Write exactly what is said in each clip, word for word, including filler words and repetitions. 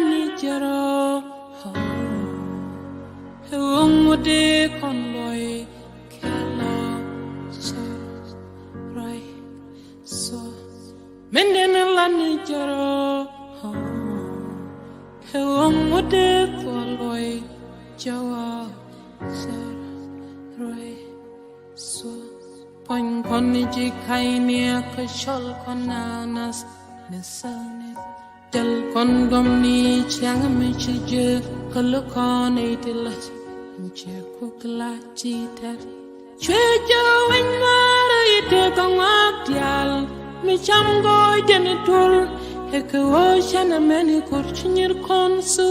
ni jɛ rɔ. Ɛ ɣöö ŋut dee kɔn luɔi kɛ lɔ cɛ ruac sɔ. Min dee ni la ni jɛ rɔ. Ɛ ɣöö ŋut dee kɔn luɔi cɛ wa cɛ ruac sɔ. Puɔ̱ny kɔn ni ji̱ ka̱ny ni ɛ kɛ cɔl kɔn nanas ni sani. Jäl kɔn dɔm ni ciaŋ mi ci jek kä lukɔn i̱ ti lac. Mi ci kuk la ci tɛr. Cuɛ jɛ wec ŋuaar i̱ tëë kɛ ŋuak diaal. Mi cam gɔɔy jɛn i̱ tur. Ɛ kɛ ɣöö canɛ mɛn i̱ kur ci nyir kɔn su.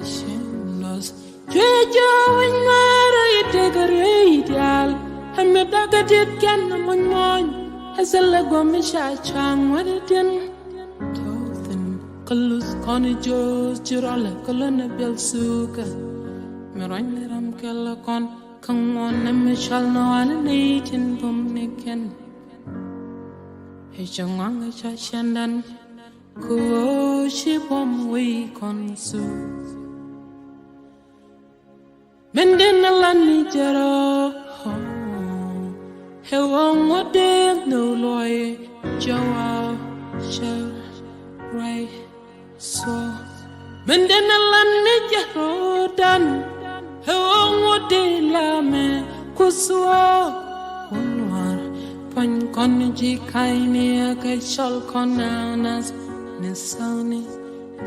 I̱ cieŋ lɔs. Cuɛ jɛ wec ŋuaar i̱ tëë kɛ ruëëc diaal. Ɛ mi dakɛ tit kɛn muɔ̱ny muɔ̱ny. Ɛ thilɛ guɔ̱m mi ca cuaŋ wä di tin. Tɔ̱ thi̱n kä luth kɔn i̱ jo̱o̱th ci rɔlɛ kä lönɛ biɛl thukä. Mi ruac ni ram kɛl kɔn kä ŋuɔn ni mi cɔl ni ɣɔn ni nɛy tin bum ni kɛn. I̱ cɛ ŋuaŋ i̱ ca cɛndan kä ɣöö ci bum wi̱i̱ kɔn thuk. Min dee ni la ni jɛ rɔ. Ɛ ɣöö ŋut dee ni luɔi jɛ wa cɛ ruac sɔ. Min dee ni la ni jɛ rɔ dan. Ɛ ɣöö ŋut dee liamɛ ku thuɔ̱k wä nuaar. Puɔ̱ny kɔn ji̱ ka̱ny ni ɛ kɛ cɔl kɔn nanas ni sani.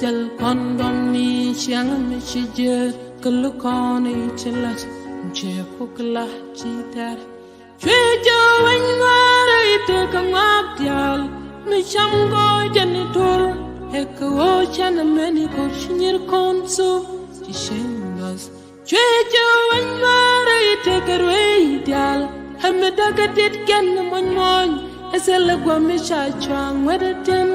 Jäl kɔn dɔm ni ciaŋ mi ci jek kä lukɔn i̱ ti lac. Cɛ kuk la ci tɛr. Cuɛ jɛ wec ŋuaar i̱ tëë kɛ ŋuak diaal. Mi cam gɔɔy jɛn i̱ tur. Ɛ kɛ ɣöö canɛ mɛn i̱ kur ci nyir kɔn thuk. Ci cieŋ lɔs. Cuɛ jɛ wec ŋuaar i̱ tëë kɛ ruëëc diaal. Ɛ mi dakɛ tit kɛn muɔ̱ny muɔ̱ny. Ɛ thilɛ guɔ̱m mi ca cuaŋ wä di tin.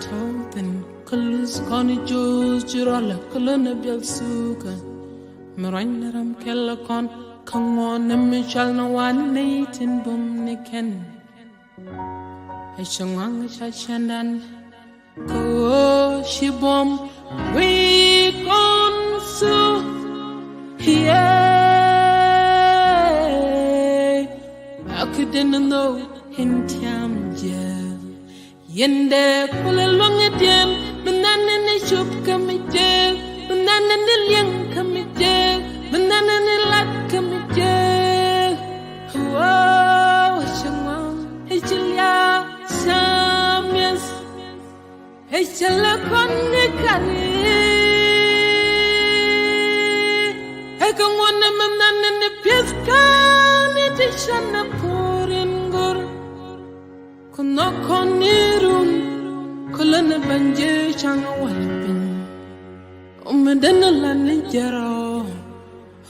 Tɔ̱ thi̱n kä luth kɔn i̱ jo̱o̱th ci rɔlɛ kä lönɛ biɛl thukä. Mi ruac ni ram kɛl kɔn kä ŋuɔn ni mi cɔl ni wan ni nɛy tin bum ni kɛn. Ɛ cɛ ŋuaŋ ca cɛndan kä ɣöö ci bum wi̱i̱ kɔn thuk. Yee. A ki den ni nhök in tiam jɛ. Yɛn dee kulɛ luäŋ i̱ diɛn, mi nɛn ni ni cup kä mi jek, mi nɛn ni ni liɛŋ kä mi jek, mi nɛn ni ni lat kä mi jek. Wow, ci ŋuan, i̱ ci liaak, ci miɛth, i̱ ci lɛ kɔn ni kari. I̱ kɛ ŋuan ni mi nɛn ni ni piɛth kä ni ti cɛn ni puur in go̱r. Ku nhɔk kɔn ni run, ku lä ni ben jek ca̱ŋ wal piny. Ɔ mi den a la ni jɛ rɔ,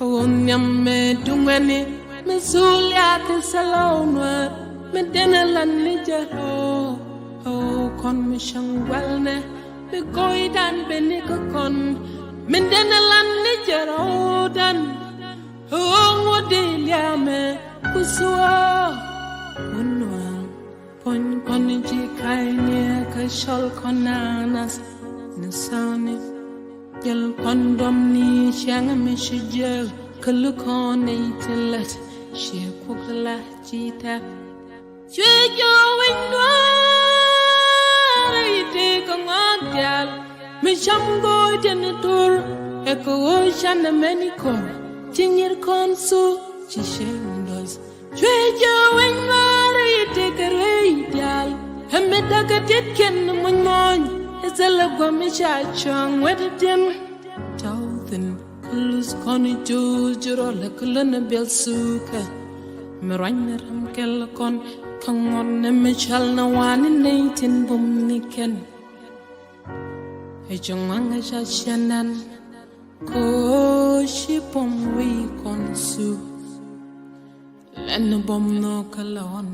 ɔ nhiam mɛ duŋ ɛni, mi thul ya kɛ thilɛ ɔ nuɛr, mi den a la ni jɛ rɔ, ɔ kɔn mi cäŋ wal nɛ, mi gɔydan ben ni kä kɔn, mi den a la ni jɛ rɔ dan, ɔ ŋuɔ̱t di liamɛ, ku thua, ɔ nuɛr. Puɔ̱ny kɔn ji̱ ka̱ny ni kä cɔl kɔn nanas ni thäni. Jäl kɔn dɔm ni ciaŋ mi ci jek kä luk kɔn ni ti lät ci kuk la ci tɛk. Cuɛ jɔw wi̱ny nuäär i̱ ti kä ŋɔak diaal mi cam go̱o̱c tin tur. Ɛ kɛ ɣöö canɛ mɛn i̱ kɔn ci nyir kɔn thuk ci cieŋ dɔth. Cuɛ jɛ wec ŋa̱r i̱ tekɛ ruëëc diaal. Ɛ mi da̱kɛ ti̱tkiɛn muny muɔ̱ny. Ɛ thilɛ gua̱m mi ca cua̱ŋ wet i̱ ti̱n. Tɔ̱ thi̱n kä luth kɔn i̱ juuc ji̱ rɔl ɛ kä lön ɛ biɛl thukä. Mi ruac ni ram kɛl kɔn kä ŋuɔ̱t ni mi cɔal ni wa̱a̱ ni nɛy tin bum ni kɛn. Ɛ ci ŋua̱ŋ ɛ ca ciɛn ɛn. Kɔ ci bum wi̱i̱ kɔn thuk. Lɛn bum nhɔk kɛ lɔn.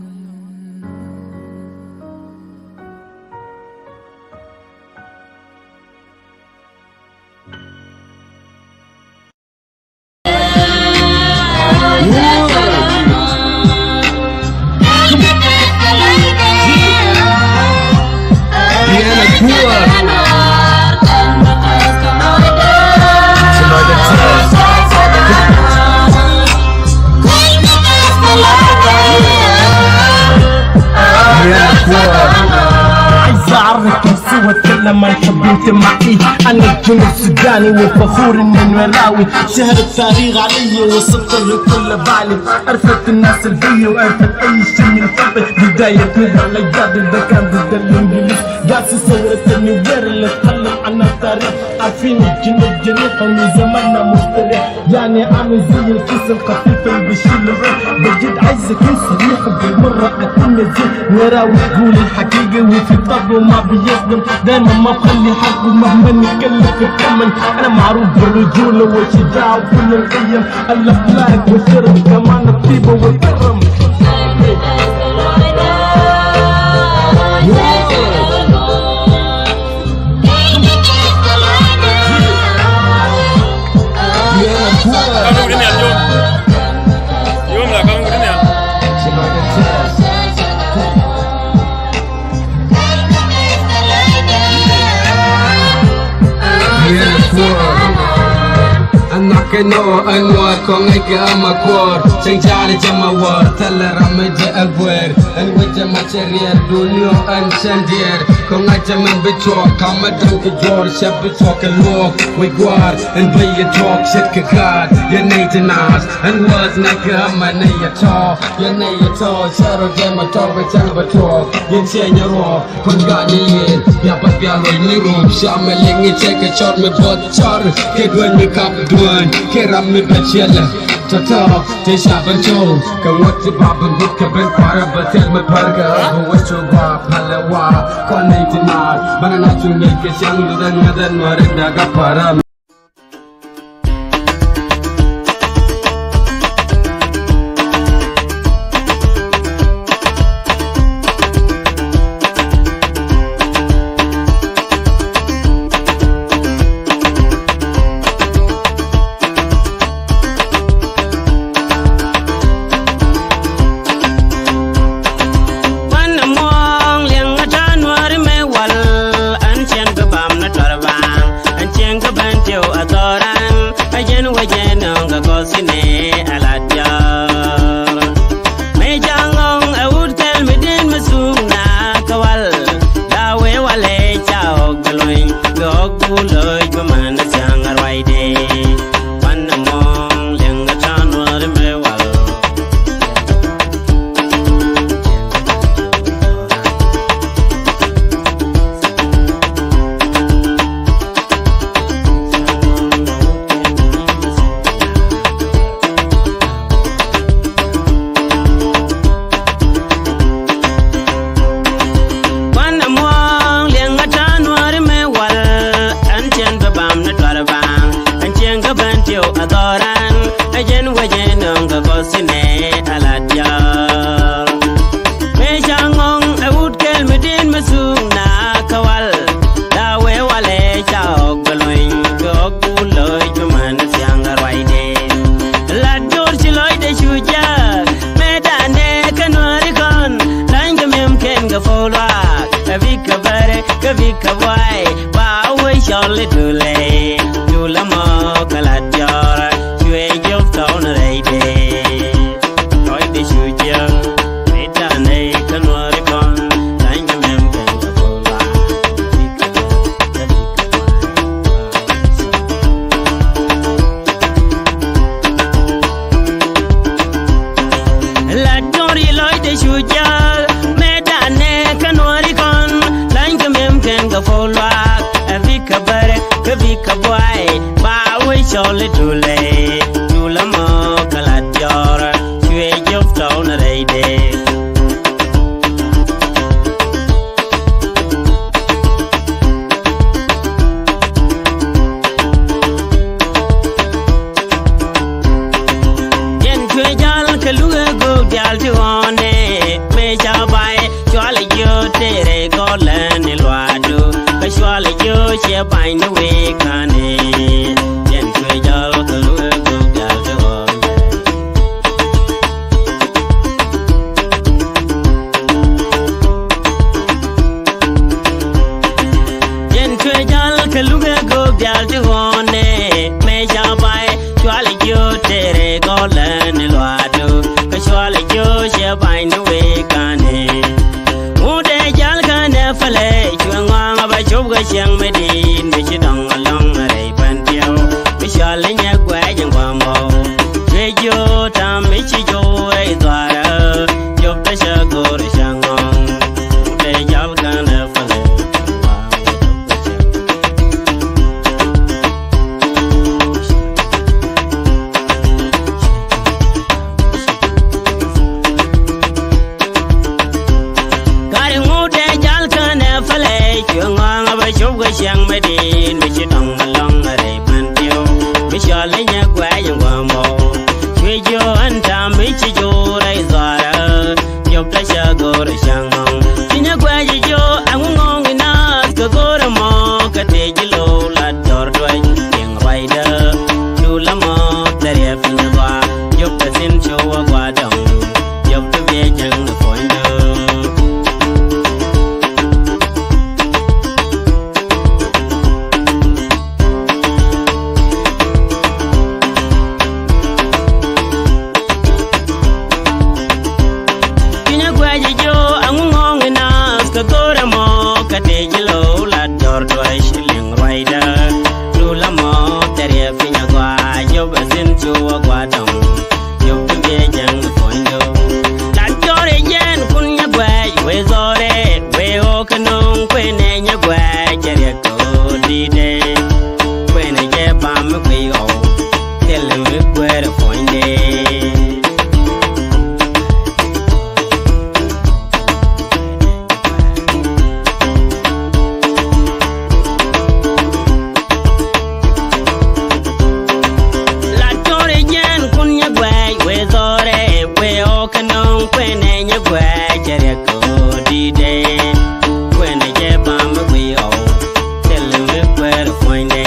لما انت بنت معي، أنا الجنوب سوداني وفخور إني نوراوي. شهر التاريخ علي وسطر كل بالي. عرفت الناس البي وعرفت أي شيء من قبل. بداية نضال الأجداد ده كان ضد الإنجليز. قاسي ثورة النوير اللي اتكلم عنها التاريخ. عارفين الجنوب جريح ومن زماننا مستريح. يعني عامل زي الكيس الخفيف اللي بيشيل الريح. بجد عايزك انسى ريح بالمرة أكون نزيف. نوراوي تقول الحقيقة وفي طبله ما بيظلم. دايما ما بخلي حقه مهما يكلف الثمن. أنا معروف بالرجولة والشجاعة وكل القيم. الأخلاق والشرف كمان الطيبة والكرم. Ɛn nhɔk kɛ nɔ ɛn ŋuɔ̱t kɔŋ ŋäc kɛ ama kuɔɔr. Cäŋ ja̱a̱n jɛ ma wäär thilɛ ram mi jɛ ɛ guɛɛr. Ɛn wec jɛ ma cɛ riɛɛr duun niɔ ɛn cɛn diɛɛr. Kɔŋ ŋa̱c jɛ mɛn bi cuɔɔk kamä däŋ kɛ juɔɔr cɛ bi cuɔɔk kɛ luɔɔk. Wec gua̱a̱r ɛn bä yɛ tuɔɔk ce̱t kɛ gaat yɛ nɛy ti naath. Ɛn wäth nɛy kɛ ama nɛy yɛ tɔ̱ yɛ nɛy yɛ tɔ̱ cɛ rɔ jɛ ma tɔ̱ bɛ cɛn bɛ tuɔɔk yɛn ciɛ nyɛ ruɔɔk. Kuɔn gani yen bia bat bia luɔc ni rum. Cia mɛ liŋ i̱ cɛ kɛ cɔr mi buɔth cɔr kɛ dueny mi kap dueny kɛ ram mi bɛ ciɛlɛ. Tɔtɔ tɛ ca ben cɔw kɛ ŋuɔt ti ba ben gut kɛ ben kuarɛ bɛ thil mi pär kɛ rɔ bi wec cu gua palɛ wa. Kɔn ni ti maar banɛ na cu ŋic kɛ ciaŋ du dɛn ŋäth ɛn nuɔri daga param. Wanɛ muɔ̱ɔ̱ŋ liɛŋ a ta̱a̱ nuääri mëë wal. Ɛn cɛn kɛ bam ni tɔr baaŋ ɛn cieŋ kɛ ben tiw a thɔran. A jɛn wä jɛn nöŋ kɛ kɔth inɛ a lat jɔr. Mëë ca ŋɔŋ ɛ wut kɛl mi din mi thuŋ na kɛ wal. La wee walɛ ca ɣɔk bi luny kɛ ɣɔk bu loc bi man thiaŋ a ruacdɛ. Wanɛ muɔ̱ɔ̱ŋ liɛŋ a ta̱a̱ nuääri mëë wal. Wanɛ muɔ̱ɔ̱ŋ liɛŋ a ta̱a̱ nuääri mëë wal. Ɛn cɛn bɛ bam ni tuar baaŋ ɛn cieŋ kɛ ben tiw a thɔran. Ɛ jɛn wecɛ nöŋ kɛ kɔth inɛ a lat jɔr. Mëë ca ŋɔŋ ɛ wut kɛl mi din mi thuŋ na kɛ wal. La wee walɛ ca ɣɔk bɛ luny kɛ ɣɔk bu loc bi man thiaŋ a ruacdɛ. Lat jɔr ci lɔcdɛ cu jak mëë danɛ kä nuääri kɔn. Lany kɛ mi̱em kɛn kɛ pol luaak ɛ bikɛ bäri kä bikɛ buay. Ba wee cɔl i̱ dulɛ dulɛ mɔ kɛ lat jɔr. Cuɛ jop tɔw ni rɛydɛ. Tɔcdɛ cu jiäk mëë danɛ kä nuääri kɔn. Lany kɛ mi̱em kɛn kɛ pol luaak. La dɔ̱ri lɔcdɛ cu jäl mëë danɛ kä nuääri kɔn. Lany kɛ mi̱em kɛn kɛ pol luaak. Ɛ bikɛ bäri kä bikɛ buay. Ba wee cɔl i̱ dulɛ dulɛ mɔ kɛ lat jɔr. Cuɛ jop tɔw ni rɛydɛ. Jɛn cuɛ jal kɛ lukɛ gök diaal ti ɣɔ̱ɔ̱nɛ. Mëë ca bay cual jiö tëërɛ gɔlɛ ni luaadu. Kä cual jiö ciɛ bany ni wee kanɛ. Jɛn cuɛ jal kɛ lukɛ gök diaal ti ɣɔ̱ɔ̱nɛ. Jɛn cuɛ jal kɛ lukɛ gök diaal ti ɣɔ̱ɔ̱nɛ. Mëë ca bay cual jiö tëërɛ gɔlɛ ni luaadu. Kä cual jiö ciɛ bany ni wee kanɛ. Ŋut ɛ jal känɛ pälɛ cuɛ ŋɔaŋ a ba cop kɛ ciɛ. Guamɔ, cuɛ jiö tam mi ci jiö rɛy dhuarɛ, jop te cɛ go̱r cɛ ŋɔŋ, te jal kɛnɛ pälɛ. Kari ŋut ɛ jal kɛnɛ pälɛ, cuɛ ŋɔŋ a bɛ cop kɛ ciɛŋ mi di̱i̱t, mi ci tɔŋ alɔŋ a rɛy pan diw. Mi cɔl inyɛ guɛc in guamɔ, cuɛ jiö ɛn tam mi ci jiö rɛy dhuarɛ, jop te cɛ go̱r cɛ ŋɔŋ. Ci nyɛ guɛc jiö ɛŋu ŋɔŋ in naath kɛ go̱r ɛmɔ, kɛ tëë ji̱ lo̱w la dɔr duec, liŋ ruacdä. Dul ɛmɔ thɛriɛ piny gɔaa, jop kɛ thin cu wä gɔaa dɔŋ. Jop kɛ biɛ jäŋ kɛ puɔ̱nydä. Kinyɛ guɛc jiö ɛŋu ŋɔŋ in naath kɛ go̱r ɛmɔ, kɛ tëë ji̱ lo̱w la dɔr duec, liŋ ruacdä. Dul ɛmɔ thɛriɛ piny gɔaa, jop kɛ thin cu wä gɔaa dɔŋ. Yop ti biɛ jɛŋ puɔ̱nydä. La jɔrɛ jɛn kun nyɛ guɛc, wee dhɔrɛ, wee ɣɔw kɛ nöŋ kuenɛ nyɛ guɛc, cɛ riɛk kɛ ɣöö di̱tɛ. Kuenɛ jɛ pam mi kui̱ ɣɔw, thilɛ mi kuɛɛrɛ puɔ̱nydɛ. La tɔrɛ jɛn kun nyɛ guɛc, wee dhɔrɛ, wee ɣɔw kɛ nöŋ kuenɛ nyɛ guɛc, cɛ riɛk kɛ ɣöö di̱tɛ. Kuenɛ jɛ pam mi guiy ɣɔw, thilɛ mi kuɛɛrɛ puɔ̱nydɛ.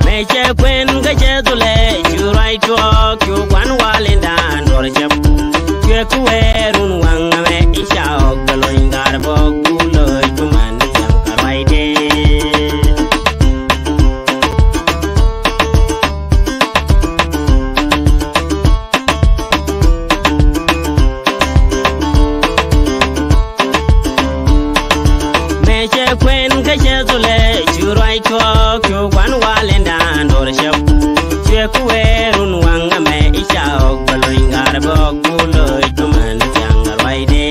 Mëë cɛ kuen kä cɛ dhulɛ, cu ruac tuɔɔk, cu gua̱n wal in da̱a̱n duɔr cäp. Cuɛ ku wee run waŋ ɛmɛ i̱ ca ɣɔk bɛ lony gar bɔk, gul loc ku man i̱ thiaŋ kɛ ruacdɛ. Mëë cɛ kuɛn kä cɛ dhulɛ, cu ruac tuɔɔk, cu gua̱n wal in da̱a̱n duɔr cäp. Cuɛ ku wee run waŋ ɛmɛ i̱ ca ɣɔk bɛ lony gar bɔk, gul loc ku man i̱ thiaŋ kɛ ruacdɛ.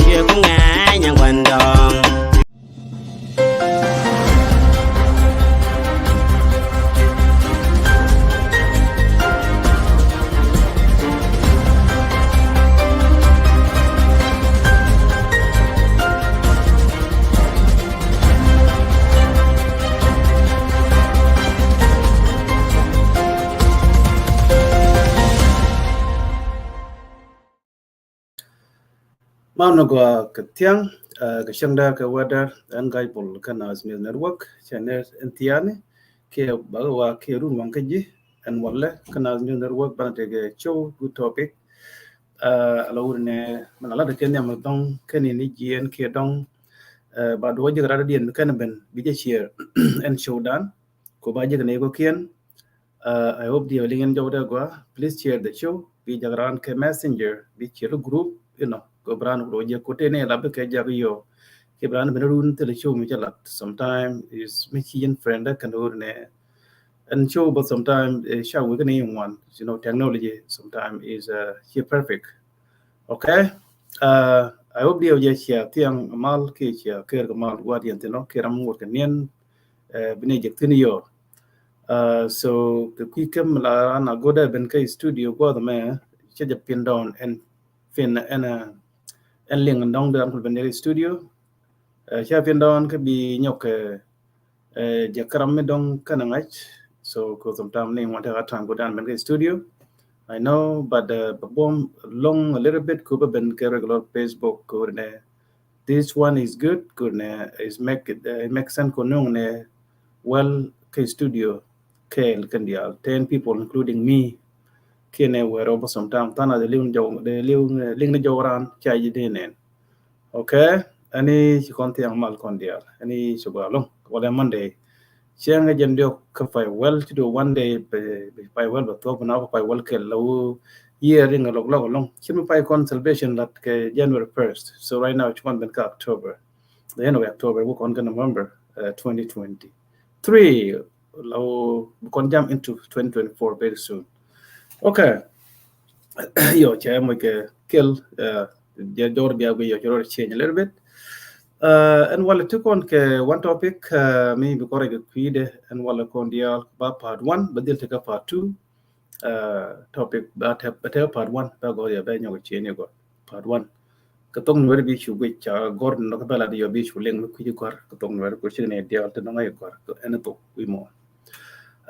Cuɛ ku ŋɛɛny ɛ gua̱n dɔ̱ŋ. Mam ni gɔaa kɛ thiaŋ, eh, kɛ cäŋ däär kɛ wä däär, ɛn Ga̱a̱c Bol kä Naath News Network, cɛ nɛ ɛn thiaani, kiɛ bakɛ wa kiɛ run waŋ kä ji̱, ɛn walɛ kä Naath News Network, banɛ tekɛ show, good topic. Eh, ala wut nɛ, mɛn ala tekɛ nhiam dɔŋ, kɛn ni jiɛn kiɛ dɔŋ, eh, ba duɔ ji̱ kɛ rat diɛn, kɛn ben, bi jɛ share, ɛn show dan, ko ba ji̱ kɛ nɛ ko kiɛn, Uh, I hope diɛ liŋ in jɔw dɛ gua. Please share the show. Bi jak ran kɛ messenger. Bi share group. You know, ko bran ko jɛ ko tene la bi kɛ jak yo. Ki bran ben run thil show mi jalat. Sometimes is mi ci in friend kan ur ne. And show, but sometimes uh, show we can in one. You know, technology sometimes is uh, here perfect. Okay. Uh, I hope diɛ jɛ share thiaŋ mal ki share ker mal guardian tino kiram ngot kan nien. Eh, bi ni jek thin yɔ. Uh, so kɛ kui̱ kem la ran a go̱dɛ ben kä studio guɔth mɛ, cɛ jɛ pin down ɛn pin ɛn, uh, ɛn liŋ dɔŋ di ran kul ben kä studio. Uh, cɛ pin down kä bi nyɔk, uh, uh, jɛ karam mi dɔŋ kɛn ŋa̱c. So ko sometime ni ŋuan tɛ ka tan go̱dɛ ben kä studio. I know, but, uh, bɛ buɔm long a little bit, ko bɛ ben kɛ regular Facebook ko ne. This one is good, good ne, is make it, uh, it make sense ko nung ne, well, kɛ studio kɛɛl kɛn diaal, ten people including me. Kiɛ ne where over sometime, tana de liŋ jɔw, de liŋ, liŋ ni jɔw ran, ca ji̱ de nen. Okay, ani ci kɔn thiaŋ mal kɔn diaal, ani ci gua lɔŋ, wala Monday. Cieŋ jɛn diɔk kä pay well, ci do one day bɛ, bɛ pay well bɛ thuɔk bɛ na pay well kɛl la wu year ring lɔk lɔk lɔŋ. Ci mi pay kɔn celebration lat kɛ January first. So right now ci kɔn ben kä October. The end of October, wä kɔn kä November, uh, twenty twenty-three. Lɔ bi kɔn jam into twenty twenty-four very soon. Okay. Yɔ, cɛ mɔ kɛ kɛl, uh, jɛ jɔr bia gui yɔ, jɔr change a little bit. Uh, ɛn walɛ ti kɔn kɛ one topic, uh, mi bi kɔrɛ kɛ kui̱dɛ, ɛn walɛ kɔn dial ba part one, ba dil ti kɛ part two. Uh, topic ba te, ba te part one, ba gɔr yɔ, ba nyɔk change gɔr part one. Kɛ thok Nuɛr bi cu guic, ca gɔr nɔ kɛ bɛ la di yɔ bi cu liŋ mi kui̱ci gɔr kɛ thok Nuɛr, kɛ cikɛ ni dial ti nɔŋ a yɔ gɔr kɛ ɛn thok wi̱i̱ mɔ.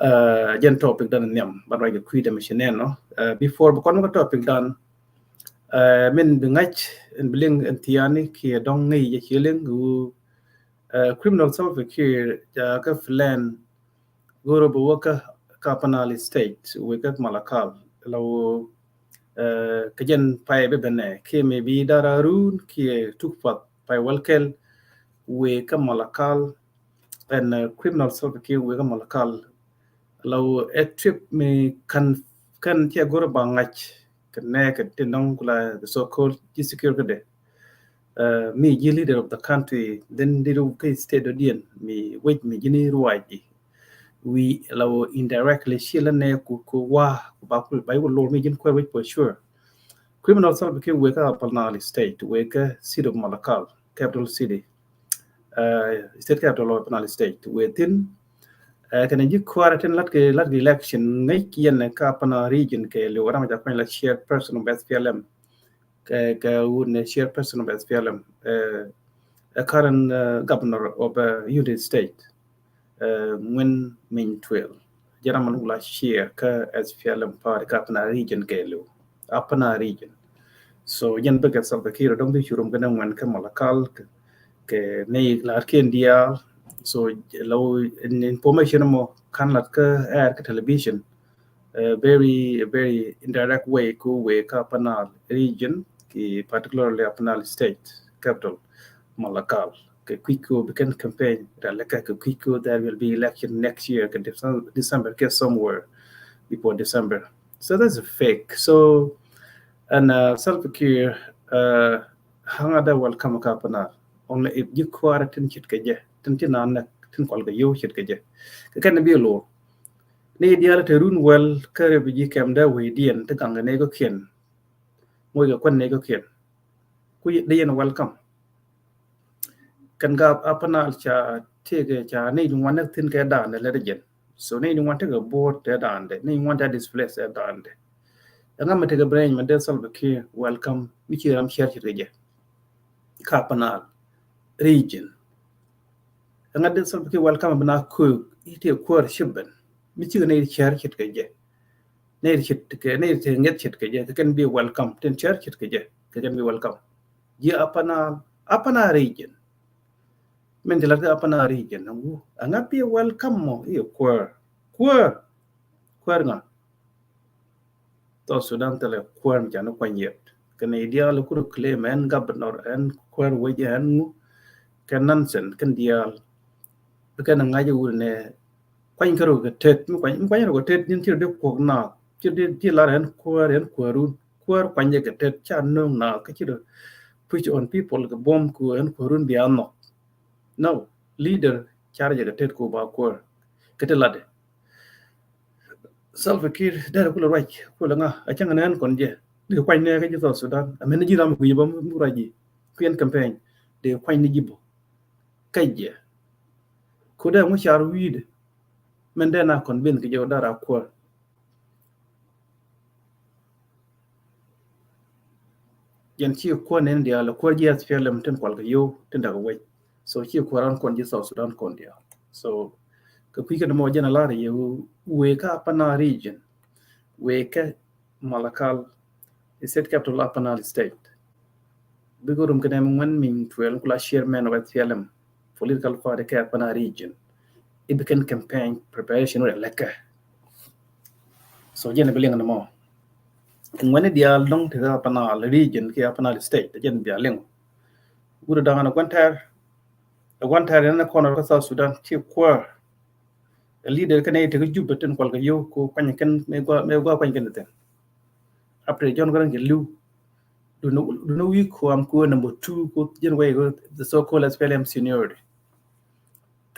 Uh, jɛn topic dan nhiam ban ruac kɛ kui̱dɛ mi ci nɛn nɔ. Uh, before bi kɔn kɛ topic dan, uh, min bi ŋa̱c ɛn bi liŋ ɛn thiani kiɛ dɔŋ ŋäc jɛ ci liŋ wu, uh, Criminal Salva Kiir ca kɛ plan go̱o̱r bɛ wä kä Upper Nile State, wëë kä Malakal. Lɔ, uh, kɛ jɛn pay bɛ bɛnɛ kiɛ mi bi dara run kiɛ tuk path pay wal kɛl wëë kä Malakal. Ɛn, uh, Criminal Salva Kiir wëë kä Malakal. Lɔ ɛ trip mi kan, kan cɛ go̱o̱r ba ŋa̱c kɛ nɛ kɛ ti nɔŋ kula the so-called ji secure kɛ dɛ. Uh, mi ji̱ leader of the country, then di ru kɛ state dɔ diɛn mi wec mi ji̱ ni ruac di. Wi la wä indirectly ci la nɛ ku, ku wa, ku ba ku, ba ku lor mi ji̱n kuɛr wec for sure. Criminal Salva Kiir wëë kä Upper Nile State, wëë kä city of Malakal, capital city. Uh, state capital of Upper Nile State, wëë thin. Uh, kɛnɛ ji̱ kuäärä tin lat kɛ, lat kɛ election, ŋäc kiɛn kä Upper Nile region kɛ liw ram ja kuany la chairperson of S P L M. Kɛ, kɛ wun ni chairperson of S P L M, uh, a current, uh, governor of, uh, Unity State, uh, Nguyen Minh Tuel. Jɛn ram mi la chair kä S P L M party kä Upper Nile region kɛ liw. Upper Nile region. So jɛn bikɛ Salva Kiir dɔŋ bi curum kɛnɛ Nguyen kä Malakal kɛ, kɛ ni lar kiɛn diaal. So lɔ in information mɔ kan lat kä air kä television. A very, a very indirect way ku wëë kä Upper Nile region, ki particularly Upper Nile State capital, Malakal. Kɛ kui̱ ku bi kɛn campaign rɛl kɛ, kɛ kui̱ ku there will be election next year kɛ Decem-, December kɛ somewhere before December. So that's a fake. So, and, uh, Salva Kiir, uh, haŋa dee welcome kä Upper Nile. Only if ji̱ kuäärä tin ce̱tkɛ jɛ, tin, tin a näk, tin kual kɛ yio̱w ce̱tkɛ jɛ. Kɛ kɛn bi lor. Ni diaal te run wäl kä refugee camp dee wecdiɛn ti gaŋ kɛ nɛy kɔ̱kiɛn. Moc kɛ kuän nɛy kɔ̱kiɛn. Ku dee yɛn welcome. Kɛn kä Upper Nile ca tëëkɛ ca nɛy ti ŋuan näk thi̱n kɛ da̱a̱n dee lät jɛn. So nɛy ti ŋuan tekɛ bo̱o̱r tɛ da̱a̱n dee, nɛy ti ŋuan tɛ displace tɛ da̱a̱n dee. Ɛŋa mi tekɛ branch mi dee Salva Kiir welcome mi ci ram cɛr ce̱tkɛ jɛ kä Upper Nile region. Ɛŋa dee Salva Kiir welcome bi na köök i̱ tëë kuäär cipɛn mi cikɛ nɛy ti cɛr ce̱tkɛ jɛ. Nɛy ti ce̱tkɛ, nɛy ti ŋiɛth ce̱tkɛ jɛ kɛ kɛn bi welcome, tin cɛr ce̱tkɛ jɛ kɛ kɛn bi welcome. Ji̱ Upper Nile, Upper Nile region. Min ti lat kä Upper Nile region, wu ɛŋa bi welcome mɔ i̱ kuäär. Kuäär. Kuäär ŋa? South Sudan thilɛ kuäär mi ca ni kuany yet. Kɛn i̱ diaal ku rɔ claim ɛn governor, ɛn kuäär wec, ɛn ŋu. Kɛn nonsense kɛn diaal. Bi kɛn ŋa̱c wut nɛ kuany kärɔ kɛ tet, mi kuany, mi kuany rɔ kɛ tet, nyin ci rɔ di kuɔk naath. Ci rɔ di, ci lar ɛn kuäär, ɛn kuäärun. Kuäär kuany jɛ kɛ tet, ca nööŋ naath, kä ci rɔ push on people kɛ buɔ̱m ku ɛn kuäärun bia nhɔk. No, leader car jɛ kɛ tet ku ba kuäär. Kɛ ti latdɛ. Salva Kiir derɛ kulɛ ruac, kulɛ ŋa, a cäŋ nɛn kɔn jɛ. Ni kɛ kuany nɛ kä ji̱ South Sudan. A mɛn ji̱ ram kui̱ ba mi ruac ji̱. Kui̱n campaign. Dee kuany ni ji̱ bä. Kä jɛ. Ku dee ŋu car wi̱i̱dɛ. Mɛn dee na convince kɛ jɛ wä dara kuäär. Jɛn ci kuäär nɛn diaal, kuäär ji̱ S P L M tin kual kɛ yio̱w, tin dak wec. So ci kuäär an kɔn ji̱ South Sudan kɔn diaal. So kɛ kui̱ kɛn mɔ jɛn a lar yɛ wëë kä Upper Nile region. Wëë kä Malakal, state capital Upper Nile State. Bikɛ rum kɛnɛ mi Nguyen Minh Tuel kula chairman of S P L M political party kɛ Upper Nile region. I̱ bi kɛn campaign preparation wä lɛkɛ. So jɛn bi liŋ ni mɔ. Ŋuɛni diaal dɔŋ ti Upper Nile region ki Upper Nile state, jɛn bia liŋ. Wut daŋ ni guantɛr. Ɛ guantɛr ni kɔn kä South Sudan ti kuäär. Ɛ leader kɛn i̱ ti kä Juba tin kual kɛ yio̱w ku kuany kɛn, mɛ gua, mɛ gua kuany kɛn ti thin. After John Garang kɛ li̱w. Duni, duni wi̱i̱ kuam ku number two ku jɛn wɛy ku the so-called S P L M seniority.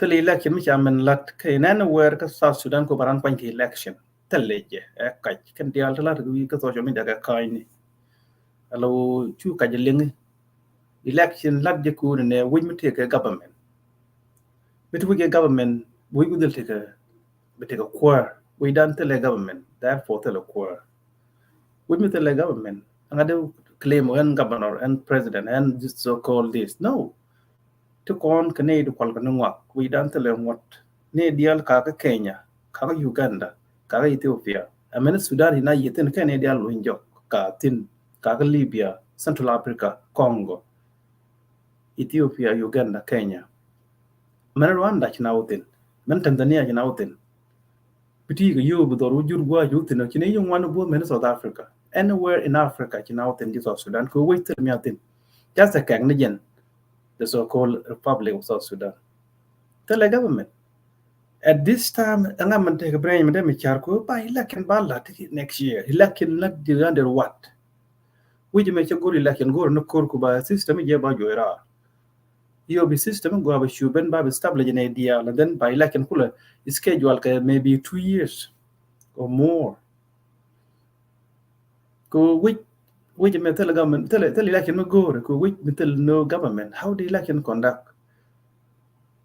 Thil election mi ca min lat kä in anywhere kä South Sudan ko baran kuany kɛ election. Thil lɛ jɛ ɛ kac kɛn diaal ti lat kä social media kɛ ka̱ny ni. Alo cu kac liŋi. Election lat jɛ kun nɛ wec mi tekɛ government. Mi ti wec kɛ government wec ku dhil tekɛ bi tekɛ kuäär. Wec dan thil lɛ government, therefore thil lɛ kuäär. Wec mi thil lɛ government, ɛŋa dee claim ɛn governor, ɛn president, ɛn this so called this. No. Ti kɔn kɛ nɛy di kual kɛ ni ŋuak, wec dan thilɛ ŋuɔt. Nɛy diaal kakä Kenya, kakä Uganda, kakä Ethiopia. Ɛmɛn Sudan ina yɛ thin kɛ nɛy diaal luny jɔk, ka thin, kakä Libya, Central Africa, Congo, Ethiopia, Uganda, Kenya. Mɛn Rwanda ci na wä thin, mɛn Tanzania ci na wä thin. Bi ti kɛ yio̱w bi dhɔr wä jur gua̱a̱c wä thin, ci ni yi ŋuan buɔ mɛn South Africa. Anywhere in Africa ci na wä thin, ci South Sudan kɛ wec thil mi a thin. Just a kɛk ni jɛn the so-called Republic of South Sudan. Thilɛ government. At this time, ɛŋa min tekɛ brain mi dee mi car ko ba election ba la tiki next year. Election la di under what? Wi̱c mɛ cɛ go̱r election go̱r ni ko̱r ku ba system jɛ ba juɔy ra. Yio̱w bi system gua ba cu ben ba bi establish ni diaal, and then ba election kulɛ schedule kɛ maybe two years or more. Ko wi̱c, wi̱c mɛ thil government, thil, thil election mi go̱o̱rɛ, ko wi̱c mi thil no government. How the election conduct?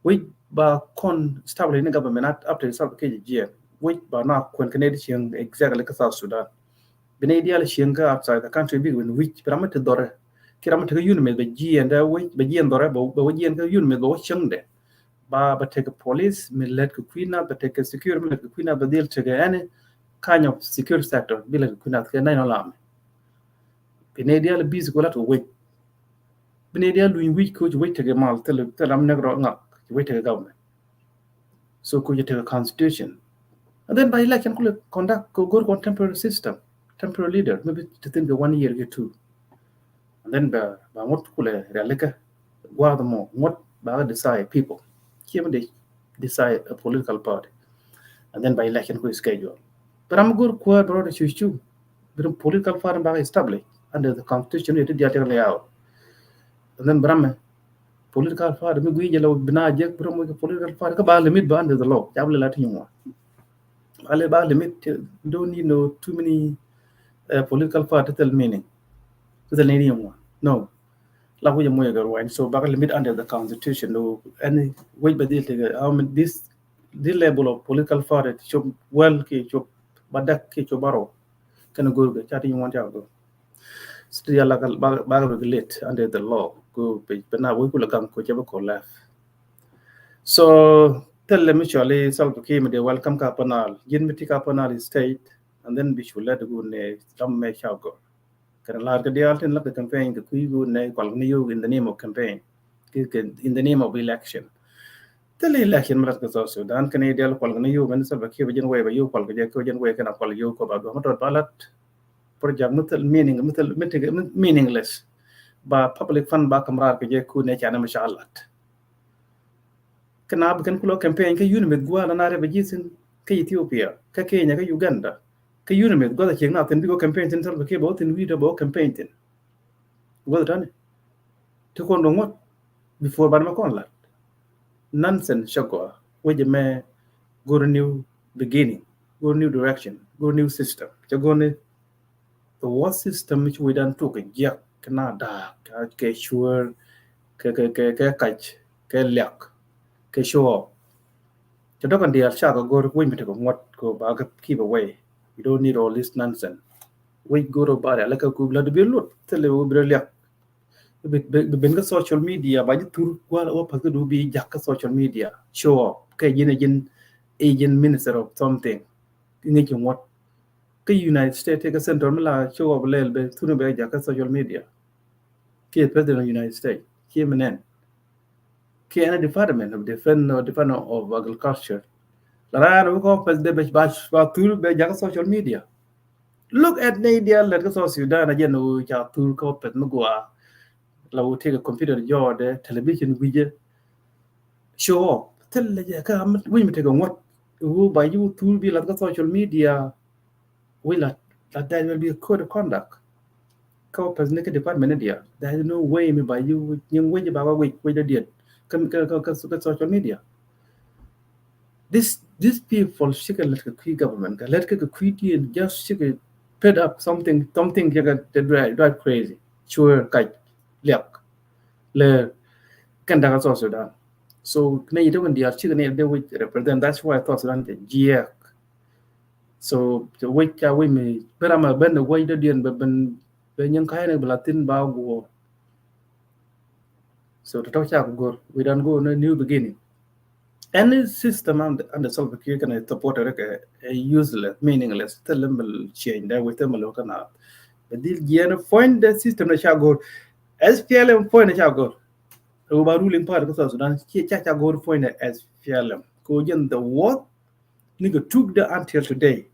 Wi̱c ba kɔn establish ni government at, after Salva Kiir jiɛn. Wi̱c ba na kuɛn kɛ nɛy di cieŋ exactly kä South Sudan. Bi nɛy diaal cieŋ kä outside the country bi win wi̱c. Bi ram mi ti dhɔrɛ. Ki ram mi ti kä UNMISS ba jiɛn dɛ wi̱c, ba jiɛn dhɔrɛ, ba, ba wä jiɛn kä UNMISS ba wä cieŋdɛ. Ba, ba tekɛ police mi lät kɛ kui̱ nath, ba tekɛ security mi lät kɛ kui̱ nath, ba dhil tekɛ any kind of security sector bi lät kɛ kui̱ nath kɛ nɛy nɔ lam. Bi nɛy diaal busy ko lat kɛ wec. Bi nɛy diaal luny wi̱c ko ci wec tekɛ mal, thil, thil ram nɛk rɔ ŋak, ci wec tekɛ government. So ko ci tekɛ constitution. And then by election kulɛ conduct ko go̱r kɔn temporary system, temporary leader, maybe ti thin kɛ one year kɛ two. And then ba, ba ŋuɔ̱t kulɛ rialikä gua̱a̱th mɔ, ŋuɔ̱t ba kɛ decide people. Kiɛ mi de decide a political party. And then by election ku schedule. Bi ram go̱r kuäär bi rɔ de cucu. Bi ram political party ba kɛ establish under the constitution yɛ ti diaal tekɛ lay out. And then bi ram mɛ political party mi gui jɛ lɛ bi na jek bi ram mɛ political party kä ba limit ba under the law. Ca bi lɛ la ti nyuŋ wa. Ba lɛ ba limit, don't need no too many, uh, political party thil meaning. Thil ni ri ŋuan. No. La wi̱c a moc a gɛ ruany. So ba kɛ limit under the constitution. No, any wi̱c ba dhil tekɛ, how many, this, this level of political party ti cop well ki cop ba däk ki cop ba rɔ. Kɛn go̱r kɛ ca ti ŋuan ca go̱r. Still ya la ba, ba regulate under the law. Ko pe, pe na wi̱c kulɛ gam ko cɛ ba ko left. So thil lɛ mi cɔli Salva Kiir mi de welcome kä Upper Nile. Ji̱n mi ti kä Upper Nile State, and then bi cu lɛ di gun ne ram mɛ ca go̱r. Kɛn lar kɛ diaal tin la kɛ campaign kɛ kui̱ gun ne kual ni yio̱w in the name of campaign. Ki, ki, in the name of election. Thil election mi lat kɛ South Sudan kɛn diaal kual ni yio̱w mɛn Salva Kiir ba ji̱n wee ba yio̱w kual kɛ jɛ kɛ ji̱n wee kɛn a kual yio̱w ko ba duɔ̱m mi tɔt ba lat. Project mi thil meaning, mi thil, mi thil, mi, meaningless. Ba public fund ba kam rar kɛ jɛ ku ne ca ni mi ca lat. Kɛ na bi kɛn kulɔ campaign kä UNMISS gua̱a̱ la na refugees in kä Ethiopia, kä Kenya, kä Uganda, kä UNMISS gua̱a̱ la ciek na thin bi kɔ campaign thin Salva Kiir ba wä thin wi̱i̱ dɔ ba wä campaign thin. Gua̱a̱ tani. Ti kɔn dɔ ŋuɔ̱t before ban ma kɔn lat. Nonsense cɛ gɔaa. Wecɛ mɛ go̱r new beginning, go̱r new direction, go̱r new system. Cɛ go̱r ni the worst system mi ci wecdan tuk kɛ jiɛk kɛ na da̱a̱k kɛ cuäär kɛ, kɛ, kɛ, kɛ kac kɛ liak kɛ show off. Cɛ dɔ̱k kɛn diaal cakɛ go̱r wec mi tekɛ ŋuɔ̱t kɛ ba kɛ keep away. You don't need all this nonsense. Wec go̱r ɔ ba rial kɛ ku bi la di bi luɔt thilɛ wec bi rɛ liak. Bi, bi, bi ben kä social media ba ji̱ thur gua̱l wä path kä du bi jak kä social media. Show off kɛ ji̱n ɛ ji̱n, ɛ ji̱n minister of something. Ŋi̱c kɛ ŋuɔ̱t. Kä United States kä central mi la show off lɛl bɛ thur ni bɛ jak kä social media. Kiɛ president of United States kiɛ mi nɛn. Kiɛ ɛn department of defense or department of agriculture. La raan wä kä office de bɛ ba, ba thur bɛ jak kä social media. Look at nɛy diaal lät kä South Sudan a jɛn ɣöö ca thur kä office mi gua̱a̱. La wä tekɛ computer jɔɔdɛ, television wi̱cɛ. Show off. Thilɛ jɛ kä wi̱c mi tekɛ ŋuɔ̱t. Ɣöö ba ji̱ wä thur bi lath kä social media. Wi̱c la, la that will be a code of conduct. Kä office ni kä department ni diaal. There is no way mi ba ji̱ wä nyiŋ wec ba wä wec, wec dɔ̱diɛn. Kä, kä, kä, kä, kä social media. This, these people cikɛ lät kɛ kui̱ government, kɛ lät kɛ kɛ kui̱ diɛn, just cikɛ put up something, something cikɛ te drive, drive crazy. Cuɛ kac liak lɛ kɛn da̱k South Sudan. So nɛ yit kɛn diaal cikɛ ni dee wi̱c represent. That's why South Sudan cɛ jiɛk. So cɛ wi̱c ca wi̱c mi bera ma ben wi̱c dee diɛn bɛ ben bɛ nyin ka̱yɛ ni bi la thin ba guɔ. So tɔ̱tɔ̱ cak go̱r, we don't go no new beginning. Any system under, under Salva Kiir kɛnɛ support rɛ kɛ useless, meaningless. Thil mi change dɛ wi̱c thil mi lo̱k kɛn a. Bɛ dhil jiɛn point the system ni cak go̱r. S P L M point ni cak go̱r. Ɛ wä ba ruling party kä South Sudan ci ca cak go̱r point ni S P L M. Ko jɛn the worst ni kɛ tuk dɛ until today.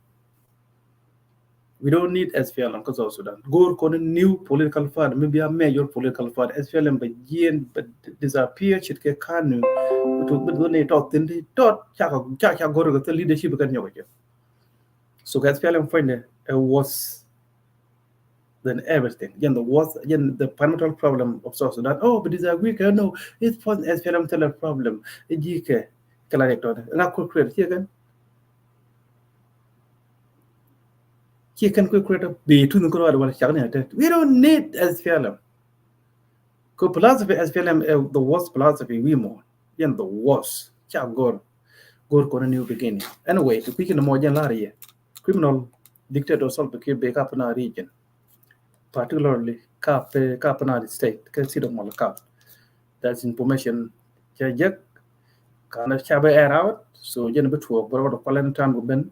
We don't need S P L M kä South Sudan. Go̱r kɔn new political party, maybe a major political party. S P L M bɛ jiɛn bɛ disappear, ce̱tkɛ kanu. Bɛ tok bɛ ni tɔt thin ti tɔt cak cak go̱r kɛ thil leadership kɛ nyɔk kɛ. So kɛ S P L M point ni ɛ worse than everything. Jɛn the worst, jɛn the fundamental problem of South Sudan. Oh, bɛ disagree kɛ, no, it's for S P L M thil problem. Ɛ ji̱ kɛ kɛ la rɛk tɔt ŋa kɔ create ciɛ kɛn. Ciɛ kɛn kɔ create bɛ tuth ni kɔ wal wal cak ni a tɛt. We don't need S P L M. Kɔ philosophy S P L M ɛ the worst philosophy wi̱i̱ mɔ. Yɛn the worst. Ca go̱r. Go̱r kɔn new beginning. Anyway, ti kui̱ kɛn mɔ jɛn lar yɛ. Criminal dictator Salva Kiir bɛ ka pina region. Particularly ka pɛ, ka pina state, ka city of Malakal. That's information ca jek. Kana ca bɛ air out. So jɛn bɛ tuɔk bɛ rɔɔd kualɛ ni tam gu ben.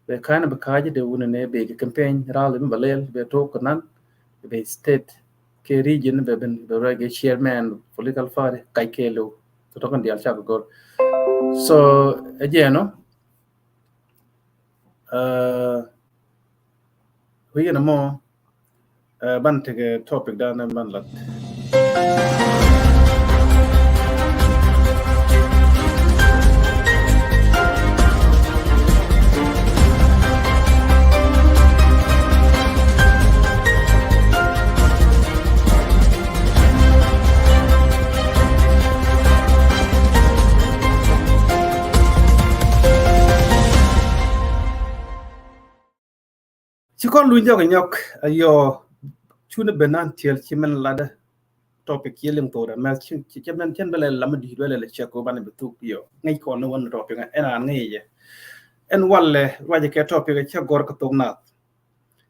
Bɛ ka̱n bɛ ka̱ jɛ dee wunɛ nɛ bɛ kɛ campaign rally mi bɛ lɛl bɛ tok kɛ nan bɛ state kɛ region bɛ ben bɛ rɔɔd kɛ chairman political party kac kɛ low. So tɔkɔn dial ca bɛ go̱r. So ɛ jɛ nɔ. Wi̱i̱ nɛ mɔ ban tekɛ topic dan ban lat. Ci kɔn luny jɔk nyɔk a yɔ cuni ben nan tiɛl ci mɛn ladɛ topic ci liŋ thok dɛ mɛ ci mɛn cɛn bɛ lɛ lam di̱i̱t bɛ lɛ lɛ cɛk ko banɛ bi thuk yɔ ŋäc kɔn ni wän topic ɛn an ŋäc yɛ. Ɛn walɛ ruacɛ kɛ topic cɛ gɔr kɛ thok nath.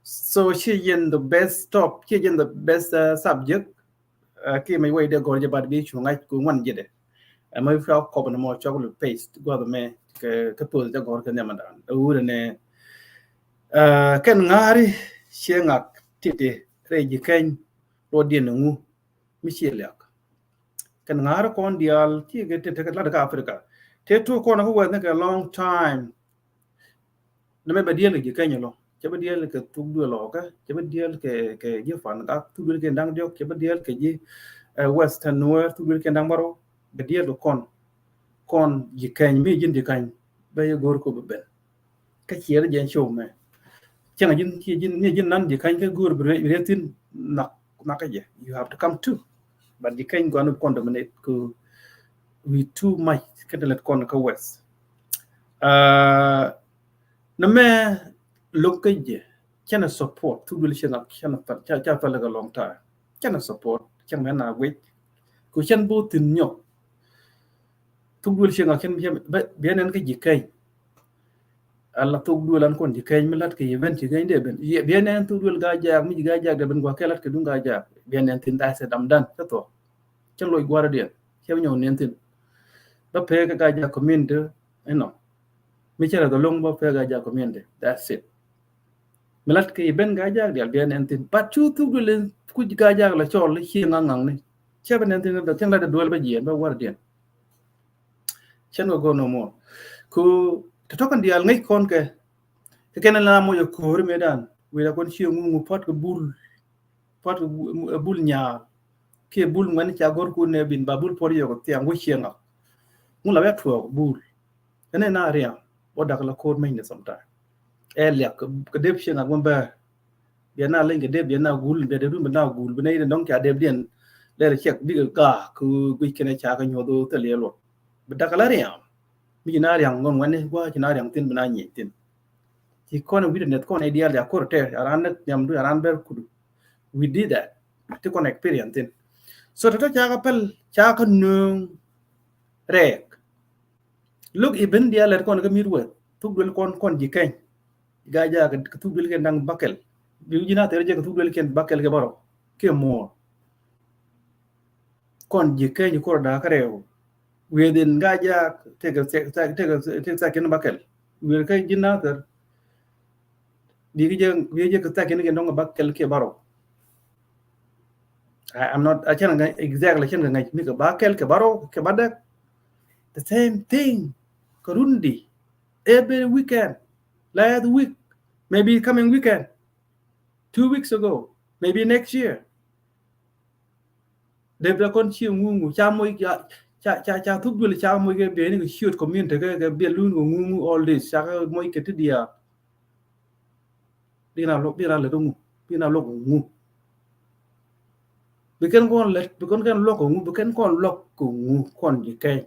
So ci yɛn the best top ci yɛn the best subject. Ki mɛ wei dee gɔr jɛ bat bi cu ŋa̱c ku ŋuan jɛ dɛ. Ɛmɛ fi a kɔp ni mɔ cɔk lu paste guath mɛ kɛ poth jɛ gɔr kɛ nhiam dan ɛ wurɛ nɛ. Kɛn ŋa̱ri ciɛ ŋak titi rɛy ji̱ kɛny ruɔdiɛn ŋu mi ciɛ liak. Kɛn ŋa̱ri kɔn diaal ci kɛ titi kɛ lat kä Africa. Tɛ tu kɔn kä wɛth ni kɛ long time. Nɛ mɛ bɛ diɛl kɛ ji̱ kɛny lɔ cɛ bɛ diɛl kɛ thuk duel lɔkä cɛ bɛ diɛl kɛ kɛ ji̱ fan gak thuk duel kɛ da̱ŋ diɔk cɛ bɛ diɛl kɛ ji̱ western nuɛɛr thuk duel kɛ da̱ŋ bärɔ. Bɛ diɛl kɛ kɔn kɔn ji̱ kɛny mi ji̱n ji̱ kɛny bɛ yɛ go̱o̱r kɔ bɛ ben. Kä ciɛɛr jɛ show mɛ cɛŋ ji̱n ji̱n ni ji̱n nan ji̱ kɛny kɛ go̱o̱r bi rɛ thin nak nak kä jɛ you have to come too. But ji̱ kɛny guan kɔn dominate kɛ we too much kɛ tɛ lɛt kɔn kä west. Nɛ mɛ lo̱k kä jɛ cɛn a support thuk duel cieŋ a cɛn a pɛl ca pɛl kɛ long time. Cɛn a support cɛn mɛ na guic ku cɛn bo thin nyɔk. Thuk duel cieŋ a cɛn biɛ nɛn kä ji̱ kɛny. Ala thuk duel an kɔn ji̱ kɛny mi lat kɛ event ci gɛny dee ben biɛ nɛn thuk duel Gaa Jaak mi ji̱ Gaa Jaak dee ben gua kɛ lat kɛ duŋ Gaa Jaak biɛ nɛn thin da̱a̱ sɛ dam dan cɛ thɔ. Cɛ loc gua̱rä diɛn cɛ bi nyɔk niɛn thin. Bä pek kɛ Gaa Jaak community inɔ. Mi cɛ rɛ dhɔloŋ bä pek Gaa Jaak community. That's it. Mi lat kɛ iben Gaa Jaak dial biɛ niɛn thin but cu thuk duel in kuc Gaa Jaak la cɔl i̱ cie ŋaŋ ŋaŋ ni. Cɛ bi niɛn thin bɛ thiɛŋ lat duel bä jiɛn bä gua̱rä diɛn. Cɛn kɛ go̱r nɔmɔ ku tɛ tɔkɛn dial ŋäc kɔn kɛ. Kɛ kɛn la moc ɛ ko̱ri mëë dan wi̱i̱ la kɔn cie ŋuŋ puɔt kɛ bul. Puɔt bul nyaal kiɛ bul ŋuɛn ca go̱r kun nɛ bin ba bul puɔt yɔk thiaŋ wä cieŋ ŋak. Ŋun la bɛ tuɔɔk bul ɛn ɛ na riaŋ wä dak la ko̱r meny ni sometime. Ɛ liak kɛ dep cieŋ ŋak mɛ bɛ biɛ na leny kɛ dep biɛ na gul biɛ dep dun bi na gul bi na yit dɔŋ ca dep diɛn. Lɛr cɛk bikɛ gaak kɛ guic kɛn ɛ ca kɛ nyuɔth wä thil yɛ luɔt bi dak la riaŋ. Mi ci na riaŋ ŋuan wani gua ci na riaŋ thin bi na nyiec thin. Ci kɔn wi̱i̱ nɛth kɔn ideal ya kor tɛ aran nɛth nyam du aran ber kudu. We did that. Ti kɔn experience thin. So tɔtɔ ca ka pɛl ca ka nööŋ rɛɛk. Look, iben dial lɛt kɔn kä Midwest. Thuk duel kɔn kɔn ji̱ kɛny. Ga ja kɛ thuk duel kɛn daŋ bakɛl. Bi ji̱ na thɛr jɛ kɛ thuk duel kɛn bakɛl kɛ bärɔw kɛ muɔɔr. Kɔn ji̱ kɛny kor da̱a̱ kä rɛw. Within ga ja tekɛ tekɛ tekɛ tekɛ kɛn bakɛl. Wi̱i̱ kä ji̱ na thɛr. Bi ji̱ jɛ bi ji̱ jɛ kɛ thak kɛn kɛn dɔŋ bakɛl kɛ bärɔw. I, I'm not, I can't exactly, I can't ŋa̱c mi kɛ bakɛl kɛ bärɔw kɛ bädäk. The same thing. Kä run di. Every weekend. Last week. Maybe coming weekend. Two weeks ago. Maybe next year. Dee bɛ kɔn ci ŋuŋu ca moc ca ca ca ca thuk duel ca moc kɛ beni kɛ ciöt community kɛ kɛ biɛ lun kɛ ŋuŋu all this ca kɛ moc kɛ ti diaal. Bi na luɔk bi na lɛ kɛ ŋu bi na luɔk kɛ ŋu. Bi kɛn kɔn lɛ bi kɔn kɛn luɔk kɛ ŋu bi kɛn kɔn luɔk kɛ ŋu kɔn ji̱ kɛny.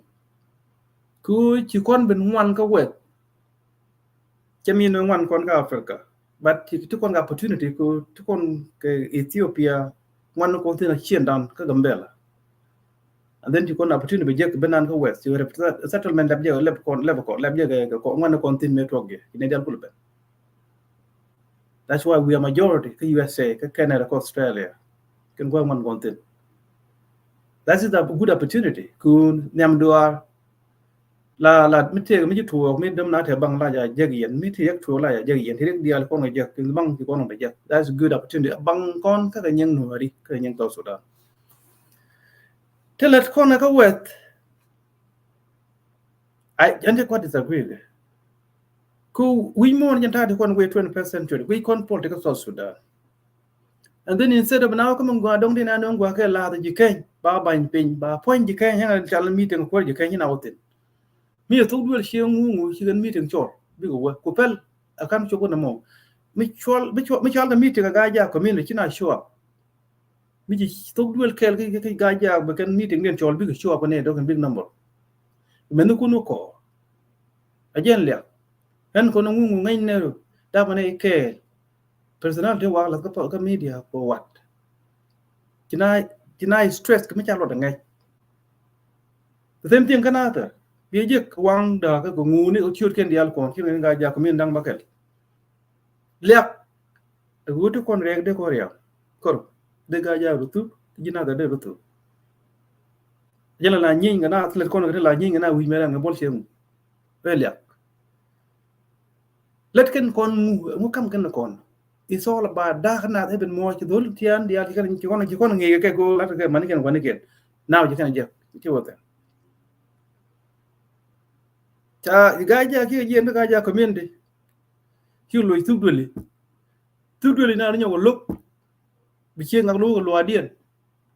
Ku ci kɔn ben ŋuan kä wɛth. Cɛ mi nɔ ŋuan kɔn kä Africa. But ti ti kɔn kä opportunity ku ti kɔn kɛ Ethiopia ŋuan kɔn thin a cien dan kä Gambela. And then ti kɔn opportunity bɛ jek ben nan kä West. Ti rep settlement lɛp jek lɛp kɔn lɛp kɔn lɛp jek kɛ kɔn ŋuan kɔn thin me tuɔk jɛ. Ti ne dial kul ben. That's why we are majority kä U S A kä Canada kä Australia. Kɛn gua̱a̱ ŋuan kɔn thin. That is a good opportunity. Kun nhiam duar. La la mi tëëk mi ci tuɔɔk mi däm na tɛ baŋ la ja jek yɛn mi tëëk tuɔɔk la ja jek yɛn ti rik dial kɔn kɛ jek ti baŋ ti kɔn kɛ jek. That's a good opportunity. Baŋ kɔn kä kɛ nyɛŋ nuɔri kä kɛ nyɛŋ South Sudan. Ti lɛt kɔn kä wɛth. I, ɛn ti kɔn disagree kɛ. Ku wi̱c muɔ̱ɔ̱n jɛn ta̱a̱ ti kɔn wee twenty-first century wi̱c kɔn political South Sudan. And then instead of now coming gua dong din anong gua ke la the ji̱ kɛny ba bany piny ba puɔ̱ny ji̱ kɛny hɛn chal meeting kuɔr ji̱ kɛny na within. Mi thuk duel cie ŋuŋu ci kɛn meeting cɔl bik wɛ ku pɛl a kan cok na mɔ. Mi cɔl mi cɔl mi cɔl ka meeting a ga ja community ci na show up. Mi ci thuk duel kɛl ki ki ga ja bɛ kɛn meeting den cɔl bik show up ne dok in big number. Mɛn kun kɔ. A jɛn liak. Ɛn kɔn ŋuŋu ŋɛny ne ru dap ne kɛɛl. Personality wak lath kä media kɔ wat. Ci na ci na stress kä mi ca luɔt ŋɛc. The same thing kä na thɛ bi jek waŋ da kä ŋuni ciöt ken dial kɔn ci ŋuni ga ja kä min daŋ bakɛl. Liak. Ɛ wut ti kɔn rɛɛk de kɔn riam kɔr de ga ja ruthu. Ji̱ na thɛ de ruthu. Jɛn la la nyiny ŋɛ na thilɛ kɔn ŋɛ la nyiny ŋɛ na wi̱c mɛ la ŋɛ bol cɛ ŋu. Ɛ liak. Lät kɛn kɔn ŋu ŋu kam kɛn kɔn. It's all about dak na thɛ ben mɔ ci dhol tian dial ci kɛn ci kɔn ci kɔn ŋiɛ kɛ ko lat kɛ mani kɛn wani kɛn. Now ci kɛn jɛ ci wä thɛ. Ca ga ja ki jiɛn ga ja community. Ci loc thuk dueli. Thuk dueli na ni nyɔk look. Bi cie ŋak look luadiɛn.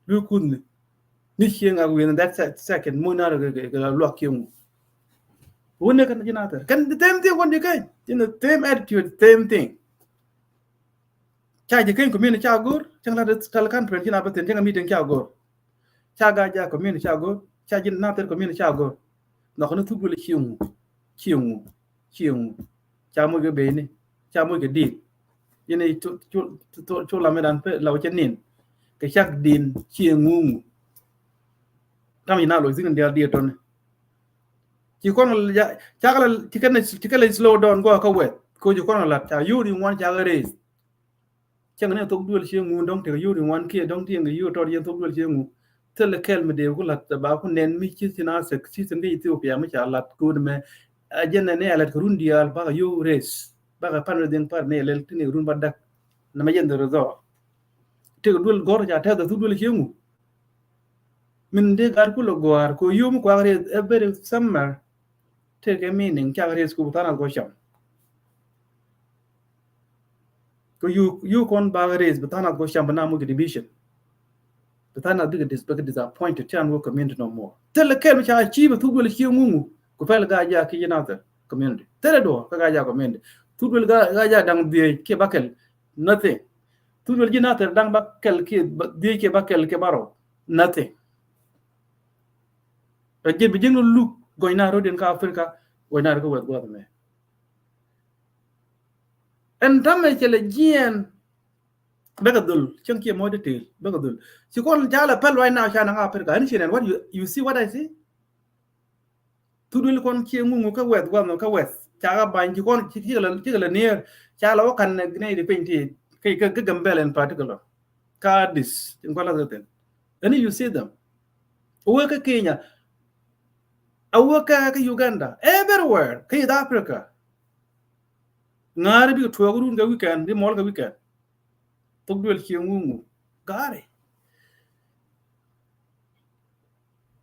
Lu kuthni. Ni cie ŋak within that second moc na kɛ luak cie ŋu. Wun ne kɛn ji̱ na thɛr kɛn the same thing wun ji̱ kɛn ji̱ the same attitude same thing. Ca ji̱ kɛn community ca go̱r cäŋ la tal conference ci na bä thin cäŋ a meeting ca go̱r. Ca ga ja community ca go̱r ca ji̱ na thɛr community ca go̱r. Nhɔk ni thuk wili cie ŋu cie ŋu cie ŋu. Ca moc kɛ beni ca moc kɛ dit. Yini cu la mi dan pe la wä cɛ nin kɛ cak din cie ŋu ŋu. Tam yi na loc thin dial diɛ tɔni. Ci kɔn la ca kala ci kɛn ci kɛn la slow down gua ka wet ko ci kɔn la ca yuri ŋuan ca ka race. Cäŋ ni thok duel cie ŋu dɔŋ tekɛ yuri ŋuan kiɛ dɔŋ tiɛŋ kɛ yuri tɔt yɛn thok duel cie ŋu. Thil kɛl mi dee ku lat ba ku nɛn mi ci thin a sek ci thin kɛ Ethiopia mi ca lat ko̱o̱t mɛ. A jɛn nɛ ni a lat kɛ run diaal bakɛ yuri race bakɛ pan rɛ dhiɛn par ni lɛl ti ni run ba dak. Nɛ mɛ jɛn the result. Tekɛ duel gɔr ca tɛth thok duel cie ŋu. Min dee gaat kulɛ gɔ̱a̱r kɛ yom kuak rieth every summer. Tekɛ meaning cak rieth ku bi tha̱a̱ŋ nath kɔ cam. Kɛ yu yu kɔn bak rieth bi tha̱a̱ŋ nath kɔ cam bi na muc kɛ division. Bi tha̱a̱ŋ nath bikɛ dis bikɛ disappointed can wä community no more. Thilɛ kɛl mi ca achieve thuk duel cie ŋuŋu ku pɛl ga ja ki jinathɛ community thilɛ duɔ kä ga ja community. Thuk duel ga ja daŋ dhiec kiɛ bakɛl nothing. Thuk duel jinathɛ daŋ bakɛl kiɛ dhiec kiɛ bakɛl kiɛ barɔ. Nothing. Ɛ ji̱ bi ji̱n luk gɔny na ro̱diɛn kä Africa. Wec na ri kä wɛth gua̱th mɛ. Ɛn ta̱mɛ cɛ lɛ jiɛɛn. Bäkɛ dhul cäŋ kiɛ mɔ detail bäkɛ dhul. Ci kɔn ca lɛ pɛl right now ca naŋ Africa. Ɛn ci nɛn what you, you see what I see? Thuk duël kɔn ciɛ ŋuŋu kä wɛth gua̱th nɔ kä wɛth ca kä bany ci kɔn ci kɛ lɛ nier ca lɛ wä kan nɛ di piny ti kä Gambel in particular. Kä Addis in kɔn la thil. Ɛn you see them. A wä kä Kenya. A wä kä Uganda. Everywhere kä East Africa. Ŋa̱ri bikɛ tuɔɔk run kɛ weekend bi mɔl kɛ weekend. Thuk duël ciɛ ŋuŋu gaari.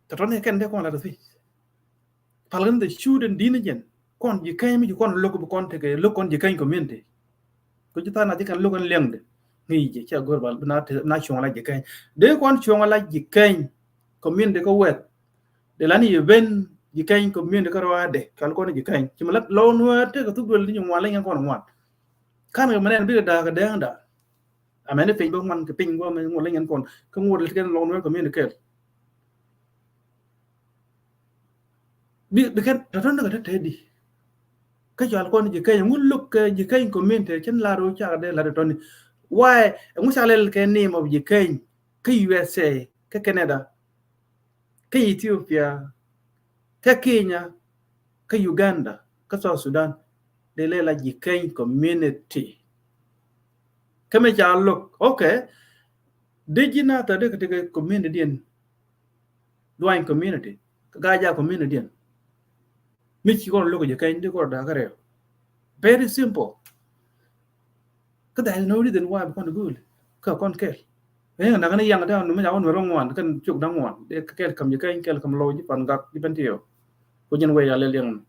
Tɔtɔni kɛn dee kɔn la rɛth wi̱c. Pal kɛn the shoot and diligent kɔn ji̱ keny mi ji̱ kɔn lo̱k bi kɔn tekɛ lo̱k kɔn ji̱ keny community. Ku ji̱ tha̱a̱ŋ na ji̱ kɛn lo̱k kɛn liɛŋdɛ. Ŋi̱i̱c jɛ cɛ go̱r bal bi na cuɔ̱ŋ la ji̱ keny dee kɔn cuɔ̱ŋ la ji̱ keny community kä wɛth. Dee la ni yɛ ben ji̱ keny community kä rɔaadɛ kal kɔn ji̱ keny ci mi la lɔw nuäär tekɛ thuk duël ni nyu ŋuan la nyɛn kɔn ŋuan. Kan kɛ mɛnɛn bikɛ da̱a̱k kɛ dɛŋda. Amɛn ni piny bä ŋuan kɛ piny guɔ mɛ ŋuɔl lɛ nyɛn kɔn kä ŋuɔl lɛ kɛn lɔŋ nuɛr community kɛl. Bi bi kɛn tɔtɔn ni kɛ tɛtɛ di. Kä cɔal kɔn ji̱ kɛny ŋun lo̱k kɛ ji̱ kɛny community cɛn la ro cak dee la tɔtɔn ni. Why ŋu cak lɛl kɛ name of ji̱ kɛny kä U S A kä Canada. Kä Ethiopia, kä Kenya, kä Uganda, kä South Sudan. Dee lɛ la ji̱ keny community. Kä mɛ ca lo̱k, okay. Dee ji̱ na thɛ dee kɛ tekɛ community diɛn. Duany community. Kä gaa ja community diɛn. Mi ci kɔn lo̱k ji̱ keny dee kɔn da̱a̱k kä rɛw. Very simple. Kä there is no reason why bi kɔn go̱o̱l kä kɔn kɛl. Ɛ nakä ni yaŋ da̱a̱n mi ca wä nuɛr ŋuan kɛn cuk da̱ŋ ŋuan dee kɛl kam ji̱ keny kɛl kam low ji̱ pan gak ji̱ ben tiɛw. Ku jɛn wee ya lɛl yaŋ ni.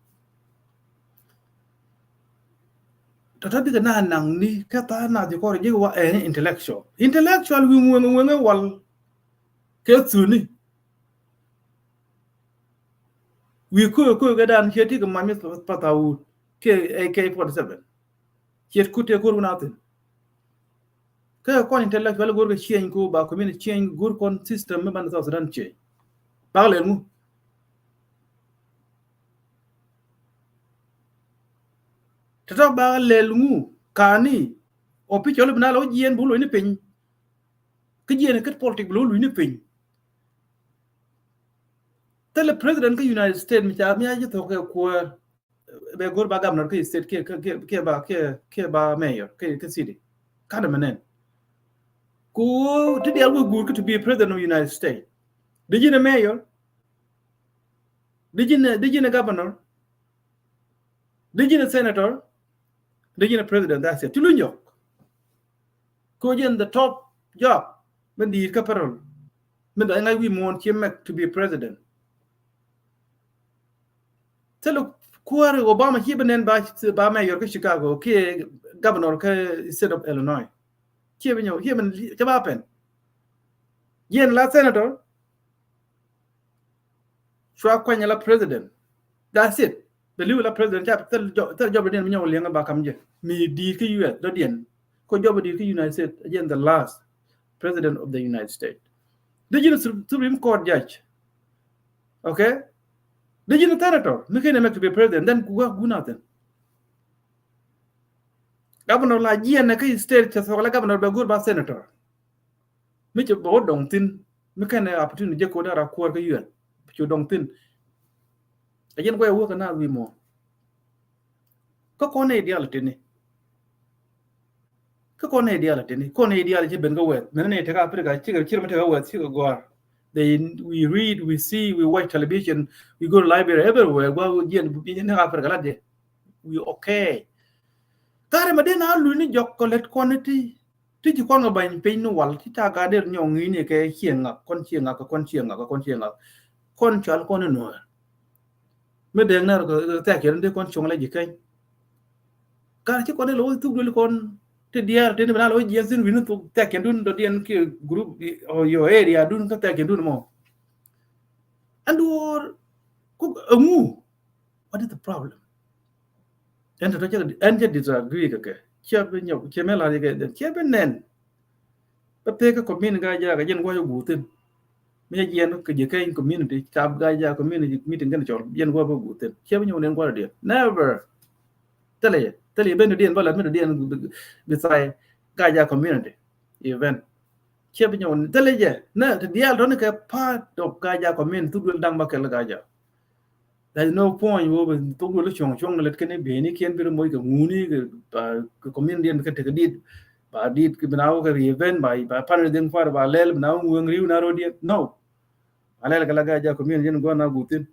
Tɔtɔ bikɛ na naŋ ni kɛ tha̱a̱ŋ nath ji̱ kɔr ji̱ wa ɛ intellectual. Intellectual wi̱i̱ ŋueŋ ŋueŋ wal kɛ thuni. Wi̱i̱ ko̱o̱k ko̱o̱k kɛ dan ciɛ ti kɛ mac mi path a wut kɛ A K forty seven. Ciet kut tëë ko̱r wun a thin. Kä kɔn intellectual go̱r kɛ change ko ba community change go̱r kɔn system mi ban South Sudan change. Bak lɛl ŋu. Tɔtɔ bak lɛl ŋu kani official bi na lɔ jiɛn bu lɔ ni piny. Kä jiɛn kä politic bi lɔ lɔ ni piny. Thilɛ president kä United States mi ca mi a ji̱ thok kɛ kuäär. Bɛ go̱r ba governor kä state kiɛ kiɛ kiɛ ba kiɛ kiɛ ba mayor kä kä city. Kanɛ mɛ nɛn. Ku ti dial wä guur kä to be president of United States. Di ji̱n a mayor. Di ji̱n a di ji̱n a governor. Di ji̱n a senator. Di ji̱n a president, that's it. Ti lu nyɔk. Ko jɛn the top job. Min di̱i̱t kä federal. Min da ŋa̱c wi̱i̱ muɔ̱ɔ̱n ci mek to be president. Thilɛ kuäär Obama ci bi nɛn ba ba mayor kä Chicago kiɛ governor kä state of Illinois. Ci bi nyɔk ci bi ci ba pɛn. Yɛn la senator. Cua kuany la president. That's it. Bɛ li̱w la president ca thil jɔb thil jɔb dɔ̱diɛn mi nyɔk liɛŋ ba kam jɛ mi di̱i̱t kä U S dɔ̱diɛn. Ko jɔb di̱i̱t kä United States again the last president of the United States. Di ji̱n Supreme Court judge. Okay. Di ji̱n senator mi kene mek to be president then ku wak gun athin. Governor la jiɛn kä state ca thok la governor bɛ gur ba senator. Mi cɛ bɛ wä dɔŋ thin mi kɛn ɛ opportunity jɛ koda ra kuɔr kä yuɛl. Cu dɔŋ thin. Ɛ jɛn guɛ wä kɛ na wi̱i̱ mɔ. Kä kɔn nɛ dial tini. Kä kɔn nɛ dial tini kɔn nɛ dial ci ben kä wɛth mɛn nɛ tɛk Africa cikɛ cir mi tɛk wɛth cikɛ gɔar. They we read, we see, we watch television, we go to library everywhere. Gua jiɛn ni Africa la de. We okay. Karɛ mɛ den a luny ni jɔk kɔ lɛt kɔn ni ti ti ci kɔn kɛ bany piny ni wal ti ta ga der nyɔŋ ŋi̱i̱ni kɛ cieŋ ŋak kɔn cieŋ ŋak kɔn cieŋ ŋak kɔn cieŋ ŋak. Kɔn cual kɔn ni nuɔr. Mi dee ŋa̱r kɛ thɛk yɛn dee kɔn cuɔŋ lɛ ji̱ keny. Kar ci kɔn ilɛ wä thuk duël kɔn ti diaar ti ni bi na lɛ wä jiɛn thin wi̱n thuk thɛk yɛn dun dɔ̱diɛn ki group ɔ yɔ area dun kä thɛk yɛn dun mɔ. Ɛn duɔ̱ɔ̱r kuk ɛŋu. What is the problem? Ɛn tɔ̱tɔ̱ cɛ ɛn cɛ disagree kɛ kɛ ciɛ bi nyɔk ciɛ mɛ la yɛ kɛ ciɛ bi nɛn. Bä pek kä community ka jɛ kɛ jɛn gua̱c ɛ guuthin. Mi jɛ jiɛn kɛ Jikäny community, kap Gaa-jaak community meeting kɛn cɔl, yɛn guɔ bä guth thi̱n. Ciɛ bi nyɔk nɛn gua̱r diɛn. Never. Thilɛ yɛ, thilɛ yɛ ben diɛn bä lat mi diɛn bi, bi, bi thai Gaa-jaak community event. Ciɛ bi nyɔk, thilɛ yɛ, nɛ ti diaal tɔni kɛ part of Gaa-jaak community, thuk duel da̱ŋ bä kɛl Gaa-jaak. There is no point wä bi thuk duel cuɔ̱ŋ cuɔ̱ŋ lät kɛn i̱ beni kiɛn bi ri moc kɛ ŋuni kɛ, ba, kɛ community diɛn kɛ tekɛ dit. Ba dit kɛ bi na wä kɛ event, ba, ba pan ri dhiɛn kua̱r, ba lɛl, bi na wä ŋueŋ riw na rɔ diɛn. No. A lɛl kɛ la Gaa-jaak community jɛn gua̱n a guth thi̱n.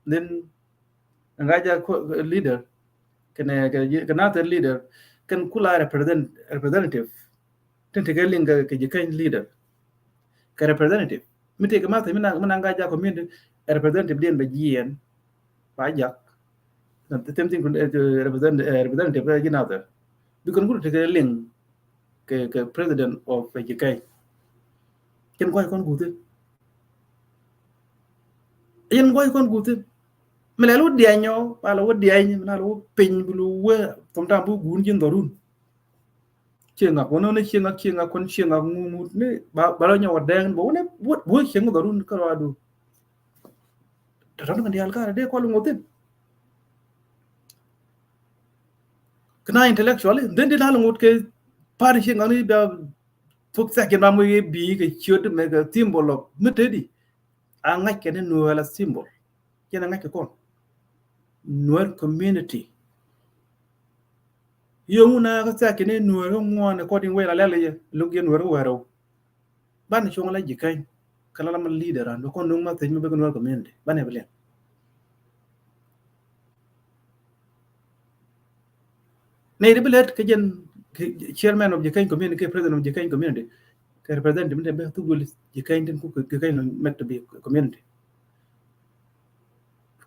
Then Gaa-jaak co-, leader kɛnɛ, kɛ, kɛ Nathir leader kɛn kula represent, representative. Tin tekɛ liŋ kɛ, kɛ Jikäny leader kɛ representative. Mi tekɛ Nathir mi na, mi na Gaa-jaak community representative diɛn bɛ jiɛn ba jak. Na the same thing, eh, represent, eh, representative, eh, ji̱ Nathir. Bi kɛn kula tekɛ liŋ kɛ, kɛ president of, eh, Jikäny. Kɛn gua̱c kɔn guthi. Yɛn gua̱c kɔn guthi. Mi lɛl wä diɛny ɔ, ba lɛ wä diɛny, mi na lɛ wä piny, bi lu wä, thom tam bi gun ji̱n dhɔrun. Cieŋ ŋak, wä nɔni cieŋ ŋak, cieŋ ŋak, kɔn cieŋ ŋak ŋu mut ni, ba, ba lɛ nyɔk wä dɛŋ, ba wä ni, wä, wä cieŋ dhɔrun kärɔadu. Tɔtɔn kɛn diaal karɛ dee kɔl ŋothin. Kɛ na intellectually, then di na lɛ ŋot kɛ party cieŋ ŋak ni ba thuk thɛk kɛn ba moc kɛ bi kɛ ciöt mɛ kɛ symbol of mi tedi. A ŋa̱c kɛn ni Nuäär la symbol. Kɛn a ŋa̱c kɛ kɔn. Nuäär community. Yio̱ŋ wun a kä thɛk kɛn ni Nuäär kä ŋuan according way la lɛl yɛ. Lo̱k yɛ Nuäär kä wɛrɛw. Banɛ cuɔ̱ŋ la Jikäny. Kä la la ma leader an. Bɛ kɔn nuŋ ma thec mi bɛ kɛ Nuäär community. Banɛ bi liɛŋ. Nɛy ti bi lät kä jɛn, kɛ chairman of Jikäny community, kɛ president of Jikäny community, kɛ representative mi te bɛ thuk duel Jikäny tin ku Jikäny lɔ mek to be community.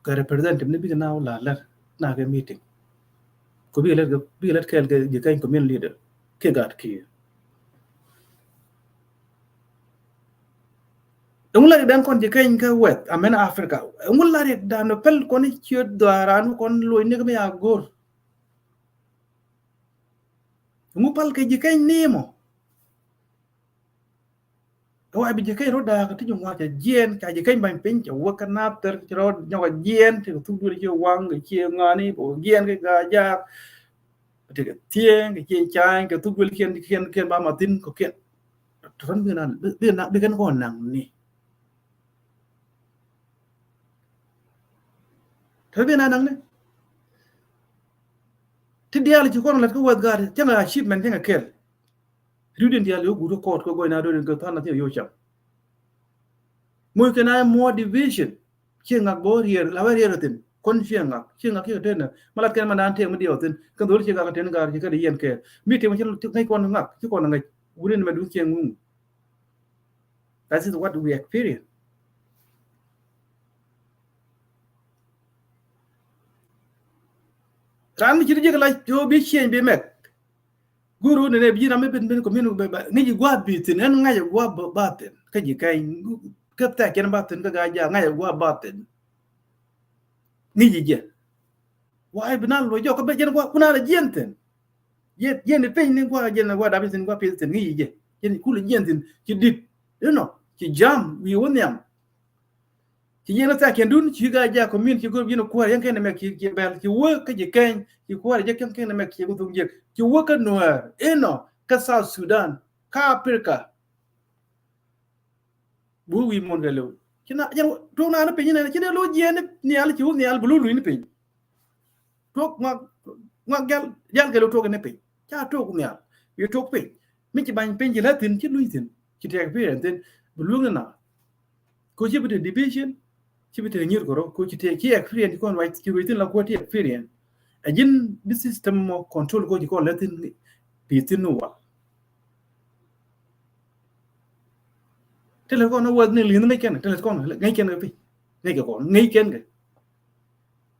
Kɛ representative ni bikɛ na wä la lät na kɛ meeting. Ku bikɛ lät, bikɛ lät kɛɛl kɛ Jikäny community leader kɛ gat kiɛ. Ɛŋu la riɛk dan kɔn Jikäny kä West, amɛn Africa. Ɛŋu la riɛk dan päl kɔn i̱ ciöt dhɔaaran kɔn loc ni kä mi a go̱r. Ɛŋu päl kɛ Jikäny ni mɔ. Ɛ wa bi Jikäny rɔ da̱a̱k ti ji̱ ŋuak ca jiɛɛn, ca Jikäny ba̱ny piny, ca wä kä Nathir, ci rɔ nyɔk a jiɛɛn, ti kɛ thuk duel ci waŋ, kɛ ci ŋani, bɛ wä jiɛɛn kɛ Gaa-jaak. Ti kɛ thieŋ, kɛ ci ca̱a̱ny, kɛ thuk duel kiɛn, kiɛn, kiɛn ba ma thi̱n, kɛ kiɛn. Tɔ̱tɔ̱n bi na, bi na, bi kɛn kɔn naŋ ni. Tɔ̱tɔ̱n bi na naŋ ni. Ti diaal ci kɔn lät kä West Gat, cäŋ a achievement, cäŋ a kɛl. Riwdin diaal yo̱ guut kä court kä gɔɔy na do̱rin kä tha̱a̱n na thi̱n yo̱ cam. Muc kɛn a more division. Ciɛ ŋak bä riɛr, la bä riɛr thi̱n. Kɔn ciɛ ŋak, ciɛ ŋak ciɛ tɛn. Ma lat kɛn ma naan tɛk mi diɛw thi̱n. Kɛn dhol ciɛ ŋak tɛn gar ciɛ kɛn yɛn kɛ. Mi tɛk mi ciɛ ŋäc kɔn ŋak, ciɛ kɔn ŋäc. Wuni ni mɛ duŋ ciɛ ŋuŋ. That is what we experience. Raan mi ci di jek la cɔ bi ciɛny bi mɛk. Guru ni ne bi ram mi ben ben community bɛ ba ŋi̱ci gua̱a̱th bi thi̱n, ɛn ŋa̱c gua̱a̱th ba thi̱n. Kä Jikäny kä thɛk kɛn ba thi̱n kä Gaa-jaak ŋa̱c gua̱a̱th ba thi̱n. Ŋi̱ci jɛ. Why bi na luɔc jɔk kä ben jɛn gua̱a̱th kun a la jiɛn thi̱n. Jiɛn, jiɛn i̱ piny ni gua̱a̱th jɛn gua̱a̱th dap i̱ thi̱n gua̱a̱th pith thi̱n ŋi̱ci jɛ. Jiɛn kul jiɛn thi̱n ci dit. You know, ci jam wi̱i̱ wä nhiam. Ci yɛn a thak kɛn dun ci Gaa-jaak community ci group yɛn a kuäär yɛn kɛn a mɛk ci, ci bɛl ci wä kä Jikäny ci kuäär jɛ kɛn kɛn a mɛk ci guthuk jek ci wä kä Nuäär inɔ kä South Sudan kä Africa. Bu wi̱i̱ muɔ̱n kɛ lo̱w ci na jɛn tuɔk na ni piny inɛ ci dee lo̱w jiɛɛn ni nhial ci wä nhial bi lo̱w luny ni piny. Tuɔk ŋuak, ŋuak jal, jal kɛ lo̱w tuɔk ni piny ca tuɔk nhial wi̱i̱ tuɔk piny. Mi ci bany piny ci lä thi̱n ci luny thi̱n ci tɛk pi̱i̱ ɛn thi̱n bi luäŋ ni na. Ko ci bi te division, ci bi te nyir koro, ko ci te, ci experience kɔn ruac, ci ruac thin la kuɔ ti experience. A jin bi system mɔ control ko ci kɔn la thin, bi thin wal. Te le kɔn wal ni lin ngai kɛn, te le kɔn ngai kɛn ke pi. Ngai ke kɔn, ngai kɛn ke.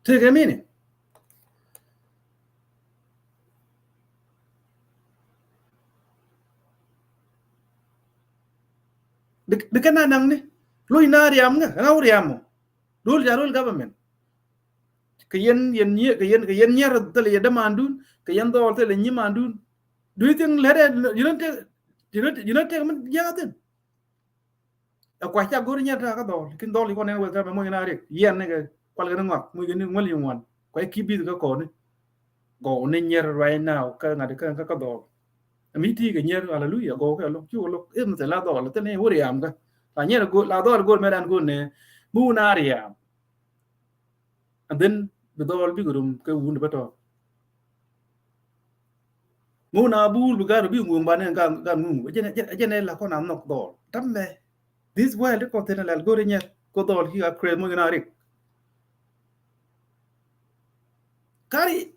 Te ke mini. Bi, bi kɛn a naŋni lo̱c na riam ŋä, ɛn a wä riam mɔ. Rol ja rol government. Kɛ yɛn, yɛn nyier, kɛ yɛn, kɛ yɛn nyier thilɛ yɛ dämandun, kɛ yɛn dhɔɔl thilɛ nyimandun. Do you think lɛt ɛ, you don't take, you don't, you don't take min jiath in? Ɛ kua ca go̱r nyɛr ta kä dhɔl, lakin dhɔl ikɔn nɛn weth ta mɛ moc na rik. Yɛn ni kɛ kual kɛ ni ŋɔak, moc kɛ ni ŋuäl yi ŋuan. Kua ki bith kä kɔni. Gɔw ni nyɛr right now, kä ŋa̱t kä, kä, kä dhɔl. Ami ti kɛ nyɛr, hallelujah, gɔw kɛ lo̱k, cu lo̱k. Im thɛ la dhɔl, thɛ ni wur yam kä. La nyɛr go̱r, la dhɔl go̱r mɛ dan go̱r nɛ. Mu na riam. And then bi dhɔl bi kɛ rum kɛ wun bä tɔ. Ŋun a bul bi gar bi ŋuŋ ba ne gan, gan ŋuŋ. Jɛn, jɛn, jɛn la kɔn a nhɔk dhɔl. Ta̱mɛ. This world kɔ thin a lɛl go̱ri nyɛ. Ko dhɔl ki a kre mo gina rik. Kari,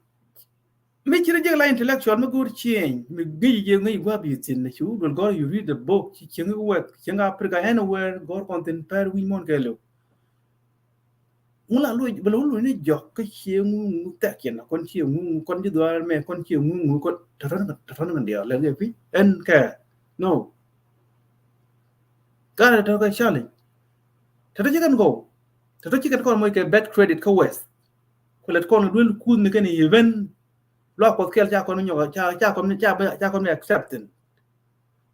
mi ci ri jek la intellectual mi go̱r change, mi ŋi̱i̱c jɛ ŋi̱i̱c gua̱a̱p yi thin, ci wut wel gɔr, you read the book, ci cieŋ wek, cieŋ Africa anywhere, gɔr kɔn thin pɛr wi̱c muɔ̱n kɛ liw. Ŋu la lo̱c, bɛ lo̱c lo̱c ni jɔk kä cie ŋu ŋu thɛk yɛn, kɔn cie ŋu ŋu, kɔn ji̱ dhuaar mɛ, kɔn cie ŋu ŋu, kɔn tɔ̱tɔ̱ ni, tɔ̱tɔ̱ ni kɛn diaal lɛ kɛ pi̱. Ɛn kɛ, no. Gat tɔ̱tɔ̱ kɛ challenge. Tɔ̱tɔ̱ ci kɛn gɔw. Tɔ̱tɔ̱ ci kɛn kɔn moc kɛ bad credit kä West. Ku lɛt kɔn duel kuth ni kɛn event. Luak Kuɔth kɛl ca kɔn nyɔk, ca, ca kɔn, ca, ca kɔn accepting.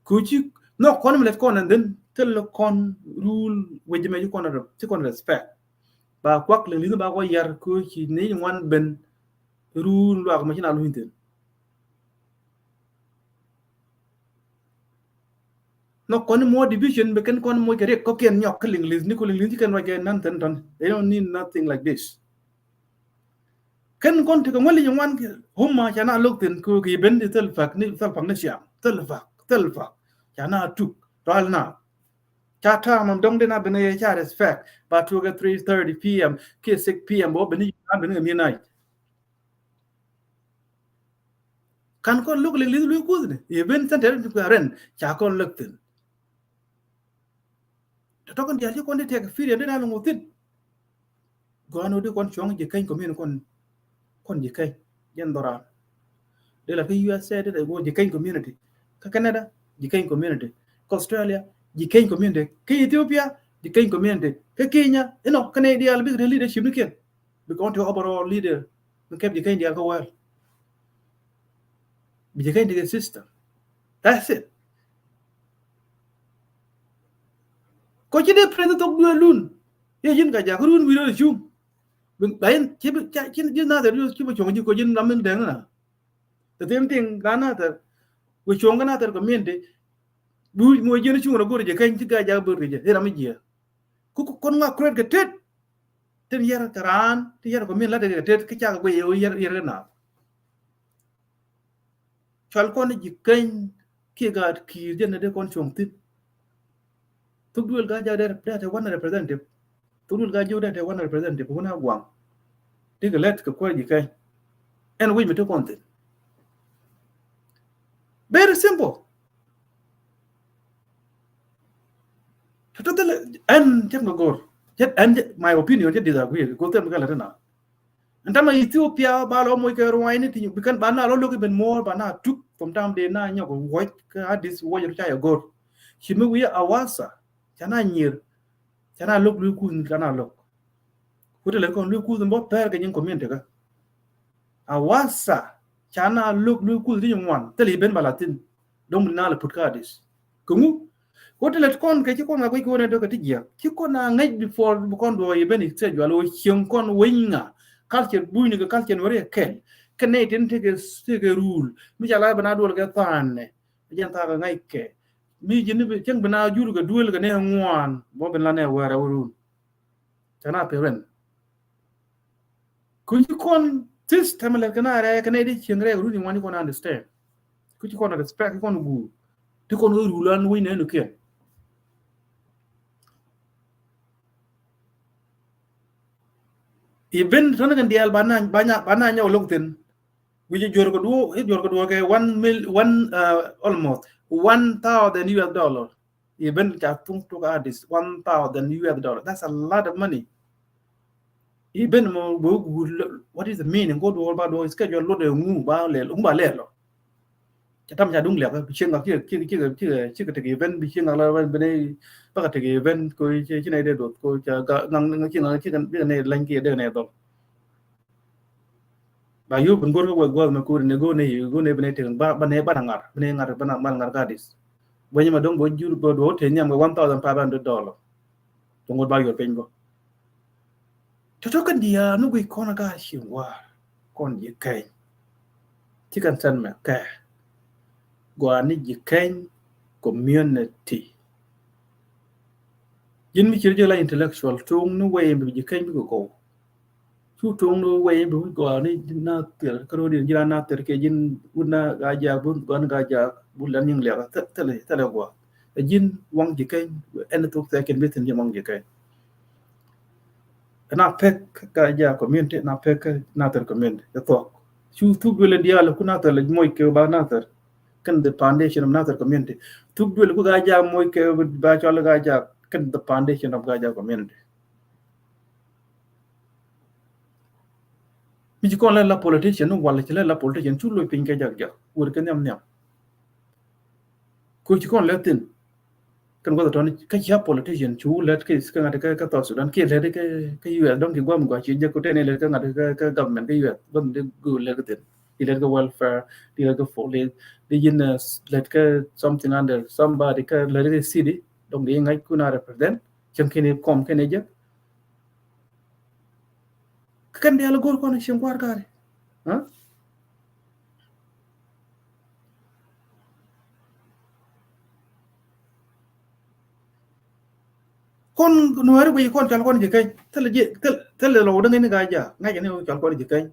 Ku ci nhɔk kɔn mi lɛt kɔn and then thil kɔn rule wec mɛ ci kɔn re-, ci kɔn respect. Ba kuak liŋ liŋ ba kɔ yar ku ci ni ŋuan ben rule luak mɛ ci na luny thin. Nhɔk kɔn more division bi kɛn kɔn moc kɛ riɛk kɔkiɛn nyɔk kä liŋ liŋ ni ku liŋ liŋ ci kɛn ruac kɛ nan thin tɔn. They don't need nothing like this. Kɛn kɔn ti kɛ ŋuɛli ŋuan kɛ huma ca na lo̱k thin ku kɛ ben ti thil pak ni thil pak ni siam thil pak thil pak ca na tuk ral na ca ta̱a̱ mam dɔŋ di na ben yɛ ca respect ba tuɔk kɛ three thirty p m kiɛ six p m bɔ ben yi na ben kɛ midnight. Kan kɔn lo̱k liŋ liŋ luy kuth ni yɛ ben center ti kua ren ca kɔn lo̱k thin. Tɔ̱tɔ̱ kɔn diaal ci kɔn di tɛk experience di na loŋ wä thin. Gɔaa ni wä di kɔn cuɔ̱ŋ ji̱ keny community kɔn, kɔn ji̱ keny jɛn dhɔran. Di la kä U S A di la wä ji̱ keny community. Kä Canada ji̱ keny community. Kä Australia ji̱ keny community. Kä Ethiopia ji̱ keny community. Kä Kenya inɔ kä nɛy diaal bik ri leadership ni kiɛn. Bi kɔn ti overall leader mi kɛp ji̱ keny diaal kä world. Bi ji̱ keny ti kɛ system. That's it. Ko ci dee president thok duel lun. Ye yin ka jak run wi̱i̱ rɔ cuŋ. Ba yin ci bi ca ci ji̱ nathɛr ci bi cuɔ̱ŋ ji̱ ko ji̱ ram min dɛŋ na. The same thing la nathɛr. Wi̱i̱ cuɔ̱ŋ kä nathɛr community. Bi wi̱i̱ muɔ ji̱ ni cuŋ rɔ go̱r ji̱ keny ci ka jak bi ri̱c ji̱ ram mi ji̱. Ku kɔn ŋa create kɛ tet. Tin yɛr kɛ raan tin yɛr kɛ min la dee kɛ tet kä cak guiy yɛ yɛr yɛr kɛ naath. Cual kɔn ji̱ keny kiɛ gaat ki̱i̱r jɛn ni dee kɔn cuɔ̱ŋ thi̱n. Thuk duël gaat jak dee dee te one representative. Thuk duël gaat jiök dee te one representative wun a guaŋ. Dikɛ lɛt kɛ kuäär ji̱ keny. Ɛn wi̱c mi te kɔn thi̱n. Very simple. Tɔ̱tɔ̱ thilɛ ɛn cäŋ kɛ go̱r cä ɛn my opinion cä disagree kɛ go̱r thil mi kɛ lɛ ti na. Ɛn tamɛ Ethiopia ba lɔ moc kɛ ruany ni ti bi kɛn ba na lɔ lo̱k iben muɔ̱ɔ̱r ba na tuk thom tam dee na nyɔk wuɔc kɛ a dis wuɔc ru ca yɛ go̱r. Ci mi wi̱i̱ Awasa ca na nyier ca na lo̱k lui̱ kuth ni ca na lo̱k. Ku te lɛ kɔn lui̱ kuth ni bä pɛr kɛ nyin community kä. Awasa ca na lo̱k lui̱ kuth ni nyin ŋuan thil iben ba la thin. Dɔ̱ŋ mi na lɛ put kä a dis. Kä ŋu? Ko ti lɛ ti kɔn kɛ ci kɔn a guic kɛ wä nɛ dɔ̱k kɛ ti jiɛk. Ci kɔn a ŋäc before bi kɔn duɔɔk iben i thɛ jual wä cieŋ kɔn wec ŋa. Culture buny ni kɛ culture ni wä riɛ kɛl. Kɛ nɛy tin tekɛ, tekɛ rule. Mi ca la bi na duɔl kɛ tha̱a̱n nɛ. Jɛn tha̱a̱ kɛ ŋa̱c kɛ. Mi ji̱n bi cieŋ bi na jur kɛ duel kɛ nɛ ŋuan. Bɔ bi la nɛ wɛrɛ wä rule. Cɛ na peren. Ku ci kɔn system lɛ kɛ na rɛ kɛ nɛ di cieŋ rɛ runi ŋuan ci kɔn understand. Ku ci kɔn respect kɔn gu. Ti kɔn wä rulan wi̱ny nɛ nu kiɛn. Iben tɔn kɛ diaal ba na, ba na, ba na nyɔk lo̱k thin. Wi̱c juɔr kɛ duɔ, juɔr kɛ duɔ kɛ one mil, one, uh, almost one thousand U S dollar. Iben ca thuŋ tuk adis one thousand U S dollar. That's a lot of money. Iben mɔ bɛ wä guur, what is the meaning? Ŋu duɔl ba duɔl schedule lot ɛ ŋu ba lɛl, ŋu ba lɛl lɔ. Ca tam ca duŋ liak bi cieŋ ŋak ci, ci, ci, ci, ci kɛ tek iben bi cieŋ ŋak la ben, ben bakɛ tek iben ko ci, ci nɛ dee duɔth ko ca ŋak, ŋak ci ŋak ci kɛ bi kɛ nɛ lany ki dee kɛ nɛ dhɔl. Ba yop in go̱r kä wek gua̱th mɛ kuri ni go̱r ni, go̱r ni bi ni tek ba, ba ni, ba na ŋar, bi ni ŋar, ba na, ba na ŋar ka dis. Buɔ̱ny ma dɔ̱ŋ bä jur bä duɔ̱k te nhiam kɛ one thousand five hundred dollar. Dɔ̱ŋ wä ba yuɔr piny bä. Tɔ̱tɔ̱ kɛn diaal ni guic kɔn a gaat Cieŋ Gua̱a̱r kɔn ji̱ kɛny. Ci kɛn sɛn mɛ kɛ gɔaa ni ji̱ kɛny community. Ji̱n mi ci rɔ jɛ la intellectual tuŋ ni wee in bi ji̱ kɛny bikɛ kɔw. Cu tuŋ ni wee in bi wi̱c gɔaa ni Nathir kä ro̱diɛn ji̱n a Nathir kɛ ji̱n wut na Gaa-jaak, wut gɔaa ni Gaa-jaak, wut lɛn nyiŋ liak thilɛ, thilɛ gɔaa. Ɛ ji̱n waŋ ji̱ kɛny, ɛn thok thɛɛk kɛn bi thi̱n ji̱n waŋ ji̱ kɛny. Na pek Gaa-jaak community, na pek Nathir community, ɛ thuɔk. Cu thuk duël diaal ku Nathir lɛ moc kɛ ba Nathir kɛn the foundation of Nathir community. Thuk duël ku Gaa-jaak moc kɛ ba cɔl Gaa-jaak kɛn the foundation of Gaa-jaak community. Mi ci kɔn lɛ la politician ni wal ci lɛ la politician cu loc piny kɛ jak jak wër kɛ nhiam nhiam. Ku ci kɔn lɛ thin kɛn guath tɔn kä cia politician cu lɛt kɛ kä ŋa̱t kä kä South Sudan kiɛ lɛt kä kä U S dɔŋ ki guam gua ci jek ku tɛn lɛt kä ŋa̱t kä kä government kä U S guam di gu lɛt kä thin di lɛt kä welfare di lɛt kä police di yin lɛt kä something under somebody kä lɛt kä city dɔŋ di ŋa̱c ku na represent cɛŋ kɛn kɔm kɛn jek. Kä kɛn diaal go̱r kɔn Cieŋ Gua̱a̱r gari. Kɔn Nuääri guic kɔn cɔal kɔn ji̱ kɛny thilɛ ji̱ thilɛ lɔw däŋ in Gaa-jaak ŋa̱c ni cɔal kɔn ji̱ kɛny.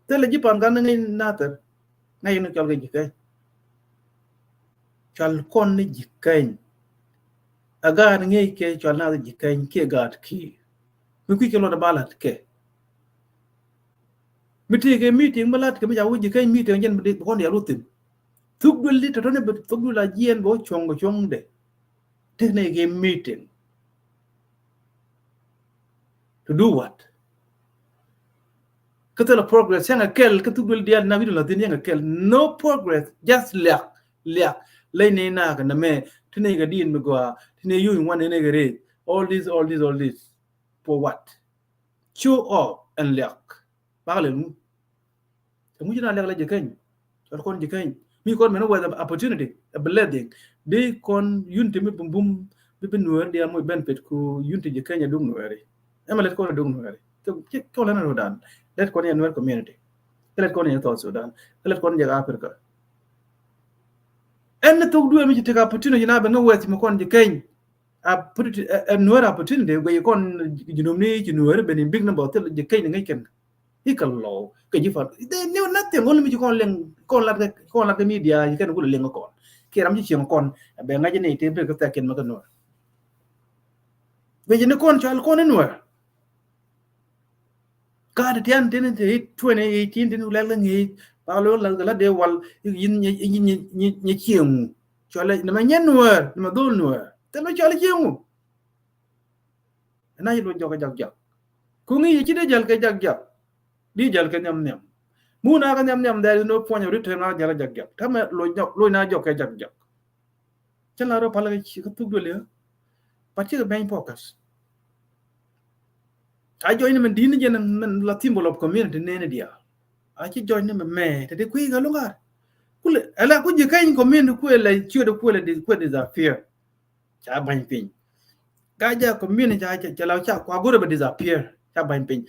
Thilɛ ji̱ Pan Gak ni ŋäc Nathir ŋäc ni cɔal kɛ ji̱ kɛny. Cɔal kɔn ni ji̱ kɛny. A gaat ŋäc kɛ cɔal Nathir ji̱ kɛny kiɛ gaat kiɛ. Mi kui̱ kɛ luɔt a ba lat kɛ. Mi tëëkɛ meeting mi lat kɛ mi ca wä ji̱ kɛny meeting jɛn bi kɔn diaal wä thi̱n. Thuk duël di tɔ̱tɔ̱ ni bi thuk duël a jiɛn bɛ wä cuɔ̱ŋ kɛ cuɔ̱ŋdɛ. Tëëkɛ ni kɛ meeting. To do what? Kä thilɛ progress cäŋ a kɛl kä thuk duël diaal na wi̱dɛ la thi̱n cäŋ a kɛl. No progress, just liak liak. Ley ni nak nɛ mɛ ti ni kɛ di̱i̱n mi gɔaa ti ni yuny wan ni kɛ rɛy. All this, all this, all this. For what? Show off and liak. Bakɛ lɛ nu. Ɛ ŋu ci na liak la ji̱ kɛny. Cɔl kɔn ji̱ kɛny mi kɔn mɛn wɛth opportunity a blessing. Di kɔn unity mi bum bum bi bi Nuääri diaal moc benefit ku unity ji̱ kɛny a duŋ Nuääri. Ɛmɛ lɛt kɔn a duŋ Nuääri. Kɛ kɔn lɛn a rodan lɛt kɔn a Nuääri community. Kɛ lɛt kɔn a South Sudan. Kɛ lɛt kɔn a Africa. Ɛn ni thok duëë mi ci tek opportunity na bɛ ŋä wɛth mi kɔn ji̱ kɛny. A put it, a, a Nuääri opportunity guic kɔn ji̱ nom ni ci Nuääri ben in big number thil ji̱ kɛny ni ŋäc kɛn. I̱ kɛ lɔw kɛ ji̱ fan. They knew nothing, only mi ci kɔn liŋ kɔn lat kɛ kɔn lat kɛ media ci kɛn kulɛ liŋ kɔn. Kiɛ ram ci cieŋ kɔn bɛ ŋa̱c ni te bek kɛ thɛk kɛn mɛ kɛ Nuäär. Guic ni kɔn cɔal kɔn in Nuäär. Gaat tian tin ti twenty eighteen tin lɛl kɛ ŋi̱i̱c ba lo la la dee wal yin yin yin yin cieŋ. Cɔal ni ma nyɛ Nuäär ni ma dhol Nuäär. Thil mi cɔal cieŋ. Ɛn a yi loc jɔk kɛ jak jak. Ku ŋi̱i̱c ci dee jäl kɛ jak jak. Di jäl kɛ nhiam nhiam. Mun a kɛ nhiam nhiam, there is no point of return a jäl kɛ jak jak. Tamɛ loc jɔk loc na jɔk kɛ jak jak. Cä la rɔ pal kɛ ci kɛ thuk duël ya. But ci kɛ bɛny focus. A jɔc ni mɛn di̱n ni jɛn mɛn la symbol of community neni diaal. A ci jɔc ni mɛ mɛ te di kui̱ kɛ luŋar. Kulɛ ɛla ku ji̱ kɛny community kuɛ lɛ ciöt kuɛ lɛ di kuɛ disappear. Ca ba̱ny piny. Gaa-jaak community ca ca la ca kua go̱rɛ bɛ disappear. Ca ba̱ny piny.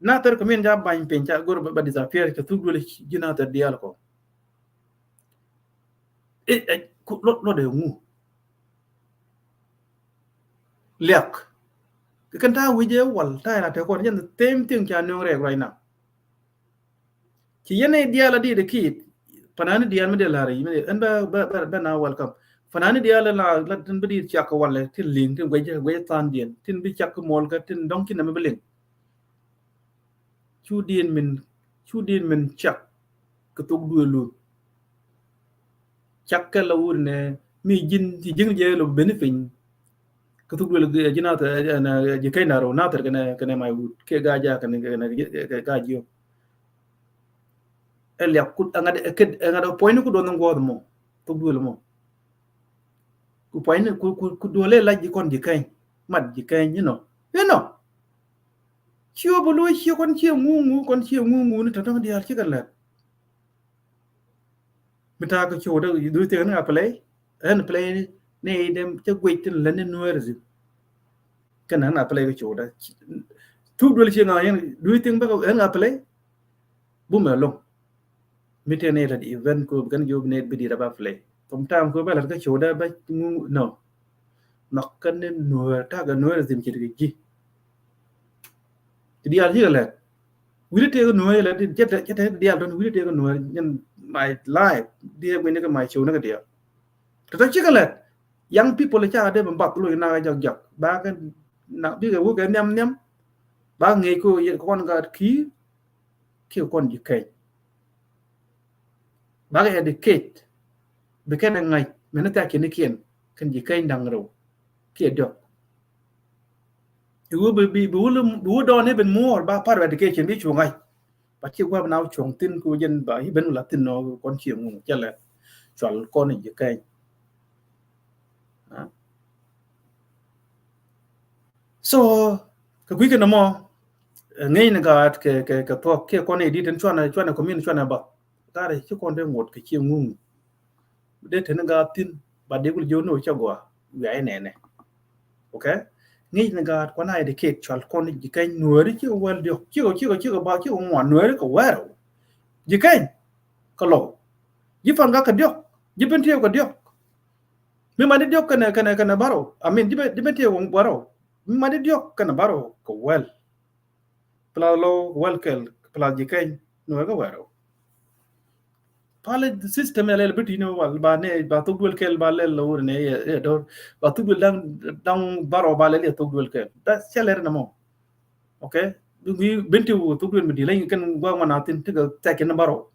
Nathir community ca ba̱ny piny ca go̱rɛ bɛ disappear kɛ thuk duël ji̱ Nathir diaal kɔ. Ɛ ɛ ku luɔt luɔt ɛ ŋu. Liak. Kɛ kɛn ta̱a̱ wi̱c ɛ wal ta̱a̱ in a te kɔn jɛn the same thing ca nööŋ rɛɛk right now. Ci yɛn i̱ diaal a diit ɛ kiit. Fanani diaal mi dee la̱r i̱ mi dee ɛn bɛ bɛ bɛ na welcome. Fanani diaal la la tin bi diit cak kɛ walɛ tin li̱ŋ tin guɛc guɛc than diɛn tin bi cak kɛ muɔl kɛ tin dɔ̱ŋ ci nɛmɛ bi liŋ. Cu diɛn min cu diɛn min cak kɛ thok duëëlu. Cak kɛ la wur nɛ mi ji̱n ci ji̱n jɛ lo beni piny. Kɛ thuk duël ji̱ Nathir ji̱ kɛny na rɔ Nathir kɛnɛ kɛnɛ may wut kɛ Gaa-jaak kɛnɛ kɛnɛ Gaa-jiök. Ɛ liak kut ɛŋat ɛ kɛt ɛŋat ɛ puɔ̱nyni ku duɔth ni guɔth mɔ thuk duël mɔ. Ku puɔ̱nyni ku ku ku duɔl ɛ lac ji̱ kɔn ji̱ kɛny mat ji̱ kɛny inɔ inɔ. Ciö bä lo̱c ciö kɔn ciö ŋu ŋu kɔn ciö ŋu ŋu ni tɔ̱tɔ̱ŋ diaal cikɛ lɛt. Mi ta̱a̱ kɛ cio̱w dee du thiek ni a play. Ɣän play ni dem cä guic tin lät ni Nueerism. Kɛn ɣän a play kɛ codä. Thuk duel ci ŋa yɛn, do you think bä ɣän a play? Bumɛ loŋ. Mi tëë ni lät event ko bi kɛn jop ni bi di rɛ ba play. Sometime ko bä lät kɛ codä bä ŋu, no. Nhɔk kɛn ni Nueer, tak kɛ Nueerism ci kɛ ji̱. Ti diaal cikɛ lɛt. Wi̱ni tëëk Nueer lɛt, cɛ tɛ, cɛ tɛ diaal tɔn wi̱ni tëëk Nueer in my life. Diɛ gui̱ni kɛ my show ni kɛ diaal. Tɔ̱tɔ̱ cikɛ lɛt. Young people ca dee mi bath lo̱c na kɛ jɔk jɔk. Ba kɛ na bikɛ wä kɛ nhiam nhiam. Ba ŋi̱i̱c ko yɛ kɔn gat ki̱i̱r. Kiɛ kɔn ji̱ keny. Bakɛ educate. Bi kɛn ɛ ŋa̱c mɛn ni thɛk kɛn ikiɛn kɛn ji̱ keny da̱ŋ rɛw kiɛ diɔ̱k. Iwu bi, bi, bi wul, bi wul dɔɔn i̱ ben muɔɔr ba part of education bi cu ŋa̱c. Ba ci gua̱p na cuɔ̱ŋ thi̱n ku jɛn ba i̱ ben wula thi̱n nɔ kɔn ci ŋuŋ cɛ lɛ cual kɔn ji̱ keny. Ah. So kɛ kui̱ kɛ nɔmɔ, eh, ŋi̱i̱c ni gaat kɛ, kɛ, kɛ thuɔ̱k kiɛ kɔn i̱ di̱t in cuanɛ, cuanɛ community cuanɛ bath. Gaat ci kɔn dee ŋot kɛ ci ŋuŋ. Dee te ni gaat thi̱n ba dee kul ji̱ wä ni wä cɛ gɔaa wiaa inɛnɛ. Okay? Ŋi̱i̱c ni gaat kuan a educate cual kɔn ji̱ keny Nueeri cikɛ wäl diɔ̱k, cikɛ, cikɛ, cikɛ ba, cikɛ ŋuan Nueeri kɛ wɛɛr. Ji̱ keny kɛ lɔw. Ji̱ Pangak kɛ diɔ̱k. Ji̱ Bentiu kɛ diɔ̱k. Mi mani diɔ̱k kɛnɛ, kɛnɛ, kɛnɛ bärɔw. I mean, ji̱ Be-, ji̱ Bentiu kɛ bärɔw. Mi mani diɔ̱k kɛnɛ bärɔw kɛ wäl. Plus lɔw kɛ wäl kɛl, plus ji̱ keny Nueeri kɛ wɛɛr. Pal system ɛ lɛl bi ti̱n wal ba nɛ, ba thok duel kɛl ba lɛl lɔw nɛ yɛ, yɛ dor. Ba thok duel da̱ŋ, da̱ŋ bärɔw ba lɛl yɛ thok duel kɛl. That's cɛ lɛr nɛ mɔ. Okay? Bi, bi, Bentiu thok duel mi di lɛ kɛn gua̱a̱k ma na thi̱n ti kɛ thɛk kɛn bärɔw.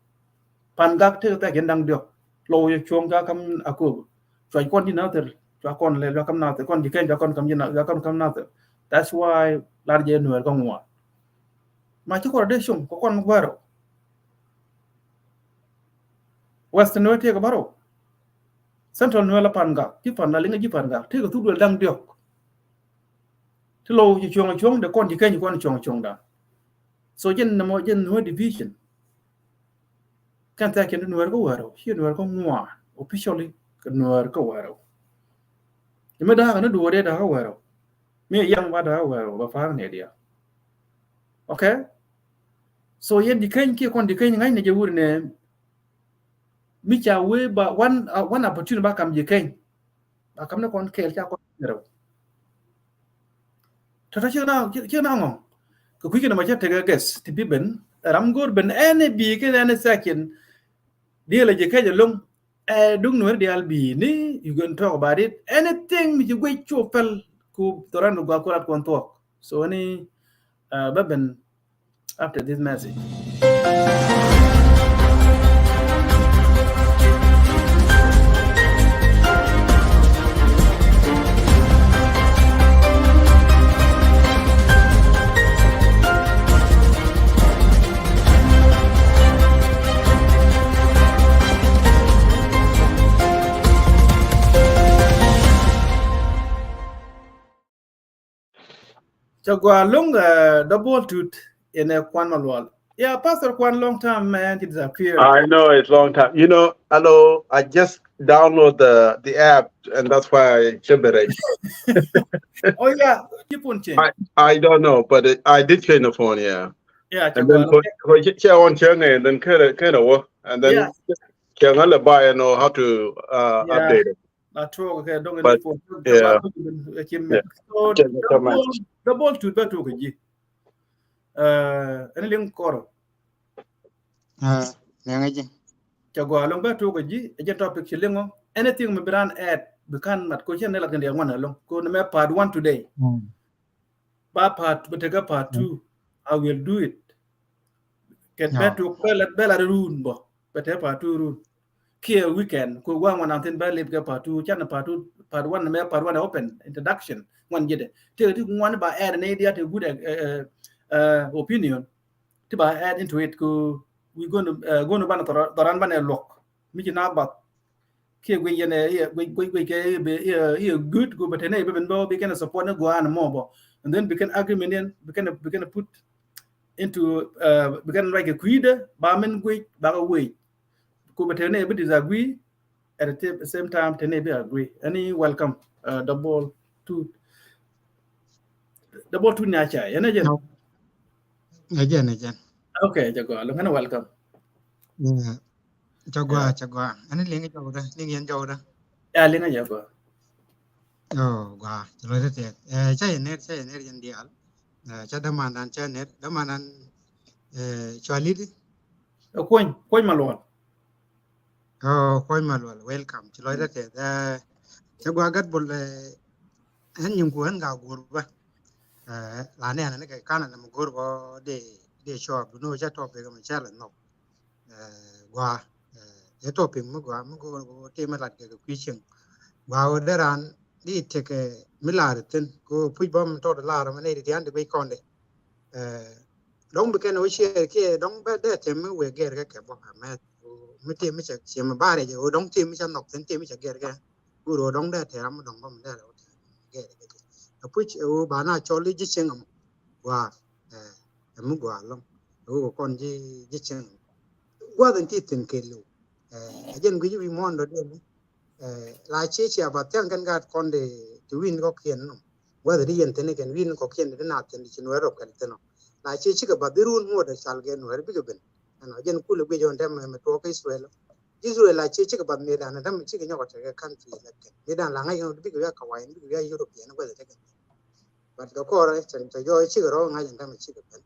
Pangak ti kɛ thɛk kɛn da̱ŋ diɔ̱k. Lɔw yɛ cuɔ̱ŋ ka kam a kööb. Cuac kɔn ji̱ Nathir, cua kɔn lɛ, cua kam Nathir, kɔn ji̱ keny, cua kɔn kam ji̱ Na-, cua kɔn kam Nathir. That's why lar jɛ Nueeri kä ŋuan. Ma ci kɔn dee cuŋ kɛ kɔn gua̱a̱r rɛw. Western Nuer tëëkɛ bärɔw. Central Nuer la Pangak, ji̱ Pangak, liŋɛ ji̱ Pangak, tëëkɛ thuk duel da̱ŋ diɔ̱k. Ti lɔw ci cuɔ̱ŋ cuɔ̱ŋ de kɔn ji̱ keny kɔn cuɔ̱ŋ cuɔ̱ŋ dan. So jɛn nɛmɔ, jɛn Nuer division. Kɛn thɛk kɛn Nueeri kä wäl rɛw, ci Nueeri kä ŋuan, officially kɛ Nueeri kä wäl rɛw. Imɛ da̱a̱k ni duɔ̱ɔ̱r dee da̱a̱k kä wäl rɛw. Mi yɛn ba da̱a̱k kä wäl rɛw, ba pa̱a̱r ni diaal. Okay? So yɛn ji̱ keny kiɛ kɔn ji̱ keny ŋa̱cnɛ jɛ wur nɛ mi ca wee ba one, uh, one opportunity ba kam ji̱ keny. Ba kam ni kɔn kɛɛl ca kɔn rɛw. Tɔ̱tɔ̱ cik na, cik na ŋɔ̱ŋ. Kɛ kui̱ kɛn ma cä tekɛ guest ti bi ben. Ram go̱o̱r ben any bi kɛ any section. Diɛl a ji̱ keny ɛlɔ̱ŋ. Ɛ duŋ Nueeri diaal bi ni, you can talk about it. Anything mi ci guic cu pɛl ku thoran bi gua ku lat kɔn thuɔ̱k. So ni, uh, bä ben after this message. Cɛ gɔaa loŋ, uh, Double Tut in a Kuan Malual. Yeah, Pastor Kuan, long time, man, you disappear. I know, it's long time. You know, hello, I just download the, the app, and that's why I shouldn't be right. Oh, yeah, keep on change. I, I don't know, but it, I did change the phone, yeah. Yeah, and then cɛ, cɛ on change, and then kind of, kind of, and then, yeah, cɛ ŋa lɛ ba, you know, how to, uh, yeah, update it. La tuɔɔk kɛ dɔŋ ni phone. But, yeah. So, Double Tut bɛ tuɔɔk kɛ ji̱. Uh, ɛn liŋ kɔr. Uh, liŋ ji̱. Cɛ gɔaa loŋ bɛ tuɔɔk kɛ ji̱, ɛ jɛn topic ci liŋɔ. Anything mi bi raan add, bi kan mat ko cɛ ni la kɛn diɛ ŋuan ɛlɔŋ. Ko ni mɛ part one today. Mm. Ba part, bɛ tekɛ part two. I will do it. Kɛ bɛ tuɔɔk bɛ la, bɛ la run bɔ. Bɛ tekɛ part two run. Kiɛ weekend, ku gua̱a̱ŋ wan an thin bä lip kɛ part two, can part two, part one, mɛ part one open introduction, wan jitɛ. Ti, ti wan ba add ni dia ti good, eh, eh, eh, opinion. Ti ba add into it ku we gonna, eh, gonna ban thoran ban luɔk. Mi ci na bath. Kiɛ guic yɛn, eh, guic, guic, guic kɛ, eh, good ku bɛ tene bɛ ben bä bi kɛn support ni gua̱a̱ŋ mɔ bɔ. And then bi kɛn agreement yɛn, bi kɛn, bi kɛn put into, eh, bi kɛn ruac kɛ kui̱dɛ, ba min guic, ba kɛ wec. Ku bɛ tene bi disagree, at the same time tene bi agree. Any welcome, uh, double two, double two ni acha. Yene jen. Ɛ jɛn, ɛ jɛn. Okay, jɛ gɔaa. Lungana welcome. Yeah. Ca gɔaa, ca gɔaa. Ani liŋ jɔwdä, liŋ yɛn jɔwdä. Ya liŋ jɛ gɔaa. Oh, gɔaa. Ca lɔcdä tɛth. Eh, ca yɛ ner, ca yɛ ner yɛn diaal. Eh, ca dämandan ca ner, dämandan, eh, cua lit. Eh, Kuɔny, Kuɔny Maluɔl. Oh, Kuɔny Maluɔl, welcome. Ca lɔcdä tɛth. Eh, ca gɔaa gat bol, eh, ɣän nyiŋku ɣän ka go̱r bä. Eh, la nɛn ni kɛ Canada mi go̱r bä de, de show up, no, ca topic mi ca la nhɔk. Eh, gua, eh, ɛ topic mi gua mi go̱r bä ti mi lat kɛ kɛ kui̱ cieŋ. Gua wä dee ran di tekɛ mi lar thin ko puc bä mi tɔt lar mi nɛy ti tian di guic kɔn di. Eh, dɔŋ bi kɛn wä share kiɛ dɔŋ bɛ dee tɛm mi wek gɛr kɛ kɛ bä amɛth. Mi ti mi cɛ, cɛ mi bar jɛ wä dɔŋ ti mi cɛ nhɔk thin ti mi cɛ gɛr kɛ. Gur wä dɔŋ dee tɛm mi dɔŋ bä mi dee rɛ wä tɛm gɛr kɛ jɛ. Apuc ɛ wä ba na cɔl i̱ ji̱ cieŋ am gua, eh, ɛ mi gua lɔŋ. Ɛ wä kɔn ji̱, ji̱ cieŋ am. Guath in ti thin kɛ liw. Eh, ɛ jɛn guic wi̱i̱ muɔ̱ɔ̱n dɔ diɛn. Eh, la cie cia ba thiaŋ kɛn gaat kɔn de ti wi̱n kɔkiɛn nɔ. Whether di yɛn thin kɛn wi̱n kɔkiɛn di na thin di ci Nuɛr rop kɛn thin nɔ. La cie cikɛ ba dhi run muɔt de cal kɛ Nuɛr bikɛ ben. Ɛnɔ jɛn kulɛ guic ɔn tɛm mɛ tuɔk Israel. Israel la cie cikɛ ba midan tɛm cikɛ nyɔk tɛkɛ country lɛ kɛn. Midan la ŋa̱c kɛn bikɛ wi̱a kawain bikɛ wi̱a European whether tɛkɛ. But kɛ kɔrɛ cɛ, cɛ jɔɔc cikɛ rɔ ŋa̱c ɛn tämɛ cikɛ ben.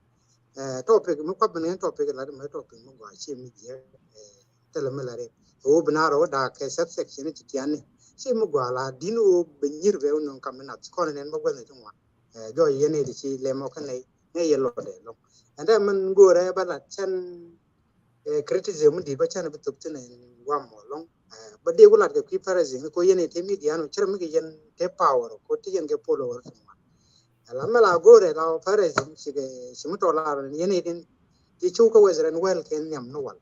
Eh, topic mi kuap ben kɛn topic lat mɛ topic mi gɔaa ci mi jiɛ, eh, thilɛ mi lat rin. Ɣöö bi na rɔ dak kɛ subsection ti tiani. Ci mi gɔaa la din ɣöö bi nyir bɛ wun kam mi nath kɔn nɛn bä guɛn ti ŋuan. Eh, jɔɔc yɛn ni ti ci lɛmɔ kɛ nɛy, nɛy yɛ lɔdɛ lɔŋ. Ɛn tɛ min go̱o̱rɛ bä lat cɛn eh, criticism di bä canɛ bi thop thin in guam mɔ lɔŋ. Eh, bä dee ku lat kɛ kui̱ parasing ko yɛn in te media no cɛrɛ mi kɛ yɛn te power ko ti yɛn kɛ follower ti ŋuan. Ala mɛ la go̱rɛ la parasing ci kɛ ci mi tɔ la rɔ yɛn in ti cu kä wɛs rɛn wɛl kɛ nhiam ni wal.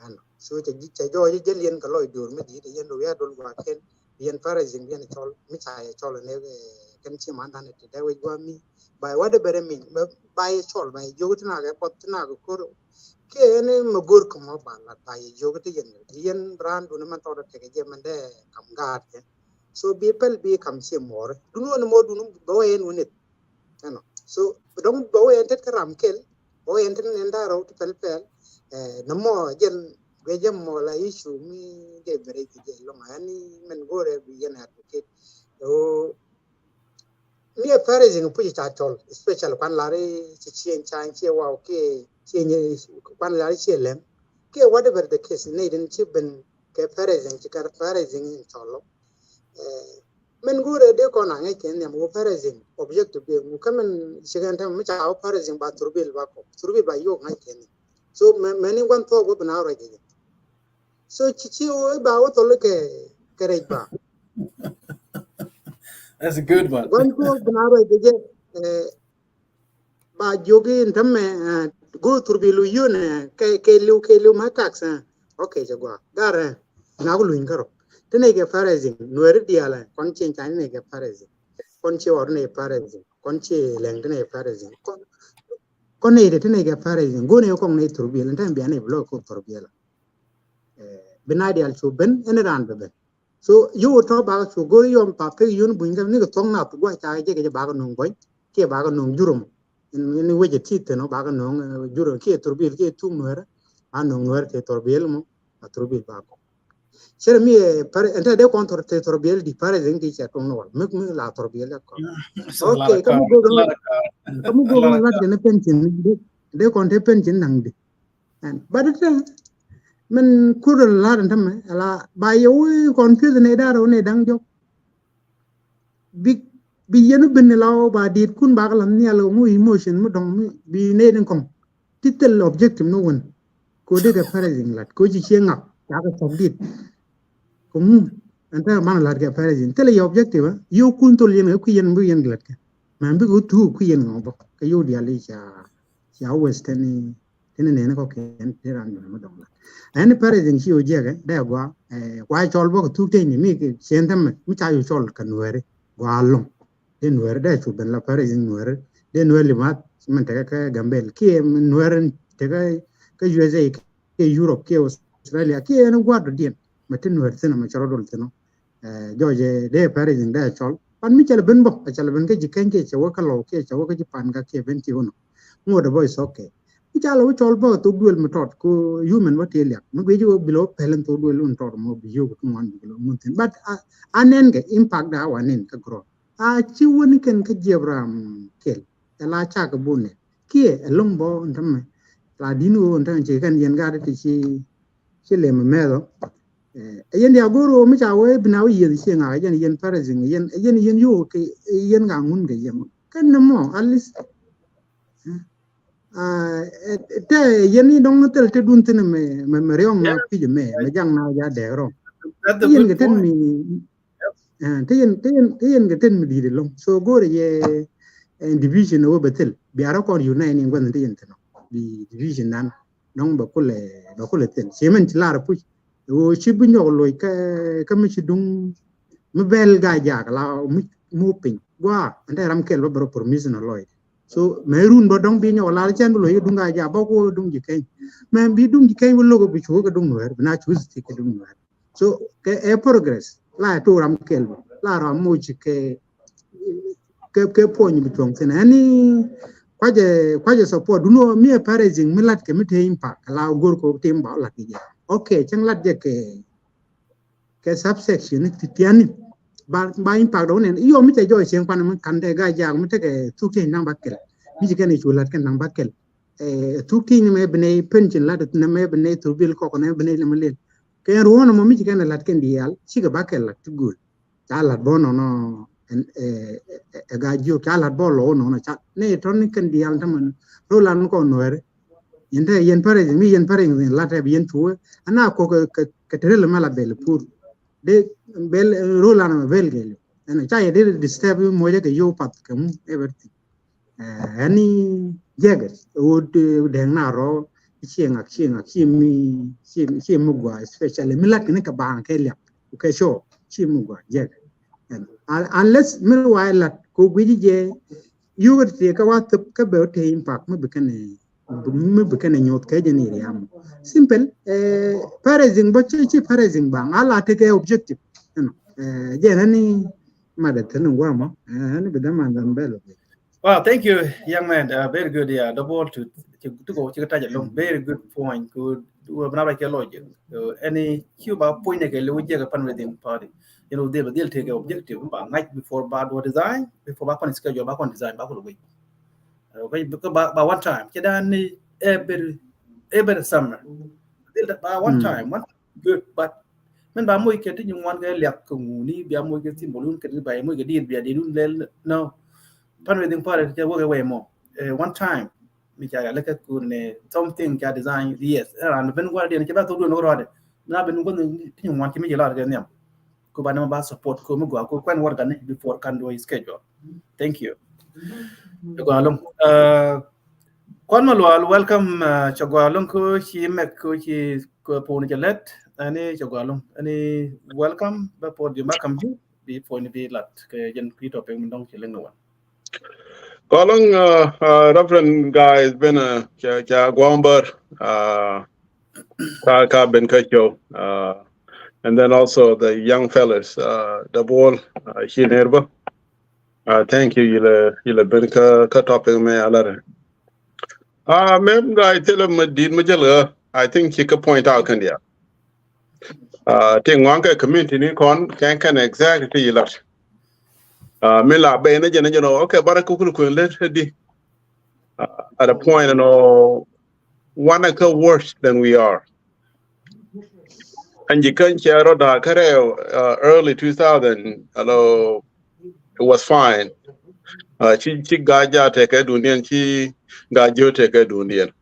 Ɛn so cɛ, cɛ jɔɔc jɛl yɛn kɛ lɔc dur mi di te yɛn do ya dol gua ken yɛn parasing yɛn cɔl mi ca yɛ cɔl ne, eh, kɛn ci man dan te dee wec gua mi. Ba yɛ whatever it mean, ba, ba yɛ cɔl, ba yɛ jiök ti nak ɛ puɔth ti nak ɛ ko̱r. Kiɛ ɛn ɛ mɛ go̱r kä mɔ ba lat ba yɛ jiök ti yɛn. Yɛn brand dun mɛ tɔt ɛ tekɛ jɛ mɛ dee kam gaat kɛ. So bi pɛl bi kam ciɛ muɔɔr. Dun wä ni mɔ dun bɛ wä yɛn wä nith. Ɛnɔ. So dɔŋ bɛ wä yɛn tet kä ram kel. Bɛ wä yɛn tet ni ɛn da̱rɛ wä ti pɛl pɛl. Ɛ, nɛ mɔ jɛn guɛ jɛ mɔ la issue mi dee bɛ rɛy kɛ jɛ lɔŋ. Ɛn ni mɛn go̱rɛ bi yɛn advocate. Ɛ wä mi ɛ parasing puc ca cɔl, especially kuan lari ci cien can cie waw kiɛ cie nye kuan lari cie lɛm kiɛ whatever the case, nɛy din ci ben kɛ parasing ci kɛ parasing in cɔl lɔ. Eh, min gure de kɔn a ŋäc kɛn nhiam wä parasing objective de ŋu kä min ci kɛn tɛm mi ca wä parasing ba thurbil ba kɔ thurbil ba yok ŋäc kɛn nhiam. So mɛ, mɛni guan thok wä bina rɔ jɛ jɛ. So ci ci wä ba wä thol kɛ, kɛ rɛc ba. That's a good one. Guan thok bina rɔ jɛ jɛ, eh, ba jogi in tɛmɛ, eh, go through bi lu yun, eh, kɛ, kɛ liw, kɛ liw ma tax, eh. Okay, cɛ gua. Gar, eh, na ku luny karo. Tene kɛ parasing, Nuɛri dial, eh, kɔn cien cani ne kɛ parasing. Kɔn ci ɔr ne parasing. Kɔn ci lɛŋ tene kɛ parasing. Kɔn, kɔn ne te tene kɛ parasing. Go ne kɔn ne through bi, in tɛmɛ bia ne bi lɔ ko through bi la. Eh, bi na dial cu ben, ɛn ran bɛ ben. So yio̱w tɔ̱ bakɛ cu go̱r yɔm pa pek yun buny kɛ nikɛ thuɔ̱k nath gua̱c cakɛ jekɛ jɛ bakɛ no̱o̱ŋ buɔ̱ny kiɛ bakɛ no̱o̱ŋ jurum. Ni wecɛ ti thin ɔ bakɛ no̱o̱ŋ, eh, jurum kiɛ thurbil kiɛ thuk nuɛrɛ. A no̱o̱ŋ nuɛrɛ te thurbil mɔ a thurbil bakɔ. Cɛrɛ mi, eh, pare ɛn tɛ dee kɔn thur te thurbil di pare dhin ki cɛ tuŋ ni wal mi, mi la thurbil kɔ. Okay, kä mi go̱o̱k lat kɛ ni pen cin dee kɔn te pen cin naŋ di. Ɛn, but it, eh, min kur la dan tame, la ba yɛ wi confuse ne daro ne dang jok. Bi, bi yɛn bin la ba dit kun ba la ni ala mu emotion mu dong mi bi ne din kong. Titel objective no won. Ko de kɛ parasing lat, ko ji che ngak, ta ka sab dit. Ko mu, anta man lat kɛ parasing. Tele yɛ objective, eh? Yo kun tol yɛn ku yɛn bu yɛn lat kɛ. Man bi ko tu ku yɛn ngok ba. Ka yo diali cha, cha western ni. Tini neni kɔkiɛn ti ran duni mi dɔŋ la. Ɛn parasing ci ɣöö jiɛkɛ dee gua, eh, gua cɔl bä kɛ thuk teny ni mi cien tämɛ mi ca cu cɔl kɛ nuɛɛri gua loŋ. Dee nuɛɛri dee cu ben la parasing nuɛɛri dee nuɛɛri limath ci min tekɛ kɛ Gambel kiɛ nuɛɛri tekɛ kɛ U S A kiɛ Europe kiɛ Australia kiɛ ɛn gua̱a̱r dɔ̱diɛn. mɛ ti Nuɛr thin mɛ cɛ rɔ dol thin ɔ. Jɔɔc dee pɛr i̱ dee cɔl pan mi cɛ lɛ ben bä, a cɛ lɛ ben kä ji̱ keny kiɛ cɛ wä kä lɔw kiɛ cɛ wä kä ji̱ pan kä kiɛ ben ti wä nɔ. Ŋot ɛ bä is okay. Mi ca lɛ wä cɔl bä thok duël mi tɔt ko human wä ti liak mi guic wä bi lɛ wä pɛl in thok duël wä tɔt mɔ bi yio̱k ti ŋuan bi lɛ ŋun thin, but a nɛn kɛ impact da wa nin kä growth. A ci wä ni kɛn kä jiɛp ram kel ɛ la cak bun nɛ kiɛ ɛ lo̱ŋ bä in tämɛ la din wä in tämɛ ci kɛn yɛn gat ti ci ci lem mɛth ɔ. Ɛ yɛn dia go̱r ɣöö mi ca wee bi na wee yieth cieŋ ak yɛn yɛn parazing yɛn yɛn yɛn yo̱o̱k kɛ yɛn ka ŋun kɛ yɛn kɛn ni mɔ at least. Tɛ yɛn ni dɔŋ thil te dun thin mɛ mɛ riɔŋ na pic mɛ mɛ jaŋ na ja dɛɛk rɔŋ. Yɛn kɛ ten mi te yɛn te yɛn te yɛn kɛ ten mi di̱i̱t ɛlɔŋ so go̱r yɛ division wee bɛ thil bia rɔ kɔn unite ni gua̱n te yɛn thin ɔ bi division nan. Dɔ̱ŋ bɛ kulɛ bɛ kulɛ thil ci mɛn ci lar puc. Ɣöö ci bi nyɔk loc kä kä mi ci duŋ mi bɛl ga jak la mi mu piny gua ɛn tɛ ram kɛl bä bɛ rɔ promise nɔ lɔc. So mɛ run bä dɔ̱ŋ bi nyɔk lar cɛn bi loc kä duŋ ga jak bä ku duŋ ji̱ keny. Mɛ bi duŋ ji̱ keny bi lo̱k bi cu kä duŋ Nuɛr bi na cu thi kä duŋ Nuɛr. So kɛ ɛ progress la ɛ tok ram kɛl bä la ram moc kɛ kɛ kɛ puɔ̱ny bi tuɔŋ thin ɛni kuacɛ kuacɛ support dun wä mi ɛ parazing mi lat kɛ mi te impact la go̱r kɛ tim ba lat kɛ jɛ. Okay cäŋ lat jɛ kɛ kɛ subsection ni ti tiani ba ba impact dɔn nɛn iyo mi cɛ jɔy cieŋ pan mi kan te ga jak mi tekɛ thuk ti naŋ ba kɛl mi ci kɛn icu lat kɛn naŋ ba kɛl. Thuk ti ni mɛ bi nɛ pension lat ni mɛ bi nɛ thuk bil kɔk ni bi nɛ lɛ mi lel kɛn ruɔn mɔ mi ci kɛn lat kɛn dial ci kɛ ba kɛl lat ti gul. Ca lat bɔ nɔnɔ ɛ ga jiök ca lat bɔ lɔ nɔnɔ ca ni tɔn ni kɛn dial tamɛ. Ro lan kɔ Nuɛri yɛn te yɛn parazing mi yɛn parazing lat tɛ bi yɛn tuwe ana kɔ kɛ kɛ tere lɛ mɛ la bel pur. De bel ro lan mɛ bel gel ɛn ca yɛ de disturb mɔjɛ kɛ yo path kɛ mu everything. Ɛni jɛgɛ wot dɛŋ na rɔ cieŋ ak cieŋ ak cieŋ mi cieŋ mi gua especially mi lat kini kɛ baŋ kɛ liak kɛ show cieŋ mi gua jɛgɛ. Unless mi wa lat ko guici jɛ yogurt ti kɛ wa thop kɛ bɛ te impact mi bi kɛn mi bi kɛn nyoth kɛ jɛ ni riam simple. Parazing bä ci ci parazing baŋ ala te kɛ objective. Jɛ nani ma de thin wa ma ni bi dama dan belo. Wow, thank you, young man. Uh, very good. Yeah, the ball to to to go to touch along. Very good point. Good. Wa bana ba ke logic. Any Cuba point ke le wuje ke pan within party. You know, they'll they'll take objective ba ngai before ba do design, before ba pan schedule ba pan design ba ko wait. Okay, because ba ba one time. Ke dan ni every every summer. They'll ba one time, one good, but men ba moy ke ti nyuŋ wan ke liak ke ŋuni bia moy ke symbol un ke ti ba moy ke dir bia dir un lel no. Pan within party ke wo ke we mo. One time mi ca lɛ kɛ kun ni something ca design, yes. Ran ben wara diɛn ci ba thok duɔn wara de na ben kun ti nyuŋ wan ci mi ci lar kɛ niam. Ku ba ni ma ba support ku mi gua ku kwen wara gani before kan do schedule. Thank you. Gua lum. Kɔn ma lual welcome. Ca gua lum ku ci mek ku ci ku pun ci let ani ca gua lum ani welcome ba pun di ma kam ju bi pun bi lat ke jen ki topic mi dong ci leng wan. Kɔlɔŋ, uh, uh, Reverend guy has been a ca ca guambar uh, ka ka ben ka show uh, and then also the young fellas uh, the ball uh, shi nerba. Uh, thank you yila yila ben ka ka topic me alare. Uh, mem guy tell him did ma jel uh, I think he could point out kan dia. Uh, ti ŋuan kɛ community ni kɔn kɛn kɛn exactly ti yilat. Uh, mi la bɛ ni jɛn jɛn okay bara kukul kuen let di. Uh, at a point you know one of worse than we are. And you can share da kare uh, early two thousand, hello, it was fine. Uh, ci ci gaja teke dundian ci gajo teke dundian.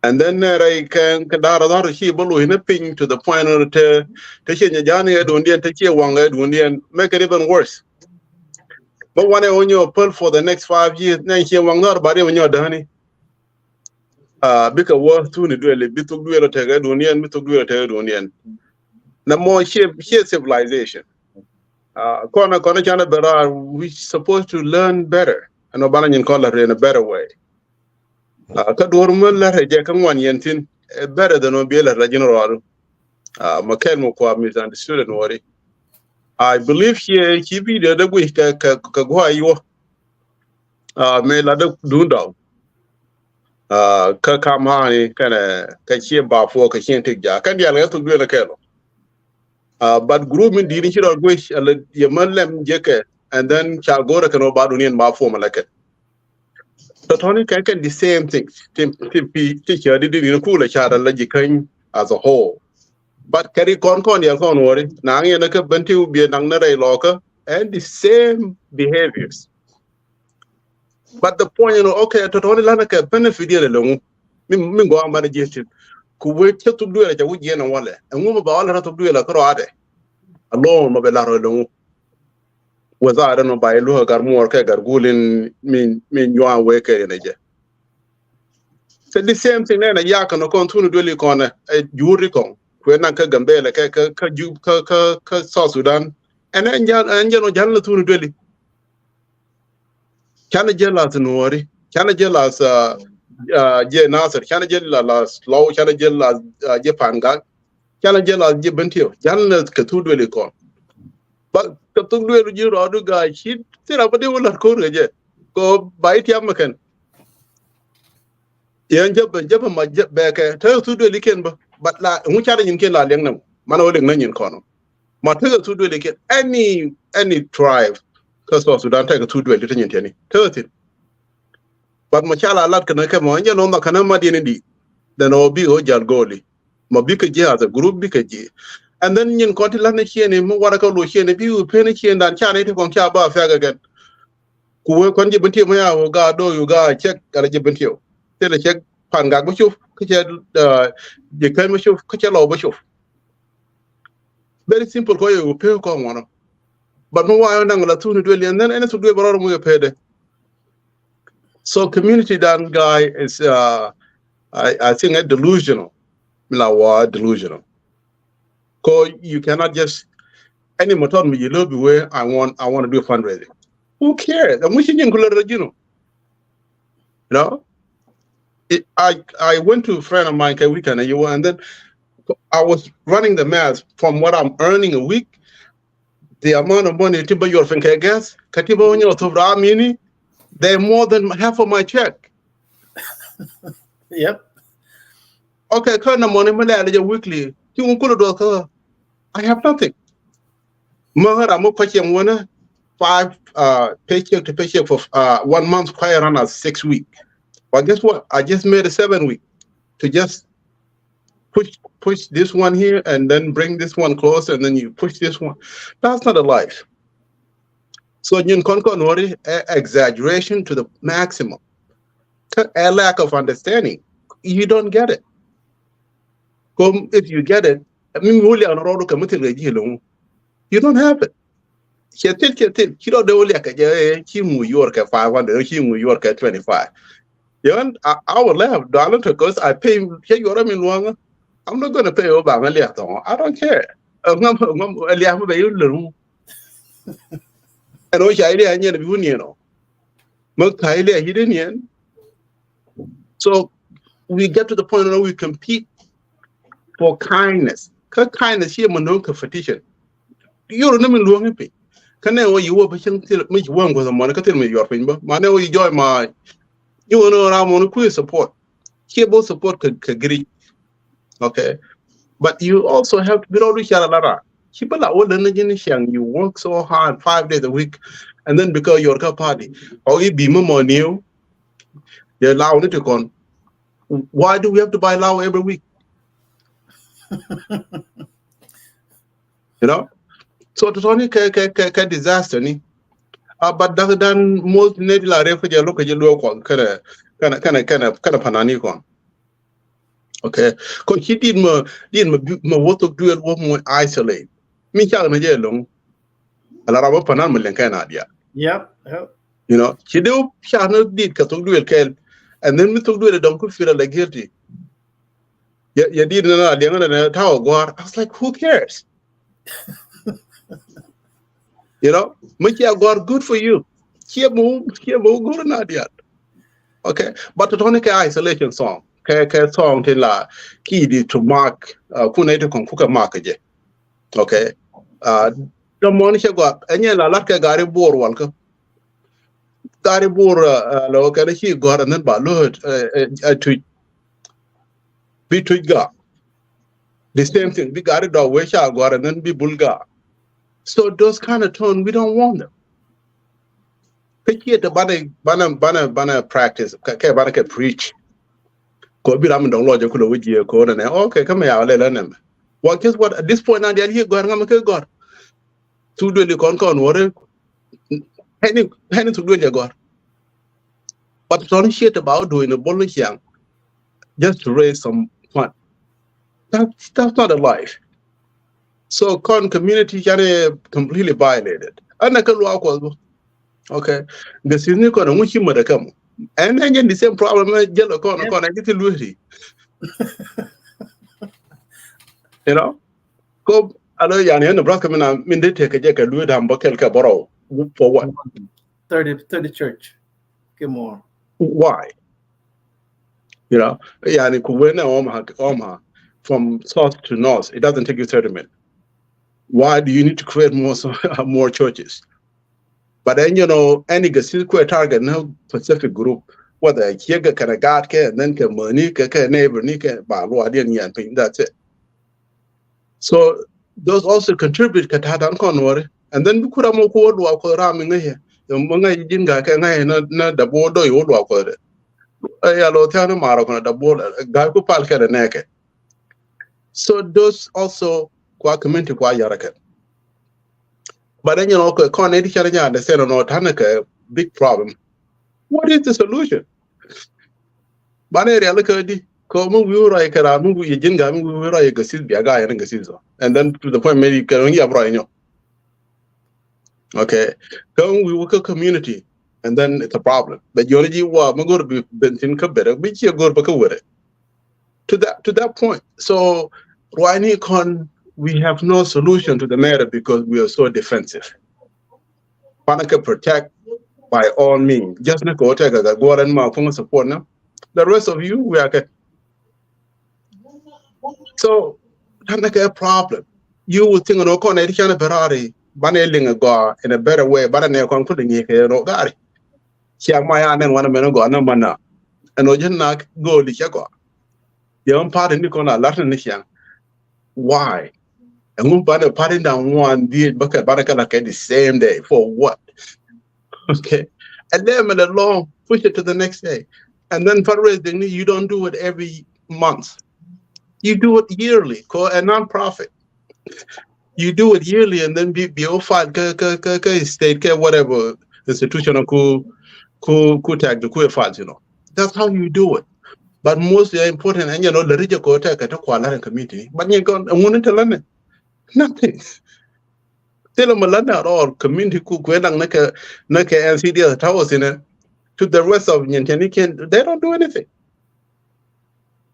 And then nɛ rɛy kɛn kɛ da̱r dhɔr ci bä luɔ̱c ni piny to the point ni te te ci nyɛ ja̱a̱n kɛ duundiɛn te ci waŋ kɛ duundiɛn make it even worse. Bä wanɛ wä nyɔ päl for the next five years nɛ ci waŋ dhɔr ba ri wä nyɔ däni. Bikɛ wä thuni duëli bi thuk duël ɔ tekɛ duundiɛn bi thuk duël ɔ tekɛ duundiɛn. Nɛ mɔ ci ci civilization. Kɔn kɔn canɛ bɛ raar we supposed to learn better. Ɛn ɔ banɛ nyin kɔn la ri in a better way. Kä duɔ̱r mi lät ɛ jɛ kä ŋuan yɛn thi̱n ɛ better than ɔ bi lät la ji̱n rɔɔdu. Mɛ kɛn mɛ kua misunderstood ɛn wä ri. I believe ciɛ ci video dee guic kɛ kɛ kɛ guay yuɔ. Mëë la dee duun dɔŋ kä kam hani kɛnɛ kɛ ciɛ ba puɔ kɛ ciɛ tik ja kɛn dial kɛ thuk duel kɛ lɔ. But group min di̱i̱t ni ci rɔ guic ala yɛ män lɛm jekɛ, and then ca go̱rɛ kɛn wä ba duun yɛn ba puɔ mɛ lɛ kɛn. Tɔtɔni kɛ kɛn the same thing. Ti ti pi ti cɛ di di ni kula ca da la jikäny as a whole. But kɛri kɔn kɔn yɛl kɔn wari na ŋiɛn kɛ Bentiu biɛ naŋ ni rɛy lɔkä and the same behaviors. But the point, you know, okay, tɔtɔni lanɛ kɛ benefit yɛn lɛ ŋu. Mi mi gɔaa mani jiɛ tin. Ku wee cɛ thuk duel cɛ wi̱c yɛn walɛ. Ɛŋu mi ba walɛ rɔ thuk duel kɛ rɔ adɛ. Alone ma bɛ la rɔ lɛ ŋu. Whether I don't know ba iluä gar muɔr kɛ gar gulin min min nyuan wee kɛ yɛn jɛ. Kɛ the same thing nɛn a yak kɔn kɔn thuni dueli kɔn ɛ juri kɔn kuɛ nan kä Gambela kɛ kɛ kɛ ju kɛ kɛ kɛ South Sudan. Ɛn ɛn jal ɛn jal ɔ jal la thuni dueli. Canɛ jɛ la thuni wari canɛ jɛ la jɛ Nasir canɛ jɛ la la Lɔw canɛ jɛ la jɛ Pangak. Canɛ jɛ la jɛ Bentiu canɛ kɛ thuni dueli kɔn. Ba kɛ thuk duel ji̱ rɔɔdu gaa ci thira ba dee wä lat ko̱r kɛ jɛ. Kɛ ba itiam mɛ kɛn. Yɛn jɛ bɛ jɛ bɛ ma jɛ bɛ kɛ te thuk duel ikiɛn bä. But la ŋu carɛ nyin kiɛn la liɛŋ nɛ ŋu manɛ wä liɛŋ nɛ nyin kɔn. Ma te thuk duel ikiɛn any any tribe kä South Sudan te thuk duel ikiɛn nyin tiɛni te thin. But ma ca la lat kɛn kɛ ma jɛ nɔn ma kɛn ma diɛn di. Then ɔ bi ɔ jal goli. Ma bikɛ jiɛ as a group bikɛ jiɛ. And then nyin kɔn ti lat ni cieni mi warɛ kɛ lo cieni bi wi pen cieni dan ca ni ti kɔn ca ba fɛk again. Ku wee kɔn jiɛ Bentiu mi ya wä ga do yu ga cɛk kala jiɛ Bentiu. Tɛlɛ cɛk Pangak bi cop kä cɛ jiɛ kɛn bi cop kä cɛ Lɔw bi cop. Very simple kɔ yɛ wä pen kɔ ŋuɔnɔ. But mi wa yɔ naŋ la thuni duel yɛn then ɛn thuk duel bɛ rɔr mu yɛ pen dɛ. So community dan guy is uh, I, I think a delusional. Mi la wa delusional. Ko you cannot just any motor mi yilo bi we I want I want to do a fundraising. Who cares? And we should include you know. You know? It, I I went to a friend of mine kɛ weekend and you and then I was running the math from what I'm earning a week. The amount of money ti bä yuɔr fin kɛ gas kä ti bä wä nyɛ thop ram ini, they more than half of my check. Yep. Okay, kä na money mi lɛ lɛ jɛ weekly ti wun kulɛ duɔth kä I have nothing. Mä ram mi kɔc yɛm wänä five uh, paycheck to paycheck for uh, one month kua run as six week. But guess what? I just made a seven week to just push push this one here and then bring this one close and then you push this one. That's not a life. So nyin kɔn kɔn wari exaggeration to the maximum. A lack of understanding. You don't get it. Kom if you get it, mi mi wuli an rɔdu kɛ mi thil kɛ ji̱ loŋ. You don't have it. Cɛ thil cɛ thil ci rɔ de wä liak kɛ jɛ ci ŋu yuɔr kɛ five hundred ci ŋu yuɔr kɛ twenty five. Yɛn I will laugh darling because I pay cɛ yuɔr mi luɔŋ. I'm not gonna pay wä ba mɛ liak thɔŋ. I don't care. Ŋam ŋam liak mi bɛ yi lɛ ru. Ɛn wä ca yi liak nyɛn bi wä niɛn ɔ. Mɛ ka yi liak yi de niɛn. So we get to the point where we compete for kindness. Kä kindness yɛ mɛ no̱o̱ŋ competition. Yoro ni mi luɔ̱ŋ i̱ piny. Kä nɛ wä yi wä bä cäŋ thil mi ci wä ŋuɔth mɔni kä thil mi yuɔr piny bä ma nɛ wä yi jɔɔc ma. Yi wä ni wä ram mɔni kui̱ support. Ciɛ both support kɛ kɛ giric. Okay. But you also have to be rɔɔdu car a la ran. Ci bä la wä län ni ji̱n ciaŋ you work so hard five days a week and then because your car party. Ɔ i̱ bi mi mɔ niw. Yɛ law ni ti kɔn. Why do we have to buy law every week? You know? So tɔtɔni kɛ kɛ kɛ kɛ disaster ni. A but dak dan most neti la ref kɛ jɛ lok kɛ jɛ luɛ kɔn kɛnɛ kɛnɛ kɛnɛ kɛnɛ kɛnɛ panani kɔn. Okay. Kɔn ci dit ma dit ma ma wä thok duel wä mo isolate. Mi cak na jɛ loŋ. Ala raba panan ma leŋ kɛn adia. Yep. Yep. You know, ci dew cak na dit ka thok duel kɛl. And then mi thok duel dɔŋ ku feel like guilty. Ya ya dit na na liɛŋ na na tawa guar. I was like, who cares? You know, mi ci a guar good for you. Ci a mu ci a mu guar na dia. Okay, but tɔtɔni kɛ isolation song. kɛ, kɛ thɔɔŋ tin la ki di to mark, uh, kun ɛ ti kɔn kukɛ mark jɛ. Okay. Uh, dɔmɔni cɛ gɔaa, ɛnyɛ la lat kɛ gari bor wal kä. Gari bor, uh, uh, lɛ wä kɛn ci gɔr and then ba lo̱t, uh, uh, uh, tuc. Bi tuc gɔaa. The same thing. Bi gari dɔw wee ca gɔr and then bi bul gɔaa. So those kind of tone, we don't want them. Kä ciɛ te banɛ, banɛ, banɛ, banɛ practice, kɛ, kɛ banɛ kɛ preach. Kɔ bi ram dɔŋ lɔcɛ kulɛ wä jiɛ kɔ nɛ nɛ, okay, kä mɛ ya lɛ lɛ nɛ mɛ. Well, guess what? At this point now, dial yi gɔr ŋa mɛ kɛ gɔr. Thuk duel ikɔn kɔn wä rɛ. Hɛni, hɛni thuk duel jɛ gɔr. But tɔn ciɛ te ba wä duel ni bol ni ciaŋ. Just to raise some fund. That, that's not a life. So kɔn community canɛ completely violated. Ɛn nɛ kä luaak kuɔth bä. Okay. Gɛ sini kɔn ŋu ci mɛ dɛ kɛ mɔ. Ɛn nɛ jɛn the same problem ɛ jɛl kɔn, kɔn ɛ ji̱ ti lueti. You know? Ko alo yani ɛn Nebraska mina min de tekɛ jɛ kɛ luet dam bä kɛl kɛ bɔrɔw. For what? Thirty, thirty church. Kɛ more. Why? You know, yani ku wen Omaha, Omaha, from south to north, it doesn't take you thirty minutes. Why do you need to create more, more churches? But then, you know, ɛn ni gɛ si kuɛ target ni specific group, whether ciɛ gɛ kɛnɛ gaat kɛ, and then kɛ mäni kɛ, kɛ neighbor ni kɛ ba luaak diɛn yɛn piny. That's it. So those also contribute kɛ ta̱a̱ dan kɔn wari. And then bi kura mɔ ku wä luaak kɔ ram iŋä yɛ. Yɛ mɔ ŋä ji̱n ga kɛ ŋä yɛ na, na dap wä dɔy wä luaak kɔ dɛ. Ɛ ya lo thia̱a̱n ni marɔ kɔnɔ dap wä, ɛ, ga ku pal kɛ dɛ nɛkɛ. So those also kua community kua yarɛ kɛ. But then, you know, kɛ kɔn ɛ di cɛ ni nya understand nɔ ta̱a̱n kɛ big problem. What is the solution? Banɛ rial kä di kɛ mi wi̱i̱ rɔy kɛ ram mi wi̱i̱ ji̱n ga mi wi̱i̱ rɔy kɛ sis bia ga yɛn kɛ sis. And then to the point maybe kɛ ŋi̱ ab rɔy nyɔ. Okay. Kɛ mi wi̱i̱ kä community, and then it's a problem. But yɔn ji̱ wa mi go̱r bi ben thin kä bɛrɛ bi ciɛ go̱r bä kä wɛrɛ. To that, to that point. So ruani kɔn, we have no solution to the matter because we are so defensive. Panɛ kɛ protect by all means. Just ni kɛ wä tɛkɛ kɛ guɔrɛn ma kuŋ support ni. The rest of you, we are good. So, tanɛ kɛ problem. You would think no kɔn ɛ ti canɛ berari, banɛ liŋ a gɔaa in a better way, banɛ nɛ kɔn kudɛ ŋi̱i̱ kɛ no gari. Cia ma ya nɛn wanɛ mɛn gɔaa nɛ mana. Ɛn ɔ jɛn na go̱o̱li cɛ gɔaa. Yɛ ɣän party ni kɔn a lar ni ciaŋ. Why? Ɛŋu banɛ party na ŋuan dhiec bä kɛ banɛ kɛ la kɛ the same day for what? Okay. And then a long push it to the next day. And then fundraising, you don't do it every month. You do it yearly, call a non-profit. You do it yearly and then be, be file kɛ, kɛ, kɛ, kɛ state kɛ whatever institution ku, ku, ku tax ku file, you know. That's how you do it. But most important, and you know, the region ko tɛ kɛ tɛ kua la community. But you go and wouldn't tell them nothing. Thilɛ mi lät ni at all, community ku kuɛ daŋ ni kɛ, ni kɛ N C D S tawä thinɛ. To the rest of nyin tɛni kiɛn, they don't do anything.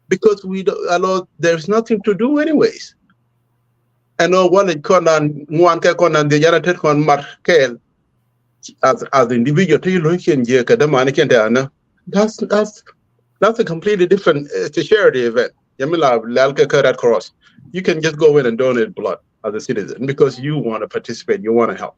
Because we don't, alo, there's nothing to do anyways. Ɛn ɔ walɛ kɔn dan ŋuan kɛ kɔn dan dhiec yɛn a tet kɔn mar kɛɛl. As, as individual ti lo̱ckiɛn jiɛ kɛ dämani kiɛn tɛ anä. That's, that's, that's a completely different, uh, it's a charity event. Yɛ mi la lɛl kɛ kɛ Red Cross. You can just go in and donate blood as a citizen because you want to participate, you want to help.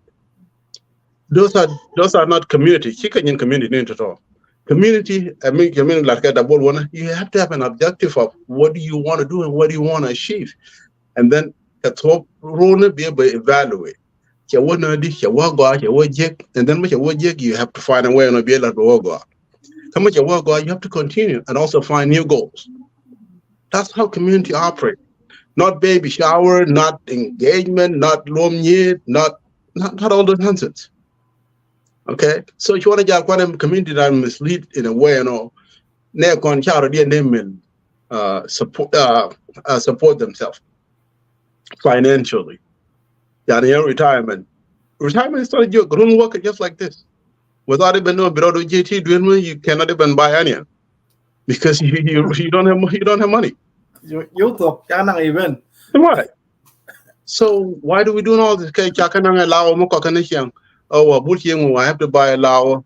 Those are, those are not community. Ci kɛ nyin community ni tɔtɔ. Community, I mean, I mean, like a double one, you have to have an objective of what do you want to do and what do you want to achieve. And then kɛ thok run be able to evaluate. Cɛ wä nä di, cɛ wä gɔaa, cɛ wä jek, and then mi cɛ wä jek, you have to find a way, you know, be able to wä gɔaa. Kä mi cɛ wä gɔaa, you have to continue and also find new goals. That's how community operate. Not baby shower, not engagement, not luɔm nyiet, not, not, not all those nonsense. Okay? So you wanna jal kuan community that mislead in a way, you know, nɛ kɔn ca rɔ diɛ nɛ min, uh, support, uh, uh, support themselves financially. Yani yɛn retirement. Retirement is not a joke. Run work just like this. Without even know, below the J T doing, you cannot even buy any. Because you, you, you don't have, you don't have money. You, you talk, can I even? Right. So why do we do all this? Kɛ ca kɛ naŋ ɛ law mɔ kɔkɛ ni ciɛŋ. Oh, a bul ciɛŋ, I have to buy a law.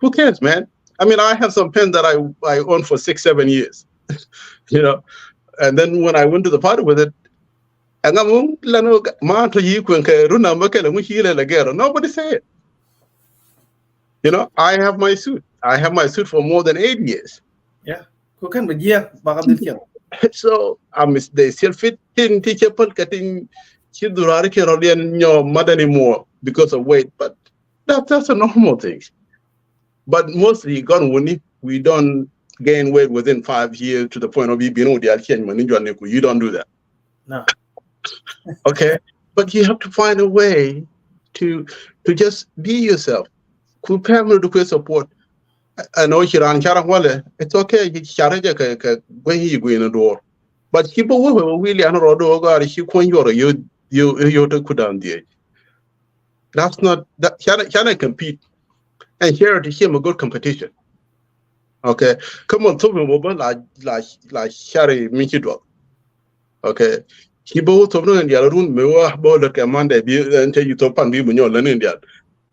Who cares, man? I mean, I have some pen that I, I own for six, seven years. You know, and then when I went to the party with it, ɛŋa mu lɛ ni ma tɔ yi kuɛn kɛ run amä kɛlɛ ŋu ci lɛ lɛ gɛrɔ. Nobody say it. You know, I have my suit. I have my suit for more than eight years. Yeah. Ku kɛn bɛ jiɛ baka dhil ciɛ. So I'm, they still fit. Tin ti cɛ päl kɛ tin ci dhurari kɛ rɔ liɛn nyɔ mad anymore because of weight. But that, that's a normal thing. But mostly gɔn wuni, we don't gain weight within five years to the point of you being odi al change mani jɔn ni ku. You don't do that. No. Okay, but you have to find a way to to just be yourself. Ku family du ku support. Ɛn ɔ ci ran cara walɛ, it's okay. Ci cara jɛ kɛ kɛ gwen yi gwen door. But ci bä wä wä wili an rɔ do gar ci kuɔn yɔr yo yo yo te ku dan die. That's not that. Can can I compete? And charity ci a good competition. Okay, come on, thop mi bä la la la charity mi ci duɔk. Okay, ci bä wä thop ni dial run mi wä bä lɛ kɛ Monday bi ɛn te yi thop pan bi mu nyɔ lɛ ni dial.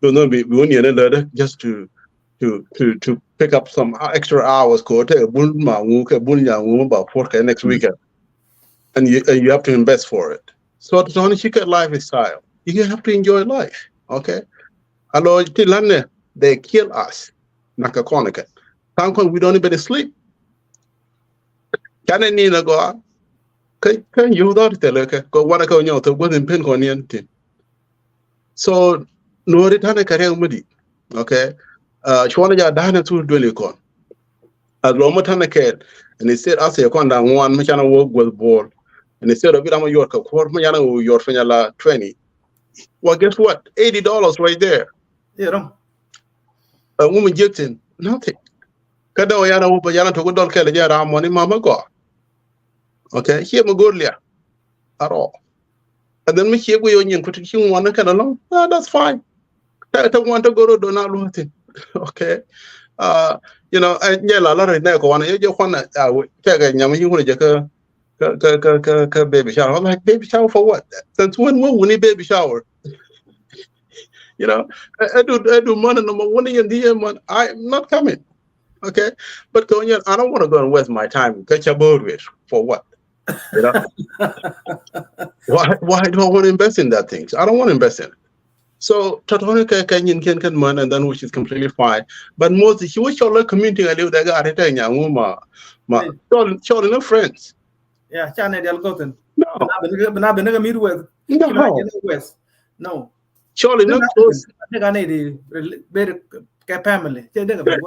So no bi bi wä ni ne lɛ just to to to to pick up some extra hours ko te bun ma ŋu kɛ bun nya ŋu ba por kɛ next weekend. And you and you have to invest for it. So to tɔni ci kɛ lifestyle. You have to enjoy life. Okay. Alo ti lanɛ, they kill us. Naka kɔn kɛ. Tan kɔn we don't even sleep. Canɛ ni na gɔa. Kɛ kɛ yu dhɔr tɛlɛ kɛ. Kɛ wana kɛ nyɔ tɛ guɔth in pen kɔn yɛn tin. So nuɔri tanɛ kɛ rɛw mudi. Okay. Uh, cuɔnɛ ja danɛ thur dueli kɔn. As lɔ mɔ tanɛ kɛɛl. And instead asɛ kɔn da ŋuan mɛ canɛ wä guɔth bol. And instead of it amɔ yuɔr kɛ kuɔr mɛ canɛ wä yuɔr fanya la twenty. Well, guess what? Eighty dollars right there. Yeah, wrong. A ŋu mi jiek thin, nothing. Kä dee wä yan a wä bä yan a tok dɔl kɛl jɛ ram mɔni mama gɔ. Okay, cie mi go̱r lia. Arɔ. And then mi cie gu yo nyin kuti ci ŋuan kɛn alɔŋ. Ah, that's fine. Te te ŋuan te go̱r do na lu thin. Okay. Uh, you know, ɛ nyɛ la la rɛ nɛ ko wan ye jɛ kwan a wä tɛ kɛ nyam yi wun jɛ kɛ kɛ kɛ kɛ kɛ baby shower. I'm like, baby shower for what? Since when were we need baby shower? You know, I, I do I do money no more. One in the year, man, I'm not coming. Okay, but kɛ onyɛ, I don't want to go and waste my time. Kɛ ca bor wet for what? You know, why why do I want to invest in that thing? I don't want to invest in it. So tɔtɔni kɛ kɛ nyin kɛn kɛn män, and then which is completely fine. But most ci wä cɔl community a liw dɛ gar te nya ŋu ma ma cɔl cɔl ni friends. Yeah, canɛ dial gotin. No. Bina bina bina Midwest. No. Bina West. No. Cɔl ni close. Dega ne di very kɛ family. Cɛ dega very.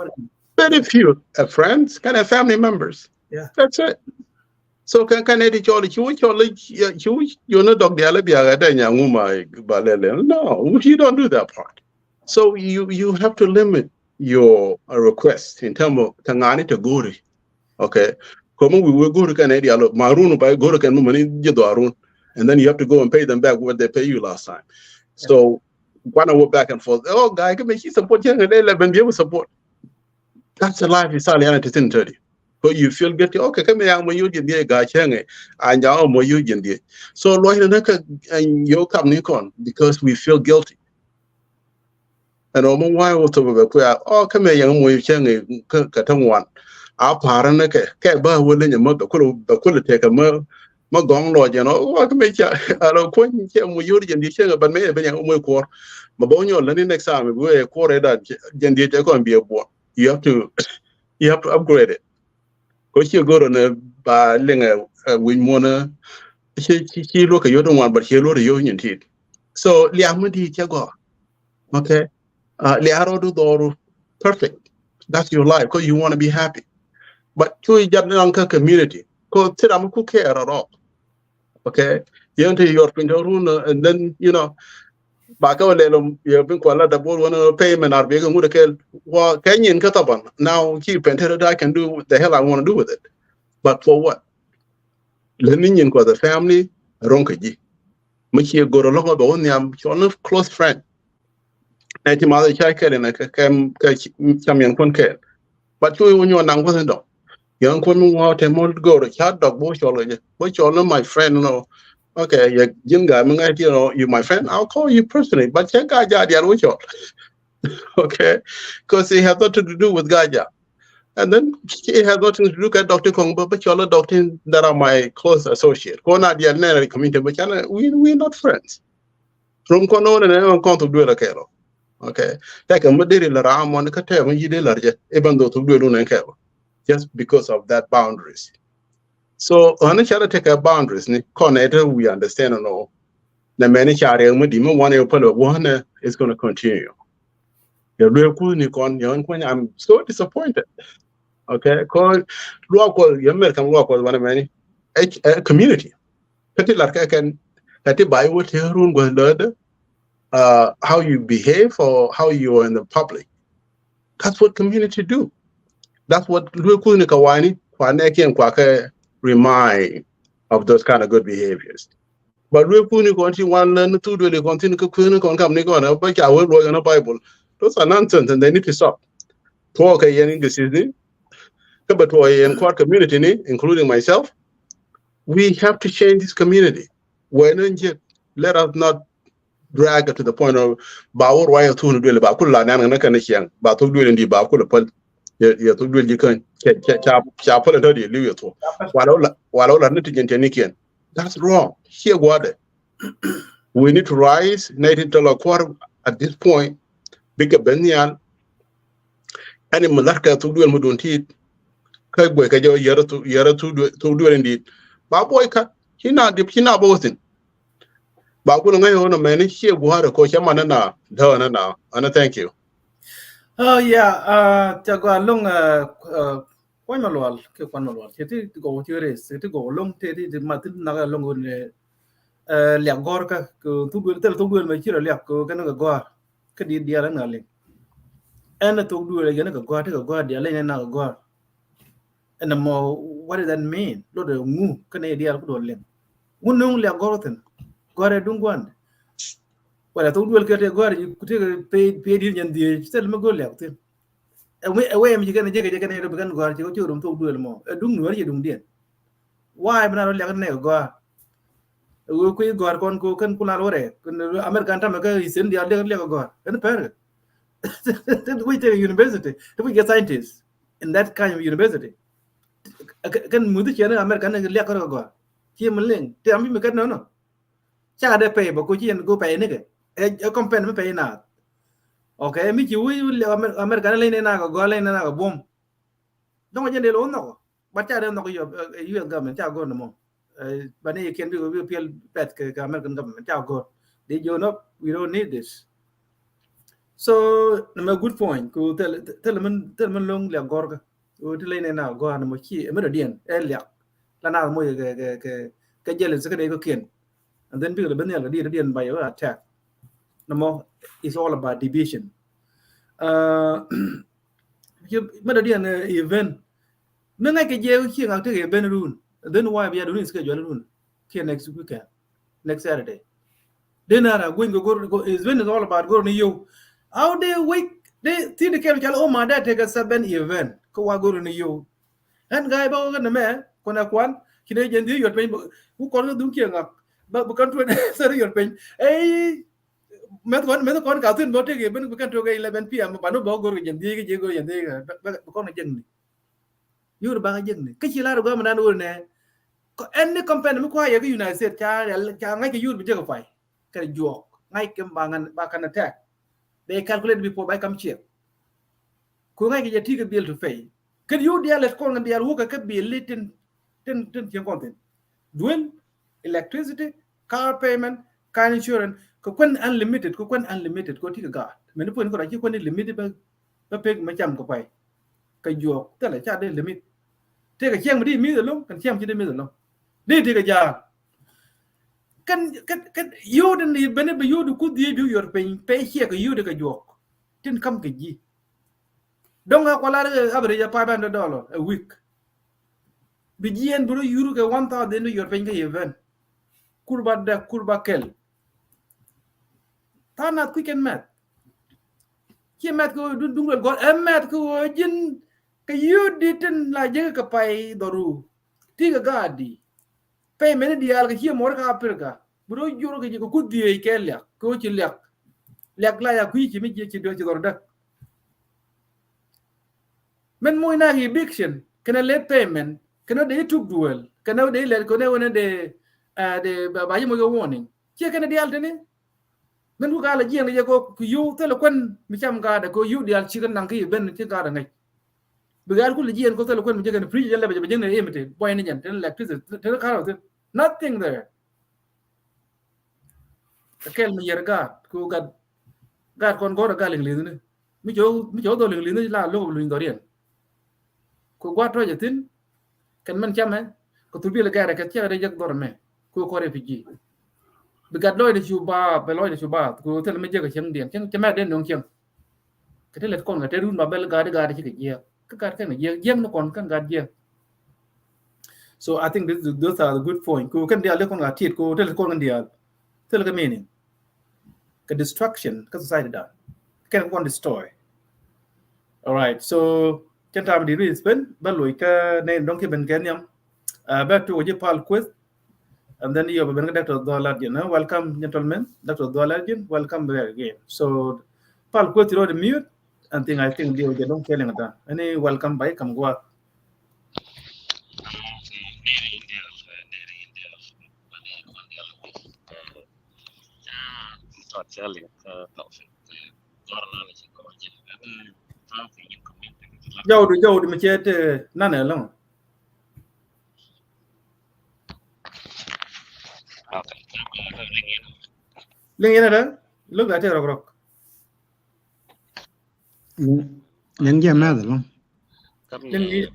Very few uh, friends, kind of family members. Yeah. That's it. So kɛn kɛn ɛ ti cɔl ci wä cɔl ci wä yonä dɔk dial bia ɛ dɛ nya ŋu ma ba lɛ lɛ. No, you don't do that part. So you you have to limit your uh, request in terms of tɛ ŋani tɛ go̱ri. Okay. Kɔmä wi wee go̱ri kɛn ɛ dial ma run ba go̱ri kɛn mumani jɛ dhɔ run. And then you have to go and pay them back what they pay you last time. So wanna go back and forth. Oh, guy, give me she support. Lɛ lɛ ben bi support. That's a life is all yana ti tin thirty. Ko you feel guilty. Okay, kɛ mi ya mo yu jin die ga chenge. Anja mo yu jin die. So lo hina ka yo kam ni kon because we feel guilty. And omo why wo to be kuya. Oh, kɛ mi ya mo yu chenge ka tang wan. A para ne kɛ kɛ ba wo le nyama be kulo be kulo te ka ma ma gong lo jeno. Oh, kɛ mi cha. Alo ko ni che mo yu jin die chenge, but me be ya mo kor. Ma bo nyo le ni next time we kor da jin die te kon bi a bo. You have to you have to upgrade it. Ko cie go̱r ni ba liŋɛ wi̱c muɔ̱n ci ci ci luɔk kɛ yot ŋuan, but cie luɔk kɛ yot nyin tit. So liak mi di cɛ gɔr. Okay. Uh, liak rɔ du dhɔru. Perfect. That's your life, 'cause you want to be happy. But cu jat ni ŋa kä community, 'cause ti ram ku care at all. Okay. Yɛn ti yuɔr piny tɔ run, uh, and then you know, ba kɛ wä lɛl yɛ bin kuala da bor wan payment ar bɛ kɛ ŋut kɛ wa kɛ nyin kä taban. Now ki pɛn te da, I can do the hell I want to do with it. But for what? Lɛ ni nyin kɔ the family rɔŋ kɛ ji. Mi ci goro lɔŋ bɛ wä nhiam cɔl ni close friend. Nɛ ti ma the chai kɛl ni kɛ kɛ cam yɛn kun kɛl. But cu wä nyuɔ naŋ kuth in dɔŋ. Yɛn kun mi ŋuɔ te mol goro ca dɔk bo cɔl kɛ jɛ. Bo cɔl ni my friend no. Okay, yɛ jin guy mi ŋa̱c ti no, you my friend, I'll call you personally. But cɛ guy ja dial wä cɔl. Okay, 'cause he has nothing to do with guy ja. And then it has nothing to do kɛ doctrine kɔŋ bä, bä cɔl doctrine that are my close associate. Kɔn a diɛl nɛ community bä canɛ, we, we not friends. Rom kɔn nɔ nɛ kɔn thok duël kɛ rɔ. Okay. Tɛkɛ mi deri la ram mɔn kä tɛ mi yi de la jɛ. Even though thok duël nɛ kɛ rɔ. Just because of that boundaries. So ɣän cɛ la tɛkɛ boundaries ni kɔn ɛ te we understand no. Nɛ mɛni ca riɛk mi di mi wanɛ palo wanɛ is gonna continue. Yɛ luɛ kuth ni kɔn yɛ ɣän kuany, I'm so disappointed. Okay, kɔ luak kuɔth yɛ mɛr kam luak kuɔth wanɛ mɛni ɛ community. Kä ti lar kɛ kɛn kä ti ba iwä ti run gua̱th läätdä, uh, how you behave or how you are in the public. That's what community do. That's what luɛ kuth ni ka wani kwa nɛ kiɛn kwa kɛ remind of those kind of good behaviors. But luɛ kuth ni kɔn ti wan län ni thuk duëli kɔn thin kä kuth ni kɔn kam ni kɔn bä ca wä luɔc kɛn Bible. Those are nonsense and they need to stop. Tuɔɔk kɛ yɛn in gesithi kä bɛ tuɔɔk yɛn kuat community ni, including myself. We have to change this community. Wɛn ni jiɛk, let us not drag it to the point of ba wä ruac a thuk ni duëli ba kul la nɛn kɛn kɛn ciɛŋ ba thuk duëli ndi ba kul a päl. Yɛ thuk duël ji̱ kän ca päl in tɔ̱ di liw yɛ thuk. Wala wä la ni ti jɛn tɛn ni kiɛn. That's wrong. Ciɛ gua̱dɛ. We need to rise. Nɛy tin tɔlɔ kuɔr at this point. Bikɛ ben nhial. Ɛn mi la̱t kɛ thuk duël mi dun tit. Kä guɛc kɛ jɛ yɛrɛ thuk duël in dit ba buɔy kat. Ci na dip ci na bä wä thin. Ba kun ŋäc ɣän mɛni ciɛ gua̱a̱r kɔ cɛ man na dä na na. Thank you. Oh yeah, uh, ca gɔaa loŋ, uh, uh, kuany ma lual kɛ kuany ma lual cɛ ti gɔw ti res cɛ ti gɔw loŋ tɛ ti ma ti nak loŋ ne. Uh, liak gɔr ka thuk duel thil thuk duel ma ci rɔ liak kɛ ni kɛ gɔr kɛ di dial na liŋ. Ɛn thuk duel yɛn kɛ gɔr ti kɛ gɔr dial na kɛ gɔr. Ɛn mɔ, what does that mean? Lot ɛ ŋu kɛn ɛ dial ku duɔl liŋ. Ŋu nuŋ liak gɔr thin gɔr ɛ duŋ guan. Wala thok duel kɛ tɛ gɔr ku tɛ pay pay di nyɛn di thil mi gɔr liak thin. Ɛ wee mi ci kɛn jɛ kɛ jɛ kɛn ɛ bi kɛn gɔr ci ko ci rum thok duel mɔ ɛ duŋ nuɔr ci duŋ diɛn. Why mi na rɔ liak nɛ gɔr? Ɛ wee kui̱ gɔr kɔn ko kɛn ku lar wɛrɛ kɛn American tamɛ kɛ isen dial liak liak gɔr kɛn pɛr kɛ. Tɛ wic tɛ university tɛ wic kɛ scientist. In that kind of university. Kɛn muthi ciɛn America ni liak kɔn kɛ gɔaa. Ci mi liŋ ti am bi mi kɛt nɔnɔ. Ca dee pay bä ko ci yɛn go pay ni kɛ ɛ kɔm pɛn mi pay naath. Okay, mi ci wi̱i̱ America ni leny ni nak kɛ gɔaa leny ni nak kɛ buɔ̱m. Dɔŋ jɛ ni lo nhɔk. But ca dee nhɔk yɔ U S government ca gɔn mɔ. But ni kiɛn bi bi piɛl pɛth kɛ American government ca gɔn. Di jɔ nɔ, we don't need this. So ni mɛ good point ku thil thil min thil min loŋ liak gɔr kɛ. Ku ti leny ni na gɔr ni mɔ ci mi dɔ diɛn ɛ liak. La na mɔ kɛ kɛ kɛ kɛ jealous kɛ dee kɛ kiɛn. And then bi kɛ ben nhial kɛ di diɛn by attack. Ni mɔ is all about division. Uh, mi dɔ diɛn event mi ŋa̱c kɛ jɛ ci ŋa̱k tekɛ ben run. Then why bi a duni schedule run kiɛ next weekend, next Saturday. Then ara guny kɛ gor is when is all about gor ni yow. How they wake they thi de kɛl cal oma da tekɛ seven event kɛ wa gor ni yow. Ɛn guy bä wä kɛ nɛ mɛ kɔn ɛ kuan ci dee jɛn dhi yɔt piny. Ku kɔn kɛ dhum kiɛ ŋak bä kan tuɛ sɛr yɔt piny. Ey mɛth kɔn mɛth kɔn ka thin bä tekɛ ben bi kan tuɛ kɛ eleven P M ba nu bä gor kɛ jɛn dhi kɛ jɛ gor jɛn dhi kɛ bä kɔn kɛ jɛn ni. Yur ba kɛ jɛn ni kä ci lar gɔm nan wur nɛ. Ɛn ni company mi kua yɛ kɛ United States ca ca ŋa̱c kɛ yur bi jɛ kɛ pay kɛ juɔk ŋa̱c kɛ ba ŋan ba kan attack. They calculate before ba kam ciɛ. Ku ŋa̱c kɛ jɛ ti kɛ bill to pay. Kɛ yur dial lɛt kɔn kɛ dial wukɛ kɛ bill li tin tin tin cieŋ kɔn thin. Duel, electricity, car payment, car insurance kɛ kuɛn unlimited kɛ kuɛn unlimited kɛ ti kɛ gaat. Mɛn ni puɔn kɛ rɔ ci kuɛn limited bä bä pek mɛ cam kɛ pay. Kɛ juɔk thilɛ ca dee limit. Tekɛ ciɛŋ mi di mi̱th ɛlɔŋ kɛn ciɛŋ ci dee mi̱th ɛlɔŋ. Di tekɛ jaak. Kɛn kɛn kɛn yio̱w di ni ben bi yio̱w di kuth dhieec bi yɔr piny pɛ ciɛ kɛ yio̱w di kɛ juɔk. Tin kam kɛ ji̱. Dɔ̱ŋ a kualar kɛ average a five hundred dollar a week. Bi jiɛn bi rɔ yur kɛ one thousand bi yɔr piny kɛ event. Kur ba dɛk kur ba kɛl. Tha̱a̱ŋ nath kui̱c kɛn mɛth. Ciɛ mɛth kɛ ɣöö duŋ duŋ duel gɔ̱r ɛ mɛth kɛ ɣöö ji̱n kɛ yio̱o̱di tin la jek kɛ pay dhɔru. Ti kɛ gaatdi. Pay meni diaal kɛ ciɛ muɔr kä Aprika bi rɔ jur kɛ ji̱ kɛ kuth dhieec kɛ liak kɛ ɣöö ci liak. Liak la ya kui̱ ci mi ci ci dhɔr däk. Mɛn moc nak eviction kɛnɛ late payment kɛnɛ dee tuk duel kɛnɛ dee lɛt kɛnɛ wɛnɛ dee, dee ba, ba ji̱ moc kɛ warning. Ciɛ kɛnɛ diaal tini. Mɛn ku gal a jiɛn kɛ jɛ kɛ ku yio̱w thilɛ kuɛn mi cam gaadɛ kɛ yio̱w diaal ci kɛ naŋ kɛ yi ben ci gaadɛ ŋäc. Bi gal ku lɛ jiɛn kɛ thilɛ kuɛn mi jɛ kɛn preach jɛ lɛ bɛ jɛ bɛ jɛn kɛ imiti buɔyni jɛn tini electricity tini kar wä thin. Nothing there. Kɛ kɛl mi yɛr gaat ku gat, gaat kɔn gɔr a gal English ni. Mi cɛ wä, mi cɛ wä dhɔl English ni la lo̱k bi luny dhɔriɛn. Ku gua̱a̱t tɔ̱ jɛ thi̱n kɛn mɛn camɛ kɛ thurbil gɛrɛ kɛ thia̱k rɛy jek dhɔr mɛ ku kɔrɛ pi ji̱. Bi gat lɔcdɛ cu baath bɛ lɔcdɛ cu baath ku thilɛ mi jek kɛ cieŋdiɛn cieŋ cɛ mɛ den nöŋ cieŋ. Kɛ ti lɛt kɔn kɛ te run ba bɛl gat i̱ gat i̱ cikɛ jiɛk kä gat kɛn kɛ jiɛk jiɛk ni kɔn kɛn gat jiɛk. So I think this, those are the good point. Ku kɛn diaal di kɔn ka tit ku thilɛ kɔn kɛn diaal thilɛ kɛ meaning kɛ destruction kä society dan kɛn kɔn destroy. All right, so cɛn tam di ri spend bä loc kä ne dɔŋ ki ben kɛ nhiam. Bɛ tu wä ji̱ Pal Kueth. And then yɔ bɛ ben kä Doctor Dholar Jin. Welcome gentlemen, Doctor Dholar Jin, welcome back again. So Pal Kueth, you already mute. And thing I think di wä jɛ dɔŋ kɛ liŋ dan. Any welcome by kam guath. Jɔwdu, jɔwdu mi cɛ te nanɛ lɔŋ. Liŋ yɛn ɛ dɛ look at it rɔk rɔk. Liŋ jɛ mɛth lɔŋ. Liŋ yɛ.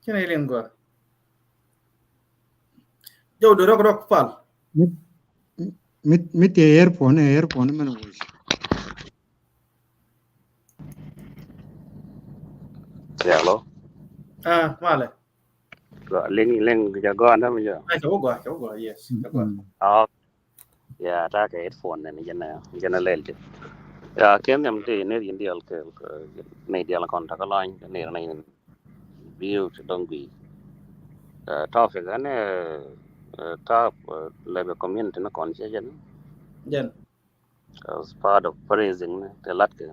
Kɛn a iliŋ gɔaa. Jɔw dee rɔk rɔk Pal. Mi, mi, mi tëë earphone, earphone mɛn wi̱c. Hello. Ah, malɛ. Liŋ, liŋ, jɛ gɔaa nä mi jɛ. Ah, cɛ wä gɔaa, cɛ wä gɔaa, yes, cɛ gɔaa. Ah, Ya, ta̱a̱ kɛ headphone nɛn jɛn, jɛn lɛl ti. Ya, kɛn nhiam ti ni rin dial kɛ, kɛ ni dial kɔn ta̱a̱ kɛ lɔny ni rin ni view ti dɔŋ gui. Topic ɛn, ta̱a̱ lɛ bɛ community ni kɔn cɛ jɛn. Jɛn. As part of praising ni ti lat kɛ.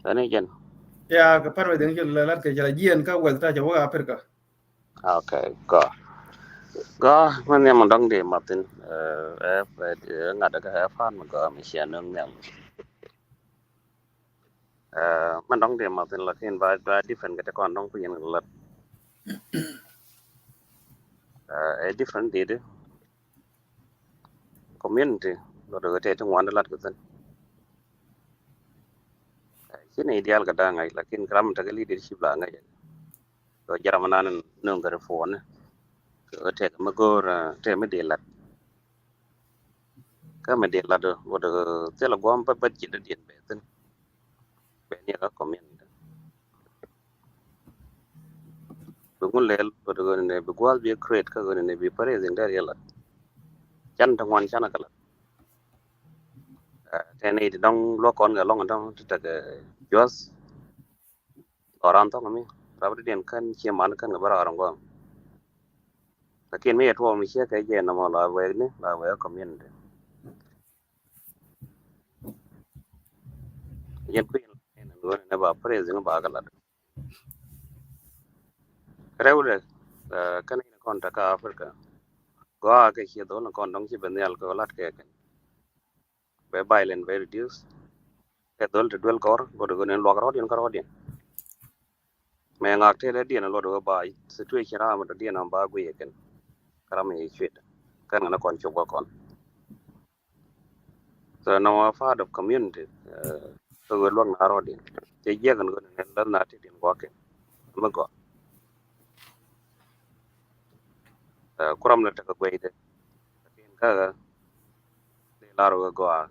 Ɛn jɛn. Ya, kɛ part of praising ti lat kɛ jɛ la jiɛn kä wɛl ta̱a̱ cɛ wä Africa. Okay, gɔaa. Gɔaa, mɛn nhiam dɔŋ di mathin, eh, eh, eh, ŋa̱t kɛ, eh, pan mi gɔaa mi cia nöŋ nhiam. Eh, mɛn dɔŋ di mathin, lakin ba, ba different kɛ ti kɔn dɔŋ piny lat. Eh, eh, different di di. Community, lɔ dɔgɛ tɛ ti ŋuan di lat kɛ thin. Eh, ci ni dial kɛ da̱a̱ ŋa̱c, lakin kɛ ram tekɛ leadership la ŋa̱c. Kɛ jɛram nan nöŋ kɛ reform ni. Kɛ tɛk mi go̱o̱r, eh, tɛk mi dee lat. Kä mi dee lat, eh, wot, eh, thilɛ guam bä, bä ji̱ dee diɛn bɛ thin. Bɛ ni kä community. Bi ŋun lɛl, wot, eh, ni bi gua̱l bi create kä, eh, ni bi praising dee riɛ lat. Can ti ŋuan can kɛ lat. Eh, tɛn ni ti dɔŋ luɔk kɔn kɛ lɔŋ dɔŋ ti tekɛ juɔth. Ɔ ran thɔk mi rap di diɛn kän cie man kän kɛ bä rar ŋuam. Lakin mi yɛ tuɔɔk mi ciek kɛ jɛ nɔmɔ la wɛɛk ni la wɛɛk community. Yɛn kui̱ yɛn ŋuɔ̱n ni ba praising ba kɛ lat. Rɛw dɛ, eh, kän in kɔn te kä Africa. Gɔaa kɛ cie dhol in kɔn dɔŋ ci ben nhial kɛ lat kɛ kɛn. Bɛ violent bɛ reduce. Kɛ dhol ti duel kɔr, luɔt kɛ ni luak rɔɔdiɛn kä rɔɔdiɛn. Mɛ ŋak tëë lɛ diɛn luɔt kɛ ba situation ram dɔ diɛn ram ba guiy kɛn. Kä ram yɛ cuet. Kɛn ŋɛ ni kɔn cop kɛ kɔn. So nɔmɔ part of community, eh, kä ɣöö luak na rɔɔdiɛn. Cɛ jiɛk ni ɣöö ni lɛ na ti diɛn gua̱kɛn. Mi gɔaa. Eh, kuram ni tekɛ guey dee. Lakin kä ɣä dee lar wä gɔaa.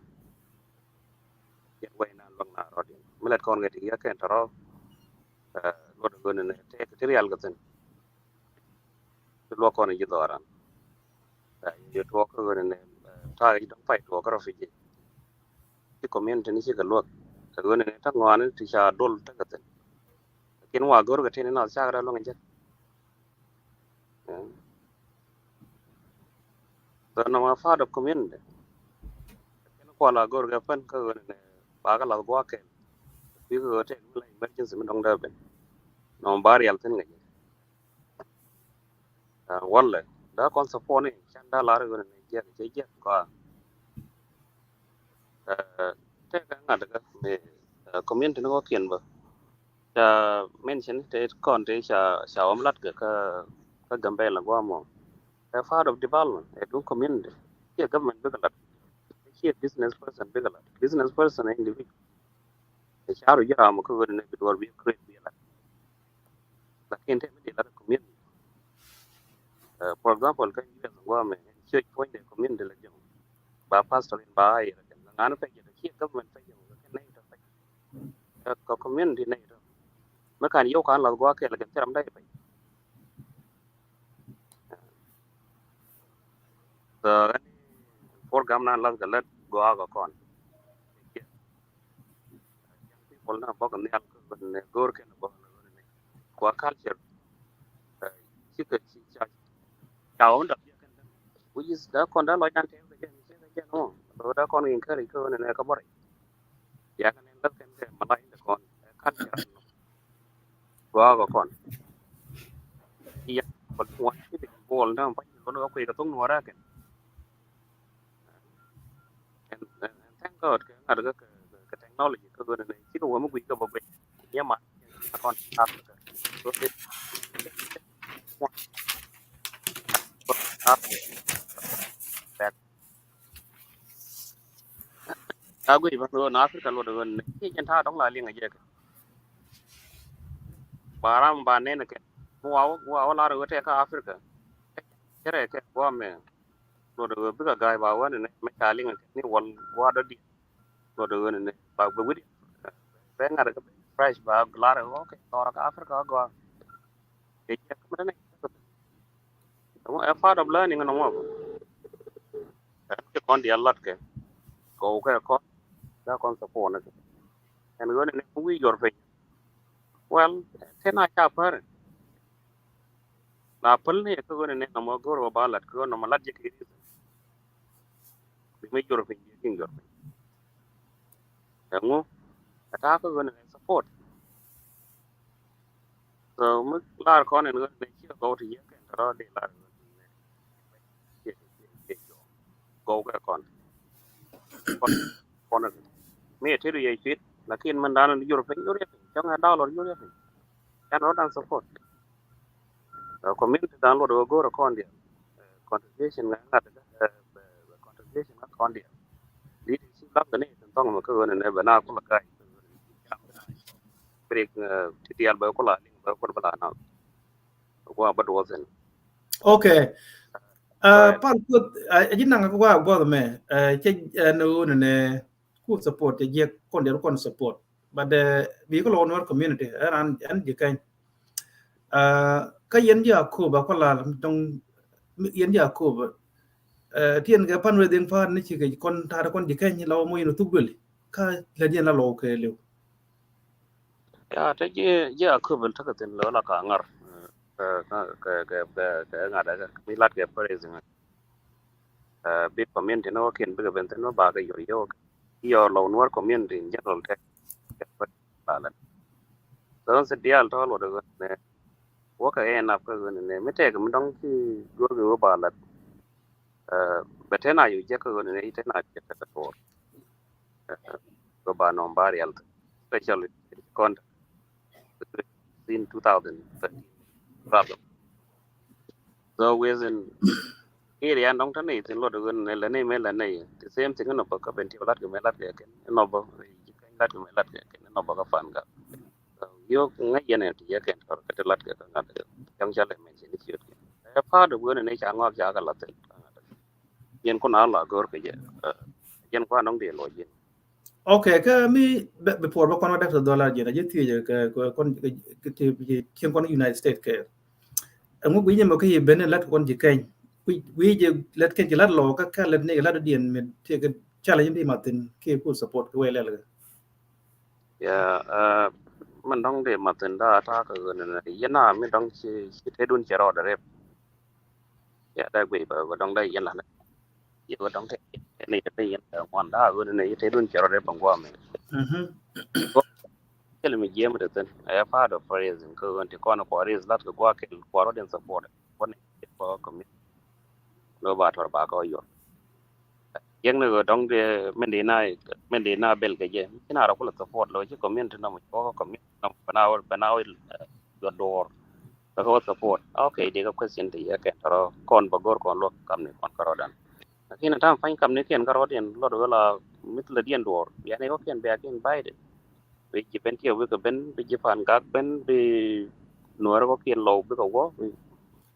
Yɛn wɛy nan luäk na rɔɔdiɛn mi lɛt kɔn kɛ ti yɛ kɛn tɔrɔ. Eh, luɔt kɛ ni tɛk ti rial kɛ thin. Ti luɔk kɔn ji̱ dhɔran. Eh, yɛ tuɔk kɛ ni, eh, ta̱a̱ ji̱ dɔ̱ŋ pay tuɔk kɛ refugee. Ti community ni cikɛ luäk kɛ ni ta̱a̱ ŋɔani ti ca dol tekɛ thin. Lakin wa go̱r kɛ tin ni nath cakɛ dee luäŋ jek. Eh. So nɔmɔ part of community. Pala gor kɛ pän kä ɣöö nɛ ba kɛ lath gua̱a̱th kɛl. Bikɛ ɣöö tɛk mi la emergency mi dɔ̱ŋ dee ben. Nɔmɔ ba rial thi̱n ŋäc. Walɛ da kɔn support ni can da lar ɣöö nɛ jiɛk cɛ jiɛk kɔa. Tɛk ŋa̱t kä mi community ni kɔkiɛn bä. Ca mention te kɔn te ca ca wä mi lat kɛ kä kä Gambela guamɔ. Ɛ part of development ɛ duŋ community. Ciɛ government bikɛ lat. Ciɛ business person bikɛ lat. Business person ɛ individual. Ɛ ca ru ji̱ ram kä ɣöö nɛ bi duɔr bi create bi lat. Lakin te mi di lat community. For example kä U S guamɛ ciɛ puɔ̱nydɛ community la jɔŋ. Ba pastor in ba ayɛ la jɔŋ ŋa̱n pɛc jɛ ciɛ government pɛc jɛ kɛ nɛy tɔ pɛc. Kä community nɛy tɔ mi kan yio̱w kan lath gua̱a̱th kɛl kɛ thil ram dee pɛc. So ɛn program nan lath kɛ lät gua̱a̱th kɛ kɔn. People na bɔk nhial kɛ go̱r kɛn bɔk kua culture. Cikɛ ci ca ca wä mi dap jɛ kɛn. Which is da kɔn da lɔc nan tɛɛk kɛ jɛn cɛ kɛ jɛn wä. Lo da kɔn encourage kɛ wä nɛ nɛ kä bɔrɛ. Yakä nɛn lät kɛn kɛ malay in the kɔn ɛ culture. Gɔaa kɛ kɔn. Iya kɔn wan ci di bol na pa ni kɔn kɛ kui̱ kɛ thok nuɔrɛ kɛn. And, and, and thank God kɛ ŋa̱t kɛ kɛ technology kɛ gɔn nɛ ci kɛ wä mi kui̱ kɛ bä bɛ. Yɛ ma kɔn Africa. So it Africa. A guic bä ɣöö na Africa luɔt ɣöö ni ci jɛn ta̱a̱ dɔ̱ŋ la liŋ a jɛ kɛ. Ba ram ba nɛn kɛ mi wa wä lar ɣöö tɛk kä Africa. Cɛ rɛ kɛ guamɛ luɔt ɣöö bikɛ ga̱a̱c ba wä ni mɛ ca liŋ kɛ ni wal wa dɔ di luɔt ɣöö ni ba bɛ wi̱di bɛ ŋa̱t kɛ price ba lar ɣöö kɛ thɔra kä Africa gɔaa. Kɛ jɛ kɛ mɛ ni Ɛmɔ ɛ part of learning ɛn ɔmɔ. Ɛn ci kɔn diaal lat kɛ gɔw kɛ kɔn da kɔn support ni kɛ. Ɛn ɣöö ni ni wi̱i̱ yor piny. Well, thin a ca päri. La päl ni kä ɣöö ni ni nɔmɔ go̱r wä ba lat kɛ ɣöö nɔmɔ lat jɛ kɛ reason. Bi mi yor piny bi kiŋ yor piny. Ɛŋu ɛ ta̱a̱ kä ɣöö ni support. So mi lar kɔn in ɣöö ni ci kɛ gɔw ti yɛ kɛn tɔrɔ di lar ɣöö ni ci ci ci jɔ gɔw kɛ kɔn. Kɔn kɔn mi ti ri yɛ cuit lakin min dan yor piny yor yɛ piny cɔŋ ɛ dollar yor yɛ piny. Can rɔ dan support. Community dan luɔt ɣöö go̱o̱r kɔn diɛ contribution ŋa ŋa̱t ɛ contribution ŋa kɔn diɛ. Leadership lam kɛ ni tin thɔŋ mi kä ɣöö ni bɛ na kulɛ ga̱a̱c. Break ti diaal bɛ kula liŋ bɛ kula bɛ la na. Kua bä duɔth in. Okay. Pan kuoth a ji̱ naŋ kua guɔth mɛ cɛ ni ɣöö ni ku support cɛ jiɛk kɔn diaal kɔn support. But bi kä lɔ Nuer community ɛn an ji̱ kɛny. Kä yɛn ji̱ Akoba kua la dɔŋ yɛn ji̱ Akoba. Tiɛn kɛ pan wee dhiŋ pa̱a̱t ni ci kɛ kɔn ta̱a̱t kɔn ji̱ kɛny la wä moc ni thuk duëli. Kä lät yɛn la lɔ kɛ liw. Ya te ji̱ ji̱ Akoba tekɛ thin lɔ la ka ŋar. Kɛ kɛ kɛ kɛ ŋa̱t kɛ mi lat kɛ praising. Bi community ni wä kiɛn bikɛ ben thin wä ba kɛ yor yio̱w. Yor lɔ Nuer community in general te. Kɛ praising la lät. So si diaal tɔl wä de ɣöö ni wä kɛ end up kä ɣöö ni mi tɛk mi dɔŋ ci duɔr kɛ wä ba lät. Bɛ tena yu jek kä ɣöö ni tena jek kä tuɔr. Kɛ ba nɔm ba rial, especially kɔn sin two thousand thirteen problem. So within area dɔŋ tani thin lot gun ne lani me lani the same thing no ba ka ben ti lat ke me lat ke ken no ba lat ke me lat ke ken no ba ka fan ga. Yo ngai yene ti ye ken tor ke lat ke ka ngat yang chale men sin ti. Part of gun ne cha ngok cha ka lat. Yen kuna la gor ke ye. Yen kwa nɔŋ di lo yen. Okay, kä mi before bä kɔn wä däk tɔ dhɔl a jiɛn a ji̱ thiec kɛ kɔn kɛ ti cieŋ kɔn United States kɛ. Ɛŋu guic nyɛ mɛ kä yi ben lat kɔn ji̱ kɛny. Guic jɛ lat kɛn ci lat lɔ kä kä lat ni lat diɛn mi ti kɛ challenge di mathin ki ku support kɛ wɛ lɛl kɛ. Ya, min dɔŋ di mathin da ta kɛ ɣöö ni yɛn a mi dɔŋ ci ci te dun cɛ rɔɔdɛ rep. Ya da guic bä dɔŋ da yɛn la ni. Yɛ dɔŋ te. ni te yin te ŋuan da ɣöö ni te dun cɛ rɔ de pa ŋuam. Cɛ lɛ mi jiɛm te thin ɛ part of praising kä ɣöö ti kɔn kua raise lat kɛ gua kɛ kua rɔ den support. Kua ni kua community lo ba tɔr ba kɔ yɔr. Yek ni ɣöö dɔŋ de min di na min di na bel kɛ jɛ ci na rɔ kula support lo ci community nɔmɔ ci kɔ community nɔmɔ bɛ na wä bɛ na wä jɔ duɔr. Bɛ kɛ wä support. Okay, di kɛ question ti yɛ kɛn tɔrɔ kɔn bɛ gor kɔn luɔk kam ni kɔn kɛ rɔ dan. Lakin a tam pany kam ni kɛn kɛ rɔ diɛn luɔt wä la mit la diɛn duɔr yani kɔ kɛn bɛ a kɛn bai de. Bi ji̱ ben tiɛ wikɛ ben bi ji̱ pan gak ben bi nuɔrɛ kɔ kɛn lɔw bikɛ wä.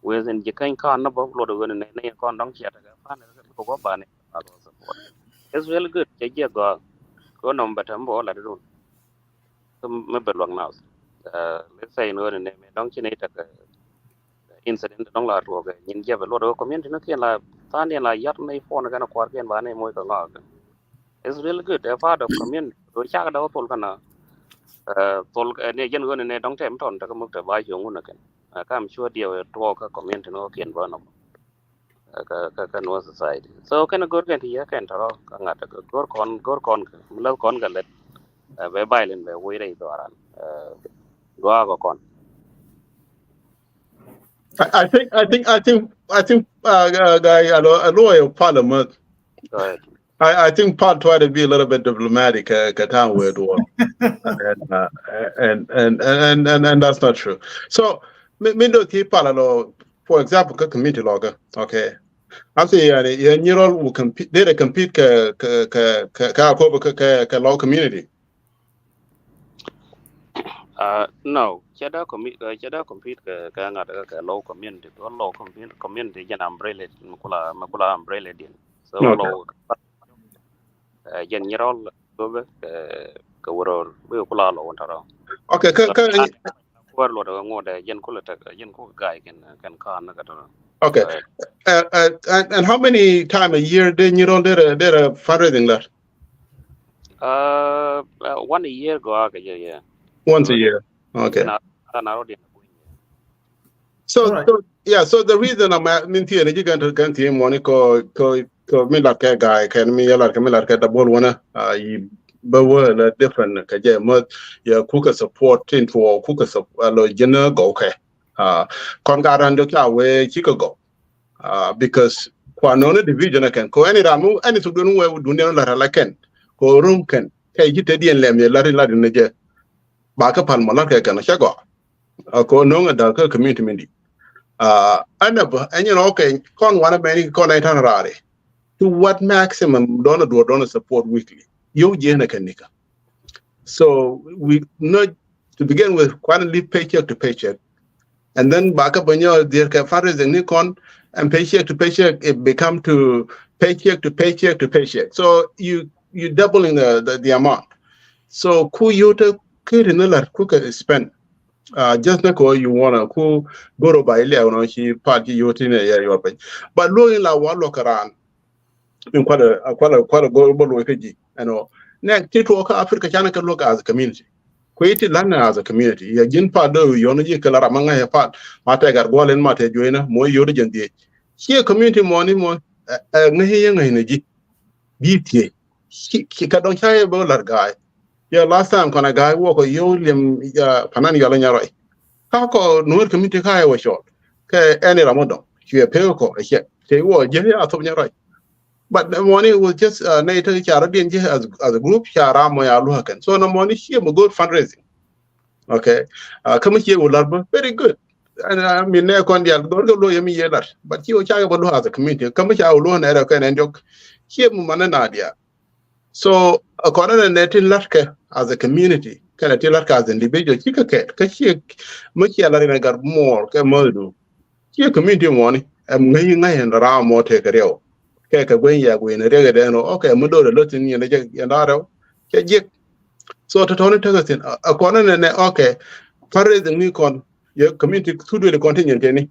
Within ji̱ kɛny kan ni bä luɔt wä ni nɛ nɛ kɔn dɔŋ ciɛ tekɛ pan ni bikɛ wä ba ni. It's really good. Cɛ jiɛ gɔaa. Kɛ wä nɔm bɛ tɛm bä wä la di dun. Kä mi bɛ luak nath. Let's say in ɣöö ni nɛ mi dɔ̱ŋ ci ni tekɛ incident dɔ̱ŋ la tuɔɔkɛ nyin jiɛpɛ luɔt ɣöö community ni kiɛn la tha̱a̱n diɛn la yat ni phone kɛn kua̱r kiɛn ba ni moc kɛ ŋɔak kɛn. It's really good. A part of community ɣöö cakɛ dɔ̱ŋ thol kɛn a thol ni jɛn ɣöö ni nɛ dɔ̱ŋ tɛm tɔn tekɛ muk tɛ ba cuɔ̱ŋ wun kɛn. Kam cuɔ diɛw tuɔɔk kä community ni ɣöö kiɛn bä nɔmɔ. Kä kä kä nuɔ society. So kɛn go̱r kɛn ti yɛ kɛn tɔrɔ kä ŋa̱t kä go̱r kɔn go̱r kɔn kä mi lɛth kɔn kä lɛt. Bɛ bai lin bɛ woi rɛy dhɔran. Gɔaa kɔ kɔn. I, I think I think I think I think uh, uh, guy a lo a lo a pal a mut. Go ahead. I, I think Paul tried to be a little bit diplomatic, uh, kɛ time where it was, and, uh, and, and and and and that's not true. So mi mi do ki pal a lo, for example, kä community lɔ kɛ, okay. After yani, yani Nyirol will compete. They compete kɛ kɛ kɛ kɛ kɛ Akobo kɛ kɛ kɛ lɔ community. Uh, no, cɛ da commi- uh, cɛ da compete kɛ kɛ ŋa̱t kɛ kɛ low community. Kɛ low commu- community jɛn umbrella, mi kula mi kula umbrella diɛn. So okay. Low uh, jɛn Nyirol Akobo kɛ kɛ Wuror bi kula low wun tɔrɔ. Okay, kɛ kɛ kuɛr luɔt kɛ ŋuɔt jɛn kula tek jɛn kula guy kɛn kɛn kan kɛ tɔrɔ. Okay. Uh, uh, and, and how many time a year dee Nyirol dee dee fundraising la? Uh, uh, one a year go out, yeah, yeah. Once a year. Okay. Na na rodi. So, so yeah, so the reason I'm uh, min tiɛ ni jigan to kan tiɛ mɔni ko ko ko min la kɛ guy kɛn mi yɛ la kɛ mi la kɛ double one. Uh, yi bɛ wä la different kɛ jɛ mɔ ya kuka support tin tuɔ kuka support lo jɛn go kɛ. Uh, kɔn ka ran do ka wee ci ka gɔw. Uh, because kua nɔni division kɛn ko ɛni ram ɛni thuk duɔni wee duɔni la rala kɛn ko rum kɛn kɛ ji̱ te diɛn lɛm yɛ lari lari ni jɛ. Ba kä pal mɔ lar kɛ kɛn cɛ gɔw. Uh, ko nɔŋ a dal kä community mindi. Uh, ɛn a bä ɛnyɛ nɔ kɛ kɔn wan a mɛni kɔn a itan rari. To what maximum dɔn a duɔr dɔn a support weekly. Yow jiɛ na kɛn nika. So we not to begin with, kwan live paycheck to paycheck. And then back up on your dear fundraising ni kɔn and paycheck to paycheck, it become to paycheck to paycheck to paycheck. So you you doubling the, the, the amount. So ku you to kiri ni lar ku ka spend. Uh, just na ko you wanna ku goro ba ile ono chi part you tin ya your pay. But lo in la wa lo karan. Min kualɛ kualɛ kualɛ go̱r bä luɔi kä ji̱ ɛnɔ. Nɛ ti tuɔɔk kä Africa canɛ kɛ luɔk as a community. Kui̱ ti la̱t ni as a community yɛ ji̱n pat dee yɔn ji̱ kɛ la ram aŋa̱c ɛ pat ma tɛ gat guɔl in ma tɛ juɔ̱cnä mɔ yot jɛn dhiec. Ciɛ community mɔni mɔ ɛ ŋäc yɛ ŋäc ni ji̱. Bi thiec ci kɛ dɔŋ ca yɛ bä la̱t ga̱a̱c. Yɛ last time kɔn a ga̱a̱c wä kɔ yio̱w liɛm panan yɔl nyɛ rɔy. Ka kɔ nuɔ̱ɔ̱r community ka yɛ wä cɔɔl kɛ ɛn iram wä dɔŋ cuɛ pek kɔ ɛ cɛ tey wä jiɛ a thop nyɛ rɔy. But the money was just uh, nɛ ite ca rɔ diɛn jiɛ as, as a group ca ram mɔ ya luha kɛn. So na mɔni cie mɔ good fundraising. Okay. Uh, kä mi cie wä lar bä very good. And I mean nɛ kɔn dial gor kɛ lo yɛ mi yɛ lar. But cie wä ca kɛ bä luha as a community. Kä mi ca wä luha nɛ rɛ kɛn ɛn jɔk. Cie mɔ manɛ na dial. So a kɔn nɛ nɛ tin lar kɛ as a community. Kɛn tin lar kɛ as individual. Ci kɛ kɛ kä cie mi cie lar in a gar more kɛ mɔ du. Ciɛ community mɔni ɛm ŋäc ŋäc ɛn ram mɔ tekɛ riɛw. Kɛ kɛ gueny yɛ gueny riɛk ɛ dɛn ɔ okay mi do̱r ɛ lät thin yɛn ɛ jɛ yɛn daa rɛw. Cɛ jiɛk. So tɔtɔni tekɛ thin a kɔn ɛn ɛn ɛ okay. Fundraising ni kɔn yɛ community thut weli kɔn ti nyin teni.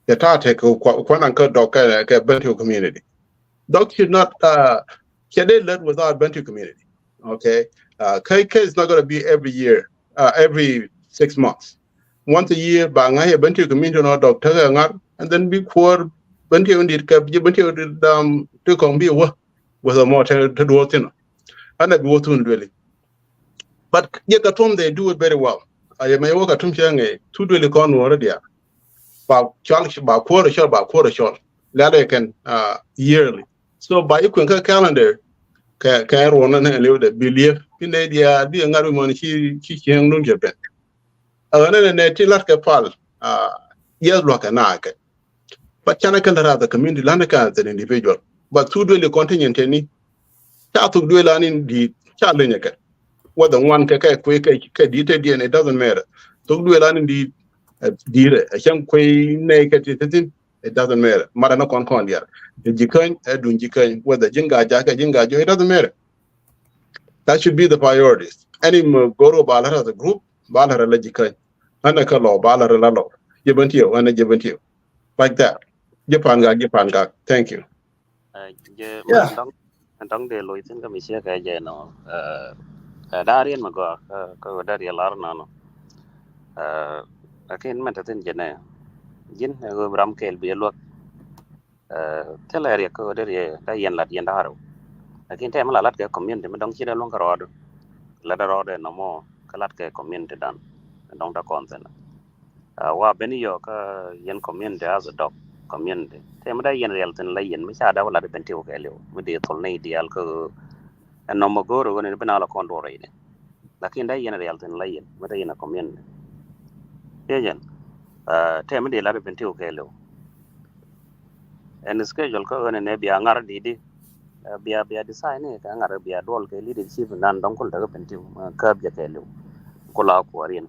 Yɛ taa tekɛ kuan an kä dɔk kɛ Bentiu community. Dɔk should not uh, cɛ dee lät without Bentiu community. Okay. Uh, K K is not gonna be every year, uh, every six months. Once a year ba ŋa̱c ɛ Bentiu community nɔ dɔk tekɛ ŋa̱r and then bi kuɔr Bentiu in dit kɛ bi Bentiu in dit dam ti kɔŋ bi wä. weth ɔ mɔ te duɔth thin ɔ. Ɛn ɛ bi wä thun dueli. But yɛ kɛ tuɔm, they do it very well. A yɛ mɛ wä kɛ tum cɛ ŋɛ thu dueli kɔn wä rɛ diaal. Ba cɔl, ba kuɔrɛ cɔl, ba kuɔrɛ cɔl. Lɛl ɛ kɛn yearly. So ba yi kueŋ kä calendar kɛ kɛ ruɔn ni liw dɛ bi liep. Bi nɛ diaal bi ŋa̱r wi mɔn ci ci cieŋ nun cɛ ben. Ɛ ɣän nɛ nɛ ti lat kɛ pal. Yes, luak kɛ na kɛ. But canɛ kɛn lat as a community, lanɛ kɛn as an individual. But through dueli contingent teni, ca thuk duel an in di̱i̱t ca lenyɛ kɛ. Whether ŋuan kɛ kɛ kui̱ kɛ kɛ di̱i̱t te diɛn, it doesn't matter. Thuk duel an in di̱i̱t di̱i̱t ɛ cäŋ kui̱ nɛy kɛ ti te thin, it doesn't matter. Mat ɛn ɛ kɔn kɔn diaal. Ji̱ käny ɛ duŋ ji̱ käny, whether ji̱n gaa jakä ji̱n gaa jɔ, it doesn't matter. That should be the priorities. Ɛn in mɛ go̱r wä ba lat as a group, ba lat ala ji̱ käny. Ɛn ɛ kä lɔ ba lat ala lɔ. Ji̱ ben tiɛw, ɛn ɛ ji̱ ben tiɛw. Like that. Ji̱ pan gak, ji̱ pan gak. Thank you. Jɛ mɛ dɔŋ dɔŋ dee loc thin kä mi ciɛ kɛ jɛ nɔ. Ɛ da̱a̱ rien mɛ gɔaa kä kä wä da̱a̱ rien lar nɔ nɔ. Ɛ lakin mɛ te thin jɛ nɛ ji̱n ɛ ɣöö bi ram kɛɛl bi ɛ luäk. Thilɛ riɛk kä wä da̱a̱ rien da̱a̱ yɛn lat yɛn da̱a̱ rɛw. Lakin tɛmɛ la lat kɛ community mɛ dɔŋ ci dee luäŋ kä rɔɔdu. Lat dee rɔɔdu nɔ mɔ kä lat kɛ community dan. Dɔŋ da̱a̱ kɔn thin. Wa ben yɔ kä yɛn community as a dɔk community. Tɛmɛ dee yɛn riɛl thin la yɛn mi ca dee wä lat ben tiw kɛɛliw mi dee thol ni diaal kä ɛn nɔmɔ go̱o̱r ɣöö ni bi na la kɔn duɔr rɛy ni. Lakin dee yɛn riɛl thin la yɛn mi dee yɛn a community. Yɛ jɛn tɛmɛ dee lat ben tiw kɛɛliw. Ɛn schedule kä ɣän ɛn ɛ bia ŋa̱r di̱t di bia bia design ni kɛ ŋa̱r bia duɔl kɛ leadership nan dɔŋ kul tekɛ ben tiw kä bia kɛɛliw. Kula kuɔriɛn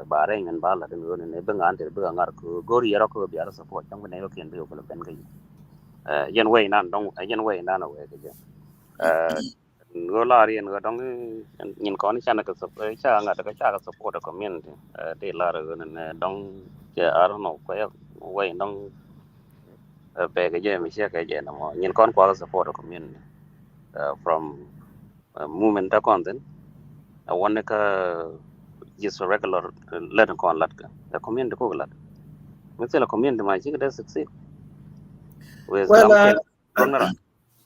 ba rɛy ŋän ba lat ni ɣän ɛn ɛ bi ŋa̱n tɛr bi kɛ ŋa̱r kɛ go̱r yɛrɔ kɛ bia rɔ support cɔŋ bi nɛ yɔ kiɛn bi kɛ kul ben kɛ yi. Yɛn wɛy nan dɔŋ yɛn wɛy nan a wɛy kɛ jɛ. Ɣöö lar yɛn ɣöö dɔŋ nyin kɔn canɛ kɛ ca ŋa̱t kɛ ca kɛ support a community. Ti lar ɣöö nɛ dɔŋ cɛ ar nɔ kuɛ wɛy dɔŋ pɛ kɛ jɛ mi ciɛ kɛ jɛ nɔmɔ nyin kɔn kuakɛ support a community. From movement ta kɔn thin a wani kä just regular lɛt kɔn lat kɛ the community kok lat. Mi thil a community ma cikɛ dee succeed. Well,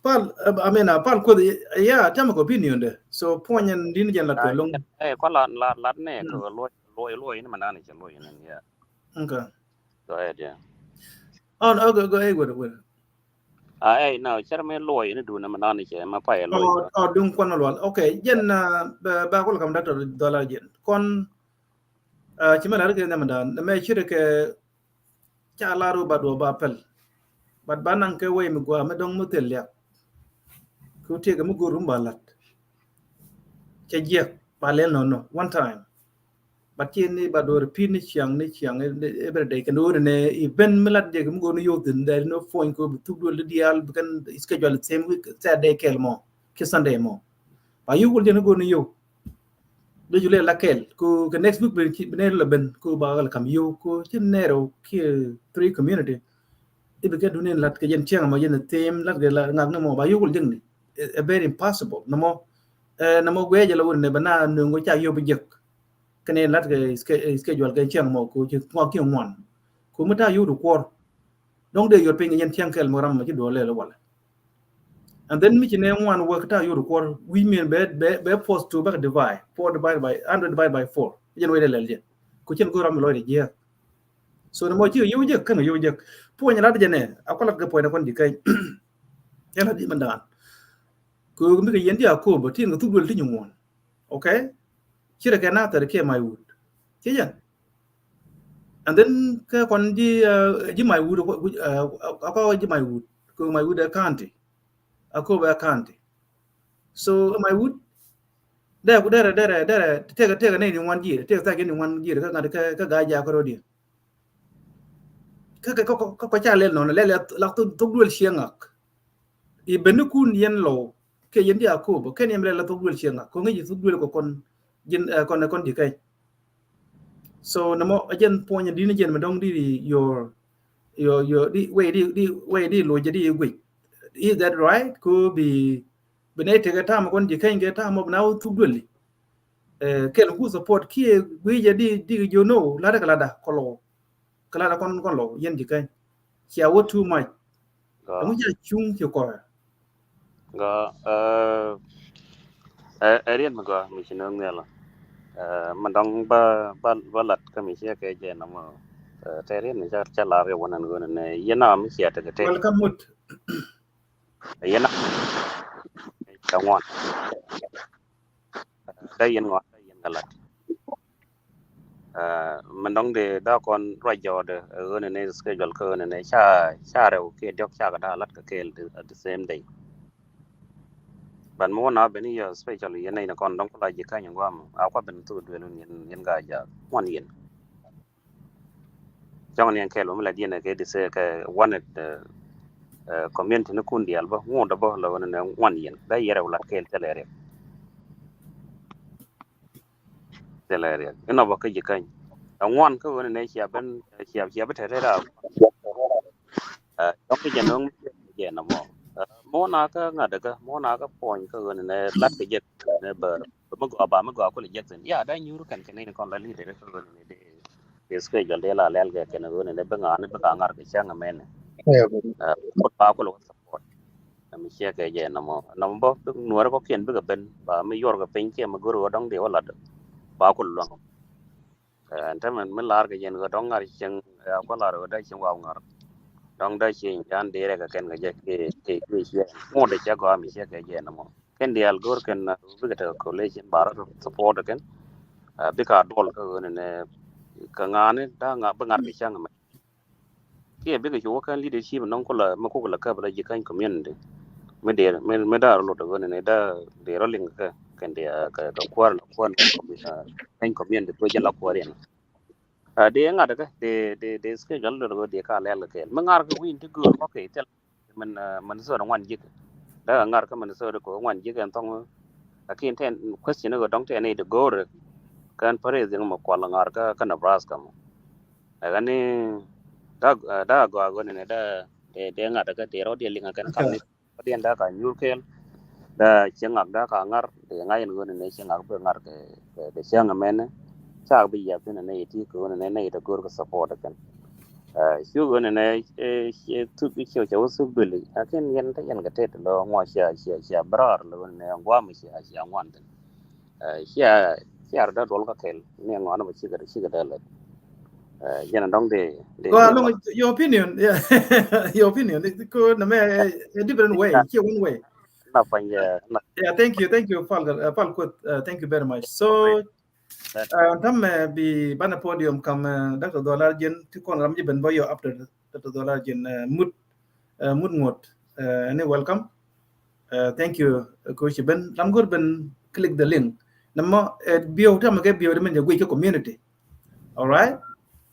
Pal, I mean, Pal kuoth ya tɛmɛ kɛ opinion de. So puɔnyɛ din jɛn lat kɛ loŋ. Ɛ kɔ lat lat lat nɛ kɛ luɔy luɔy luɔy ni manani cɛ luɔy ni ya. Okay. Go ahead, yeah. On okay, go ahead, wait, wait. A ɛ na cɛr mi luɔy ni dun ni manani cɛ ma pay luɔy. Oh, duŋ kuan lual. Okay, jɛn ba kul kam doctor dollar jɛn. Kɔn ci mɛ lar kɛ nɛmɛ dan mɛ ci kɛ ca lar wä ba duɔ ba pɛl. But ba naŋ kɛ wɛy mi gua mi dɔŋ mi thil liak. Ku tiek mi go̱r rum ba lat. Cɛ jiɛk ba lɛl nɔ nɔ one time. But ci ni ba duɔ repeat ni ciaŋ ni ciaŋ every day kɛn wä ni nɛ event mi lat jɛ mi go̱r ni yow thin there is no point ko bi thuk duel di dial bi kɛn schedule same week Saturday kɛl mɔ ki Sunday mɔ. Ba yow wul jɛ ni go̱r ni yow. Dee ju lɛ la kɛl ko kɛ next week bi nɛ la ben ko ba la kam yow ko ci nɛrɛ kiɛ three community. Ibi kɛ dunin lat kɛ jɛn tiɛŋ mɔ jɛn theme lat kɛ la ŋak ni mɔ ba yow kul jɛn ni. A very impossible nɔmɔ. Nɔmɔ guɛ jɛ la wun ni bɛ na nungo ca yow bi jɛk. Kɛ ni lat kɛ schedule kɛ tiɛŋ mɔ ko ci ŋuak kiɛ ŋuan ko mi ta yow du kuɔr. Dɔŋ dee yot piny kɛ jɛn tiɛŋ kɛl mɔ ram mɔ ci duɔ lɛ la wala. And then mi ci nɛ ŋuan wek ta yot kuɔr wi̱i̱ min bɛ bɛ bɛ force to bɛ divide four divide by hundred divide by four. Jɛn wec dɛ lɛl jɛ ku cin go̱r ram lɔc dɛ jiɛk. So ni mɔ ci yow jek kɛn yow jek puɔny lat jɛ nɛ a kɔlat kɛ puɔny dɛ kɔn ji̱ kɛny. Yɛn a di mɛ daan ku mi kɛ yɛn di a kob tin kɛ thuk duel ti nyi ŋuɔn. Okay. Ci rɛ kɛ na thɛr kiɛ my wood ci jɛn. And then kɛ kɔn ji̱ ji̱ my wood a kɔ ji̱ my wood kɛ my wood a county. A kɔ bɛ county. So my wood dɛ ku derɛ derɛ derɛ tekɛ tekɛ nɛy ni ŋuan ji̱ tekɛ thak yɛn ni ŋuan ji̱ kɛ ŋa̱t kɛ gaa jakä rɔ diɛ. Kɛ kɛ kɔ ca lɛl nɔnɔ lɛl la thok duel cieŋ ŋak. I̱ ben ni kun yɛn lɔw kɛ yɛn di a kob kɛn yɛn lɛl la thok duel cieŋ ŋak kɔ ŋi̱c thok duel kɔ kɔn ji̱n kɔn kɔn ji̱ kɛny. So nɔmɔ a jɛn puɔnyɛ di̱n jɛn mi dɔ̱ŋ di your your your di way di di way di loc jɛ di guic. Is that right? Ko bi bi nɛ tekɛ tam kɔn ji̱ keny kɛ tam mɔ bi na wä thuk dueli. Kɛl ku support kiɛ guic jɛ di di jono ladɛ kɛ ladɛ kɔ lɔ kɛ ladɛ kɔn kɔn lɔ yɛn ji̱ keny. Cia wä too much. Ɛŋu ca cuŋ ci kɔrɛ. Gɔaa, ɛ, ɛ, ɛ riet mi gɔaa mi ci nööŋ nhial. Ɛ, mi dɔ̱ŋ ba, ba, ba lat kä mi ciɛ kɛ jɛ nɔmɔ. Ɛ, tɛ riet mi ca, ca lar yɛ wä nɛn ɣöö nɛ yɛn a mi ciɛ tekɛ tëk. Welcome, Mut. Yɛn a ca ŋuan. Ɛ, dee yɛn ŋuan, dee yɛn kɛ lat. Ɛ, min dɔ̱ŋ di da kɔn ruac jɔɔdɛ, ɛ, ɣöö ni ni schedule kä ɣöö ni ni ca, ca rɛw kiɛ diɔ̱k cakɛ da lat kɛ kɛɛl di, at the same day. But mi wä na ben i̱ yɛ special yɛn nɛy ni kɔn dɔ̱ŋ kula ji̱ kany guam a kua ben thuk duel wun yɛn, yɛn ga jaak ŋuan yɛn. Cɔŋ ni yɛn kɛɛl wä mi la diɛn kɛ di sɛ kɛ wanɛ, ɛ, ɛ, community ni kun diaal bä ŋuɔ̱t bä la ɣöö ni ni ŋuan yɛn da yɛ rɛw lat kɛɛl thilɛ riɛk. Thilɛ riɛk inɔ bä kä ji̱ käny. Ɛ ŋuan kä ɣöö ni nɛ cia ben, cia, cia bi tɛt rɛɛt a. Ɛ, dɔ̱ŋ kä jɛ nööŋ mi jɛ nɔmɔ. Ɛ, mi wä na kä ŋa̱t kä, mi wä na kä puɔ̱ny kä ɣöö ni nɛ lat kɛ jɛ ni bär. Bä mi gɔaa ba mi gɔaa kulɛ jɛ thin. Ya, da nyuur kɛn kɛ ni kɔn la leader kä ɣöö ni dee, dee schedule dee la lɛl kɛ kɛn ɣöö ni dee bi ŋa̱ ni bi ka ŋa̱r kɛ cäŋ ɛmɛn. Ɛ, kut ba kulɛ wä support. Ɛ mi ciɛ kɛ jɛ nɔmɔ, nɔmɔ bä, bä nuɔrɛ kɔkiɛn bikɛ ben, ba mi yuɔr kɛ piny kiɛ mi go̱r ɣöö dɔ̱ŋ dee wä lat. Ba kul luaŋ. Ɛ, ɛn täämɛ mi lar kɛ jɛn ɣöö dɔ̱ŋ ŋa̱r cieŋ, ɛ, a kua lar ɣöö dee cieŋ waw ŋa̱r. Dɔ̱ŋ dee cieŋ can dee rɛk kɛ kɛn kɛ jɛ kiɛ, kiɛ, kiɛ ciɛ. Ŋot dee cɛ gɔaa mi ciɛ kɛ jɛ nɔmɔ. Kɛn diaal go̱r kɛn, ɛ, bikɛ tekɛ coalition ba rɔ support kɛn. Ɛ, bikɛ a duɔl kä ɣöö ni nɛ kɛ ŋa̱ni da ŋa̱ bi ŋa̱r kɛ cäŋ mɛ. Kiɛ bikɛ cu wä kɛn leadership nɔŋ kulɛ mi kuk lɛ käp lɛ ji̱ käny community. Mi dee, mi, mi da̱a̱r lot ɣöö ni dee, dee rɔ liŋ kɛ kɛn dee kɛ, kɛ kuäär lɛ kuäär käny community tuɔ jɛ la kuäär yɛn. Ɛ, dee ŋa̱t kɛ dee, dee, dee schedule lot ɣöö dee ka lɛl kɛ kɛɛl mi ŋa̱r kɛ wi̱i̱n ti göör kɔk kɛ thil. Min, ɛ, min sort ŋuan ji̱k. Dee ŋa̱r kɛ min sort kɛ ŋuan ji̱k ɛn thɔŋ. Lakin tɛn question kɛ dɔ̱ŋ tɛn i̱ dee go̱o̱r kɛn pare dhiŋ mi kual ŋa̱r kä, kä Nebraska mɔ. Ɛ kɛn ni da, da gɔaa gɔni ni da, dee, dee ŋa̱t kɛ dee rɔ dee liŋ kɛn kam ni. Diɛn da ka nyuur kɛɛl. Da cieŋ ŋak da ka ŋa̱r, dee ŋa̱c ɛn ɣöö ni nɛ cieŋ ŋak bi ŋa̱r kɛ, kɛ, kɛ cäŋ ɛmɛnɛ. Cak bi yiath thin ɛnɛ yɛ ti kɛ ɣöö ni nɛ nɛ yɛ te go̱o̱r kɛ support kɛn. Ɛ, cu ɣöö ni nɛ, ɛ, ɛ, thuk, ɛ, cɛ, cɛ wä thuk duëli. Lakin yɛn te yɛn kɛ tet lɔ ŋuɔ cia, cia, cia bi raar lɔ ɣöö ni nɛ guam cia, cia ŋuan thin. Ɛ, cia, cia rɔ dee duɔl kä kɛl ni ŋɔn bä cikɛ, cikɛ dee lɛt. Ɛ, jɛn dɔŋ dee, dee, go dee along, your opinion, yeah. Your opinion, it could, no, a different way, yeah, here one way. Na pany, yeah, na. Yeah, thank you, thank you, Pal, uh, Pal Kuoth, uh, thank you very much. So, uh, tam, uh, bi banɛ podium kam, uh, Doctor Dholar Jien, ti kɔn ram ji̱ ben bä yɔ after Doctor Dholar Jien, uh, Mut, uh, Mut Ŋot, uh, ni welcome. Uh, thank you, uh, Coach Ben. Lam go̱r ben click the link. Namɔ, uh, bieu tamɛ kɛ bieu di mɛn jɛ guic kɛ community. All right.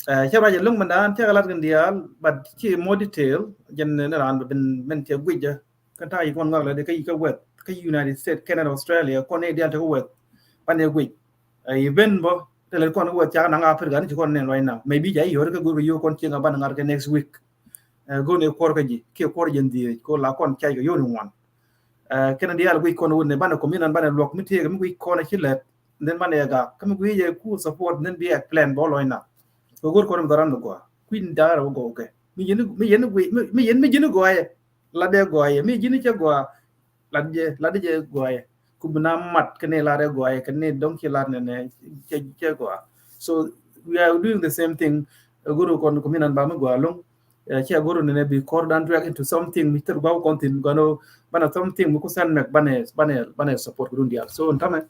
Uh, cɛ ruac ɛlɔ̱ŋ mɛn dan cɛ kɛ lat kɛn diaal, but ci more detail jɛn ni raan ben mɛn cɛ guic jɛ. Kɛn ta̱a̱ yi kɔn ŋɔak lɛ di kä yi kä wɛth kä United States, Canada, Australia, kɔn ni diaal tekɛ wɛth. Ban yɛ guic. Uh, yi ben bä tɛ lɛ kɔn wɛth cak naŋ Africa ni ci kɔn nɛn right now. Maybe ja yi yɔr kä go̱r kɛ yio̱w kɔn cieŋ a ban ŋa̱r kɛ next week. Ɛ, go̱o̱r ni kuɔr kä ji̱ kiɛ kuɔr ji̱ dhiec ko la kɔn cay kɛ yo̱o̱ni ŋuan. Ɛ, kɛn diaal guic kɔn wun ni banɛ community banɛ luɔk mi tëëk mi guic kɔn ci lɛt. Then banɛ yɛ gak kä mi guic yɛ ku support then bi yɛ plan bɔ lɔc na. Kɛ go̱o̱r kɔn mi dhɔran mi gɔaa kui̱n da̱a̱r wä gɔw kɛ mi yɛn mi yɛn guic mi yɛn mi ji̱n gɔaa yɛ la dee gɔaa yɛ mi ji̱n cɛ gɔaa. Lat jɛ, lat jɛ gɔaa yɛ. Ku bi na mat kɛ ni lat jɛ gɔaa yɛ, kɛ ni dɔŋ ci lat nɛ nɛ, cɛ, cɛ gɔaa. So we are doing the same thing. Ɛ, go̱r kɔn kɔminan ba mi gɔaa loŋ. Ɛ, cɛ go̱r nɛ nɛ bi kɔr dan drag into something mi tɛr gɔaa kɔn thin gɔaa no, banɛ something mi ku sɛn mɛk banɛ, banɛ, banɛ support kɛ dun diaal. So ɛn tamɛ,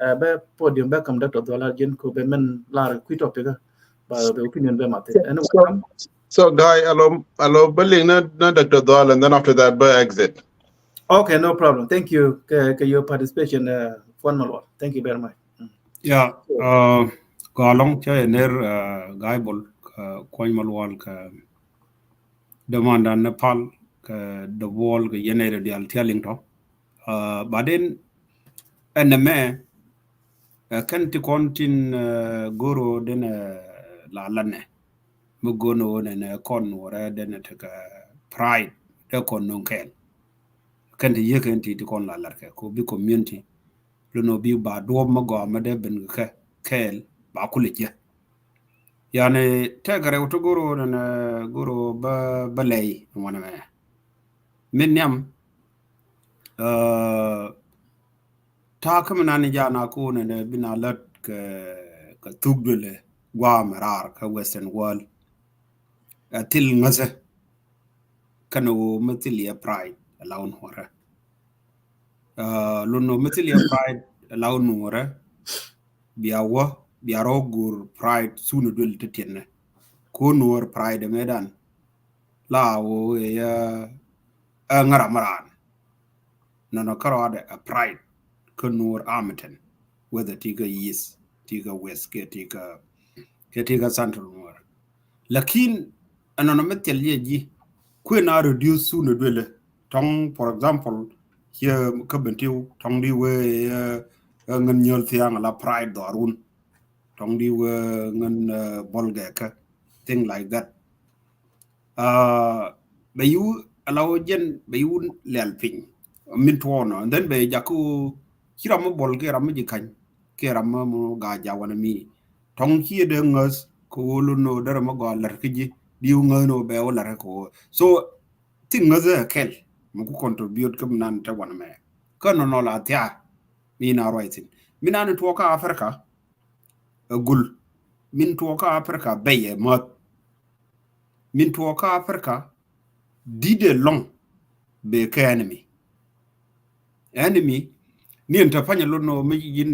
ɛ, bɛ podium bɛ kam Doctor Dholar Jien ko bɛ mɛn lar kui̱ topic. Ba the opinion bɛ mat. So, ɛn so, so guy, alo, alo, bä liŋ na, na Doctor Dholar, and then after that, bä exit. Okay, no problem. Thank you kɛ, kɛ your participation, uh, Puan Malual. Thank you very much. Mm. Yeah, uh, gɔaa ɛlɔ̱ŋ cä yɛ ner, uh, guy Bol, uh, Puan Malual kɛ dämandan ni Pal kɛ däbuɔl kɛ yɛn ɛ diaal tialiŋ tɔ. Uh, baden ɛn nɛmɛ, uh, kɛn ti kɔn tin, uh, go̱r ɔ den, uh, la lanɛ. Mi go̱n ɔ nɛn, uh, kɔn wärɛ den, uh, tekɛ pride dee kɔn nuŋ kɛɛl. Kɛn ti yiëë kɛn ti ti kɔn la lat kɛ ko bi community. Lun ɔ bi ba duɔ̱ɔ̱p mi gɔaa mi dee ben kɛ kɛɛl ba kulɛ jiɛ. Yani tɛkɛ rɛw ti go̱r ɔ nɛn, uh, go̱r ɔ bä, bä lɛy ŋuanɛ mɛ. Min nhiam, Ta̱a̱ kä mi nan ni ja̱a̱n a ko̱n ɛn bi na lät kɛ, kɛ thuk duël ɛ gua̱a̱mɛ raar kä Western world. Ɛ thil ŋäthä kɛn ɣöö mi thil yɛ pride ɛ la wä nuɔrä. Lun ɣöö mi thil yɛ pride ɛ la wä nuɔrä. Bia wä bia rɔ gur pride thunɛ duël ti tiɛnɛ. Ko̱n nuɔr pride ɛ mëëdan la wä ɛ yɛ ɛ ŋära mi raan. Nɔnɔ kärɔadɛ a pride kä nuɔr amɛtɛn, whether ti kä east, ti kä west, kɛ ti kä, kɛ ti kä central nuɔr. Lakin ɛnɔnɔ mi thil yɛ ji̱ kuën a reduce thunɛ duëlɛ. Tɔŋ, for example, ciɛ kä Bentiu tɔŋ di wee ɛ ŋän nyöl thiaŋ la pride dhɔarun. Tɔŋ di wee ŋän bɔl gɛkä, thing like that. Bɛ yiw ala wä jɛn bɛ yiw lɛl piny min tuɔɔnɔ, and then bɛ jakä wä ci ram mi bɔl kiɛ ram mi ji̱ ka̱ny kiɛ ram mi mɔ gaa jawanɛ mi. Tɔŋ ci yɛ dee ŋäth kɛ wä lun nɔ derɛ mi gɔaa lɛr kä ji̱ di wä ŋäth nɔ bɛ wä lɛr kɛ wä. So thing ŋäth ɛ kɛl mi ku contribute kä mi nan te wanɛ mɛ kä nɔnɔ la thia mi na ruac thin mi nan tuɔɔk kä Africa. Ɛ gul min tuɔɔk kä Africa bɛy ɛ mäth. Min tuɔɔk kä Africa di̱t ɛ lɔŋ bɛ kɛ enemy. Enemy ni ɛn te panyɛ lot nɔ mi ji̱n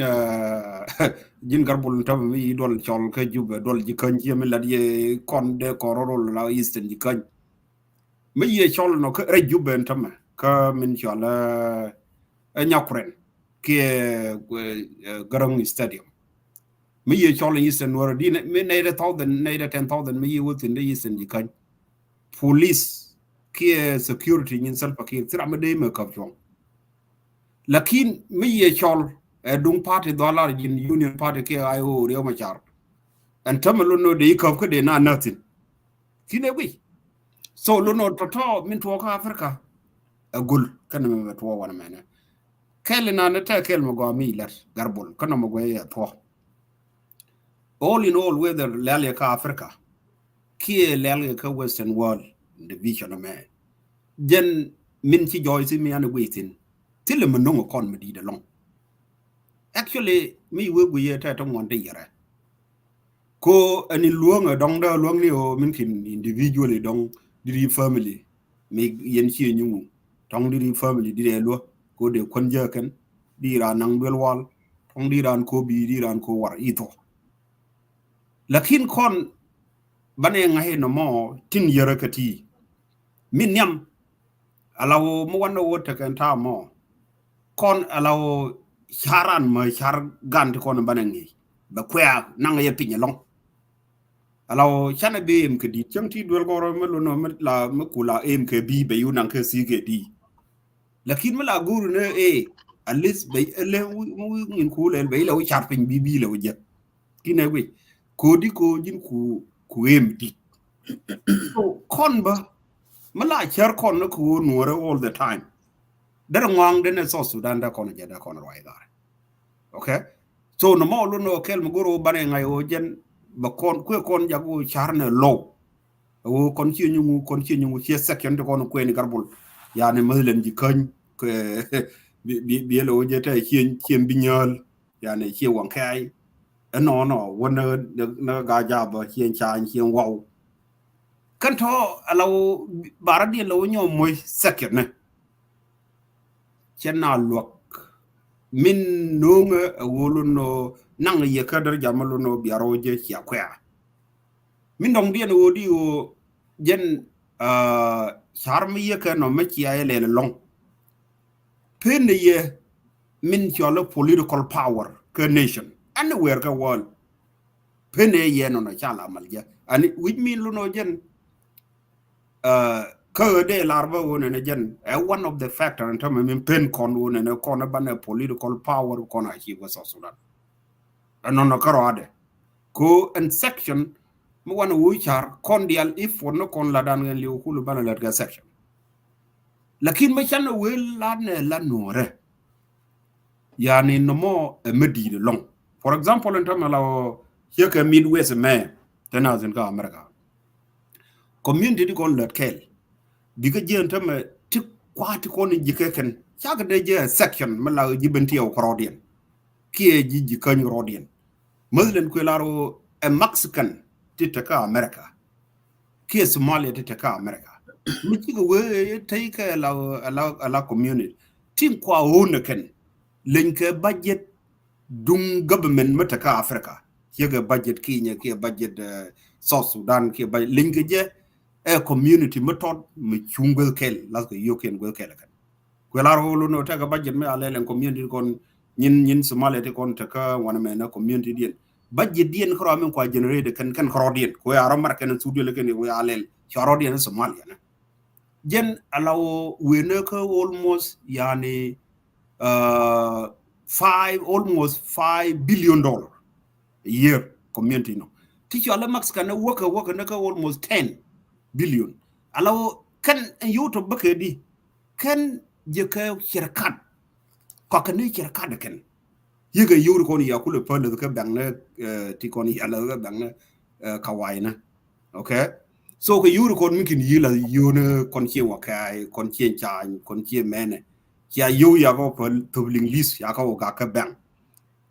ji̱n Garbul in tämɛ mi yi duɔl cɔl kä Jubɛ duɔl ji̱ käny ciɛ mi lat yɛ kɔn dee kɔn rɔl la Eastern ji̱ käny. Mi yiëë cɔl nɔ kä rɛc Jubɛ ɛn tämɛ kä min cɔal ɛ Nyakurɛn kiɛ Gäräŋ Stadium. Mi yiëë cɔl in Eastern Nuɔrä di mi nɛy dee thousand, nɛy dee ten thousand mi yiëë wä thi̱n dee Eastern ji̱ käny. Police kiɛ security nyin Salva Kiir thil ram mi dee mɛ käp cuɔ̱ŋ. Lakin mi yiëë cɔl ɛ duŋ party dhɔalar ji̱n Union Party kiɛ I O Riek Machar. Ɛn tämɛ lot nɔ dee i̱ käp kä dee na nothing. Kinɛ guic. So lot nɔ tɔ̱tɔ̱ min tuɔɔk kä Africa ɛ gul kɛn mi mɛ tuɔɔk wanɛ mɛnɛ. Kɛl inan tɛ kɛl mi gɔaa mi ilɛt Garbul kɛn mi guɛ yɛ thuɔ̱k. All in all, whether lɛl yɛ kä Africa kiɛ lɛl yɛ kä Western world division mɛ, jɛn min ci jɔɔy thi mi an guic thin thilɛ mi no̱ŋ kɔn mi di̱i̱t ɛlɔŋ. Actually mi wee guic yɛ tɛ tɔ ŋuɔn ti yɛrɛ. Ko ɛn in luäŋ ɛ dɔŋ dee luäŋ ni ɣöö min kin individually dɔŋ diri family mi yɛn ci nyuŋu tɔŋ diri family diri ɛ luä ko dee kuän jääkɛn di raan naŋ duel wal tɔŋ di raan ko bi di raan ko war itho. Lakin kɔn banɛ ŋa̱c inɔ mɔ tin yärä kä ti min nhiam. Ala wä mi wanɛ wä tekɛn ta̱a̱ mɔ kɔn ala wä ca̱r ran mä ca̱r gan ti kɔn banɛ ŋi̱i̱c bɛ kuɛ̈ɛ̈ naŋ yɛ piny ɛlɔ̱ŋ. Ala wä canɛ bi em kɛ di̱t cäŋ ti duel kɔrɔ mi lun mi la mi ku la em kɛ bi bɛ yu naŋ kɛ thi̱i̱ kɛ di. Lakin mi la go̱o̱ri ni ɛ at least bɛ ilɛ wi̱i̱ ŋin ku lɛl bɛ ilɛ wi̱i̱ ca̱r piny bi bi ilɛ wi̱i̱ jek. Kinɛ guic ko̱di ko ji̱n ku ku em di̱t. So kɔn bä mi la cär kɔn ni ku wä nuɔrɛ all the time. Derɛ ŋɔaŋ denɛ South Sudan dee kɔn jɛ dee kɔn ruac dhar. Okay. So nɔmɔ wä lun wä kɛl mi go̱r wä banɛ ŋa̱c wä jɛn bɛ kɔn kuɛ kɔn jak wä car nɛ low. Wä kɔn ciɛ nyuŋu kɔn ciɛ nyuŋu ciɛ section ti kɔn kuɛ ni Garbul. Yani mɛthilɛn ji̱ käny kɛ bi bi bi lɛ wä jɛ tɛ ciɛ ciɛ bi nyääl. Yani ciɛ waŋ kɛɛy ɛnɔnɔ wä nä nä gaa jabä ciɛ ca̱ny ciɛ waw. Kɛn tɔ ala wä bara diɛ lɛ wä nyɔ moc section nɛ. Cɛ na luäk min no̱o̱ŋɛ ɛ ɣöö lun nɔ naŋ yɛ kä där jam lun nɔ biar ɣöö jɛ cia kuɛ̈ɛ̈. Min dɔ̱ŋ diɛn ɣöö di ɣöö jɛn ca̱r mi yɛ kɛ nɔ mi cia yɛ lɛl ɛlɔ̱ŋ. Pen ni yɛ min cɔl ɛ political power kä nation anywhere kä world. Pen ni yɛ nɔnɔ ca la mal jɛ ani wi̱c min lun nɔ jɛn. Kä ɣä dee lar bä ɣöö nɛnɛ jɛn ɛ one of the factor in tämɛ min pen kɔn ɣöö nɛnɛ kɔn ɛ banɛ political power kɔn a ci wä South Sudan. Ɛnɔnɔ kärɔadɛ ko ɛn section mi wanɛ ɣöö car kɔn dial if wä ni kɔn la dan ɣɛn liw kul banɛ lät kɛ section. Lakin mi canɛ wee lat nɛ la nuɔrɛ. Yani nɔmɔ ɛ mi di̱i̱t ɛlɔ̱ŋ. For example ɛn tämɛ la ɣöö ciɛ kɛ Midwest mɛ te na thin kä America. Community ti kɔn lät kɛl. Bikɛ jiɛn tämɛ ti kua̱a̱t ti kɔn in ji̱ kɛ kɛn cakɛ dee jɛ section mi la ji̱ Bentiu kärɔɔdiɛn kiɛ ji̱ Jikäny kärɔɔdiɛn. Mäthilɛn kuëë lar ɣöö ɛ Mexican ti tekä America kiɛ Somalia ti tekä America. Mi cikɛ wee tey kɛ ala, ala, ala community tin kua ɣöö nɛ kɛn leny kɛ budget duŋ government mi tekä Africa. Ciekɛ budget Kenya kiɛ budget South Sudan kiɛ budget leny kɛ jɛ ɛ community mi tɔt mi cuŋ gueth kɛl, lath kɛ yiokiɛn gueth kɛl kɛn. Kuɛ lar ɣöö lo̱n ɣöö tekɛ budget mi a lɛl ɛn community kɔn nyin, nyin Somalia ti kɔn tekä wanɛ mɛn ɛ community diɛn. Budget diɛn kärɔa min kua generate kɛn, kɛn kärɔɔdiɛn. Kuɛ a rɔ mar kɛn thuk diɛn kɛn kuɛ a lɛl cua rɔɔdiɛn Somalia nɛ. Jɛn ala ɣöö wëë nɛ kä almost yani five, almost five billion dollar a year community nɔ. Ti cɔalɛ Mexican nɛ wäkä, wäkä nɛ kä almost ten billion. Ala ɣöö kɛn ɛn yio̱w tɔ bäkɛ di kɛn jɛ kɛ shirkat. Kɔakɛ ni shirkat kɛn. Yikɛ yio̱w ti kɔn ya kulɛ päl kä bank nɛ ti kɔn ya lɛ kä bank nɛ kawai nɛ. Okay. So kɛ yio̱w ti kɔn mi kin yi la yio̱w ni kɔn ciɛ wä kɛ kɔn ciɛ cany kɔn ciɛ mɛnɛ. Cia yio̱w ya kɔ päl thop English ya kɔ wä gak kä bank.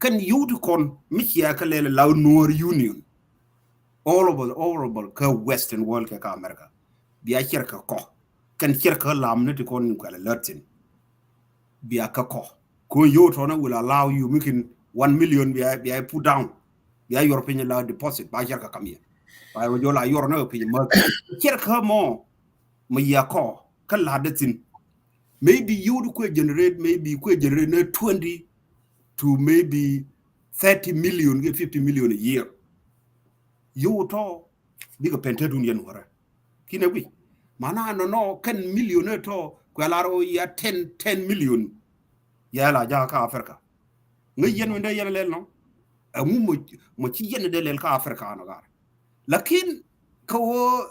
Kɛn yio̱w ti kɔn mi cia kɛ lɛl la Nuer Union all over, all over kä Western world kɛ kä America. Bia cɛr kɛ kɔ kɛn cɛr kɛ lam ni ti kɔn in kuɛl alert thin. Bia kɛ kɔ. Ko yio̱w tɔnɛ will allow you mi kin one million bia, bia put down. Bia yuɔr piny la deposit ba cɛr kɛ kam yɛ. Ba yɔ jɔ la yuɔr nɛ piny ma cɛr kɛ mɔ. Ma yia kɔ kä la de thin. Maybe yio̱w di kuɛ generate, maybe kuɛ generate nɛ twenty to maybe thirty million kɛ fifty million a year. Yio̱w tɔ bikɛ pɛn te dun yɛn wärä. Kinɛ wi̱c. Mana nɔnɔ kɛn million ɛ tɔ kuɛ lar ɣöö ya ten, ten million. Ya la jakä kä Africa. Ŋäc yɛn wendɛ yɛn lɛl nɔ. Ɛŋu mɔ, mɔ ci yɛn dee lɛl kä Africa nɔ gar. Lakin kä ɣöö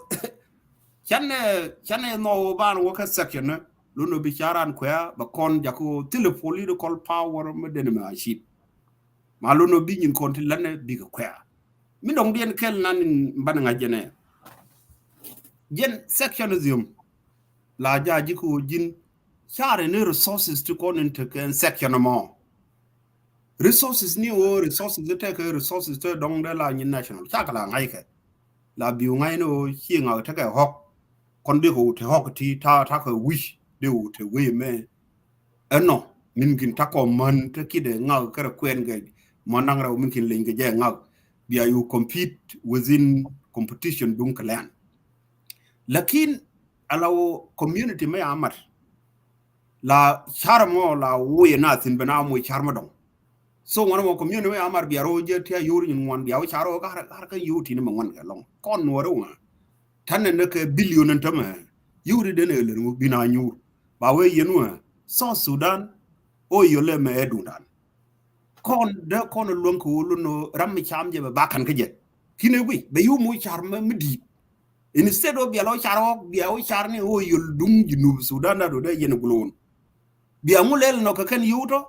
canɛ, canɛ nhɔk ɣöö ban wä kä section nɛ. Lo̱n ɔ bi caran kuɛ bɛ kɔn jakä ɣöö thilɛ political power mi den mɛ a cip. Ma lo̱n ɔ bi nyin kɔn ti lɛnɛ bikɛ kuɛ. Mi dɔŋ diɛn kɛl nan in banɛ ŋa̱c jɛnɛ. Jɛn sectionism la ja ji̱ kä ɣöö ji̱n car ni resources ti kɔn in tekɛ section mɔ. Resources ni ɣöö resources ti tekɛ resources ti dɔŋ dee la nyin national cakɛ la ŋa̱ckɛ. La biu ŋa̱c ni ɣöö ci ŋa̱k tekɛ ɣɔk. Kɔn dee kɛ wut te ɣɔk ti ta, ta kɛ wi̱c dee wut te wee mɛ. Ɛnɔ min kin takɔ män te kidɛ ŋak kärɛ kuɛn kɛ män naŋ rɛw min kin leny kɛ jɛ ŋak. Bia you compete within competition duŋ kɛ lɛn. Lakin ala wä community mɛ a mat la car mɔ la wä yɛ na thin bɛ na mɔ car mɔ dɔŋ. So ŋuan mɔ community mɛ a mat bia rɔ jɛ tia yor nyin ŋuan bia wä car wä gar gar kä yor tini mɛ ŋuan kɛ lɔŋ kɔn nuɔrɛ wä. Tanɛ nɛ kɛ billion ɛn tämɛ. Yuri denɛ lɛ nu bina nyur ba wee yɛn wä South Sudan. O yolɛ mɛ ɛ dundan. Kɔn dee kɔn luäŋ kɛ wä lun ram mi cam jɛ bɛ bakan kä jɛ. Kinɛ wi̱c bɛ yum wä car mɛ mi di̱i̱t. Instead o bia lɔ car ɣɔk bia wä car ni o yol duŋ Junub Sudan da do dee yɛn gulon. Bia ŋu lɛl nɔ kɛ kɛn yio̱w tɔ.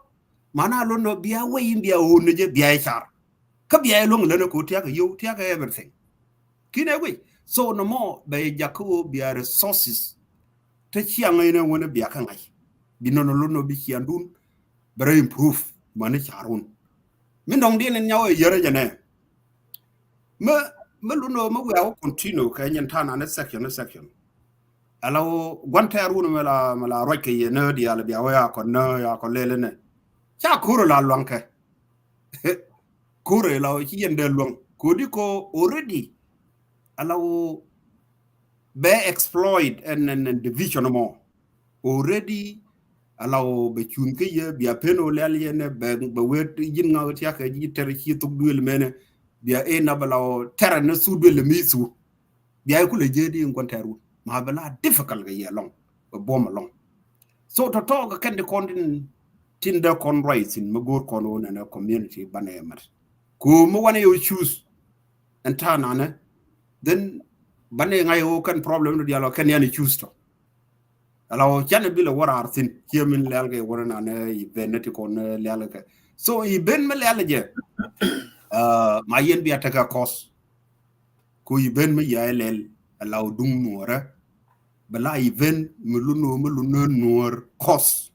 Mana lun nɔ bia wee in bia o ni jɛ bia car. Kä bia yɛ luäŋ länä ko̱ tiakä yio̱w tiakä everything. Kinɛ wi̱c so nɔmɔ bɛ yɛ jakä ɣöö bia resources. Te ciaŋ inɛ wänä bia kä ŋa̱c bi nɔnɔ lun nɔ bi ciandun. Bɛ rɛ improve mäni carun. Min dɔŋ diɛn in nyaw ɛ yärä jɛ nɛ. Mä, mä lun nɔ mä wiaa wä continue kɛ nyɛn ta̱a̱ nanɛ section ni section. Ala wä gua̱n tɛɛr wun mɛ la, mɛ la ruac kɛ yɛ nä diaal bia wä ya kɔ nä ya kɔ lɛl inɛ. Ca ko̱r la luaŋ kɛ. Ko̱r la wä ci yɛn dee luaŋ ko̱di kɔ already. Ala wä bɛ exploit ɛn, ɛn, ɛn division mɔ. Already ala wä bɛ cun kä yɛ bia pen wä lɛl yɛ nɛ bɛ, bɛ wet ji̱n ŋa̱k tiakä ji̱ tɛr ci thok duël mɛnɛ. Bia en a bɛ la wä tɛrɛ ni thu duël mi thu. Bia i̱ kulɛ jee di in gua̱n tɛr wun ma bɛ la difficult kɛ yɛ lɔŋ bɛ buɔm alɔŋ. So tɔtɔ kɛ kɛn di kɔn tin, tin dee kɔn ruac thin mi go̱o̱r kɔn wä nɛnɛ community banɛ mat. Ko mi wanɛ yɛ wä choose ɛn ta̱a̱ nanɛ. Then banɛ ŋa̱c yɛ wä kɛn problem ni dial wä kɛn yan choose tɔ. Ala wä canɛ bilɛ wä raar thin ciɛ min lɛl kɛ wä nanɛ event ni ti kɔn lɛl kɛ. So event mi lɛl jɛ ma yɛn bia tekɛ cost. Ko event mi ya̱ ilɛl ala wä duŋ nuɔrɛ. Bɛ la event mi lunɔ mi lunɔ nuɔr cost.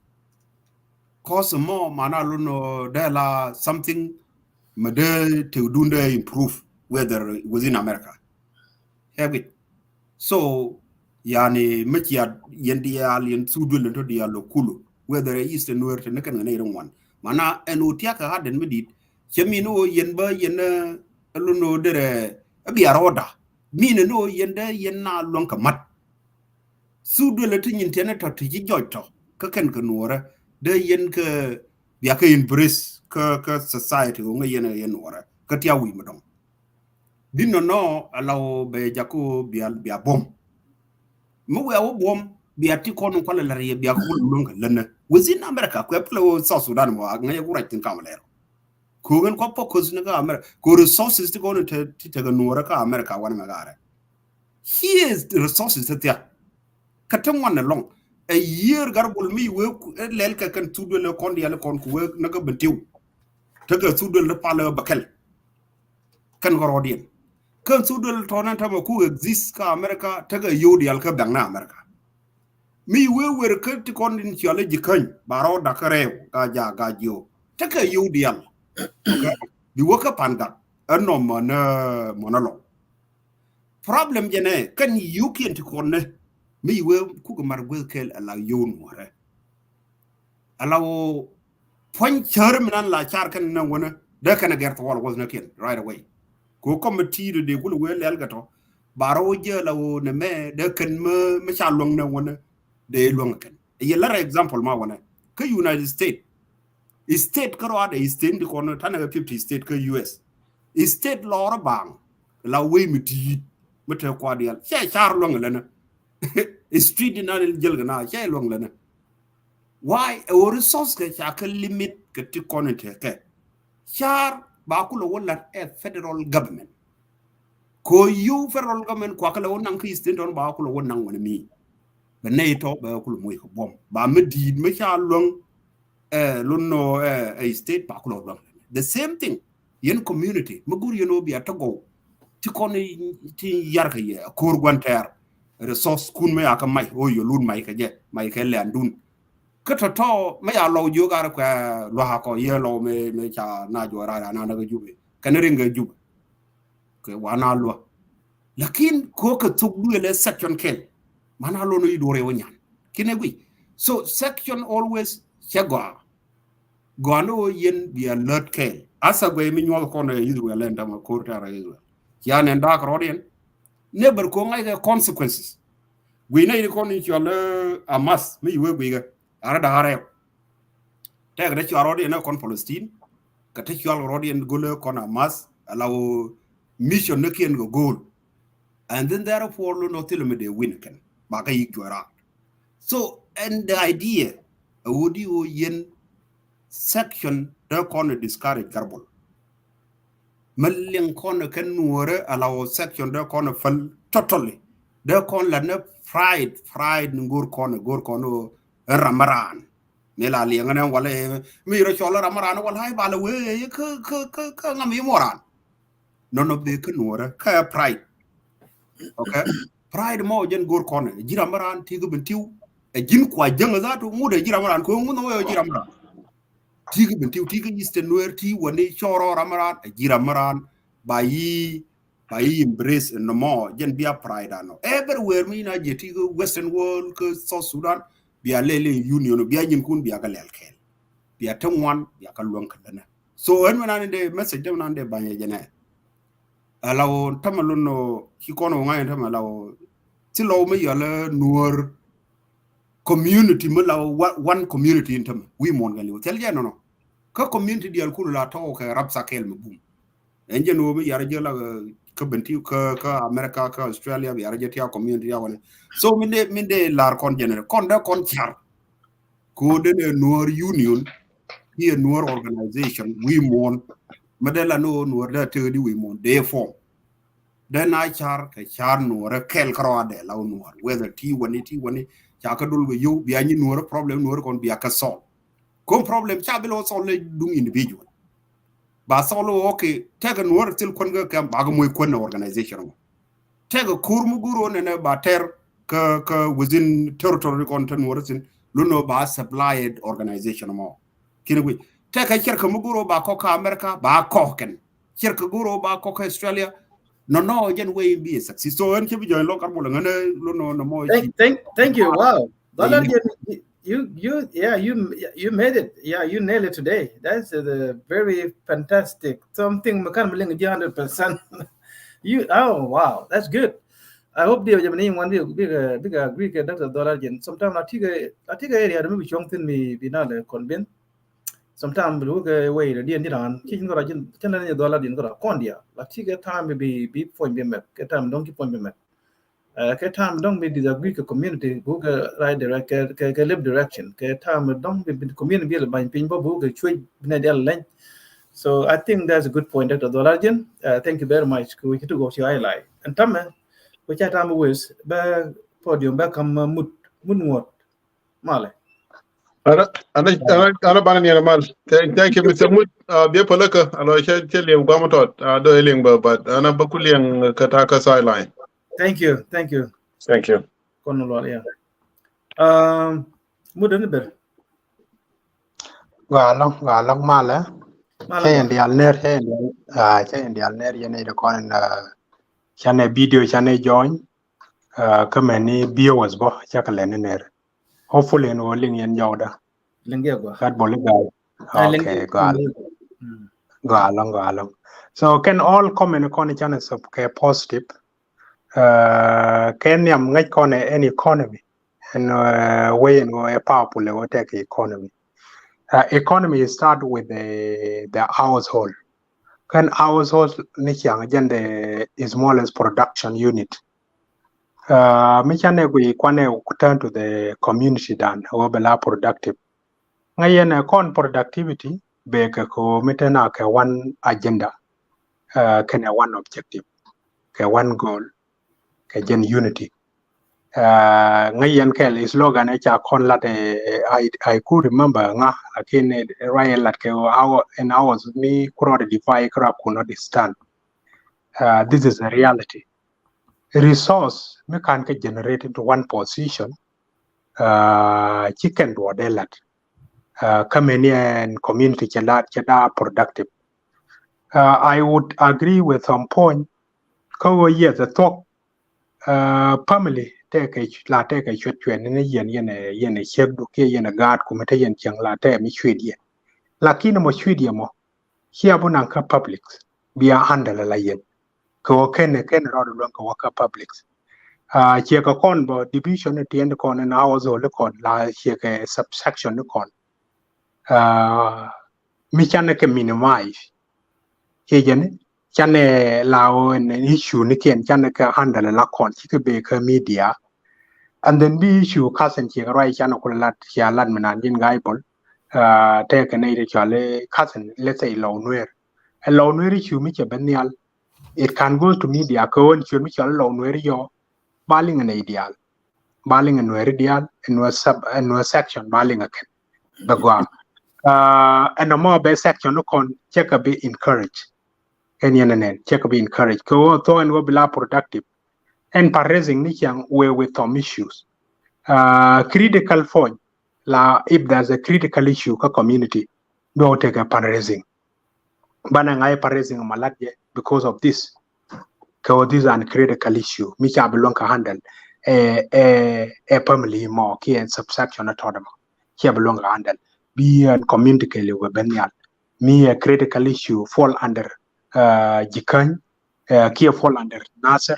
cause mɔ, mana lun dee la something mɛ dee tek dun dee improve whether within America. Have it. So yani mɛ cia yɛn diaal, yɛn thuk duël in tɔ diaal lo kulu, whether Eastern Nuer te ni kɛn kɛ ni ri ŋuan. Mana ɛn o tiak kɛ haden mi dit cɛ min o yɛn bä yɛn lun o derɛ a biar order. Min ɛn o yɛn dee yɛn na luäŋ kɛ mat. Thuk duël ti nyin tiɛn tɔ ti ci jɔc tɔ kä kɛn kɛ nuɔrɛ dee yɛn kɛ bia kɛ embrace kä, kä society ŋä yɛn, yɛn nuɔrɛ kä tia wi̱i̱ mi dɔŋ. Di nɔnɔ ala wä bɛ jaku bia, bia buɔm. Mi wia wä buɔm bia ti kɔn kualɛ la riɛ bia kɛ wä luŋ kɛ länä within America kuɛ plɛ wä South Sudan mɔ a ŋä yɛ ku rac thin kam lɛr. Kogin kua focus ni kä America ko resources ti kɔn ti, ti tekɛ nuɔrɛ kä America wan mɛ garɛ. Here is the resources ti thiak. Kä ti ŋuan ni lɔŋ. A year Garbol mi wee lɛl kɛ kɛn thuk duël kɔn diaal kɔn ku wee ni kä Bentiu. Tekɛ thuk duël ti palɛ bɛ kɛl. Kɛn kɛ rɔɔdiɛn. Kɛn thuk duël tɔnɛ tämɛ ku exist kä America tekɛ yio̱w diaal kä bɛŋ ni America. Mi wee wer kä ti kɔn in ciɔl ji̱ käny ba rɔɔda kä rɛw ga ja ga jiö. Tekɛ yio̱w diaal. Okay? Bi wä kä pan gak ɛn nɔ mɔnɛ, mɔnɛ lɔ. Problem jɛnɛ kɛn yio̱w kiɛn ti kɔn nɛ mi wee kukɛ mar gueth kɛl ala yio̱w nuɔrɛ. Ala wä puɔ̱ny cär mi nan la car kɛn nɛ wänä dee kɛn a gɛr thɔɔl wäth nä kiɛn right away. Ko committee dee kulɛ wee lɛl kɛ tɔ ba rɔ wä jiɛ ala wä nɛ mɛ dee kɛn mi, mi ca luäŋ nɛ wänä dee luäŋ kɛn. Yɛ lär example ma wänä kä United States. State kä rɔadɛ state di kɔn tanɛ kä fifty state kä U S. State lɔrä baŋ la wei mi di̱i̱t mi te kua dial cɛ car luäŋ länä. Street di nan jel kɛ na cɛ luäŋ länä. Why? Ɛ wä resource kɛ ca kä limit kɛ ti kɔn in tekɛ. Car ba kulɛ wä lat ɛ federal government. Ko yiw federal government kua kɛ lɛ wä naŋ kä state tɔn ba kulɛ wä naŋ wänä mi. Bɛ nɛy tɔ bɛ kulɛ moc kɛ buɔm ba mi di̱i̱t mi ca luäŋ. Ɛ lun nɔ ɛ state ba kulɛ wä luäŋ. The same thing. Yɛn community mi gur yɛn o bia tɔ gɔw ti kɔn ti yar kɛ yɛ ko̱r guan tɛɛr. Resource kun mi ya kɛ mac o yɛ lun mac kɛ jɛ mac kɛ lɛn dun. Kä tɔ̱tɔ̱ mi ya lɔw jiök ar kuɛ lua̱a̱ kɔ yɛ lɔw mi, mi ca na juɔra ra na na kɛ Jubɛ kɛn ri ŋɛ Jubɛ. Kɛ wa na lua̱a̱. Lakin ko kɛ thuk duël ɛ section kɛl. Mana lon i̱ duɔr iwä nyan kinɛ gui. So section always cɛ gɔaa. Gɔaa ni wä yɛn bia lät kɛl. Asa guɛ mi nyuɔth kɔn ɛ Israel ɛn tamɛ ko̱r tɛɛr ɛ Israel. Cia nɛn daak rɔɔdiɛn. Neighbor ko ŋa̱ckɛ consequences. Gui̱ nɛy ni kɔn in cual ɛ Hamas mi ci wee gui̱kɛ. Arɛ da̱a̱ rɛw. Tɛk te cual rɔɔdiɛn ɛ kɔn Palestine. Kɛ te cual rɔɔdiɛn go̱lɛ kɔn Hamas. Ala wä mission ni kiɛn kɛ go̱o̱l. And then therefore lo nɔ thilɛ mi dee win kɛn. Ba kä yik juɔc raar. So and the idea ɛ wä di wä yɛn section dee kɔn discourage Garbol. Mi liŋ kɔn kɛ nuɔrɛ ala wä section dee kɔn päl totally. Dee kɔn la ni pride, pride ni go̱r kɔn, go̱r kɔn wä ram raan. Mi la liŋ ni wala mi rɔ cɔl ram raan wala ba la wee kä, kä, kä, kä ŋam yi mɔ raan. None of the kä nuɔrɛ kä pride. Okay. Pride mɔ jɛn go̱r kɔn ɛ ji̱ ram raan ti kä Bentiu. Ɛ ji̱n kua jäŋ ɛ zatu ŋut ɛ ji̱ ram raan ko ŋut ɛ wee ɛ ji̱ ram raan. Ti kä Bentiu ti kä Eastern Nuer ti wani cɔrɔ ram raan ɛ ji̱ ram raan. Ba yi, ba yi embrace nɔmɔ jɛn bia pride anɔ. Everywhere mi na jɛ ti kä Western world kä South Sudan bia lɛl in union bia nyin kun bia kä lɛl kɛl. Bia te ŋuan bia kä luäŋ kä länä. So ɛn mi nan in dee message dee mi nan dee banyɛ jɛ nɛ. Ala wä tämɛ lun nɔ ci kɔn wä ŋa̱c tämɛ ala wä ti lɔw mi yɔl nuɔr community mi la wä one community in tämɛ wi̱i̱ muɔ̱n kɛ liw thil jɛ nɔnɔ. Kä community diɛl kulu la tɔk kɛ rap sa kɛl mi bum. Ɛn jɛ nuɔr mi yar jɛ la kä Bentiu kä, kä America kä Australia bi yar jɛ tia community ya wani. So min dee, min dee lar kɔn jɛ nɛ kɔn dee kɔn car. Ko den ɛ nuɔr union kiɛ nuɔr organization wi̱i̱ muɔ̱n. Mɛ dee la ni ɣöö nuɔr dee tek di wi̱i̱ muɔ̱n dee form. Dee na car kɛ car nuɔr ɛ kɛl kärɔa dee la ɣöö nuɔr whether ti wani ti wani ca kä dol kɛ yio̱w bia nyi nuɔr problem nuɔr kɔn bia kä solve. Kom problem ca bi lɛ wä solve lɛ duŋ individual. Ba solve wä okay tekɛ nuɔr thil kuän kä kɛm ba kɛ moc kuän organization wä. Tekɛ ko̱r mi go̱r wä nɛnɛ ba tɛr kä, kä within territory kɔn te nuɔr thin lun wä ba supplied organization mɔ. Kini wi̱c. Tɛkɛ circle mi go̱o̱r ɣöö ba kɔk kä America, ba kɔk kɛn. Circle go̱o̱r ɣöö ba kɔk kä Australia. Nɔnɔ jɛn wee in bi a success. So ɛn cɛ bi jɔ̱ɔ̱ny lɔ kar bolɛ ŋänɛ lɔ nɔ nɔ mɔ. Thank, thank, thank you. Wow. Dollar Jen, you, you, yeah, you, you made it. Yeah, you nailed it today. That's a very fantastic something. Mi kan mi liŋ ji̱ hundred percent. You, oh, wow, that's good. I hope dia jɛ mi ni ŋuan bi, bi, bi agree kɛ Doctor Dollar Jen. Sometimes I think, I think area mi bi cuɔ̱ŋ thin mi bi na lɛ convince. Sometimes bi wä kɛ way lɛ diɛn ji̱ ran ci ji̱n kɛ rɔ ji̱n cɛn lɛ ni dollar ji̱n kɛ rɔ kɔn dia. La ti kɛ time bi, bi point bi mɛk, kɛ time dɔ̱ŋ ci point bi mɛk. Kɛ time dɔ̱ŋ bi disagree kɛ community bi wä kɛ right direct, kɛ, kɛ, kɛ left direction. Kɛ time dɔ̱ŋ bi, bi community bi lɛ bany piny bä bi wä kɛ cuec bi nɛ dial leny. So I think that's a good point, Doctor Dollar Jen. Thank you very much. Kɛ wä ci ti gɔk ci highlight ɛn tamɛ wä ca time wes bɛ podium bɛ kam mut, mut ŋuɔt. Malɛ. Ana, ana, ana, ana banɛ niɛn mal. Thank, thank you, Mister Mut. Biɛ pälä kä, alɔ cɛ, cɛ liɛŋ guam tɔt. Dɔ liɛŋ bä, but ana bä ku liɛŋ kä ta̱a̱ kä sideline. Thank you, thank you. Thank you. Kɔn lual, yeah. Um, Mut ni ber. Gɔaa lɔŋ, gɔaa lɔŋ malɛ. Malɛ. Cɛ yɛn dial ner, cɛ yɛn dial, cɛ yɛn dial ner yɛn ni de kɔn in, canɛ video, canɛ join. Kä mɛn ni viewers bɔ cakɛ lɛn ni ner. Hopefully ni wä liŋ yɛn jɔwdä. Liŋ yɛ gua. Gat bol igal. Okay, gua. Gua alɔŋ, gua alɔŋ. So kɛn all comment kɔn canɛ sop kɛ positive. Kɛ nhiam ŋäc kɔn ɛn economy. Ɛn way ɛn wä ɛ powerful ɛ wä tɛk economy. Economy start with the, the household. Kɛn household ni ciaŋ jɛn the smallest production unit. Mi canɛ gui kuanɛ ku turn to the community dan wä bɛ la productive. Ŋäc yɛn ɛ kɔn productivity bɛ kɛ ko mi tɛn a kɛ one agenda, kɛnɛ one objective, kɛ one goal, kɛ jɛn unity. Ŋäc yɛn kɛl slogan ɛ ca kɔn lat, I, I could remember ŋa, lakin ruac ɛ lat kɛ in hours mi kurɔt defy kura could not stand. This is a reality. Resource mi kan kɛ generate into one position, ci kɛn duɔdɛ lat. Kä mɛni ɛn community cɛ la, cɛ la productive. I would agree with some point. Kä wä yɛ the talk, family tɛkɛ la tɛkɛ cuet cuet ni yɛn, yɛn, yɛn ciek du kiɛ yɛn gaat kumɛ te yɛn cieŋ la tɛ mi cuet yɛ. Lakin mɔ cuet yɛ mɔ cia bu naŋ kä public bia handle la yɛn. Kɛ wä kɛn, kɛn rɔɔd luäŋ kɛ wä kä public. Ciɛ kɛ kɔn bɔ division ni tiɛn kɔn in household kɔn la ciɛ kɛ subsection ni kɔn. Mi canɛ kɛ minimize. Ciɛ jɛn canɛ la wä in issue ni kiɛn canɛ kɛ handle la kɔn cikɛ bɛ kɛ media. And then bi issue cousin ciɛ kɛ ruac canɛ kulɛ lat cia lat mi nan jin gaibol. Tɛkɛ nɛ ite cuali cousin, let's say Lɔw Nuer. Ɛ Lɔw Nuer issue mi cɛ ben nhial. It can go to media kɛ ɣöö ni ciöt mi cɔl Lɔw Nueeri yɔ ba liŋ ɛ nɛy diaal. Ba liŋ ɛ Nueeri diaal, ɛ Nuer sub, ɛ Nuer section ba liŋ ɛ kɛn. Bɛ gɔaa. Ɛn nɔmɔ bɛ section ni kɔn cɛ kɛ bi encourage. Ɛn yɛn ɛ nɛn cɛ kɛ bi encourage kɛ ɣöö thuɔ̱k ɛn ɣöö bi la productive. Ɛn fundraising ni ciaŋ wee with some issues. Critical point la if there's a critical issue kä community, duɔk tekɛ fundraising. Banɛ ŋa̱c fundraising ma lat jɛ because of this. Kɛ ɣöö this an critical issue mi ca bi luäŋ kɛ handle ɛ, ɛ, ɛ family mɔ kiɛ subsection ɛ tɔt mɔ. Cia bi luäŋ kɛ handle bi ɛn community kɛ liw kɛ ben nhial. Mi ɛ critical issue fall under Jikäny kiɛ fall under Nasir.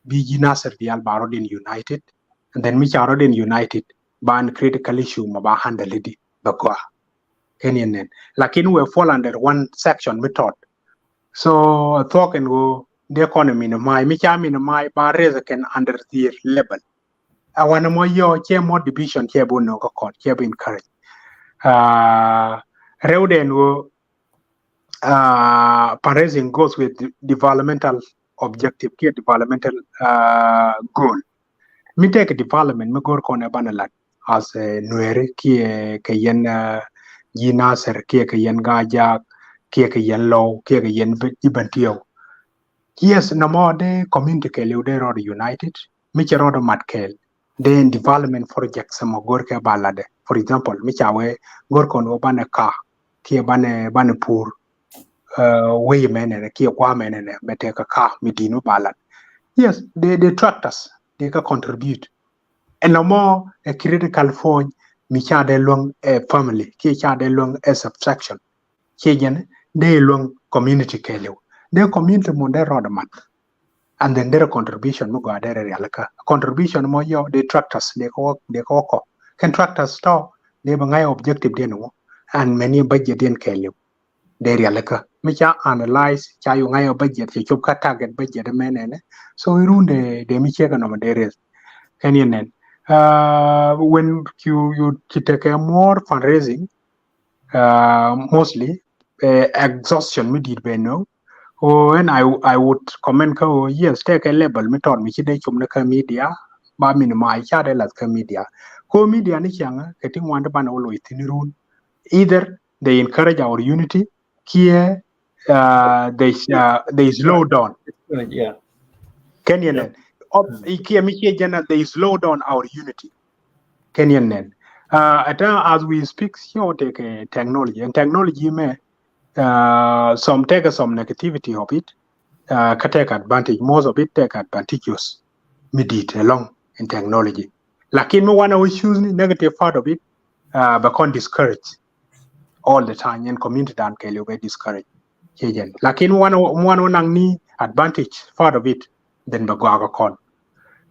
Bi ji̱ Nasir diaal ba rɔɔdiɛn united. And then mi ca rɔɔdiɛn united ba ɛn critical issue ma ba handle di bɛ gɔaa. Kɛn yɛn nɛn. Lakin we fall under one section mi tɔt. So thuɔ̱k ɛn ɣöö dee kɔn ɛ minimize, mi ca minimize ba raise kɛn under their level. Ɛ wanɛ mɔ yɔ cɛ mɔ division cɛ bi wä nööŋ kä kɔn cɛ bi encourage. Rɛwdɛ ɛn ɣöö fundraising goes with developmental objective kiɛ developmental goal. Mi tekɛ development mi go̱r kɔn ɛ banɛ lat as Nueeri kiɛ kɛ yɛn ji̱ Nasir kiɛ kɛ yɛn Gaajak kiɛ kɛ yɛn Lɔw kiɛ kɛ yɛn ji̱ Bentiu. Yes, nɔmɔ dee community kɛɛliw dee rɔɔd united mi cɛ rɔɔd mat kɛɛl. Dee development projects mɔ go̱r kɛ ba latdɛ. For example, mi ca wee go̱r kɔn wä banɛ ka kiɛ banɛ banɛ pur wei mɛnɛ kiɛ kua mɛnɛ mɛ tɛ ka ka mi din mi balat. Yes, they they tract us, they ka contribute. Ɛn nɔmɔ ɛ critical point mi ca dee luäŋ ɛ family kiɛ ca dee luäŋ ɛ subtraction. Kiɛ jɛn dee luäŋ community kɛɛliw. Dee community mun dee rɔɔd mat. And then dee contribution mi gɔaa dee rialikä. Contribution mɔ yɔ dee tract us dee kɔ dee kɔ kɔ. Kɛn tract us tɔ dee bɛ ŋa̱c objective diɛn wɔ. And many budget diɛn kɛɛliw. Dee rialikä mi ca analyze ca yu ŋa̱c budget ca cop kä target budget mɛ nɛnɛ. So irun dee dee mi ciek ɛnɔmɔ dee rith. Kɛn yɛn nɛn. When you you ci tekɛ more fundraising, mostly exhaustion mi dit ben no. O ɛn I I would comment kä o yes tekɛ level mi tɔt mi ci dee com ni kä media. Ba minimize ca dee lath kä media. Ko media ni ciaŋ kɛ ti ŋuan di ban o loc thin run. Either they encourage our unity kiɛ uh, they uh, they slow down. Yeah. Kɛn yɛn nɛn. Kiɛ mi kiɛ jɛn they slow down our unity. Kɛn yɛn nɛn. Uh, at uh, as we speak, you know, take a technology and technology mɛ uh, some take some negativity of it. Uh, ka take advantage, most of it take advantages. Mi dit along in technology. Lakin mi wan a choose ni negative part of it. Uh, bɛ kɔn discourage all the time. Yɛn community dan kɛɛliw bɛ discourage. Kiɛ jɛn. Lakin mi wan mi wan naŋ ni advantage part of it. Then bɛ gɔaa kɛ kɔn.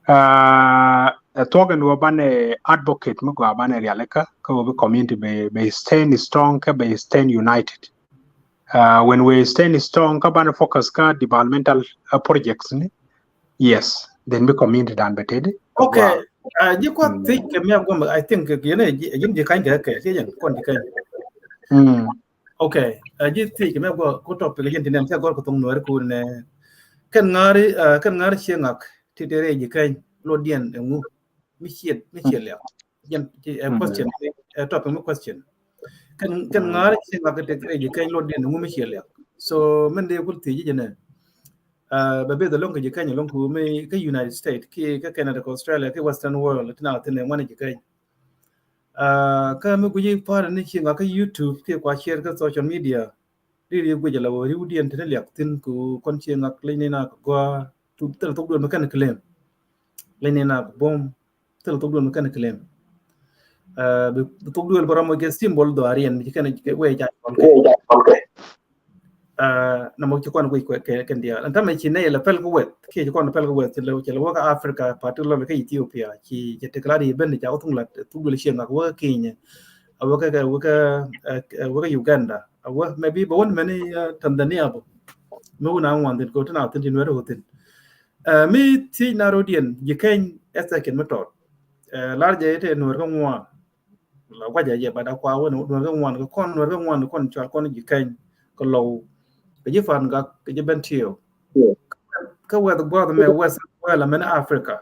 Uh, ɛ thuɔk ɛn wä banɛ advocate mi gɔaa banɛ rialikä kä wä bi community bɛ bɛ stand strong kä bɛ stand united. Uh, when we stand strong kä banɛ focus kä developmental uh, projects ni. Yes, then bi community dan bɛ tedi. Okay. Uh, ji kua thiec kɛ mi agom I think yɛn yɛn ji kany kɛ kɛ yɛn kɔn ji kany. Mm. Okay. Uh, ji thiec kɛ mi agom ko topic yɛn ti nɛn kɛ gɔr ko thong nuɛri ko nɛ. Kɛn ŋa̱ri uh, kɛn ŋa̱ri cie ŋak ti ti rɛ ji kany lo diɛn ɛŋu. Mi ciet mi ciet liak. Jɛn ɛ question ɛ topic mi question. Kɛn kɛn ŋa̱r ci ŋa̱k kɛ tek rɛy ji kɛny luɔt diɛn ŋu mi ciet liak. So min dee kul thiec ji jɛn ɛ bɛ beth ɛlɔŋ kɛ ji kɛny ɛlɔŋ ku mi kä United States ki kä Canada kɛ Australia ki Western world ti na thin ɛ ŋuan ji kɛny. Kä mi guic i̱ pa̱a̱r ni ci ŋa̱k kä YouTube ki kua share kä social media. Ri ri guic ala wä riwdiɛn tini liak thin ku kɔn ci ŋak leny ni nak gua thil thok duel mi kɛn claim. Leny ni nak bom thil thok duel mi kɛn claim. Bi thok duel bä rɔm kɛ symbol dhɔariɛn mi ci kɛn wee ca kɔl kɛ. Na mɔ ci kɔn guic kɛ kɛn diaal ɛn tamɛ ci nɛy la pɛl kä wɛth kiɛ ci kɔn pɛl kä wɛth ci lɛ wä kä Africa particularly kä Ethiopia ci ci teklar yi ben ca wä thuŋ la thok duel ci ŋak wä kä Kenya. A wä kä wä kä wä kä Uganda. A wä maybe bä wän mɛni Tanzania bä. Mi wun a ŋuan thin ko tin a thin tin wɛr ko thin. Mi thiec na rodiɛn ji keny ɛ second mi tɔt. Lar jɛ ite nuɛr kä ŋuan. La guac jɛ jɛ bada kua wän nuɛr kä ŋuan kä kɔn nuɛr kä ŋuan kɔn cual kɔn ji keny kä lɔw. Kä ji fan gak kä ji ben tiɛw. Kä wɛth guath mɛ wɛth wɛl a mɛn Africa.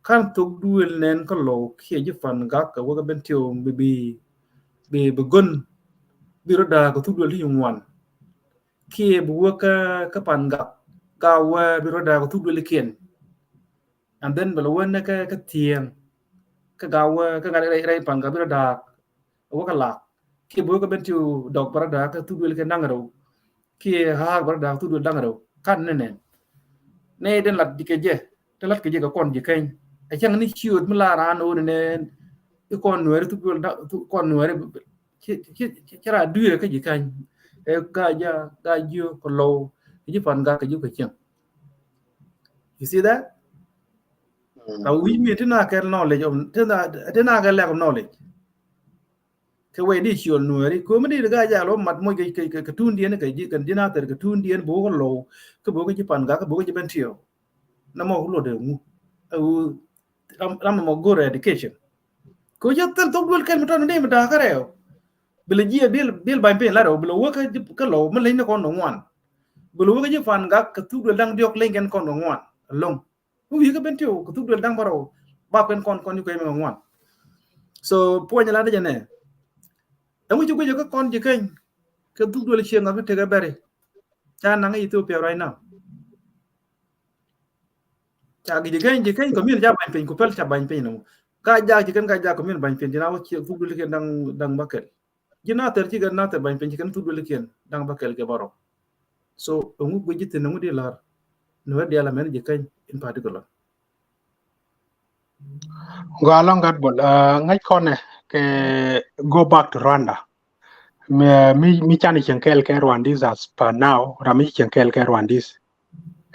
Kan thok duël nɛn kä lɔw kiɛ ji fan gak kä wä kä ben tiɛw bi bi bi gön bi rɔ daa kä thuk duël ti ŋuan. Kiɛ bi wä kä kä pan gak ga wä bi rɔ daa kä thuk duël kiɛn. And then bɛ lɛ wä nɛ kä kä thiɛŋ kä ga wä kä ŋa̱t rɛy pan gak bi rɔ daa wä kä lak kiɛ bi wä kä ben ti dɔk bɛ rɔ daa kä thuk duël kiɛn da̱ŋ rɛw. Kiɛ haak bɛ rɔ daa kä thuk duël da̱ŋ rɛw kan nɛ nɛn. Nɛ den lat kɛ jɛ te lat kɛ jɛ kɛ kɔn ji̱ keny. Ɛ cäŋ ni ciööt mi la raan ɣöö nɛ i kɔn nuɛɛri thuk duel kɔn nuɛɛri ci ra duiɛ kä ji̱ keny. Ɛ ga ja ga jiö kɛ low kɛ ji̱ pan ga kɛ ji̱ kɛ cieŋ. You see that? A wi̱c mi ti na kɛ knowledge of ti na kɛ lack of knowledge. Kɛ wee di ciöl nuɛɛri komi di ga ja lo mat moc kɛ tundiɛn kɛ ji̱ kɛ ji̱ na thɛr kɛ tundiɛn bo̱o̱k low kɛ bo̱o̱k kɛ ji̱ pan ga kɛ bo̱o̱k kɛ ji̱ ben tiɛw. Na mɔ wä luɔt dee ŋu ram mɔ go̱r education. Kɛ wä cä thil thok duel kɛl mi tɔn ni mi da̱a̱ kä rɛw. Bi lɛ jiɛ bil bil ba̱ny piny la rɛw bi lɛ wä kä lɔw mi leny ni kɔn kɛ ŋuan. Bi lɛ wä kä ji̱ fan gak kɛ thuk duel da̱ŋ diɔk leny kɛn kɔn kɛ ŋuan. Ɛlɔŋ mi wi̱i̱ kä ben tiw kɛ thuk duel da̱ŋ bä rɛw bap kɛn kɔn kɔn ji̱ kuec mi kɛ ŋuan. So puɔ̱ny la dee jɛ nɛ. Ɛŋu ci guic kä kɔn ji̱ keny kɛ thuk duel cieŋ ŋak tekɛ bɛri. Ca naŋ Ethiopia right now. Ca ji̱ keny ji̱ keny community ca ba̱ny piny ku pɛl ca ba̱ny piny nɔmɔ. Ka jak ji̱ keny ka jak community ba̱ny piny ji̱ na wä ciek thuk dul kiɛn daŋ daŋ bä kɛl. Ji̱ Nathɛr cikɛ Nathɛr ba̱ny piny, ci kɛn thuk duëlikiɛn da̱ŋ bäkɛl kɛ bärɔw. So ɛŋu guic ji̱ thi̱n, ɛŋu di la̱r ni wä diaal amɛn ji̱ käny in particular? Gɔaa lɔŋ Gat Bol, ŋäc kɔnɛ kɛ go back to Rwanda. Mi, mi, mi can cieŋ kɛɛl kɛ Rwandese as per now, ram mi cieŋ kɛɛl kɛ Rwandese.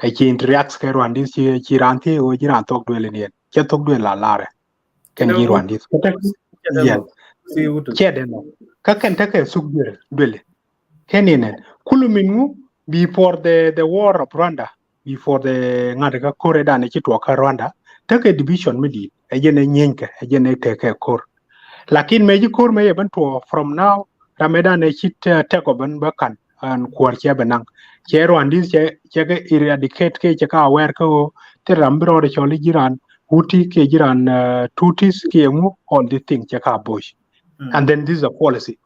Ɛ ci interact kɛ Rwandese, ci, ci ran thiee ɣöö ji̱ ran thok duël in yɛn. Cɛ thok duël la larɛ. Kɛn ji̱ Rwandese. Kɛ tɛk, yes. Cɛ dɛn ɔ. Kä kɛn tekɛ thuk duël, duël. Kɛn in ɛn. Kulu min ŋu, before the, the war of Rwanda, before the ŋa̱t kä ko̱r ɛ dan ɛ ci tuɔɔk kä Rwanda, tekɛ division mi di̱i̱t. Ɛ jɛn ɛ nyienkɛ, ɛ jɛn ɛ tekɛ ko̱r. Lakin mëë ji̱ ko̱r mëë yɛ ben tuɔɔk from now, ram ɛ dan ɛ ci tɛ-, tɛk ɔ ben bä kan, ɛn kuäär cɛ ben naŋ. Cɛ Rwandese cɛ, cɛ kɛ eradicate kɛ, cɛ ka aware kä ɣöö thil ram bi rɔɔdɛ cɔl i̱ ji̱ ran Huti kiɛ ji̱ ran, uh, Tutsis kiɛ ŋu, all these things cɛ ka abosh. And then this is a policy.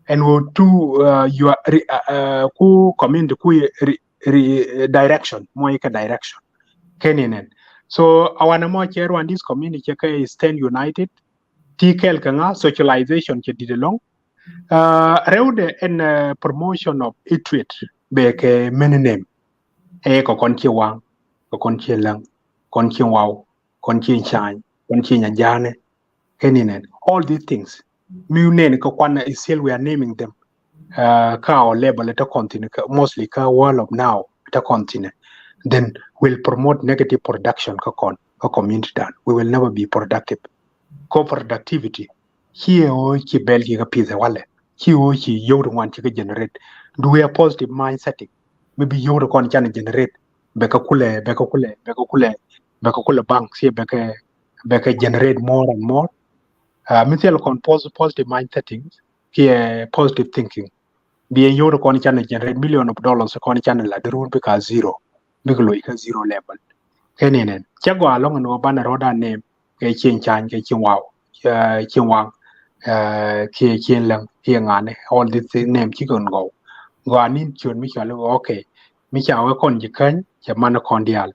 And ɣöö to, uh, your re-, uh, uh, ku community ku re-, re-, direction, mɔ ikɛ direction. Kɛn in ɛn. So awanɛ mɔ cɛ Rwandese community cɛ kɛ stand united. Ti kɛl kɛ ŋa, socialization cɛ di̱t ɛlɔ̱ŋ. Uh, rɛwdɛ ɛn, uh, promotion of hatred bɛ kɛ many name. Ɛ kɛ kɔn ci waŋ, kɛ kɔn ci läŋ, kɔn ci waw, kɔn ci cany, kɔn ci nyaja̱a̱nɛ. Kɛn in ɛn. All these things. Mi nɛn kɛ kuan is still we are naming them. Uh, kä our level ɛ te kɔn thi̱n, kä mostly kä world of now ɛ te kɔn thi̱n. Then will promote negative production kä kɔn, kä community dan. We will never be productive. Kä productivity, ci ɣöö ci bɛl ki kä pith ɛ walɛ. Ci ɣöö ci yio̱w ti ŋuan ci kä generate. Duɛ positive mind setting. Mi bi yio̱w ti kɔn can generate. Bɛ kä kulɛ, bɛ kä kulɛ, bɛ kä kulɛ, bɛ kä kulɛ bank, ci bɛ kä, bɛ kä generate more and more. Uh, mi thil kɔn pos-, positive mind settings kiɛ positive thinking. Bi yio̱w ti kɔn can generate million of dollars, kɔn can la di run bika zero. Bik loc kä zero level. Kɛn in ɛn. Cɛ gɔaa lɔŋ ɛn ɣöö banɛ rɔɔdan name kɛ cieŋ cany, kɛ cieŋ waw, uh, cieŋ waŋ, uh, kiɛ cieŋ läŋ, kiɛ ŋa̱ni, all these things name cikɛ gɔw. Gɔaa ni ciöt mi cɔal i̱, okay. Mi ca wee kɔn ji̱ käny, cɛ man kɔn diaal.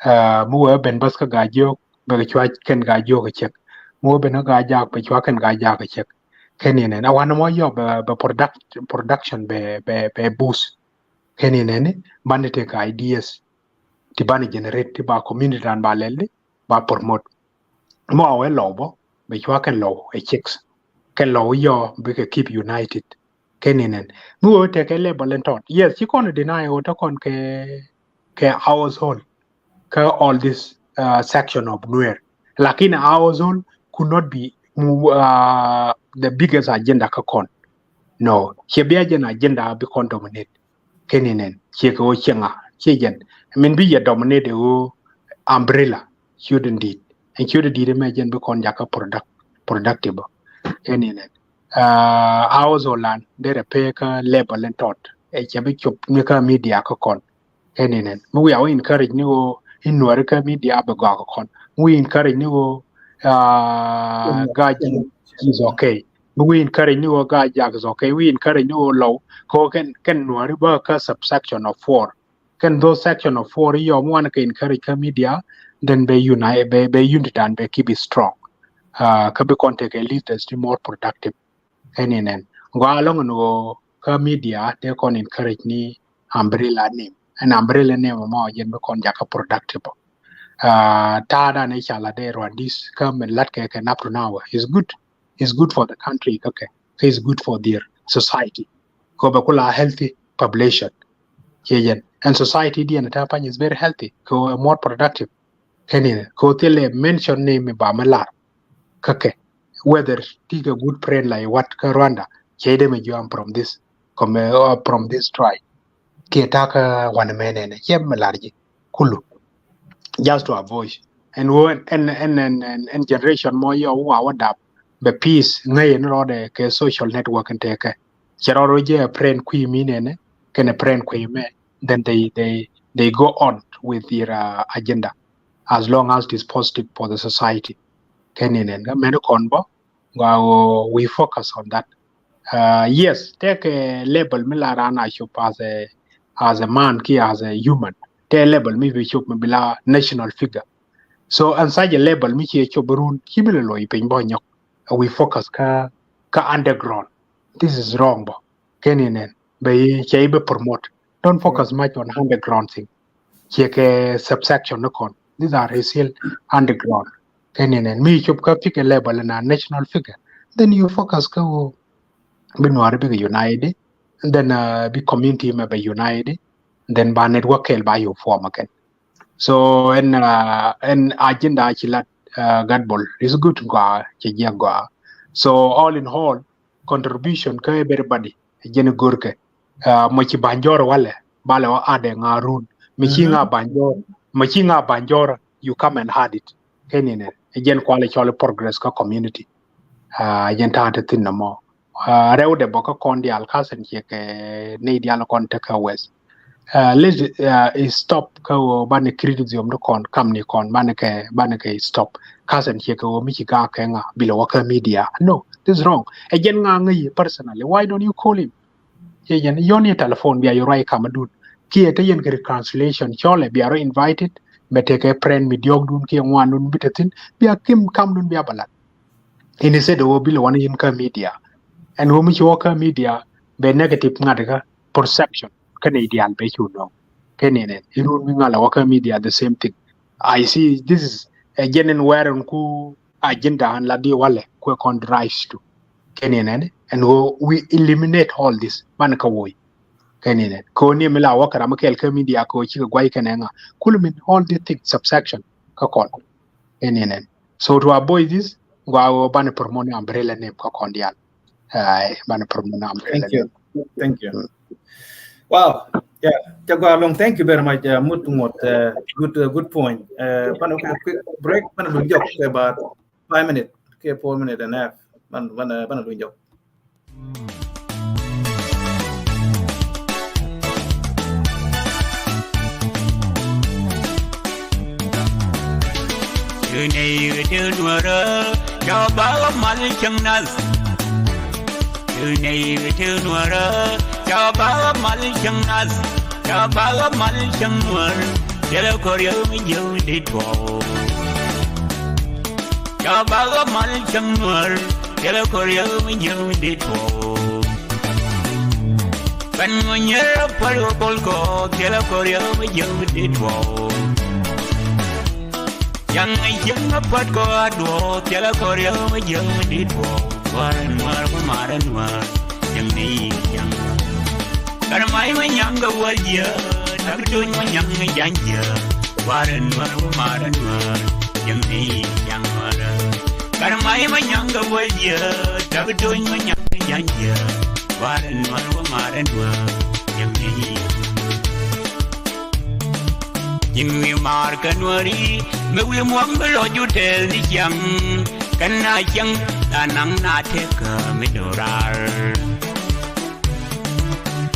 Uh, mi wee ben bäth kä Gaa-jiök, bɛ kɛ cua kɛn Gaa-jiök kɛ cɛk. Mi wee ben kä Gaa-jaak, bɛ cua kɛn Gaa-jaak kɛ cɛk. Kɛn in ɛn. Awanɛ mɔ yɔk bɛ, bɛ product, production bɛ, bɛ, bɛ boost. Kɛn in ɛn, banɛ tëk ideas ti banɛ generate, ti ba community dan ba lɛl di ba promote. Mɔ awɛ lɔw bɔ, bɛ cua kɛn lɔw ɛ chicks. Kɛn lɔw yɔ bikɛ keep united. Kɛn in ɛn. Mi wee tekɛ level in tɔt. Yes, ci kɔn deny wä te kɔn kɛ, kɛ household. Kä all this, uh, section of Nuer. Lakin household could not be, uh, the biggest agenda kä kɔn. No, ciɛ bi agenda, agenda bi kɔn dominate. Kɛn in ɛn, ciɛ kɛ ɣöö ciɛ ŋa, ciɛ jɛn. Min bi yɛ dominate ɣöö umbrella, ciöt in di̱i̱t. Ɛn ciöt in di̱i̱t ɛmɛ jɛn bi kɔn jakä product, productive. Kɛn in ɛn. Uh, household lan derɛ pek kä level in tɔt. Ɛ cɛ bi cop ni kä media kä kɔn. Kɛn in ɛn. Mi wiaa wä encourage ni ɣöö in Nuäri kä media bɛ gɔaa kɛ kɔn. Mi wiaa encourage ni ɣöö, uh, Gaa-jiök is okay. Mi wiaa encourage ni ɣöö Gaa-jaak is okay. Mi wiaa encourage ni ɣöö lɔw. Kɛ ɣöö kɛn, kɛn Nuäri bä kä subsection of four. Kɛn those section of four yɔ mi wanɛ kɛ encourage kä media, then bɛ unite, bɛ, bɛ unity dan bɛ keep it strong. Uh, kä bi kɔn tekɛ leaders ti more productive. Kɛn in ɛn. Gɔaa lɔŋ ɛn ɣöö kä media te kɔn encourage ni umbrella name. Ɛn umbrella name mɔ jɛn bi kɔn jakä productive. Uh, ta̱a̱ dan i̱ ca la dee Rwandese kä min lat kɛ kɛ up to now is good. Is good for the country kä kɛ. Kɛ is good for their society. Kɛ bɛ kula healthy population. Ciɛ jɛn. And society diɛn ta̱a̱ pany is very healthy. Kɛ more productive. Kɛn in kɛ thilɛ mention name mi ba mi lar. Kä kɛ, whether ti kɛ good friend la iwat kä Rwanda, cɛ idɛ mi juam from this, from, uh, from this tribe. Kiɛ ta̱a̱ kä wanɛ mɛnɛ nɛ, cɛ mi lar ji̱ kulu. Just to avoid. Ɛn ɣöö ɛn, ɛn, ɛn, ɛn, ɛn generation mɔ yɔ wa wä dap bɛ peace ŋäc ɛn rɔɔdɛ kɛ social network in tekɛ. Cɛ rɔɔdɛ jɛ friend kui̱ mi nɛnɛ kɛnɛ friend kui̱ mɛ. Then they, they, they go on with their, uh, agenda as long as it is positive for the society. Kɛn in ɛn kä mɛn kɔn bɔ, gɔaa ɣöö we focus on that. Uh, yes, tekɛ level mi la ran a cop as a, as a man kiɛ as a human. Tekɛ level mi bi cop mi bi la national figure. So ɛn such a level mi ciɛ cop run ci mi lɛ lo̱c piny bɔ nyɔk. Uh, we focus kä, kä underground. This is wrong bä. Kɛn inɛn bɛ yi cɛ yi bɛ promote. Don't focus much on underground thing. Ciɛ kɛ subsection ni kɔn. These are still underground. Kɛn inɛn mi cop kä figure level na national figure. Then you focus kä wä bi Nuäri bikɛ unite. And then uh, bi community mɛ bɛ unite. And then ba network kɛl ba yɛ form again. So ɛn uh, ɛn agenda ci lat uh, Gatbol is good gɔaa cɛ jiɛk gɔaa. So all in all, contribution kä everybody jɛn görkɛ. Uh, mɔ ci Banjɔr walɛ balɛ wä adɛ ŋa run mɛ ci ŋa Banjɔr, mɛ ci ŋa Banjɔr, you come and add it. Kɛn inɛ jɛn kualɛ cɔl progress kä community. Uh, jɛn ta̱a̱ te thi̱n nɔmɔ. Uh, rɛwdɛ bä kä kɔn diaal ka̱sɛn ciɛ kɛ nɛy diaal kɔn te kä west. Uh, let uh, stop kä wä banɛ criticism ni kɔn kam ni kɔn banɛ kɛ banɛ kɛ stop. Ka̱sɛn ciɛ kɛ wä mi ci gak kɛ ŋa bilɛ wä kä media. No, this is wrong. Ɛ jɛn ŋa ŋa yi personally. Why don't you call him? Ciɛ jɛn yɔn yi telephone bia yi ruac kam adun. Kiɛ te yɛn kɛ reconciliation cɔlɛ bia rɔ invited. Bɛ tekɛ friend mi diɔk dun kiɛ ŋuan dun bi te thin bia kim kam dun bia balat. Instead ɔ bilɛ wanɛ yin kä media. Ɛn ɣöö mi ci wä kä media bɛ negative ŋa̱t kä perception kä nɛy diaal bɛ cu nɔŋ. Kɛn inɛn irun mi ŋa̱lɛ wä kä media the same thing. I see this is a genuine where in ku agenda an la di walɛ kuɛ kɔn drives to. Kɛn inɛn ɛn ɣöö we eliminate all this man kä woi. Kɛn inɛn kɛ ɣöö ni mi la wä kä ram kɛl kä media kɛ ɣöö cikɛ guay kɛn ɛŋa kul min all the things subsection kä kɔn. Kɛn inɛn. So to avoid this, gua wo banɛ promote ni umbrella name kä kɔn dial. Ai, banɛ promote ni umbrella name. Thank you. Thank you. Wow. Yeah. Cɛ gua long. Thank you very much. Uh, mut ŋot. Uh, good. Uh, good point. Uh, banɛ quick break. Banɛ lu jɔk kɛ about five minutes. Kɛ four minutes and a half. Banɛ banɛ banɛ lu jɔk. Tëney tëë nuɔrä ca ba ɣä mal cäŋ nath. Tëney tëë nuɔrä ca ba ɣä mal cäŋ nath. Ca ba ɣä mal cäŋ nuɔr. Thilɛ kɔr yɛ mi jiäk di tuɔɔk. Ca ba ɣä mal cäŋ nuɔr. Thilɛ kɔr yɛ mi jiäk di tuɔɔk. Bɛn ŋɔ nyɛr a puɔl kɔ kɔl kɔ thilɛ kɔr yɛ mi jiäk di tuɔɔk. Yaŋ a cieŋ a puɔt kɔ a duɔɔk thilɛ kɔr yɛ mi jiäk di tuɔɔk. Warɛ nuɔr ku marɛ nuɔr. Cieŋ ni cieŋ. Kar may ma nyaŋ kɛ wäl jiɛ tak tuny ma nyaŋ kɛ ja̱ny jiɛ. Warɛ nuɔr wä marɛ nuɔr jiɛm ni ja̱ŋ nuɔr. Kar may ma nyaŋ kɛ wäl jiɛ tak tuny ma nyaŋ kɛ ja̱ny jiɛ. Warɛ nuɔr wä marɛ nuɔr jiɛm ni. Ji̱n wi̱i̱ maar kɛ nuɔ̱ri mi wi̱i̱ muɔ̱ŋ bi lɔc ju tɛɛl ni ciaŋ. Kɛn na ciaŋ na naŋ na tëëk mi do̱raar.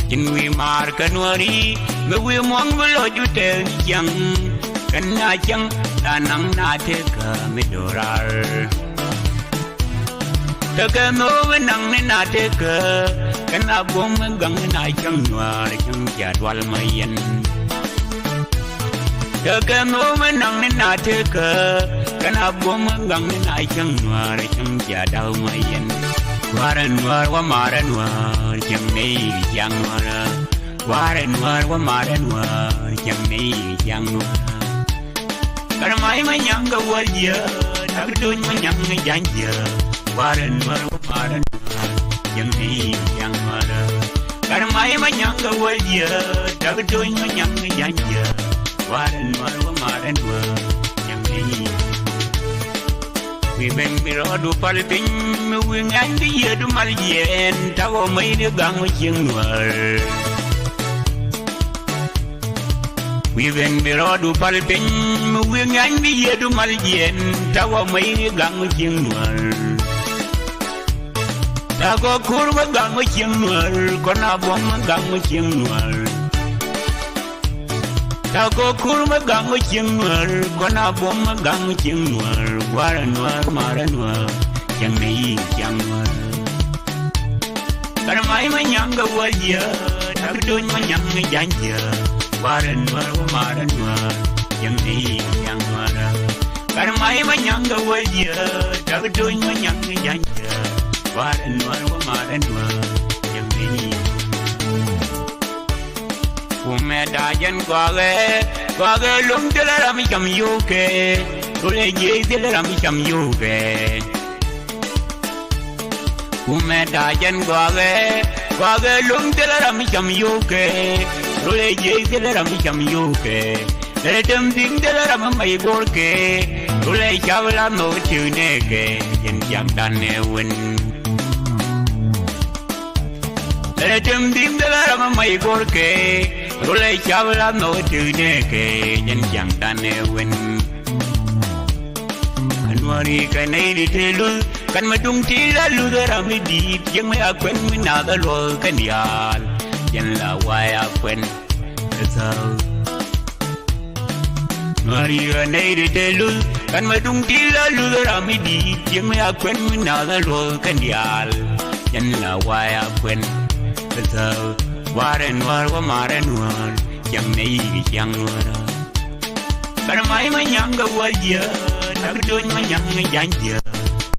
Ji̱n wi̱i̱ maar kɛ nuɔ̱ri mi wi̱i̱ muɔ̱ŋ bi lɔc ju tɛɛl ni ciaŋ. Kɛn na ciaŋ na naŋ na tëëk mi do̱raar. Tekɛ nhöö mi naŋ ni na tëëk kɛn a buɔ̱m mi gaŋ ni na ciaŋ nuaar ciaŋ cia dual ma yɛn. Tekɛ nhöö mi naŋ ni na tëëk kɛn a buɔ̱m mi gaŋ ni na ciaŋ nuaar ciaŋ cia daw ma yɛn. Warɛ nuaar wä marɛ nuaar ciaŋ ni ciaŋ nuaar. Warɛ nuaar wä marɛ nuaar ciaŋ ni ciaŋ nuaar. Kar may ma nyaŋ kɛ wäl jiɛ tak tuny ma nyaŋ kɛ ja̱ny jiɛ. Warɛ nuɔr wä marɛ nuɔr jiɛŋ ni ja̱ŋ nuɔr. Kar may ma nyaŋ kɛ wäl jiɛ tak tuny ma nyaŋ kɛ ja̱ny jiɛ. Warɛ nuɔr wä marɛ nuɔr jiɛŋ ni. Wi̱i̱ ben bi rɔɔdu pal piny mi wi̱i̱ ŋa̱ny bi yiëëdu mal jiɛɛn tak ɔ mäyni gaŋ ɔ cieŋ nuɔr. Wi̱i̱ ben bi rɔɔdu pal piny mi wi̱i̱ ŋa̱ny bi yiëëdu mal jiɛɛn tak ɔ mäyni gaŋ ɔ cieŋ nuɔr. Tak ɔ kur mi gaŋ ɔ cieŋ nuɔr kɔn a buɔ̱m mi gaŋ ɔ cieŋ nuɔr. Tak ɔ kur mi gaŋ ɔ cieŋ nuɔr kɔn a buɔ̱m mi gaŋ ɔ cieŋ nuɔr. Gua̱rɛ nuɔr marɛ nuɔr cieŋ ni yi̱i̱ cieŋ nuɔr. Kar may ma nyaŋ kɛ wäl jiɛ tak tuny ma nyaŋ kɛ ja̱ny jiɛ. Warɛ nuɔr wä marɛ nuɔr jiɛŋ ni yi̱i̱ jiɛŋ nuɔr. Kar may ma nyaŋ kɛ wäl jiɛ tak tuny ma nyaŋ kɛ ja̱ny jiɛ. Warɛ nuɔr wä marɛ nuɔr Da̱a̱ jɛn gɔakɛ, gɔakɛ lo̱ŋ thilɛ ram mi cam yio̱o̱kɛ. Rulɛ jiɛc thilɛ ram mi cam yio̱o̱kɛ. Kumɛ da̱a̱ jɛn gɔakɛ, gɔakɛ lo̱ŋ thilɛ ram mi cam yio̱o̱kɛ. Rulɛ jiɛc thilɛ ram mi cam yio̱o̱kɛ. Lɛlɛ tem thi̱n thilɛ ram mi mac go̱rkɛ. Rulɛ cap la nhok ti̱w nɛɛkɛ. Jɛn ja̱ŋdan ɛ wen. Lɛlɛ tem thi̱n thilɛ ram mi mac go̱rkɛ. Rulɛ cap la nhok ti̱w nɛɛkɛ. Jɛn ja̱ŋdan ɛ wen. Anuari kɛ nɛy di te luth, kan ma duŋ ti la luth ram mi di̱i̱t, jiäk mi a kuɛn mi nath a luɔth kɛn diaal, jɛn la way a kuɛn. Ɛ thaw. Anuari kɛ nɛy di te luth, kan ma duŋ ti la luth ram mi di̱i̱t, jiäk mi a kuɛn mi nath a luɔth kɛn diaal, jɛn la way a kuɛn. Ɛ thaw. Warɛ nuaar wä marɛ nuaar, jiäk nɛy di jiäk nuaar. Kar may ma nyaŋ kɛ wal jiɛ, tak do̱ny ma nyaŋ kɛ ja̱ny jiɛ.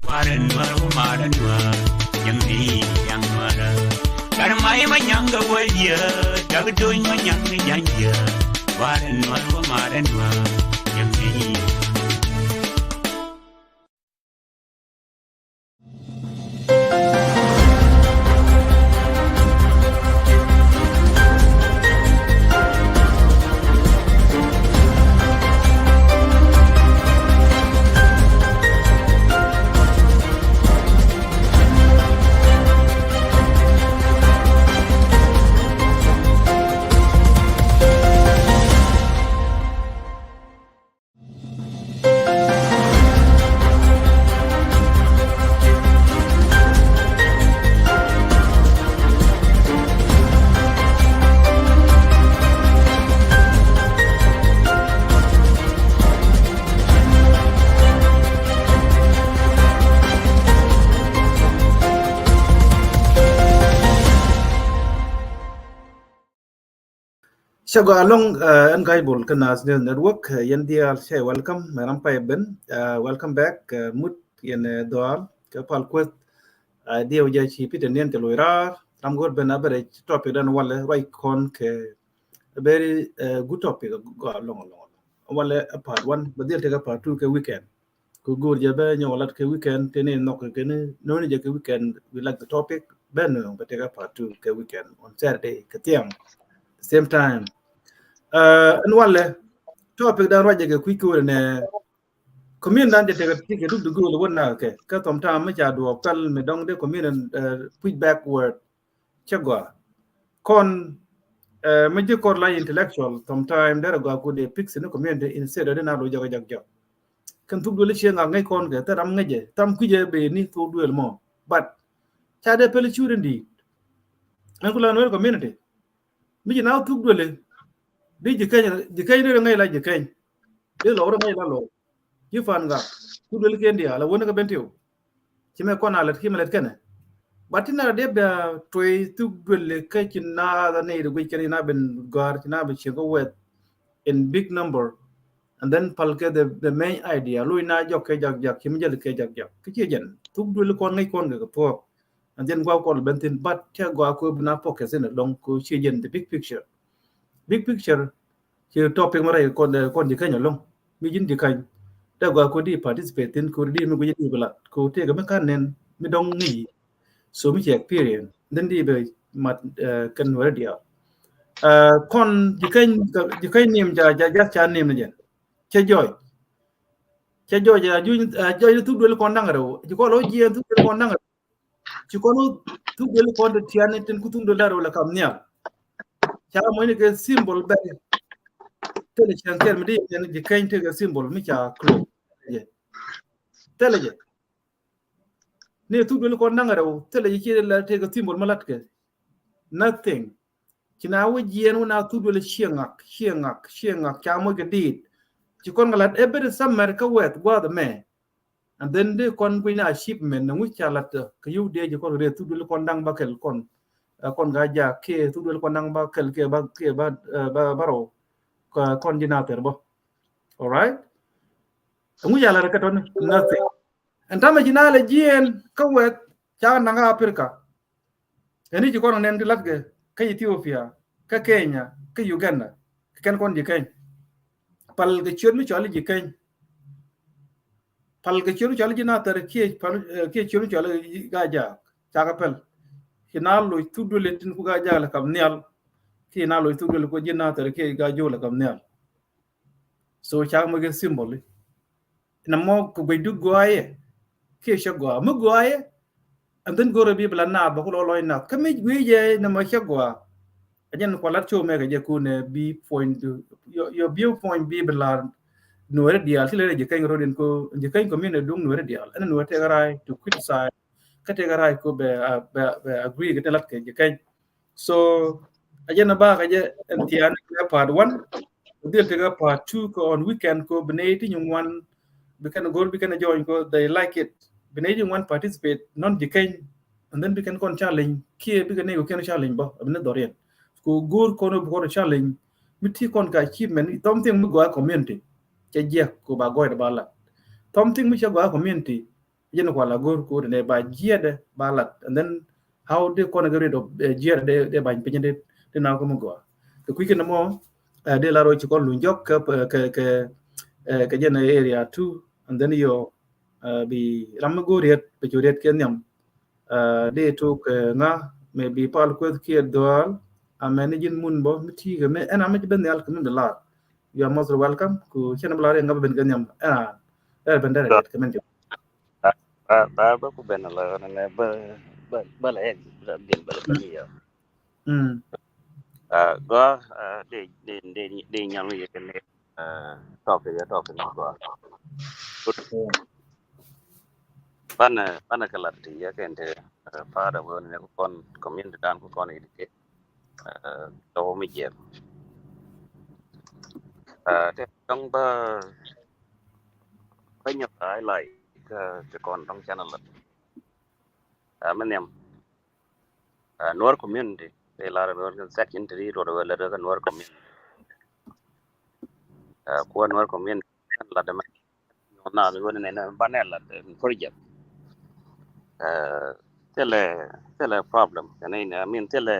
Warɛ nuaar wä marɛ nuaar, jiäk nɛy jiäk nuaar. Kar may ma nyaŋ kɛ wal jiɛ, tak do̱ny ma nyaŋ kɛ ja̱ny jiɛ. Warɛ nuaar wä marɛ nuaar, jiäk nɛy. Cɛ gɔaa ɛlɔ̱ŋ, eh, ɛn Gaibol kä Nas News Network, eh, yɛn diaal cɛ welcome, mɛ ram pay ben, eh, welcome back, eh, mut yɛn, eh, dhuaal kɛ pal kueth, eh, diɛw jɛ ci Peter Niɛn cɛ loc raar, ram go̱o̱r ben a bɛ rɛc topic dan walɛ ruac kɔn kɛ a very, eh, good topic, gɔaa ɛlɔ̱ŋ, ɛlɔ̱ŋ, ɛlɔ̱ŋ. Walɛ a part one, bɛ dhil tekɛ part two kɛ weekend. Kɛ go̱o̱r jɛ bɛ nyɔk lat kɛ weekend, teni nhɔk kɛ kɛn, noni jɛ kɛ weekend, we like the topic, bɛ nööŋ bɛ tekɛ part two kɛ weekend, on Saturday, kɛ thiaŋ, same time. Uh, ɛn walɛ, topic dan ruac jɛ kɛ kui̱ ko̱o̱r nɛ, community dan jɛ tekɛ ti kɛ duk di go̱o̱r wä na kɛ, kɛ thom tam mi ca duɔɔk pɛl mi dɔŋ de community, uh, push backward, cɛ gɔaa. Kɔn, eh, mi ji̱ kɔr la intellectual, sometime derɛ gɔaa ku dee fix ni community instead of dee na lo jɔk jɔk jɔk. Kɛn thuk duël ciɛ ŋak ŋäc kɔn kɛ, thɛ ram ŋäcɛ, thɛ ram kui̱cɛ bɛ ni thuk duël mɔ. But ca dee pɛl ciut in di̱i̱t. Ɛn ku la Nuer community. Mi ji̱ na thuk duël, di ji̱ keny, ji̱ keny ni rɛ ŋäc la ji̱ keny. Di lɔk rɛ ŋäc la lɔk. Ji̱ fan gak. Thuk duël kiɛn diaal, a wä ni kɛ ben tiw. Ci mɛ kɔn a lät ki mɛ lät kɛnɛ. But ti na dee bia tuɔy thuk duël kä ci na dha nɛy ri guic kɛn ci na ben gɔ̱a̱r ci na ben cieŋ kä wɛth in big number. And then pal kɛ the, the main idea. Loc na jɔk kɛ jak jak ci mi jäl kɛ jak jak. Kä ci jɛn thuk duël kɔn ŋäc kɔn kɛ kɛ thuɔk. And then gua kɔn ben thin, but cɛ gua ko bi na focus in along ko ci jɛn the big picture. Big picture, ci topic mɛ rɛy kɔn, kɔn ji̱ keny alɔŋ. Mi ji̱n ji̱ keny. Dee gɔaa ko di participate thin, ko di mi guic di bi lat, ko tëëk mi kan nɛn, mi dɔŋ ŋi̱i̱c. So mi ci experience, then di bi mat, eh, kɛn wɛrɛ diaal. Eh, kɔn ji̱ keny, ji̱ keny nim ca, ca, ca, ca nim ni jɛn. Cɛ jɔc. Cɛ jɔc, a juny, a jɔc ni thuk duël kɔn da̱ŋ rɛw. Ci kɔn lɔ jiɛɛn thuk duël kɔn da̱ŋ rɛw. Ci kɔn thuk duël kɔn te tiani tin ku thuk duël da̱ŋ rɛw la kam nhial. Ca mɔni kɛ symbol bɛ. Thilɛ cɛn kɛl mi di ni ji̱ keny tekɛ symbol mi ca klo. Thilɛ jɛ. Ni thuk duël kɔn da̱ŋ rɛw, thilɛ jɛ ci la tekɛ symbol mi lat kɛ. Nothing. Ci na wä jiɛn wä na thuk duël ciɛ ŋak, ciɛ ŋak, ciɛ ŋak, ca moc kɛ diit. Ci kɔn kɛ lat every summer kä wɛth gua̱a̱th mɛ. And then dee kɔn guic na achievement ni ŋuc ca lat kɛ yio̱w dee ji̱ kɔn kɛ rɛy thuk duël kɔn da̱ŋ ba kɛl kɔn. Eh, kɔn ka ja kiɛ thuk duël kɔn da̱ŋ ba kɛl kiɛ ba, kiɛ ba, eh, ba, ba rɛw. Kɔn ji̱ na thɛr bä. All right? Ŋuc ca lat kɛ tɔni, nothing. Ɛn tamɛ ci na lɛ jiɛn kä wɛth ca naŋ kä Africa. Ɛn i̱ ci kɔn nɛn ti lat kɛ kä Ethiopia. kä Kenya, kä Uganda, kɛ kɛn kɔn ji̱ Keny. Pal kɛ ciöt mi cɔal i̱ ji̱ Keny. Pal kɛ ciöt mi cɔal i̱ ji̱ Nathɛr kiɛ pal, eh, kiɛ ciöt mi cɔal i̱ Gaa-jaak. Cakɛ pɛl. Ci na loc thuk duël i̱ tin ku Gaa-jaak lɛ kam nhial. Ci na loc thuk duël i̱ ku ji̱ Nathɛr kiɛ Gaa-jool lɛ kam nhial. So cakɛ mɛ kɛ symbol i̱. Nɛ mɔ kɛ guecdu gɔaaɛ. Kiɛ cɛ gɔaa. Mi gɔaaɛ. And then go̱rɛ bi bɛ la naath bɛ ku lɔ lɔc nath. Kä mi gui̱cɛ nɛ mɔ cɛ gɔaa. A jɛn kua lat show mɛ kɛ jɛ kun ɛ bi point, your, your view point bi bɛ la Nuɛri diaal. Ci lɛ rɛ ji̱ Keny road in ko, ji̱ Keny community duŋ Nuɛri diaal. Ɛn Nuɛri tɛk rai to criticize. Kä tɛk rai ko bɛ, ah, bɛ, bɛ agree kɛ tɛ lat kɛ ji̱ Keny. So a jɛn a bakɛ jɛ ɛn thia̱a̱n kɛ part one. Dhil tekɛ part two kɛ on weekend ko bi nɛy ti nyin wan bi kɛn go̱r bi kɛn join ko they like it. Bi nɛy ti nyin wan participate nɔn ji̱ Keny. And then bi kɛn kɔn challenge kiɛ bi kɛn nɛy ko kɛn challenge bä bi ni dhɔriɛn. Ko go̱r kɔn bi kɔn challenge mi ti kɔn ka achievement something mi gɔaa community. Cɛ jiɛk ko ba gɔɔy ba lat. Something mi cɛ gɔaa community. Jɛn kua la go̱r ko nɛ ba jiɛdɛ ba lat. And then how de kɔn get rid of, eh, jiɛdɛ de, de bany piny de, de na ko mi gɔaa. Kɛ kui̱ kɛ nɛ mɔ, eh, de la ro ci kɔn luny jɔk kɛ, kɛ, kɛ, eh, kɛ jɛn area two. And then yo, eh, bi ram mi go̱r riet, bi cu riet kɛ nhiam. Eh, de tok, eh, ŋa, maybe pal kueth kiɛ dhɔal, amɛn ni ji̱n mun bɔ, mi ti kɛ mi, ɛn amɛ ci ben nhial kɛ mi bi lar. You are most welcome. Ku cɛn bi lar yɛ ŋa bi ben kɛ nhiam, ɛn a, ɛn a ben dɛrɛ riet kɛ mɛn jɔk. Ba, ba, ba ku ben la nɛ ba, ba, ba la yɛ ba bil ba la ba ni ya. Mm. Ah, gua, ah, de, de, de, de nyal yɛ kɛ ne, ah, topic, topic ni gua. Good. Banɛ, banɛ kɛ lat ti yɛ kɛ nte, ah, part of ni ku kɔn community dan ku kɔn educate. Ah, tɔwɔ mi jiɛk. Ah, te dɔŋ ba, ba nyɔk a highlight kä ti kɔn dɔŋ channel. Ah, mi nhiam. Ah, Nuer community, te lar Nuer section ti ri rot wɛ lɛ kä Nuer community. Ah, kuɔ Nuer community lat dɛ mɛ. Naath wen nɛ banɛ lat project. Eh, thilɛ, thilɛ problem kɛn inɛ, I mean, thilɛ,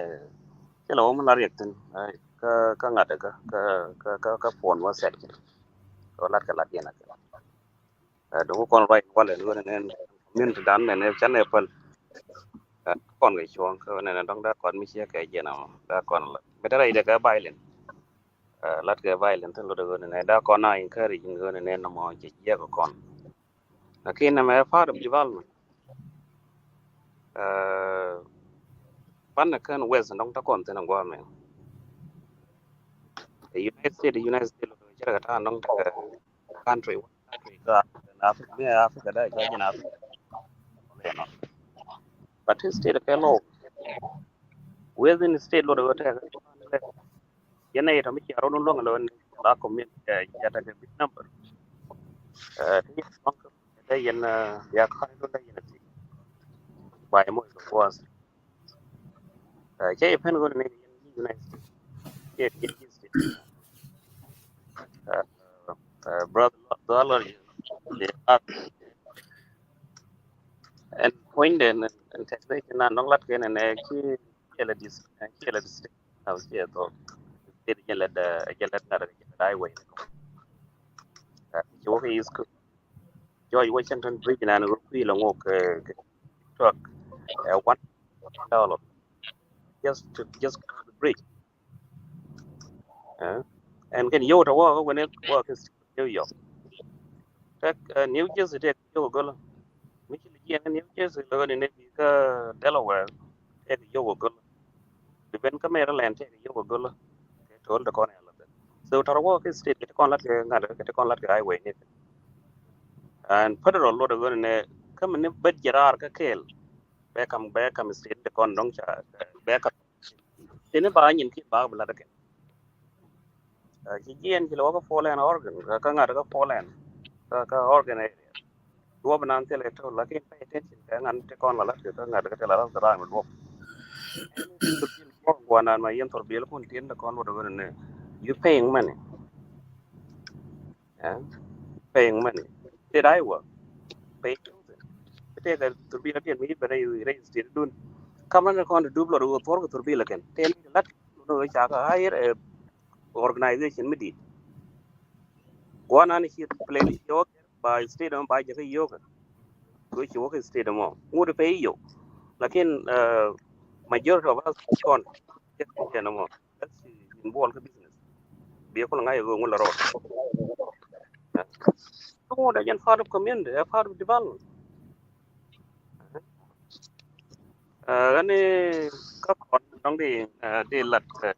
thilɛ wä mi lar yɛk thin, eh, kä, kä ŋa̱t kä, kä, kä, kä, kä puɔn wä sɛt kɛ. Kɛ wä lat kɛ lat yɛn akɛ. Eh, duŋ kɔn ruac walɛ ni wen nɛ community dan nɛ, nɛ canɛ päl. Eh, kɔn kɛ cuɔ̱ŋ, kɛ wen nɛ dɔŋ da kɔn mi ciɛ kɛ jɛn amɔ, da kɔn la. Bɛ tɛ rɛy dɛ kɛ violent. Eh, lat kɛ violent thin lot ɣöö nɛ da kɔn a encourage ɣöö nɛ nɔmɔ cɛ jiɛk kɔn. Lakin nɛ mɛ part of development. Eh, pan nɛ kɛn West dɔŋ ta kɔn thin guamɛ. The United States, United States lot cɛ kɛ ta dɔŋ ta kɛ country, country ka Africa, mi Africa da jɛ jɛ Africa. But state kɛ low. Within state lot ɣöö tɛ kɛ yɛn nɛ yɛ tɔ mi cia rɔn luɔ̱ŋ lɔ ni la community, eh, ya tekɛ big number. Eh, ti yɛn luɔ̱ŋ kɛ yɛn, eh, ya ka̱n luɔ̱ŋ yɛn ti. By most of us. Eh, cɛ yɛ pen ɣöö ni yɛn United States. Yɛ, yɛ, yɛ state. Eh, eh, brother, brother, yɛ, yɛ, and point den, and taxation na nɔŋ lat kɛn nɛ ki, ki la dis, ki la dis. Now, ki thok. Ki jɛ lɛ da, jɛ lɛ da, jɛ lɛ da highway. Eh, ki wä ki East Coast. George Washington Bridge na ni wä kui̱ la ŋok, eh, truck, eh, one dollar. Just to, just cross the bridge. Eh, ɛn kɛn yio̱w tɔ wä, wä ni wä kɛ New York. Tɛk, eh, New Jersey tɛk yio̱w gölä. Mi ci li jiɛn New Jersey lɛ ni bi kä Delaware tɛk yio̱w gölä. Bi ben kä Maryland tɛk yio̱w gölä. Kɛ tol tɛ kɔn ɛ la tɛ. So tɔr wä kɛ state kɛ tɛ kɔn lat kɛ ŋa̱t kɛ tɛ kɔn lat kɛ highway ni. And federal lot ɛ ɣöö ni kä mi ni bät jɛ raar kä kɛɛl. Bɛ kam, bɛ kam state tɛ kɔn dɔŋ ca, bɛ kam Tini ba nyin ki ba bi lat kɛ. Ci jiɛn ci lɛ wä kä Poland, Oregon, kä ŋa̱t kä Poland, kä, kä Oregon area. Duɔp nan thilɛ tol, lakin pay attention kɛ ŋa̱n ti kɔn la lat kɛ, kä ŋa̱t kä ti la lat kɛ raŋ duɔp. Guanan ma yɛn thor biɛl kun tin ti kɔn wä dɔgɔ ni, you paying money. Eh? Paying money. Ti dai wä. Pay. Ti kɛ thurbil a tiɛn mi bɛ rɛy, rɛy state dun. Kam na kɔn ti dup lɔ ri wä thor kɛ thurbil a kɛn. Ti ni lat Ni ɣöö ca kɛ hire ɛ organization mi di̱i̱t. Gua̱n an ci plan ci wä kɛ ba state ɛmɔ ba jɛ kä yio̱o̱kɛ. Kɛ ci wä kɛ state ɛmɔ ŋut pɛ i̱ yio̱w. Lakin majority of us kɔn cɛ kɛ nɔmɔ. That's involved kä business. Bi kul ŋa̱c ɛ ɣöö ŋu la rɔɔd. Ŋut ɛ jɛn part of community, a part of development. Ɣän ni kä kɔn dɔ̱ŋ di di lat kɛ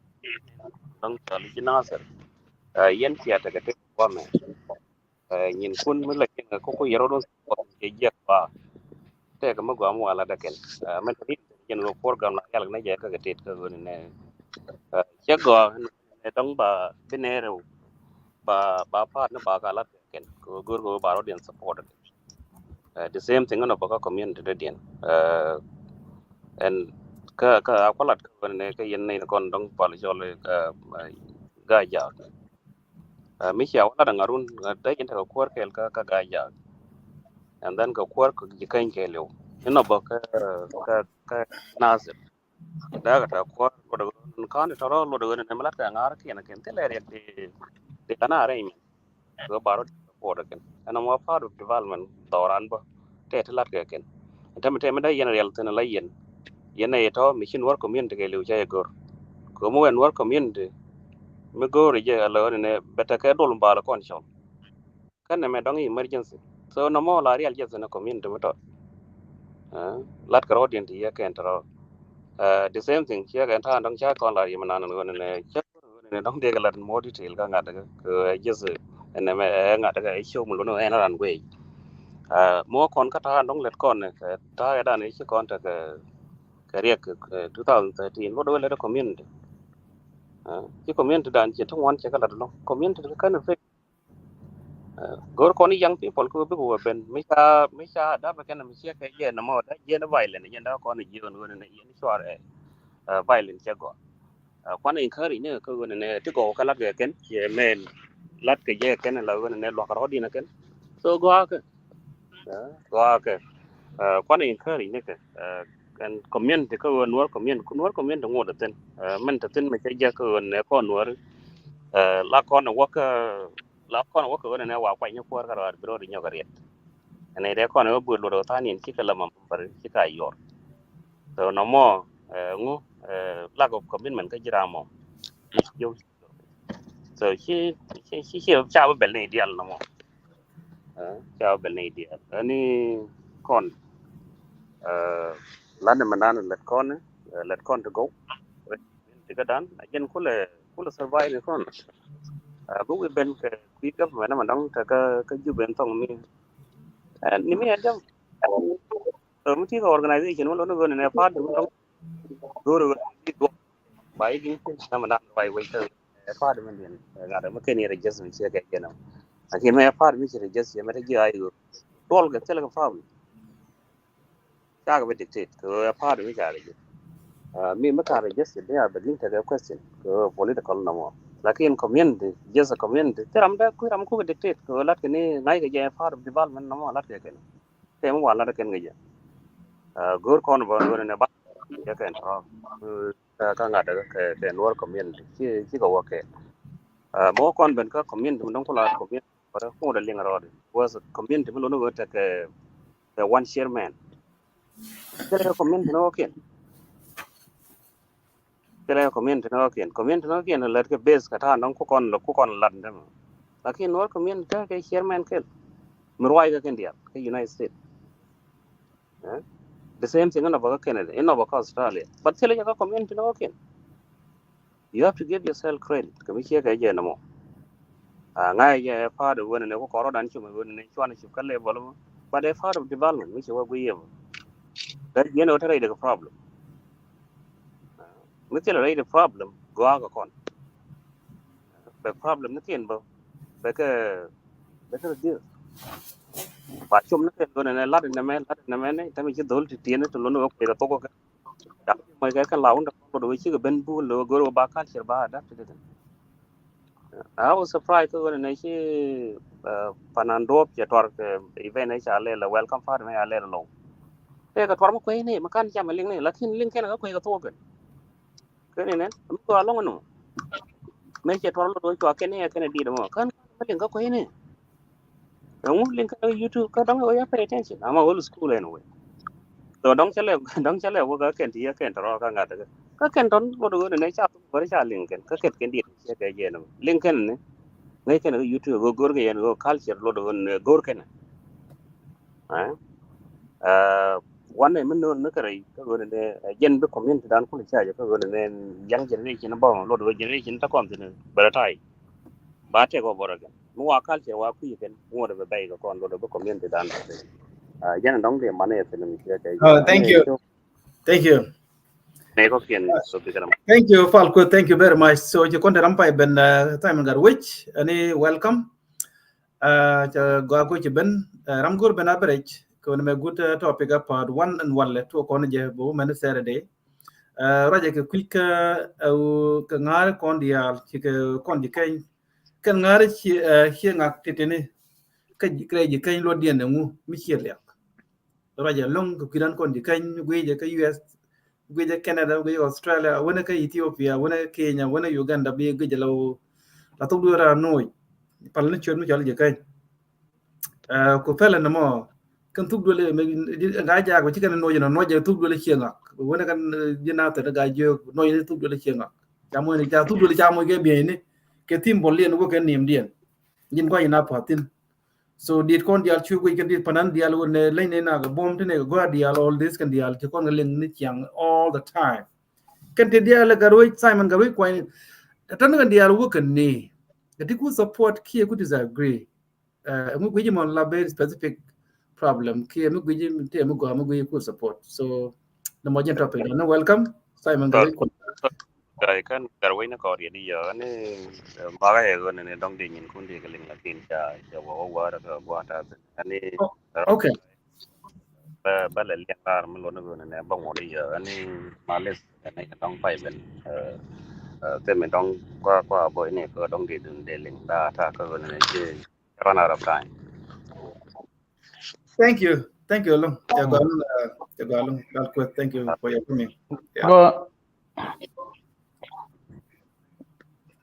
dɔ̱ŋ cɔl ji̱ Nasir. Yɛn cia tekɛ ti guamɛ nyinkun mi la jiɛn kɛ kuku yɛr wä dun support kɛ jiɛk ba tɛk mi gɔam wa lat däkɛn. Mɛn te di jiɛn kɛ program la rial kɛ ni jɛ kä kɛ tet kä ɣöö ni nɛ cɛ gɔa ni dɔ̱ŋ ba bi nɛ rɛw ba ba part ni ba ka lat kɛ kɛn kɛ ɣöö go̱r kɛ ɣöö ba rɔ diɛn support kɛ. The same thing inɔ bä kä community dɔ̱diɛn. And kä kä a kualat kä ɣöö nɛ kä yɛn nɛy ni kɔn dɔ̱ŋ pal cɔl Gajak. Mi cia wä lat ɛ ŋa̱run dee jɛn tekɛ kuäär kɛɛl kä kä Gajak. And then kɛ kuäär kɛ ji̱ käny kɛɛliw inɔ bä kä kä kä Nasir. Dee kɛ tɛ kuäär luɔt ɛ ɣöö ni ka̱n tɔrɔ luɔt ɛ ɣöö ni nɛ mi lat kɛ ŋa̱r kiɛn kɛn thilɛ riɛk ti ti kɛ na arrangement. Kɛ ɣöö ba rɔ support kɛn ɛn ɛmɔ part of development dhɔran bä tɛ ti lat kɛ kɛn. Tɛmɛ tɛmɛ dee yɛn riɛl thin la yɛn yɛn ɛ tɔ mi ci Nuɔr community kɛɛliw ca yɛ go̱r. Kɛ ɣöö mi wɛ Nuɔr community mi go̱r jɛ ɛ la ɣöö ni nɛ bɛ tekɛ dol bal kɔn cɔl. Kä nɛmɛ dɔ̱ŋ emergency. So nɔmɔ la rial jɛ thin community mi tɔt. Lat kɛ rɔɔdiɛn ti yɛ kɛn tɔrɔ. The same thing ciɛ kɛn ta̱a̱ dɔ̱ŋ ca kɔn la yɛ mi nan ɣöö nɛ cɛ ɣöö nɛ dɔ̱ŋ dee kɛ lat more detail kä ŋa̱t kɛ kɛ jɛ thin nɛmɛ ŋa̱t kɛ ciok mi lun ɛn ran guey. Mɔ kɔn kä ta̱a̱ dɔ̱ŋ lɛt kɔn kɛ ta̱a̱ dan ci kɔn tekɛ kɛ riɛk kɛ two thousand thirteen bä dɔ̱ŋ lɛt community. Ci community dan ci ti ŋuan cɛ kɛ lat lɔŋ community kɛ kɛn fik. Go̱r kɔn young people kɛ bik wä ben mi ca mi ca dap kɛn mi ciɛ kɛ jɛ nɔmɔ da jɛ ni violent jɛ da kɔn jiɛ ɣän ɣän ni yɛn cuar ɛ violent cɛ gɔa. Kuan encourage ni kä ɣän ni ti gɔw kä lat kɛ kɛn cɛ mɛn lat kɛ jɛ kɛn la ɣän ni luak rɔɔd in kɛn. So gɔa kɛ gɔa kɛ kuan encourage ni kɛ kɛn community kä ɣän Nuɔr community Nuɔr community ŋot thin mɛn te thin mɛ cɛ jɛ kä ɣän ni kɔn Nuɔr. La kɔn wä kä la kɔn wä kɛ ɣöö nɛnɛ wa kuany ni kuäär kä rɔɔd bi rɔɔd inyɔk riɛt. Ɛn ɛ dee kɔn ɛ wä buɔl luɔt ɛ tha̱a̱n in cikɛ lɛ ma member cikɛ a yuɔr. So nɔmɔ ŋu lack of commitment kä ji̱ ram mɔ. So ci ci ci ca bä bɛl ni dial nɔmɔ. Ca bä bɛl ni dial ɛni kɔn. Lan ni mɛ nan lɛt kɔn lɛt kɔn ti gɔw. Ti kä dan a jɛn kulɛ kulɛ survive kɔn. Bi wi̱i̱ ben kɛ kui̱ government ama dɔŋ te kä kä Jubɛ in thɔŋ mi ni mi a jam. So mi ti kɛ organization mi lon ni ɣöö ni nɛ part mi dɔŋ go̱o̱r ɣöö ni duɔk ba yi gi̱n kin nama dan ruay wec kä part mi diɛn ŋa̱t mi ken yɛ register mi ciɛ kɛ jɛn am. Lakin mɛ part mi ci register mɛ te ji̱ a yi ɣöö duɔl kɛ thil kɛ problem. Cakɛ bi dictate kɛ ɣöö ɛ part mi ca register. Mi mi ka register dee a bɛ gi̱n tekɛ question kɛ ɣöö political nɔmɔ. Lakin community, just a community, thil ram dee kui̱ ram kukɛ dictate kɛ ɣöö lat kɛ ni ŋa̱ckɛ jɛ part of development nɔmɔ lat kɛ kɛn. Tɛm wa lat kɛn kɛ jɛ. Go̱o̱r kɔn bä ɣöö ni ba jɛ kɛn tɔ̱ kä ŋa̱t kɛ kɛ Nuɔr community ci ci kɛ wä kɛ. Mɔ kɔn ben kä community mi dɔ̱ŋ kula community kɔrɛ kuŋ dɛ liŋ rɔɔd was community mi luni ɣöö tekɛ kɛ one chairman. Thilɛ community ni ɣɔkiɛn. Thilɛ community ni ɣɔkiɛn. Community ni ɣɔkiɛn lät kɛ base kɛ ta̱a̱ nɔŋ kukɔn lät kukɔn lat ni dämɛ. Lakin Nuɔr community tekɛ chairman kɛl mi ruac kɛ kɛn diaal kɛ United States. The same thing inɔ bä kä Canada, inɔ bä kä Australia. But thilɛ jɛ kä community ni ɣɔkiɛn. You have to give yourself credit kɛ mi ciɛ kɛ jɛ nɔmɔ. A ŋa̱c jɛ ɛ part of wen ni ku kɔrɔ dan cum wen ni cuan cup kä level mɔ. But ɛ part of development mi ci wä gui yɛ mɔ. That you know te rɛy dek problem. Mi thil rɛy dek problem gɔaa kɛ kɔn. Bɛ problem ni thiin bä bɛ kɛ bɛ kɛ reduce. Ba cum ni kɛ wen ni lat ni mɛ lat ni mɛ ni te mi ci dhol ti tiɛn ni ti lun ni wä kuiɛ kɛ thok kɛ. Ca mɔc kɛ kɛn la wun dee kɔn lot wee cikɛ ben bul lot wee go̱r wee ba culture ba adapt to it. I was surprised kä ɣöö nɛ ci Panan Duɔp cɛ tuar kɛ event ca lɛl welcome party mɛ ca lɛl low. Tëë kɛ tuar mi kuec ni mi kan cam liŋ ni lakin liŋ kɛn kä kuec kɛ thok kɛn. Kɛn inɛn mi gɔaa lɔŋ inɔ. Mëë cɛ tuar lot wä cua kɛn iɛ kɛn idi̱t mɔ kän mi liŋ kä kuecni. Ɛŋu liŋ kä YouTube kä dɔŋ iwä ya pay attention ama wä school anyway. So dɔŋ cä lɛ dɔŋ cä lɛ wä kä kɛn ti yɛ kɛn tɔrɔ kä ŋa̱t kä kɛn tɔn lot wä ni nɛ ca thuk bäri ca liŋ kɛn kä kɛn kɛn diet cɛ kɛ jɛ ni liŋ kɛn ni. Ŋäc kɛn kä YouTube kä go̱r kɛ yɛn kä culture lot wä ni go̱r kɛn. Ɛ wanɛ mi no̱o̱n ni kɛ rɛy kä ɣöö ni nɛ jɛn bi community dan kul ca jɛ kä ɣöö ni nɛ young generation bä lot wä generation ta kɔn thin bɛ rɛ tay. Ba tɛk wä bɔrɔ kɛn mi wa culture wa kui̱ kɛn ŋuɔt bɛ bɛy kɛ kɔn lot wä bi community dan. Jɛn dɔŋ di man yɛ thin mi cɛ kɛ. Thank you. Thank you. Nɛ kɔ kiɛn so bi kɛn. Thank you Pal Kueth, thank you very much. So ci kɔn te ram pay ben Simon Gatwec ani welcome. Ca gɔaa kuec ci ben ram go̱r ben average kɛ wän mɛ good topic a part one and walɛ tuɔ kɔn jɛ bä wä mɛn Saturday. Ruacɛ kɛ kui̱ kä kɛ ŋa̱r kɔn diaal ci kɛ kɔn ji̱ kɛny kɛn ŋa̱r ciɛ ŋak titini. Kä kɛ ji̱ kɛny luɔt diɛn ɛŋu mi ciɛ liak. Ruacɛ lo̱ŋ kɛ kui̱dan kɔn ji̱ kɛny guicɛ kä U S guicɛ Canada guicɛ Australia wänɛ kä Ethiopia wänɛ kä Kenya wänɛ Uganda bi guicɛ la la thok duɔl ra noc. Pal ni ciöt mi cɔl ji̱ kɛny. Ku pɛlɛ ni mɔ kɛn thuk duɔl ŋa jaak wä ci kɛn noc nɔ noc jɛ thuk duɔl ciɛ ŋak wänɛ kɛn ji̱ na thɛt ga jiök noc ni thuk duɔl ciɛ ŋak. Ca moc ni ca thuk duɔl ca moc kɛ bieyni kɛ thim bol liɛn wä kɛ nim diɛn. Ji̱n gua̱c ina pa̱thin. So dit kɔn dial cu guic kɛ dit panan dial wä nɛ leny ni nak bom ti nɛ gua dial all this kɛn dial ci kɔn kɛ liŋ ni ciaŋ all the time. Kɛn ti dial Gatwec Simon Gatwec kuany. Tɛn kɛn dial wä kɛn ni kɛ ti ku support kiɛ ku disagree. Ɛŋu guic mɔ la very specific problem kiɛ mi guic ti mi gua mi guic ku support. So nɛ mɔ jɛn topic ni welcome Simon Gatwec kuany. Guy kan gar wec ni kɔɔr yɛ di yɔ ani makä yɛ ɣöö ni dɔŋ di nyin kun di kɛ liŋ lakin ca ca wä wä wä rɛ kɛ gua̱a̱ ta thin ani. Okay. Bä bä lɛ liɛŋ raar mi luɔt ni ɣöö ni bä ŋuɔt di yɔ ani malis ni dɔŋ pay ben. Themi dɔŋ kua kua boy ni kɛ dɔŋ di dun de liŋ da ta kɛ ɣöö ni ci run out of time. Thank you. Thank you, Along. Cɛ gɔl, cɛ gɔl, Along. Gal kuɛ, thank you for your coming. Yeah. Gɔ,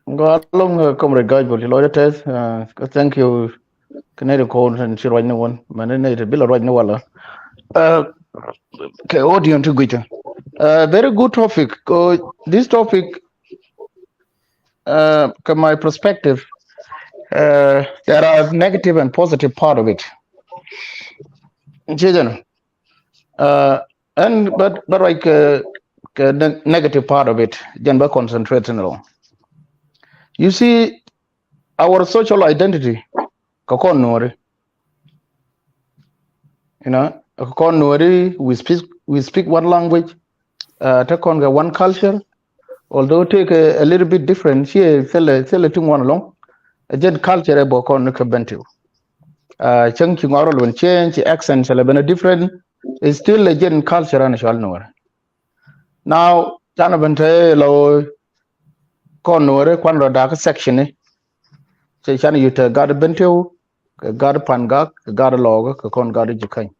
gɔ Along, uh, Comrade Gaj Bol, lawyer test. Uh, thank you. Kene de kon and ci ruany ni won. Mane ne de bila ruany ni wala. Uh, ke audience to guita. Uh, very good topic. Ko this topic uh, kɛ my perspective, uh, there are negative and positive part of it. Ci jɛn uh, and but but like uh, kɛ ne- negative part of it, jɛn bä concentrate ni lɔ. You see, our social identity kɛ kɔn nuɔri. You know, kɔn nuɔri, we speak we speak one language. Uh, te kɔn kɛ one culture, although take a, a little bit different. Ci thilɛ thilɛ ti ŋuan along. A jɛn culture ɛ bɔ kɔn ni kɛ Bentiu. Uh, cäŋ ci ŋuan rol when change accent cɛ lɛ ben a different. It's still a jɛn culture an cual nuɔri. Now canɛ ben te lɔ kɔn nuɔri kuan rɔ dak section ni. Cɛ can you te gat Bentiu, kɛ gat Pangak, kɛ gat Lɔɔk, kɛ kɔn gat Jikäny.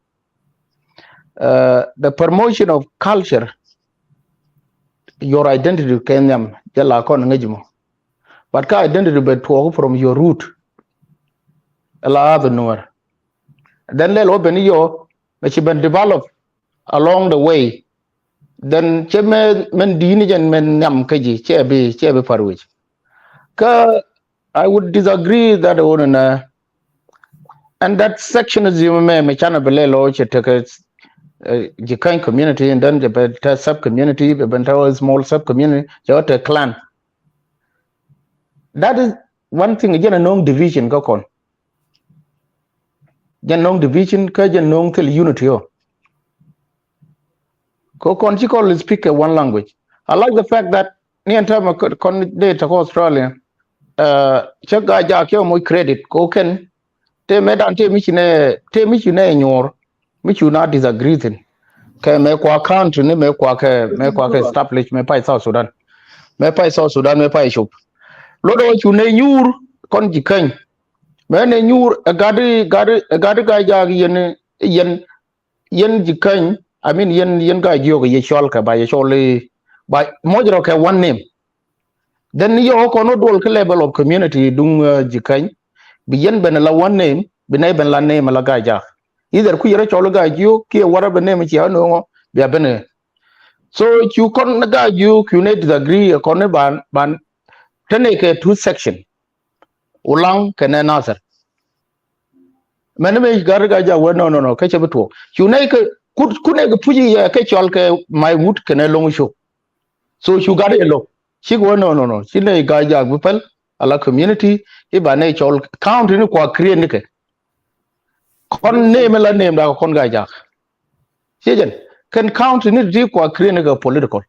Uh, the promotion of culture, your identity kɛ nhiam jɛ la kɔn ŋäc mɔ. But ka identity bɛ tuɔɔk from your root. Ɛ la ath nuɔr. Then lɛl wä ben yɔ mɛ ci ben develop along the way. Then cɛ mɛ mɛn di̱i̱ni jɛn mɛn nhiam kä ji̱ cɛ bi cɛ bi par wi̱c. Kä I would disagree that one and uh, and that sectionism mɛ mɛ canɛ bi lɛ lɔ cɛ tekɛ uh, Jikäny community and then jɛ bɛ te sub community bɛ ben te small sub community jɛ wä te clan. That is one thing. Jɛn a no̱o̱ŋ division kä kɔn. Jɛn no̱o̱ŋ division kä jɛn no̱o̱ŋ thil unity ɔ. Kɛ kɔn ci kɔn speak kɛ one language. I like the fact that ni ɛn täämɛ kɔn dee tɛ kä Australia. Uh, cä Gaa Jaak cä moc credit kɛ kɛn. Tëë mëë dan tëë mi ci nɛ tëë mi ci nɛ nyuɔr. Mi cu na disagree thin. Kɛ mëë kua country ni mëë kua kɛ mëë kua kɛ establish mëë pay South Sudan. Mëë pay South Sudan mëë pay cop. Lot ɔ cu nɛ nyuur kɔn Jikäny. Mëë nɛ nyuur ɛ gat gat ɛ gat Gaa Jaak yɛn yɛn yɛn Jikäny. I mean yɛn yɛn Gaa Jiök yɛ cɔl kɛ ba yɛ cɔl i̱ Ba mɔc rɔ kɛ one name. Then ni yɔ kɔn wä duɔl kä level of community duŋ, uh, Jikäny. Bi yɛn ben la one name, bi nɛy ben la name la Gaajaak. Either ku yɛrɛ cɔl Gaajiok kiɛ whatever name ci a noŋɔ bia ben. So cu kɔn Gaajiok cu nɛy disagree kɔn ni ban, ban te nɛy kɛ two section. Ulaŋ kɛnɛ Nasir. Mɛn mi gar Gaajaak wee no, no, no, kɛ cɛ bi tuɔk. Cu nɛy kɛ, ku, ku nɛy kɛ puc yɛ kɛ cɔl kɛ Maiwut kɛnɛ Loŋ Cok. So cu gat yɛ lo̱k. Cik wee no, no, no. Ci nɛy Gaajaak bi päl, ala community, i̱ ba nɛy cɔl county ni kua create ni kɛ. Kɔn name la name da kɔn Gaajaak. Ciɛ jɛn, kɛn county ni ti kua create ni kɛ political.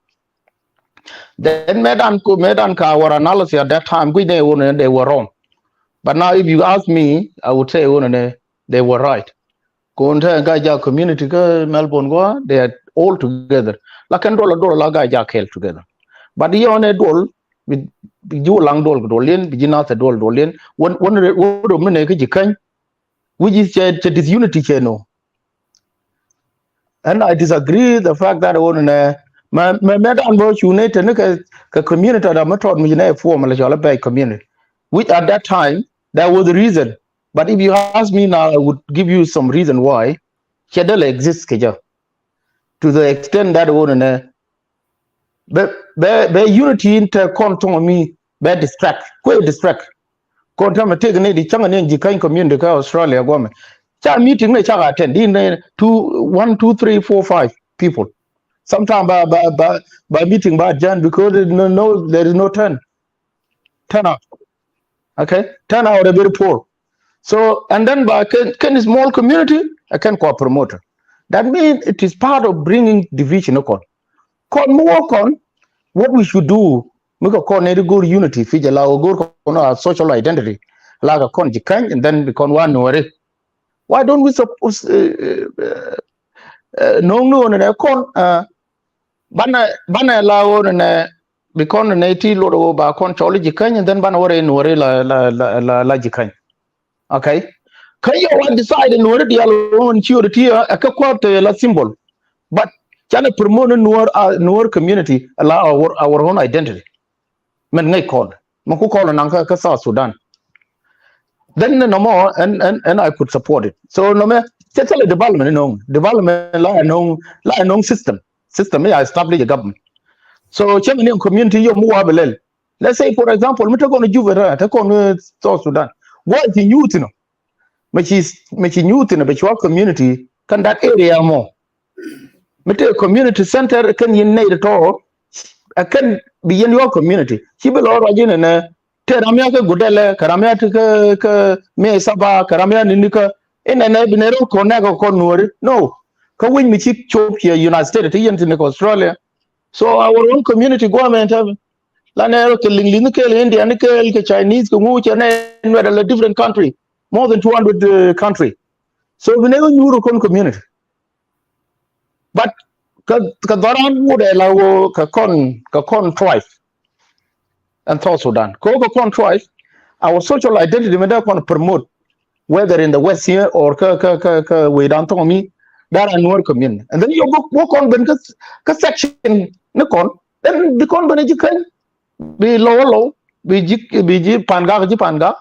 Then mɛdan ku, mɛdan ka our analysis at that time, kui̱ nɛy wun ni they were wrong. But now if you ask me, I would say wun ni they were right. Kun te Gaajaak community kä Melbourne gua, they are all together. La kɛn duɔl, duɔl la Gaajaak kɛɛl together. But yɔ ni duɔl, bi, bi ji̱ Ulaŋ duɔl, duɔl yɛn, bi ji̱ Nasir duɔl, duɔl yɛn. Wun, wun, wun rom ni nɛy kä Jikäny, which is cɛ, cɛ disunity cɛ no. And I disagree the fact that wun ni mɛ, mɛ, mɛdan bä cu nɛy te ni kɛ, kɛ community da mɛ tɔt mi nɛy form la cɔl a bɛc community. Which at that time, there was a reason. But if you ask me now, I would give you some reason why. Cɛ dee la exist kɛ jɛ. To the extent that wun ni bɛ, bɛ, bɛ unity in te kɔn tuŋ mi bɛ distract. Kuɛ distract. Kɔn te mɛ tek ni di cäŋ ni Jikäny community kä Australia guamɛ. Ca meeting ni ca ka attend. Di ni two, one, two, three, four, five people. Sometimes ba, ba, ba, ba meeting ba adjourn because there is no, no, there is no turn. Turn out. Okay? Turn out a very poor. So, and then ba kɛn, kɛn small community, a kɛn kua promoter. That means it is part of bringing division kɔn. Kɔn mi wä kɔn, what we should do, mi kɛ kɔn ni di go̱r unity, fi jɛ la wä go̱r kɔn a social identity. La kɛ kɔn Jikäny, and then bi kɔn wa Nuɔri. Why don't we suppose, uh, uh, uh, no̱o̱ŋ ni wun ni kɔn, uh, banɛ, banɛ la wun ni bi kɔn ni ti lot wä ba kɔn cɔl Jikäny, and then banɛ wä rɛ Nuɔri la, la, la, la, la Jikäny. Okay? Kä yɛ wa decide Nuɔri dial wun ci wä ti a kɛ kuat la symbol. But canɛ promote Nuɔr, uh, Nuɔr community la our, our own identity. Mɛn ŋäc kɔn. Mɛ ku kɔn naŋ kä, kä South Sudan. Then ni nɔmɔ, and, and, and I could support it. So nɔmɛ, cɛ thilɛ development ni no̱o̱ŋ. Development la no̱o̱ŋ, la no̱o̱ŋ system. System ya establish a government. So cɛ mi ni community yom mi wa bi lɛl. Let's say, for example, mi te kɔn Juba ra, te kɔn, uh, South Sudan. Wa ci nyuuth nɔ. Mɛ ci, mɛ ci nyuuth nɔ, bɛ cua community, kɛn that area mɔ. Mi te community center kɛn yin nɛy tɔ, a kɛn bi yin your community. Ci bi lɔ ruac in nɛ, te ram ya kɛ Gudɛlɛ, kɛ ram ya ti kɛ, kɛ Mɛ Saba, kɛ ram ya ni ni kɛ, in nɛ bi nɛ rɔ connect kɛ kɔn Nuɔri. No. Kä wi̱c mi ci cop ciɛ United States, ti yin ti ni kɛ Australia. So our own community government have, la nɛ rɔ kɛ liŋ liŋ kɛɛl India ni kɛɛl kɛ Chinese kɛ ŋu cɛ nɛ nuɛt a la different country. More than two hundred, uh, country. So bi nɛ rɔ nyuur kɔn community. But kɛ, kɛ dhɔran wudɛ la wä kɛ kɔn, kɛ kɔn tribe. And South Sudan. Kɛ wä kɛ kɔn tribe, our social identity mi dee kɔn promote, whether in the West here or kä, kä, kä, kä wei dan thɔŋ mi, that are Nuer community. And then yɔ bä wä kɔn ben kä, kä section ni kɔn, then bi kɔn ben Jikäny, bi lɔw lɔw, bi ji̱, bi ji̱ Pangak, ji̱ Pangak.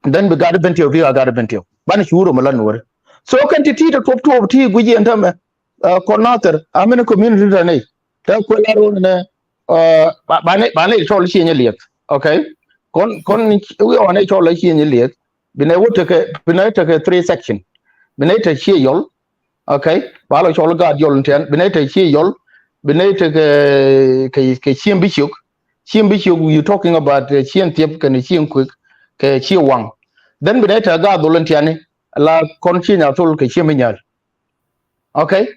Then bi gat Bentiu, bi gat Bentiu. Banɛ cu rom la Nuɔri. So kɛn ti ti te tuɔp tuɔp ti guic yɛn tämɛ, uh, kɔn Nasir, a mini community te nɛy. Te kuɛ la ron nɛ, uh, ba, ba nɛy, ba nɛy cɔl ci nyɛ liɛth. Okay? Kɔn, kɔn wi ɔ nɛy cɔl ci nyɛ liɛth. Bi nɛy wä tekɛ, bi nɛy tekɛ three section. Bi nɛy te ci yɔl, Okay, ba lɔ cɔl gaat yɔl tiɛn, bi nɛy te ci yɔl, bi nɛy te kɛ, kɛ, kɛ cieŋ bi ciök. Cieŋ bi ciök, you talking about, uh, cieŋ thiep kɛnɛ cieŋ kuek, kɛ cieŋ waŋ. Then bi nɛy te gaat dhol in tiɛni, la kɔn ci nya thol kɛ cieŋ bi nyal. Okay?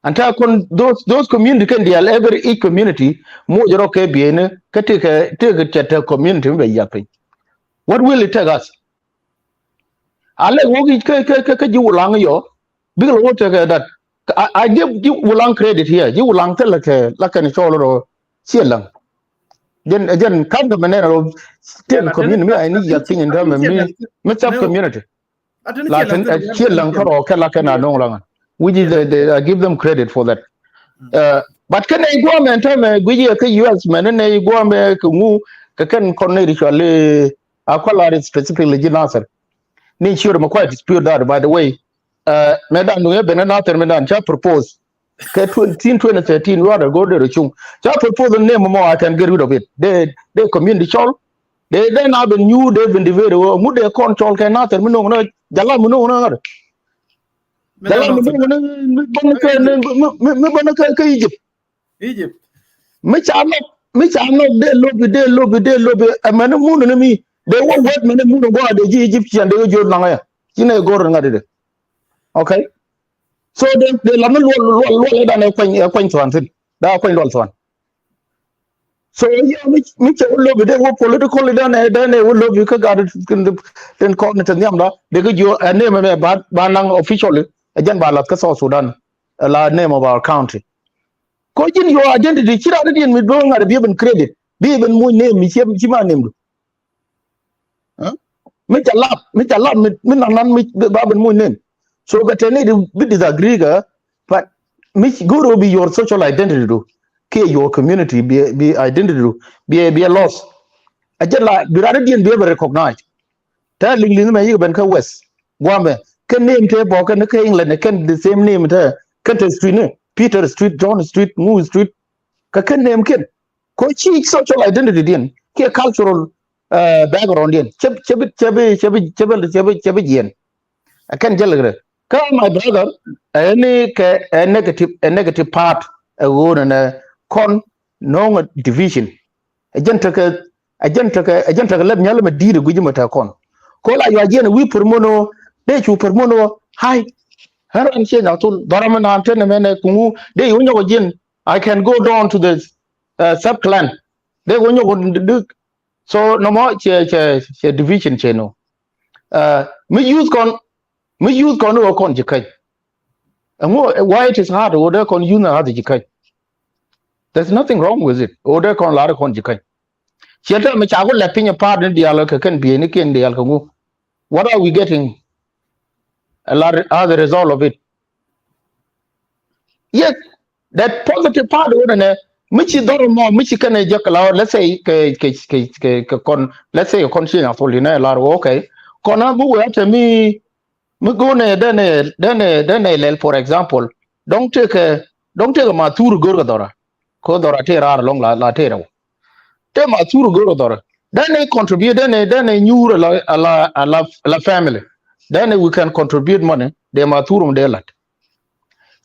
And ta kɔn those, those community kɛn dial, every each community, mo jɛ rɔ kɛ bieyni, kɛ ti kɛ, ti kɛ cɛ te community mi bɛ yiath piny. What will it take us? A lɛ wä ki kɛ, kɛ, kɛ, kɛ ji̱ Wulaŋ yɔ, bikɛ lɛ wä tekɛ dat. I, I give ji̱ Wulaŋ credit here. Ji̱ Wulaŋ thilɛ kɛ, la kɛn cɔl rɔ ciɛ läŋ. Jɛn, jɛn kam kɛ mɛ nɛn rɔ tɛn community mi a ni yat piny in term mi, mi sub community. La tɛn ciɛ läŋ kärɔ kɛ la kɛn a no̱o̱ŋ la ŋan. Which is, uh, they, I give them credit for that. Uh, But kɛ nɛy guɔ̱mɛ ɛn täämɛ guic yɛ kä U S mɛn nɛy guɔ̱mɛ kɛ ŋu kɛ kɛn kɔn nɛy ri cual i̱ a kual a ri specifically ji̱ Nasir. Ni ciöt mɛ kuay dispute that, by the way. Mɛ dan duŋ ɛ ben ɛ Nasir mɛ dan ca propose kɛ tin twenty thirteen, yuaar ɛ go̱r dee rɛ cuŋ. Ca propose name mɔ, I can get rid of it. Dee, dee community cɔl. Dee, dee na ben nyuur dee ben debate wä ŋut dee kɔn cɔl kɛ Nasir mi no̱o̱ŋ nä jala mi no̱o̱ŋ nä ŋa̱t. Jala mi no̱o̱ŋ nä mi bän kɛ, mi bän kɛ Egypt. Egypt. Mi ca nɔk, mi ca nɔk dee lopi, dee lopi, dee lopi. Ɛ mɛn mun ni mi dee wä wet mɛn mun gɔaa dee ji̱ Egyptian dee wä jiöt naŋ ɛ. Ci nɛ go̱r ŋa̱t dee. Okay. So dee, dee la mi luɔl, luɔl, luɔl ɛ dan ɛ kuany, ɛ kuany thuan thin. Da kuany luɔl thuan. So yeah, mi, mi cɛ wä lopi dee wä political dan ɛ, dan ɛ wä lopi kä gat tin, tin kɔn tin nhiam da. Dee kä jiö ɛ name mɛ ba, ba naŋ officially. Ɛ jɛn ba lath kä South Sudan. Ɛ la name of our country. Ko ji̱n your identity ci ran diɛn mi bä ŋa̱t bi ben credit. Bi ben muc name mi ci, ci ma name du. Mi ca lap, mi ca lap mi, mi naŋ nan mi ba ben muc name. So kɛ tɛni di bi disagree kɛ, but mi go̱r bi your social identity du kiɛ your community bi, bi identity du bi, bi a loss. A jɛ la bi ran diɛn bi bɛ recognize. Tɛ liŋ liŋ mɛ yik ben kä West guamɛ kɛ name tɛ bɔ kɛ ni kä England kɛn the same name tɛ kɛn tɛ street ni Peter Street, John Street, Ŋu Street. Kɛ kɛn name kɛn ko ci social identity diɛn kiɛ cultural background diɛn cɛ bi, cɛ bi, cɛ bi, cɛ bi, cɛ bi jiɛn. A kɛn jɛ lɛ rɛ kä my brother, ɛni kɛ ɛ negative, ɛ negative part ɛ ɣöö nɛ nɛ kɔn no̱o̱ŋ division. Ɛ jɛn tekɛ, ɛ jɛn tekɛ, ɛ jɛn tekɛ lɛp nyal mɛ di̱i̱t ɛ gui̱c mɛ tekɛ kɔn. Ko la yua jiɛn wi pär mono dee cu pär mono hai. Ɣän ran ciɛ nyathul dhɔrɔ mɛ naan tenɛ mɛnɛ kuŋu dee yua nyɔk jiɛn. I can go down to the sub clan. Dee yua nyɔk dee. So nɔmɔ cɛ, cɛ, cɛ division cɛ no. Mi youth kɔn, mi youth kɔn wä kɔn ji̱ käny. Ɛŋu, why it is hard wä dee kɔn youth na hard ji̱ käny. There's nothing wrong with it. Wä dee kɔn lar kɔn ji̱ käny. Ciɛ tɛ mi ca ku lɛp piny a part ni dial kɛ kɛn biey ni kiɛn dial kɛ ŋu. What are we getting a lot as a result of it? Yes, that positive part wä nɛ mi ci dhɔr mɔ mi ci kɛn ɛ jɛ kɛ la, let's say kɛ, kɛ, kɛ, kɛ, kɛ kɔn, let's say kɔn ci nyathul inɛ lar wä okay. Kɔn a mi wee a te mi mi go̱o̱nɛ denɛ, denɛ, denɛ lɛl, for example, dɔ̱ŋ tekɛ, dɔ̱ŋ tekɛ ma thur go̱o̱r kɛ dhɔra. Ko dhɔra tëë raar lɔ̱ŋ la, la tëë rɛw. Tëë ma thur go̱o̱r kɛ dhɔra. Denɛ contribute, denɛ, denɛ nyuur ala, ala, ala, ala family. Denɛ we can contribute money. Dee ma thur mi dee lat.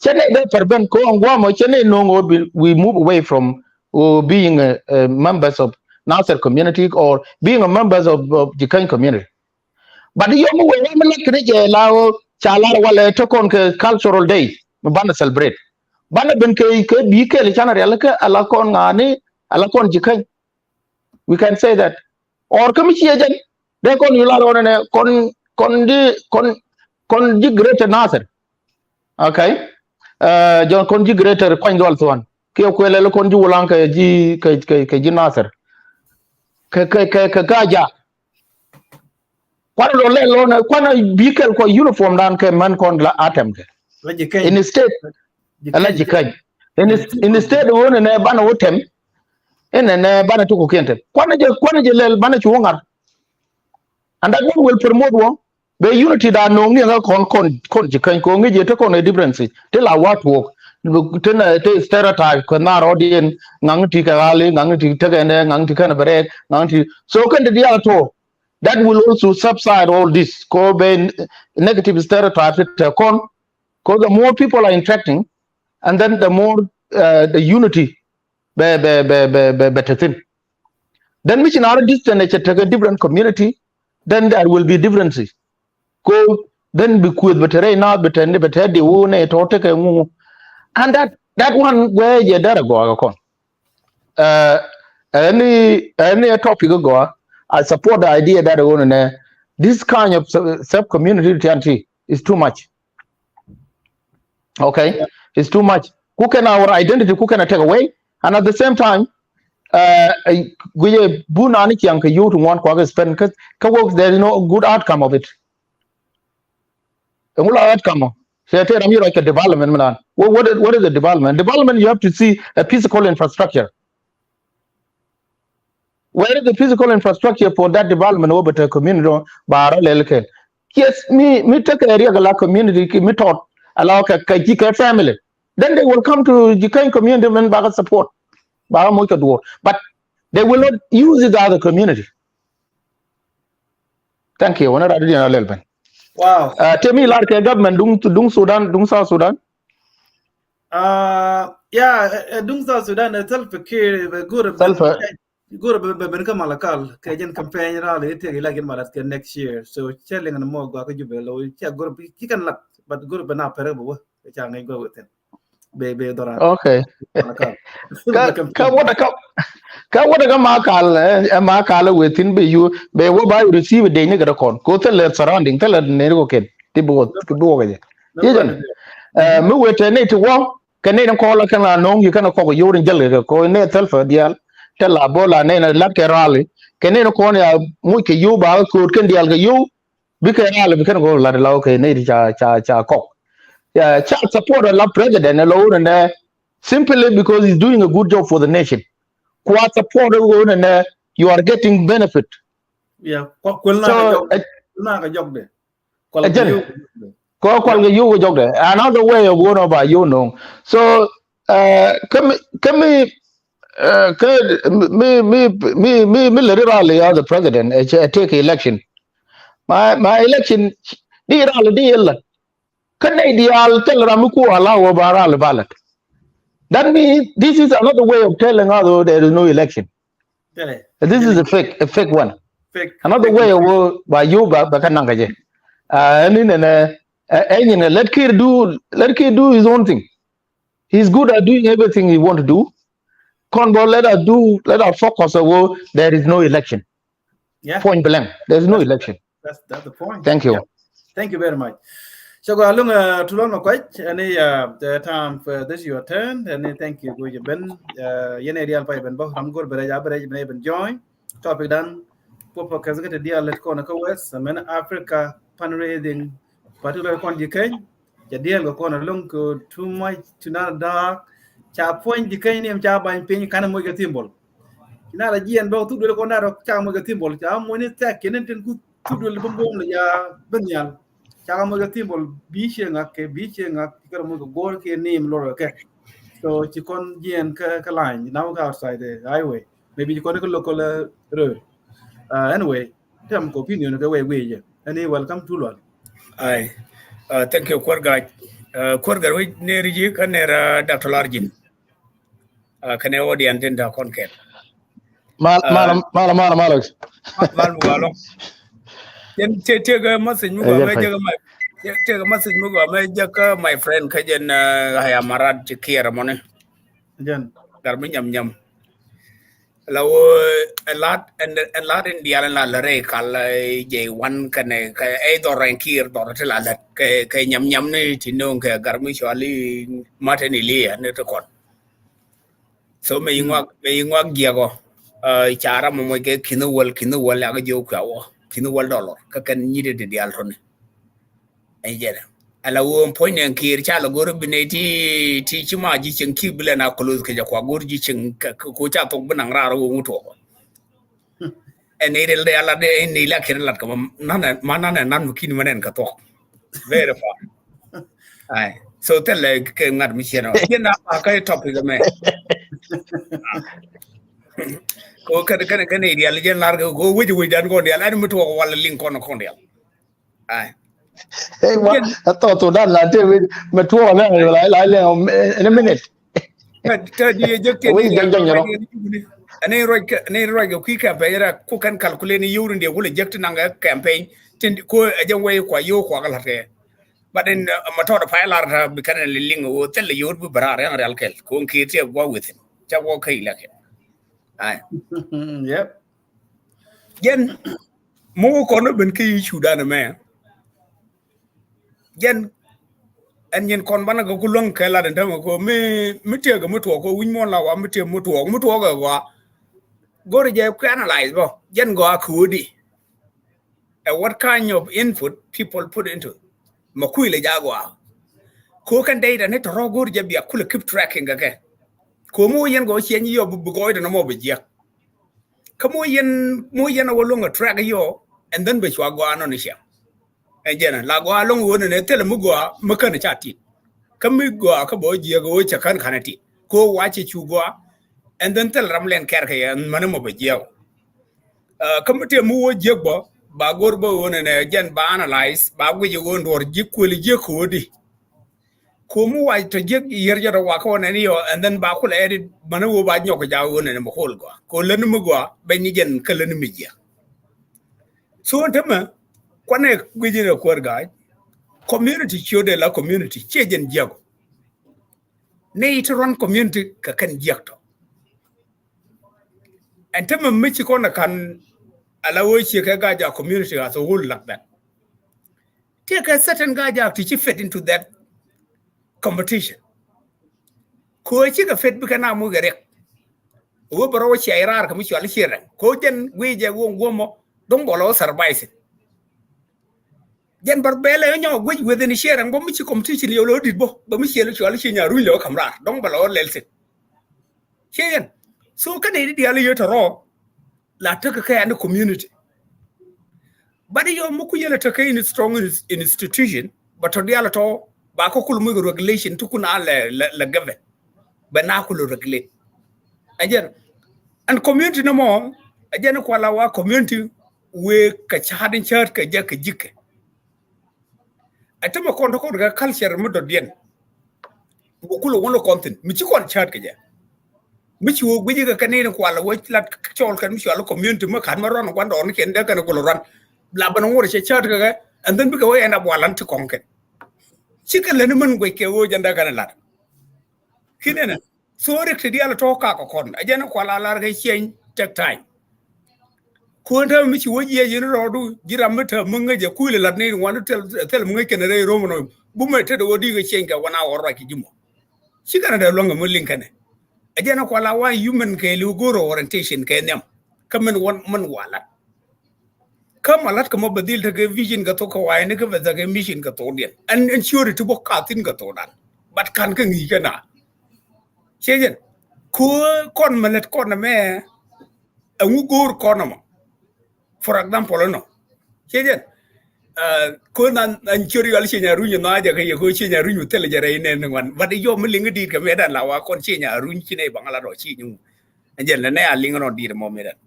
Cɛ nɛ dee pɛr ben ko aŋ guamɔ cɛ nɛ no̱o̱ŋ ɔ bi, we move away from, uh, being a, a members of Nasir community or being a members of, of Jikany community. But yom wee wee mi lat kini jɛ la wä ca lar walɛ te kɔn kɛ cultural day mi banɛ celebrate. Banɛ ben kɛ, kɛ bi kɛl canɛ rial kɛ ala kɔn ŋa̱ni ala kɔn Jikany. We can say that. Or kä mi ciɛ jɛn dee kɔn yu lar wä nɛ kɔn, kɔn di, kɔn, kɔn di Greater Nasir. Okay. Jɔn kɔn ji̱ Greater Kuany Dual Thuan kiɛ kuɛ lɛl kɔn ji̱ Wulaŋ kɛ ji̱, kɛ, kɛ, kɛ ji̱ Nasir. Kɛ, kɛ, kɛ, kɛ, kɛ Ajak. Kuan lɔ lɛl lɔ nɛ kuan a bi kɛl kɔ uniform dan kɛ män kɔn la a tɛm kɛ. In state. Ala Jikany. In, in state wä nɛ nɛ banɛ wä tɛm. In nɛ nɛ banɛ tukukiɛn tɛm. Kuan jɛ, kuan jɛ lɛl banɛ cu wä ŋa̱r. And that one will promote wä. Bɛ unity da no̱o̱ŋ ni ŋa kɔn, kɔn, kɔn Jikany ko ŋi̱c yɛ te kɔn ɛ differences. Te la wa tuɔɔk. Te na, te stereotype kɛ nar ɔdiɛn, ŋa̱ŋ ti kɛ ɣali, ŋa̱ŋ ti tekɛ nɛ, ŋa̱ŋ ti kɛn bɛ rɛɛk, ŋa̱ŋ ti. So kɛn ti diaal tɔ. That will also subside all this. Ko bɛ negative stereotype te kɔn. Ko the more people are interacting, and then the more, uh, the unity bɛ, bɛ, bɛ, bɛ, bɛ, bɛ te thin. Then mi ci nar distance cɛ tekɛ different community, then there will be differences. Ko then bi kueth bɛ te rɛy naath bɛ te, bɛ te di wun ɛ tɔ tekɛ ŋu. And that, that one where jɛ dɛr a gɔaa kɛ kɔn. Uh, any, any topic a gɔaa, I support the idea that wun nɛ this kind of sub, sub community tianti is too much. Okay. It's too much. Ku kɛn our identity ku kɛn a take away. And at the same time, uh, guiyɛ bu nani kiɛŋ kɛ youth ŋuan kuak spend kɛ, kɛ work, there is no good outcome of it. Ɛŋu la outcome ɔ? Cɛ tëë ram yi rɔc kɛ development mi naan. What, what, what is the development? Development, you have to see a physical infrastructure. Where is the physical infrastructure for that development over the community? Ba rɔ lɛl kɛn. Yes, mi, mi tekɛ riɛk ala community ki mi tɔt ala kɛ, kɛ ji̱ kɛ family. Then they will come to Jikäny community mɛn bakɛ support. Bakɛ moc kɛ duɔr. But they will not use it as a community. Thank you. Wä ni rat diɛn a lɛl ben. Wow. Uh, te mi lar kɛ government duŋ, duŋ Sudan, duŋ South Sudan. Uh, yeah, eh, eh, duŋ South Sudan, eh, Salva Kiir, eh, good, eh, Salva. Good, eh, ben kä Malakal, kɛ jɛn campaign rally, eh, tëë election malat kɛ next year. So, cɛ liŋ ni mɔ gua kä Jubɛ lo, cɛ good, ci kan lat, but good, ben a pɛrɛ bɛ wä, cɛ ŋäc gua within. Be, be dɔran. Okay. Malakal. Kä, kä wä dɛ kä, kä wä dɛ kä Makal, eh, eh, Makal within be you, be wä ba you receive dee ni kɛ dɛ kɔn. Ko thilɛ surrounding, thilɛ ni ko ken. Ti bi wä, ti bi wä kɛ jɛ. Ti jɛn. Eh, mi wä te ni ti wä, kɛ ni ni kɔn la kɛn la no̱o̱ŋ, yi kɛn kɔk yo̱o̱r in jäl kɛ ko ni thil fɛ dial. Te la bo la ni na lat kɛ rally. Kɛ ni ni kɔn ya muc kɛ yo̱o̱ ba kɛ ko̱o̱t kɛn dial kɛ yo̱o̱. Bikɛ rally bikɛn kɔ lat la, okay, ni ca, ca, ca kɔk. Yeah, ca support la president la wun nɛ simply because he's doing a good job for the nation. Kua support wun nɛ, you are getting benefit. Yeah, kua kuel na ka jɔk. So, eh, na ka jɔk de. Kual kɛ jɛn. Kɔ kual kɛ yo̱o̱ kɛ jɔk de. Another way of wun ba yo̱o̱ no̱o̱ŋ. So, uh, kä mi, kä mi, uh, kä mi, mi, mi, mi, mi lɛ ri rally as the president, eh, eh, take election. My, my election, di rally di yɛ lät. Kä nɛy diaal thil ram mi ku allow wä ba rally ballot. That means this is another way of telling us, oh, there is no election. This is a fake, a fake one. Another way wä ba yo̱o̱ ba, ba kɛ naŋ kɛ jɛ. Uh, ɛn ni nɛ, uh, ɛn ni nɛ, let Kiir do, let Kiir do his own thing. He's good at doing everything he want to do. Kɔn bɔ, let us do, let us focus on wä, there is no election. Yeah. Point blank. There is no election. That's, that's the point. Thank you. Yeah. Thank you very much. So, go along, uh, to learn a quite any, uh, the time for this your turn. And thank you, go Ben. Uh, yene dial pa Ben bo. I'm good, but I, but I, but I join. Topic dan. Popo kazakete dial let kɔn kä West, mɛn Africa fundraising, particular kɔn Jikäny. Ca diɛl kɛ kɔn aloŋ kɛ too much, too much dark. Ca puɔ̱ny Jikäny ni ca bany piny kan moc kɛ thimble. Ci na la jiɛn bä thuk duel kɔn dark ca moc kɛ thimble. Ca moc ni thɛk kɛ ni tin ku thuk duel bä buɔm lɛ ya bä nhial. Ca moc kɛ thimble bi cie ŋak kɛ, bi cie ŋak kɛ moc kɛ go̱o̱r kɛ ni lor kɛ. So ci kɔn jiɛn kɛ, kɛ line, now kɛ outside the highway. Maybe ci kɔn kɛ local, uh, road. Uh, anyway, tɛm kɛ opinion kɛ wee wee jɛ. Ɛn i̱ welcome to Lual. Ai. Uh, thank you, Kuɔr Gac. Uh, Kuɔr Gac wec ner ji̱ kä ner, uh, Doctor Largin. Uh, kɛnɛ audience tin da kɔn kɛn. Mal, uh, mal, mal, mal, mal. Mal, mal, mal. Tɛn, tɛ, tɛ kɛ message mi gɔmɛ jɛ kɛ my, tɛ, tɛ kɛ message mi gɔmɛ jɛ kɛ my friend kä jɛn, uh, Haya Marat ti Kiir mɔni. Jɛn. Gar mi nyam nyam. La wä, ɛ lat, ɛn, ɛ lat in dial in la lɛ rɛy kal, ɛ, jɛ wan kɛnɛ, kɛ, ɛ, dhɔr in Kiir dhɔr ti la lät, kɛ, kɛ nyam nyam ni ti no̱o̱ŋ kɛ gar mi cuali Martin Elia ni ti kɔn. So mɛ yi ŋuak, mɛ yi ŋuak jiɛk ɔ, ɛ, ca ram mɔ mɔc kɛ ki̱n wäl, ki̱n wäl, yak jiök kua wä, ki̱n wäl dɔlɔr, kä kɛn nyit in dial tɔni. Ɛn jɛn. Ala wä puɔ̱ny nɛ Kiir ca la go̱r bi nɛ ti, ti ci ma ji̱ cieŋ ki bi lɛ na close kɛ jɛ kua go̱r ji̱ cieŋ kɛ, kɛ, ko ca thok bi naŋ raar wä ŋut wä. Ɛn ni ril de ala de, ɛn ni la Kiir lat kɛ ma nanɛ, ma nanɛ nan mi kin ma nɛn kɛ thok. Very far. Ai. So thilɛ kɛ ŋa̱t mi ciɛn ɔ. Ciɛn na pa kä topic mɛ. Ko kɛn, kɛn, kɛn ni dial jɛn lar kɛ ko wec, wec dan kɔn dial. Ɛn mi tuɔk wala liŋ kɔn, kɔn dial. Ai. Hey, wa, I thought so that la te mi tuɔ la la la in a minute. Tä di jek te ni jek jek jek. Ani rɔk, ani rɔk ku campaign ra ku kan calculate ni yuri ndi wala jek ti nanga campaign. Tin ko a jɛ wei kwa yo kwa kala te. But in, uh, ma tɔt pa lar ta bi kan liŋ o tel yur bi bara ri real kel. Ko ki te gwa within. Ca gwa kai la kel. Ai. Yep. Jɛn mi wä kɔn ben kä i̱ Sudan ɛmɛ. Jɛn ɛn nyin kɔn banɛ kɛ ku luäŋ kɛ lat ɛn tämɛ kɛ mi, mi tiɛɛk mi tuɔɔk kɛ wi̱ny muɔ̱ɔ̱n la wa mi tiɛɛk mi tuɔɔk, mi tuɔɔk ɛ wa. Go̱rɛ jɛ ku analyze bä. Jɛn gɔaa kɛ wä di. Ɛ what kind of input people put into it. Ma kui̱ lɛ ja gɔaa. Ko kɛn data ni tɔrɔ go̱r jɛ bia kulɛ keep tracking kɛ kɛ. Ko mo yɛn gɔ ciɛny yɔ bi gɔɔydɛ nɔmɔ bi jiɛk. Kä mo yɛn, mo yɛn a wä luŋ a track yɔ, and then bɛ cua gɔaa nɔn ciɛŋ. Ɛn jɛn la gɔaa luŋ wä nɛ nɛ thilɛ mi gɔaa mi kän ca tit. Kä mi gɔaa kä bɔ jiɛk wä cɛ kän kanɛ tit. Ko wa cɛ cu gɔaa, and then thilɛ ram lɛn kɛr kɛ yɛ mani mɔ bɛ jiɛk. Kä mi tëë mi wä jiɛk bɔ ba go̱r bä wä nɛ nɛ jɛn ba analyze ba guic wä nduɔr jiɛk kuël jiɛk kɛ wä di. Ko mi wac tɔ jiɛk yier jɛ tɔ wa kɔ nɛn yɔ, and then ba kulɛ edit mani wo ba nyɔk ja wo nɛn mi kol gɔa ko leni mi gɔa bɛ ni jɛn kä leni mi jiɛk. So temɛ kuanɛ guic in a kuɛr gac community ciö de la community ciɛ jɛn jiɛk. Ne it run community ka kɛn jiɛk tɔ. And temɛ mi ci kɔn a kan ala wo ciɛ kɛ gac a community as a whole like that. Tiɛ kɛ certain guy jak ti ci fit into that competition. Ko ci kɛ fit bikɛ na mu kɛ riɛk. Wä bɛ rɔ wä cia irar kɛ mi cual ici rɛŋ ko jɛn gui jɛ wä wä mɔ dɔŋ bɔlɔ wä survive. Jɛn bar bɛlɛ nyɔ guic within ici rɛŋ bɔ mi ci competition yɛ wä lɔ dit bɔ bɛ mi ciɛ lɔ cual ici nya runy lɛ wä kam rar dɔŋ bɔlɔ wä lɛl sit. Ciɛ yɛn so kɛn ici dial ici tɔrɔ. La tekɛ kɛ ani community. But yɔ mi ku yɛlɛ tekɛ in strong institution but tɔ dial tɔ ba kɔ kul mi regulation ti kun a lɛ lɛ gɛvɛ bɛ na kul regulate. Ɛ jɛn and community ni mɔ ɛ jɛn kuala wa community wee kɛ ca̱a̱t in cäät kɛ jɛ kɛ ji̱kɛ. Ɛ tämɛ kɔn te kɔn kɛ culture mi dɔ̱diɛn. Bä kulɛ wä lɔ kɔn thi̱n mi ci kɔn cäät kɛ jɛ. Mi ci wä guic kɛ kɛ ni kual wä lat cɔl kɛn mi cual community mi ka̱n mi rɔn guan dɔɔn kɛn dee kɛn kulɛ rɔn. La bän ŋuɔr cɛ cäät kɛ kɛ and then bikɛ wä ɛn a bualan ti kɔn kɛn. Ci kɛ lɛn män guic kɛ wä jɛn dee kɛn lat. Kinɛ nɛ. So rik ti dial tɔ ka kɔ kɔn a jɛn kual a lar kɛ ciɛny take time. Kuɔn täämɛ mi ci wä jiɛc in rɔɔdu ji̱ ram mi täämɛ mi ŋäc ɛ kuil lat ni ŋuan thil mi ŋäc kɛn rɛy rom nɔ bumɛ tet wä di kɛ ciɛny kɛ wan a wä ruac kɛ ji̱ mɔ. Ci kɛn dee luäŋ kɛ mi liŋ kɛnɛ a jɛn kual a wa human kɛ liw go̱r orientation kɛ nhiam. Kä min wan min wa lat. Kä ma lat kä ma bä dhil tekɛ vision kä thok kä wayni kä bä tekɛ mission kä thok diɛn ɛn ɛn ciöri ti bä ka thin kä thok dan. But kan kä ŋi̱i̱c kä na ciɛ jɛn ko kɔn ma lät kɔn mɛ. Ɛŋu go̱o̱r kɔn mɔ for example ɛnɔ ciɛ jɛn. Ko na ɛn ciöri yɔl ciɛ nya runy na jɛ kä yɛ ko ciɛ nya runy thil jɛ rɛy nɛn ŋuan but yɔ mi liŋ dit kä mɛ dan la wa kɔn ciɛ nya runy ci nɛ baŋ la dɔ ciɛ nyu. Ɛn jɛn lɛ nɛ a liŋ nɔ dit mɔ mɛ dan.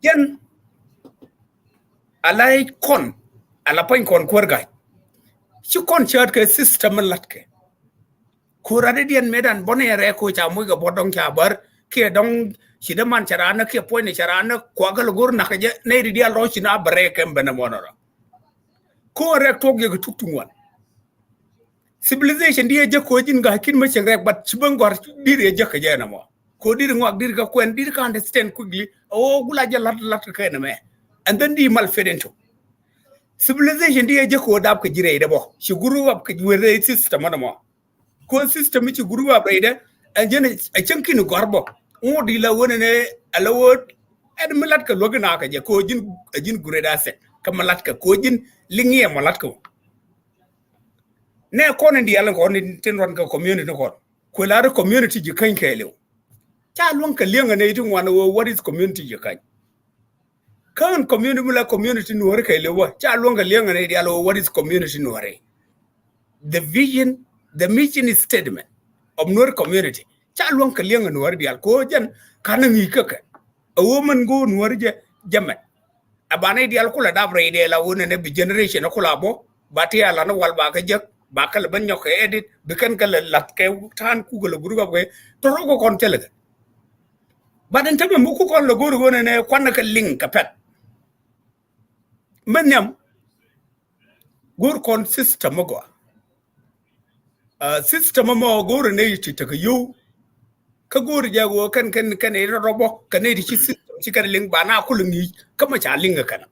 Jɛn ala kɔn ala pany kɔn kuäär ga̱c. Ci kɔn cäät kɛ system mi latkɛ. Ko rat idiɛn met an bɔni rɛ ko ca muc kɛ buɔt dɔŋ ca bär kiɛ dɔŋ ci dee man ca raan ni kiɛ puɔ̱ny ni ca raan ni kuakä lɛ go̱r nak kɛ jɛ nɛy di dial rɔ ci na bɛ rɛ kɛm bɛn ɛmɔ nɔ rɔ. Ko rɛ tuɔk yɛ kɛ tuk tuŋ wan. Civilization di ɛ jek ko ji̱n ga̱ kin mɛ cɛŋ rɛk but ci ben gɔ̱r di rɛ jek kɛ jɛ nɛmɔ. Ko di ri ŋɔak di ri kɛ kuɛn di ri kɛ understand quickly. Ɛ wä gula jɛ lat lat kɛ kɛ nɛmɛ. And then di mal fit into civilization di ɛ jek ko dap kɛ ji̱ rɛy dɛ bɔ ci guru wap kɛ wër rɛy system nɛmɔ. Ko system mi ci guru wap rɛy dɛ ɛn jɛn ɛ cäŋ kin gɔ̱r bɔ. Ŋot di la wä nɛnɛ ɛ la wä ɛn mi lat kɛ luäk na kɛ jɛ ko ji̱n ɛ ji̱n guru da sɛ kɛ mi lat kɛ ko ji̱n liŋiɛ mɔ lat kɛ wä. Nɛ kɔn in dial in kɔn in tin ruan kɛ community kɔn. Kuɛ lar community ji̱ käny kɛɛliw. Ca luäŋ kɛ liäŋ ɛn iti ŋuan wä what is community ji̱ käny. Kä in community mi la community nuɔri kɛɛliw wä ca luäŋ kɛ liäŋ ɛn iti dial wä what is community nuɔri. The vision, the mission statement of Nuer community ca luäŋ kɛ liäŋ ɛn nuɔri dial ko jɛn kan in ŋi̱i̱c kä kɛ. A wä mɛn go̱o̱r nuɔri jɛ jɛ mɛn. A banɛ dial kulɛ dap rɛy dee la wun ɛn ɛ bi generation kulɛ a bɔ ba ti a lan wal ba kɛ jek ba kɛ lɛ ben nyɔk kɛ edit bi kɛn kɛ lɛ lat kɛ ta̱a̱n kukɛ lɛ group up kɛ tɔrɔ kɛ kɔn thilɛ kɛ. But in tämɛ mi kukɔn lɛ go̱r wun ɛn ɛ kuan kɛ liŋ kɛ pɛt. Mɛ nhiam go̱r kɔn system mi gɔaa. System mɔ go̱o̱ri nɛy ti tekɛ yio̱w. Kä go̱o̱ri jɛ ɣöö kɛn kɛn kɛn i̱ rɔbɔ kɛ nɛy ti ci system ci kɛn liŋ ba na kul ŋi̱i̱c kä mɛ ca liŋ kɛ kɛn.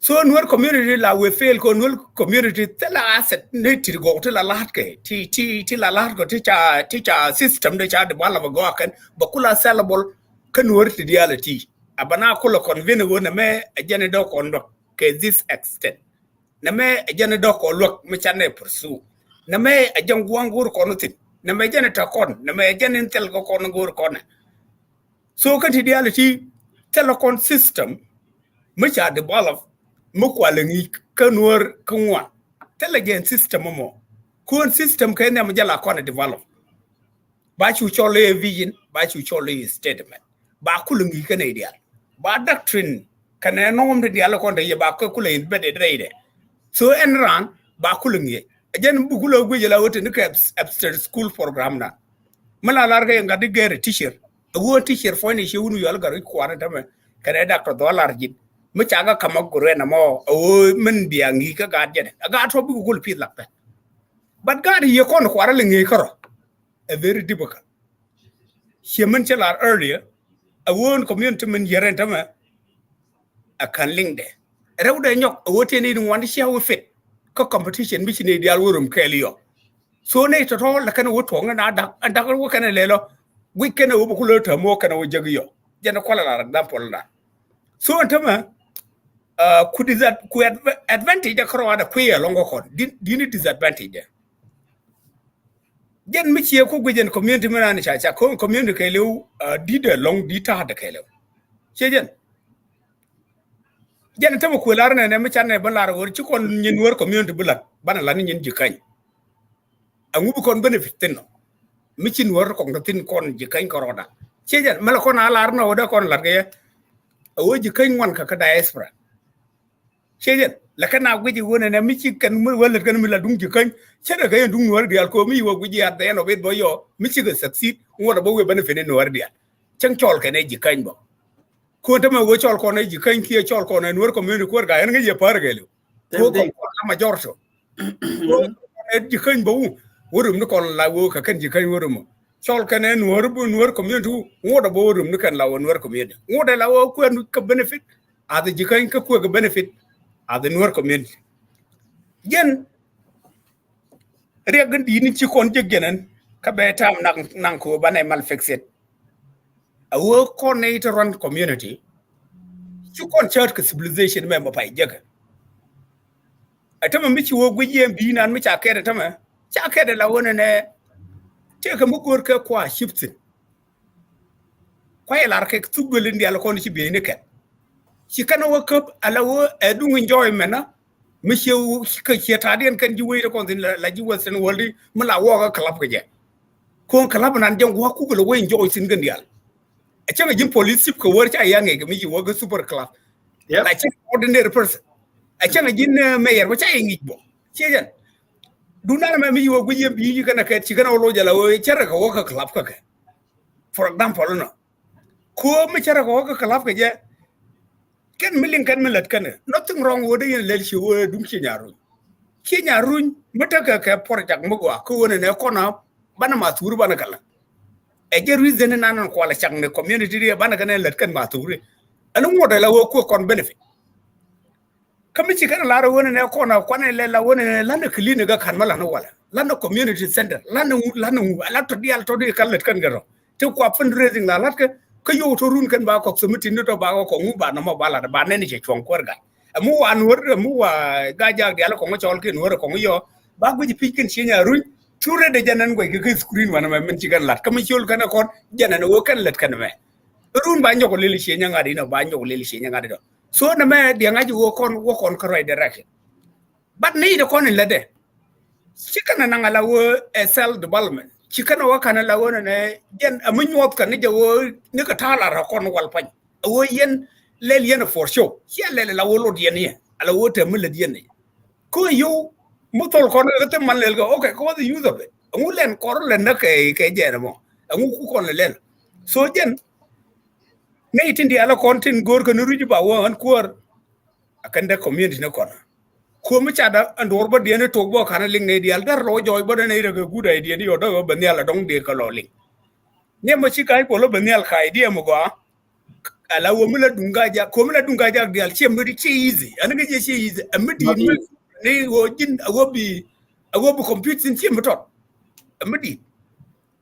So Nuer community la we fail kɛ Nuer community thilɛ asset nɛy ti gɔw ti la la̱t kɛ ti ti ti la la̱t kɛ ti ca ti ca system de ca develop gɔaa kɛn bɛ kul a sellable kä Nuer ti diaal ti a bɛ na kul a convince ɣöö nɛ mɛ a jɛn idɔ kɔn dɔ kɛ this extent. Nɛmɛ ɛ jɛn dɔ̱k kɔn luäk mi canɛ pursue. Nɛmɛ ɛ jɛn gua̱a̱ŋ go̱o̱r kɔn thi̱n. Nɛmɛ ɛ jɛn tɛ kɔn. Nɛmɛ ɛ jɛn in thil kɛ kɔn go̱o̱r kɔn. So kä ti diaal ti thilɛ kɔn system mi ca develop mi kualɛ ŋi̱i̱c kä Nuäär kä ŋuan. Thilɛ jɛn system mɔ. Kuɔn system kɛ nhiam jɛ la kɔn develop. Ba cu cɔl i̱ vision, ba cu cɔl i̱ statement. Ba kulɛ ŋi̱i̱c kɛn i̱ diaal. Ba doctrine kɛnɛ nɔmɔ ti diaal kɔn te yɛ ba kɛ kulɛ in bɛt i̱ rɛydɛ. So ɛn raan ba kulɛ ŋi̱i̱c. Ɛ jɛn bi kulɛ guic la wä te ni kɛ abs-, after school program na. Mi la lar kɛ yɛ ŋa̱t i̱ gɛr ɛ teacher. Ɛ wä teacher puɔ̱ny ni ciɛ wun wial gɛr i̱ kuan i̱ tämɛ. Kɛnɛ doctor dhɔl lar ji̱n. Mi ca kɛ ka̱m ɛ gurɛ na mɔ. Ɛ wä min bia ŋi̱i̱c kä gaat jɛn. Ɛ gaat tɔ bi kɛ kulɛ pi̱th lak pɛn. But gaat i̱ yɛ kɔn kuarɛ lɛ ŋi̱i̱c kärɔ. A very difficult. Ciɛ min cɛ lar earlier, a wä in community min yɛrɛ in tämɛ a kan liŋdɛ. Rɛwdɛ nyɔk a wä tëë ni in ŋuan ti cia wä fit kä competition mi ci ni diaal wä rum kɛɛl yɔ. So ni tɔtɔ lɛ kɛn wä tuɔŋ in a dak, a dak wä kɛn lɛ lɔ. Guic kɛn wä bä kulä täämɔ kɛn wä jäk yɔ. Jɛn kualɛ lar example na. So in tämɛ, uh, ku disad-, ku adv-, advantage dɛ kärɔ adɛ kuiɛ lɔŋ kɔn. Din, din disadvantage dɛ. Jɛn mi ciɛ ku guic jɛn community mi nani ca ca ko community kɛɛliw, uh, di̱t ɛlɔ̱ŋ di̱t ta̱a̱t kɛɛliw. Ciɛ jɛn. Jɛn tämɛ kuël ar nɛnɛ mi can nɛ bä lar ɣöö ci kɔn nyin Nuäär community bi lat banɛ lat ni nyin Ji̱käny. Aŋu bi kɔn benefit thin nɔ. Mi ci Nuäär kɔn thin kɔn Ji̱käny kɔn rɔɔda. Ciɛ jɛn mɛlɛ kɔn a lar nɔ wä dee kɔn lat kɛ yɛ. A wä Ji̱käny ŋuan kɛ kä diaspora. Ciɛ jɛn lɛ kɛn a guic i̱ wä nɛnɛ mi ci kɛn mi wä lät kɛn mi la duŋ Ji̱käny. Cɛ rɛ kɛ yɛn duŋ Nuäär diaal ko̱ mi wä guic i̱ at the end of it bä yɔ mi ci kɛ succeed ŋuɔt a bä wee benefit ni Nuäär diaal. Cäŋ cɔl kɛn ɛ Ji̱käny bä. Kuɔn tämɛ wä cɔl kɔn ɛ Ji̱käny kiɛ cɔl kɔn ɛ Nuäär community kuäär ka ɛn ŋäc yɛ päär kɛɛliw. Kuɔn kɔn la majority. Kuɔn ɛ Ji̱käny bä wu wä rum ni kɔn la wä kɛ kɛn Ji̱käny wä rum. Cɔl kɛn ɛ Nuäär bä Nuäär community wu ŋuɔt a bä wä rum ni kɛn la wä Nuäär community ŋuɔt ɛ la wä kuɛn kɛ benefit. Ath Ji̱käny kä kuɛ kɛ benefit. Ath Nuäär community. Jɛn riɛk in di̱i̱t ni ci kɔn jek jɛn ɛn kä bɛ tam naŋ, naŋ kɛ wä banɛ mal fix it. A wä kɔn ni te run community. Ci kɔn cäät kɛ civilization mɛ mɔ pay jekɛ. Ɛ tämɛ mi ci wä guic yɛn bi̱i̱ nan mi ca kɛt ɛ tämɛ ca kɛt ɛ la wä nɛnɛ. Tëëkɛ mi go̱o̱r kɛ kua cip thi̱n. Kuay lar kɛ thuk duel in diaal kɔn ci bieyni kɛn. Ci kɛn wä käp ala wä ɛ duŋ enjoyment na. Mi ciɛ wä kɛ ciɛ ta̱a̱diɛn kɛn ji̱ wec rɛ kɔn thin la ji̱ Western world mi la wɔɔk kä club kɛ jɛ. Ko̱n club nan jɛn wä kuk la wä enjoy thin kɛn diaal. Ɛ cäŋ ɛ ji̱n police cip kɛ wär ca yaŋ ɛ kɛ mi ci wä kɛ super club. Yep. La cäŋ ordinary person. Ɛ cäŋ ɛ ji̱n, eh, mayor wä ca yɛ ŋic bɔ. Ciɛ jɛn. Dunan mɛ mi ci wä guic yɛn bi̱i̱ ci kɛn ɛ kɛ ci kɛn ɛ wä loc ala wä cɛ rɛ kɛ wä kɛ club kɛ kɛ. For example nɔ. Kuäär mi cärɛ kɛ wä kä club kɛ jɛ. Kɛn mi liŋ kɛn mi lät kɛn. Nothing wrong wä dee yɛn lɛl ci wä duŋ ci nyaruny. Ci nyaruny mi tekɛ kɛ project mi gɔaa kä wä nɛnɛ kɔn a banɛ ma thuri banɛ kɛ lät. Ɛ jɛ reason in nan kualɛ cak ni community ri banɛ kɛn lät kɛn ma thuri. Ɛn ŋuɔt ɛ la wä kuɛ kɔn benefit. Kä mi ci kɛn lar wen nɛ kɔn a kuanɛ lɛ la wen nɛ lanɛ clinic a kan ma lanɛ walɛ lanɛ community center lanɛ ŋu lanɛ ŋu a la tɔ dial tɔ di kan lät kɛn kɛ rɔ. Ti kua fundraising la lat kɛ kä yow tɔ run kɛn ba kɔk sɛ mi tin ni tɔ ba kɔk ŋu ba nɔmɔ ba lat ba nɛn cɛ cuɔŋ kuɛr gat. Ɛmu wa nuɔr ɛmu wa ga jak dial kɔŋ cɔl kɛ nuɔr kɔŋ yɔ ba guic pic kɛn ci nya runy. Cu rɛ de jɛ nɛn guic kɛ kɛ screen wanɛ mɛ min ci kɛn lat kä mi ciöl kɛn kɔn jɛ nɛn wä kɛn lät kɛn mɛ. Run ba nyɔk lil ci nya ŋa̱t inɔ ba nyɔk lil ci nya ŋa̱t inɔ. So nɛ mɛ diɛ ŋa̱c wä kɔn wä kɔn kä right direction. But ni de kɔn in lɛ dɛ. Ci kɛn naŋ ala wä ɛ self development. Ci kɛn wä kan ala wä nɛ jɛn a mi nyuɔth kan ni jɛ wä ni kɛ ta̱a̱ la rɛ kɔn wal pany. A wä yɛn lɛl yɛn for show. Ci a lɛl ala wä lot yɛn yɛ ala wä tɛ mi lɛ diɛn ni. Kä yow mi thol kɔn kɛ thim man lɛl kɛ okay kɛ wä the use of it. Ŋu lɛn kɔr lɛn nä kɛ kɛ jɛn mɔ. Ŋu ku kɔn lɛ lɛl. So jɛn ni tin diaal kɔn tin go̱o̱r kɛ ni ruc ba wä ɣän kuäär. A kɛn dee community ni kɔn. Kuɔm mi ca da ɛn duɔr bä diɛn i̱ tok bä ka̱n i̱ liŋ nɛy diaal dee rɔ jɔɔc bä dee nɛy rɛ kɛ guut idea ni yɔ dee bä nhial a dɔŋ dee kɛ lɔ liŋ. Ni ɛmɔ ci ka̱c puɔl bä nhial ka̱c diɛ mɔ gɔaa. Ala wä mi la duŋ ka jak kuɔm mi la duŋ ka jak diaal ciɛ mi di ciɛ easy ɛn kɛ ciɛ ciɛ easy ɛ mi di ni wä ji̱n a wä bi a wä bi compete thin ciɛ mi tɔt. Ɛ mi di.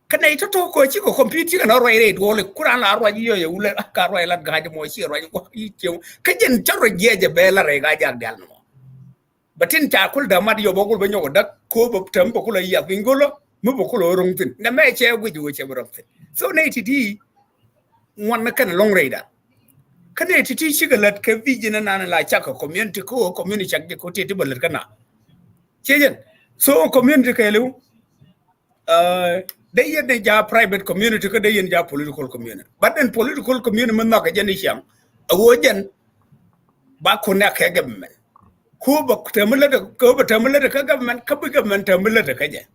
Kä nɛy tɔ̱tɔ̱ kɔ cikɛ compete cikɛ nɔ ruac rɛy duɔli kuran la ruac yɔ yɛ wulɛ ka ruac lat ga̱a̱c mɔ ci ruac gua̱k yi ciɛ kä jɛn cä ruac jiɛc jɛ bɛ la rɛy ga̱a̱c jak dial nɔ. Bä tin ca kul dämat yɔ bä kul bä nyɔk däk ko bä täm bä kul a yiath piny gol mi bä kul a roŋ thin. Nɛ mɛ cɛ guic wä cɛ bä roŋ thin. So nɛ ti di ŋuan ni kɛn lɔŋ rɛy da. Kä nɛ ti ti cikɛ lät kɛ vision nan la cak kɛ community ko community cak di ko ti ti bä lät kä na. Ciɛ jɛn. So community kɛ liw. Dee yɛn ni ja private community kä dee yɛn ja political community. But in political community mi nhɔk kɛ jɛ ni ciaŋ a woo jɛn ba connect kɛ government. Ku ba tɛm lät kɛ ba tɛm lät kɛ government kä bi government tɛm lät kɛ jɛ.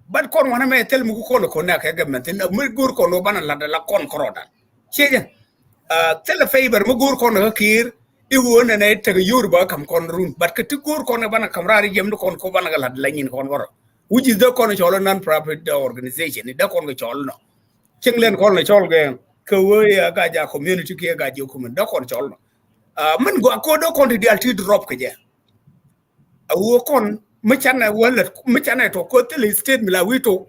But kɔn wanɛ mɛ thil mi ku kɔn connect kɛ government thin mi go̱o̱r kɔn wä banɛ lat la kɔn kɔrɔdan. Ciɛ jɛn. Thil favor mi go̱o̱r kɔn kä kiir i̱ woo nɛnɛ tekɛ yo̱o̱r ba kam kɔn run. But kɛ ti go̱o̱r kɔn banɛ kam raar i̱ jiɛm ni kɔn ko banɛ kɛ lat la nyin kɔn kɔrɔ. Which is dee kɔn cɔl non profit organization dee kɔn kɛ cɔl nɔ. Cieŋ lɛn kɔn lɛ cɔl kɛ kɛ wee a gaja community kiɛ gaja community dee kɔn cɔl nɔ. Min gɔaa ko dee kɔn ti dial ti drop kɛ jɛ. A wee kɔn mi canɛ wee lɛ mi canɛ tɔ ko thil state mi la wi̱i̱ tɔ.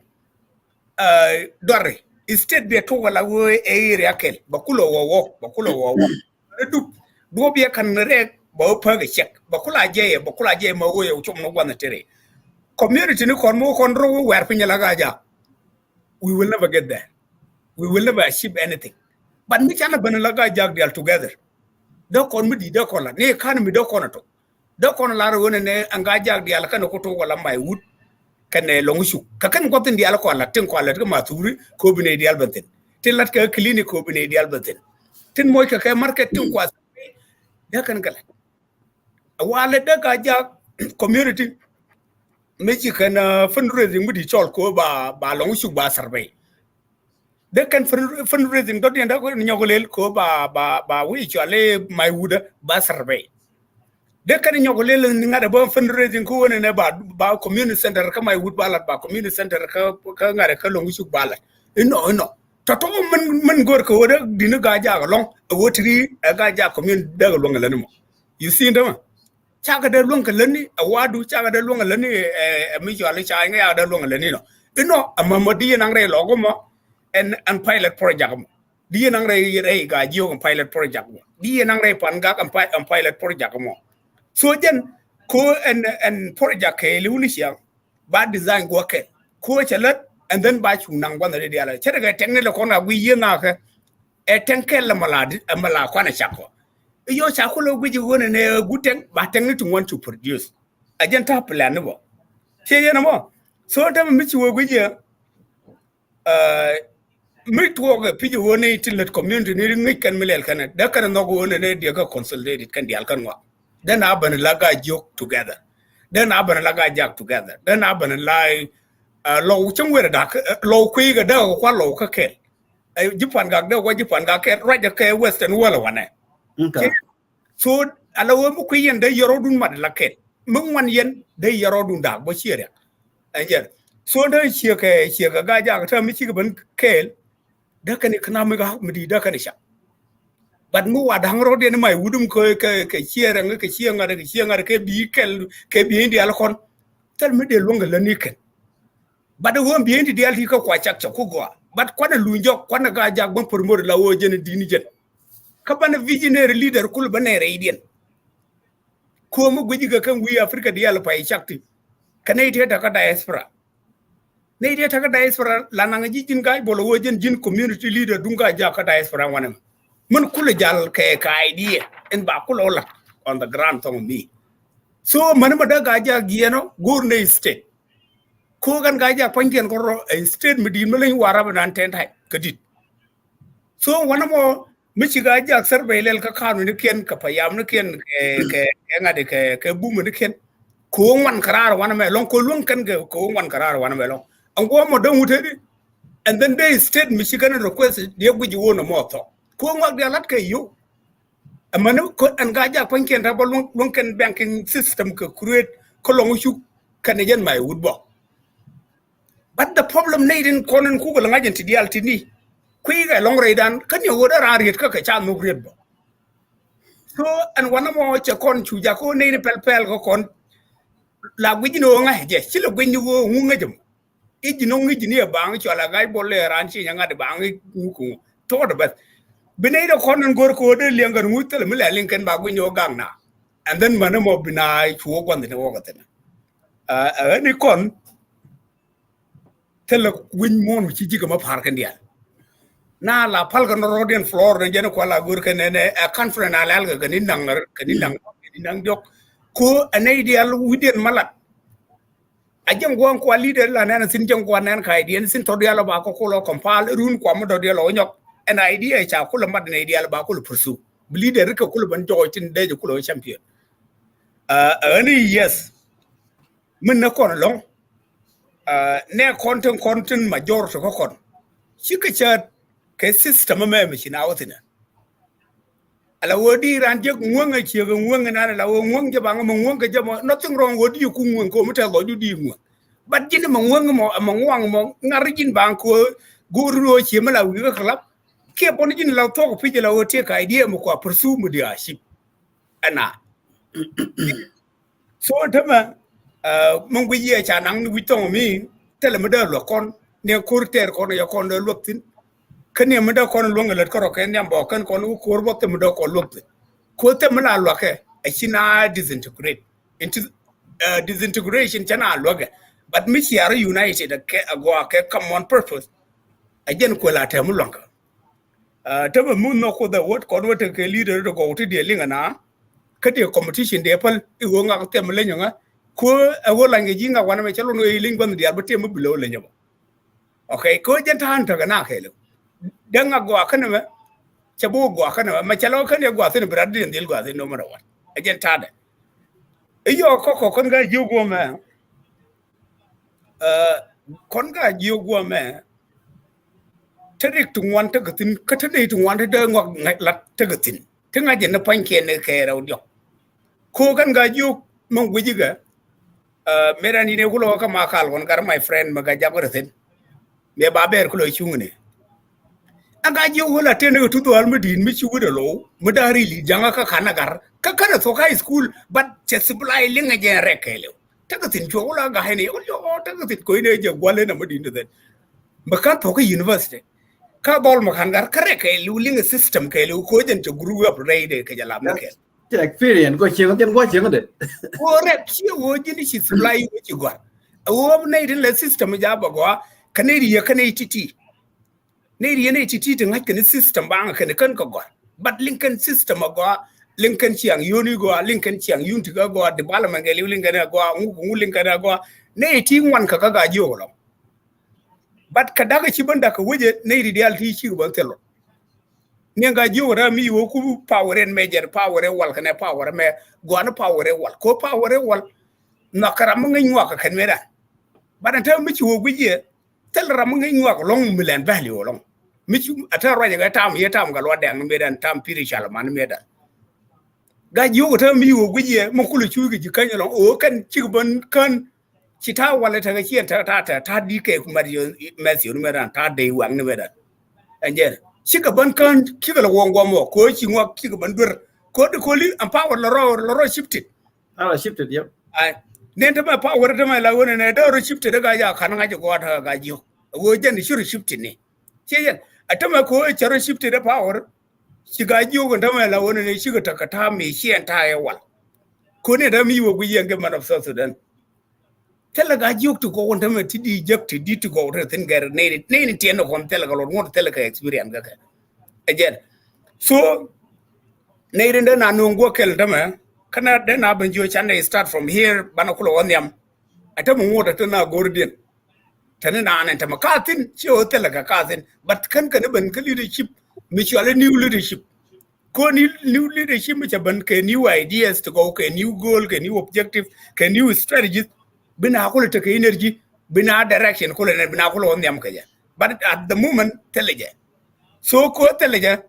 Dɔri state dee tɔ wala wee area kɛl ba kulɛ wɔ wɔ ba kulɛ wɔ wɔ. Ni dup duɔp yɛ kan rɛk ba wä päk ɛ cɛk ba kula jɛ yɛ ba kula jɛ yɛ ma wä yɛ wä com ni guanh tiri. Community ni kɔn mi wä kɔn rɔ wä wɛr piny la gaja. We will never get there. We will never achieve anything. But mi canɛ bɛn la gaja dial together. Dee kɔn mi di dee kɔn la ni economy dee kɔn a tok. Dee kɔn lar ɣöö nɛnɛ ɛn gaja dial kɛn ku tok wala may wut. Kɛnɛ lɔŋ cuk kä kɛn guɔth in dial kɔn lat tin kɔn lat kä ma thuri kɛ wä bi nɛy dial bɛn thin. Tin lat kɛ clinic kɛ wä bi nɛy dial bɛn thin. Tin moc kɛ kɛ market tin kɔn dee kɛn kɛ lat. Walɛ dee gaja community mi ci kɛn fundraising mi di cɔl kɛ wä ba ba lɔŋ cuk ba survey. Dee kɛn fundraising dɔ̱diɛn dee kɛn nyɔk lel kɛ wä ba ba ba wi̱i̱ cɔal i̱ may wut ba survey. Dee kɛn nyɔk lel ni ŋa̱t ɛ bä fundraising kä wä nɛnɛ ba ba community center kä may wut ba lat ba community center kä kä ŋa̱t ɛ kä lɔŋ cuk ba lat. Inɔ inɔ tɔtɔ min min go̱r kɛ wä dee dini gaja kɛ lɔŋ ɛ wä tiri ɛ gaja community dee kɛ luɔŋ ɛ lɛ ni mɔ. You see dämɛ. Cakɛ dee luäŋ kɛ lätni ɛ wadu cakɛ dee luäŋ kɛ lätni ɛ mi cɔal i̱ ca iŋɛ cakɛ dee luäŋ kɛ lätni nɔ. Inɔ ɛmɛ mɔ di yɛn naŋ rɛy lɔk mɔ. Ɛn ɛn pilot project mɔ di yɛn naŋ rɛy rɛy Gaa-jiɔk ɛn pilot project mɔ di yɛn naŋ rɛy Pan-gak ɛn pilot project mɔ. So jɛn ko ɛn ɛn project kɛ liwni ciaŋ. Ba design guɔ kɛl ko cɛ lät and then ba cu naŋ gua̱n rɛy diaal cɛ rɛ kɛ tɛkni lɛ kɔn a gui yiëë ŋakɛ. Ɛ tɛŋ kɛl ɛmɛ la di ɛmɛ la kuanɛ cak kɔ. Iyɔ ca kulɛ guic iwonɛ nɛ ɛ gut tɛŋ ba tɛŋ ni ti ŋuan cu produce. Ɛ jɛn ta̱a̱ plan ni bɔ. Ciɛ yɛn ɛmɔ so tɛmɛ mi ci wee guic yɛ. Mi tuɔɔk ɛ pi̱c iwonɛ ti lät community ni ŋi̱c kɛn mi lɛl kɛn ɛ dee kɛn ɛ nhɔk iwonɛ nɛ diɛ kɛ consolidated kɛn diaal kɛn ŋuak. Dee na bɛn la Gaa-jiɔk together. Dee na bɛn la Gaa-jak together dee na bɛn la lɔw cäŋ wer dak lɔw kui̱ kɛ dee kɛ kual lɔw kä kɛl. Ji̱ Pan-gak dee wä ji̱ Pan-gak kɛ ruacɛ kɛ western world wanɛ. So ala wee mi kui̱ yɛn dee yɛrɔdun mat la kɛl mi ŋuan yɛn dee yɛrɔdun dak bä ciɛ riak. Ɛn jɛn so dee ciɛ kɛ ciɛ kɛ Gaa-jak tɛ mi cikɛ ben kɛl. Dee kɛn economic hak mi di dee kɛn cak. But mi wa da̱ŋ rɔ̱diɛn ma iwudum kɛ kɛ ciɛ rɛŋ kɛ ciɛ ŋa̱t kɛ ciɛ ŋa̱t kɛ bi kɛl kɛ bi in dial kɔn. Thil mi dee luäŋ kɛ lätni kɛn. But wä bi̱i̱n ti diaal ti kä kua cak cak ku gɔaa. But kuanɛ luny jɔk kuanɛ Gaa-jak bä promote la wä jɛn di̱n jɛn. Kä banɛ visionary leader kul banɛ rɛydiɛn. Kuɔmä guici kɛ kɛn wi̱i̱ Africa diaal pay cak ti. Kä nɛy ti kä takä diaspora. Nɛy ti kä takä diaspora la naŋ ji̱ ji̱n Gaa-jiɔk bol wä jɛn ji̱n community leader duŋ Gaa-jak kä diaspora wanɛ. Min kulɛ jal kɛ kɛ idea in ba kulɛ wä lat on the ground thɔŋ mi. So mani ma dee Gaa-jak giɛnɔ go̱o̱r nɛy state. Ko gan Gaa-jak pa̱nykiɛn kɔrɔ ɛ state mi di̱i̱t mi leny Warap nan ten time kä di̱t. So wanɛ mɔ mi ci Gaa-jak survey lɛl kä ka̱n ni kiɛn kɛ payam ni kiɛn kɛ kɛ ŋa̱t kɛ kɛ bum ni kiɛn. Ko ŋuan kɛ raar wanɛ mɛ lɔŋ ko luäŋ kɛn kɛ ko ŋuan kɛ raar wanɛ mɛ lɔŋ. Ɛn guɔ mɔ däŋ wut tedi. And then dee state mi ci kɛn request diɛ guic won ɛmɔ thɔk ko ŋuak diɛ lat kɛ yow. Ɛmɛni ko ɛn Gaa-jak pa̱nykiɛn ta̱ bä luäŋ kɛn banking system kɛ create kä lɔŋ cuk kɛn jɛn ma iwut bä. But the problem nɛy tin kɔn in kukɛ lɛ ŋa̱c in ti diaal ti ni kui̱ kɛ lɔŋ rɛydan kä ni ɣöö dee raan riet kä kɛ ca nhök riet bä. So ɛn wanɛ mɔ cɛ kɔn cu jak kä nɛy ni pɛl pɛl kä kɔn. La guic ni ɣöö ŋa̱c jɛ ci lɛ guic ni ɣöö ŋu ŋäc ɛmɔ. I̱ ji̱n ɔ ŋi̱c ji̱n i̱ ɛ baŋ cɔal a ga̱c bol lɛ raan ci nyɛ ŋa̱t i̱ baŋ i̱ ŋuk ŋu thok dɛ bɛth. Bi nɛy dɛ kɔn in go̱r kɛ ɣöö dee liɛŋ kɛn ŋuc thilɛ mi lɛ liŋ kɛn ba gui̱ny ɣöö gaŋ na. And then mänɛ mɔ bi na cuɔ gua̱n thi̱n wä kɛ thi̱n. Ɛ ɣän i̱ kɔn thilɛ wi̱ny muɔ̱ɔ̱n wi̱ci ji̱ kɛ mä pa̱a̱r kɛn diaal. Na la pal kɛ nɔ rɔɔdiɛn floor ni jɛn kual a go̱r kɛn nɛ ɛ conference a lɛl kɛ kɛ ni naŋ kɛ ni naŋ kɛ ni naŋ diɔk. Ko ɛ nɛy diaal wi̱diɛn ma lat. A jɛn gua̱a̱ŋ kua leader la nɛn thi̱n jɛn gua̱a̱ŋ nɛn ka idea ni thi̱n tɔ̱ diaal ba kɔ kulɛ compile run kua mi dɔ̱ diaal ɔ nyɔk. Ɛn idea ca kulɛ mat nɛy diaal ba kulɛ pursue. Bi leader kɛ kulɛ ben jɔɔc tin dee jɛ kulɛ champion. Ɛ ɣän i̱ yes. Min nɛ kɔn ɛlɔ̱ŋ. Nɛ kɔn tin kɔn tin majority kä kɔn. Cikɛ cä kɛ system ɛmɛ mi ci na wä thi̱n ɛ. Ala wä di ran jek ŋuäŋ ɛ ciek ɛ ŋuäŋ ɛ nan ala wä ŋuäŋ jɛ baŋ mɛ ŋuäŋ kɛ jɛ mɔ nothing wrong wä di ku ŋuäŋ kɛ wä mi tɛth lɔcdu di ŋuäŋ. But ji̱n mɛ ŋuäŋ mɔ mɛ ŋuaŋ mɔ ŋa̱r ji̱n baŋ kɛ wä go̱o̱r ni wä cie mi la wi̱i̱ kä club. Kiɛ bɔn ji̱n la thuɔk pi̱c ala wä tiek idea mɛ kua pursue mi di a cip. Ɛna. So tämɛ, min guic yɛ ca naŋ ni wi̱c thɔŋ mi thilɛ mi dee luäk kɔn ni ko̱r tɛɛr kɔn yɛ kɔn dee luäk thi̱n. Kä ni mi dee kɔn luäŋ lät kärɔ kɛ nhiam bɔ kɛn kɔn ko̱r bɔ thil mi dee kɔn luäk thi̱n. Ko̱r thil mi la luäkɛ a ci na disintegrate into disintegration cɛ na luäkɛ. But mi ci a rɔ united a gɔaa kɛ common purpose. A jɛn kuël a tɛm mi luäŋkä. Tämɛ mun nhɔk Kuoth ɛ wä kɔn wä tekɛ leader ti gɔw ti diɛ liŋ ɛna. Kä diɛ competition diɛ päl i̱ ɣöö ŋak thɛm leny ɛŋä. Kuɛ ɛ ɣöö lany kɛ ji̱ ŋak wanɛ mɛ cä lon ɣöö i̱ leny gua̱n diaal bä tiɛm bä bi lo̱w leny ɛbä. Okay, kä jɛn ta̱a̱n tekɛ na kɛɛliw. Dee ŋak gɔaa känɛ mɛ cɛ bi wä gɔaa känɛ mɛ mɛ cɛ lɔ känɛ gɔaa thi̱n bi rat diɛn dhil gɔaa thi̱n no matter what. Ɛ jɛn ta̱a̱dɛ. I̱ yɔɔk kɔk kɔk kän kä ji̱ guɔ̱mɛ. Kɔn kä ji̱ guɔ̱mɛ. Te rik ti ŋuan tekɛ thi̱n kä te nɛy ti ŋuan te dee ŋuak lat tekɛ thi̱n. Ti ŋa̱c jɛ ni pua̱nykiɛn ni kɛɛrɛ wä diɔk. Ko̱o̱k kɛn ga̱ jiök mi gui̱ci kɛ. Mëë ran in ɛ kulɛ wä kä ma kal kɔn gat my friend mi ga̱ jak wä rɛ thi̱n. Mëë ba bɛɛr kulɛ cuŋni. Ɛ ga̱ jiök wä la tëë ni kɛ tuth wal mi di̱i̱t mi ci wä dee lo̱w mi da̱a̱ ril i̱ jaŋä kä ka̱n ɛ gat kä känɛ thok high school. But cɛ supply liŋɛ jɛ rɛk kɛɛliw. Tekɛ thi̱n cuɔk wä la ga̱a̱c ni wä liɔk tekɛ thi̱n ko̱c ni jɛ gua̱l in ɛ mi di̱i̱t ni thi̱n. Mi ka̱n thok kä university. Kä dhɔl mi ka̱n gat kä rɛk kɛɛliw liŋɛ system kɛɛliw ko̱c jɛn cɛ group up rɛy dee kɛ jɛ lam ni kɛɛl. Cɛ experience kɔ cieŋ cin guɔ cieŋ de. Wä rɛp ciɛ wä ji̱n ci supply wä ci gɔ̱a̱r. Ɛ wä nɛy tin lɛ system ja bɛ gɔaa kɛ nɛy riɛ kɛ nɛy titi. Nɛy riɛ nɛy titi ti ŋa̱c kɛn system baŋ kɛn kɛn kɛ gɔ̱a̱r. But liŋ kɛn system a gɔaa, liŋ kɛn ciaŋ yoni gɔaa, liŋ kɛn ciaŋ unity kɛ gɔaa, development kɛ liŋ kɛn a gɔaa, ŋuk ŋuk liŋ kɛn a gɔaa. Nɛy ti ŋuan kɛ kä ga̱ jiök lɔ. But kɛ da̱k ci bän da̱k kɛ wecɛ nɛy ri diaal ti ci kɛ bä thil lɔ. Ni ŋa jiök rɛ mi wä ku power in mɛ jɛr power in wal kɛnɛ power mɛ guan power in wal ko power in wal. Nhɔk kɛ ram mi ŋäc ŋuak kɛ kɛn mɛ dan. But ɛn tɛ mi ci wä guic yɛ thil ram mi ŋäc ŋuak lɔŋ mi lɛn bɛli wä lɔŋ. Mi ci a tɛ ruac kɛ tam yɛ tam kɛ luat dɛŋ mɛ dan tam piri cal man mɛ dan. Ga jiök tɛ mi wä guic yɛ mi kulɛ cuc kɛ ji̱ käny lɔŋ o kɛn cik bän kän. Ci ta̱a̱ walɛ tekɛ ciɛn ta̱a̱ ta̱a̱ ta̱a̱ ta̱a̱ di kɛ ku mat yɛ mɛth yɛ ni mɛ dan ta̱a̱ dee waŋ ni mɛ dan. Ɛn jɛn cikɛ bän kään cikɛ lɛ wuɔ̱ŋ guɔ̱mɔ ko̱ ci ŋuak cikɛ bän duer. Ko̱ di ko̱li ɛn power lɛ rɔ lɛ rɔ shifted. Ala shifted yep. Ai. Nen tämɛ power tämɛ la wene nɛ dee rɔ shifted ga ya kan ŋa̱c gɔaa ta̱a̱ ga jiök. Wee jɛn ci rɔ shifted ni. Ciɛ yɛn a tämɛ ko̱ cɛ rɔ shifted power. Ci ga jiök ɛn tämɛ la wene nɛ cikɛ tekɛ ta̱a̱ mi ciɛn ta̱a̱ ɛ wal. Ko̱ ni tämɛ mi wä guic yɛn kɛ man of South Sudan. Thilɛ ka jiök ti kɔn tämɛ ti di jek ti di ti gɔw ti thin gɛr nɛy ni tiɛn ni kɔn thilɛ ka lɔt ŋuɔt thilɛ ka experience ka kɛ. Ɛ jɛn. So nɛy rin dee na nuŋ guɔ kɛl tämɛ kɛn dee na ben jiö can dee start from here banɛ kulɛ wä nhiam. Ɛ tämɛ ŋuɔt ɛ ti na go̱r diɛn. Tɛni naan ɛn tämɛ ka thin ci ɣöö thilɛ kɛ ka thin but kän kɛn ben kä leadership mi cuali new leadership. Ko ni new leadership mi cɛ ben kɛ new ideas ti gɔw kɛ new goal kɛ new objective kɛ new strategies. Bi na kulɛ tekɛ energy bi na direction kulɛ nɛ bi na kulɛ wä nhiam kɛ jɛ. But at the moment thilɛ jɛ. So ko thilɛ jɛ.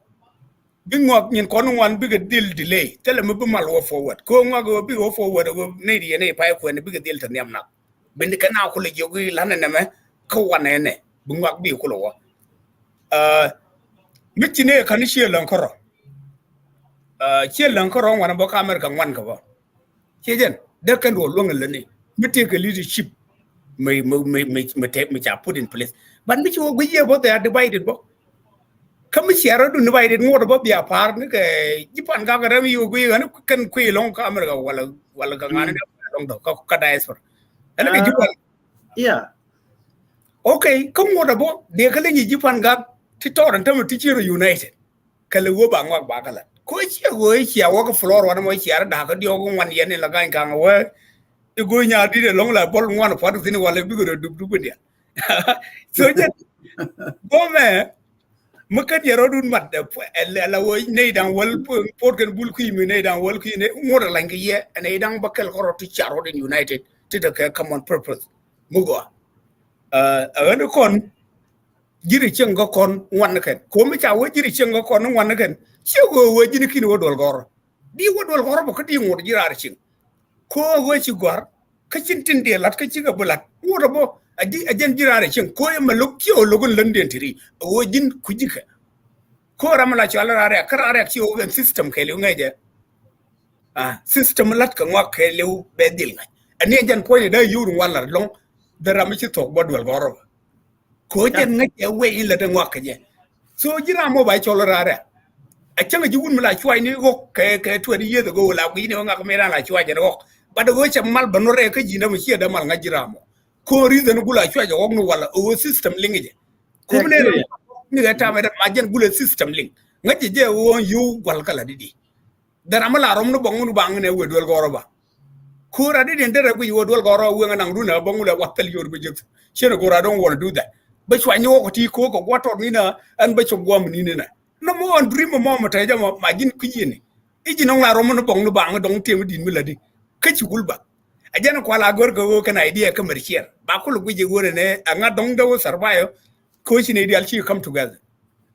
Bi ŋuak nyin kɔn ŋuan bikɛ dhil delay thilɛ mi bi mal wä forward ko ŋuak wä bikɛ wä forward wä nɛy di yɛn i̱ pay kuɛn bikɛ dhil te nhiam nak. Bi ni kɛ na kulɛ jiök i̱ la̱nɛ nɛmɛ kä wanɛ nɛ bi ŋuak bi kulɛ wä. Mi ci ni kani ciɛ läŋ kärɔ. Ciɛ läŋ kärɔ wanɛ bä ka America ŋuan kɛ bä. Ciɛ jɛn dee kɛn duɔ luäŋ lä ni mi tëëkɛ leadership. Mi mi mi mi mi ca put in place. But mi ci wä guic yɛ bä they are divided bä. Kä mi ciɛ rɔ̱dun ni ba yit ŋuɔt bä bia pa̱a̱r ni kɛ ji̱ Pan Gak rɛm yo̱o̱ guiy ɣän kɛn kui̱ lɔŋ kä America wala, wala kɛ ŋa̱n ni lɔŋ dɔ̱ kä, kä diaspora. Ɛn kɛ ji̱ Pan. Yeah. Okay, kä ŋuɔt bä dee kä leny ji̱ Pan Gak ti tɔɔr ɛn tämɛ ti ci rɔ united. Kɛ lɛ wee ba ŋɔak ba kä lat. Ko ciɛ wee ciɛ wä kä floor wanɛ mɔ ciɛ rɔ da̱a̱k kä diɔk ŋuan yɛn in la gany kaŋ wee. I̱ go̱o̱c nyaar di̱t ɛlɔ̱ŋ la bɔl ŋuan pua̱t thi̱n wala bikɛ rɔ dup dup in dial. So jɛ gomɛ mi kän yɛ rɔdun mat ɛ la wä ney daŋ wäl pot kɛn bul kui̱ mi ney daŋ wäl kui̱ ney ŋot ɛ lany kɛ yɛ ɛ ney daŋ bä kɛl kɔrɔ ti car rɔdun united ti dɛ kɛ common purpose. Mi gɔa ɛ ɣän kɔn ji̱ri cieŋ kä kɔn ŋuan ni kɛn ko mi ca wä ji̱ri cieŋ kä kɔn ŋuan ni kɛn ciɛ wä wä ji̱ni kin wä duɔl gɔrɔ. Di wä duɔl kɔrɔ bä kä di ŋot ji̱ raar cieŋ. Ko wä ci gɔr kä cin tin diɛ lat kä cikɛ bi lat ŋot bä a ji̱n ji̱ raar cieŋ ko yɛ ma lo̱k ciɛ wä lo̱k in län diɛn ti ri wä ji̱n ku ji̱kɛ. Ko ram la cual raar kä raar ciɛ wä kɛn system kɛ liw ŋɛcɛ. A system lat kɛ ŋuak kɛ liw bɛ dhil ŋa̱c. Ani jɛn puɔ̱ny da yur ŋual lat lɔŋ dɛ ram ci thok bä duɔl gɔrɔ bä. Ko jɛn ŋäc ɛ wee in lät ɛ ŋuak kɛ jɛ. So ji̱ ram mɔ ba cɔl raar ɛ. A cäŋ ji̱ wun mi la cuac ni ɣɔk kɛ, kɛ twenty years ago la guic ni ɣɔk ŋak mi ran la cuac ni ɣɔk. But ɣöö cɛ mal bä nɔ rɛɛ kä ji̱n dämɛ ciɛ dämal ŋa̱c ji̱ ram mɔ. Ko reason gu la cuac ɣɔk ni wala ɣöö system liŋ jɛ. Kum ni ram ni ɣɛ tam ɛ däk ma jɛn gulɛ system liŋ. Ŋäc jɛ jɛ ɣöö yio̱w gual kä la di di. Dɛ ram mi la rɔm ni bɔŋ ni baŋ ni wee duel gɔrɔ ba. Kuur a di din derɛ guic wee duel gɔrɔ wee ŋa naŋ run a bɔŋ wulɛ wa thil yor bi jek. Cien a go̱r a don't wanna do that. Bä cuany ni wä kɔ ti ko̱o̱k kɛ guɔ tɔt ni na ɛn bä cop guɔ mi ni ni na. Na mɔ ɛn dream mɔ mɔ tɛ jɛ mɔ ma ji̱n kui̱ yini. I̱ ji̱ nɔŋ la rɔm ni bɔŋ ni baŋ dɔŋ tiɛm din mi la di. Kä ci gul ba. A jɛn kual a gör kɛ wee kɛn idea kä mɛr ciɛr. Ba kul guic wee ne a ŋa dɔŋ dee wee survive. Koci ni dial ci come together.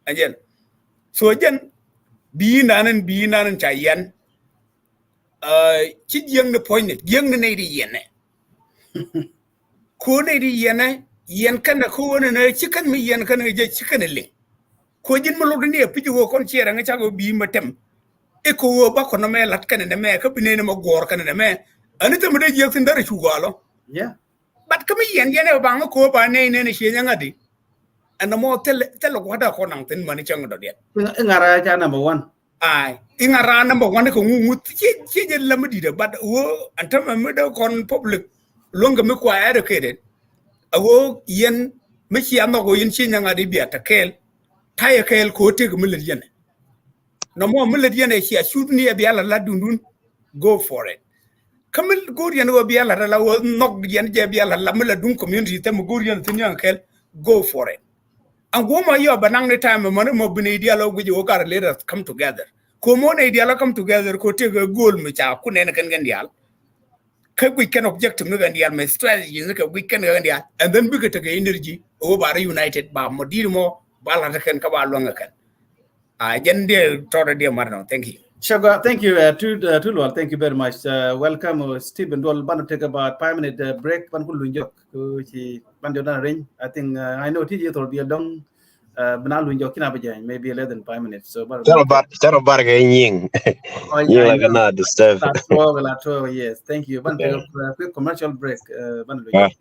A jɛn. So jɛn bi nan in bi nan in ca yɛn. Ci jiäkni puɔ̱nyni jiäkni nɛy ti yiɛnɛ. Ko nɛy ti yiɛnɛ yiɛn kɛnɛ ko wänɛ nɛ ci kɛn mi yiɛn kɛnɛ jɛ ci kɛnɛ liŋ. Ko ji̱n mi lotdä ni a pi̱c ɣöö kɔn ciɛ rɛŋ cak ɣöö bi̱i̱ mɛ tɛm. I̱ ko ɣöö ba kɔn nɛmɛ la̱t kɛnɛ nɛmɛ kä bi nɛy nɛmɛ guɔ̱ɔ̱r kɛnɛ nɛmɛ. Ani thäm mi dee jiäk thi̱n därɛ cu gɔalɔ. But kä mi yiɛn yɛn ɛ baŋ ɣä ko ba nɛy nɛn ɛ cieny ɛ ŋa̱t di. Ɛn nɔmɔ thil thil gua̱da kɔn naŋ thi̱n mäni cäŋ dɔ̱diɛn. Iŋa ra ca number one. Ai iŋa ra number one kɛ ŋu ŋu ci ci jɛ läm mi di̱t ɛ but ɣöö ɛn tämɛ mi dee kɔn public luäŋ kɛ mi kua educated. A ɣöö yɛn mi cia nhɔk ɣöö yɛn ci nyaŋ a di bia te kɛɛl. Ta̱yɛ kɛɛl kɛ ɣöö tëk mi lät yɛn ɛ. Nɔmɔ mi lät yɛn ɛ cia cuth ni ɛ bia la lat dundun. Go for it. Kä mi go̱o̱r yɛn ɣöö bia lat ala ɣöö nhɔk yɛn jɛ bia lat la mi la duŋ community thɛ mi go̱o̱r yɛn thi̱n yɛn kɛl. Go for it. An guɔ̱mɔ yɔ bɛ naŋ ni time mɔni mɔ bi ni dial ɔ guic ɣöö kar let us come together. Ko mɔ ni dial ɔ come together ko tëk ɛ goal mi ca ku nɛn kɛn kɛn dial. Kä guic kɛn objective ni kɛn dial mi strategy ni kɛ guic kɛn kɛn dial and then bikɛ tekɛ energy ɣöö ba reunited ba mɔ di̱i̱t mɔ ba lat kɛn kä ba luäŋ kɛn. A jɛn diɛ tɔt diɛ mar nɔ. Thank you. Chaga, thank you. Uh, tu uh, tu lual. Thank you very much. Uh, welcome, uh, Stephen Dual. Ban take about five minute uh, break. Ban kul lunjok. Ku ci ban jok dan ring. I think uh, I know ti ye thor biel dong. Uh, bina lunjok kina bejany maybe less than five minutes. So ban. Tero bar, tero bar ke nying. Oh, nying la kana disturb. La twelve, la twelve. Yes. Thank you. Ban take a uh, quick commercial break. Uh, ban lunjok.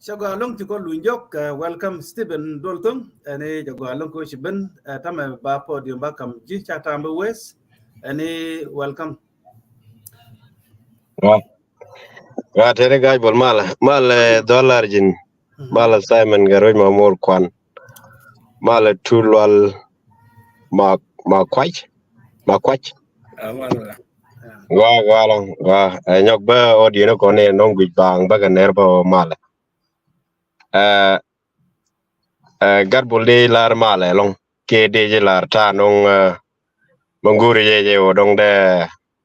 Cɛ gɔaa ɛlɔ̱ŋ ti kɔ luny jɔk, eh, welcome Stephen Duɔl Thoŋ, ɛni cɛ gɔaa ɛlɔ̱ŋ kɔ ci ben, eh, tamɛ ba podium ba kam ji̱ ca tam bi wes, ɛni welcome. Wa, wa tɛni ga̱a̱c bol mal, mal, eh, dhɔl lar ji̱n, mal Simon Garoc ma mor kwan, mal Tulual ma, ma kwac, ma kwac. Gua, gua lɔŋ, gua. Eh, nyɔk bä ɔ diɛn kɔn ni nɔŋ guic baŋ bä kɛ ner bä ɔ malɛ. Eh, eh, gat bul di lar malɛ lɔŋ. Kiɛ di ji̱ lar ta nɔŋ, eh, ma guri jɛ jɛ wä dɔŋ dɛ,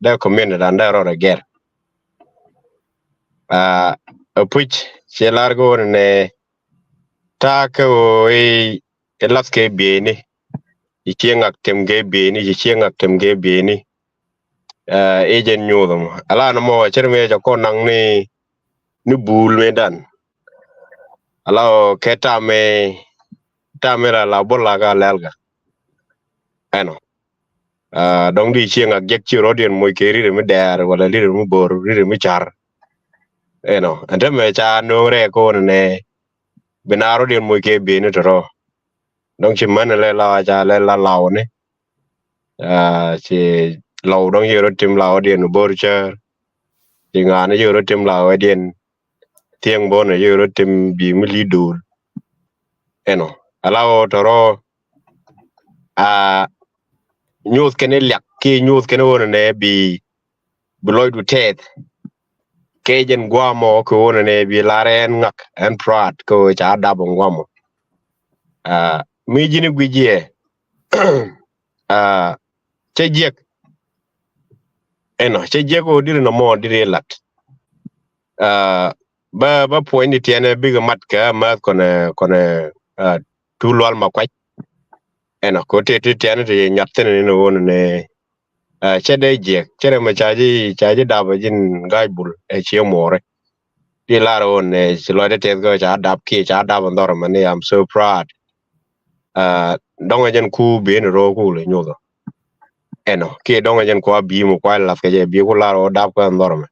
dɛ community dan dɛ rɔd ɛ gɛr. Ah, ɛ puc ci lar kɛ wä ni nɛ ta kɛ wä i, i lath kɛ bieyni. Ci cie ŋak tem kɛ bieyni, ci cie ŋak tem kɛ bieyni. Eh, i̱ jɛn nyuuth mɔ. Ala ni mɔ cɛ ri mɛ cɛ kɔn naŋ ni, ni bul mɛ dan. Ala ɔ kɛ tamɛ, tamɛ la la bol la ka lɛl ka. Ɛnɔ. Ah, dɔŋ di cieŋ ak jek ci rɔdiɛn moc kɛ rirɛ mi dɛɛr wala rirɛ mi bor, rirɛ mi car. Ɛnɔ. Ɛn te mɛ ca no̱o̱ŋ rɛ ko̱n nɛ bi na rɔdiɛn moc kɛ bieyni tɔrɔ. Dɔŋ ci män lɛ la ca lɛ la law ni. Ah, ci law dɔŋ ci rɔ tim law diɛn bor cär. Ci ŋa̱a̱n ci rɔ tim law diɛn. Thiɛŋ bor ni ci rɔ tim bi mi li dul. Ɛnɔ. Ala wä tɔrɔ, ah, nyuth kɛn i liak ki nyuth kɛn i wä ni nɛ bi, bi lɔcdu tɛth. Kɛ jɛn guamɔ kɛ wä ni nɛ bi lar ɛn ŋak ɛn prat kɛ wä ca dap ɛn guamɔ. Ah, mi ji̱n i guic yɛ. Ah, cɛ jiɛk. Ɛnɔ, cɛ jiɛk wä diri nɔmɔ diri lat. Ah, bä, bä puɔ̱ny ni tiɛnɛ bikɛ mat kɛ mäth kɔnɛ, kɔnɛ, ah, Tulual ma kuac. Ɛnɔ, kɛ wä ti, ti tiɛnɛ ti nyuat thin ni wä ni, ah, cɛ dee jiɛk, cɛ rɛ mɛ ca ji̱, ca ji̱ dap ji̱n ga̱a̱c bul, ɛ ciɛ muɔɔri. Di lar wä ni ci lɔcdɛ tɛth kɛ ca dap kiɛ ca dap in dhɔr mɛ ni, I'm so proud. Ah, dɔŋ ɛ jɛn ku ben rɔ ku lɛ nyuth. Ɛnɔ, kiɛ dɔŋ ɛ jɛn kua bi mɛ kua lath kɛ jɛ bi ku lar wä dap kɛ in dhɔr mɛ.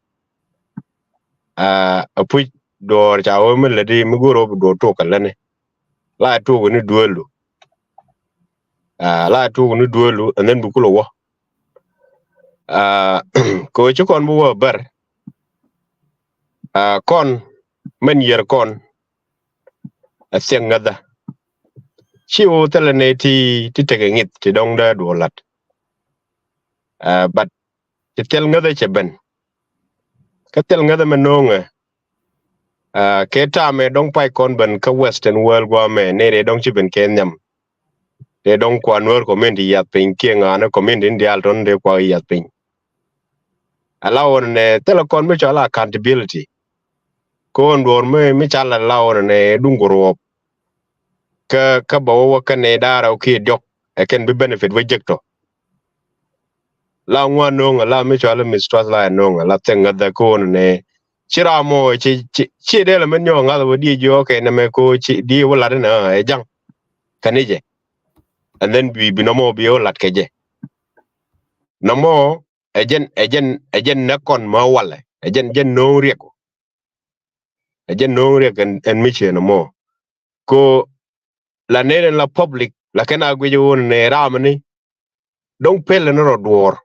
Ah, a puc duɔɔr ca wä mi lɛ di mi go̱r wä bi duɔɔr tok kɛ lɛ ni. La tok ni duel du. Ah, la tuuk ni duelu, and then bi kulɛ wä. Ah, kɛ ɣöö ci kɔn bi wä bär. Ah, kɔn mɛn yiër kɔn a thiɛk ŋäthä. Ci wä thilɛ nɛ ti, ti tekɛ ŋi̱th ti dɔ̱ŋ dee duɔl lat. Ah, but ti thil ŋäthä cɛ ben. Kä thil ŋäthä mɛ no̱o̱ŋɛ. Ah, kɛ tamɛ dɔ̱ŋ pay kɔn ben kä Western world guamɛ, nɛ dee dɔ̱ŋ ci ben kɛ nhiam. Dee dɔ̱ŋ kua Nuer community yath piny kiɛ ŋa̱a̱n community in diaal tɔn dee kua yath piny. Ala ɣöö nɛ thilɛ kɔn mi cɔal accountability. Kɔn duɔ̱ɔ̱r mi, mi cal ala ɣöö nɛ duŋ ku ruɔp. Kä, kä bɛ wä wä kä nɛ da̱a̱r ɛ kiɛ diɔ̱k ɛ kɛn bi benefit wä jek tɔ. La ŋuan no̱o̱ŋ ala mi cɔal mistrust la no̱o̱ŋ ala thɛŋ ŋäthä kɔn nɛ. Ci ram mɔ ci, ci, ci dee la mɛn nyɔk ŋa̱th wä di jiɔ kɛ nɛ mɛ ko ci di wä lat nɛ ɛ ja̱ŋ. Kani jɛ. And then bi, bi nɔmɔ bi wä lat kɛ jɛ. Nɔmɔ ɛ jɛn, ɛ jɛn, ɛ jɛn nɛ kɔn mɛ walɛ. Ɛ jɛn, jɛn no̱o̱ŋ riɛk. Ɛ jɛn no̱o̱ŋ riɛk ɛn, ɛn mi ciɛ nɔmɔ. Ko la nɛn ɛn la public, la kɛn a guic ɣöö nɛ ram ni. Dɔ̱ŋ pel ni rɔ duɔ̱ɔ̱r.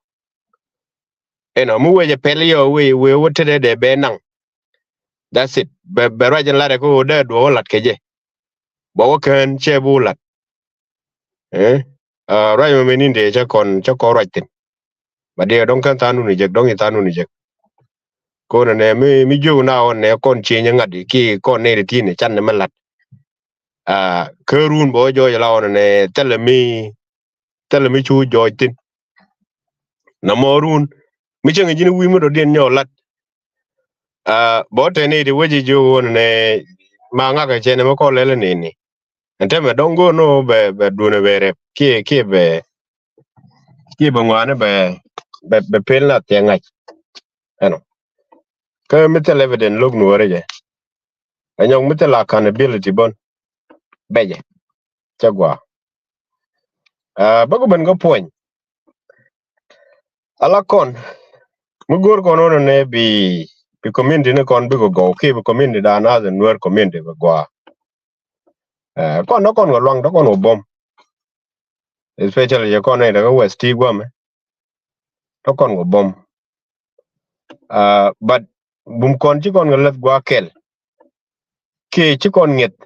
Ɛnɔ, mi wecɛ pel yɔ wee, wee wä tetdɛ dee bɛ naŋ. That's it. Bɛ, bɛ ruac in lat ɛ kä ɣöö dee duɔ̱ɔ̱r wä lat kɛ jɛ. Bɛ wä kään cɛ bi wä lat. Eh? Ah, ruac mɛ mɛ nin dee cɛ kɔn, cɛ kɔn ruac thin. Ba dee dɔ̱ŋ kään tha̱a̱ŋ dun jek, dɔ̱ŋ in tha̱a̱ŋ dun jek. Kɔn nɛ mi, mi jiök na ɣɔn nɛ kɔn cieŋ ŋa̱t ki kɔn nɛ ti ni can ni mɛ lat. Ah, kä run bä jɔɔc la ɣɔn nɛ thilɛ mi, thilɛ mi cu jɔɔc thin. Nɔmɔ run mi cäŋ ji̱n wi̱i̱ mi dɔ̱diɛn nyɔk lat. Ah, bä tɛn i̱ ti wec i̱ jiök ɣöö nɛ ma ŋakä cɛ nɛ mɛ kɔn lɛl ni ni. Ɛn tɛmɛ dɔ̱ŋ go̱o̱r ni ɣöö bɛ, bɛ duunɛ bɛ rɛp kiɛ, kiɛ bɛ, kiɛ bɛ ŋuani bɛ, bɛ, bɛ pel na thiɛŋ ŋa̱c. Ɛnɔ. Kä mi thil evident lo̱k nuɔɔri jɛ. Ɛ nyɔk mi thil accountability bän. Bɛ jɛ. Cɛ gua. Ah, bä ku ben kä puɔ̱ny. Ala kɔn mi go̱o̱r kɔn wä nɛ bi, bi community ni kɔn bikɛ gɔw kiɛ bi community dan as a Nuer community bi gua. Eh, kɔn dɔ kɔn kɛ luaŋ, dɔ kɔn kɛ bom. Especially yɛ kɔn nɛ dɛ kä West ti guamɛ. Dɔ kɔn kɛ bom. Ah, but bum kɔn ci kɔn kɛ lɛth gua kɛl. Kiɛ ci kɔn ŋiɛth.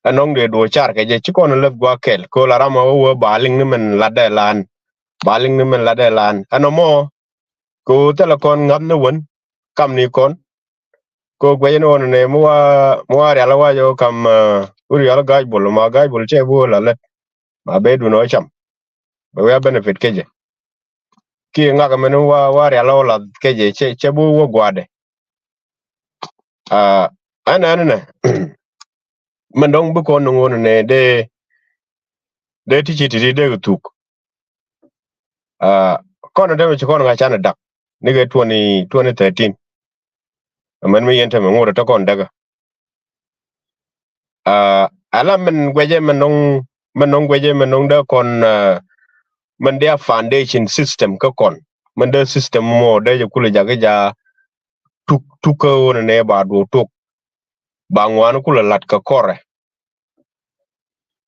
Ɛnɔŋ dee duɔ car kɛ jɛ ci kɔn lɛth gua kɛl. Kɛ ɣöö la ram a wä wä ba liŋ ni mɛn lat dɛ lan. Ba liŋ ni mɛn lat dɛ lan. Ɛnɔ mɔ. Kɛ ɣöö thilɛ kɔn ŋa̱th ni wän. Kam ni kɔn. Kɛ ɣöö guɛc ni ɣɔn ni mi wa, mi wa rial wa jɛ ɣöö kam, ah, wä rial ga̱a̱c bol ma ga̱a̱c bol cɛ bi wä la lät. Ma bee dun ɣä cam. Bɛ wia benefit kecɛ. Kiɛ ŋak mɛn wa, wa rial ɣä la kecɛ, cɛ, cɛ bi wä gua̱dɛ. Ah, ɛn ɛn nɛ. Mɛn dɔ̱ŋ bi kɔn ni ŋuɔ̱n nɛ dee, dee ti ci ti ti dee kɛ thuk. Ah, kɔn dee mɛ ci kɔn ŋa can dak. Ni kɛ twenty, twenty thirteen. Mɛn mi yɛn te mɛ ŋuɔ̱t te kɔn däkä. Ah, ala mɛn guɛcɛ mɛn nɔŋ, mɛn nɔŋ guɛcɛ mɛn nɔŋ dee kɔn, ah, mɛn dee a foundation system kä kɔn. Mɛn dee system mɔ dee jɛ kulɛ jakä ja tuk, tuk kä ɣöö nɛ ba duɔ tok. Ba ŋuan kulɛ lat kä kɔrɛ.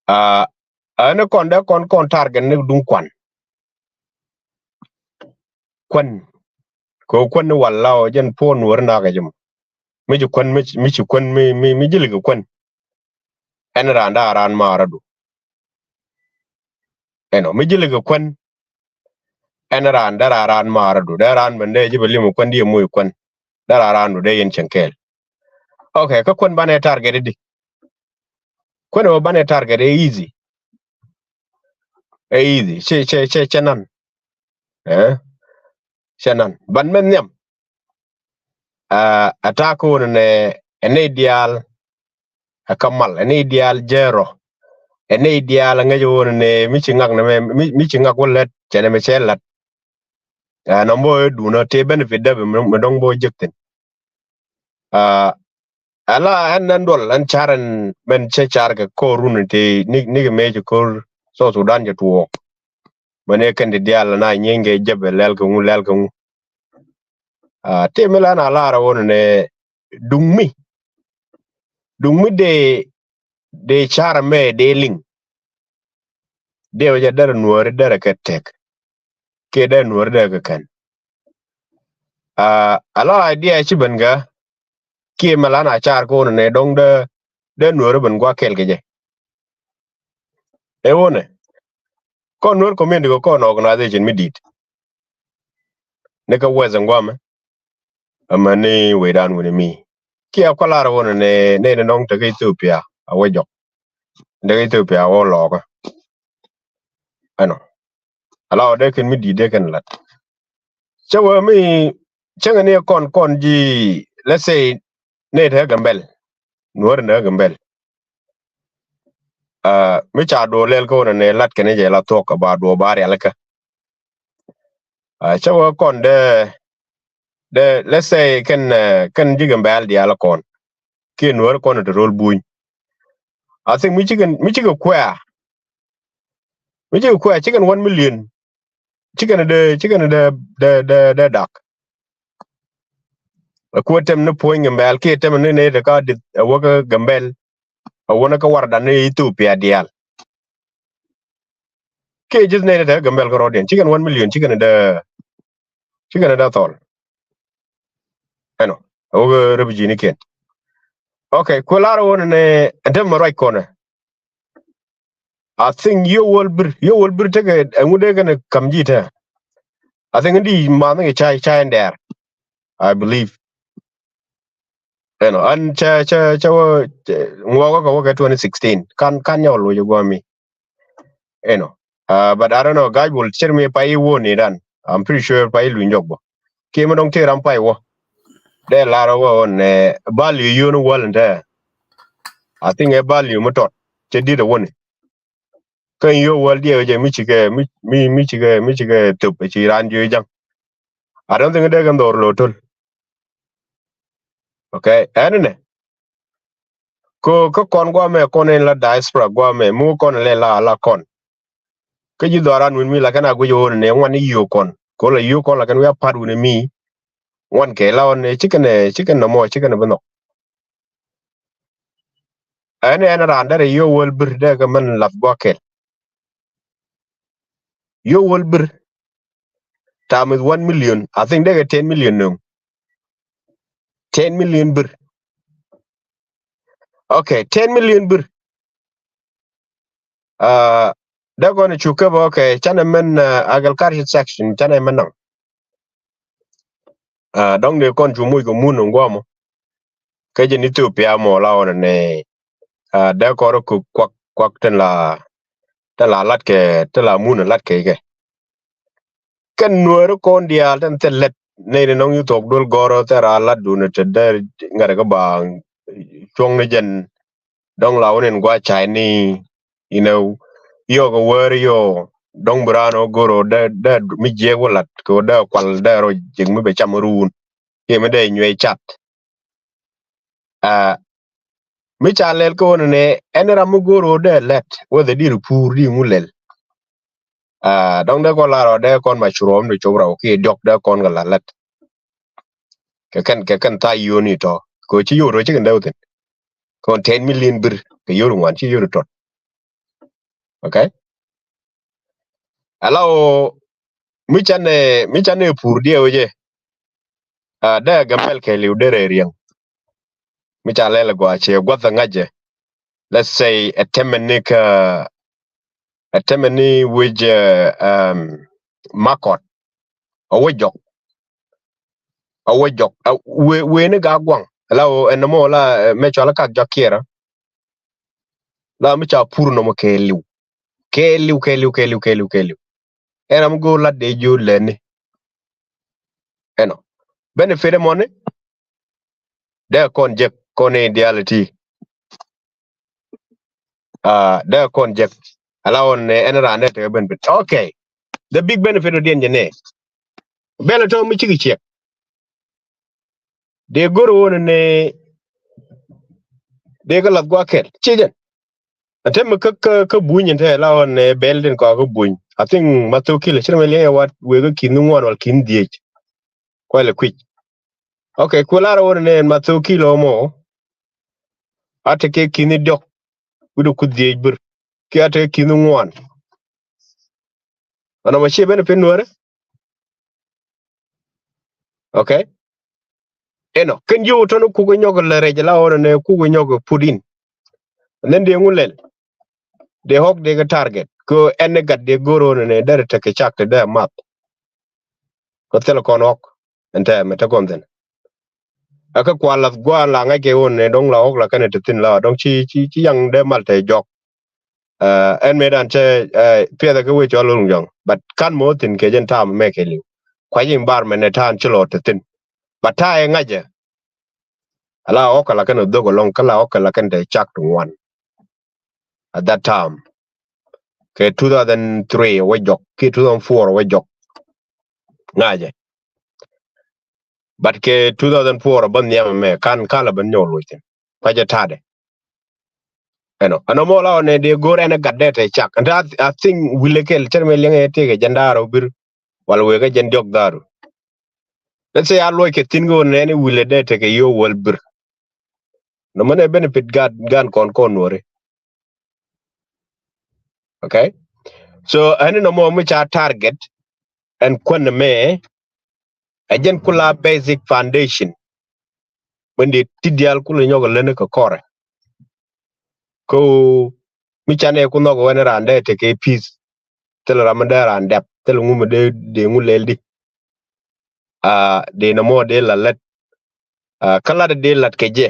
Ah, ɛn kɔn dee kɔn kɔn target ni duŋ kuan. Kuan. Kɛ kuan ni wal la ɔ jɛn puɔn wär na kɛ jɛ mɔ. Mi ci kuan, mi ci, mi ci kuan, mi, mi, mi jilik kuan. Ɛn raan da raan maarä du. Ɛnɔ, mi jilik kuan. Ɛn raan da raan, raan maarä du. Da raan ben dee ji̱ bɛ lim kuan di moc kuan. Da raan, raan du dee yɛn cɛn kɛɛl. Okay, kä kuan banɛ target di. Kuan wä banɛ target ɛ easy. Ɛ easy. Cɛ, cɛ, cɛ, cɛ nan. Eh? Cɛ nan. Ban mɛ nhiam. Ah, attack wun nɛ, ɛn ni diaal. Ɛ kä mal, ɛn ni diaal jɛɛrɔ. Ɛn ni diaal ɛ ŋäc wun nɛ, mi ci ŋak nɛ mɛ, mi, mi ci ŋak wä lät, cɛ nɛ mɛ cɛ lät. Ah, nɔm bä ɛ duun ɔ, tëë benefit dɛ bɛ mi, mi dɔŋ bä jek thin. Ah, ala ɛn, ɛn duɔl, ɛn car ɛn, mɛn cɛ car kɛ ko̱r run ti, ni, ni kɛ mëë ci ko̱r South Sudan cɛ tuɔɔk. Mɛn ɛ kɛn ti diaal na nyieeny kɛ jɛp ɛ lɛl kɛ ŋu, lɛl kɛ ŋu. Ah, tëë mi la na lar ɛ wun nɛ duŋ mi. Duŋ mi dee, dee car mɛ dee liŋ. Diɛ wä jɛ derɛ nuɔri derɛ kɛ tɛk. Kiɛ derɛ nuɔri derɛ kɛ kɛn. A la idea ci ben gɛ. Kiɛ mɛ lan a car kɛ wunɛ nɛ dɔŋ derɛ nuɔri ben guak kɛl kɛ jɛ. Ɛ wunɛ kɔn nuɔri community kɛ kɔn organization mi dit. Ni kɛ wɛth in guamɛ. Amäni wecdan wuni mi kiɛ kualar wuni ni ni ni nɔŋ tekɛ Ethiopia a wä jɔk. Tekɛ Ethiopia a wä lɔɔkä. Ɛnɔ ala wä dee kɛn mi di̱i̱t dee kɛn lat. Cä wä mi cäŋɛ ni kɔn kɔn ji̱, let's say, ni tekɛ Gambɛl. Nuɔ̱ri ni tekɛ Gambɛl. Mi ca duɔ lɛl kä wuni ni lat kɛn jɛ la thuɔk ba duɔ ba rialikä. Cä wä kɔn dee dee, let's say, kɛn kɛn ji̱ Gambɛl diaal kɔn kiɛ nuɔ̱ri kɔn te rol buny. I think mi cikɛ mi cikɛ kuɛ̈ɛ̈ mi cikɛ kuɛ̈ɛ̈ cikɛn one million. Cikɛn dee cikɛn dee dee dee dee dak. Ɛ kuɛ tem ni puɔ̱ny Gambɛl kiɛ tem ni ni te ka dit ɛ wä kä Gambɛl. Ɛ wä ni kä warda ni Ethiopia diaal. Kiɛ ji̱th nɛy ni tekɛ Gambɛl kä rɔɔdiɛn cikɛn one million cikɛn dee cikɛn dee thɔl. Ɛnɔ ɛ wä kä refugee ni kiɛn. Okay, kuɛ lar wä ni ni ɛn tem mɛ ruac kɔnɛ. I think yio wäl bir yio wäl bir tekɛ ɛŋu dee kɛn kam ji̱ tɛ. I think in di math ni kɛ cay cay in dɛɛr. I believe. Ɛnɔ an cɛ cɛ cɛ wä ŋuɔkä kɛ wä kɛ twenty sixteen kan kan nyɔk loc guami. Ɛnɔ. But I don't know, guy will share me pa iwoni dan. I'm pretty sure pa iluny jɔk bɔ. Kiɛ mi dɔŋ tëë ram pa iwɔ. Dee lar wä wä nɛ value yoni wäl in tɛ. I think ɛ value mi tɔt cɛ dit ɛ woni. Kä in yio̱w wäl diɛw jɛ mi cikɛ mi mi mi cikɛ mi cikɛ thop ci ran jiö ja̱ŋ. I don't think dee kɛ dhor lo tol. Okay, ɛn nɛ ko kä kɔn guamɛ kɔn in la diaspora guamɛ mi wä kɔn lɛ la la kɔn. Kä ji̱ dhɔran wun mi la kɛn a guic wun ni ŋuan ni yio̱w kɔn ko la yio̱w kɔn la kɛn wi̱i̱ a pat wun mi ŋuan kɛ la wun ni cikɛ nɛ cikɛ nɛ mɔ cikɛ nɛ bi nhɔk. Ɛn ɛn raan derɛ yio̱w wäl bir dee kɛ mɛn lath gua̱kɛl. Yio̱w wäl bir. Tam is one million. I think dee kɛ ten million nöŋ. Ten million bir. Okay, ten million bir. Dee kɔn cu käp, okay, canɛ mɛn agriculture section canɛ mɛn naŋ. Dɔŋ dee kɔn cu muc kɛ mun in guamɔ. Kä jɛ ni Ethiopia mɔ la ɣɔn ni dee kɔn rɔ kɛ kuak kuak tin la tin la lat kɛ tin la mun in lat kɛ kɛ. Kɛn nuääri kɔn diaal tin thil lɛt nɛy ni nɔŋ yi thuɔk duel gɔrɔ thil ra lat duni te dee ŋɛr kä ba cuɔ̱ŋ ni jɛn. Dɔŋ la wä nin gua̱a̱ cay ni inɛ yɔk ɛ wäär yɔ dɔŋ bi raan ɔ go̱r ɔ dee dee mi jiɛk wä lat kɛ ɔ dee kual dee rɔ jiɛk mi bɛ cam ruun. Kiɛ mi dee nyuɛc cat. Mi ca lɛl kä ɣöö nɛnɛ ɛn ram mi go̱o̱r ɣöö dee lɛt whether di ri puur di ŋu lɛl. Dɔ̱ŋ dee kɔn lar ɣöö dee kɔn ma curuɔm di cop rɛw kiɛ diɔ̱k dee kɔn kɛ la lɛt. Kɛ kɛn kɛ kɛn thac yio̱o̱ni tɔ̱ kɛ ɣöö ci yio̱w rɔ cikɛn dee wä thi̱n. Kɔn ten million bir kɛ yio̱w ri ŋuan ci yio̱w ri tɔt. Okay. Ala ɣöö mi canɛ mi canɛ puur diɛ wä jɛ. Dee Gambɛl kɛɛliw derɛ riɛŋ. Mi ca lɛl gɔaa ciɛ gua̱th ɛ ŋa̱cɛ. Let's say ɛ tɛmɛ ni kä ɛ tɛmɛ ni wec Makɔt. Ɛ wec jɔk. Ɛ wec jɔk. Wee ni gak guaŋ la ɣöö ɛn nɔmɔ la mɛ cɔal kak jɔk kiɛrä. La mi ca pur nɔmɔ kɛɛliw kɛɛliw kɛɛliw kɛɛliw kɛɛliw kɛɛliw. Ɛn ram mi go̱o̱r lat dee jiö lɛni. Ɛnɔ benefit ɛmɔni. Dee kɔn jek kɔn in diality. Dee kɔn jek. Ala ɣɔn nɛ ɛn raan dee tekɛ benefit. Okay. The big benefit ɔ diɛn jɛ nɛ bɛl ɛ tɔ̱ mi cikɛ ciɛk. Dee go̱r ɣöö nɛ dee kɛ lath gua̱a̱ kɛl ciɛ jɛn. Ɛ tɛmɛ kä kä buny in te la ɣɔn ɛ bɛl din kɔakä buny. I think ma thok kilɛ cir mɛ liɛŋ ɛ wat wek kä ki̱n ni ŋuan wal ki̱n dhiec. Kualɛ kuic. Okay, ku lar ɣöö nɛ ma thok kilɛ ɔmɔ. A te kɛ ki̱n ni diɔk wi̱dɛ ku dhiec bir kiɛ a te kɛ ki̱n ni ŋuan. Ɛnɔ mɔ ciɛ ben pin Nuäri. Okay. Ɛnɔ kɛn ji̱ wä tɔn kuk nyɔk lɛ rɛc la ɣɔn nɛ kuk nyɔk put in. And then dee ŋu lɛl. Dee ɣɔk dee kɛ target kɛ ɛn ni gat dee go̱r ɣɔn nɛ dɛr tekɛ cak te dee math. Kɛ thil kɔn ɣɔk ɛn tɛmɛ te kɔn thin. Ɛ kä kua lath gua̱a̱n la ŋa̱c kɛ ɣɔn nɛ dɔ̱ŋ la ɣɔk la kɛn te thin la dɔ̱ŋ ci ci ci yaŋ dee mal te jɔk. Ɛn mëë dan cɛ piɛth ɛ kä wee cɔl Luŋ Jɔŋ, but kan mɔ thin kɛ jɛn ta̱a̱m mɛ kɛ liw. Kuac environment ɛ ta̱a̱n ci lɔ te thin. But ta̱a̱ ɛ ŋa̱cɛ ala ɣɔk kɛ la kɛn dhok alɔŋ kä la ɣɔk kɛ la kɛn te cak ti ŋuan. At that time kɛ two thousand three wä jɔk kiɛ two thousand four wä jɔk. Ŋa̱cɛ. But kɛ two thousand four bä nhiam mɛ kan kalɛ bä nyɔk loc thin. Kuacɛ ta̱dɛ. Ɛnɔ ɛnɔ mɔ la ɣɔn nɛ dee go̱r ɛn ɛ gat dee te cak. And I, I think wilɛ kɛl cɛr mɛ liɛŋ ɛ tëëkɛ jɛn da̱a̱r ɔ bir. Wal wëë kä jɛn diɔk dha̱a̱r ɔ. Let's say a luɔc kɛ thin kɛ ɣɔn nɛ ni wilɛ dee tekɛ yio̱w wäl bir. Nɔmɔ nɛ benefit gan gan kɔn kɔn Nuäri. Okay. So ɛn ni nɔmɔ mi ca target ɛn kuän mɛ ɛ jɛn kula basic foundation. Bändi ti diaal kula nyɔk lä ni kɛ kɔrɛ. Ko mi canɛ ku nhɔk wɛn raan dee tekɛ peace. Thil ram mi dee raan dɛp thil ŋu mi dee dee ŋu lɛl di. Aa dee nɔmɔ dee la lät. Aa kä lat dee lat kɛ jɛ.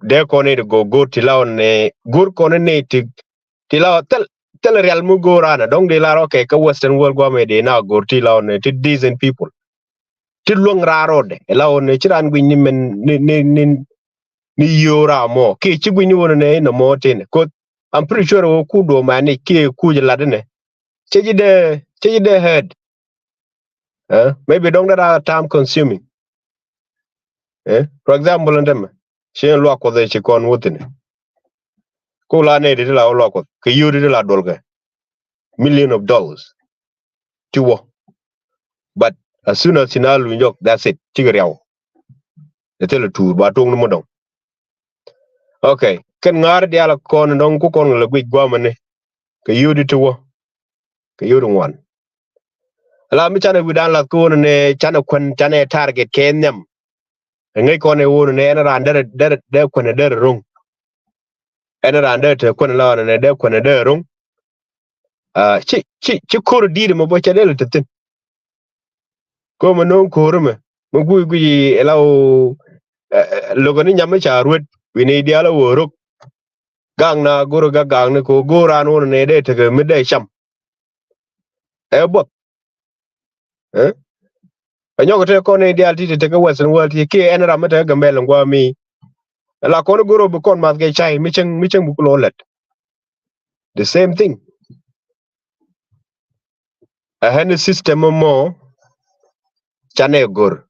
Dee kɔn i̱ ti go̱o̱r go̱o̱r ti la ɣɔn ni go̱o̱r kɔn i̱ ni ti ti la ɣɔn thil thil rial mi go̱o̱r raan a dɔ̱ŋ dee la rɔ kɛ kä western world guamɛ dee na go̱o̱r ti la ɣɔn ni ti decent people. Ti luäŋ raar rɔɔdɛ ɛ la ɣɔn ni ci raan guic ni mɛn ni ni ni ni yio̱o̱ raa mɔ kiɛ ci guic ni ɣɔn ni nɔmɔ tin. Koth I'm pretty sure ɣöö ku duɔ̱ɔ̱p mani kiɛ kuc lat inɛ. Cɛ ji̱ dee cɛ ji̱ dee hurt. Maybe dɔ̱ŋ dee raa time consuming. For example ɛn tämɛ ci luak Kuɔth ɛ ci kɔn wuthinɛ. Ku la nɛy ti ti la wä luak Kuɔth kɛ yio̱o̱ ti ti la duɔlkɛ million of dollars. Ti wä. But as soon as ci na luny jɔk, that's it, cikɛ riaw. Ɛ thilɛ tuur ba tuŋ ni mɔ dɔŋ. Okay, kɛn ŋa̱r diaal a kɔn dɔŋ ku kɔn lɛ guic guamɛ ni kɛ yio̱o̱ ti ti wä. Kɛ yio̱o̱ ti ŋuan. Ala mi canɛ wi̱dan lath kä wun ni canɛ kuän canɛ target kɛ nhiam. Ɛ ŋäc kɔn ɛ wun ni ɛn raan derɛ derɛ derɛ kuän ɛ derɛ ro̱ŋ. Ɛn raan derɛ te kuän la ɣɔn ni derɛ kuän ɛ derɛ ro̱ŋ. Ci ci ci ko̱r di̱i̱t mɛ bä cɛ derɛ te thi̱n. Ko mɛ no̱o̱ŋ ko̱r mɛ mɛ guic guic ɛ la ɣöö lo̱kɛ ni nyam mi ca ruet wi̱n i̱ diaal ɛ wä ro̱k. Gak na go̱r gak gak ni ko go̱r an wun ni dee tekɛ mi dee cam. Ɛ buɔth. Ɛ nyɔk te kɔn ni dial ti te tekɛ western world ti kiɛ ɛn ram mi tekɛ Gambɛl in gua mi. La kɔn go̱r bi kɔn math kɛ cay mi cäŋ mi cäŋ bi ku lɔ lɛt. The same thing. Ɛ ɛn system mɔ canɛ go̱r.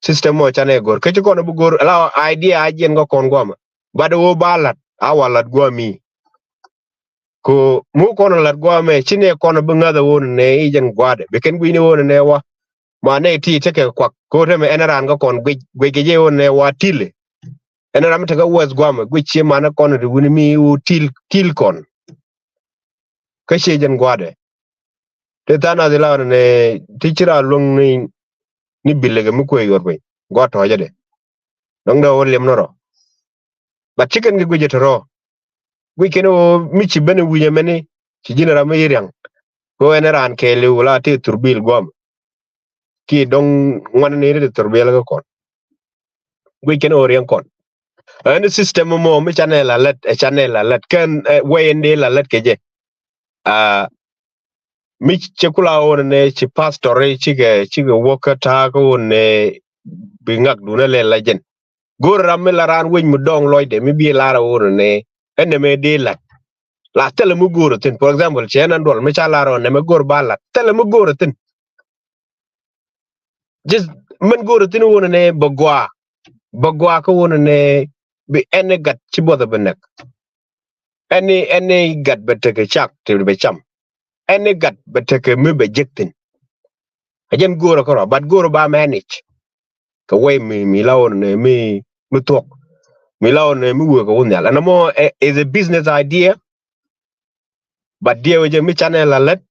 System mɔ canɛ go̱r kä ci kɔn bi go̱r la idea a jiɛn kä kɔn guamɛ. But wä ba lat a wa lat guami. Ko mu kɔn lat guamɛ ci nɛ kɔn bi ŋa̱th a won nɛ i jɛn guadɛ bi kɛn guini won nɛ wa. Ma nɛ ti tekɛ kuak ko temɛ ɛn ran kä kɔn guic guic kɛ jɛ won nɛ wa tilɛ. Ɛn ram tekɛ west guamɛ guic ci manɛ kɔn ti wuni mi wä til til kɔn. Kä ciɛ jɛn gua̱dɛ. Ti tha̱a̱ŋ nath ilan ni ti ci raa luäŋ ni ni bilekɛ mi kuɛ yuɔr piny gua̱ tɔ̱ɔ̱cädɛ. Dɔ̱ŋ dee wä liɛm ni rɔ. But ci kɛn kɛ guic ɛ te rɔ. Guic kɛn wä mi ci ben wi̱c ɛmɛni ci ji̱n ram mi yi riaŋ. Kɛ wä ɛn raan kɛɛliw la ti thurbil guam. Kiɛ dɔ̱ŋ ŋuan ni ri thurbil kä kɔn. Guic kɛn ɣöö riɛŋ kɔn. Ɛn system mɔ mi canɛ la lät ɛ canɛ la lät kɛn wɛy ɛn dee la lät kɛ jɛ. Mi cɛ kula ɣöö nɛ ci pastor cikɛ cikɛ wä kä ta̱a̱ kä ɣöö nɛ bi ŋak duunɛ lɛ la jɛn. Go̱o̱r ram mi la raan wec mi dɔ̱ŋ lɔcdɛ mi bi lar ɣöö nɛ ɛn nɛ mɛ dee lat. La thilɛ mi go̱o̱r thin, for example, cɛ ɛn an duɔl mi ca lar ɣöö nɛ mɛ go̱o̱r ba lat thilɛ mi go̱o̱r thin. Just mɛn go̱o̱rä thi̱n wunɛ nɛ bɛ gɔaa. Bɛ gɔaa kä wunɛ nɛ bi ɛn ni gat ci buɔth bɛ näk. Ɛn ni ɛn ni gat bɛ tekɛ cak ti bɛ cam. Ɛn ni gat bɛ tekɛ mi bɛ jek thi̱n. A jɛn go̱o̱rä kä rɔ, but go̱o̱rä ba manage. Kɛ way mi mi la wunɛ nɛ mi mi thuɔk. Mi la wunɛ nɛ mi wee kɛ wun nhial. Ɛn ɛmɔ is a business idea. But diɛw jɛ mi canɛ la lät,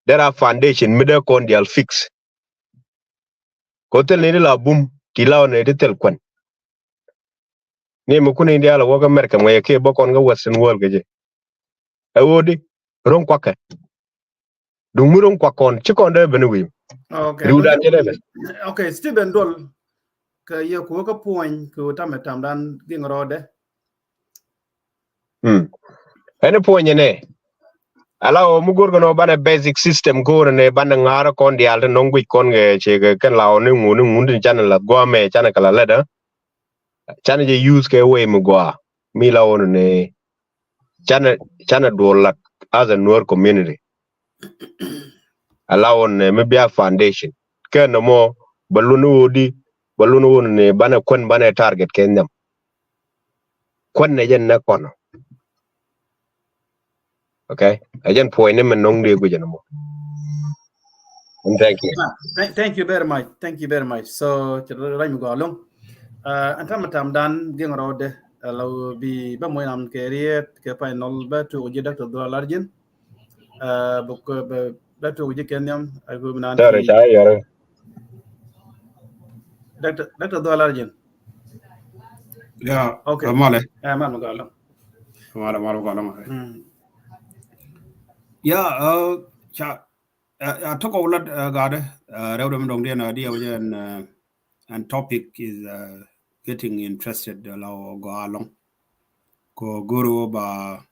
dera foundation mi dee kɔn dial fix. Ko thil ni di la bum ti la ni di thil kuɛn. Ni mi kuni dial wä kä America mɛ yɛ kiɛ bä kɔn kä Western world kɛ jɛ. Ɛ wä di ro̱ŋ kuakɛ. Duŋ mi ro̱ŋ kuak kɔn ci kɔn dee ben wi̱i̱. Okay. Riwdan cɛ dee ben. Okay, Stephen Dol. Kɛ yɛ kuɔ kä puɔny kɛ wä tamɛ tamdan giŋ rɔɔdɛ. Mm. Ɛn puɔnyɛ nɛ. Ala ɔ mi go̱r kɛ nɔ banɛ basic system go̱r nɛ banɛ ŋa̱r kɔn dial ti nɔŋ guic kɔn kɛ cɛ kɛ kɛn la ɔ ni ŋun ni ŋun tin canɛ la guamɛ canɛ kɛ la lɛdä. Canɛ jɛ use kɛ way mi gua mi la ɔ ni canɛ canɛ duɔl lak as a Nuer community. Ala ɔ ni mi bia foundation kɛ nɔ mɔ bɛ luni ɔ di bɛ luni ɔ ni banɛ kuɛn banɛ target kɛ nhiam. Kuɛn nɛ jɛ nɛ kɔnɔ. Okay. Ɛ jɛn puɔ̱ny ni mɛ no̱ŋ dee guic ɛn mɔ. And thank you. Ah, thank, thank you very much. Thank you very much. So cɛ rɛy mi gɔaa loŋ. Uh, ɛn tamɛ tamdan giŋ rɔɔdɛ. Uh, la bi bä muɔ̱c nam kɛ riet kɛ pay nɔl bä tuɔk ji̱ Doctor Dhol Larjin. Uh, bä bä bä tuɔk ji̱ kɛ nhiam. Ɛ gup nan. Sorry, ti ca yɔrɛ. Doctor Doctor Dhol Larjin. Yeah. Okay. Amale. Eh, mal mi gɔaa loŋ. Amale, mal mi gɔaa loŋ. Mm. Yeah, uh, ca, uh, uh, talk about, uh, gade, uh, rɛw dem dɔŋ diɛn, uh, diɛ wä jɛ ɛn, uh, and topic is, uh, getting interested, uh, la wä gɔaa loŋ. Ko goro ba,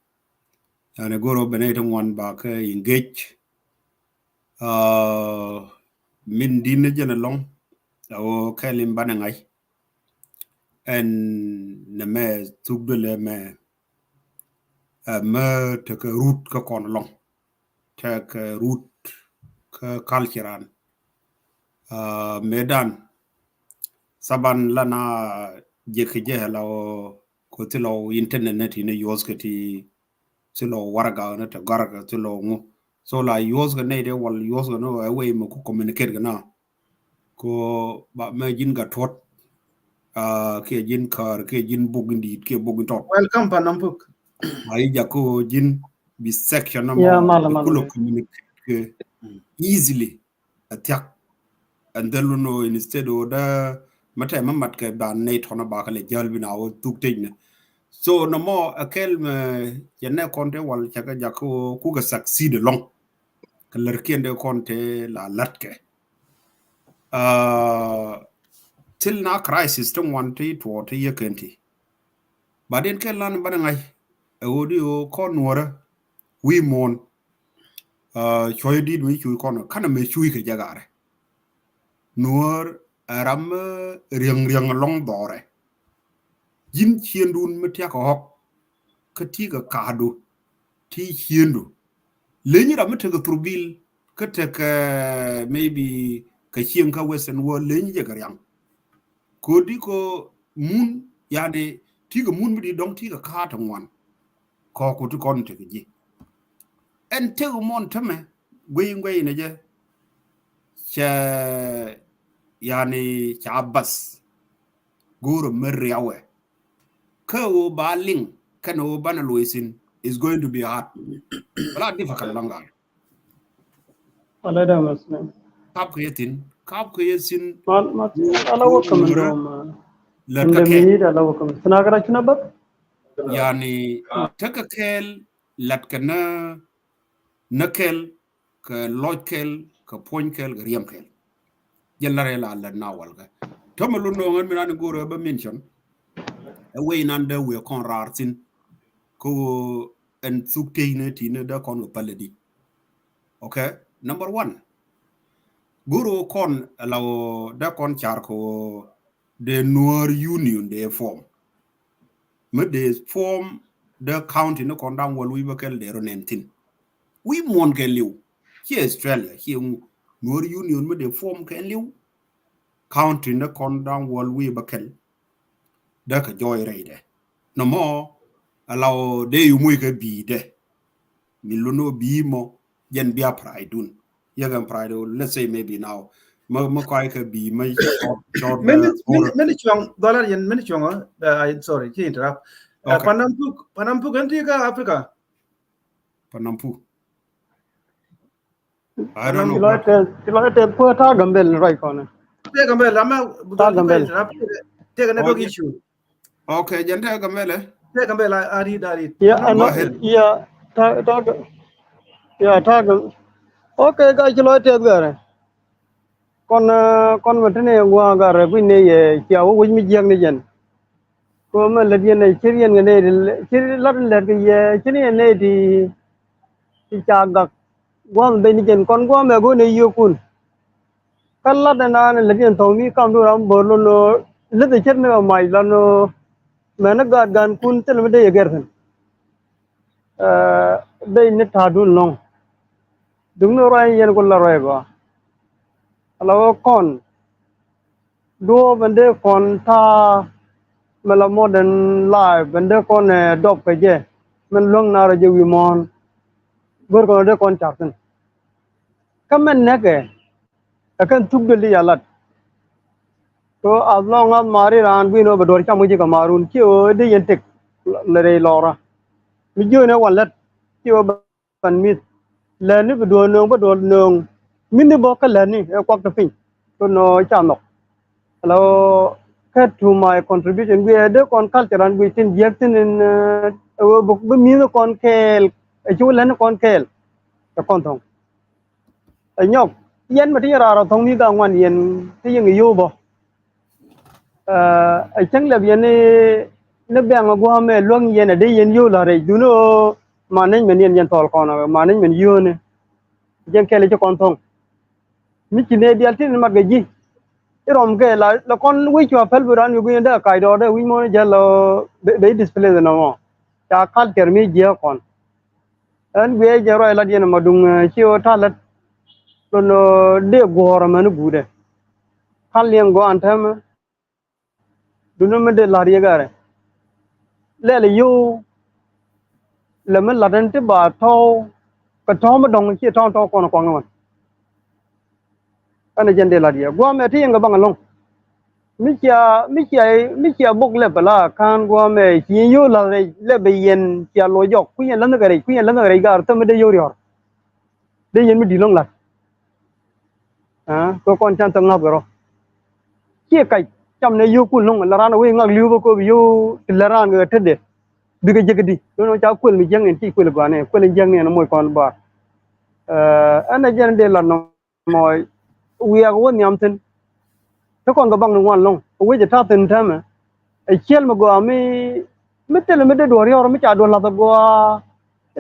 yani goro bene ti ŋuan ba ke engage. Uh, min din ni jɛn alɔŋ, a wä kɛl in banɛ ŋa̱c. Ɛn nɛ mɛ thuk duël ɛ mɛ, ɛ mɛ tekɛ rut kä kɔn lɔŋ. Tekɛ rut kä culture an. Ɛ mëëdan thaban lana jek kɛ jɛ la wä ko thilɔ internet nɛ ti ni yuɔth kɛ ti thilɔ warga nɛ te garga thilɔ ŋu. So la yuɔth kɛ nɛ de wal yuɔth kɛ nɛ ɛ wee mɛ ku communicate kɛ na. Ko ba mɛ ji̱n gat tuɔt. Ah, kiɛ ji̱n kär, kiɛ ji̱n bok in di̱i̱t, kiɛ bok in tɔt. Welcome, Panam Puk. Ba yi jak ko ji̱n bi section na mɔ. Yeah, mal, mal, kulɔ communicate kɛ easily. A thiak. And then, you know, instead of the, mɛ tɛ mɛ mat kɛ ba nɛ tɔnɔ ba kɛ lɛ jäl bi na wä thuk tec nɛ. So, nɔmɔ, a kɛl mɛ, yɛ nɛ kɔn te wal cɛ kɛ jak ko, ku kɛ succeed alɔŋ. Kɛ lär kiɛn de kɔn te la lat kɛ. Ah, thil na crisis ti ŋuan ti tuɔɔk ti yɛ kɛn ti. Ba den kɛ lan banɛ ŋa̱c ɛ ɣöö di ɣöö kɔn nuɔrä wi̱i̱ muɔ̱ɔ̱n. Ah, cuɔ̱c di̱t mi cuc kɔn kanɛ mɛ cuc kɛ jɛ garɛ. Nuɔr ɛ ram mi riäŋ riäŋ alɔŋ dhɔrɛ. Ji̱n ciëndun mi tiakɛ ɣɔk kä ti kɛ ka̱a̱du ti ciëndu. Leny ram mi tekɛ thurbil kä tekɛ maybe kɛ cieŋ kä Western world leny jɛ kɛ riaŋ. Kodi ko mun yani ti kɛ mun mi di dɔŋ ti kɛ ka̱a̱t ŋuan. Kɔku ti kɔn tekɛ ji̱. Ɛn tekɛ mɔn tämɛ guey guey ni jɛ. Cɛ yani ca bas. Go̱o̱rä mär riawɛ. Kä ɣöö ba liŋ kɛn ɣöö banɛ luɔi thi̱n is going to be hard. Wala difficult lɔŋ gal. Wala dɛ mɛ thi̱n. Kap kɛ yɛ thi̱n, kap kɛ yɛ thi̱n. Ma, ma, ala wä kɛ mɛ dɔm. Lät kɛ kɛl. Ala wä kɛ mɛ thi̱n. Akɛ ra cunä bäth. Yani tekɛ kɛl lät kɛ nä nä kɛl, kɛ lɔc kɛl, kɛ puɔ̱ny kɛl, kɛ riɛm kɛl. Jɛ lar ɛ la lät na walkɛ. Tɔmɛ lun nɔŋ ɛn mi nan go̱o̱rɛ bä mention. Ɛ wee nan dee wee kɔn raar thi̱n. Kä ɣöö ɛn thuk tec ni ti ni dee kɔn kɛ pälɛ di. Okay? Number one. Go̱o̱rɛ kɔn ɛ la ɣöö dee kɔn car kɛ ɣöö dee Nuɔr Union dee form. Mi dee form dee county ni kɔn da̱ŋ wäl wi̱i̱ bä kɛl dee rɔ nɛn thi̱n. Wi̱i̱ muɔ̱ɔ̱n kɛn li̱w. Ciɛ Australia, ciɛ ŋu. Nuɔr Union mi dee form kɛn li̱w. County ni kɔn da̱ŋ wäl wi̱i̱ bä kɛl. Dee kɛ jɔɔc rɛydɛ. Nɔmɔ, a la ɣöö dee yi muc kɛ bi̱i̱dɛ. Mi lun ɣöö bi̱i̱ mɔ, jɛn bia pride dun. Yɛ kɛn pride, let's say maybe now. Mä, mä kɔc kɛ bi̱i̱, mä cɔt, cɔt, mini, uh, mini, mini cuɔ̱ŋ, dhɔlar yɛn, mini cuɔ̱ŋ, uh, I, sorry, ci interrupt. Uh, okay. Panam Puk, Panam Puk, ɛn ti kä Africa. Panampu. I don't know. Ci lɔc tɛth, ci lɔc tɛth kuäär ta̱a̱ Gambɛl ni ruac kɔn. Tëë Gambɛl, amɛ. Ta̱a̱ Gambɛl. Tëë kɛ network issue. Okay, jɛn tëë Gambɛl, eh? Tëë Gambɛl, a, a ri̱t, a ri̱t. Yeah, I know. Go ahead. Yeah, ta̱a̱, ta̱a̱ Gam-, yeah, ta̱a̱ Gam-, okay, ka ci lɔc tɛth gɛrɛ. Kɔn, eh, kɔn mɛ tini gua̱a̱ gɛrɛ kui̱ ni yɛ cia wä wi̱c mi jiäk ni jɛn. Ko mɛ lät yɛn ɛ ci riɛn kɛ nɛy ti, ci lat lät kɛ yɛ ci riɛn nɛy ti, ti ca gak. Gua̱a̱th ben ni jɛn kɔn gua̱a̱th mɛ go̱o̱n ɛ yiökun. Kä lat ɛn an lät yɛn thɔ̱ŋ mi kam du ram bo̱o̱r lon ɔ, lät ɛ cät ni kɛ mac lon ɔ, mɛn ni gaat gankun thil mi dee yɛ gɛr thi̱n. Ɛ, dee ni ta̱a̱dun lɔ̱ŋ. Duŋni ruac yɛn ku la ruac gɔaa. Ala wä kɔn. Duɔ̱ɔ̱p ben dee kɔn ta̱a̱ mɛ la modern life ben dee kɔn, eh, dɔp kɛ jɛ. Mɛn luäŋ na rɔ jɛ wi̱i̱ muɔ̱ɔ̱n. Go̱r kɔn dee kɔn car thi̱n. Kä mɛn nɛkɛ, ɛ kɛn thuk dee li ya lat. So as long as mari raan gui̱n ɔ bɛ duɔ̱r cam wi̱ci kɛ marun, ci ɣöö dee yɛn tëk lɛ rɛy lɔra. Mi jiöönɛ wal lät, ci ɣöö ban mi̱th. Lɛni bi duɔ̱ɔ̱r nööŋ, bä duɔ̱ɔ̱r nööŋ. Mi̱ni bä kä lɛni ɛ kuak ti piny. Kä nɔ ca nhɔk. Hello, kä to my contribution, guiɛ dee kɔn culture an guic tin jiäk tin in, eh, bi, bi mi̱ni kɔn kɛɛl. Ɛ ci wä lɛni kɔn kɛɛl. Ɛ kɔn thɔŋ. Ɛ nyɔk, yɛn mɛ ti yɛn raar ɔ thɔŋ mi ga ŋuan yɛn ti yɛn yio̱w bä. Ɛ cäŋ lɛp yɛn ni, ni bɛ̈ŋ ɛ gua̱a̱mɛ luäŋ yɛn ɛ dee yɛn yio̱w la̱r rɛc duni ɣöö management yɛn, yɛn thɔɔl kɔn ɛ management yio̱o̱ni. Jɛn kɛl ɛ ci kɔn thɔ̱ŋ. Mi ci nɛ diaal tin mat kɛ ji̱. I̱ rɔm kɛ la, la kɔn wi̱c cua päl bi raan wi̱i̱ gui̱n dee kac dɔɔr dee wi̱c muɔ̱ɔ̱n jäl lɔ bɛ, bɛ display nɔmɔ. Ca culture mi jiääk kɔn. Ɛn guiɛ jɛ ruac lat yɛn ɛmɔ duŋ, eh, ci ɣöö ta̱a̱ lät. Lon, eh, dee guɔ̱ɔ̱r ɛmɛn i̱ guutdɛ. Ka̱n liɛŋ gɔaa ɛn täämɛ. Duundä mi dee la̱r yɛ gɛrɛ. Lɛl yio̱w. Lɛ mi la̱t ɛn ti ba tɔ̱w. Kɛ tɔ̱w mi dɔ̱ŋ ci tɔ̱w tɔ̱w kɔn kuaŋ ni wän. Ɛn ɛ jɛn dee la̱t yɛ gua̱a̱mɛ ti yɛn kɛ baŋ ɛlɔ̱ŋ. Mi cia, mi cia, mi cia bok lɛp ala ka̱n gua̱a̱mɛ ci yɛn yio̱w la̱th rɛc lɛp ɛ yɛn cia loc jɔk kui̱ yɛn länh kɛ rɛc kui̱ yɛn länh kɛ rɛc gaar thäm mi dee yio̱w riɔ̱r. Dee yɛn mi di̱t lɔ̱ŋ la̱t. Aa, kɛ kɔn can thäk ŋa̱p kɛ rɔ. Ciɛ kac cam nɛ yio̱w kul nɔŋ la raan ɛ wec ŋak li̱w bä kööb yio̱w ti lät raan kɛ tetdɛ. Bikɛ jek di lo̱n ca kuël mi jiäkni ɛn ci kuël gɔaa ni kuël in jiäkni ɛn moc kɔn bar. Ɛn ɛ jɛn dee la̱t nɔ. Mɔ wiak wä nhiam thi̱n. Te kɔn kɛ baŋ ni wan lɔŋ wec ɛ ta̱thi̱n täämɛ. Ɛ ciɛl mi gɔaa mi, mi thilɛ mi dee duɔ̱ɔ̱r yɔ̱r mi ca duɔ̱ɔ̱r la̱th ɛ gɔaa.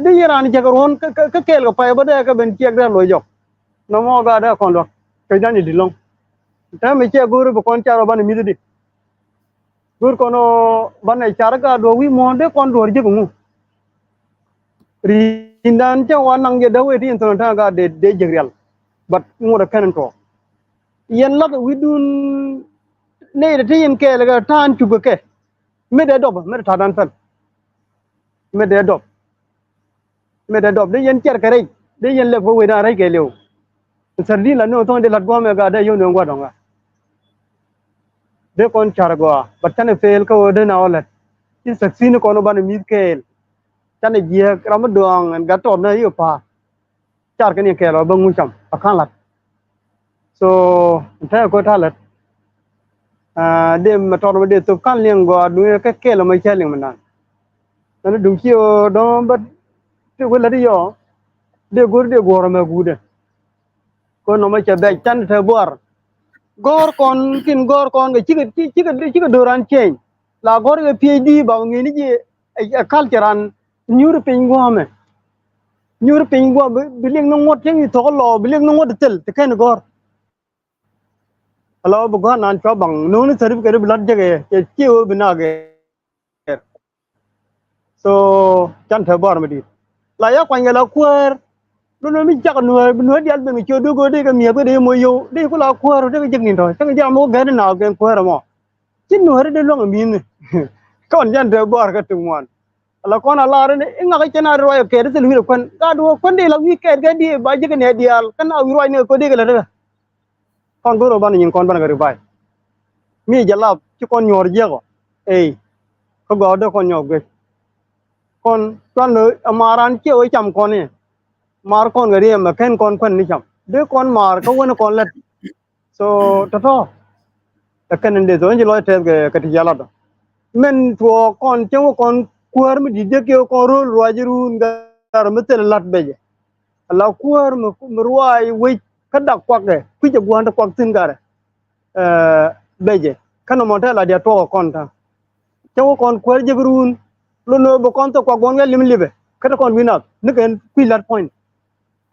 Dee yɛn raan cɛ kɛ ruɔ̱n kä, kä, kä kɛɛl kɛ pay bä dee kɛ ben ciɛk dee loc jɔk. Nɔmɔ gaat dee kɔn luäk kɛ dan i̱ di̱t lɔ̱ŋ. Täämɛ ciɛ go̱o̱ri bi kɔn car ɔ banɛ mi̱th i̱di. Go̱o̱r kɔn ɔ banɛ car gaat duɔ̱ɔ̱r wi̱i̱ muɔ̱ɔ̱n dee kɔn duɔ̱ɔ̱r jiäk ŋu. Ri̱i̱ndan cä wa naŋ jɛ däwee ti yɛn thɔn ta̱a̱ gaat dee, dee jek rial. But ŋot ɛ kɛn in tuɔɔk. Yɛn lath wi̱cdun nɛy ti yɛn kɛɛl kɛ ta̱a̱n cupkɛ kɛ. Mëë dee dɔp, mëë dee ta̱a̱dan pɛl. Mëë dee dɔp. Mëë dee dɔp, dee yɛn ciɛr kɛ rɛc, dee yɛn lɛp kɛ wecdan rɛc kɛɛliw. Sardin la nööŋ thɔ̱ŋ dee la̱t gua̱a̱mɛ gaat dee yio̱w nööŋ gua̱a̱r dɔ̱ŋ gaat. Dee kɔn car gɔaa, but canɛ fail kä ɣöö dee na ɣä lät. Ci succeed ni kɔn ɣöö banɛ mi̱th kɛɛl. Canɛ jiääk ram mi dɔ̱a̱ŋ ɛn gat tɔt nä yio̱w pa̱a̱. Car kɛ ni kɛɛl ɔ bä ŋuc cam a ka̱n la̱t. So tɛ̈ kɛ ko̱ ta̱ lät. Dee mɛ tɔt mɛ dee thop ka̱n liɛŋ gɔaa duŋ kɛ kɛɛl ɔ mɛ cä liŋ mɛ nan. Mɛn duŋ ci ɔ dɔ̱ŋ bä ti wä lät yɔ. Dee go̱r dee guɔ̱r mɛ guudɛ. Ko̱ nɔmɔ cɛ bɛc can te buar. Gɔ̱r kɔn kin gɔ̱r kɔn kɛ cikɛ, cikɛ, cikɛ do̱ran cieeny. La gɔ̱r kɛ PhD ba ŋi̱ni ji̱ ɛ culture an. Nyuur piny guɔ̱ɔ̱mɛ. Nyuur piny guɔ̱ɔ̱mɛ bi liŋ ni ŋuɔ̱t cieŋ i̱ thok lɔ bi liŋ ni ŋuɔ̱t thil ti kɛn gɔ̱r. Ala bi gɔ̱r nan cua baŋ no̱o̱ŋ ni thäri bi kɛn bi la̱t jek ɛ cɛ cie wee bi nak ɛ. So can te bɔr mi di̱i̱t. La ya kuany kɛ la kuäär. Lun mi cak nuäär bi nuäär dial ben kɛ cio duk go̱o̱r dee kɛ mi̱eth kɛ dee moc yo̱w dee ku la kuäär dee kɛ jek nin tɔ̱ cäŋ jam wä gɛn na kɛ kuäär ɛmɔ. Ci nuääri dee luäŋ ɛ mi̱i̱ni. Kɔn jɛn te buar kä ti ŋuan. Ala kɔn a lar ni iŋak i̱ cɛ na ruac ɛ kɛɛt i̱ thil wi̱i̱r ɛ kuän ka duɔ̱ɔ̱k kuän dee la wi̱i̱ kɛɛt kɛ dee ba ji̱ kɛ nɛ diaal kä na wi̱i̱ ruac ni kɛ ko̱ dee kɛ lät kä. Kɔn go̱r ɛ banɛ nyin kɔn banɛ kɛ ri̱ ba̱a̱c. Mi jɛ lap ci kɔn nyuɔ̱ɔ̱r jiäk ɔ. Ey. Kä gɔaa dee kɔn nyɔk guic. kɔn cuan lo̱ ɛ maar an ciɛ wee cam kɔn i̱ maar kɔn kɛ riɛm ɛ kɛn kɔn kuɛn ni cam dee kɔn maar kä wen kɔn lät. So tɔ̱tɔ̱ ɛ kɛn in dee thok in ci lɔc tɛth kɛ ti ca lat ɔ. Min tuɔɔk kɔn cäŋ wä kɔn kuäär mi di̱t jek kiɛ wä kɔn ro̱l ruac run gar mi thil lat becɛ. Ala kuäär mi ruac wec kä dak kuakɛ kui̱c ɛ gua̱a̱n ti kuak thi̱n garɛ. Becɛ kä nɔmɔ te la diat tuɔk ɛ kɔn ta̱. Cä wä kɔn kuäär jek run lon nöö bɛ kɔn thok kuak guɔ̱n kɛ lim lipɛ kä te kɔn wi̱n nath ni kɛn kui̱ la̱t puɔ̱ny.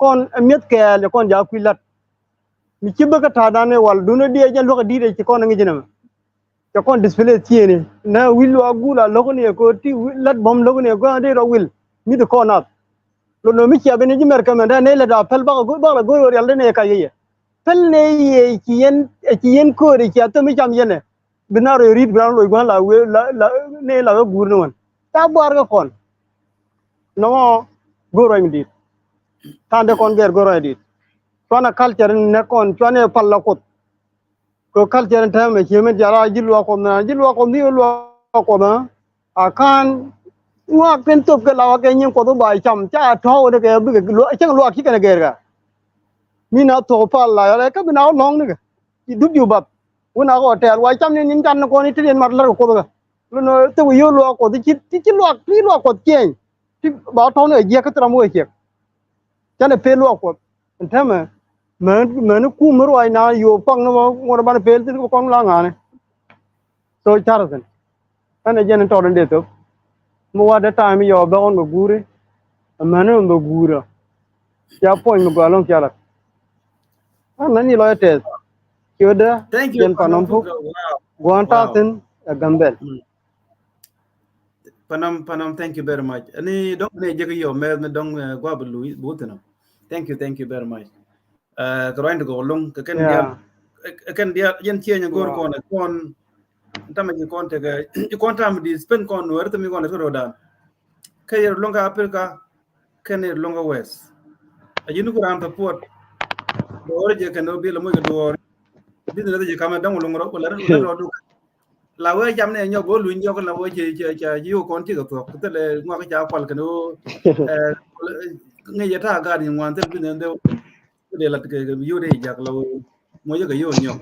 Kɔn ɛ mi̱eth kɛɛl cɛ kɔn jaak kui̱ la̱t. Mi ci bä kä ta̱a̱dan ɛ wal duundä diɛ jɛn luäk ɛ di̱t ɛ ci kɔn ɛ ŋi̱c inɛmɛ. Cɛ kɔn display thiëëni nɛ wi̱c luaak guul a lo̱k ni ɛ ko̱ ti la̱t bɔ̱m lo̱k ni ɛ ko̱ a dee rɔ wil mi̱th kɔn nath. Lon nöö mi cia ben ni ji̱ mɛr kɛmɛ dee nɛy lät a pɛl bak ɛ go̱o̱r bak lɛ go̱o̱r rial dee nɛy ɛ kac kɛ yɛ. Pɛl nɛy yɛ ci yɛn ɛ ci yɛn kööri cia thäm mi cam yɛn ɛ. Bi na rɔ ri̱t bi na rɔ loc gua̱n la wee la la ni la wee guur ni wän ca buar kɛ kɔn. Nɔmɔ go̱o̱r ruac mi di̱i̱t. Ta̱a̱n dee kɔn gɛr go̱o̱r ruac di̱i̱t. Cuanɛ culture ni nɛ kɔn cuanɛ pal la kuoth. Kɛ culture ni tɛmɛ cie min dial a ji̱ luaak kuoth na ji̱ luaak kuoth ni luaak kuoth na. A ka̱n ŋuak tin thop kɛ la wa kɛ nyin kuoth ba cam ca tɔ̱ wä ni kɛ bikɛ cäŋ luaak ci kɛn gɛr ka. Mi na thok pal la yɔrɛ kä bi na wä lɔ̱ŋ ni kɛ. Ci dup ji̱ bath wun a kɔ tɛɛl wa cam ni nyin can ni kɔn i̱ ti diɛn mat lär kɛ kuoth kä. Lun thok i̱ yo̱o̱ luaak kuɔth i̱ ci luaak i̱ luaak kuɔth cieny. Ti ba tɔ̱ ni kɛ jiɛk kä thil ram wee ciɛk. Canɛ pel luaak kuɔth in täämɛ män män kum mi ruac na yo̱o̱ pak ni mɔ ŋuɔt ban pel thin kɛ kɔn la ŋa̱a̱ni. So Charles ɛn ɛ jɛn in tɔt in dee thok. Mi wat dee ta̱a̱ mi yɔɔk bäk ɣɔn bɛ guuri. Ɛ män in bɛ guuri ɔ. Cia puɔ̱ny mi gɔaa lo̱ŋ cia lat. An nani lɔc tɛth. Ciötdä jɛn panɔm puk gua̱a̱n ta̱a̱ thi̱n ɛ Gambɛl. Panɔm panɔm, thank you very much. Ani dɔŋ ni jek yɔ mɛth ni dɔŋ gua̱a̱ bi luui bi wuthinɔ. Thank you, thank you very much. Kɛ ruany ti gɔk loŋ kɛ kɛn diaal kɛ kɛn diaal yɛn cieny a go̱o̱r kɔn ɛ kɔn. Tamɛ ji̱ kɔn tekɛ ji̱ kɔn tam di spend kɔn nuɛr thimi kɔn ɛ thot dan. Kɛ yɛr loŋ kä Africa kɛn yɛr loŋ kä West. A ji̱n ku ran support. Duɔɔr jɛ kɛn ɔ bil moc kɛ duɔɔr. Business jɛ kamɛ däŋ loŋ rɔ ku lɛ rɔ duk. La wee jam ni nyɔk bä luny jɔk la wee cɛ cɛ cɛ ji̱ wä kɔn ti kɛ thuɔk thilɛ ŋuak ca kual kɛn wä. Ŋi̱c jɛ ta̱a̱ gaat ni ŋuan thil business dee. Dee lat kɛ kɛ yio̱w dee jak la wee muɔcä kɛ yio̱w nyɔk.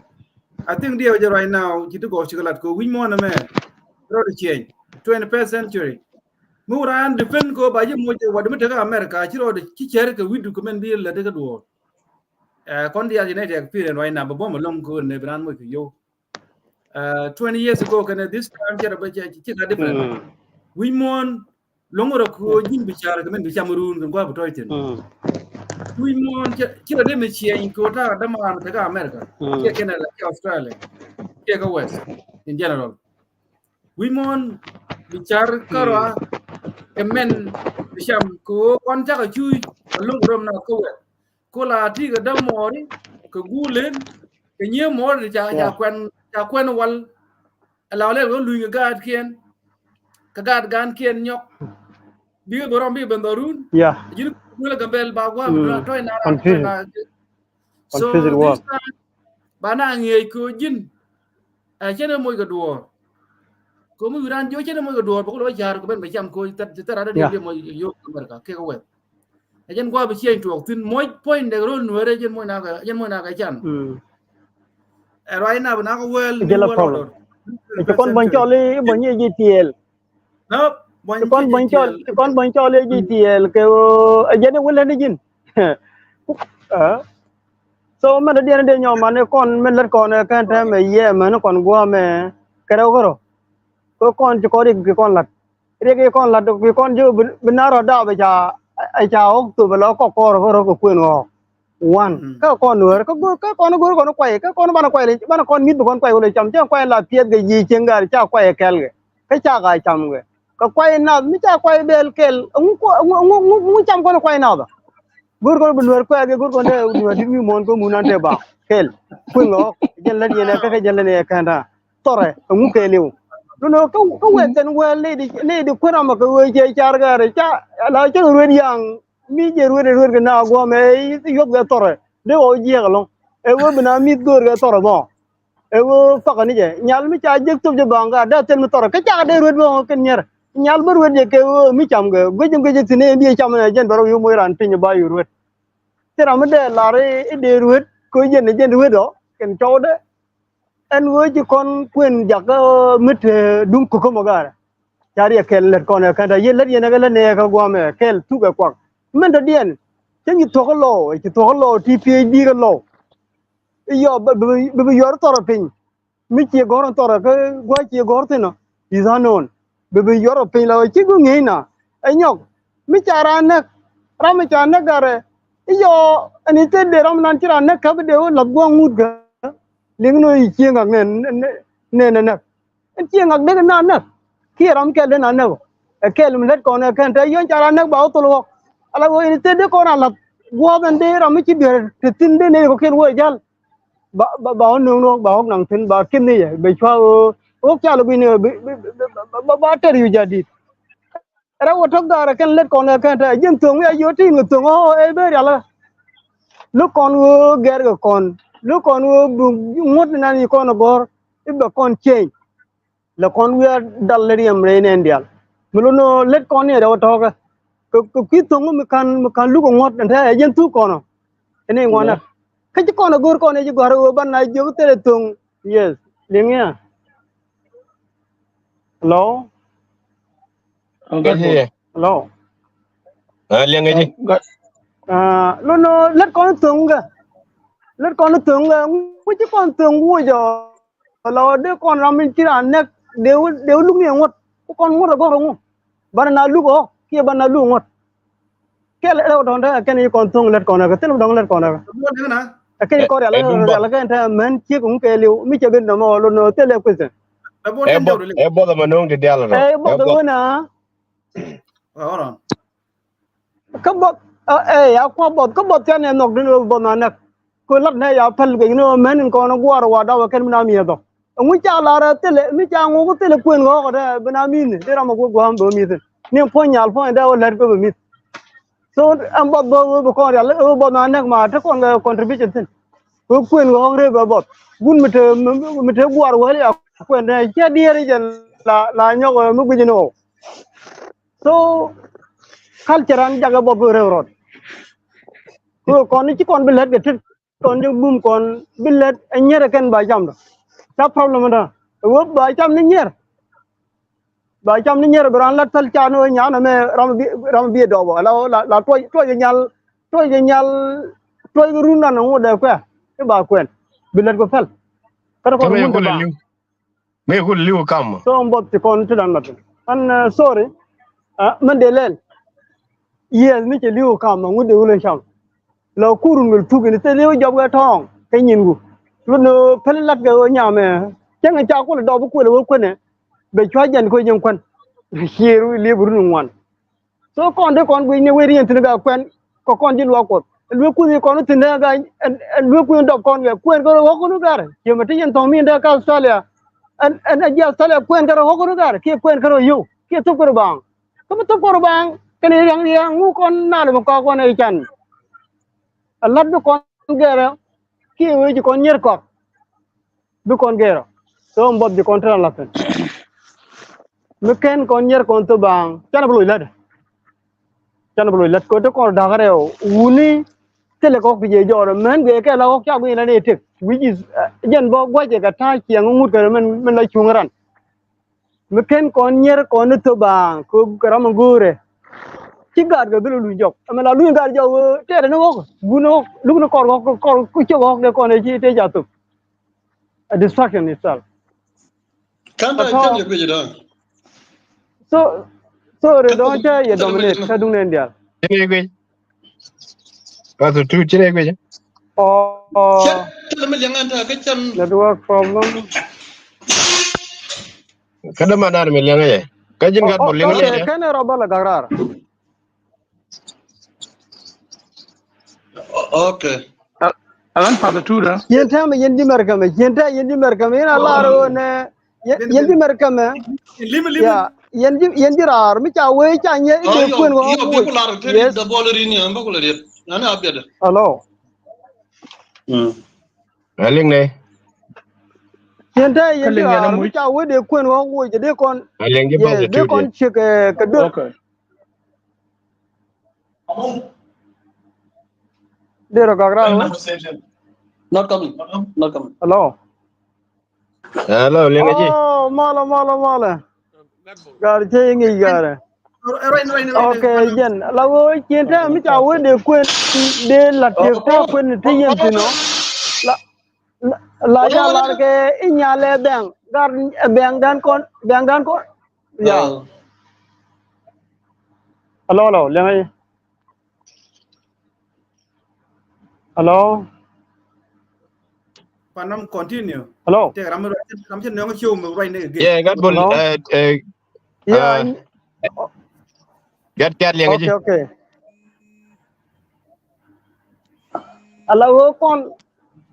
I think diɛw jɛ right now ci ti gɔɔk ci kɛ lat kɛ wi̱c muɔ̱ɔ̱n ɛmɛ. Rɔɔd ciɛny twenty first century. Mi wä raan depend kɛ ba ji̱ muɔc jɛ wat mi tekä America ci rɔɔd ci cɛr kɛ wi̱cdu kɛ mɛn bi lät kä duɔɔr. Kɔn diaal ci nɛy ti experience right now bɛ bom alɔŋ kɛ wä nɛ bi raan muɔc kɛ yio̱w. Twenty years ago kɛnɛ this time cɛ rɔ bɛ cɛ ci ka different. Wi̱c muɔ̱ɔ̱n lo̱ŋ rɔ kɛ ɣöö ji̱n bi ca̱r kɛ min bi cam ruun kɛ gua̱a̱p bi tɔ̱c thi̱n. Wi̱c muɔ̱ɔ̱n ci rɔ dee mi ciɛny kɛ ɣöö ta̱a̱ dämaan tekä America kiɛ Canada kiɛ Australia kiɛ kä West in general. Wi̱c muɔ̱ɔ̱n bi ca̱r kärɔa kɛ min bi cam kɛ ɣöö kɔn cakɛ cuuc a lo̱ŋ röm na kä wɛth. Ku la ti kɛ dämuɔɔri kɛ guulen kɛ nyiee muɔɔri ca ca kuɛn ca kuɛn wal. Ɛ la wä lɛl kɛ luny kɛ gaatkiɛn kɛ gaat gaankiɛn nyɔk. Bikɛ bɛ rɔm bikɛ ben dhɔrun. Ji̱n kuɛl kɛ bɛl ba gua̱a̱p tɔ̱c na tɔ̱c na. So this time ba na ŋiɛc kɛ ji̱n. Ɛ cɛn ɛ moc kɛ duɔɔr. Kɛ mi wi̱i̱ raan jiɔ cɛn ɛ moc kɛ duɔɔr bɛ ku lɔ ca̱r kɛ ben bɛ cam koc thɛt thɛt rat dee moc yio̱w America kɛ kɛ wɛth. Ɛ jɛn gua̱a̱p bi ciɛny tuɔɔk thi̱n muɔc puɔ̱nydɛ ro̱l nueerɛ jɛn muɔc nakɛ jɛn muɔc nakɛ can. Ɛ ruac na bi nakɛ wɛl ni wɛl problem. Ɛ ci kɔn buɔ̱ny cɔl i̱ buɔ̱ny i̱ ji̱ tiɛɛl. Ci kɔn buɔ̱ny cɔl ci kɔn buɔ̱ny cɔl i̱ ji̱ tiɛɛl kɛ ɣöö ɛ jɛn i̱ wälä ni ji̱n. So mɛn dɔ̱diɛn dee nyɔk man i̱ kɔn mɛn lät kɔn ɛ kɛn tɛmɛ yɛ mɛn i̱ kɔn gua̱a̱mɛ kɛ rɛw kärɔ. Kɛ kɔn ci kɔn rik ki kɔn la̱t. Riɛk i̱ kɔn la̱t ki kɔn ji̱ bi na rɔ daap ɛ ca ɛ ca ɣɔ̱k thop ɛ la kɔk kɔɔr kärɔ kɛ kuën ɣɔ̱ɔ̱k. Wan kä kɔn nueer kä go̱r kä kɔn go̱r kɔn kuay kä kɔn banɛ kuay banɛ kɔn mi̱th bi kɔn kuay wä lɛ cam cɛ kuay la piɛth kɛ ji̱ cieŋ gaar ca kuay kɛl kɛ kä ca ka cam kɛ kä kuay nath mi ca kuay bɛl kɛl ŋu cam kɔn kuay nath. Go̱r kɔn bi nueer kuay kɛ go̱r kɔn dee nueer dit wi̱i̱ muɔ̱ɔ̱n kä mun an tɛ ba kɛl kuiŋ ɔ jɛn lät yɛn ɛ kä kɛ jɛn lät yɛn ɛ kɛn ta thɔrɛ ŋu kɛl iw. Lun ɔ kä wɛth tɛn wɛl lady lady kuɛn amɛ kɛ wee cɛ car kɛ rɛ ca la cɛ ruet yaŋ. Mi jɛ ruet ruet kɛ na guɔmɛ yuɔth kɛ thɔrɛ dee wä jiɛk ɛlɔ̱ŋ. Ɛ wee bi na mi̱th go̱o̱r kɛ thɔrɛ bɔ. Ɛ wee pakä ni jɛ nyal mi ca jek thop jɛ baŋ ka dee thil mi thɔrɛ kä cakɛ dee ruet bɔ kɛn nyɛrɛ. nyal bä ruet jɛ kɛ ɣöö mi cam kɛ guic in guic in thi̱n in bi cam in a jɛn bɛ rɔ wi̱i̱ moc ran piny ba yur ruet. Thil ram mi dee lar i̱ dee ruet kɛ jɛn in jɛn ruet ɔ kɛn cɔwdɛ. Ɛn ɣöö ci kɔn kuën jakä mi te duŋ kokä mɔ gaarɛ. Ca riɛk kɛl lät kɔn ɛ kɛn ta yiëë lät yɛn ɛ kɛ lät ni ɛ kɛ guam ɛ kɛl thuk ɛ kuak. Min tɔ diɛn cä nyi thuɔk kä lɔw ɛ ci thuɔk kä lɔw ti P H D kä lɔw. I̱ yɔ bɛ bi yuɔr thɔrɔ piny. Mi cie gɔ̱r in thɔrɛ kä gua̱c cie gɔ̱r thi̱n ɔ is unknown. Bi bi yuɔr ɔ piny la ɣöö ci gui̱ ŋi̱eec na ɛ nyɔk. Mi ca raan näk ram mi ca näk garɛ i̱ yɔ ɛn i̱ thil dee ram nan ci raan näk käp i̱ dee wä lath gua̱a̱ŋ ŋut kä liŋ ni ɣöö i̱ cie ŋak nɛn nɛn ɛ näk. Ɛn cie ŋak dee kɛ na näk kiɛ ram kɛl dee na näk ɔ. Ɛ kɛl mi lät kɔn ɛ kɛn te yɔ̱n ca raan näk ba wä thol ɣɔk. Ala ɣöö ɛn i̱ thil dee kɔn a lath gua̱a̱th ɛn dee ram mi ci duer te thi̱n dee nɛy kɔ̱kiɛn wä ɛ ja̱l. Ba ba ba wä nööŋ ni wä ba wä naŋ thi̱n ba ki̱n ni yɛ bɛ cua ɣöö wä ca lɛ gui̱n ni ɣöö bi bi bi ba ba tɛr yu jadid. Rɛw wä tɔk gaarɛ kɛn lät kɔn ɛ kɛn tɛ ji̱n tho̱ŋ wi̱i̱ a yo̱o̱ ti ŋä tho̱ŋ ɣä ɛ ben rial ɣä. Luk kɔn ɣöö gɛr kɛ kɔn luk kɔn ɣöö bi ŋuɔ̱t ni nan yi kɔn ɛ gɔ̱r i̱ bɛ kɔn cieny. Lɛ kɔn wi̱i̱ a dal lɛ riɛm rɛy nɛn diaal. Mi lo̱n ɔ lät kɔn ni rɛw tɔ̱ɔ̱kä kɛ kɛ kui̱ tho̱ŋ mi ka̱n mi ka̱n luk ɛ ŋuɔ̱t ɛn te ɛ jɛn thuk kɔn ɔ. Ɛn i̱ ŋuan ɛ kä ci kɔn ɛ go̱r kɔn ɛ ci gɔ̱a̱r ɛ ɣöö ban na jiök thilɛ tho̱ŋ. Yes. Liŋ i̱ ɛ. Hello. Hello. Liŋ i̱ ci. Lo̱n ɔ lät kɔn tho̱ŋ kɛ lät kɔn tho̱ŋ kɛ ŋuci kɔn tho̱ŋ wuc ɔ. Ala wä dee kɔn ram in ci raan nɛk dee wä dee wä luk ni ɛ ŋuɔ̱t ku kɔn ŋuɔ̱t ɛ gɔ̱r ɛ ŋu. Banɛ na luk ɛ ɣɔ̱k kiɛ banɛ na luk ɛ ŋuɔ̱t. Kɛl ɛ rɛw tɔ̱ŋ te ɛ kɛn i̱ kɔn tho̱ŋ lät kɔn ɛ kɛ thil bi dɔ̱ŋ lät kɔn ɛ kɛ. Ɛ kɛn i̱ kɔn rial ɛ rial ɛ kɛn te mɛn ciek ŋu kɛɛliw mi cɛ ben nɔmɔ wä lot ni wä thil ɛ kueth. Ɛ buɔth ɛ mɛn no̱o̱ŋ ti dial ɛ rɔ ɛ buɔth ɛ wä na. Kä buɔth ɛ ya kua̱ buɔth kä buɔth can ɛ nhɔk dun ɛ buɔth na nɛk. Kö lat nɛ ya päl kɛ ni ɣöö män in kɔn gua̱a̱r wa dap ɛ kɛn mi na mi̱eth ɔ. Ɛŋu ca lar ɛ thilɛ mi ca ŋuk thilɛ kuën ɣɔ̱ɔ̱k ɛ dee bi na mi̱th ni dee ram ɛ gua̱a̱m bɛ mi̱th ni. Ni puɔ̱ny nyal puɔ̱ny dee wä lät kɛ bɛ mi̱th. So ɛn buɔth bä wee bi kɔn rial ɛ wee buɔth na näk ma te kɔn kɛ contribution thi̱n. Wee kuën ɣɔ̱ɔ̱k rep ɛ buɔth. Gun mi te mi te gua̱a̱r wäl ya kuën dee cia diɛɛr i̱ jɛ la la nyɔk ɛ mi guic ni ɣɔw. So culture an jakä buɔth wee rep rɔt. Kɛ kɔn ni ci kɔn bi lät kɛ tit. Kɔn jɛ bum kɔn bi lɛt ɛ nyɛrɛ kɛn ba cam dɔ. Ca problem dɔ ɛ wee ba cam ni nyɛr. Ba cam ni nyɛr bi ran lat thäl ca ni wee nyan ɛmɛ ram bi ram bi dɔbɔ ala la la tuɔc tuɔc kɛ nyal tuɔc kɛ nyal tuɔc kɛ run nan ŋu dɛ kuɛ. I̱ ba kuɛn bi lɛt kɛ pɛl. Kä dɛ kɔn ŋun dɛ ba. Mëë kul li̱w kam. So mbɔth ti kɔn ti dan mat. An sorry. Mɛn de lɛl. Yes mi cɛ li̱w kam a ŋut de wulɛ cam. La kurun wel thuk in thil li̱w jɔp kɛ tɔɔŋ kɛ nyin ku. Lut ni päli lat kɛ ɣöö nyamɛ cäŋ ca kulɛ dɔp bi kuël ɣöö kuënɛ. Bɛ cua jɛn kɛ ɣöö jɛn kuän. Cier li̱ep run ŋuan. So kɔn dee kɔn guic ni weri yɛn thi̱n ka kuɛn kɛ kɔn ji̱ luaak Kuɔth. Lueek Kuɔth i̱ kɔn thi̱n dee ka lueek Kuɔth dɔp kɔn kɛ kuɛn kärɔ ɣɔ̱k kärɔ ga̱r. Ciɛ mɛ ti yɛn thɔŋ mi in dee ka Australia. Ɛn ɛn ji̱ Australia kuɛn kärɔ ɣɔ̱k kärɔ ga̱r kiɛ kuɛn kärɔ yio̱w kiɛ thop kärɔ baaŋ. Kä mi thop kärɔ baaŋ kɛn riaŋ riaŋ ŋu kɔn nal mi kɔak kɔn ɛ can. A lat bi kɔn gɛrɛ kiɛ wee ji̱ kɔn nyier kɔak. Bi kɔn gɛɛr ɔ so mbɔth ji̱ kɔn tɛr a lath thi̱n. Mi kɛn kɔn nyier kɔn thop baaŋ canɛ bi loc la̱t. Canɛ bi loc la̱t kɛ te kɔn da̱k rɛw wuni. Thilɛ kɔk ti jɛ jɔɔr mɛn guiɛ kɛ la kɔk ca guiɛ la ni tek wi̱c ji̱ jɛn bä gua̱cɛ kɛ ta̱a̱ ciɛŋ ŋut kɛ mɛn mɛn la cuŋ ran. Mi ken kɔn nyier kɔn ni thop baaŋ kɛ ram mi go̱o̱rɛ. Ci gaat kɛ dhil luny jɔk ɛmɛ la luny gaat jɔk tɛɛrɛ ni ɣɔk gun ɣɔk luk ni kɔr ɣɔk kɔr ku cok ɣɔk de kɔn ɛ ci tëë ca thop. A distraction itself. Kanda cam yɛ guic dɔ̱ŋ. So sorry dɔ̱ŋ cɛ yɛ dominate kä duŋ nɛn diaal. Cɛ yɛ guic. Pastor Tu cɛ yɛ guic. Oh. Cɛ tɛlɛ mi liɛŋ an ta kä cam. Network problem. Kä däman an mi liɛŋ yɛ kä ji̱n gat bä liɛŋ yɛ. Kɛn ɛ rɔ bä lɛ gak raar. Okay. Alan Pastor Tu da. Yɛn tɛmɛ yɛn ji̱ Mɛrkɛ mɛ yɛn tɛmɛ yɛn ji̱ Mɛrkɛ mɛ yɛn a lar wä nɛ. Yɛn ji̱ Mɛrkɛ mɛ. Lim lim. Ya yɛn ji̱ yɛn ji̱ raar mi ca wee ca nyɛ i̱ dee kuën wä. Yes. Hello. Aliŋ ne. Cien te yen ti ɣaar mi ca wee dee kuen ɣɔk woc dee kɔn. A liɛŋ ji̱ bas dee kɔn ciek kɛ duel. Okay. Dee rɔ gak raar wee. Not coming. Not coming. Hello. Hello, liɛŋ ji̱. Oh, malɛ, malɛ, malɛ. Gaar cɛ ŋic gaarɛ. Okay, jɛn la wee cien te mi ca wee dee kuen dee la tiek te kuen ti yen thin ɔ. La, la, la ca lar kɛ i̱ nyalɛ bɛŋ gar bɛŋ dan kɔn bɛŋ dan kɔn. Ya. Hello, hello, liɛŋ ji̱. Hello. Panam continue. Hello. Te ram ram cɛ nɔŋ show mi right now again. Yeah, gat bol. Hello? Eh, eh, yeah. Gat kat liɛŋ ji̱. Okay, okay. Ala wee kɔn,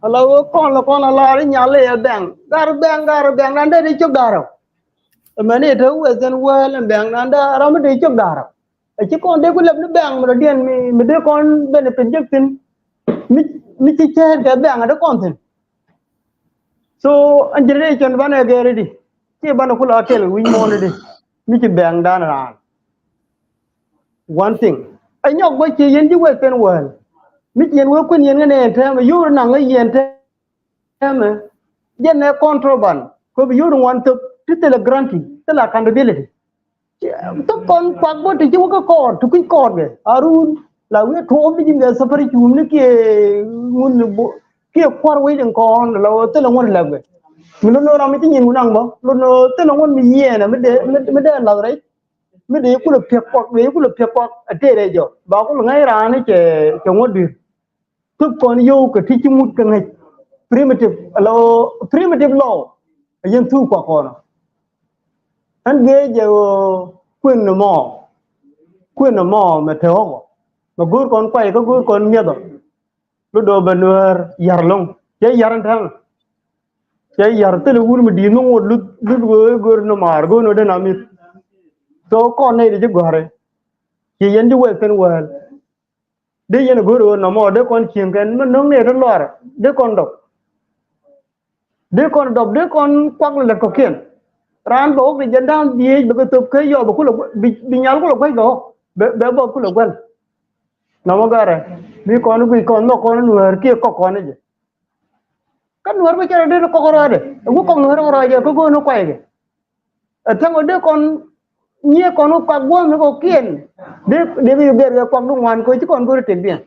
ala wee kɔn la kɔn ala ri nyal i̱ bɛŋ. Gar bɛŋ, gar bɛŋ nan dee di cop darɔ. Mɛn i̱ te wee thin wee lɛ bɛŋ nan dee ram di cop darɔ. A ci kɔn dee ku lɛp ni bɛŋ mi dɔ̱diɛn mi, mi dee kɔn benefit jek thin. Mi, mi ci cɛɛt kɛ bɛŋ a dee kɔn thin. So, an generation banɛ gɛɛri di. Ci banɛ ku la kɛl wi̱ny mɔɔni di. Mi ci bɛŋ dan raan. One thing. A nyɔk bä ci yɛn ji̱ wee kɛn wäl. Mi ci yɛn wee kuën yɛn ŋä nɛ yɛn tɛmɛ, yo̱o̱r naŋ ŋä yɛn tɛmɛ. Jɛn ɛ contraband. Kɛ bi yo̱o̱r ŋuan thok ti thilɛ guarantee, thilɛ accountability. Thok kɔn kuak bä ti ci wä kä kɔɔr, ti kui̱ kɔɔr kɛ. Arun, la wi̱i̱ tuɔɔk bi ji̱ mɛ thopari cuum ni kiɛ ŋun ni bo, kiɛ kuar wec in kɔɔn, la wä thilɛ ŋuɔ̱t lɛp kɛ. Mi lo̱n ram mi ci nyin ŋun aŋ bä, lo̱n thilɛ ŋuɔ̱t mi yiɛɛnɛ, mi dee, mi, mi dee lath rɛc. Mi dee kulɛ piɛk kuak, dee kulɛ piɛk kuak, a tëë rɛc jɔ. Ba kulɛ ŋäc raan ni cɛ, cɛ ŋuɔ̱t dui̱r. Thuk kɔn yio̱w kɛ ti ci mut kɛ ŋäc. Primitive law, primitive law. A yɛn thuk kua kɔnɔ. Ɣän gee jɛ ɣöö kuën ni mɔ. Kuën ni mɔ mɛ te ɣɔk ɔ. Mɛ go̱o̱r kɔn kuay kä go̱o̱r kɔn miɛth ɔ. Lot do̱ bɛ nuäär ya̱r lo̱ŋ. Cɛ ya̱r ɛn täämɛ. Cɛ ya̱r thilɛ wur mi di̱i̱t mi ŋot luth, luth ɣöö i̱ go̱o̱r ni maar go̱o̱r ni wä den a mi̱th. So kɔn nɛy ti ci gɔ̱a̱ri. Ci yɛn ji̱ wɛɛk kɛn wäl. Dee yɛn a go̱o̱r ɣöö nɔmɔ dee kɔn cieŋ kɛn mi no̱ŋ ni ɛ ti lɔaar dee kɔn dɔp. Dee kɔn dɔp, dee kɔn kuak lɛ lät kɔ̱kiɛn. Raan bɛ wä kɛ jɛn da̱a̱n dhieec bɛ kɛ thop kä yɔp bɛ kulɛ guɛ-, bi, bi nyal kulɛ gua̱c kɛ wä. Bɛ, bɛ bɔk kulɛ guɛl. Nɔmɔ garɛ. Bi kɔn guic kɔn nhɔk kɔn nuäär kiɛ kɔk kɔn jɛ. Kä nuäär bä cɛ rɔ dee kɔk rɔɔdɛ. Ɛ wä kɔk nuäär rɔɔdɛ kɛ go̱o̱n kuay kɛ. Ɛ tha̱a̱ŋ ɔ dee kɔn nyiee kɔn wä kuak guɔ̱ɔ̱m ni kɔ̱kiɛn. Dee, dee bi ber kɛ kuak di ŋuan kɛ ci kɔn go̱ri tëkdiɛn.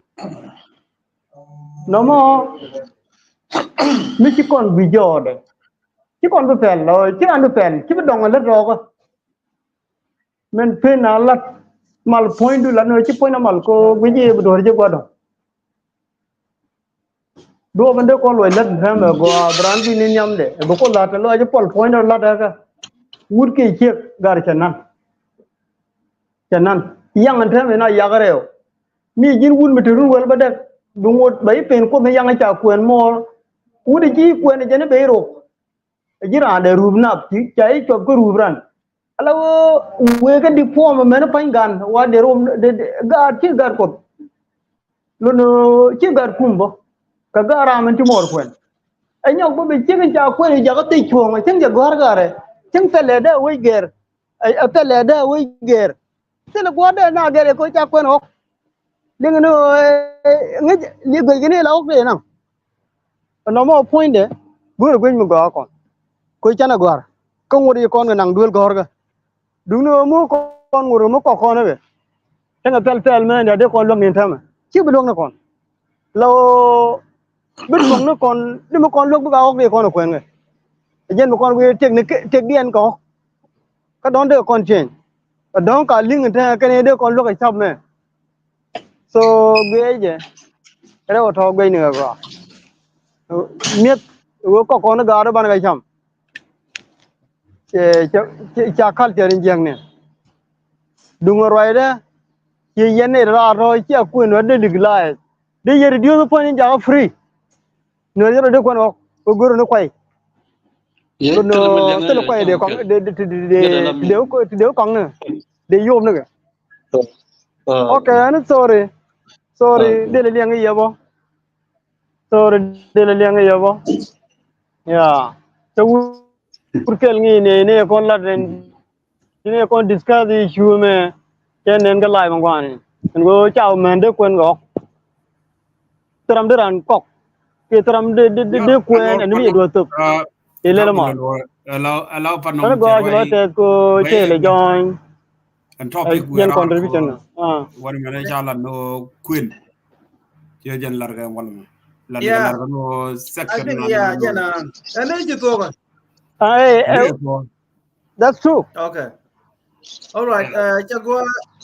Nɔmɔ mi ci kɔn bi jɔɔdɛ. Ci kɔn bi pɛl lɔ, ci raan bi pɛl, ci bi dɔŋ ɛ lät rɔɔkä. Min pen a lat mal puɔ̱nydu lat ni ci puɔ̱ny na mal ko guic i̱ bi duɔ̱ɔ̱r jɛ gua̱dɔ̱ŋ. Duɔ̱ɔ̱p in dee kɔn luɔc lät in täämɛ gɔaa bi raan bi ni nhiamdɛ. Bi kɔn la̱t tɛ lɔc i̱ puɔl puɔ̱nydɛ la̱t ɛ kɛ. Wut kiɛ ciek gar cɛ nan. Cɛ nan. Yaŋ in täämɛ na yak rɛw. Mi ji̱n wut mi te run wäl bä dɛk. Bi ŋot bɛ i̱ pen kuoth in yaŋ in ca kuɛn mɔɔr. Wut i̱ ji̱ kuɛn i̱ jɛn i̱ ben i̱ rok. Ji̱ raan dee rup nap, ca i̱ cuɔp kä rup ran. Ala wee, wee kä dik puɔm mɛn pa̱ny gan wa dee rom, dee, dee, gaat ci gaat kuɔth. Lon ci gaat kum bä. Kä gaat ram mɛn ci mɔɔr kuɛn. Ɛ nyɔk bä bi cieŋ in ca kuɛn i̱ jakä thiec cuɔ̱ɔ̱ŋ, ɛ cieŋ jɛ gɔ̱a̱r gaarɛ. Cieŋ thilɛ dee wec gɛr. Ɛ, ɛ thilɛ dee wec gɛr. Thilɛ gua̱a̱r dee na gɛr ɛ koc ca kuɛn ɣɔk. Liŋ ni ɣöö, eh, ŋi̱c li guec kɛ ni la wä kɛ naŋ. Nɔmɔ puɔ̱nydɛ go̱o̱rɛ guec mi gɔaa kɔn. Koc canɛ gɔ̱a̱r kä ŋot i̱ kɔn kɛ naŋ duel gɔ̱rkä. Duŋni ɣöö mi kɔn ŋot mi kɔk kɔn ɛ bɛ. Cäŋɛ pɛl pɛl mɛ ni a dee kɔn luäk ni täämɛ ci bi luäk ni kɔn. La ɣöö bi luäk ni kɔn di mi kɔn luäk bikɛ a ɣɔk di kɔn ɛ kuɛn kɛ. Ɛ jɛn bi kɔn wi̱i̱ tëk ni tëkdiɛn kɛ ɣɔk. Kä dɔ̱ŋ dee kɔn cieny. Ɛ dɔ̱ŋ ka li̱ŋ in te kɛn i̱ dee kɔn luäk ɛ ca̱p mɛ. So guiɛcɛ rɛw ɛ tɔ̱ guiɛcni kɛ gɔaa. Mi̱eth wee kɔk kɔn i̱ gaari banɛ kɛ cam. Ca, ca, ca culture in jiäkni. Duŋ ɛ ruacdɛ ci yɛn ni raar tɔ̱ cia kuën wä dee lik laɛth. Dee yɛ reduce puɔ̱ny in jakä free. Nuɛr yɛn rɔ dee kuɛn ɣɔk kɛ go̱r ni kuay. Kɛ nɔ thilɛ kuay dee kɔŋ dee, dee, dee kɔŋ ni dee yop ni kɛ. Okay, ani sorry. Sorry, dee lɛ liɛŋ i̱ yɛ bɔ. Sorry, dee lɛ liɛŋ i̱ yɛ bɔ. Yeah. Te wur kɛl ŋi̱i̱c nɛy ni kɔn lat ɛn, ni kɔn discuss issue mɛ, cɛ nɛn kɛ live mɛ gua̱a̱ni. Ɛn ɣöö ca mɛn dee kuɛn kɛ ɣɔk. Thil ram dee ran kɔk kiɛ thil ram dee, dee, dee, dee kuɛn ɛn mi yɛ duɔth thop. Ilɛl mɔ. Ɛn gɔaa ci lɔ tɛth ko cɛ lɛ join. Ɛn topic wɛ ran contribution. Wani mɛn ca lan no kuɛn. Ci jɛn lar kɛ wal mɔ. Lan kɛ lar kɛ no section. I think, yeah, jɛn, uh, ɛn ci thok. Ay, that's true. Okay. All right. Uh, ca gua.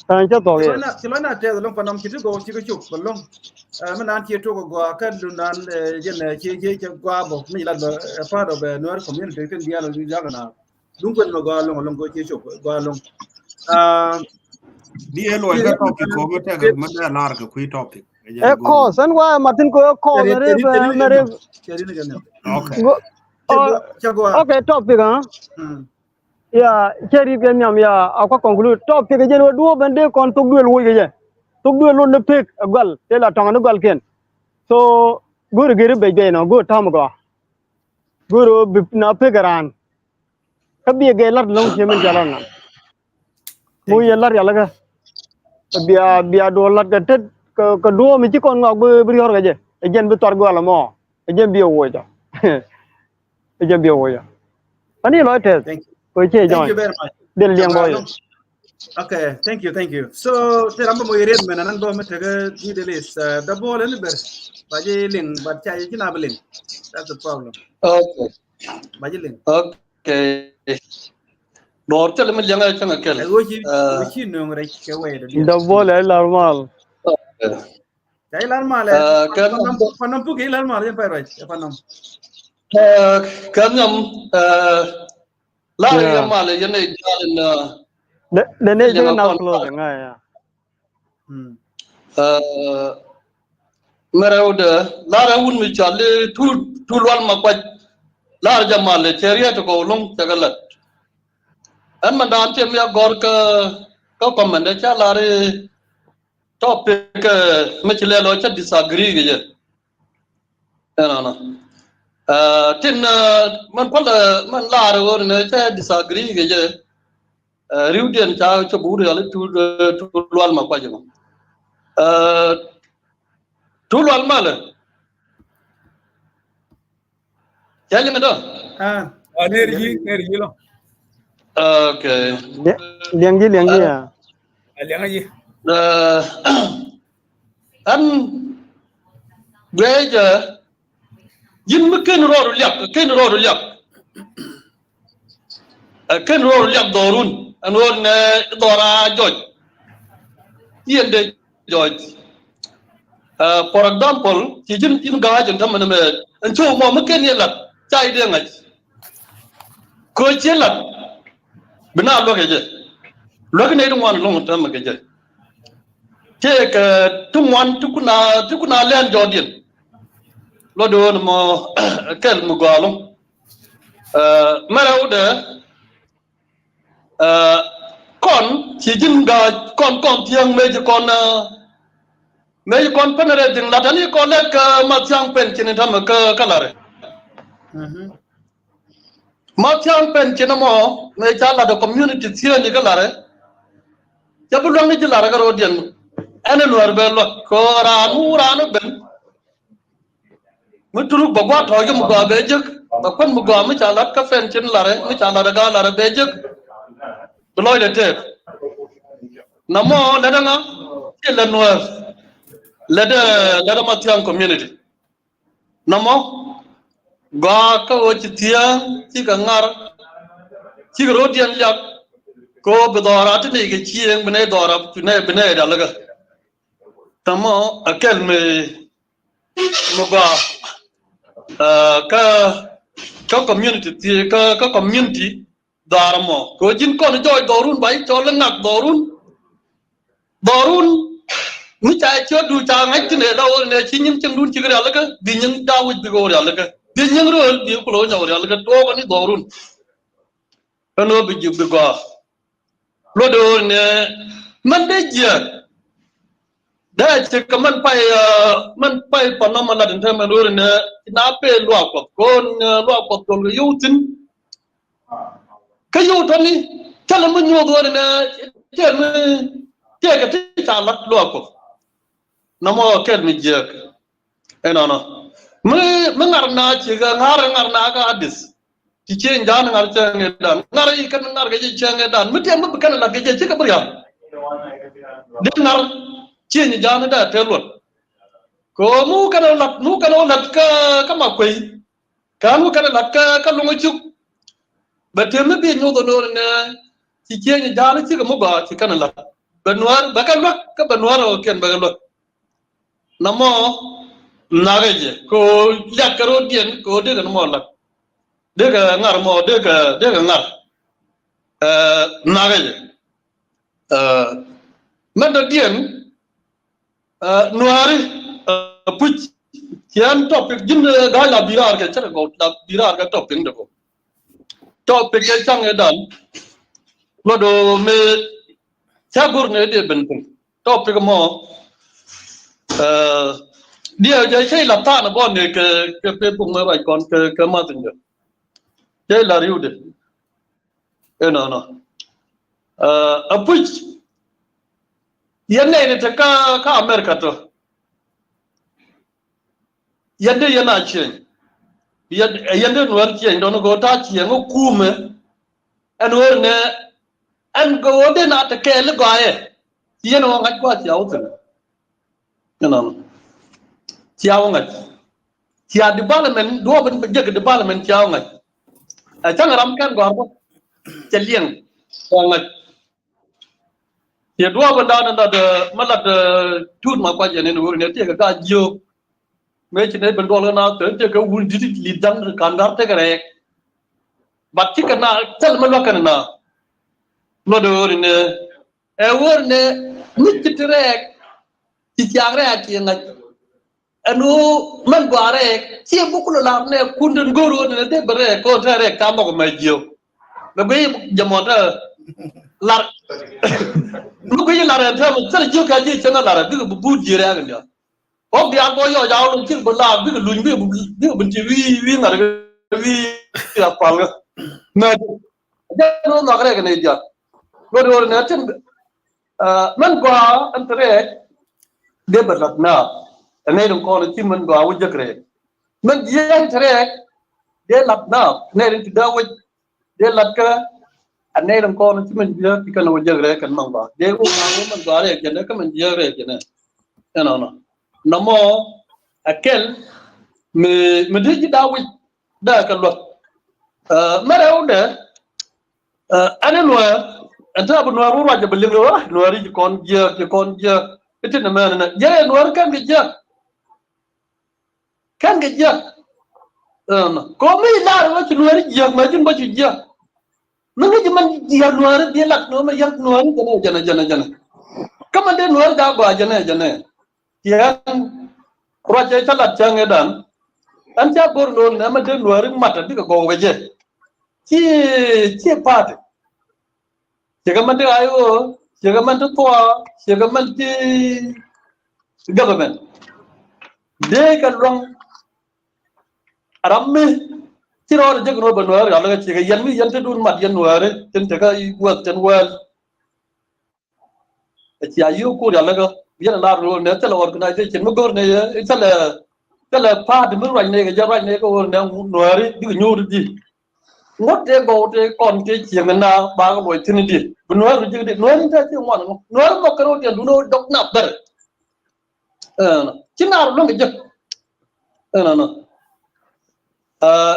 Ca thok, yes. Ci lɔna tɛth lɔŋ panam ci ti gɔw ci kɛ cop lɔŋ. Uh, mi nan ci tok gua kɛ lu nan, uh, jɛn, uh, ci, ci, ca gua bɔ mi lat bɔ, uh, part of, uh, Nuer community kin dial di jaga na. Duŋ kuɛn mɛ gɔaa ɛlɔ̱ŋ, ɛlɔ̱ŋ kɛ ɣöö ciɛ cop gɔaa ɛlɔ̱ŋ. Di ɛ luɔc kä topic kɔ mɛ tɛk mɛ tɛk lar kɛ kui̱ topic. Ɛ cause ɛn wa Martin kɛ ɛ cause mɛ rep mɛ rep. Okay. Okay, topic, huh? Ya cɛ rip kɛ nhiam ya a kua conclude topic kɛ jɛn wä duɔ̱ɔ̱p ɛn dee kɔn thok duël woc kɛ jɛ. Thok duël lot ni pek ɛ gual tëë la tɔŋ ni gual kiɛn. So go̱o̱ri geri bec bec nɔ go̱o̱ri ta̱a̱m gɔaa. Go̱o̱ri bi na pek ɛ raan. Kä biɛ gɛ lat lɔ̱ŋ ciɛ min ca lat ŋa̱n. Mu yɛ lat rialikä. Bia, bia duɔl lat kɛ tet kɛ, kɛ duɔ̱ɔ̱p mi ci kɔn ŋɔak bi, bi riɔ̱r kɛ jɛ. Ɛ jɛn bi thuar gual ɛmɔ. Ɛ jɛn biɛ woc ɔ. Ɛ jɛn biɛ woc ɔ. Ani lɔc tɛth. Kɛ ciɛ jɔny. Thank you very much. Dil liɛŋ bɔ yɛ. Okay, thank you, thank you. So te ram bä mɔ yɛ riet mɛn anan bä mi tekɛ Middle East. Uh, the ball in ber. Ba ji̱ liŋ, but ca ji̱ na bi liŋ. That's the problem. Okay. Ba ji̱ liŋ. Okay. Dɔɔr thil mi liɛŋɛ cäŋ a kɛl. Ɛ ɣöö ci, ɣöö ci nööŋ rɛc kɛ wɛy dɔ diɛn. Dɔp bol ɛ lar mal. Ca ilar mal ɛ. Ɛ, kɛ nam. Panam puk ilar mal yɛn pay rɛc ɛ panam. Ɛ, kɛ nam, ɛ, lar yɛ mal yɛn ɛ jal in, ɛ, the, the nation now closing, ɛ, ya. Ɛ, mɛrɛ wudɛ lar ɛ wun mi cɔal i̱ Tul, Tul Wal Makuac. Lar jɛ mal ɛ cɛ riet kɔ wulɔŋ cɛ kɛ lät. Ɛn mɛ daan cɛ mi a gɔr kä, kä comment ca lar i̱ topic, ɛ, mi ci lɛl ɔ ca disagree kɛ jɛ. Ɛnɔnɔ. Ɛ, tin, ɛ, mɛn kualɛ mɛn lar ɣöö ni ca disagree kɛ jɛ. Ɛ, riwdiɛn ca cop wut rial i̱ Tul, ɛ, Tul Wal Makuac ɛmɔ. Ɛ, Tul Wal malɛ. Ca liŋ dɔ. Ah. Ah, ner yi, ner yi lɔ. Okay. Liɛŋ, liɛŋ ji, liɛŋ ji, ah, ya. Ah, liɛŋ ji. Ɛ, ɛn guɛc, ɛ, ji̱n mi ken rɔɔdu liak, ken rɔɔdu liak. Ɛ, ken rɔɔdu liak dhɔrun, ɛn ɣöö nɛ dhɔra jɔc. Yɛn dee jɔc. Ɛ, for example, ci ji̱n, ji̱n ga̱a̱c ɛn tämɛ ni mɛ, ɛn cio̱w mɔ mi ken yɛ lat, ca i̱ dee ŋa̱c. Köö ci lat, bi na luäk kɛ jɛ. Luäk ni ti ŋuan lo̱ŋ tämɛ kɛ jɛ. Tëëkɛ ti ŋuan ti kuna, ti kuna lɛn jɔɔdiɛn. Luɔt do̱n mɔ kɛl mi gɔaa lo̱ŋ. Ɛ, mɛrɛ wudɛ, ɛ, kɔn ci ji̱n ga̱a̱c kɔn, kɔn thiäŋ mëë ci kɔn, ɛ, mëë ci kɔn pänɛ rɛy dhi̱ŋ lat ani kɔn lɛk, ɛ, ma thia̱ŋ pɛn ci ni tämɛ kä, kä larɛ. Ma thia̱ŋ pɛn ci ni mɔ mëë ca lat ɛ community thiäŋ ni kä larɛ. Ca bi luäŋ ni ji̱ larɛ kä ro̱diɛn. Ɛn ɛ Nuäär bɛ luäk kɛ raan wä raan wä ben. Mi turuk bɛ gua̱a̱th tɔ̱ɔ̱c kɛ mi gɔaa bɛ jek, bɛ kuän mi gɔaa mi ca lat kä pɛn cin larɛ, mi ca lat ɛ ga̱a̱ larɛ bɛ jek. Bi lɔcdɛ tëëk. Namɔ lätdɛ ŋa, ci lät Nuäär. Lätdɛ, lätdɛ ma thia̱a̱ŋ community. Namɔ gɔaa kä ɣöö ci thia̱a̱ŋ, cikɛ ŋar, cikɛ ro̱diɛn liak, kɛ ɣöö bi dhɔra ti nɛy kɛ cieŋ, bi nɛy dhɔra, bi nɛy, bi nɛy dalikä. Namɔ a kɛl mi mi gɔaa, ɛ, kä, kä community thi, kä, kä community dhɔaar ɛmɔ. Kɛ ɣöö ji̱n kɔn jɔɔc dhɔrun ba ji̱ cɔl i̱ ŋak dhɔrun. Dhɔrun mi ca ciötdu ca ŋa̱c thi̱n ɛ la ɣöö nɛ ci nyin cieŋdun cik rialikä, bi nyin da̱a̱ wi̱c bik ɣöö rialikä. Bi nyin rööl bi kulɛ ɣöö nyɔk rialikä tuɔɔk ɛn i̱ dhɔrun. Ɛn ɣöö bi ji̱ bi gɔaa. Luɔt ɣöö nɛ mɛn dee jiääk. Dee ci kɛ mɛn pay, ɛ, mɛn pay pa nɔmɔ lat in te mɛn weri nɛ, na pee luaak Kuɔth. Kɔn, ɛ, luaak Kuɔth tɔl kɛ yio̱w thi̱n. Kä yio̱w tɔni, thilɛ mi nyuɔth weri nɛ, thilɛ mi, thilɛ kɛ ti ca lat luaak Kuɔth. Nɔmɔ kɛl mi jiääk. Ɛnɔnɔ. Mi, mi ŋar na ci kɛ ŋar, ŋar na ka adith. Ci cieŋ ja̱a̱n ŋar cieŋ ɛ dan. Ŋar i̱ kɛn ŋar kɛ ci cieŋ ɛ dan. Mi tiɛm mi bi kɛn lat kɛ ci, ci kɛ bi rial. Di ŋar cieŋ ja̱a̱n ɛ dan te luɔt. Kɛ ɣöö mi wä kɛn lat, mi wä kɛn lat kä, kä ma kuey. Kɛ ɣän wä kɛn lat kä, kä luŋ cuk. Bɛ tiɛm mi bi nyuth ɛ lo̱r nɛ ci cieŋ ja̱a̱n ci kɛ mi gɔaa ci kɛn lat. Bɛ nuäär, bɛ kɛ luäk, kä bɛ nuäär ɛ kiɛn bɛ kɛ luäk. Nɔmɔ, nhakɛ jɛ, kɛ ɣöö liak kɛ ro̱diɛn, kɛ ɣöö dee kɛ nɔmɔ lat. Dee kɛ ŋar mɔ, dee kɛ, dee kɛ ŋar. Ɛ, nhakɛ jɛ. Ɛ, mɛn dɔ̱diɛn, ɛ, nuääri, ɛ, puc. Ciɛn topic ji̱n, ɛ, ga̱a̱c la bi̱i̱ raar kɛ cä kɛ gɔw, la bi̱i̱ raar kɛ topic ni dee gɔw. Topic kɛ caŋ ɛ dan. Luɔt ɣöö mëë cä go̱r ni dee ben piny. Topic mɔ, ɛ, diɛ jɛ cɛ la tha̱a̱n bɔ ni kɛ, kɛ Facebook mɛ ruac kɔn kɛ, kɛ Messenger. Cɛ la riwdɛ. Ɛnɔnɔ. Ɛ, a puc. Yɛn nɛy ni te kä, kä America tɔ. Yɛn dee yɛn a cieŋ. Yɛn, yɛn dee nuäär cieŋ dɔn kɛ ɣöö ta̱a̱ cieŋ ɔ kumɛ. Ɛn ɣöö nɛ, ɛn kɛ ɣöö dee na te kɛɛl i̱ gɔaa yɛ. Ci yɛn ɣöö ŋa̱c gua̱a̱th cia wä thi̱n. Inɔnɔ. Cia wä ŋa̱c. Cia development, duɔ̱ɔ̱p in jek development cia wä ŋa̱c. Ɛ cäŋ ram kɛn gɔ̱a̱r bä. Cɛ liɛŋ. Cia ŋa̱c. Ciɛ duɔ̱ɔ̱p in da̱a̱n in lat, ɛ, mä lat, ɛ, tuut ma kuac yɛn in wur in ɛ tiɛk kɛ ka jiök. Mëë ci nɛ ben duɔl kɛ na thil tiɛk kɛ wun di̱t li̱t ja̱ŋ ka̱n ga̱r tekɛ rɛɛk. But cikɛ na thil mä luäk kɛn na. Luɔt ɛ wur in ɛ, ɛ wur in ɛ, mi ci ti rɛɛk. Ci ciaŋ rɛɛk ci ŋa̱c. Ɛn ɣöö mɛn gɔaa rɛɛk, ciɛ buk kulɛ lar nɛ kun den go̱o̱r ɣöö nɛ dee bɛ rɛɛk, kɔn te rɛɛk ca mɔk mɛ jiök. Mɛ guiy jɛ mɔn te lar. Mi guiy lar ɛn te mɛ thil jiök ka ji̱ cäŋ lar bikɛ bi buut ji̱ rɛɛk in diaal. Kɔk diaal bɔ yɔc a wä lun cil bi lar bikɛ luny bikɛ bi ti wi̱i̱ wi̱i̱ ŋa̱t wi̱i̱ a kual kä. Mɛ jɛ ni wä nhɔak rɛɛk in diaal. Ɣöö ɣöö nɛ tin, ɛ, mɛn gɔaa ɛn te rɛɛk dee bɛ lat naath. Ɛ nɛy tin kɔn ci mɛn gɔaa wä jek rɛɛk. Mɛn jiɛɛn te rɛɛk dee lat naath. Nɛy tin ti dee wec dee lat kä. Ɛ nɛy tin kɔn ci mɛn jiɛɛk ci kɛn wä jek rɛɛk kɛn mɛn gɔaa. Dee wä ŋa̱a̱n wä mɛn gɔaa rɛɛk jɛn ɛ kä mɛn jiɛɛk rɛɛk jɛn ɛ. Ɛnɔnɔ. Nɔmɔ ɛ kɛl mi, mi dee ji̱ daa wec. Dee kɛ luäk. Ɛ, mɛrɛ wundɛ, ɛ, ɛn i̱ nuäär, ɛn täämɛ bi nuäär wä ruac jɛ bi liŋ wä, nuäär i̱ ci kɔn jiääk, ci kɔn jiääk. I̱ tin ɛmɛn ɛnɛ. Jiääk ɛ nuäär kɛn kɛ jiääk. Kɛn kɛ jiääk. Ɛn. Kɔ mi lar wä ci nuäär jiääk mɛ ji̱n bä ci jiääk. Mi ŋäc mɛn jiääk nuäär bi lat nuäär mɛ jiääk nuäär jɛnɛ, jɛnɛ, jɛnɛ, jɛnɛ. Kä mɛn dee nuäär jaak gɔaa jɛnɛ, jɛnɛ. Tiɛn ruac cɛ ca lat cäŋ ëëdan. Ɛn ca go̱r no̱o̱n nɛmɛ dee nuääri mat a bikɛ gɔw kɛ jɛ. Ci, ci pa̱a̱ti. Ciɛ kɛ mɛn ti I O, ciɛ kɛ mɛn ti thuɔɔ, ciɛ kɛ mɛn ti government. Dee kɛ luäŋ ram mi ci rɔɔdɛ jek no̱o̱n bɛ nuääri rial kɛ ciɛ kɛ yɛn mi yɛn ti dun mat yɛn nuääri tin te kä western world. Ɛ cia yio̱w kur yalä kä yɛn lar ro̱o̱l nɛ thilɛ organization mi go̱r nɛ yɛ thilɛ, thilɛ party mi ruac nɛ kɛ jɛ ruac nɛ kɛ ɣöö nɛ nuääri bikɛ nyuur di. Ŋuɔ̱t tëë gɔw tëë kɔn tëë cieŋ na bakɛ luɔc thi̱n di bi nuääri ru ji̱k di nuääri tëë cieŋ ŋuan ŋu nuääri mɔk kɛ ro̱o̱l tiɛn dun ɣöö dɔk nap bɛr. Ɛnɔ ci naar luäŋ kɛ jek. Ɛnɔnɔ.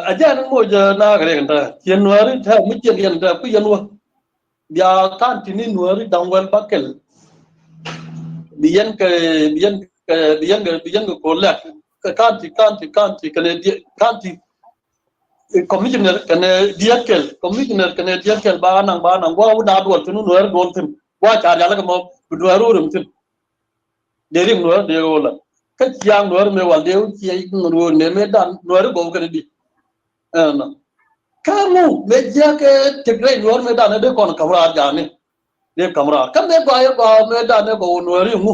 Ɛ jɛn in moc ɛ naak riɛk in tɛ ciɛ nuääri tɛ mi ciɛn yɛn tɛ ku yɛn wä. Bia ka̱n ti ni nuääri da̱ŋ wɛl ba kɛl. Bi yɛn kɛ, bi yɛn kɛ, bi yɛn kɛ, bi yɛn kɛ kol lɛk. Kɛ ka̱n ti, ka̱n ti, ka̱n ti kɛnɛ diɛ, ka̱n ti. Commissioner kɛnɛ diɛ kɛl, commissioner kɛnɛ diɛ kɛl ba naŋ, ba naŋ gua wä da duɔl tin nuääri duɔl tin. Gua ca rial kɛ mɔ bi nuääri wä rem tin. Dee riŋ nuäär dee ɣöö la kä ciaŋ nuäär mëë wal dee wä ciɛ nuäär mëë dan nuäär gɔw kɛn di. Ɛnɔ kä ŋu mëë jiäk kɛ tëk rɛy nuäär mëë dan dee kɔn ka̱m raar ja̱a̱ni dee ka̱m raar kä mëë gɔaa yɛ gɔaa mëë dan dee gɔw nuäär iŋu.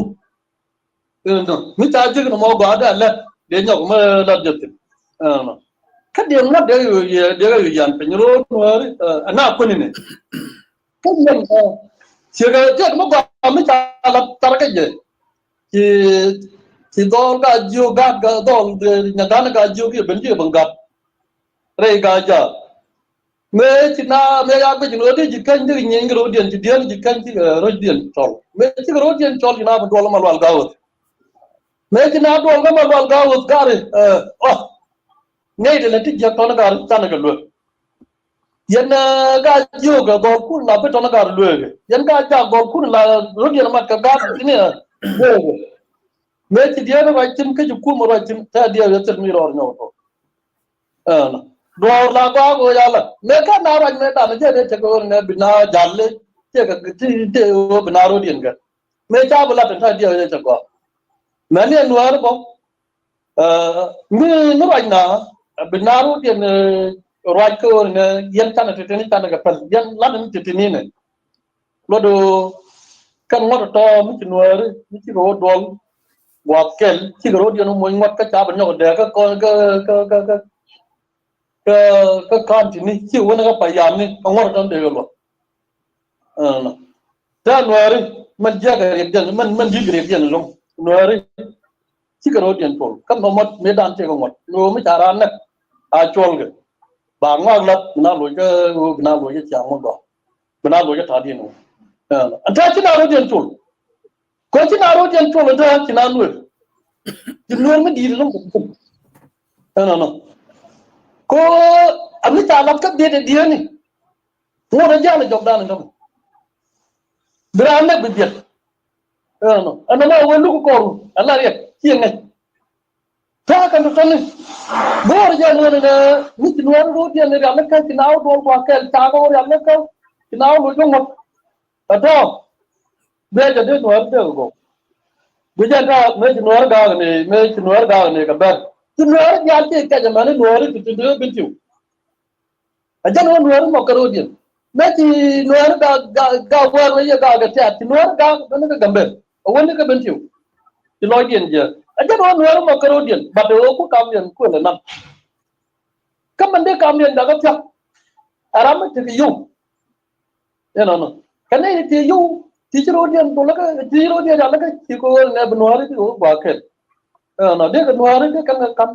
Ɛnɔ mi ca jek ni mɔ gɔaa dee a lɛt dee nyɔk mi lat jɛ thin. Ɛnɔ kä dee ŋuɔt dee ɣöö yɛ dee ɣöö yan piny ro̱o̱ nuääri. Ɛna kuäni ni kä yɛn ciekɛ tiɛt mi gɔaa mi ca lat thar kä jɛ. Ci ci dhɔl ka jiök gat ka dhɔl nyagan ka jiök yɛ ben jiök ben gat rɛy ka jaa. Mëë ci na mëë ya guic ni ɣöö ti ci käny ti nyieeny kɛ ro̱diɛn ci dieen ci käny ci ro̱diɛn cɔl. Mëë ci kɛ ro̱diɛn cɔl ci na bi duɔl ma lual gaawäth. Mëë ci na duɔl kä ma lual gaawäth gari ɔ ŋäc ti lɛ ti jiäk tɔn gari canɛ kɛ luek. Yɛn ka jiök kɛ dhɔl kun la bi tɔn gari luek. Yɛn ka jak dhɔl kun la ro̱diɛn mat kɛ gari ti ni luek. Mëë ci dieen ruac cin kä ci kum ruac cin tɛ diɛw yɛ thil mi rɔɔr nyɔk tɔ. Ɛnɔ duɔɔr la gɔaa kɛ ɣöö ya la mëë kä na ruac mëë dan jɛ dee tekɛ ɣöö nɛ bi na jal i̱ tekɛ ti ti ɣöö bi na ro̱diɛn kɛ. Mëë ca bi lat in ta̱a̱ diɛw jɛ cɛ gɔaa. Mɛni ɛn nuäär bä mi mi ruac na bi na ro̱diɛn ruac kɛ ɣöö nɛ yɛn canɛ teteni canɛ kɛ päl yɛn lat in teteni nɛ. Luɔt ɣöö kɛn ŋuɔ̱t tɔ̱tɔ̱ mi ci nuääri mi cikɛ ɣöö duɔl gua̱a̱th kɛl cikɛ ro̱diɛn moc ŋuɔ̱t kä ca bi nyɔk dɛɛ kä kä kä kä kä kä kä ka̱n ti ni cikɛ wänä kä payam ni kä ŋuɔ̱t tɔ̱tɔ̱ dee kɛ luɔt. Ɛnɔ tɛ nuääri mɛn jiäkɛ riɛk diɛn mɛn mɛn ji̱ riɛk diɛn lo̱ŋ nuääri. Cikɛ ro̱diɛn cuɔl kä mɔmɔt mëë dan tëëkɛ ŋuɔ̱t ni ɣöö mi ca raan nɛk a cuɔlkɛ. Ba ŋɔak lath bi na loc kä ɣöö bi na loc kä ciaŋ mi gɔaa bi na loc kä ta̱a̱diɛn ɣöö ɛn ta̱a̱ ci na ro̱diɛn cuɔl. Kɛ ci na ro̱diɛn cuɔl ɛn ta̱a̱ ci na nuer. Ci nuer mi di̱i̱t lo̱ŋ kɛ. Ɛnɔnɔ kɛ ɣöö ami ca lath kä dhiet ɛ diɛɛni. Ŋot ɛ jal ɛ jɔkdan ɛ dɔ̱ŋ. Bi raan nɛk bi biɛt. Ɛnɔ ɛnɔ mɛ wee luk kɔr ala riɛk ciɛ ŋäc. Ta̱a̱ kɛn tɔ̱tɔ̱ni go̱o̱r jɛ nuɔ̱n ɛnɛ mi ci nuɔ̱ɔ̱r ro̱o̱diɛn ni rial ni kä ci naaw duɔl kua kɛl ca go̱o̱r rial ni kä ci naaw loc bä ŋuɔ̱t. Ɛ tɔ̱ bia jɛ dee nuɔ̱ɔ̱r dee kɛ gɔw. Bi jɛ ta̱a̱ mëë ci nuɔ̱ɔ̱r gaak ni mëë ci nuɔ̱ɔ̱r gaak ni kɛ bɛr ci nuɔ̱ɔ̱r diaal ci kɛc ɛmɛni nuɔ̱ɔ̱r ti ti dee bin tiw. A jɛn wä nuääri mɔ kɛ ro̱diɛn. Mɛ ci nuääri ga ga ga wɛɛr wä yɛ ga ga tiat ci nuääri ga ben kä Gambel. A wä ni kä ben tiw. Ci lɔcdiɛn jiɛ a jɛn wä nuääri mɔ kɛ ro̱diɛn bat wä ku kam yɛn kuël ɛ nam. Kä mɛn dee kam yɛn dakä thiak. A ram mi tekɛ yio̱w. Ɛnɔnɔ kɛ nɛy ti yio̱w ti ci ro̱diɛn dol kä ti ci ro̱diɛn yal kä ci kɛ wä nɛ bi nuääri ti wä gua kɛl. Ɛnɔ dee kɛ nuääri dee kɛn kɛ kam.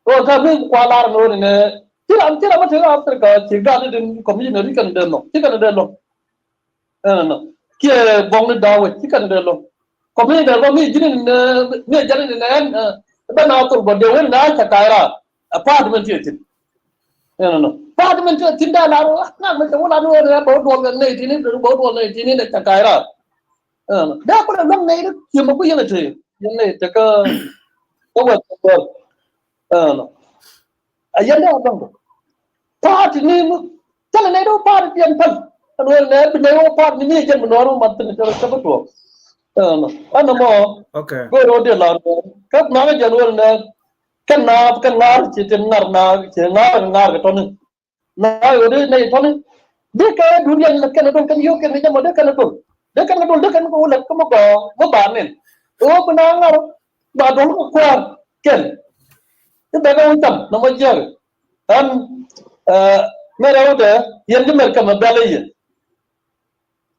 Ɣöö ta̱a̱ mi kua lar ni ɣöö ni nɛ ci ram ci ram mi te Africa ci gat ni den commissioner ci kɛn dee lɔŋ ci kɛn dee lɔŋ. Ɛnɔ kiɛ buɔ̱ŋ ni da̱a̱ wec ci kɛn dee lɔŋ. Commissioner bä mi ji̱n ni nɛ mi jɛn ni nɛ ɛn bɛ na thol bä dee wen na ca ka̱y raar. Apartment ti thi̱n. Ɛnɔ apartment ti thi̱n dee lar ɣöö nak mi te wä lar ni ɣöö ni bä wä duɔl kɛ nɛy ti ni bä wä duɔl nɛy ti ni nɛ ca ka̱y raar. Ɛnɔ dee kulɛ luäŋ nɛy ti ciɛ mɛ ku yɛn a te yɛn nɛy te kä kä wɛth kä bäl. Ɛnɔ a yɛn dee a luäŋ kɛ pa̱a̱t ti ni mi thilɛ nɛy ti wä pa̱a̱t ti diɛn päl. Ɛn wä nɛ bi nɛy wä pa̱a̱t ni mi jɛn mi nɔɔr wä mat thi̱n cɛ rɔ cɛ bi tuɔɔk. Ɛnɔ ɛnɔ mɔ go̱o̱r wä diɛ la̱r kä naŋ jɛn wä nɛ kɛn naap kɛn ŋa̱a̱r ci tin ŋa̱r naap ci ŋa̱a̱r ŋa̱a̱r kɛ tɔni. Na ɣöö dee nɛy tɔ̱ni dee kɛ duun yɛn kɛn dol kɛn yio̱w kɛn jɛ mɔ dee kɛn dol dee kɛn dol dee kɛn kɛ wulɛ kä mɔ gɔɔ mɔ ba nin. Ɣöö bi na ŋa̱r ba dol kɛ kuäär kɛn. Ti bɛ kɛ wä cam na mɔ jiäk. Ɛn mɛ rɛw dɛ yɛn ji̱ mɛr kɛmɛ bɛl i̱ yɛ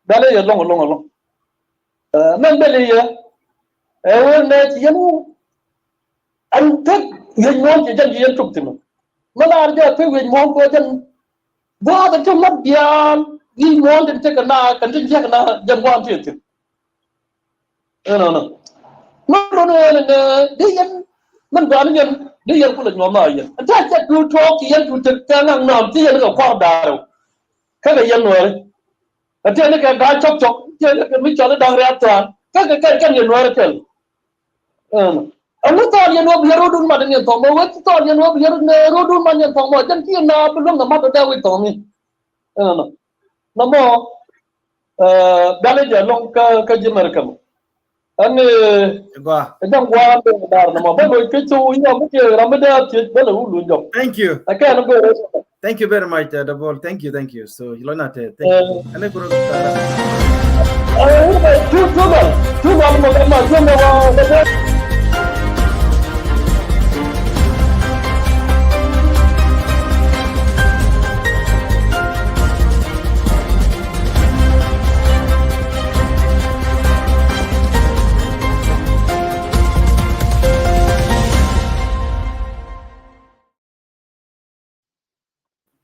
bɛl i̱ yɛ lɔŋ lɔŋ lɔŋ. Mɛn bɛl i̱ yɛ ɛ ɣöö nɛ ci yɛn wä. Ɛn pek wi̱i̱c muɔ̱ɔ̱n ci jɛn ci yɛn tuk thi̱n. Mi laar jɛ pek wi̱i̱c muɔ̱ɔ̱n kɛ jɛn gua̱a̱th ɛ ti mat diaal wi̱i̱c muɔ̱ɔ̱n tin tekɛ na kɛn tin jiäk na jɛn gua̱a̱th ti thi̱n. Ɛnɔnɔ mi lon ɛn ɛn di yɛn min gua̱a̱th ni yɛn di yɛn kulɛ nyuɔ̱th na yɛn ɛn ta̱a̱ cɛ duut tuɔɔk ci yɛn duut tek kɛ ŋa̱k nɔɔm ci yɛn kɛ kua̱r da̱a̱r. Kä kɛ yɛn nuääri ɛ tiɛn ni kɛ ga̱a̱c cɔk cɔk tiɛn ni kɛ mi cɔl i̱ da̱ŋ riath thua̱a̱n kä kɛ kɛ kɛn yɛn nuääri kɛl. Ɛnɔ ɛŋu thɔɔl yɛn wä bi yɛn ro̱o̱dun mat in yɛn thɔŋ mɔ wä thɔɔl yɛn wä bi yɛn ro̱o̱dun mat in yɛn thɔŋ mɔ jɛn ci yɛn na bi luäŋ kɛ mat dɔ̱dɛ wi̱c thɔŋ mi. Ɛnɔ na mɔ bɛl i̱ jɛ lɔŋ kä kä ji̱ mɛr kɛmɛ. Ɛn ɛ jɛn gua̱a̱n dee dar na mɔ bä loc kɛ cu yɔ mi kiɛ ram mi dee a thiec bä lɛ wulu jɔk. Thank you. Ɛ kɛn go̱o̱r. Thank you very much, uh, Dabol. Thank you, thank you. So, you learn that, uh, thank you. Ɛn ɛ gurɔ.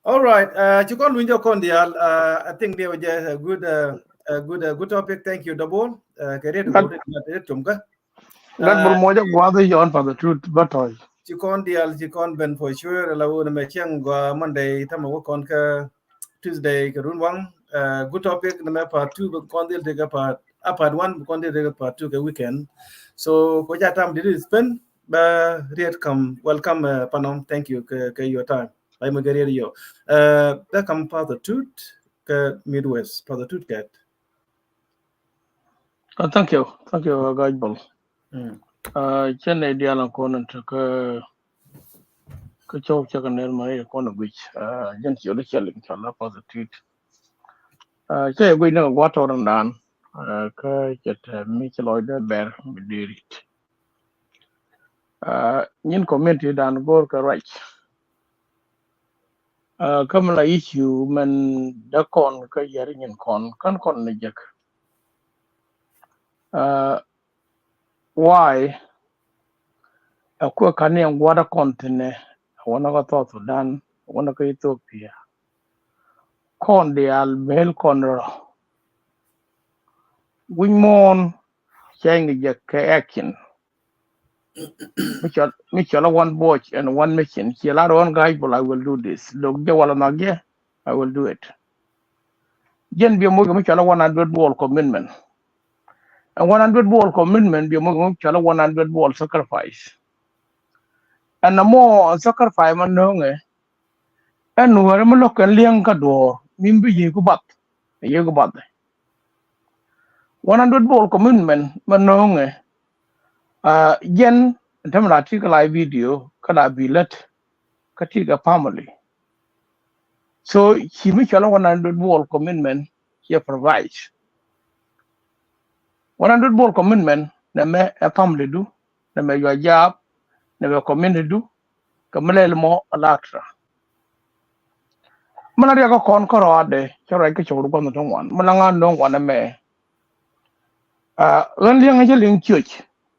All right. Uh, ci kɔn luny jɛ kɔn dial. Uh, I think they were just a good, uh, a good, uh, good topic. Thank you, Double. Uh, kɛ riet gat bul mɔc a guath i̱ yɔn pa the truth bä tɔy. Ci kɔn dial, ci kɔn ben for sure. La wun mɛ ciɛŋ gua Monday tamɛ wä kɔn kä Tuesday kɛ run waŋ. Uh, good topic. Nɛ mɛ part two bɛ kɔn dil tekɛ part, a part one bɛ kɔn dil tekɛ part two kɛ weekend. So ko ca tam did is spend. Bä riet kam, welcome, uh, Panɔm. Thank you kɛ, kɛ your time. Bä mi kɛ riet yɔ. Uh, bä kam Pastor Tut kɛ Midwest, Pastor Tut kɛt. Uh, thank you, thank you, uh, Gajbol. Mm. Uh, cɛ nɛ dial an kɔn in te kä, kä cɔw cɛ kɛ nɛr ma yɛ kɔn a guic. Uh, jɛn ci ɔli cɛ lik cɔl la Pastor Tut. Uh, cɛ yɛ guic ni kɛ gua̱ tɔr in dan. Uh, kä cɛ tɛ mi ci lɔc dɛ bɛr mi dirit. Uh, nyin community dan go̱o̱r kɛ ruac. Uh, kä mi la issue mɛn dee kɔn kä yɛr nyin kɔn kän kɔn ni jek. Uh, why? Ɛ kuɛ kani ɛn gua̱dä kɔn thinɛ, ɛ wänä kä South Sudan, ɛ wänä kä Ethiopia. Kɔn diaal bel kɔn rɔ. Wi̱c muɔ̱ɔ̱n cɛ ŋi̱ jɛ kɛ action. Mi cɔl, mi cɔl a one voice and one mission. Ciɛ la rɔɔn Gajbol, I will do this. Lok jɛ wala nhɔk jɛ, I will do it. Jɛn biɛ moc kɛ mi cɔl a one hundred wall commitment. And one hundred wall commitment biɛ moc kɛ mi cɔl a one hundred wall sacrifice. And the more sacrifice man no̱o̱ŋɛ, ɛn nuɔ̱ɔ̱rɛ mi lo̱k kɛn li̱eŋ kä duɔ̱ɔ̱r mi bi yiëë ku bath, yiëë ku bath. One hundred bol commitment mɛ no̱o̱ŋɛ. Uh, jɛn ɛn tämɛ la ti kä la video kä la bi lät kä ti kä family. So ci mi cɔl one hundred bol commitment ciɛ provide. One hundred bol commitment nɛ mɛ ɛ family du, nɛ mɛ your job, nɛ mɛ community du, kɛ mi lɛl mɔ alatra. Mi la riɛk kä kɔn kärɔadɛ cä ruac kä cɔwdu gua̱n ni ti ŋuan mi la ŋa̱n ni ŋuan ɛmɛ. Ɣän liɛŋ cä liŋ ciöc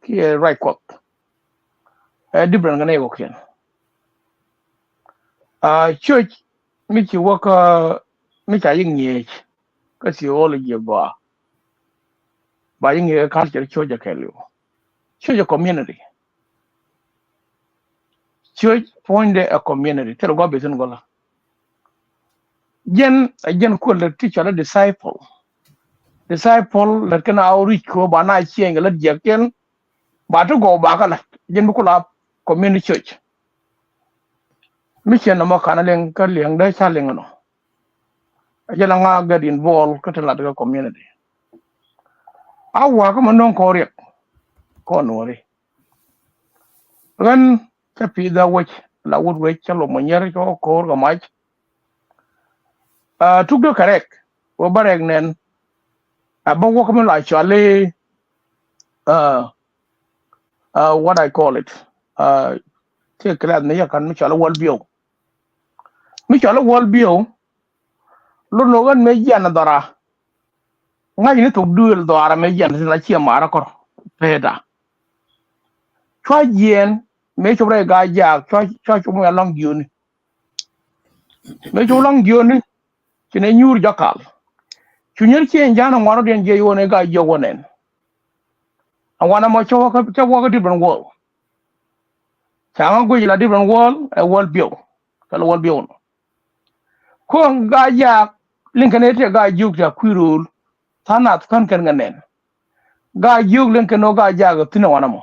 kiɛ ruac kuɔth. Ɛ different kɛ nɛy kɔkiɛn. Ciöc mi ci wä kä mi ca yi ŋi̱eec kä theology gɔaa. Ba yi ŋi̱eec kä culture ciöc ɛ kɛɛliw. Ciöc ɛ community. Ciöc puɔ̱nydɛ ɛ community thil gɔaa bi thin gɔlä. Jɛn ɛ jɛn kuäl lät ti cɔl ɛ disciple. Disciple lät kɛn a outreach kɛ ɣöö ba na change kɛ lät jiɛk kɛn ba ti gɔw ba kä lät jɛn bi kula community church. Mi cɛn nɔmɔ kan liŋ kä liŋ dee ca liŋ nɔ. A jɛn a ŋa get involved kä ti lat kä community. A wakä ma no̱o̱ŋ kɔn riɛk kɔn nuɔri. Ɣän cä pi̱i̱th a wec la wut wec cä lomɔ nyɛr cä wä ko̱o̱r kɛ mac. Tuk dee kɛ rɛk wä bä rɛk nɛn. A bä wäk mi la cɔali what I call it, ti kɛ lɛth ni yɛ kan mi cɔali wäl biɛw. Mi cɔali wäl biɛw. Lot ni ɣän mëë jiɛn dhɔra. Ŋa̱c ni thok duëël dhɔra mëë jiɛn thin la ciɛ marä kɔr. Peta cua jiɛn mëë cop rɛy Gaajaak cua cop mi alɔŋ jiöni. Mëë cop lɔŋ jiöni ci ni nyuur jɔkal. Cu nyär ciɛ in ja̱a̱n aŋuan rɔ̱diɛn jiɛc ɣöö ni Gaajiök wä nɛn. Aŋuan amɔ cä wä kä different world. Ca ŋä guic la different world ɛ wäl biɛw. Kɛ la wäl biɛw nɔ. Kuɔn Gaajaak liŋ kɛn ëë tëë Gaajiök tëë kui̱ ro̱o̱l. Tha̱a̱ŋ nath kän kɛn kɛ nɛn. Gaajiök liŋ kɛn ɣöö Gaajaak ɛ thi̱n ɛ wanɛ mɔ.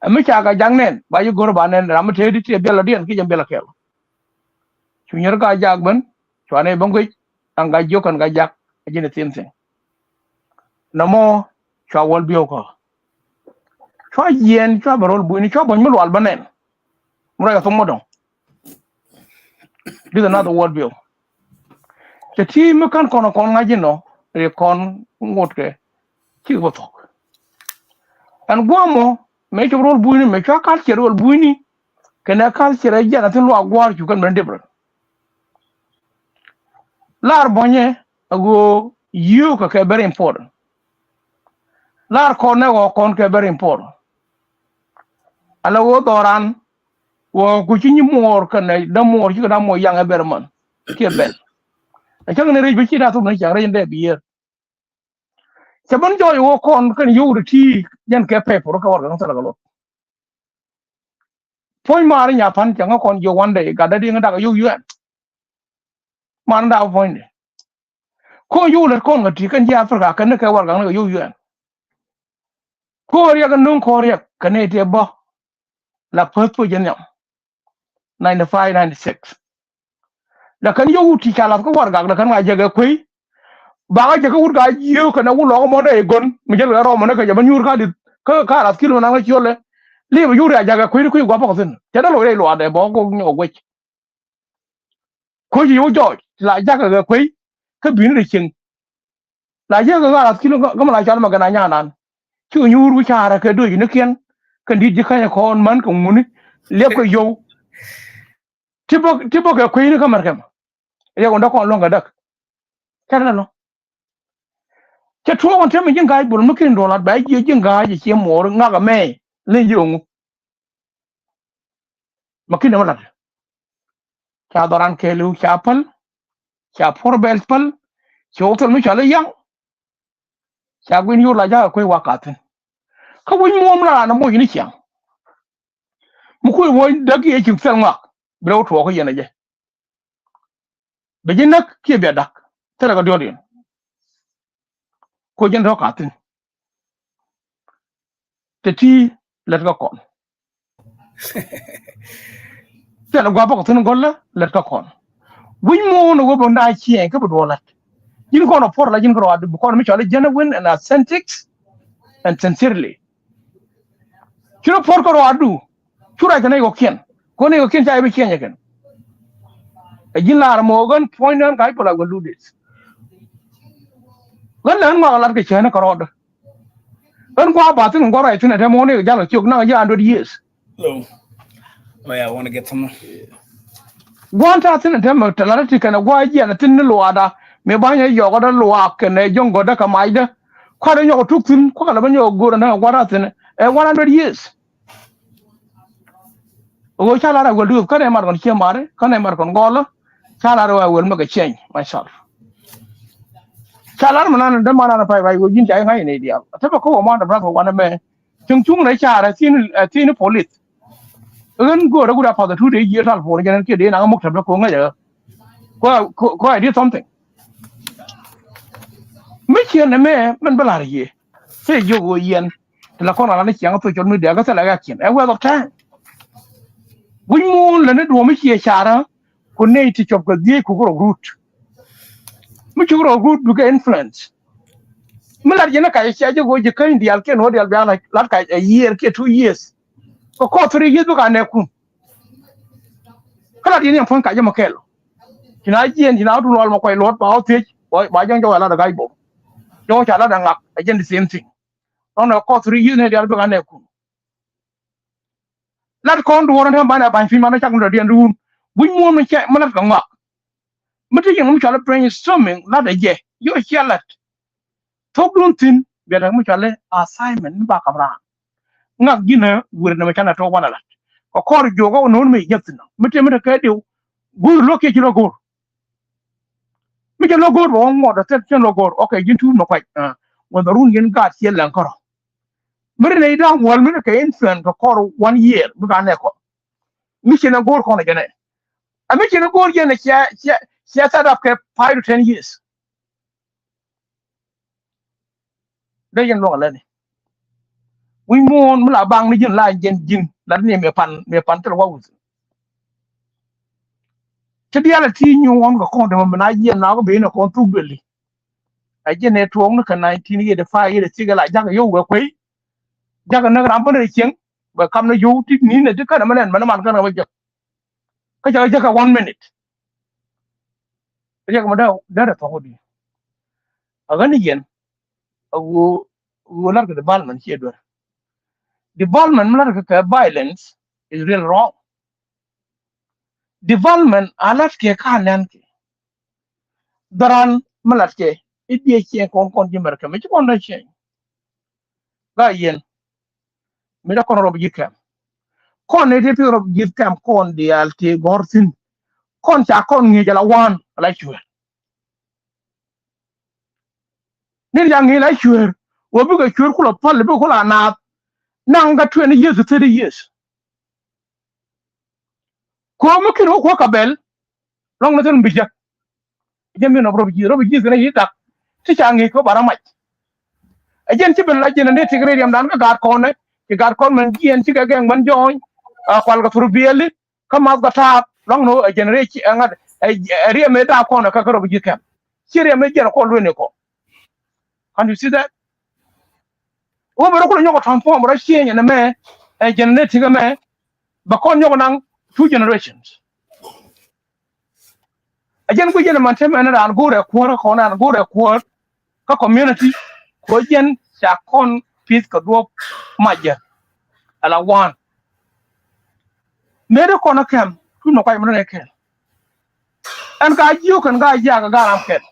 Ɛ mi ca Gaajaak nɛn ba ji̱ go̱r ba nɛn ram mi tëë di tëë biɛl ɔdiɛn kiɛ jɛ biɛl ɔ kɛl. Cu nyär Gaajaak ben cuanɛ bä guic. Ɛn Gaajiök kɛn Gaajaak ɛ ji̱n ɛ same thing. Nɔmɔ cua wäl biɛw kä. Cua jiɛn cua bɛ ro̱l buini cua buɔ̱ny mi lual bä nɛn. Mi ruac kɛ thok mi dɔ̱ŋ. This is another world view. Cɛ ti mi kän kɔn kɔn ŋa̱c inɔ. ri kɔn ŋot kɛ cik bä thok. Ɛn guamɔ mɛ cop rol buini mɛ cua culture rol buini kɛnɛ culture ɛ jiɛn a thin luak guar cu kɛn ben different. Lar bɔnyɛ a go yiu kɛ kɛ very important. Lar kɔn nɛ wɔ kɔn kɛ very important. Ala wä dhɔran wä ku ci nyi muɔɔr kɛnɛ dämuɔɔr ci kɛ dämuɔɔr yaŋ ɛ bɛr män kiɛ bɛl. Ɛ cäŋ ni rɛc bi ci na thop ni cäŋ rɛc ni dee bi yier. Cɛ ben jɔɔc wä kɔn kɛn yio̱w ti ti jɛn kɛ pɛp rɔ kɛ warɛgak ni thilɛ kɛ lot. Puɔ̱ny maari nya pan cɛ ŋä kɔn jiö one day gat dee di ŋä dak yio̱w U N. Man dak puɔ̱ny de. Ko̱n yio̱w lät kɔn ŋä ti kɛn ji̱ Africa kɛn ni kɛ warɛgak ni kɛ yio̱w U N. Ko̱n riɛk in nuŋ ko̱n riɛk kɛn ni ti bä. La päth puɔ̱c jɛ nhiam. Ninety five, ninety six. Dee kɛn yio̱w ti ca lath kä warɛgak dee kɛn ŋa jɛ kɛ kuey. Bakä jɛ kä wut ka jiö kɛnɛ wut lɔkä mɔn dee igon mi jɛ lɛ rɔmɔ ni kɛ jɛ bä nyuur ka dit kä ka lath kilo nan kä ciöl lɛ. Lip yur ya jakɛ kui̱ kui̱ gua̱pä kɛ thi̱n cɛ dee loc rɛy luaadɛ bä kok nyɔk wec. Ko̱c yio̱w jɔɔc la jakɛ kɛ kui̱ kä bi̱n dee cieŋ. La jakɛ ka lath kilo kä mi la cɔal mɛ kɛn a nyanan. Ci kɛ nyuur wi̱c caarä kɛ do̱c nikiɛn. Kɛn di̱t ji̱ känyɛ kɔn män kɛ ŋuni liɛp kɛ yio̱w. Ti bä ti bä kɛ kui̱ni kä mɛr kɛm. Riɛk wundä kɔn luäŋ kɛ däk. Kɛn lɛ lɔ. Cɛ tuɔɔk ɛn tɛmɛ ji̱ ŋa̱a̱c bol mi kin duɔlat bɛ jiɛ ji̱ ŋa̱a̱c ɛ ciɛ muɔɔr ŋak ɛmɛ. Leny ji̱ ɔŋu. Ma kin dämä lat. Ca dhɔran kɛɛliw ca päl. Ca puɔr bɛl päl. Cɛ wä thil mi cɔal i̱ yaŋ. Ca guin yur la jakä kuec wa kathin. Kä wi̱c muɔm la ran moc ni ciaŋ. Mi kuec woc däk yɛ cik thil ŋɔak bi rɛw tuɔɔk kä yɛn ɛ jɛ. Bɛ ji̱ näk kiɛ bia dak thilɛ kɛ diɔt yɛn. Kuec jɛn tɔ̱ kathin. Te ti lät kä kɔn. Thilɛ gua̱a̱p bä kɛ thi̱n gɔ̱lä lät kä kɔn. Wi̱c muun ɛ wä bä na ciɛɛŋ kä bi duɔl lät. Ji̱n kɔn ɛ puɔr la ji̱n kɛ rɔɔdu bi kɔn mi cɔal i̱ genuine and authentic and sincerely. Ci rɔ puɔr kɛ rɔɔdu. Cu rac kɛ nɛy kɔkiɛn kɔn nɛy kɔkiɛn ca yɛ bi ciɛɛŋ ɛ kɛn. Ɛ ji̱n laar mɔ ɣän puɔ̱ny nään ka i̱ pɔl a wä lu dit. Ɣän lɛ ɣän ŋɔak ɛ lat kɛ cääni kɛ rɔɔdä. Ɣän gua̱a̱ ba thi̱n gua̱a̱r rɛy thi̱n ɛ tɛm ɣän i̱ kɛ jal kɛ ciök naŋ ji̱ hundred years. Hello. Oh yeah, I wanna get some. Gua̱a̱n ta̱a̱ thi̱n ɛ tɛm ɛ tɛ lat ɛ ti kɛn ɛ gua̱a̱ jiɛn ɛ thi̱n ni luaada. Mi ba̱nyɛ yɔɔk ɛ dee luaak kɛn ɛ jiɔ̱ŋ gɔ̱dä kɛ macdä. Kua̱r ɛ nyɔk ɛ tuk thi̱n kua̱r ɛ lɛ bä nyɔk ɛ go̱o̱r ɛ näk ɛ gua̱a̱n ta̱a̱ thi̱n ɛ one hundred years. Ɣöö ca lar a wel duëëp känɛ mar kɔn cie mari känɛ mar kɔn gɔlä. Ca lar a wel mɛ kɛ ciɛny myself. Ca lar mɛ nan däman an pay pay ɣöö ji̱n ca i̱ ŋa̱c inɛ diaal a te bɛ kä wä man däm rath wä wanɛ mɛ. Cieŋ cuŋ rɛy carɛ thi̱n thi̱n polit. Ɣän göörä gut a path a tuut ëë jiëë tal puɔr jɛn kiɛ dee naŋ a muk tɛp dä ko̱ ŋäc ɛ ɣä. Kɔ I did something. Mi ciɛn ɛmɛ mɛn bä la̱r yiëë. Thie jiök ɣöö yɛn ti la kɔn ala ni ciaŋ social media kä thilɛ ɣakiɛn ɛ wɛth ɔ tɛŋ. Wi̱c muun lɛ ni duɔ̱ɔ̱m mi ciɛ carä ku nɛy ti cɔp kɛ dhieec ku kärɔ rut. Mi cuk rɔ rut bikɛ influence. Mi lat yɛn ni kac cia jiök ɣöö ji̱ käny diaal kiɛn ɣöö diaal bia lat kac a year kiɛ two years. Kɛ kɔɔth three years bikɛ a nɛɛkun. Kä lat yɛn yɛn puɔ̱ny kac jɛ mɛ kɛl. Ci na jiɛn ci na wä tun lual mɛ kuay luɔt ba wä thiec ba jɔŋ jɔk a lat a gac bom. Jɔŋ ca lat a ŋak a jɛn the same thing. Rɔn ɛ kɔth ri yi̱th ni dial bik a nɛ kun. Lat kɔn duɔr ni tɛm banɛ ba̱ny piny man cak ni dɔ̱diɛn duun. Wi̱c muɔ̱ɔ̱n mi cɛ mi lat kɛ ŋɔak. Mi ti yɛn mi cɔal brainstorming lat a jɛ yɔ ciɛ lat. Thok duun thi̱n biɛ lat mi cɔal assignment ni ba kap raan. Ŋak ji̱n ɛ wi̱r ni mi canɛ tok wanɛ lat. Kɛ kɔr jiök ɔ no̱o̱n mi jek thi̱n mi ti mi ti kɛ diw. Guur lo̱k kiɛ ci lo̱k go̱o̱r. Mi cɛ lo̱k go̱o̱r bɛ wä ŋuɔt ɛ thɛk cɛ lo̱k go̱o̱r. Ok, ji̱n tuut mɛ kuac. Wä dhɛ run yɛn gaat ciɛ lɛŋ kärɔ. Mi ri nɛy da̱ŋ wäl mi ri kɛ influence kɛ kɔr one year mi ka nɛ kɔn. Mi cɛ nɛ go̱o̱r kɔn ɛ jɛ nɛ. Ɛ mi cɛ nɛ go̱o̱r jɛ nɛ ciɛ ciɛ ciɛ set up kɛ five to ten years. Dee yɛn luɔk alɛni. Wi̱c muɔ̱ɔ̱n mi la baŋ ni ji̱n la jɛn ji̱n la ni mëë pan mëë pan thil wa wi̱c. Ti diaal a ti nyuɔ̱ɔ̱n kɛ kɔn dee mɛ mi na jiɛn na kɔ ben a kɔn thuk dueli. A jiɛn ɛ tuɔɔk ni kɛ nineteen eighty five eighty six la jakä yio̱w wɛ kuey. Jakä näk ram bä ni cieŋ bɛ kam ni yio̱w ti ni nɛ ti känɛ mɛ nɛn mɛ ni man känɛ mɛ jek. Kä cakɛ jäkä one minute. Riɛk mɛ dee dee rɛ thɔk wä di. A ɣän i̱ yɛn a ɣöö ɣöö la̱rkɛ development ciɛ duer. Development mi la̱rkɛ kɛ violence is real wrong. Development a la̱t kɛ ka nɛn kɛ dhɔran mi la̱t kɛ i̱ diɛ ciɛ kɔn kɔn ji̱ mɛrkɛ mi ci kɔn dee ciɛ. Ga yɛn mi da kɔn rɔb ji̱ kɛm kɔn ni ti ti rɔb ji̱ kɛm kɔn diaal ti gɔr thin kɔn ca kɔn ŋi̱i̱c ala wan ala cuɛɛr. Ni riaŋ ŋi̱i̱c ala cuɛɛr wä bikɛ cuɛɛr kulɛ päl bikɛ kulɛ anaath. Naŋ ka twenty years to thirty years. Kuɔ̱k mi kin wä kuɔ̱k kɛ bɛl lɔŋ ni thil mi bi jek. Jɛn mi nɔ rɔb ji̱ rɔb ji̱ kɛn a yi dak ti ca ŋi̱i̱c kɛ bara mac. Ɛ jɛn ci ben la jɛn ni tik rɛy riɛmdan kä gaat kɔnɛ ci gaat kɔn mɛn jiɛn cikɛ gɛŋ mɛn jɔɔny. A kual kɛ thur biɛli kä math kɛ taap lɔŋ ni ɛ jɛn rɛy ci ɛ ŋa̱t ɛ riɛm ɛ dak kɔnɛ kä kä rɔb ji̱ kɛm. Ci riɛm ɛ jɛn kɔn lueni kɔ. Can you see that? Wä bɛ rɔ kulɛ nyɔk ɛ transform rɔ change ɛn ɛmɛ ɛ jɛn ni tik ɛmɛ. Bɛ kɔn nyɔk naŋ two generations. A jɛn guic jɛn man te mɛn raan go̱o̱rɛ kuäär kä kɔn raan go̱o̱rɛ kuäär kä community. Kuäär jɛn ca kɔn pith kɛ duɔ̱ɔ̱p macɛ ala wan. Mëë dee kɔn ɛ kɛm kui̱n mɛ kuac mɛ dee kɛl. Ɛn ka jiök kɛn ka jiak kɛ garam kɛl.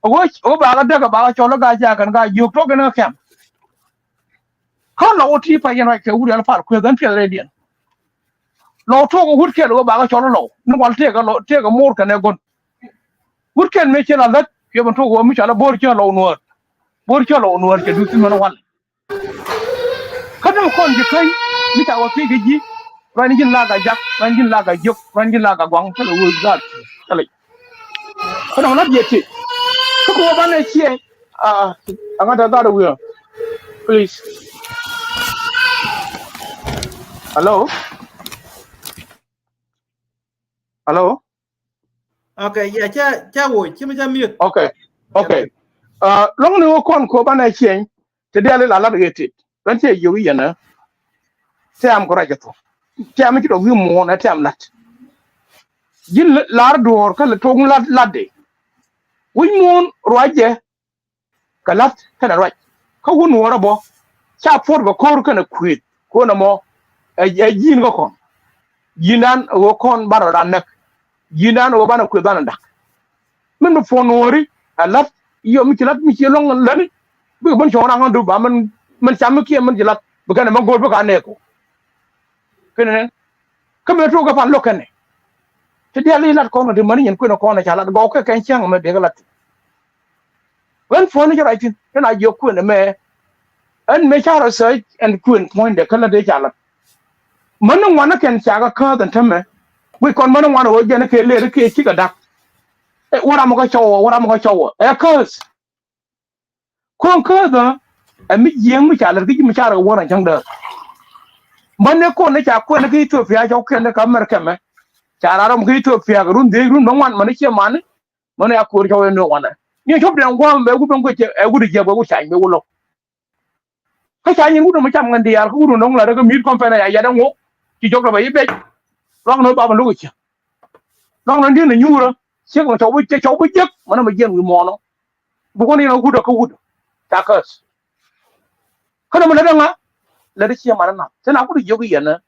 Ɣöö ɣöö bakɛ däk bakɛ cɔl kä ka jiak kɛn ka jiök tɔk kɛn kä kɛm. Kä lɔw ti pa yɛn ruac kɛ wut yɛl pal kueth ɛn piɛth rɛydiɛn. Lɔw tuɔk wut kɛl ɣöö bakɛ cɔl lɔw ni wal tëëkɛ lɔw tëëkɛ moor kɛn ɛ go̱n. Wut kɛl mëë ciɛ la lät kiɛ bɛ tuɔk ɣöö mi cɔal ɛ bo̱o̱r ciɛ lɔw nuäär. Bo̱o̱r ciɛ lɔw nuäär cɛ duth ti mɛn wal. Kä däm kɔn ji̱ käny mi ca wä pi̱i̱ kɛ ji̱. Ruany ji̱n la ka jak, ruany ji̱n la ka jiök, ruany ji̱n la ka guaŋ thilɛ wee gaat thilɛ. Kä däm la biɛ ti kä kɛ wä banɛ ciɛ. Aŋa tɛ gaat wiɛ. Please. Hello. Hello. Okay, yeah, ca ca wo ci mi ca mute. Okay. Okay. Lɔŋ ni wä kɔn ko banɛ ciɛny. Ti diali la lat ɣetit ran ciɛ yio̱k yɛn ɛ. Tɛm kɛ ruac kɛ thok tɛm ci dɔk wi̱i̱ muɔ̱ɔ̱n ɛ tɛm lat. Ji̱n lar duɔ̱ɔ̱r kä lɛ to̱ŋ lat lat di. Wi̱c muɔ̱ɔ̱n ruac jɛ kɛ lat kɛnɛ ruac kä wun nuɔ̱ɔ̱r ɛ bɔ. Ca puɔt kɛ ko̱r kɛnɛ kuëëth ko̱n ɛmɔ. Ɛ ji̱n kä kɔn ji̱n dan ɣöö kɔn banɛ ran näk. Ji̱n dan ɣöö banɛ kuëëth banɛ da̱k. Min bi puɔn nuɔɔri a lat yɔ mi ci lat mi ci lɔŋ lani. Bikɛ ben cɔŋ raŋ du ba min min cam mi kiɛ min ci lat bi kɛn mɛ go̱o̱r bikɛ a nɛɛku. Kɛn nɛn kä mɛ tuɔk kɛ pan lo̱k kɛn nɛ. Ti dial i̱ lat kɔn kɛ ti mani nyin kuën kɔn ca lat gɔw kɛ kɛn cäŋ mɛ dek lat. Ɣän puɔ̱n ni cä ruac thi̱n kɛn a jiök kuën ɛmɛ. Ɛn mëë ca rɔ sääc ɛn kuën puɔ̱nydɛ kä la dee ca lat. Mäni ŋuan ni kɛn ca kɛ kääth ɛn tämɛ. Guic kɔn mäni ŋuan ɛ ɣöö jɛn kɛ lëër kɛ cikɛ da̱k. Wä ram kä cɔwä wä ram kä cɔwä ɛ kääth. Ko̱n kääthä ɛ mi jiɛɛŋ mi ca lät kä ji̱ mi ca rɔ wä ran cäŋ däär. Mäni ko̱n ni ca kuɛn kä Ethiopia cɔw kɛn kä America mɛ. Ca ran rɔm kä Ethiopia kɛ run dhieec run bä ŋuan mäni ciɛ mani. Mɛn ya ko̱r cɔw in ni wanɛ ni cop den guam bɛ wut ben guic ɛ wut jiɛp bɛ wut cany bɛ wut lo̱k. Kä cany in wut mɛ cam ŋän diaal kä wut in dɔ̱ŋ la rɛ kä mi̱i̱t kɔmpɛn ya yat ɛŋ wok. Ci jɔk rɛ bɛ yi bec. Ruak ni bap in lo̱k i̱ ciɛ. Ruak ni di̱n in nyuurä ciek mɛ cɔw bi cɛ cɔw bi jiäk mɛn mɛ jiɛn wi̱i̱ muɔɔnɔ. Bukun in a wut kä wut ca käth. Kä nɔmɔ lät ɛŋa lät i̱ ciɛ man ɛnath thin a wut i̱ jiök i̱ yɛn ɛ.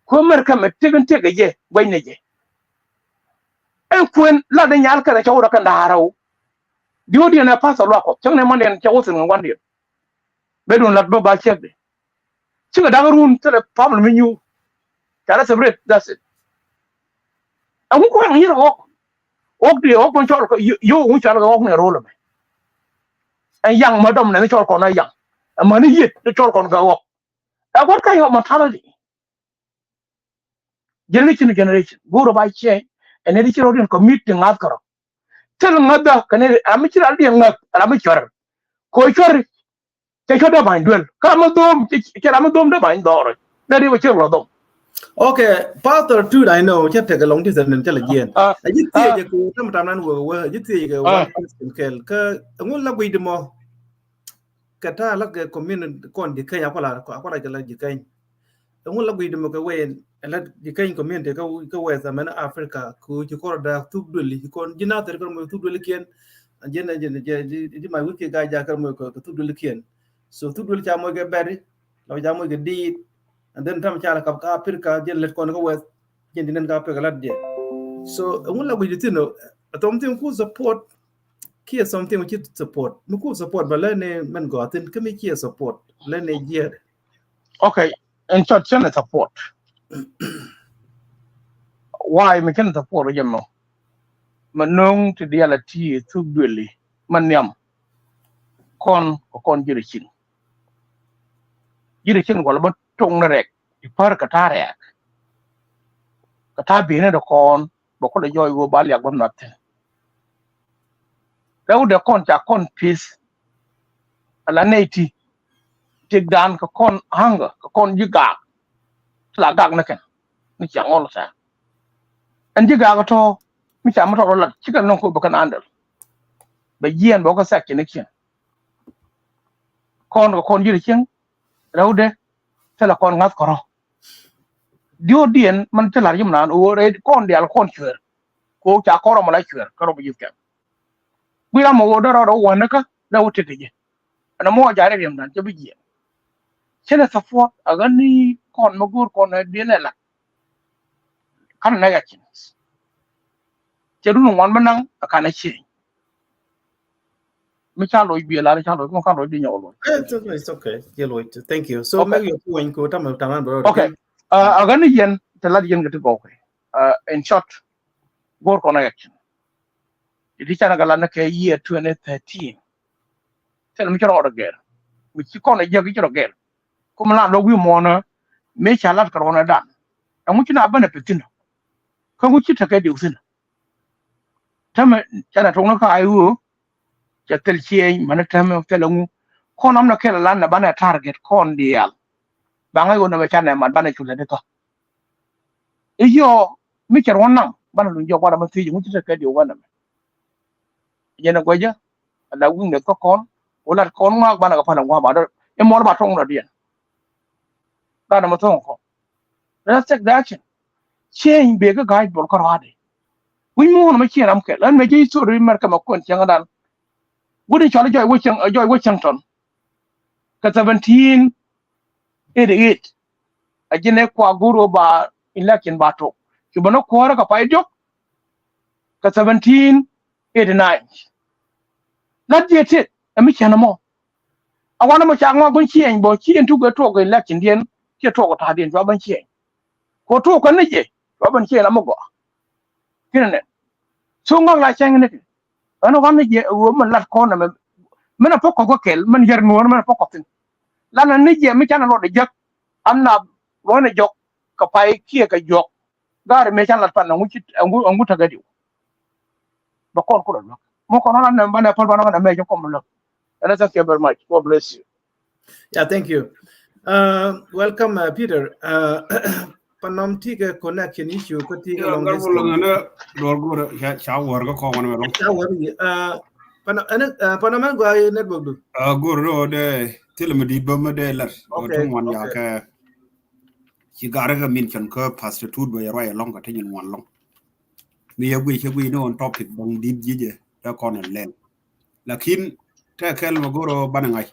Kuɛ mɛr kɛ mɛ tëk in tëk ɛ jɛ guɛcnɛ jɛ. Ɛn kuën lat in nyal kɛn ɛ cɔw rɔ kɛn da̱a̱r ɛ wä. Di̱ wä diɛn ɛ pastor luak kɔth cäŋ ni man diɛn cɛ wä thi̱n kɛ wan diɛn. Bɛ dun lat bä ba ciɛk di. Cikɛ dak run thilɛ problem mi nyuur. Ca rɛ separate, that's it. Ɛŋu kuɛn nyir ɣɔk. Ɣɔk di ɣɔk kɔn cɔl kɛ yo ŋu cɔl kɛ ɣɔk ni rol mɛ. Ɛn yaŋ ma dɔm nɛ ni cɔl kɔn a yaŋ. Ɛmɛ ni yet ni cɔl kɔn kɛ ɣɔk. Ɛ guat ka yɔ mentality. Generation to generation go̱o̱r ɔ ba ciɛ ɛn ɛ di ci rɔ diɛn kɔ mit ti ŋa̱th kärɔ. Thil ŋäthdä kɛn ɛ ram mi ci ral diɛn ŋäth ram mi cuɛr. Ko cuɛr cɛ cuɛr dee ba̱ny duel kä ram mi dho̱o̱m cɛ ram mi dho̱o̱m dee ba̱ny dhɔrɔ. Dee ri bɛ cir lɔ dhom. Okay, Pastor Tut, I know cɛ tekɛ lɔŋ ti sɛn cɛ lɛ jiɛn. A ji̱ thiecɛ kɛ wä tam tam nan wä wä ji̱ thiecɛ kɛ wä kɛl kä ŋun la guic di mɔ. Kɛ ta̱a̱ la̱t kɛ community kɔn ji̱ Kenya, a kuala a kuala kɛ la̱t ji̱ Kenya. Ɛŋu la guic di mɔ kɛ wee ɛ la̱t ji̱ Kenya community kä kä West America, Africa, kɛ ci kɔr da̱a̱k thuk duëli ci kɔn ji̱ Nathir kɔn mɔ thuk duëli kiɛn. Jɛn jɛn jɛ ji̱ ma wi̱i̱ kiɛ ga̱a̱c jakä moc kɛ thuk duël kiɛn. So thuk duël ca moc kɛ bɛri la ca moc kɛ diit. And then tam ca la kap kä Africa jɛn lät kɔn kä wɛth. Jɛn ti nɛn kä Africa lat jɛ. So ɛŋu la guic di thin ɔ thom thin ku support. Kiɛ something ci support mi ku support ba lɛ ni mɛn gɔaa thin kä mi kiɛ support lɛ ni jiɛɛr. Okay, in short, cɛn support. Why mi cɛn support jɛ mɔ? Ma no̱o̱ŋ ti dial a ti thuk duëli ma nhiam. Kɔn kɛ kɔn ji̱ rɛ cin. Ji̱ rɛ cin kɔl bä toŋ ni rɛk ti pär kɛ ta̱a̱ rɛk. Kɛ ta̱a̱ bi̱i̱ni dɛ kɔn bɛ kulɛ jɔɔc wä ba liak bä nath thin. Rɛw dɛ kɔn ca kɔn peace. Ala nɛy ti tikdan kɛ kɔn hunger kɛ kɔn ji̱ gaak. Ti la gaak ni kɛn ni ciaŋ all the time. Ɛn ji̱ gaak tɔ mi ca mi tɔrɔ lat cikɛ nɔŋ ko bɛ kɛn andɛl. Bɛ jiɛn bɛ wä kɛ thɛk ci ni ciɛn. Kɔn kɛ kɔn ji̱ ti cieŋ rɛw dɛ thilɛ kɔn ŋa̱th kɔrɔ. Diot diɛn man ti lar yim nan ɣöö rɛy kɔn dial kɔn cuɛɛr. Ko ca kɔrɔ mɔ la cuɛɛr kärɔ bi ji̱th kɛm. Guic ram mɔ ɣöö dee rɔɔdɛ wä wänikä lɛ wä tëk kɛ ji̱. Ɛn ɛmɔ ja̱ rɛy riɛmdan cɛ bi jiɛn. Cɛn ɛ support a ɣän ni kɔn mɛ go̱o̱r kɔn ɛ diɛn ɛ lak. Kan nɛ ya cin cɛ run ŋuan bä naŋ a kan ɛ cieŋ. Mi ca loc biɛ lar ca loc mi kan loc di nyɔk loc. It's okay, it's okay. Jɛ loc. Thank you. So make your point ko tam tam an bro. Okay. A ɣän ni yɛn te lat yɛn kɛ ti gɔw kɛ. In short, go̱o̱r kɔn action. Ti ti canɛ kɛ lat ni kɛ year twenty thirteen. Thil mi ci rɔɔdɛ gɛr mi ci kɔn a jiäk ci rɔ gɛr. Kum lan lɔ wi̱i̱ muɔ̱ɔ̱nä mi ca lat kɛ rɔɔnɛ dan. Ɛŋu ci na benɛ pɛ thin kä ŋu ci tekɛ diw thin. Tämɛ canɛ tok ni ka ay ɣöö cɛ thil cieny mani tämɛ thil ɛŋu. Kɔn ɔm nɛ kɛl lan nɛ banɛ target kɔn diaal. Baŋä ɣöö nɛ bɛ canɛ mat banɛ cu lɛ di thɔ. Iyɔ mi cɛ ruɔn naŋ banɛ luny jɔk warɛ mi thiec ŋu ci tekɛ diw wanɛ mɛ. Jɛn ɛ guɛcä ala wi̱i̱ ŋeth kä kɔn wä lat kɔn ŋuak banɛ kɛ pal ɛ ŋuak ba dɔ. Imɔl ba tɔŋ rɔ diɛn. Ganɛ mi thɔŋ kɔn. Let us take the action. Change bek kä ga̱a̱c bol kä rɔaadi. Wi̱c mi wun mi ciɛ ram kɛl ɛn mɛ ji̱ history mɛr kɛ mɛ kuɛn cieŋdan. Wut in cɔl George Washington kɛ seventeen eighty eight. A ji̱n ɛ kua go̱r wä ba election ba tok. Cu bä ni kuäärä kɛ pay diɔk kɛ seventeen eighty nine. Lat jiɛ tet ɛ mi cɛn ɛmɔ. A wanɛ mɔ ca ŋɔak guny ciɛny bɔ ciɛny tuk ɛ tuɔk election diɛn ciɛ tuɔk ɛ ta̱a̱diɛn cua ben ciɛny. Ko tuɔk kɛ ni jɛ cua ben ciɛny la mi gɔaa. Kinɛ nɛ so ŋɔak la cɛny ni kɛ ɛn wan ni jɛ ɛ wä mi lat kɔn ɛmɛ. Min a pok kɔk kɛ kɛl min yɛr nuɔr min a pok kɔk thin. Lan ni jɛ mi canɛ luɔt ɛ jek an na luɔn ɛ jɔk kɛ pay kiɛ kɛ jɔk. Gari mɛ can lat pan ɛŋu ci ɛŋu ɛŋu tɛkɛ diw. Bɛ kɔn kulɛ luäk mɔ kɔn ɔn anɛ banɛ pal banɛ banɛ mɛ jɛ kɔn luäk. And thank you very much. God bless you. Yeah, thank you. Uh, welcome, uh, Peter. Uh, panɔm ti kɛ connection issue kä ti kɛ long distance. Dɔr go̱r ca wär kä kɔn mɛ long. Ca wär yi. Uh, panɔm ɛn uh, panɔm ɛn gɔaa network du. Uh, go̱r rɔ dɛ thil mi dit bä mi dɛ lat. Okay. Tum wan ya kɛ. Ci garä kɛ min cɔn kä pastor tut bä yɛ ruac ɛlɔŋ kɛ te nyin wan lɔŋ. Mi yɛ guic cɛ guic ni on topic bäŋ dit ji̱ jɛ te kɔn ɛn lɛl. Lakin te kɛl mɛ go̱rɔ banɛ ŋa̱c.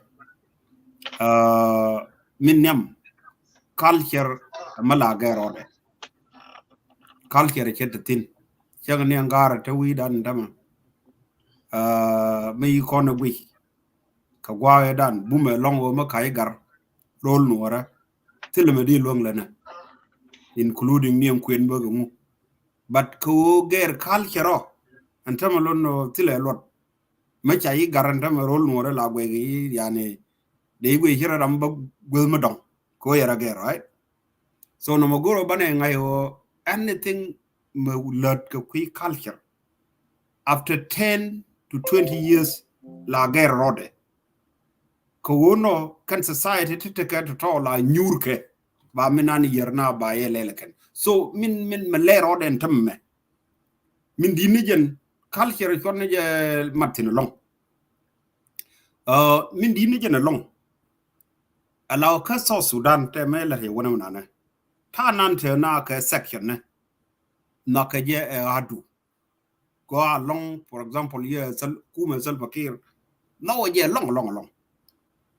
Uh, min nhiam culture mɛ la gɛr rɔɔdɛ. Culture cɛ te thin cɛ kɛ ni ɛn garä te wi̱i̱ dan tämɛ. Uh, mi yi kɔn ɛ guic kɛ gua̱a̱k ɛ dan bumɛ lɔŋ ɣöö mi ka̱c gar ro̱l nuɔ̱ɔ̱rä. Thilɛ mɛ di luäŋ länä including ni ɛn kuën bä kɛ ŋu. But kɛ ɣöö gɛr culture ɔ ɛn tämɛ lon thilɛ luɔt. Mɛ ca yi gar ɛn tämɛ ro̱l nuɔ̱ɔ̱rä la guɛk yi yani dee guic ci rɔ ram bä gueth mi dɔŋ. Kɛ ɣöö yɛ rɔ gɛr, right? So nɔmɔ go̱r ɔ banɛ ŋa̱c ɣöö anything mɛ lät kɛ kui̱ culture after ten to twenty years la gɛr rɔɔdɛ. Kɛ ɣöö nɔ kɛn society ti tekɛ tɔ̱tɔ̱ la nyuur kɛ ba min nan yɛr na ba yɛ lɛl kɛn. So min min mɛ lɛr rɔɔdɛ ɛn tämɛ mɛ min di̱t ni jɛn culture cuɔt ni jɛ mat thi̱n ɛlɔ̱ŋ. Uh, min di̱t ni jɛn ɛlɔ̱ŋ. Ala kä South Sudan tɛ mɛ lɛ rɛ wänɛ wänɛ nɛ. Ta̱a̱ nan tɛ na kɛ section nɛ. Na kɛ jɛ ɛ adu. go along, for example, yɛ Sal-, kumɛ Salva Kiir. Nɔ wä jɛ lɔŋ, lɔŋ, lɔŋ.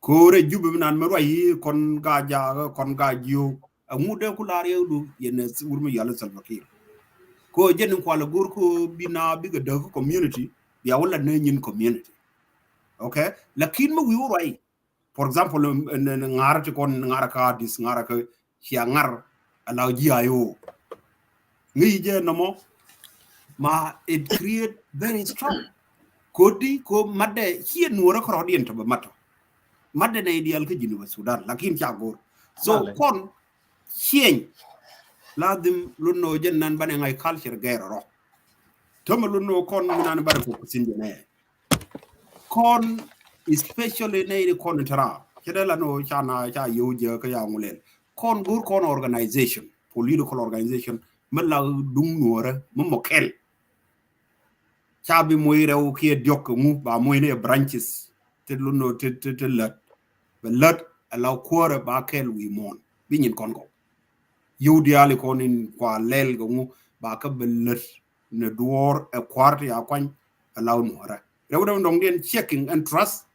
Ko̱rɛ Jubɛ mi nan mi ruac yi kɔn ga jakä, kɔn ga jiök. Aŋu dee ku lar yɛ du yɛn ɛ wur mi yal Salva Kiir. Ko jɛ ni kual go̱r ko bi na bikɛ däk community, bia wä la ne nyin community. Okay? Lakin mi wi̱i̱ wä ruac. For example, ŋa̱r ti kɔn ŋa̱r ka dis ŋa̱r ka cia ŋa̱r ala ji̱ ayo. Ŋi̱i̱c jɛ nɔmɔ ma it create very strong. Kodi ko madɛ cie nuɔrɛ kɔrɔ diɛn tɔ bɛ matɔ. Madɛ nɛ ideal kä Jinub Sudan, lakin ca go̱r. So kɔn change. Lazim lunɔ jɛ nan banɛ ŋa̱c culture gɛr rɔ. Tɔmɛ lunɔ kɔn mi nan banɛ fokusin jɛ nɛ. Kɔn especially nɛ ini kɔn tara. Cɛ dee la no ca na ca yow jɛ kä ya ŋulɛl. Kɔn go̱r kɔn organization, political organization, mi la duŋ nuɔrɛ, mi mɔ kɛl. Ca bi moc rɛw kiɛ diɔk kɛ ŋu, ba moc ni branches, ti lunɔ ti, ti, ti lät. Bɛ lät, ala kuɔrɛ ba kɛl wi̱i̱ muɔ̱ɔ̱n. Bi nyin kɔn kɔ. Yow diaali kɔn in kua lɛl kɛ ŋu, ba kä bɛ lät. Ni duɔɔr ɛ kua̱r ti a kuany ɛ law nuɔrɛ. Rɛw rɛw dɔŋ diɛn checking and trust.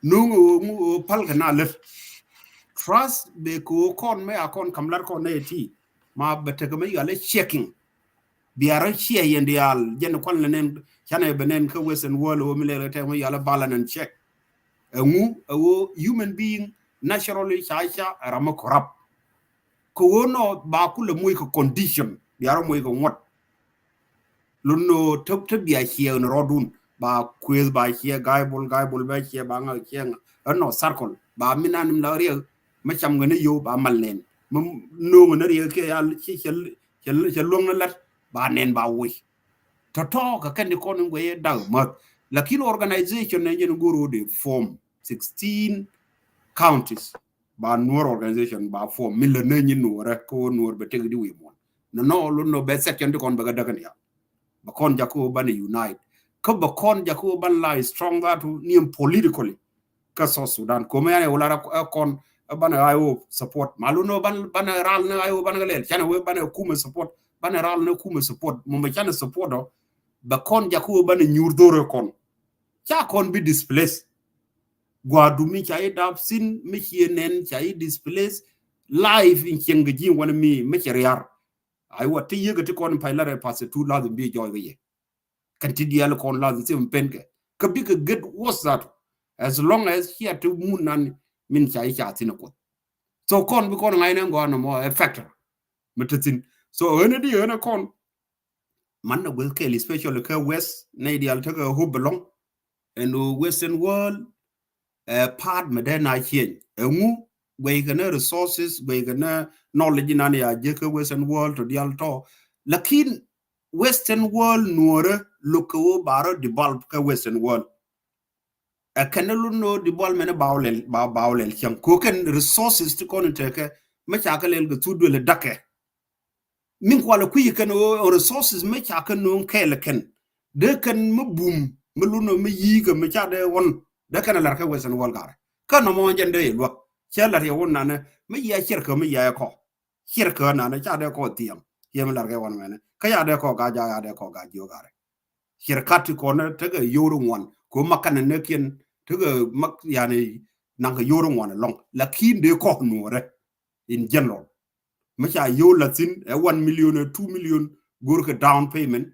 Nuŋ ɛ ɣöö ŋu ɣöö pal kɛ na lät. Trust bɛ kɛ ɣöö kɔn mɛ a kɔn kam lat kɔn nɛ ti. Ma bɛ tekɛ mɛ yal ɛ checking. Bia rɔ ciɛ yɛn diaal jɛn kuan lɛ nɛn canɛ bɛ nɛn kä Western world ɣöö mi lɛ rɛ tɛk mɛ yal ɛ balance and check. Ɛ ŋu ɛ ɣöö human being naturally ca ca ɛ ram mɛ corrupt. Kɛ ɣöö nɔ ba kulɛ moc kɛ condition bia rɔ moc kɛ ŋuɔ̱t. Lun nɔ te, te bia ciɛ ni rɔɔdun ba kueth ba ciɛ gaibol gaibol ba ciɛ ba ŋa ciɛ ŋa. Ɛn nɔ circle ba mi nan la riek mi cam ŋa ni yow ba mal nɛn mi noŋ ni riek kiɛ ya ci cɛ luɔŋ ni lat ba nɛn ba woc. Tɔtɔ kɛ kɛn di kɔn in guɛ yɛ dak math. Lakin organization ni jɛn go̱r wä de form sixteen counties. Ba nuɔr organization ba form mi lä nä nyin nuɔrɛ kä wä nuɔr bɛ tek di wi̱i̱ muɔn. Nɔ nɔ lun nɔ bɛ section ti kɔn bɛ kä däkän ya. Bɛ kɔn jakä wä banɛ unite. Kä bɛ kɔn jakä wä banɛ la strong that niɛm politically. Kä South Sudan. Kome yani wä lar ɛ kɔn banɛ I O support. Ma lun nɔ banɛ ral ni I O banɛ lɛl. Canɛ wä banɛ kumɛ support. Banɛ ral ni kumɛ support. Mumɛ canɛ support dɔ. Bɛ kɔn jakä wä banɛ nyur dhorɛ kɔn. Ca kɔn bi displace. Gua̱a̱du mi ca yi dap sin mi cie nɛn ca yi displace. Life in cieŋ kɛ ji̱ wani mi mi cɛ riar. Ai wa ti yek ti kɔn pay la rɛ pass two lazim bi jɔy kɛ yɛ. Kɛn ti dial kɔn lazim si mi pen kɛ kɛ bikɛ get worse that. As long as cia ti mun nan min ca yi ca thin kuoth. So kɔn bi kɔn ŋa̱c nɛ gɔaa nɔmɔ ɛ factor mi ti thin. So ɣän di ɣän kɔn man na gueth kɛl especially kɛ West nɛ dial tekɛ hope belong. Ɛn ɣöö Western world ɛ part mi dee na change. Ɛŋu guɛy kɛ ni resources guɛy kɛ ni knowledge nan ya jek kä Western world to dial tɔ. Lakin Western world nuɔrɛ lo̱k kɛ ɣöö ba rɔ develop kä Western world. Ɛ kɛn ni lun ni ɣöö development ba wä lɛl ba wä lɛl cäŋ ko kɛn resources ti kɔn in tekɛ mi ca kɛ lɛl kɛ thuk duël dakɛ. Min kualɛ kui̱ kɛn ɣöö resources mi ca kɛ no̱o̱ŋ kɛɛl kɛn dee kɛn mi bum mi lun mi yi̱i̱ kɛ mi ca dee ɣɔn dee kɛn ɛ la̱r kɛ Western world garɛ. Kä nɔmɔ jɛn dee yɛ luäk cɛ la̱r yɛ wun nanɛ mi yia ciɛr kɛ mi yia yɛ kɔ. Ciɛr kɛ nanɛ ca dee kɔ thiɛm ciɛ mi la̱r kɛ ɣɔn mɛnɛ kä ca dee kɔ ga ja ca dee kɔ ga jiök garɛ. Ciɛr kat ti kɔn tekɛ yo̱o̱r ŋuan ko mak kanɛ nɛ kiɛn tekɛ mak yani naŋ kɛ yo̱o̱r ŋuan ɛlɔŋ lakin dee kɔ nuɔrɛ in general. Mi ca yio̱w la̱thi̱n ɛ one million ɛ two million go̱rkɛ down payment.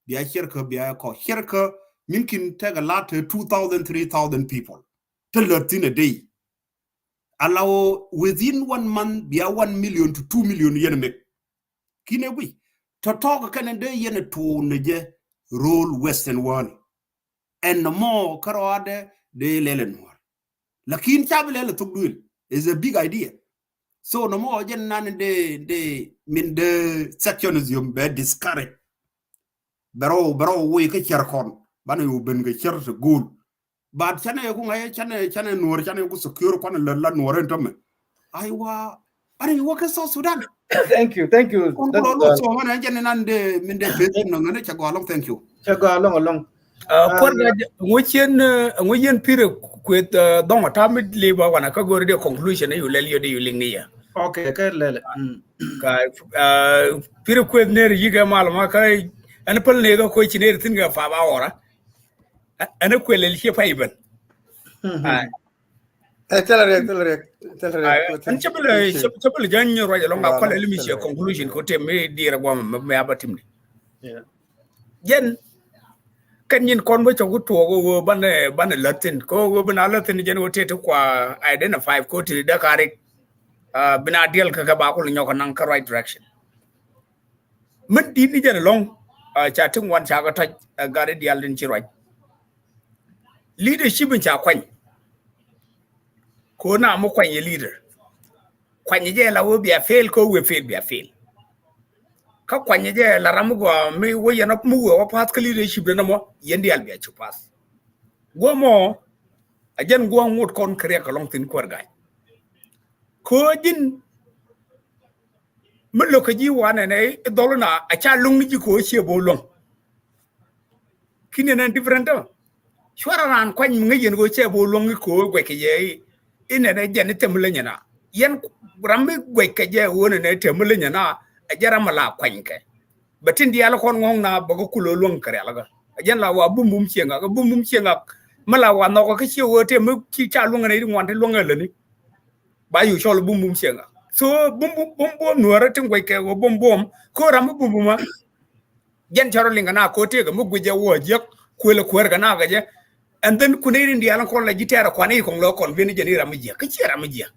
Bia ciɛrkä bia kɔ ciɛrkä min kin tekɛ lat te two thousand three thousand people. Te la̱thi̱n ɛ day. Ala wä within one month bia one million to two million yɛn mek. Kinɛ guic tɔtɔk kɛn ɛ day yɛn ɛ tuun ɛ jɛ role Western world. Ɛn nɔmɔ kärɔadɛ dee lɛl ɛ nuɔr. Lakin ca bi lɛl ɛ thok duël is a big idea. So nɔmɔ jɛn nan dee dee min dee sectionism bɛ discourage. Bɛ rɔw bɛ rɔw woc kä cɛr kɔn banɛ yo̱ ben kɛ cɛr te go̱o̱l. But canɛ ku ŋa̱c canɛ canɛ nuɔr canɛ ku secure kɔn lɛ la nuɔr ɛn tämɛ. Aiwa. Ani wä kä South Sudan. Thank you, thank you. Kɔn ku rɔ luɔth so ŋänɛ jɛn nan de min de beth nɔ ŋänɛ cɛ gɔaa lɔŋ, thank you. Cɛ gɔaa lɔŋ alɔŋ. Kuɔn ŋucien ŋucien pir kueth dhɔŋ ta mi li ba wana kä gori de conclusion yu lɛl yodi yu liŋ ni ya. Okay, kä lɛl. Ka pir kueth ner yikɛ mal ma kä Ɛn päl ni kɛ koci ni ri thin kɛ fa ba ɣɔra. Ɛn kuɛl el cie pay ben. Ai. Ɛ thil riɛk, thil riɛk, thil riɛk. Ɛn cä bä lɛ, cä bä lɛ jany ruac ɛlɔŋ a kɔl ɛl mi cie conclusion ko tem mi diɛrɛ guam mi a ba tim ni. Jɛn kɛn nyin kɔn bä cɔk tuɔɔk ɣöö banɛ, banɛ lät thin ko ɣöö bina lät thin jɛn ɣöö tëë ti kua identify ko ti dee karik. Bina diɛl kä kɛ ba kul nyɔk naŋ kä right direction. Min di̱t ni jɛn ɛlɔ̱ŋ, ca ti ŋuan ca kɛ tɔc, gat i̱ diaal tin ci ruac. Leadership in ca kuany. Ko na mi kuany yɛ leader. Kuany jɛ la wee bia fail, ko wee fail bia fail. Kä kuany jɛ la ram mi gua mi wee yɛn mi wee wä path kä leadership den mɔ, yɛn diaal bia ci path. Guɔ mɔ, a jɛn guɔ ŋot kɔn kɛ riɛk ɛlɔ̱ŋ thin kuɛr ga̱a̱c. Ko ji̱n mi lo̱k kä ji̱ wanɛ nɛ i̱ dhɔl na a ca luŋ ni ji̱ ko cie bo luŋ. Ki nɛ nɛ different tɔ. Cuara ran kuany mi ŋäc yɛn ko cie bo luŋ i̱ ko guɛc kɛ jɛ i̱ nɛ nɛ jɛn i̱ thɛm lä nyɛna. Yɛn ram mi guɛc kɛ jɛ wä nɛ nɛ thɛm lä nyɛna a jɛ ram a la kuany kɛ. Bɛ tin diaal kɔn ŋɔŋ na bɛ kɛ kulo luŋ kɛ rial kä. A jɛn la wa bum bum cieŋ ak, bum bum cieŋ ak. Mi la wa nhɔk kä cie wä thɛm mi ci ca luŋ nɛ i̱ ŋuan ti luŋ ɛ läni. Ba yu cɔl bum bum cieŋ a. So bum bum bum bum nuɔrɛ tin guɛc kɛ wä bum bum. Ko ram bum bum a. Jɛn cɔrɔ liŋ kɛ na ko tëëkɛ mi guic jɛ wä jiäk kuël kuɛɛr kɛ na kɛ jɛ. And then kunɛ irin diaal kɔn la ji̱ tɛɛrɛ kuan i̱ kɔŋ lɔ kɔn ben jɛ ni ram mi jiäk. Kä cie ram mi jiäk.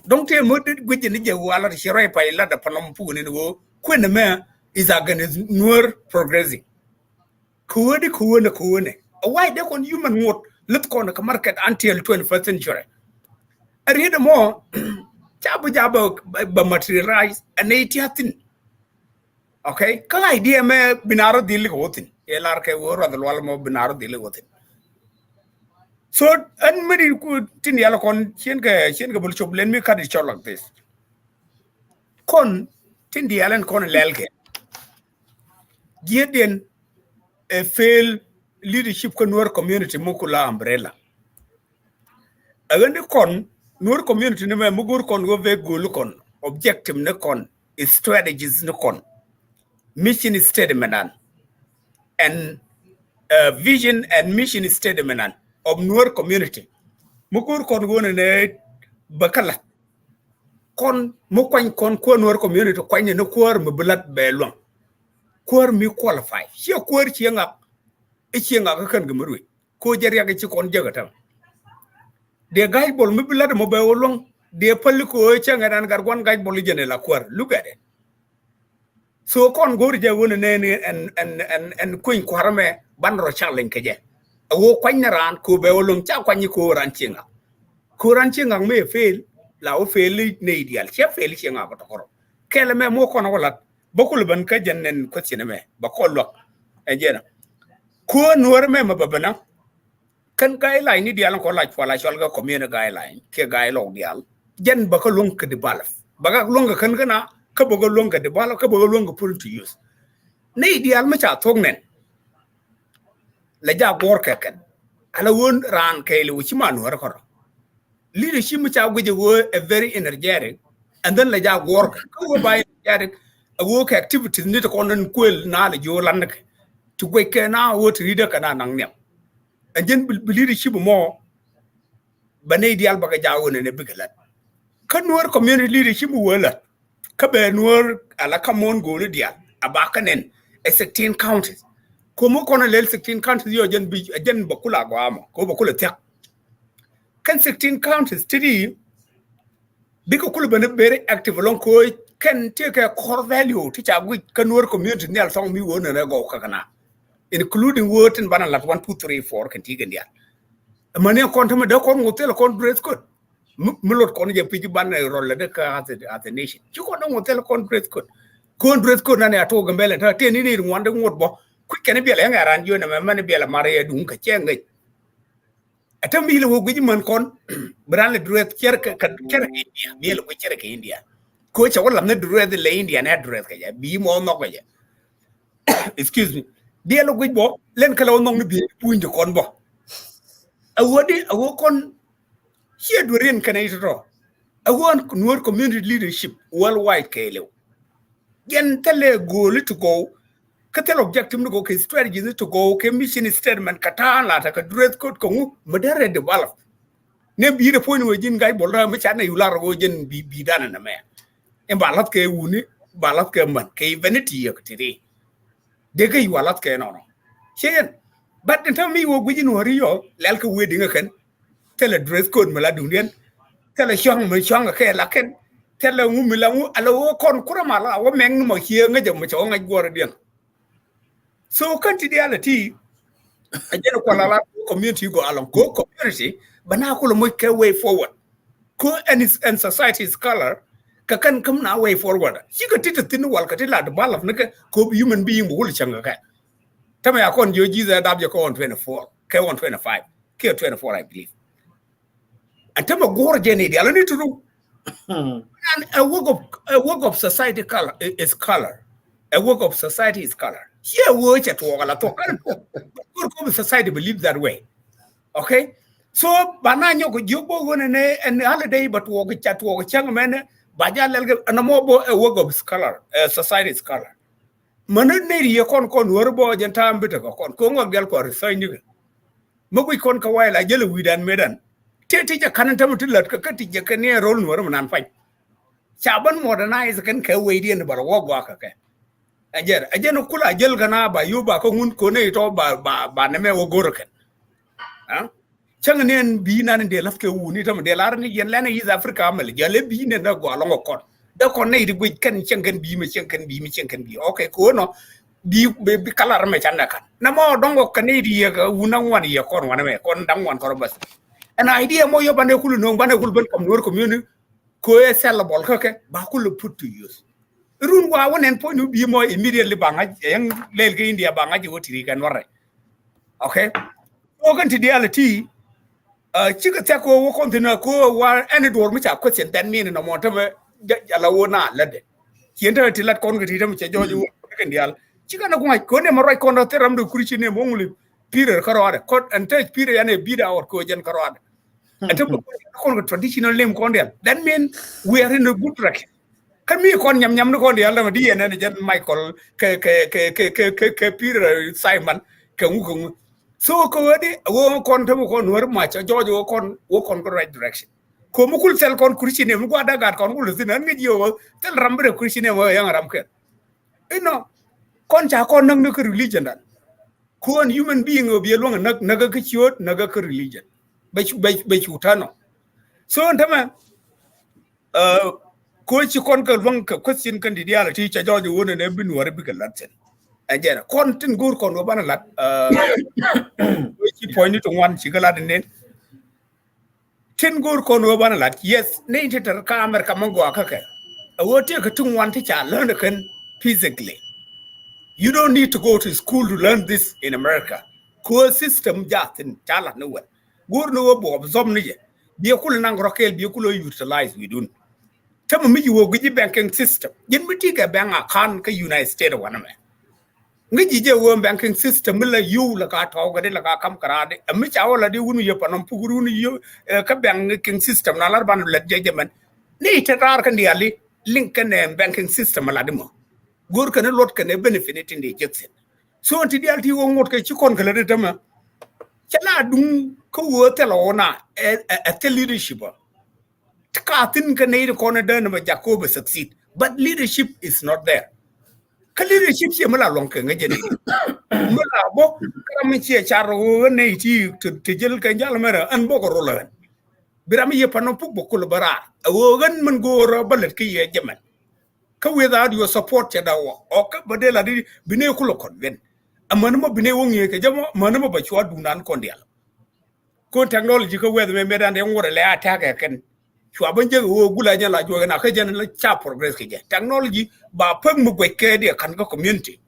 Dɔŋ tëë mi dit guic jɛ ni jɛ wä la ti cie rɔy pay la dɛ panom puk ni ni wä. Kuën mɛ is against Nuer progressing. Kɛ ɣöö di kɛ ɣöö nɛ kɛ ɣöö nɛ. A wa̱i̱ dee kɔn human ŋot lith kɔn kɛ market until twenty-first century. A riet mɔ ca bi ja bɛ materialize a nɛy tiathin. Okay, kä idea mɛ binarɔ dhil kɛ wä thin. Ɛ lar kɛ wä ruath lual mɔ binarɔ dhil kɛ wä thin. So ɛn mɛ di ku tin yal kɔn cien kɛ cien kɛ bul cop, let me cut it short like this. Kɔn tin diaal ɛn kɔn lɛl kɛ. Jiɛtdiɛn ɛ fail leadership kä Nuer community mi kula umbrella. Ɛ ɣän di kɔn Nuer community ni mɛ mi go̱o̱r kɔn wä vek go̱o̱l kɔn objective ni kɔn strategies ni kɔn mission statement an and uh, vision and mission statement an of Nuer community. Mi go̱o̱r kɔn wä ni nɛ bä kä la̱t kɔn mi kuany kɔn kuäär Nuer community kuany ni kuäär mi bi la̱t bɛ luäŋ. Kuäär mi qualify. Ciɛ kuäär ciɛ ŋak. I̱ ciɛ ŋak kä kän gɛ mi ruëc. Ko jɛ riak i̱ ci kɔn jek ɛ täm. Dee ga̱c bol mi bi la̱t mɔ bɛ wä luäŋ. Dee päli ko cäŋ ɛ dan gat guan ga̱c bol i̱ jɛn ɛ la kuäär. Look at it. So kɔn go̱o̱r jɛ wun ɛ nɛɛni ɛn ɛn ɛn ɛn kueny kua̱r ɛmɛ ban rɔ challenge kɛ jɛ. A ɣöö kuany ni raan ko bɛ wä luäŋ ca kuany i̱ ko ran ciɛ ŋak. Ko ran ciɛ ŋak mi ɛ fail la wä fail i̱ nɛy diaal ciɛ fail i̱ ciɛ ŋak kɛ tɔkɔrɔ. Kɛl ɛmɛ mɔ kɔn wä la̱t. Bä kul ben kä jɛn nɛn question ɛmɛ bä kɔn luäk. Ɛ jɛn a kuäär Nuäär ɛmɛ mɛ bä ben a. Kɛn guideline ni diaal kɔ lac pual a cɔal kɛ community guideline kiɛ guideline diaal. Jɛn bä kä luäŋ kɛ develop bä kä luäŋ kɛ kän kän a kä bä kä luäŋ kɛ develop kä bä kä luäŋ kɛ put into use. Nɛy diaal mi ca thuɔ̱k nɛn. Lɛ ja guɔ̱ɔ̱r kɛ kɛn ala ɣöö raan kɛɛliw ci ma Nuäär kɔrɔ. Leadership mi ca guic a ɣöö ɛ very energetic and then lɛ ja guɔ̱ɔ̱r kɛ kä ɣöö ba energetic a ɣöö kɛ activities ni ti kɔn in kuël na lɛ jiö lan ni kɛ ti guic kɛ na ɣöö ti ri̱dä kɛ na naŋ nhiam. And then bi leadership mɔ bɛ nɛy diaal bä kɛ ja ɣöö nɛn ɛ bikɛ la̱t. Kä Nuäär community leadership mi wee la̱t. Kä bɛ Nuäär ala ka̱m muɔ̱ɔ̱n go̱o̱li diaal a ba kä nɛn ɛ sixteen counties. Ko̱mi kɔn a lɛl sixteen counties yɔ jɛn bi jɛn bɛ kula gɔaa mɔ ko bɛ kula thia̱k. Kɛn sixteen counties ti di bikɛ kula bɛ ni very active along ko kɛn ti kɛ core value ti ca guic kä Nuäär community nhial thɔŋ mi wee nɛn ɛ gɔw kä kɛ na including wee tin banɛ lat one two three four kɛn ti kɛn diaal. Ɛmɛ ni kɔn ti mi dee kɔn ŋuth thil kɔn dress code. Mi lot kɔn jɛ pi̱c ban rɔl lɛ dee kä as a nation ci kɔn dee ŋuɔth thil kɔn dress code. Kɔn dress code nan ya tok Gambɛlɛ ta tëë ni ni ŋuɔn dee ŋuɔt bɔ kui̱ kɛn biɛl ɛŋɛ ran jiön ɛmɛ mɛn biɛl mar yɛ duŋ kɛ cɛ ŋec. Ɛ te mi lɛ wä guic män kɔn bi ran lɛ dress cɛr kɛ cɛr kɛ India biɛl wä cɛr kɛ India. Ko cɛ wä lam ni dress lɛ India ni a dress kɛ jɛ bi mɔ nhɔk kɛ jɛ. Excuse me. Biɛl wä guic bɔ lɛn kɛ lɛ wä nhɔk ni bi puny ti kɔn bɔ. Ɛ wä di ɛ wä kɔn Ciɛ duer yɛn kɛnɛ itɔtɔ. Ɛ ɣöö Nuer community leadership worldwide kɛɛliw. Jɛn thilɛ go̱o̱li ti gɔw. Kä thil objective ni kɔ kɛ strategy ni ti gɔw kɛ mission statement kɛ ta̱a̱ la ta kɛ dress code kɛ ŋu mɛ dee rɛ develop. Ni bi rɛ puɔ̱ny wee ji̱n ga̱y bol rɛ mi ca nɛ yu lar wee ji̱n bi bi dan nɛ mɛ. In ba lath kɛ wuni ba lath kɛ män kɛ event ti yɛ kɛ ti ri. Dee kɛ yu a lath kɛ nɔnɔ. Cɛ yɛn. But in term mi wee guic in wä ri yɔ lɛl kɛ wee diŋ kɛn. Thilɛ dress code mi la duŋdiɛn. Thilɛ cua̱ŋ mi cua̱ŋ kɛ la kɛn. Thilɛ ŋu mi la ŋu ala wä kɔn kurɛ ma la wä mɛŋ ni mɔ ciɛ ŋäcɛ mɔ cɛ wä ŋäc guɔrɛ diɛn. So kɛn ti dialɛ ti a jɛn kual a la community go along ko community bɛ na kulɛ moc kɛ way forward. Ko and is and society is color kɛ kɛn kä mi na way forward. Cikɛ ti ti thin wal kɛ ti la develop ni kɛ ko human being bi wul cäŋ kɛ kɛ. Tɛmɛ ya kɔn jiö Jesus dap jɛ kɛ on twenty four kɛ on twenty five kɛ twenty four I believe. And tɛmɛ guɔr jɛ ni dialɛ ni turu. And a work of a work of society color is color. A work of society is color. Ciɛ wee cɛ tuɔk ala tuɔk kan tuɔk. Gor ko society believe that way. Okay. So ba na nyɔk jiök bä ɣöö nɛ ɛn holiday ba tuɔk ca tuɔk cäŋ mɛn ba ja lɛl kɛ ɛn mɔ bä a work of color, a society is color. Mänä nɛy ri yɛ kɔn kɔn wär bɔ jɛn ta̱a̱m bi tekɛ kɔn ko̱ ŋɔk dial kɔn research nikɛ. Mä guic kɔn kä way la jäl wi̱i̱dan metdan. Tëë ti jɛ ka̱n tämɛ ti lät kä kä ti jɛ kɛ ni ɛ ro̱l nuɔ̱r mi nan pany. Ca bän modernize kɛn kɛ wecdiɛn bä lɛ wä guakä kɛ. Ɛ jɛn ɛ jɛn kula jäl kɛn a ba yo̱o̱ ba kä ŋun ko̱n nɛy tɔ ba ba ba nɛmɛ wä go̱r kɛn. Cäŋ ni ɛn bi̱i̱ nan in dee la̱th kɛ wuni tämɛ dee lar ni yɛn lɛn East Africa mɛl jɛl ɛ bi̱i̱ ni ɛn dee gɔaa lɔŋ kɔn dee kɔn nɛy ti guic kɛn cäŋ kɛn bi̱i̱ mɛ cäŋ kɛn bi̱i̱ mɛ cäŋ kɛn bi̱i̱. Okay kɛ ɣöö nɔ bi̱i̱ bi kalar mɛ can nɛ kan nɛ mɔ dɔŋ kɔ kɛ nɛy ti yɛ kɛ wun da̱ŋ ŋuan yɛ kɔn wanɛ mɛ kɔn da̱ŋ ŋuan kɔn rɔ bäth. Ɛn idea mɔ yɔ banɛ kul no̱o̱ŋ banɛ kul ben kam nuɔr community. Ko ɛ sɛl bɔl kä kɛ ba kul put to use. Run wa wä nɛn puɔ̱ny wä bi̱i̱ mɔ immediately ba ŋa̱c ɛn lɛl kä India ba ŋa̱c wä tiri kɛ nuɔrɛ. Okay. Ko kɛn ti diaal ti cikɛ thɛk ko wä kɔn thin ko wa ɛn duɔr mi ca question that mean nɔmɔ tämɛ jala wä na lätdɛ. Cien tämɛ ti lat kɔn kɛ ti tämɛ cɛ jɔɔc wä kɛn diaal cikɛ na kuŋac ko ne ma ruac kɔn dɔ thil ram de kuri ci ne mɔ ŋuli. Peter kärɔadɛ kɔn ɛn te Peter yan ɛ beat out ko jɛn kärɔadɛ. Ɛn te bä kɔn kɛ traditional name kɔn dial. That mean we are in a good direction. Kä mi kɔn nyam nyam ni kɔn dial dama di yɛn ɛn jɛn Michael kɛ kɛ kɛ kɛ kɛ kɛ kɛ Peter Simon kɛ ŋu kɛ ŋu. So kɛ wä di wä kɔn te bä kɔn wä ri mac a jɔɔc wä kɔn wä kɔn kɛ right direction. Ko mi kul thɛl kɔn Christian name mi gua̱a̱r da̱k gat kɔn kul thin ɛn ŋi̱c yɛ wä thɛl ram bi rɛ Christian name wä yɛn ram kɛn. Inɔ kɔn ca kɔn näk ni kä religion dan. Kuɔn human being ɔ biɛ luäŋ näk näk kä ciöt näk kä religion. Bɛ cu bɛ bɛ cu tän ɔ. So ɛn tämɛ ko ci kɔn kɛ luäŋ kɛ question kɛn di diaal ti ca jɔɔc wun ɛn ɛ bi nuɔri bikɛ lat thi̱n. Ɛn jɛn kɔn tin go̱o̱r kɔn wä banɛ lat. Ko ci puɔ̱ny ni ti ŋuan ci kɛ lat nin. Tin go̱o̱r kɔn wä banɛ lat yes ni ti tɛr ka America mɛ gɔaa kä kɛ. A wä tëëk kä ti ŋuan ti ca learn kɛn physically. You don't need to go to school to learn this in America. Ko system jathin ca lat ni wɛl go̱o̱r ni wä buɔp zɔm ni jɛ. Biɛ kul naŋ rɔ kɛɛl biɛ kul wä utilize wi̱dun. Tämɛ mi ji̱ wä gui̱ci banking system ji̱n mi ti kɛ bank account kä United States wanɛ mɛ. Ŋäc ji̱ jɛ wee banking system mi la yio̱w la ka tɔ̱w kɛ di la ka kam kɛ raadi ɛ mi ca wä la di wun yio̱w panɔm puk wun yio̱w. Kä banking system na lar ban lɛt jɛ jɛ mɛn ni te raar kɛ ndiali. Link kɛn ɛ banking system la di mɔ go̱o̱r kɛn luɔt kɛn ɛ benefit ni tin di jek thin. So ti dial ti wä ŋot kɛ ci kɔn kɛ lɛ di tämɛ. Cɛ la duŋ kä wee thil ɔ na ɛ thil leadership ɔ. Ti ka thin kä nɛy ti kɔn dee ni ma jak ko bɛ succeed but leadership is not there. Kä leadership ciɛ mi la luɔŋ kɛ ŋäcɛ nɛy mi la bɔ. Kä ram mi ciɛ car ɣöö ɣän nɛy ti ti jel kɛ jal mɛrɛ ɛn bɔ kɛ rol ɣän. Bi ram mi yɛ pan puk bɛ kul bɛ raar ɛ ɣöö ɣän min go̱o̱r bä lät kä yɛ jɛ mɛn. Kä without your support cɛ da wä ɔ kä bä dee la di bi nɛy kul kɔn ben. Ɛ män mɔ bi nɛy wä ŋi̱i̱ kɛ jɛ mɔ män mɔ bɛ cua duundan kɔn dial. Ko technology kä weth mɛ mɛ dan de ŋuɔt lɛ attack ɛ kɛn. Cua ben jek ɣöö gula jɛ la juɔk na kä jɛn la ca progress kɛ jɛ technology ba pek mi guec kɛ diɛ kan kä community.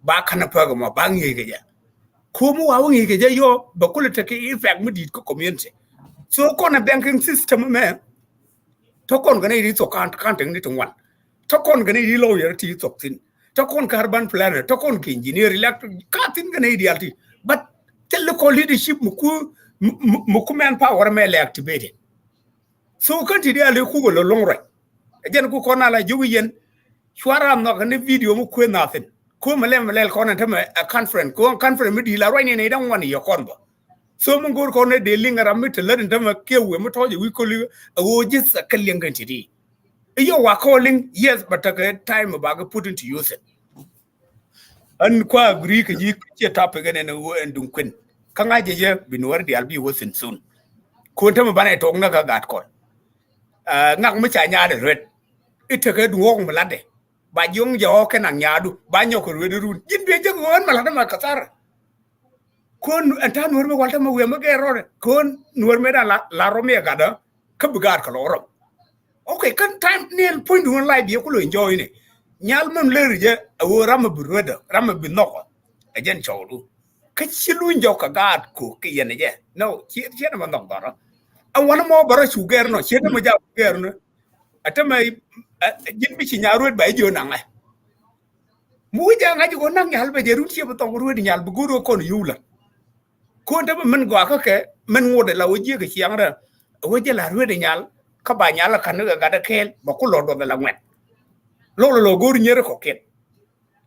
Ba kan pek mɔ ba ŋi̱i̱c kɛ jɛ. Ko mi wa wä ŋi̱i̱c kɛ jɛ yɔ bɛ kul tek effect mi di̱i̱t kä community. So kɔn a banking system mɛ. Tɔ kɔn kɛ nɛy ri thok kan kan tek ni ti ŋuan. Tɔ kɔn kɛ nɛy ri lawyer ti thok thin. Tɔ kɔn kɛ urban planner tɔ kɔn kɛ engineer electric ka thin kɛ nɛy dial ti. But thil kɔ leadership mi ku mi ku manpower mɛ lɛ activated. So kän ti dial i̱ kukɛ lo̱lo̱ŋ ruac. Ɛ jɛn ku kɔn ala jiök i̱ yɛn cuara nhɔk ni video mi kuëë nathin. Ko mɛ lɛl mɛ lɛl kɔn ɛn tämɛ ɛ conference, ko conference mi di̱i̱t la ruacni nɛy da̱ŋ wan yɛ kɔn bä. So mi go̱o̱r kɔn ɛ dee liŋ ɛ ram mi te lät ɛn tämɛ kiɛ wëë mi tɔ̱ɔ̱c ɛ wi̱i̱ köli ɛ ɣöö ji̱ thɛ kɛ liɛŋ kɛn ti̱ti̱. I̱ yɛ wa kɔn liŋ, yes, but tekɛ time bakɛ put into use it. Ɛn kua agree kɛ ji̱ ciɛ topic ɛn ɛn ɣöö ɛn duŋ kuën. Kä ŋa̱c jɛ jɛ bi Nuäär diaal bi wä thin soon. Ko ɛn tämɛ banɛ tɔk näk kä gaat kɔn. Ɛ, ŋak mi ca nyaat ɛ ruet. I̱ tekɛ duŋ ɣɔk mi latdɛ. Ba jiɔŋ jɛ ɣɔk kɛ nak nyaatdu. Ba nyɔk kɛ ruet irun. Ji̱n biɛ jek ɣöö ɛn mi latdɛ ma kathar. Ko ɛn ta̱a̱ Nuäär mi wal tämɛ wiɛ mi gɛɛr rɔɔdɛ. Ko ɛn Nuäär mi dan la, la rɔ mi ɛ gatdä. Kä bi gaat kɛ lɔ rɔ. Okay, kän time ni ɛn puɔ̱nydu wän life biɛ ku lo enjoy ni. Nyal mɛm ler jɛ, ɛ ɣöö ram mi bi ruetdä, ram mi bi nhɔkɔ. Ɛ jɛn cɔwdu. Kä ci luny jɔk kɛ gaat ko kɛ yɛn ɛ jɛ. No, ciɛ, ciɛ nɛ mɛ nhɔk dhɔrä. Ɛn wanɛ mɔ bä rɔ cu gɛr nɔ, ciɛ nɛ mɛ ja gɛr nɔ. Ɛ tämɛ, ɛ, ji̱n bi ci nyaat ruet ba i̱ jiö naŋɛ. Mi wi̱c a ŋa̱c kɛ ɣöö naŋ nyal bɛ jɛ run ciɛ bi thɔŋ ruet nyal bi go̱o̱r ɣöö kɔn yio̱w la. Ko ɛn tämɛ min gɔaa kä kɛ min ŋot ɛ la wä jiäk kɛ ciaŋ rɛ. Wä jɛ la ruet nyal kä ba nyal ɛ ka̱n ni kɛ gat ɛ kɛɛl bɛ ku lɔ duɔth ɛ la ŋuɛt. Lɔk lɔ lɔ go̱o̱r nyier ɛ kɔ̱kiɛn.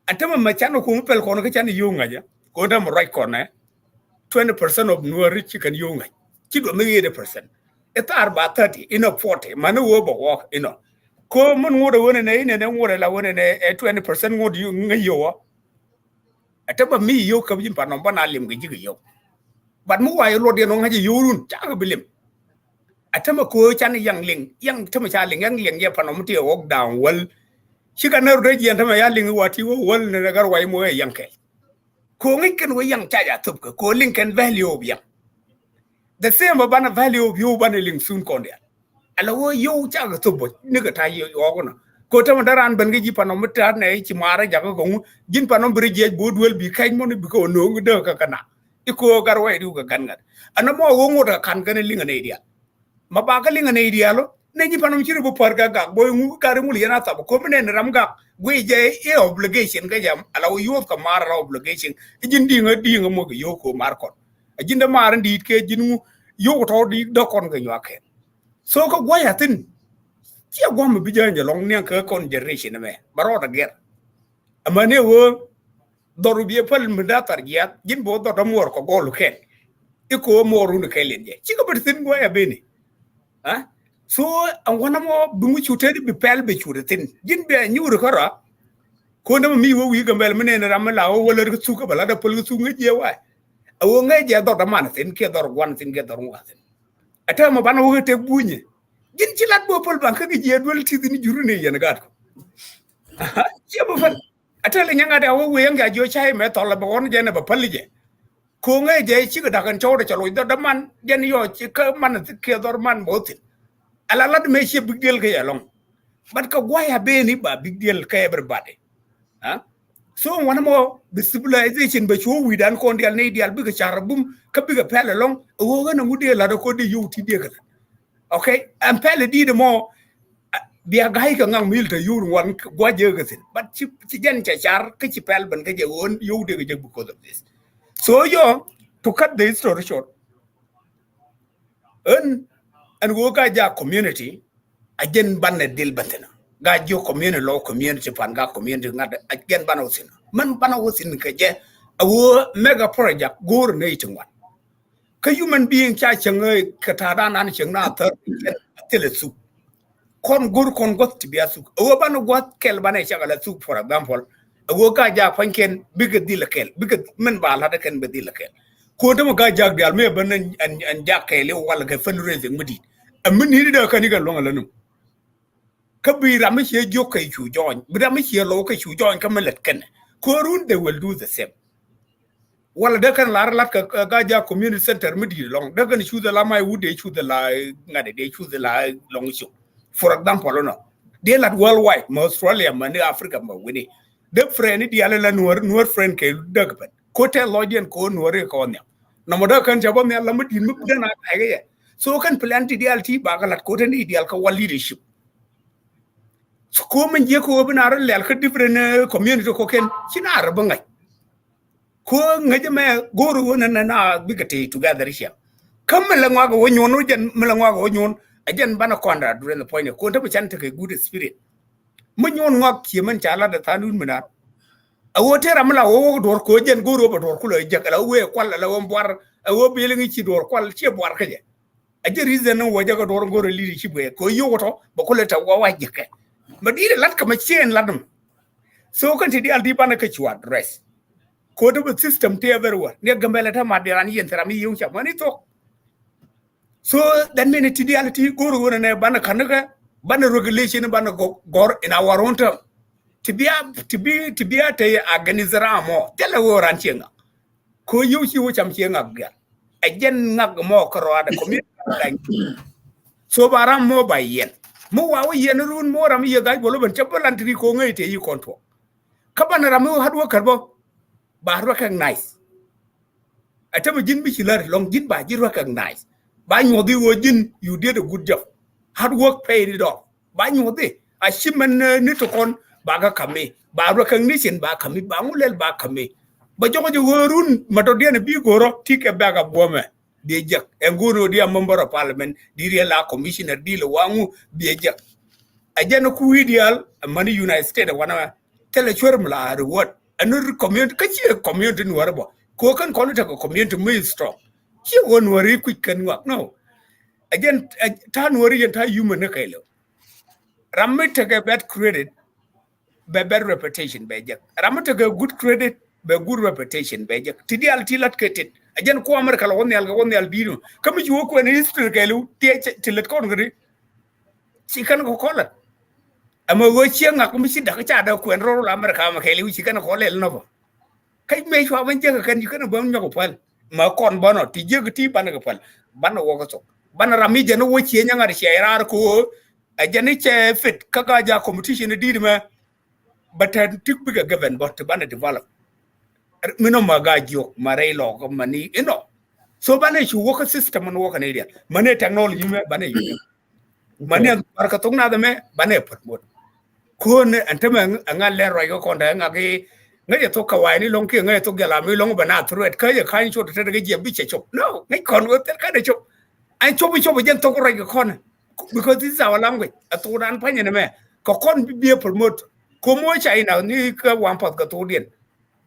Ɛ tämɛ mɛ can ɛ kuŋ pɛl kɔn kä can ɛ yio̱w ŋa̱c ɛ. Ko ɛn tämɛ ruac kɔn ɛ. Twenty percent of Nuäär ci kɛn yio̱w ŋa̱c. Ci duɔth mi eighty percent. Ɛ thar ba thirty, inɔ forty, mani wee bɛ wɔk, inɔ. Ko min ŋot ɛ wen ɛnɛ, inɛ nɛ ŋot ɛ la wen ɛnɛ, ɛ twenty percent ŋot ŋäc yio̱w ɔ. Ɛ tämɛ mi yio̱w käp ji̱n pan nɔm bä na lim kɛ ji̱ kɛ yio̱w. But mi wa yɛ luɔt yɛn ɔ ŋa̱c yio̱w run, ca kɛ bi lim. Ɛ tämɛ ko can yaŋ liŋ, yaŋ tämɛ ca liŋ, yaŋ liŋ yɛ pan nɔm ti ɛ wɔk da̱a̱ŋ wäl. Ci ka nɛ rut ɛ jiɛn tämɛ ya liŋ wa ti wä wäl ni rɛ gär wa imɔ ɛ yaŋ kɛl. Ko ŋi̱c kɛn wä yaŋ ca ja thop kɛ, ko liŋ kɛn value of yaŋ. The same bä banɛ value of yio̱w banɛ liŋ sun kɔn diaal. Ala wä yio̱w ca kɛ thop bä, ni kɛ ta̱ yio̱w ɣɔk nɔ. Ko tämɛ dee raan ben kɛ ji̱ pan nɔm mi ta̱a̱t nɛ ci maarä jakä kɛ ŋu, ji̱n pan nɔm bi rɛ jiɛc bo̱o̱ duel bi kɛc mɔni bi kɛ wä no̱o̱ŋ dee kɛ kɛ na. I̱ ko gar wɛy diw kɛ gan ŋa̱t. Ɛn nɔmɔ wä ŋot kɛ ka̱n kɛn liŋ ɛn nɛy diaal. Ma ba kä liŋ ɛn nɛy diaal ɔ, nɛ ji̱ pan nɔm ci rɛ bi pär kɛ gak, boi ŋu, gari ŋul yɛn a thap, ko mi nɛn ram gak, guiy jɛ i̱ obligation kä jɛ, ala wä yuɔth kɛ mar ala obligation, i̱ ji̱n di̱i̱ŋ ɛ di̱i̱ŋ ɛ mɔ kɛ yio̱w ko mar kɔn. Ɛ ji̱n dee mar in di̱i̱t kɛ ji̱n ŋu, yio̱w tɔ̱ di̱i̱t dɔ̱k kɔn kɛ nyuak kɛn. So kä gua̱c a thi̱n, ciɛ gua̱m bi jääny jɛ lɔŋ niɛŋ kɛ kɔn generation ɛmɛ, ba rɔɔdɛ gɛr. Amäni ɣöö dhɔr bi ɛ päl mi da̱a̱ thar jiath, ji̱n bi wä dhɔr dämuɔɔr kɛ gɔl kɛl. I̱ ko̱o̱ muɔɔr wun kɛl in jɛ. Cikɛ bä ti thi̱n gua̱a̱c a beni. Ɛ? So, ɛn wanɛ mɔ bi ŋuc cu tëëdi bi pɛl bi cu ti thi̱n. Ji̱n bi ɛ nyuuri kärɔa. Ko̱n dämɛ mi wä wi̱i̱ Gambɛl mi nɛn ram mi la wä wä lär kä thuk kä bä la dä päl kä thuk ŋäc jiɛ wa̱a̱. Ɛ wä ŋäc jiɛ dhɔr däman thi̱n kiɛ dhɔr guan thi̱n kiɛ dhɔr ŋuak thi̱n. Ɛ täämɛ banɛ wä kä tek bunyɛ. Ji̱n ci lat bä päl ban kä kɛ jiɛ duel ti thi̱n juri ni yɛn gaat kɔ. Ciɛ bä päl. A tɛl nyɛ ŋa̱t a wä wee ŋɛ a jiɔ cay mɛ thɔl a bɛ ɣɔn jɛn a bɛ päl jɛ. Ko̱ŋɛ jɛ cikɛ da̱k ɛn cɔwdɛ cɛ loc dhɔr däman jɛn yɔ ci kä man kiɛ dhɔr man mɔ thi̱n. Ala lat mɛ ciɛ big deal kɛ yɛ lɔŋ. But kɛ guay a beni ba big deal kɛ everybody. Ha? So wanɛ mɔ bi civilization bɛ cuɔ wi̱dan kɔn dial nɛy dial bikɛ car bum kä bikɛ pɛl ɛlɔŋ. Ɛ wä ɣän a ŋut dee lat ɛ kɔ dee yio̱w ti dee kɛ lat. Okay, ɛn pɛl di̱i̱t mɔ, bia ga̱y kɛ ŋaŋ mil te yur ŋuan gua̱c jek kɛ thi̱n. But ci, ci jɛn cɛ car kä ci pɛl ben kä jɛ ɣöö yio̱w dee kɛ jek because of this. So yɔ, to cut the story short, ɛn, ɛn ɣöö Gaa-jaak community, a jɛn banɛ dil ben thi̱n. Gaa-jiök community, Lɔw community, Pan-gak community, ŋa̱t, a jɛn banɛ wä thi̱n. Mɛn banɛ wä thi̱n kɛ jɛ, a ɣöö mega project go̱o̱r nɛy ti ŋuan. Kä human being ca cieŋ, eh, kɛ ta̱a̱dan an cieŋ na thär, thilɛ thuk. Kɔn go̱r kɔn gua̱th ti bia thuk. A ɣöö banɛ gua̱th kɛl banɛ cak ala thuk, for example. A ɣöö Gaa-jaak pa̱nykiɛn bikɛ dhil kɛl, bikɛ min ba la̱t kɛn bɛ dhil kɛl. Ko̱n tämɛ Gaa-jaak diaal mi ɛ ben ɛn, ɛn, ɛn jak kɛɛl i̱ wal kɛ fundraising mi di̱i̱t. Ɛ mi ni̱n i̱ dee kɛn i̱ kɛ luäŋ ala num. Kä bi ram mi ciɛ jiök kɛ cu join, bi ram mi ciɛ Lɔw kɛ cu join kä mi lät kɛnɛ. Ko̱run they will do the same. Wala dee kɛn lar lat kɛ, kɛ Gaa-jaak community center mi di̱i̱t lɔŋ. Dee kɛn cu the la may wut dee cu the la ŋa̱t dee cu the la lɔŋ cu. For example, nɔ. Dee lat worldwide, ma Australia, ma ni Africa, ma wini. Dee friend ni diaal la Nuäär, Nuäär friend kɛ dee kɛ pɛn. Ko tɛth lɔcdiɛn ko Nuäär kɛ wä nhiam. Nɔmɔ dee kɛn cɛ bä nhial la mi di̱i̱t mi bi dee na kɛ kɛ yɛ. So kɛn plan ti diaal ti bakɛ lat ko te ni diaal kɛ wä leadership. So ko min jiɛ ko bi na rɔ lɛl kä different, eh, community ko ken ci na rɔ bi ŋa̱c. Ko ŋäc mɛ go̱o̱r wä nɛ nɛ na bikɛ te together ciɛ. Kä mi lɛ ŋɔak wä nyuɔn wä jɛn mi lɛ ŋɔak wä nyuɔn a jɛn banɛ kɔn da duren the point ko te bi can tekɛ good spirit. Mi nyuɔn ŋɔak ciɛ min ca lat than wun mi na. A ɣöö tëë ram mi la ɣöö wä duɔ̱ɔ̱r kɛ ɣöö jɛn go̱o̱r ɣöö bɛ duɔ̱ɔ̱r kulɛ jek, la wee kual, la wee buar, a ɣöö bi liŋ i̱ ci duɔ̱ɔ̱r kual, ciɛ buar kä jɛ. A jɛ reason ni wä jɛ kɛ duɔ̱ɔ̱r go̱o̱r leadership wee kɛ ɣöö yio̱w tɔ bɛ kulɛ tɛ wä wa jek kɛ. Mɛ di̱i̱t ɛ lat kɛ mɛ ciɛ ɛn lat mɛ. So kɛn ti diaal di banɛ kɛ cu address. Kɛ ɣöö ti bɛ system ti everywhere. Ni Gambɛlɛ tɛ mat di ran yɛn thil ram i̱ yio̱w ca mani thok. So that mean ti diaal ti go̱o̱r ɣöö nɛ banɛ ka̱n kɛ banɛ regulation banɛ gɔ̱r in our own term. Ti bia, ti bi, ti bia te against ram mɔ. Thilɛ ɣöö ran ciɛ ŋak. Kɛ ɣöö yio̱w ci wä cam ciɛ ŋak gɛr. Ɛ jɛn ŋak mɔ kɛ rɔadɛ community. So ba ram mɔ ba yɛn. Mi wa wä yɛn run mɔ ram yɛ ga̱c bɔlɔ ben cɛ bä lan ti ri ko̱ ŋäc te yi kɔn tuɔk. Kä banɛ ram mi wä hard worker bä. Ba recognize. Ɛ tämɛ ji̱n mi ci lär lɔŋ ji̱n ba ji̱ recognize. Ba nyuɔth i̱ ɣöö ji̱n you did a good job. Hard work paid it off. Ba nyuɔth i̱ a ci mɛn ni ti kɔn ba kä kami ba recognition ba kami ba ŋu lɛl ba kami. Ba jɔkɔ jɛ ɣöö run ma tɔ diɛn bi go̱rɔ ti kɛ bɛk a buɔmɛ. Biɛ jek ɛn go̱o̱r ɣöö di a member of parliament di riɛl a commissioner di lɛ waŋu biɛ jek. A jɛn ku wi̱i̱ diaal a mani United States a wanɛ Thilɛ cuer mi la reward. Ɛn ni community, kä ciɛ community nuɔri bɔ. Kɛ ɣöö kɛn kɔn tekɛ community mi strong. Ciɛ ɣöö nuɔri kui̱c kɛn ŋuak. No. Ɛ jɛn, ɛ, ta̱a̱ nuɔri jɛn ta̱a̱ human ni kɛɛliw. Ram mi tekɛ bad credit, bɛ bad reputation, bɛ jek. Ram mi tekɛ good credit, bɛ good reputation, bɛ jek. Ti diaal ti lat kɛ tit. Ɛ jɛn ku America la wä nhial kɛ wä nhial di̱i̱t mɔ. Kä mi ci wä kuɛn history kɛɛliw, ti, ti lät kɔn kɛ ri. Ci kɛn kɔ kɔlɛ. Ɛmɛ ɣöö ciɛ ŋak mi ci da̱k ca dee kuɛn rɔl America mɛ kɛɛliw ci kɛn kɔ lɛl nɔpɔ. Kä mëë cua ben jiäk kɛn ci kɛn bä nyɔk päl. Mɛ kɔn bä nɔ ti jiäk ti banɛ kɛ päl. Banɛ wä kä thok. Banɛ ram mi jɛn wä ciɛ nyaŋat ciɛ raar kɛ ɣöö ɛ jɛn i̱ cɛ fit kä ka ja competition i̱ di̱t mɛ. Bɛ tɛn tik bikɛ given bä ti banɛ develop. Mi nɔ ma ga jiök ma rɛy lɔk ma ni inɔ. So banɛ cu wä kä system ni wä kä ni diɛn. Ma ni technology mɛ banɛ yuk. Ma ni bar kä thok nath mɛ banɛ promote. Kuɔn ɛn tämɛ ɛŋa lɛn ruac kä kɔn dɛ ɛŋa ki ŋäc ɛ thok kawai ni lɔŋ kiɛ ŋäc ɛ thok jɛ lam ni lɔŋ bɛ na threat kä jɛ ka̱ny cot tɛt kä jiɛ bi cɛ cop. No, ŋäc kɔn wä thil ka̱n ɛ cop. Ɛn cop i̱ cop i̱ jɛn thok ruac kä kɔn. Because this is our language. Ɛ thok dan pa̱ny ɛn ɛmɛ kɛ kɔn bi, bi ɛ promote. Ko̱m wä ca inɔ ni kä waŋ path kɛ thokdiɛn.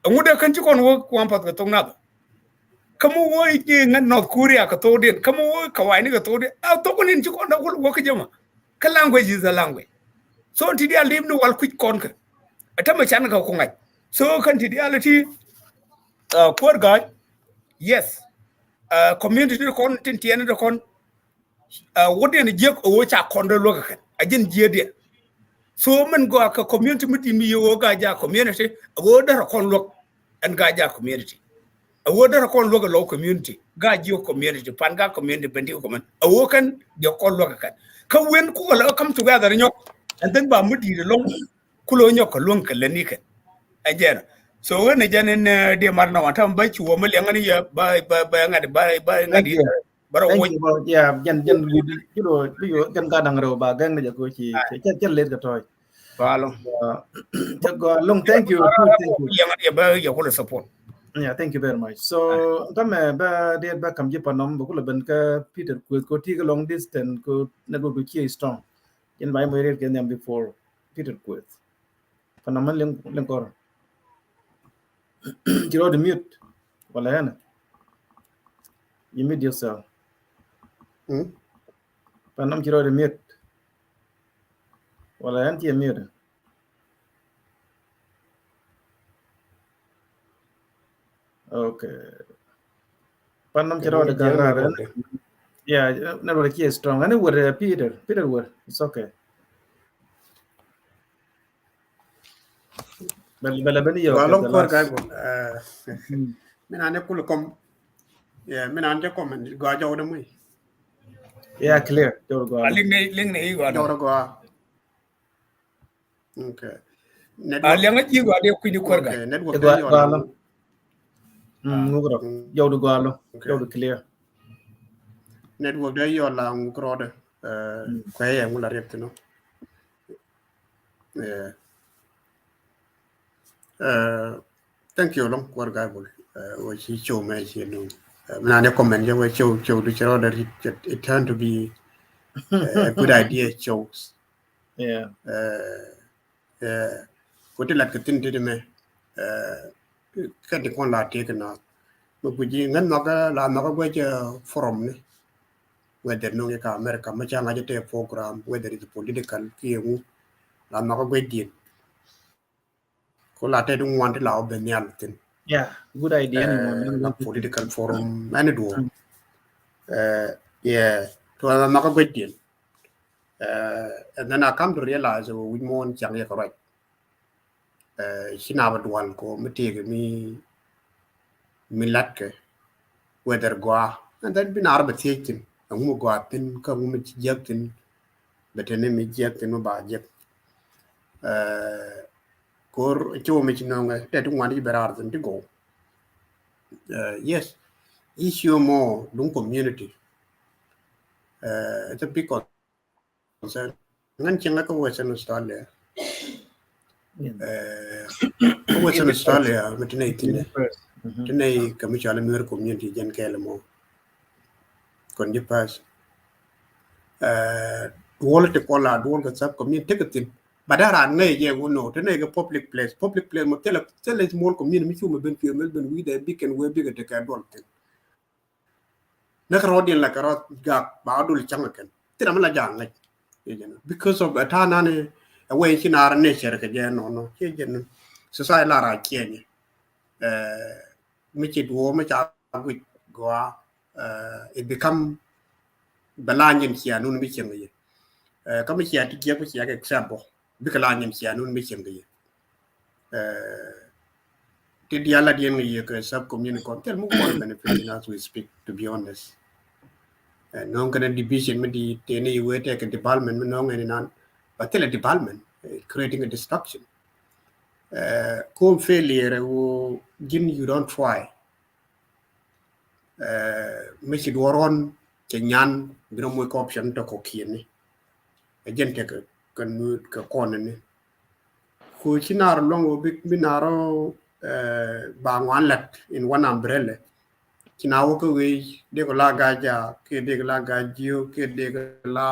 Ɛŋu dee kän ci kɔn wä waŋ path kɛ thok nath. Kä mi wä i̱ ŋä North Korea kɛ thokdiɛn, kä mi wä kawai ni kɛ thokdiɛn. A thok ni ci kɔn dee wä wä kä jɛ ma. Kä language is a language. So ti diaal lim ni wal kui̱c kɔn kɛ. Ɛ tämɛ can kɛ ku ŋa̱c. So kän ti diaal ti, uh, kuäär ga̱a̱c. Yes. Uh, community ti kɔn tin tiɛɛni ti kɔn. Ɛ, wä diɛn jiäk ɛ ɣöö ca kɔn dee luäk ɛ kɛn a ji̱n jiäkdiɛn. So min gɔaa kɛ community mi di̱t mi yɛ ɣöö gaa ja community ɛ ɣöö derɛ kɔn luäk ɛn gaa ja community. Ɛ ɣöö derɛ kɔn luäk ɛ lɔw community gaa jiäk community pan gaa community ben ti kɛ kɔmɛn ɛ ɣöö kɛn diɛ kɔn luäk ɛ kɛn. Kä wen kukɛ lɛ come together nyɔk and then ba mi di̱i̱t ɛlɔŋ kulɛ nyɔk kɛ luäŋ kɛ lɛni kɛn. Ɛ jɛn. So ɣän ɛ jɛn in, eh, diɛ mar nɔŋ a tam ba ci wä mi liɛŋ ni yɛ ba, ba, ba ŋa̱t ba, ba ŋa̱t. Thank you. Bärɛ wä. Thank you, bro. Yeah, jɛn, jɛn wi̱i̱ di, you know, bi yo, jɛn ka da̱ŋ rɛw ba gɛŋ ni jɛ ko ci, ci, ci, ci late kɛ tɔ̱ɔ̱c. Gɔaa ɛlɔ̱ŋ. Uh, gɔaa ɛlɔ̱ŋ, thank you, thank you. Yɛ bä yɛ kulɛ support. Yeah, thank you very much. So, tamɛ bä diet bä kam ji̱ Panɔm, bä kulɛ ben kä Peter Kueth, ko ti kä long distance, ko network du cie strong. Jɛn ba yɛ mɔ yɛ riet kɛ nhiam before Peter Kueth. Panɔm liŋ, liŋ kɔr. Ci rɔɔdɛ mute. Wala ɛn. You mute yourself. Hmm? Panɔm ci rɔɔdɛ mute. Wala ɛn ci mute. Okay. Panɔm ci rɔɔdɛ gat raar. Yeah, network ci strong. Ɛn wër, uh, Peter. Peter wër. It's okay. Bɛl, bɛl, bɛl, yɔ, gɔaa ɛlɔ̱ŋ kuäär ga̱a̱c gɔaa. Min an jɛ kul kɔm. Yeah, min an jɛ kɔm gɔaa jɔwdɛ mui. Yeah, clear. Jɔwdɛ gɔaa. Liŋ ni, liŋ ni gɔaa. Jɔwdɛ gɔaa. Okay. A liɛŋä ji̱ gɔaa dee kui̱ni kuäär ga̱a̱c. Network dee yɔl. Mm, ŋuk rɔ. Jɔwdɛ gɔaa ɛlɔ̱ŋ. Okay. Jɔwdɛ clear. Network dee yɔl la ŋuk rɔɔdɛ. Kuɛ yɛ ŋu la riɛk thi̱n ɔ. Yeah. Uh, thank you ɛlɔ̱ŋ kuäär ga̱a̱c gɔaa. Uh, wä ci show mɛ ci nuŋ. Uh, min an jɛ comment jɛ wä show, show du ci rɔɔdɛ rit, it, it turned to be, uh, a good idea shows. Yeah. Uh, uh, wä ti lat kɛ thi̱n ti di mɛ. Kɛn ti kɔn la tëëk na mi guic i̱ ŋän nhɔkä la nhɔkä guic forum ni, whether no̱ŋ ikä America mi ca ŋa̱c i̱ tëë program, whether it's political kiɛ ŋu, la nhɔkä guic diɛn. Ko la tëë di ŋuan ti la wä ben nhial thin. Yeah, good idea. Ni ŋuan la political forum ɛn duɔ̱ɔ̱r. Yeah, to la nhɔkä guic diɛn. And then I come to realize wi̱c muɔ̱ɔ̱n ciaŋ yɛ kɛ ruac. Ci na bä dual ko mi tëëkɛ mi, mi latkɛ whether gɔaa, and then bi na rɔ bɛ thiec thin ɛŋu mi gɔaa thin kä ɛŋu mi ci jiäk thin, bɛ teni mi jiäk thin mi ba jiäk. Kor ci wä mi ci nöŋɛ tɛ ti ŋuan ci bɛ raar thin ti gɔw. Yes, issue mɔ duŋ community. It's a big concern. Ŋän cieŋ kä Western Australia. Kä Western Australia mi ti nɛy thin, ti nɛy kɛ mi cɔal Nuer community jɛn kɛɛl mɔ. Kɔn ji̱ pass. Duɔl ti kɔn la duɔl kɛ sub community tekɛ thin. But that raan ŋäc jɛ wun nɔ ti nɛy kɛ public place. Public place mɔ thilɛ, thilɛ small community mi cu mi ben piɛ mel ben wi̱i̱dɛ bikɛn wee bikɛ tekɛ duɔl thin. Nä kɛ rɔɔdiɛn la kɛ rɔɔd gak ba dul caŋ kɛn. Thilɛ mi la ja̱a̱ŋ ŋäc. Because of a ta̱a̱ nani a way ci naar nature kɛ jɛ nɔnɔ. Ci jɛ ni society la ra kiɛn. Mi ci duɔ̱ɔ̱r mi ca guic gɔaa. It become bɛ la nyin cia nun mi cieŋ yɛ. Kä mi cia ti jiɛk mi cia kɛ example. Bikɛ la nyin cia nun mi cieŋ yɛ. Ti diaal la diɛn ŋa yɛ kɛ sub community kɔn thil mi kɔn benefit as we speak, to be honest. Nɔŋ kɛn division mi di teni iwe tɛ kɛ development mi nɔŋ ɛn inan, but thil a development creating a destruction. Kom failure wo ji̱n you don't try. Mi ci duɔr ɣɔn cɛ nyan bi rɔ moc kɛ option tɔ kɔ kiɛn ni. Ɛ jɛn tɛ kɛ kɛ nuut kɛ kɔn ni. Ku ci naar luɔŋ wä bi naar ba ŋuan lat in one umbrella. Ci na wä kä wee dek la gaja kiɛ dek la gajiö kiɛ dek la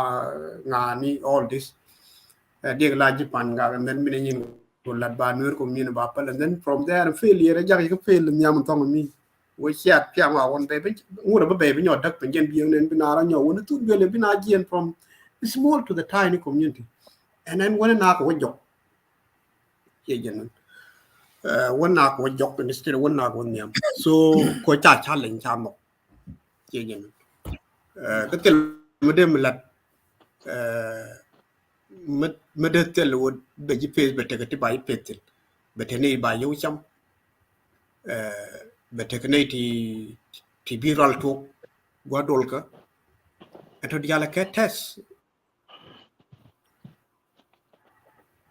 ŋani, all this. Dek la jipan gak, and then min nyin ku lat ba nuer ku min ba pal, and then from there failure jak yik fail nyam thong mi. Wä ciat piaŋ wa won bɛ bi ŋut bä bɛ bi nyɔ dak pin jɛn bi nen bi na ra nyɔ won thun bele bi na jien from small to the tiny community. And then won na ko jok. Ye jɛn won na ko jok, instead won na ko nyam. So ko ca challenge ca mɔ. Ye jɛn kä thil mi dee mi lat mi dee thil wä bɛ ji̱ peth bɛ tekɛ ti ba ji̱ peth thil bɛ te ni ba yio̱w cam. Bɛ tekɛ ni ti ti bi rual tuɔk gua̱ dolkä. Ɛn tɔ diaal kɛ test.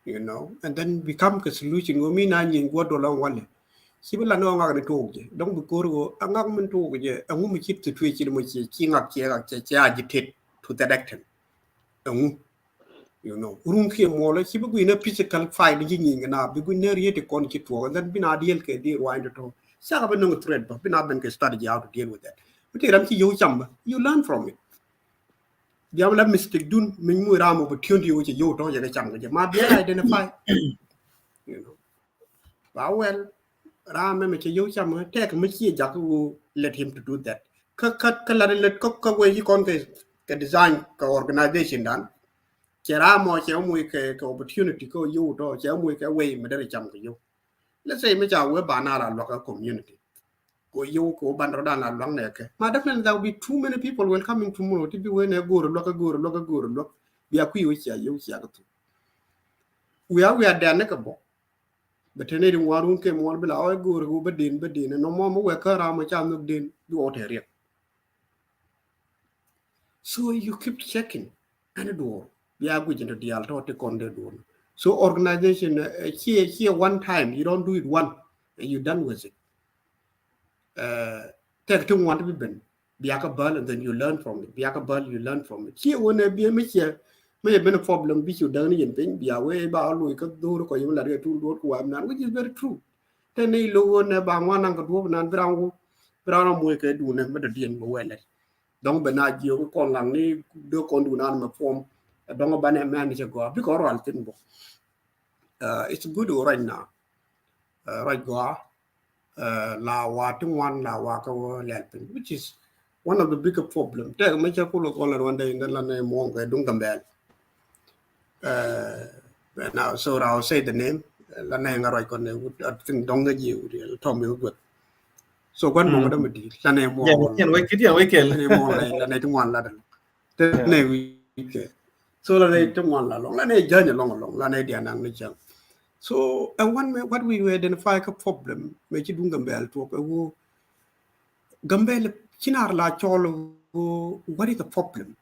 You know, and then become kɛ solution wä mi na nyin guɔ dol an walɛ. Ci bi la ni ɔ ŋak ni tuɔk jɛ dɔŋ bi ko̱r wä a ŋak min tuɔk jɛ ɛŋu mi cit situation mɔ ci ci ŋak ci ŋak ci ci agitate to that extent. Ɛŋu, you know, run kiɛ muɔlɛ ci bi gui̱n a physical fight ni ci nyin kɛ na bi gui̱n a riet kɔn ci tuɔk, and then bi na deal kɛ di ruany tɔtɔ. Cakɛ bi nɔŋ threat bä bi na ben kɛ strategy how to deal with that. Bi ti ram ci yio̱w cam bä, you learn from it. Biam la mistake dun min mu ram opportunity wä cɛ yow tɔ yɛ kɛ cam kɛ jɛ ma bia identify. You know, ba well ram mɛ mɛ cɛ yow cam kɛ tɛk mi ci jak wä let him to do that. Kä kä kä la let kä kä wä yi kɔn kɛ kɛ design kɛ organization dan. Cɛ ram mɔ cɛ mu kɛ kɛ opportunity kɛ yow tɔ cɛ mu kɛ wä mi dɛrɛ cam kɛ yow. Let's say mi ca wee ba na la luak a community. Ko yow ko ban rɔ dan la luak nɛ kɛ. Ma definitely there will be too many people will coming tomorrow. Ti bi wee nɛ go̱o̱r luak go̱o̱r luak go̱o̱r luak. Bia kui̱ wee cia yow cia kɛ thu. Wia wia dɛn ni kɛ bɔ. Bɛ te ni ri ŋuan run kɛ muɔl bi la ɔ go̱o̱r ko bɛ den bɛ den nɔ mɔ mɔ wɛ kä ram mɔ ca nhök den bi ɔ te riɛk. So you keep checking. Ɛn duɔr bia guic in tɔ diaal tɔ ti kɔn dee duɔr. So organization ciɛ ciɛ one time, you don't do it one and you done with it. Tɛk ti ŋuan ti bi ben bia kä bäl and then you learn from it. Bia kä bäl you learn from it. Ciɛ wä nɛ bia mi ciɛ mi yɛ ben a problem bi ci wä däk ni yɛn piny bia wee ba a loc kä dho̱r kɔ yɛ mi lat kɛ tul duɔr ku wam nan, which is very true. Te ni lo wä nɛ ba ŋuan naŋ kɛ duɔr nan bi ran wä bi ran wä moc kɛ duun nɛ mi dɔ diɛn mi wɛ lɛt. Dɔŋ bɛ na jiök kɔn laŋ ni dee kɔn dun an mɛ puɔm. Dɔŋ banɛ mɛn ni cɛ gɔaa bikɛ rual thin bɔ. It's good right now. ruac gɔaa, la wa ti ŋuan la wa kä wä lɛl piny, which is one of the bigger problem. Tɛk mɛ cɛ kulɛ kɔn lɛ ruandɛ in dɛ la nɛ muɔŋ kɛ duŋ Gambɛl. Now so I'll say the name. La nɛ ŋa ruac kɔn nɛ wut, I think dɔŋ ŋa jiɛ wut yɛ tɔm yɛ wut. So guan muɔŋ dɛ mɛ di la nɛ muɔŋ. La nɛ muɔŋ la nɛ ti ŋuan la dɛ. Te nɛ wi̱i̱ kɛ. So la nɛ ti ŋuan la lɔŋ, la nɛ ja̱ny lɔŋ lɔŋ, la nɛ dian naŋ ni cäŋ. So and one mɛ what we identify kä problem mɛ ci duŋ Gambɛl tuɔk ɛ wo Gambɛl ci nar la cɔl wo what is the problem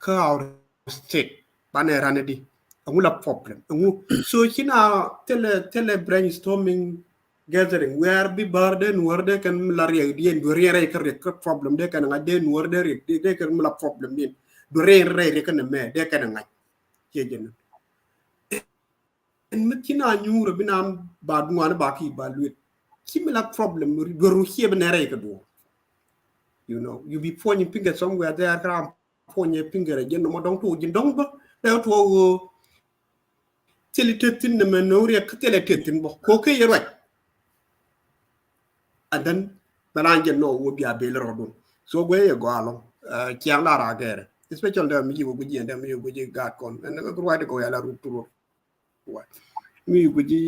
kä our state banɛ ran di. Ɛŋu la problem ɛŋu? So ci na thilɛ thilɛ brainstorming gathering where bi bär dee nuɔr dee kɛn la riɛk diɛn duɔr riɛn rɛy kä riɛk kä problem dee kɛn ŋa̱c dee nuɔr dee riɛk dee kɛn la problem diɛn duɔr riɛn rɛy riɛk kɛn mɛ dee kɛn ŋa̱c. Ciɛ jɛn ɛn mi ci na nyuur bi na ba duŋuan ba ki ba luet. Ci mi la problem duɔr ru ciɛ bi nɛ rɛy kä duɔr. You know, you be pointing finger somewhere there kram puɔ̱nyɛ piŋkɛ rɛ jɛn nɔmɔ dɔ̱ŋ tuɔɔk ji̱n dɔ̱ŋ bä rɛ tuɔɔk ɣöö thilɛ tëë thi̱n nɛmɛ no̱o̱ŋ riɛk kä thilɛ tëë thi̱n bä kɛ kɛ yɛ ruac. And then bɛ raan jɛn nɔ wä bia bel rɔɔdun. So guɛ yɛ gɔaa lɔŋ ciaŋ la raa gɛɛrɛ especially dɛ mi ji̱ wä gui̱c jiɛn dɛ mi ji̱ wä gui̱c ji̱ gaat kɔn ɛn nɛ kɛ ruac dɛ gɔaa yɛ la rut tuɔɔk. Mi gui̱ci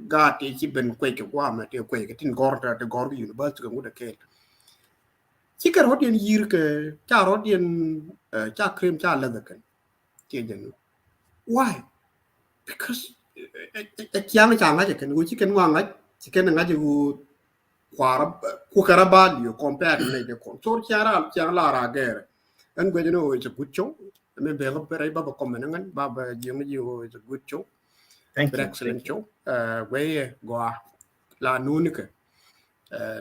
gaat ti ci ben kuec kɛ guamɛ ti kuec kɛ tin gɔr ti gɔr kɛ university kɛ ŋut ɛ kɛɛl. Ci kɛ rɔ̱diɛn yi̱r kɛ ca rɔ̱diɛn ca krim ca lɛth kɛn. Ci jɛn why? Because ɛ ciaŋ ca ŋa̱c kɛn ɣöö ci kɛn ŋɔa ŋa̱c ci kɛn ŋa̱c ɣöö kuarä kukɛ rä bal yö compare to nɛy dee kɔn so ciaŋ la raa gɛɛrɛ. Ɛn guecä ni ɣöö it's a good show. Ɛmɛ bɛ ɣä bɛ rɛy ba bɛ comment ŋän ba bɛ jiɛŋ ni ji̱ ɣöö it's a good show. Very excellent show. Gueyɛ gɔaa la nuunikɛ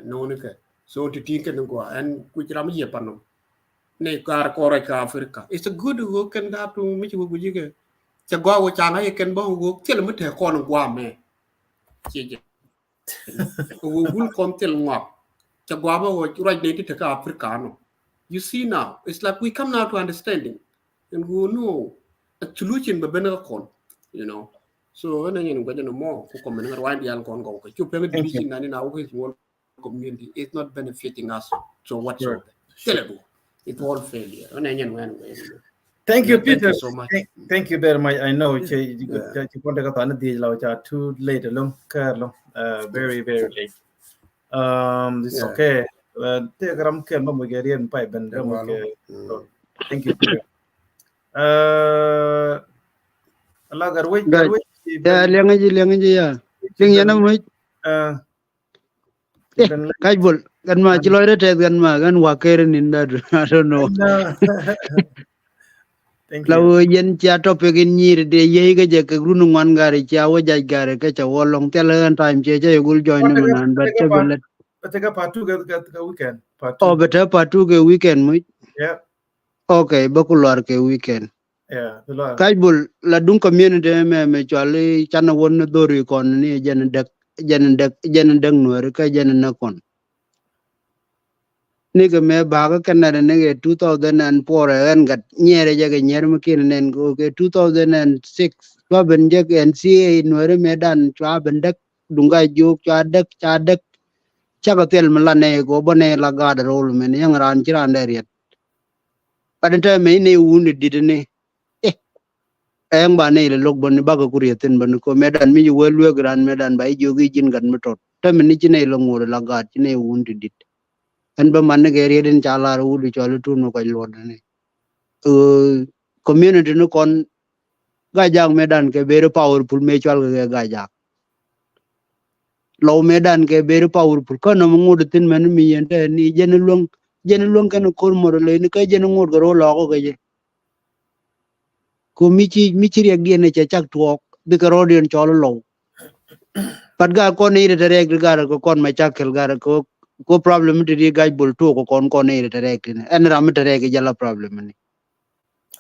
nuunikɛ so ti ti kɛn gɔaa ɛn kuc ram yɛ panɔ. Ni kar kɔrɛ ka Africa it's a good ɣöö kɛn da̱a̱ tu mi ci wä gui̱ci kɛ. Cɛ gɔaa wä caŋä yɛ kɛn bä ɣöö thil mi te kɔn guamɛ. Ciɛ jɛ. Wä wul kɔn thil ŋɔak. Cɛ guamɛ wä ruac ni ti te ka Africa nɔ. You see now it's like we come now to understanding. And we know a solution bɛ ben ka kɔn. You know. So ɛn ɛn yɛn guɛcɛ ni mɔ ku kɔmɛ ni ŋa ruany dial kɔn gɔw kɛ cu pɛŋ division nani na wä kɛ small community is not benefiting us. So whatsoever. Thilɛ du. It's all failure. Ɛn ɛn yɛn wɛn wɛn. Thank you, Peter. Thank you so much. Thank, thank you very much. I know ci ci kɔn te ka than di la ca too late along care long. Very very late. Um, it's okay. Te ka ram care long mo gɛ rien pai ben ram ke. Thank you, Peter. Uh, la gar wei gar wei. Ya liang ji liang ji ya. Liang ya na mo. Uh, Kac bol gan ma ci lɔc rɛ tɛth gan ma gan wa ker nin da. I don't know. La wee jɛn cia topic in nyir de yey ke jɛ kɛ run ŋuan gari cia wä jac gari ke ca wä lɔŋ thil ɛn time cie ca yɛ gul join ni mɛ nan but te bi lɛt. Bɛ te ka part two kɛ weekend. Oh bɛ te part two kɛ weekend muc. Yeah. Okay bä ku luar kɛ weekend. Kac bol la duŋ community mɛ mɛ cual i̱ canɛ wä ni dhori kɔn ni jɛn däk jɛn däk jɛn däk nuɛri kä jɛn nä kɔn. Nikɛ mɛ bakä kɛnɛ nikɛ two thousand and four ɛn gat nyɛrɛ jɛ kɛ nyɛr mi kin nɛn kɛ okay two thousand and six cua ben jɛ kɛ N C A nuɛri mɛ dan cua ben däk duŋ ka jiok cua däk ca däk. Cakɛ thil mi la nɛ kɛ bä nɛ la gaat rol mɛn yɛŋ raan ci raan dɛ riɛt. But in time mɛ inɛ wun di dit ni. Eh. Ɛŋ ba nɛy lɛ lo̱k bäni bakɛ ku rieth thi̱n bäni ko mɛtdan mi ci wee lueek ran mɛtdan ba i̱ jiök i̱ ji̱n gat mi tɔt. Täämɛ ni ci nɛy lɛ ŋo̱o̱r la gaat ci nɛy wun ti di̱t. Ɛn bä man ni kɛ riet in ca lar wut i̱ cɔl i̱ tun mi kɔc luɔt ni. Community ni kɔn Gajak mɛtdan kɛ very powerful mëë cɔal kɛ kɛ Gajak. Lɔw mɛtdan kɛ very powerful kä nɔmɔ ŋot thi̱n mɛn mi yɛn tɛ ni jɛn luäŋ jɛn luäŋ kɛn ko̱r mɔr ley ni kä jɛn ŋot kɛ ro̱o̱ lɔɔk kɛ jɛ. Ko mi ci mi ci riɛk diɛn cɛ cak tuɔɔk bikɛ rɔɔdiɛn cɔl lɔw. But ga kɔn ni ri tɛ rɛɛk ti gar kɛ kɔn mɛ cak kɛl gar kɛ ko problem ti ri gac bol tuɔɔk kɛ kɔn kɔn ni ri tɛ rɛɛk ti ni ɛn ram mi tɛ rɛɛk jɛ la problem ni.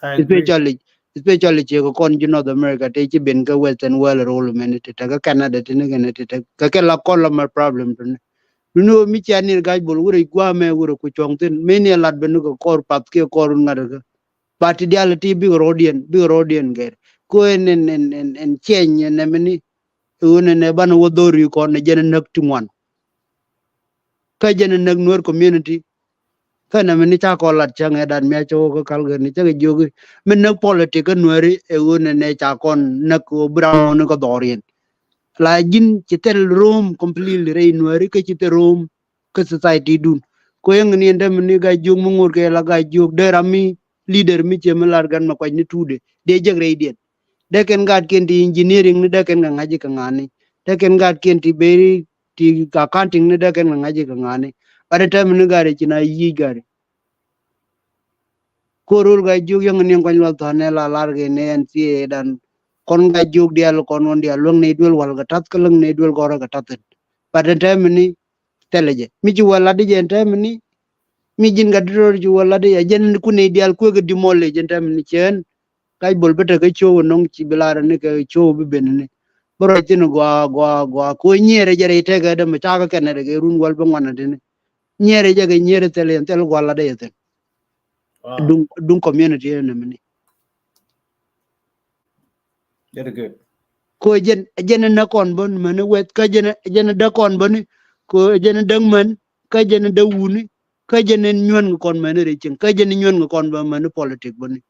Especially especially ciek kɔn ci North America te ci ben kä Western world rol mɛn ti te kä Canada ti ni kɛn ti te kä kɛ la kɔn la ma problem ti ni. Duni wä mi cia nir gac bol wurɛ guamɛ wurɛ ku cuɔŋ thin meni lat ben ni kɛ kɔr path kiɛ kɔr run ŋa̱t kä. Ba ti dial ti bikɛ rɔɔdiɛn bikɛ rɔɔdiɛn gɛr ko ɛn ɛn ɛn ɛn ɛn ciɛny ɛn ɛmɛni. ɛ ɣöö nɛnɛ banɛ wä dhori kɔn ɛ jɛn ɛ näk ti ŋuan. Kä jɛn ɛ näk Nuer community. Kä nɛmɛ ni ca kɔn lat cäŋ ɛ dat mi a cä wä kä Calgary ni cä kɛ jiök i̱ mi näk politic kä Nuääri ɛ ɣöö nɛnɛ ca kɔn näk ɣöö bi ram ɣöö ni kä dhɔriɛn. La ji̱n ci thil room completely rɛy Nuääri kä ci thil room kä society dun. Ko yäŋ ni ɛn täämɛ ni Gaa Jiök mi ŋot kɛ la Gaa Jiök dee ram mi leader mi ciɛ mi lar gan ma kuac ni tuudɛ dee jek rɛydiɛn. Dee kɛn gaatkiɛn ti engineering ni dee kɛn kɛ ŋa̱c kɛ ŋa̱ni. Dee kɛn gaatkiɛn ti beri ti accounting ni dee kɛn kɛ ŋa̱c kɛ ŋa̱ni. Bat ɛ täämɛ ni gaari ci na yic gaari. Ko rol Gaa Jiök yäŋ ni ɛn kuany lual tha̱a̱n ɛ la lar kɛ ni ɛn thiee dan. Kɔn Gaa Jiök diaal kɔn ɣän diaal luäŋ ni duel wal kɛ tath kä läŋ ni duel gɔrä kɛ tath ɛn. Bat ɛn täämɛ ni thilɛ jɛ. Mi ci wä lat di jɛ ɛn täämɛ ni. Mi ji̱n gat di rɔ ci wä lat di jɛ. Jɛn ku ni diaal kuek kɛ demolish ɛn täämɛ ni cɛn. Kac bol bä tekɛ show nɔŋ ci bi lar ni kɛ show bi ben ni. Bä rɔc thin gua gua gua ko nyierɛ jɛ rɛy tekɛ dämɛ cakɛ kɛnɛ rɛ kɛ run wäl bä ŋuan a tini. Nyierɛ jɛ kɛ nyierɛ thil yɛn thil gua lat dee yɛ thin. Wow. Duŋ duŋ community yɛn nɛ mini. Very good. Ko jɛn jɛn nɛ kɔn bä ni mɛn wɛth kä jɛn jɛn dä kɔn bä ni ko jɛn däŋ mɛn kä jɛn dä wuni. Kä jɛn in nyuän kɛ kɔn mɛni rɛy cieŋ kä jɛn in nyuän kɛ kɔn bä mɛni politic bäni.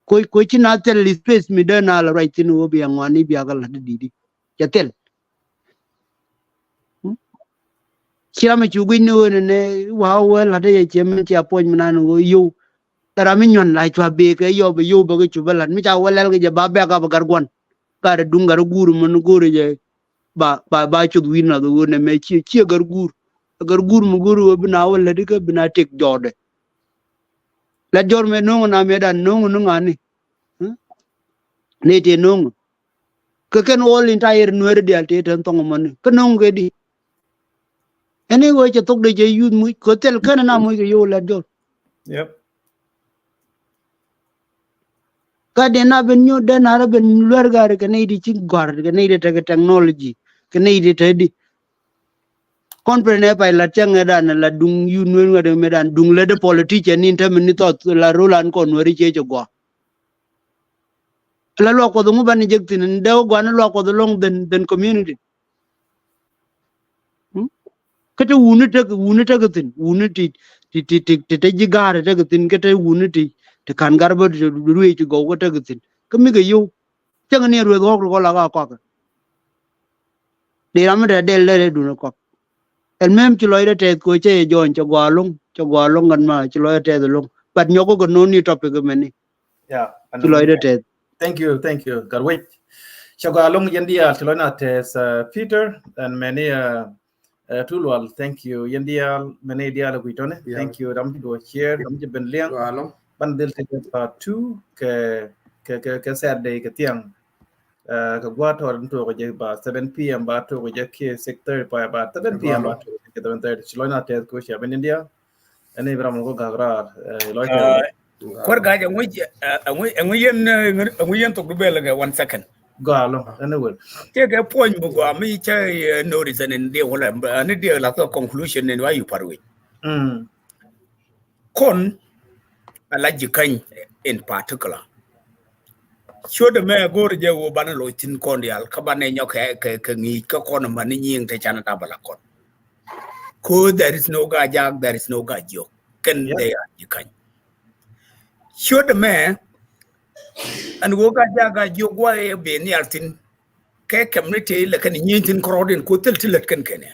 Ko ko ci na thil space mi dee na la ruac thin wä bia ŋuani bia kɛ la̱t di̱t i̱ cɛ thil. Ci ram mi cu guic ni ɣöö ni nɛ wa wä la̱t i̱ cɛ min cia puɔ̱ny mi nan ɣöö yio̱w. Ram mi nyuän la cua bee kɛ yɔp i̱ yio̱w bä kɛ cu bä la̱t mi ca wä lɛl kɛ jɛ ba bɛk a bä gat gua̱n. Gat i̱ duŋ gat i̱ guur mɛn go̱o̱r jɛ. Ba ba ba cuth wi̱i̱ nath ɣöö nɛmɛ ciɛ ciɛ gär guur. Gär guur mi go̱o̱r ɣöö bi na wä lätdi kä bi na tëk jɔɔdɛ. Lät jɔr mɛ no̱o̱ŋ na mɛ dan no̱o̱ŋ ni ŋa̱ni. Ni tëë no̱o̱ŋ kä kɛn all entire Nuɛri diaal tëë tɛn thɔŋ mɔni kä no̱o̱ŋ kɛ di. Ɛn i̱ ɣöö cɛ thok dee cɛ yuth muc kɛ thil kɛn na muc kɛ yio̱w lät jɔr. Yep. Ka den a ben nyot den a rɔ ben luɛr gari kɛ nɛy di ci gɔ̱a̱r kɛ nɛy di tekɛ technology kɛ nɛy di te di. Conference ɛ pay lat cäŋ ɛ dan la duŋ yun wen ŋädɛ mɛ dan duŋ lät de politician ni tämɛ ni thɔth la rolan kɔn weri ciec ɛ gɔaa. La luak kuɔth ŋu ban ni jek thin ni dee wä gɔaa ni luak kuɔth lɔŋ then then community. Kä te wuni tek wuni tek thin wuni ti ti ti ti ti te ji̱ ga̱a̱r tek thin kä te wuni ti ti ka̱n gar bä ti ruëëc ti gɔw kä tek thin kä mi kɛ yio̱w. Cäŋ ni ruëëth ɣɔ̱k ri kɔ la ka kɔakä. Di ram mi te del dee dee dun kɔk. Ɛn mem ci lɔcdä tɛth ko cä yɛ jɔny cɛ gɔaa loŋ cɛ gɔaa loŋ gat ma ci lɔcdä tɛth loŋ. But nyɔk kɛ no̱o̱ŋ ni topic mɛni. Yeah, ci lɔcdä tɛth. Thank you, thank you. Gat wec. Cɛ gɔaa loŋ yɛn diaal ci lɔcna tɛth, uh, Peter and many, uh, uh, Tulual, thank you. Yɛn diaal many diaal a guic tɔni. Yeah. Thank you. Ram ci duɔ share, ram ci ben liɛŋ. Gɔaa loŋ. Ban dhil tekɛ part two kɛ kɛ kɛ kɛ Saturday kɛ thiaŋ. Uh, kɛ gua̱a̱th tɔɔt in tuɔɔk jɛ ba seven p m ba tuɔɔk jɛ kiɛ six thirty pa ba seven p m ba tuɔɔk jɛ seven thirty. Ci lɔcna tɛth ko cia ben India. Ɛn i̱ bi ram mɔ kɔ gak raar, eh, lɔc kɛ. Kuäär ga̱a̱c ɛŋu, ɛŋu, ɛŋu yɛn, eh, ɛŋu yɛn thok du bɛl kɛ one second. Gɔaa lɔ, ɛn i̱ wël. Tiɛ kɛ puɔ̱ny mi gɔaa mi cä, eh, notice ɛn in diɛ wälɛ, ɛn in diɛ la kɛ conclusion in wa yu par wec. Mm. Kɔn, a la Ji̱käny in particular. Ciötdɛ mɛ go̱o̱r jɛ ɣöö banɛ loc thi̱n kɔn diaal kä banɛ nyɔk kɛ kɛ kɛ ŋi̱i̱c kä kɔn mani nyiŋ te canɛ tabɛ la kɔn. Ko there is no Gaa-jaak, there is no Gaa-jiök. Kɛn, yep, they are Ji̱käny. Ciötdɛ mɛ ɛn ɣöö Gaa-jaak Gaa-jiök guayɛ ben nhial thi̱n kɛ kɛm ni tëë lɛ kɛn nyieny thi̱n kärɔɔdiɛn ko thil ti lät kɛn kɛn ɛ.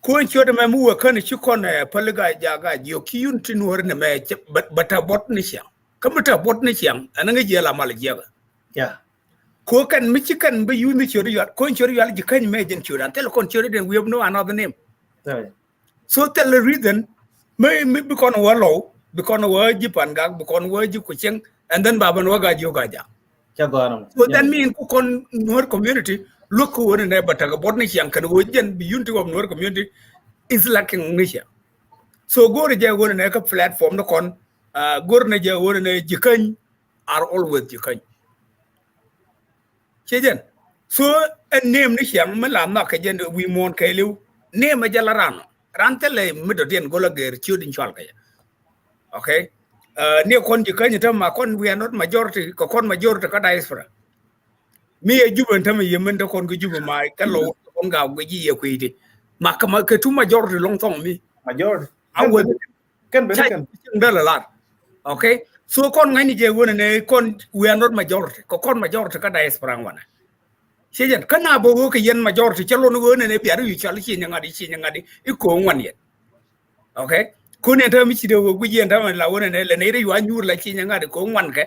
Kuɔn ciöt ɛmɛ mi wee kän ci kɔn, eh, päli Gaa-jaak Gaa-jiök ci yun ti nuɔ̱ɔ̱ri nɛmɛ cɛ bɛ, bɛ tɛ buɔt ni ciaŋ. Kä mi tɛ buɔt ni ciaŋ ɛn ŋäc yɛ la mal jiɛk. Yeah. Ko kɛn mi ci kɛn bi yun ni ciöt yual, kɔn ciöt yual Ji̱käny mɛ jɛn ciöt an thil kɔn ciöt den we have no another name. Right. So thil reason mi, mi bi kɔn wä Lɔw, bi kɔn wä ji̱ Pangak, bi kɔn wä ji̱ Kucieŋ, and then ba ben wä Gaa-jiök Gaa-jaak. Ca gɔaa nɔmɔ. So that mean ku kɔn Nuer community look ku wen nɛ ba tɛk buɔt ni ciaŋ kɛn ɣöö jɛn bi unity of Nuer community is lacking ni ciaŋ. So go̱o̱ri jɛ wen nɛ kä platform ni kɔn, ah, go̱o̱ri nɛ jɛ wen nɛ Ji̱käny are always Ji̱käny. Ciɛ jɛn. So ɛ name ni ciaŋ mi la nhɔk kɛ jɛn wi̱i̱ muɔ̱ɔ̱n kɛɛliw. Name ɛ jɛ la ran. Ran thilɛ mi dɔ̱diɛn go̱l a gɛɛr ciöt in cual kɛ jɛ. Okay. Uh, ni kɔn Ji̱käny te ma kɔn we are not majority, kɛ kɔn majority kä diaspora. Mi yɛ Jubɛ ɛn tämɛ yɛ mɛn te kɔn kɛ Jubɛ ma kɛ lɔ kɔn ka guic i̱ yɛ kui̱ ti. Ma kɛ ma kɛ tu majority lɔŋ thɔŋ mi. Majority. A wä kɛn ben kɛn däl a lar. Okay. So kɔn ŋa̱cni jɛ wä nɛ nɛ kɔn, we are not majority. Kɛ kɔn majority kä diaspora ŋuanɛ. Ciɛ jɛn kä na bä wä kɛ yɛn majority cɛ lon wä nɛ nɛ biar yu cal ciɛ nyɛ ŋa̱t ciɛ nyɛ ŋa̱t i̱ ko̱ ŋuan yɛn. Okay. Kun ɛn tämɛ mi ci dee wä guic yɛn tämɛ la wä nɛ nɛ lɛ nɛ ri yua nyuur la ciɛ nyɛ ŋa̱t i̱ ko̱ ŋuan kɛ.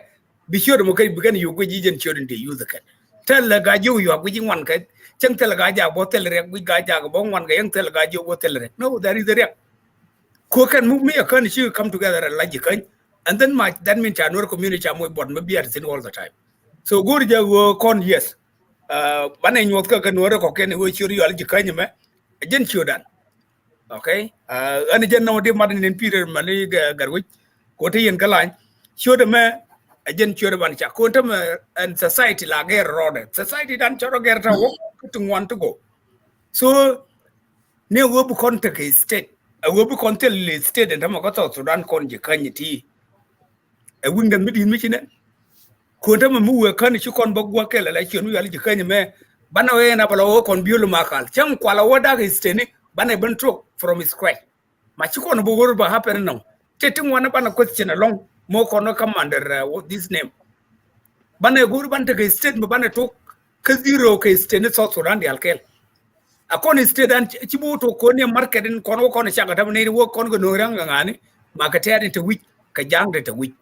Bi ciöt mɔ kä bi kɛn yuk guic ji̱ jɛn ciöt in te yuth kɛn. Thil lɛ ga jiök yuak guic ji̱ ŋuan kɛ. Cäŋ thil lɛ ga jak bɔ thil riɛk guic ga jak bɔ ŋuan kɛ yäŋ thil lɛ ga jiök bɔ thil riɛk. No, there is a riɛk. Kuɔ kɛn muk mi a kän ci come together a la Jikäny. And then ma that mean ca Nuer community ca moc buɔt mi biat thin all the time. So go̱o̱r jɛ ɣöö kɔn, yes. Uh, banɛ nyuɔth kä kɛ Nuer kɔkiɛn ɣöö ciöt yual Jikäny mɛ. Jɛn ciötdan. Okay. Uh, ɛn jɛn nɔmɔ di mat nin period mani Gatwec. Ko te yen kä lany. Ciöt mɛ ɛ jɛn ciöt ban cak. Ko te mɛ ɛn society la gɛr rɔɔdɛ. Society dan cɔrɔ gɛr ta wok ti ŋuan ti go. So ni wee bi kɔn tekɛ state. A wee bi kɔn thil state ɛn tämɛ kä South Sudan kɔn Jikäny ti. Ɛ wi̱ŋdɛ mi di̱i̱t mi ci nɛn. Kuɔn tämɛ mi wee kän ci kɔn bä guäk kɛl ala ciön wi̱i̱ ala Jikäny mɛ. Banɛ wee ɛn a bä lɔ wee kɔn biöl ma kal cäŋ kual a wee dak isteni. Banɛ ben tuɔk from scratch. Ma ci kɔn bä wor bä happen nɔŋ. Te ti ŋuan banɛ question alɔŋ mɔ kɔn commander, uh, what this name. Banɛ go̱o̱r banɛ tekɛ state mi banɛ tok kä zero kɛ state ni South Sudan dial kɛl. A kɔn state an ci bi wä tok kɔn ni market in kɔn wä kɔn cak a tam ni wä kɔn kɛ no̱o̱ŋ raŋ ŋaŋani ma kɛ tɛɛt in te wi̱c kɛ ja̱a̱ŋ te te wi̱c.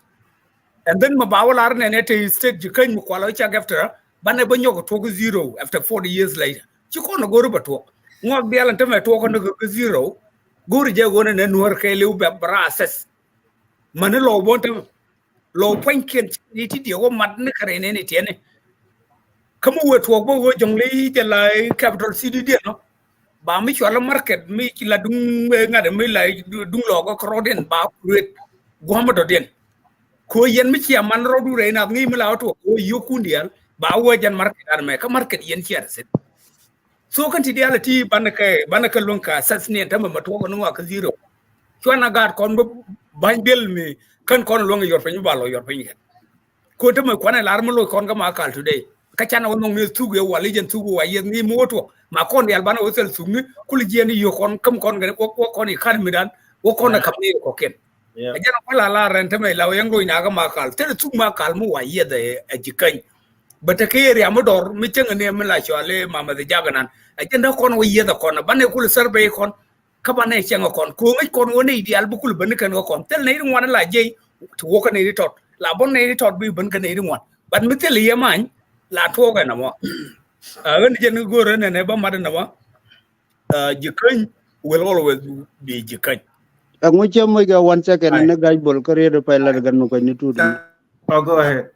And then ma ba wä lar nɛn ɛ te state Jikäny mi kual wä cak after banɛ bä nyɔk tok zero after forty years later. Ci kɔn go̱o̱r bä tok ŋuak dial in te mɛ tok kɔn kɛ zero. Go̱o̱r jɛ ɣöö nɛ nɛ Nuɔr kɛ liw bɛ bra assess. Mani lɔ bä in te mɛ. Lɔ pua̱nykiɛn ni ti diɛ wä mat ni kɛ rɛy nɛni tiɛni. Kä mi wee tuɔɔk bä wee jɔŋ li jɛ la capital city diɛn nɔ. Ba mi cual market mi ci la duŋ ŋa̱t mi la duŋ lɔɔk kä rɔɔdiɛn ba kuret gua̱a̱m dɔ̱diɛn. Ko yɛn mi cia man rɔɔdu rɛy nath ŋi̱i̱c mi la wä tuɔɔk ko yio̱kun diaal ba wee jɛn market an mɛ kä market yɛn cia rɛ set. So kän ti diaal ti banɛ kɛ, banɛ kɛ luäŋ ka assess ni ɛn tämɛ ma tuɔk ni ŋɔak kä zero. Cuan a gaat kɔn bä ba̱ny biɛl mi kän kɔn luäŋ yɔr piny ba lɔ yɔr piny kɛn. Kuɔn tämɛ kuanɛ lar mi loc kɔn kä ma kal today. Kä canɛ wä nhɔŋ ni thuk yɛ wal i̱ jɛn thuk wä wa yieth ni mi wä tuɔk. Ma kɔn diaal banɛ wä thil thuk ni kul jiɛn i̱ yio̱k kɔn käm kɔn kɛn wä, wä kɔn i̱ kan mi dan wä kɔn ɛ kap ni kɔkiɛn. Ɛ jɛn a kual a lar rɛn tämɛ la wä yɛn loc na kä ma kal thil thuk ma kal mi wa yieth ɛ Jikäny. Bä te kɛ area mi dɔr mi cäŋ ni mi la cuali Mama Dhɛ Jak nan. Ɛ jɛn dee kɔn wä yieth ɛ kɔn banɛ kul survey kɔn. Kä banɛ cäŋ ɛ kɔn ko ŋäc kɔn wä nɛy diaal bi kul ben kɛn kɛ kɔn thil nɛy ri ŋuan la jiɛc. Ti wä kä nɛy ri tɔt la bä nɛy ri tɔt bi ben kä nɛy ri ŋuan. But mi thil yɛ many la tuɔɔk ɛ nɔmɔ. Ɛ ɣän jɛn go̱o̱r ɛ nɛnɛ bä mat ɛ nɔmɔ. Jikäny will always be Jikäny. Ɛŋu cɛ moc kɛ one second ni gac bol kä riet pay lat gan mi kuany ni tuut. Oh, go ahead.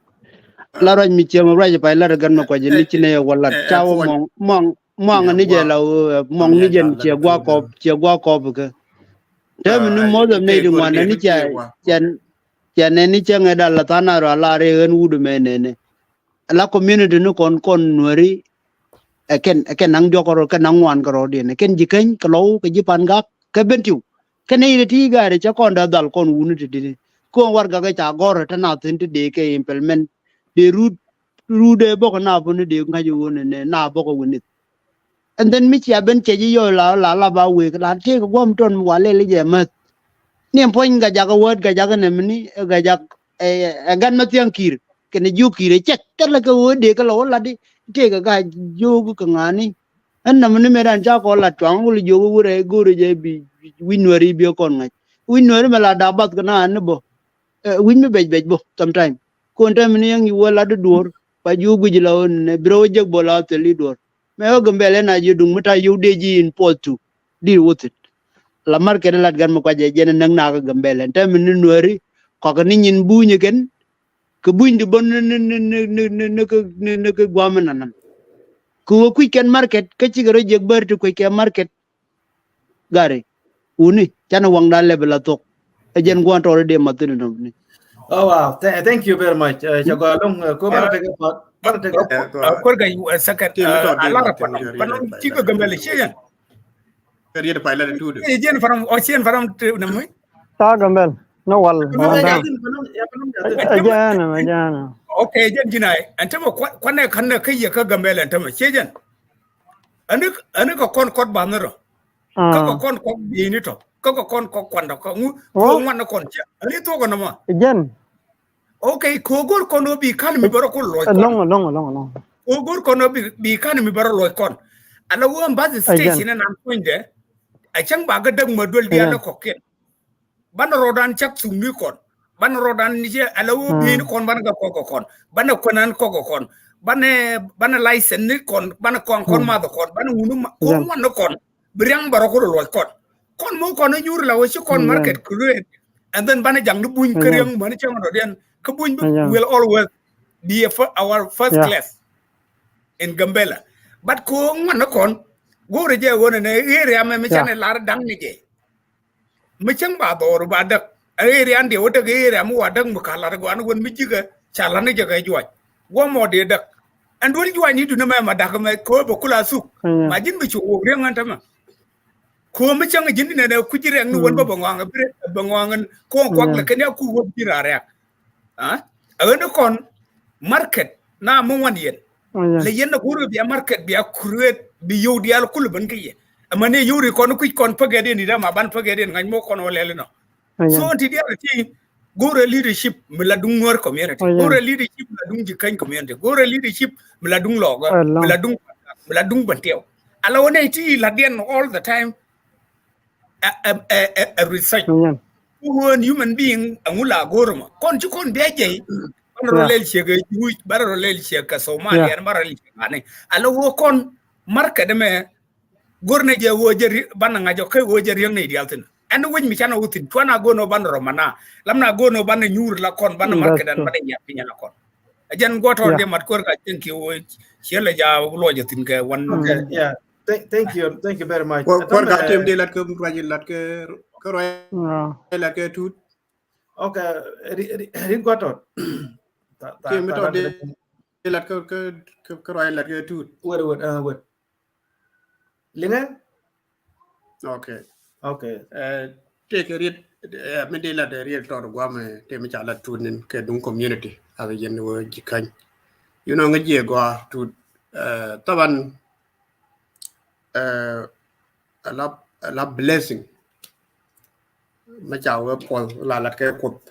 La ruac mi ciem ruac pay lat gan mi kuany ni ci ne yɛ wä lat ca wä mɔŋ mɔŋ mɔŋ ni jɛ la wä mɔŋ ni jɛn ciɛ gua kɔp ciɛ gua kɔp kɛ. Tɛm ni moth ɛm nɛy di ŋuan ni cia cia nɛ ni cɛ ŋɛ dal la than a rɔ a la rɛ ɣän wut mɛ nɛnɛ. La community ni kɔn kɔn Nuɛri. Ɛ kɛn ɛ kɛn naŋ diɔk kɛ rɔ kɛn naŋ ŋuan kɛ rɔ diɛn ɛ kɛn Jikäny kɛ lɔw kɛ ji̱ Pangak kɛ Bentiu. Kɛn nɛy ti gaari cɛ kɔn dee dhal kɔn wuni ti dini. Kɔn warɛgak kɛ ca gɔr te na thin ti dee kɛ implement dee rut rut dee bɔk na buni dee ŋa̱c wuni ne na bɔk wuni. And then mi cia ben cɛ ji̱ yɔc la la la ba wek la tëëk guɔ̱m tɔn wa lɛl jɛ mäth. Ni puɔ̱ny Gajak wäät Gajak nɛ mini Gajak ɛ gan ma thiaŋ Kiir kɛnɛ jiök Kiir ɛ cɛk thilɛ kɛ ɣöö dee kɛ lɔ wä lat di tëëk ɛ ka jiök kɛ ŋa̱ni. Ɛn nɔmɔ ni mëë dan ca kɔn lat cuaŋ wul jiök wurɛ go̱o̱rɛ jɛ bi wi̱c Nuɛri bi kɔn ŋa̱c wi̱c Nuɛri mɛ la da̱a̱ bath kɛ na ni bä. Wi̱c mi bɛc bɛc bä sometime. Kon tɛm ni yäŋ i̱ wä lat di duɔ̱ɔ̱r ba jiök guic la ɣän nɛ bi rɛ wä jek bä la thil di duɔ̱ɔ̱r. Mɛ wä Gambɛl ɛn a jiök duŋ mi ta̱ yio̱w dee ji̱ in puɔth tu di wä thi̱n. La market lat gan mi kuac jɛ jɛn näk nakä Gambɛl ɛn tɛm ni Nuɛri kɔk ni nyin buny kɛn. Kɛ buny di bä ni ni ni ni ni ni ni kɛ ni ni kɛ guam ni nanan. Kɛ wä kui̱c kɛn market kä cikɛ rɔ jiɛk bär ti kui̱c kɛ market. Gari wuni canɛ waŋda lɛp la thok. Ɛ jɛn gua̱n tɔɔri dee mathini nɔmni. Oh wow. Th- thank you very much. Ca gɔaa loŋ ko bara tekɛ pat bara tekɛ. Kor gay second. A lar a panɔm panɔm cikɛ Gambɛl ciɛ jɛn. Kɛ riet pay la tudu. Ɛ jɛn panɔm ɔ ciɛn panɔm te na mui. Ta Gambɛl. No wal. Ɛ jɛn ɛ jɛn. Okay, jɛn ji̱n ay ɛn tämɛ kuan, kuan ɛ ka̱n ɛ kä yɛ kä Gambɛl ɛn tämɛ ciɛ jɛn. Ɛn ni, ɛn ni kɛ kɔn kɔt ba̱n ni rɔ. Kä kɛ kɔn kɔk bieyni tɔ, kä kɛ kɔn kɔk kuandɔ kä ŋu, kɛ ŋuan ni kɔn cɛ. Ani thok ɛn ɛmɔ. Jɛn. Okay, kɛ go̱r kɔn ɔ bi economy bärɔ kul lɔc kɔn. Lɔŋ, lɔŋ, lɔŋ, lɔŋ. Kɛ go̱r kɔn ɔ bi, bi economy bärɔ lɔc kɔn. Ala wä embassy station ɛn an puɔ̱nydɛ. A cäŋ ba gɛ däk mɛ duel diaal ni kɔkiɛn. Banɛ rɔɔdan cak thuk ni kɔn. Banɛ rɔɔdan ni cɛ ala wä bieyni kɔn banɛ gɛ kɔk kɔn. Banɛ kuɛnan kɔk kɔn. Banɛ, banɛ license ni kɔn. Banɛ kɔn kɔn math kɔn. Banɛ wuni ma kɔn wan ni kɔn. Bi riaŋ bärɔ kul lɔc kɔn. Kɔn mɔ kɔn inyuur la wä ci kɔn market create. And then banɛ jaŋ ni buny kä riaŋ mani cäŋ dɔ̱diɛn. Kä buny bi will always be a fir-, our first class in Gambela. But kɛ ŋuan ni kɔn go̱o̱rɛ jɛ ɣöö nɛ area mɛ mi canɛ lar da̱ŋ ni jɛ. Mi cäŋ ba dhɔr ba däk. Area ndiɛ wä däk area mi wa däk mi ka lat guan wän mi ji̱kɛ ca lat ni jɛ kɛ juac. Wä mɔ dee däk. Ɛn duel juac ni duni mɛ ma da̱k mɛ kɛ wä bɛ kula thuk. Ma ji̱n bi cu wok riäŋ ɛn tämɛ. Kɛ wä mi cäŋ ji̱n ni nɛnɛ kui̱ ji̱ rɛŋ ni wän bä bɛ ŋɔaŋ bɛ ŋɔaŋ ɛn kɔn kuak lɛ kɛn ya ku wä ji̱ ra rɛk. A ɣän ni kɔn market na mi wan yɛn. Lɛ yɛn na go̱r bia market bia create bi yio̱w diaal kul ben kä yɛ. Ɛmɛ ni yio̱w ri kɔn kui̱c kɔn pägɛt yɛn i̱ dama ban pägɛt yɛn ŋa̱c mɔ kɔn wä lɛl inɔ. So ti diaal ti go̱rɛ leadership mi la duŋ Nuer community. Go̱rɛ leadership mi la duŋ Jikäny community. Go̱rɛ leadership mi la duŋ Lɔɔkä. Mi la duŋ, mi la duŋ Bentiɛw. Ala wä nɛ ti la diɛn all the time. A, a, a, a, a research. Who an human being a ŋu la go̱r mɔ. Kɔn ci kɔn bia jɛy. Banɛ rɔ lɛl ciɛ kɛ Juuc, banɛ rɔ lɛl ciɛ kɛ Somalia, banɛ rɔ lɛl ciɛ kɛ ani. Ala wä kɔn market mɛ go̱r nɛ jɛ wä jɛ ri-, banɛ ŋa̱c ɔ kɛ wä jɛ riäŋ nɛ diaal thin. Ɛn wec mi canɛ wä thin cuan a go̱r nɛ banɛ rɔ mana. Lam na go̱r nɛ banɛ nyuur la kɔn, banɛ market ɛn banɛ nyiat piny la kɔn. A jɛn guɔ tɔr diɛ mat kuer ka cieŋ kiɛ wä ciɛ lɛ ja luɔc a thin kɛ wan. Okay, yeah. Thank, thank you, thank you very much. Kuɔr ka tem de lat kɛ ruac lat kɛ, kɛ ruac lat kɛ Tut. Okay, ri, ri, ri guatot. Tem mi tɔ de lat kɛ, kɛ, kɛ ruac lat kɛ Tut. Wait, wait, uh, wait. Liŋɛ? Okay. Okay. Eh, tëëkɛ riet, eh, mi dee lat riet tɔt guam, eh, tëë mi ca lat Tut nin kɛ duŋ community. Ak yɛn wä Jikäny. You know, ŋä jiɛ gɔaa Tut, eh, taban, eh, a la, a la blessing. Mi ca wä puɔl la lat kɛ Kuoth.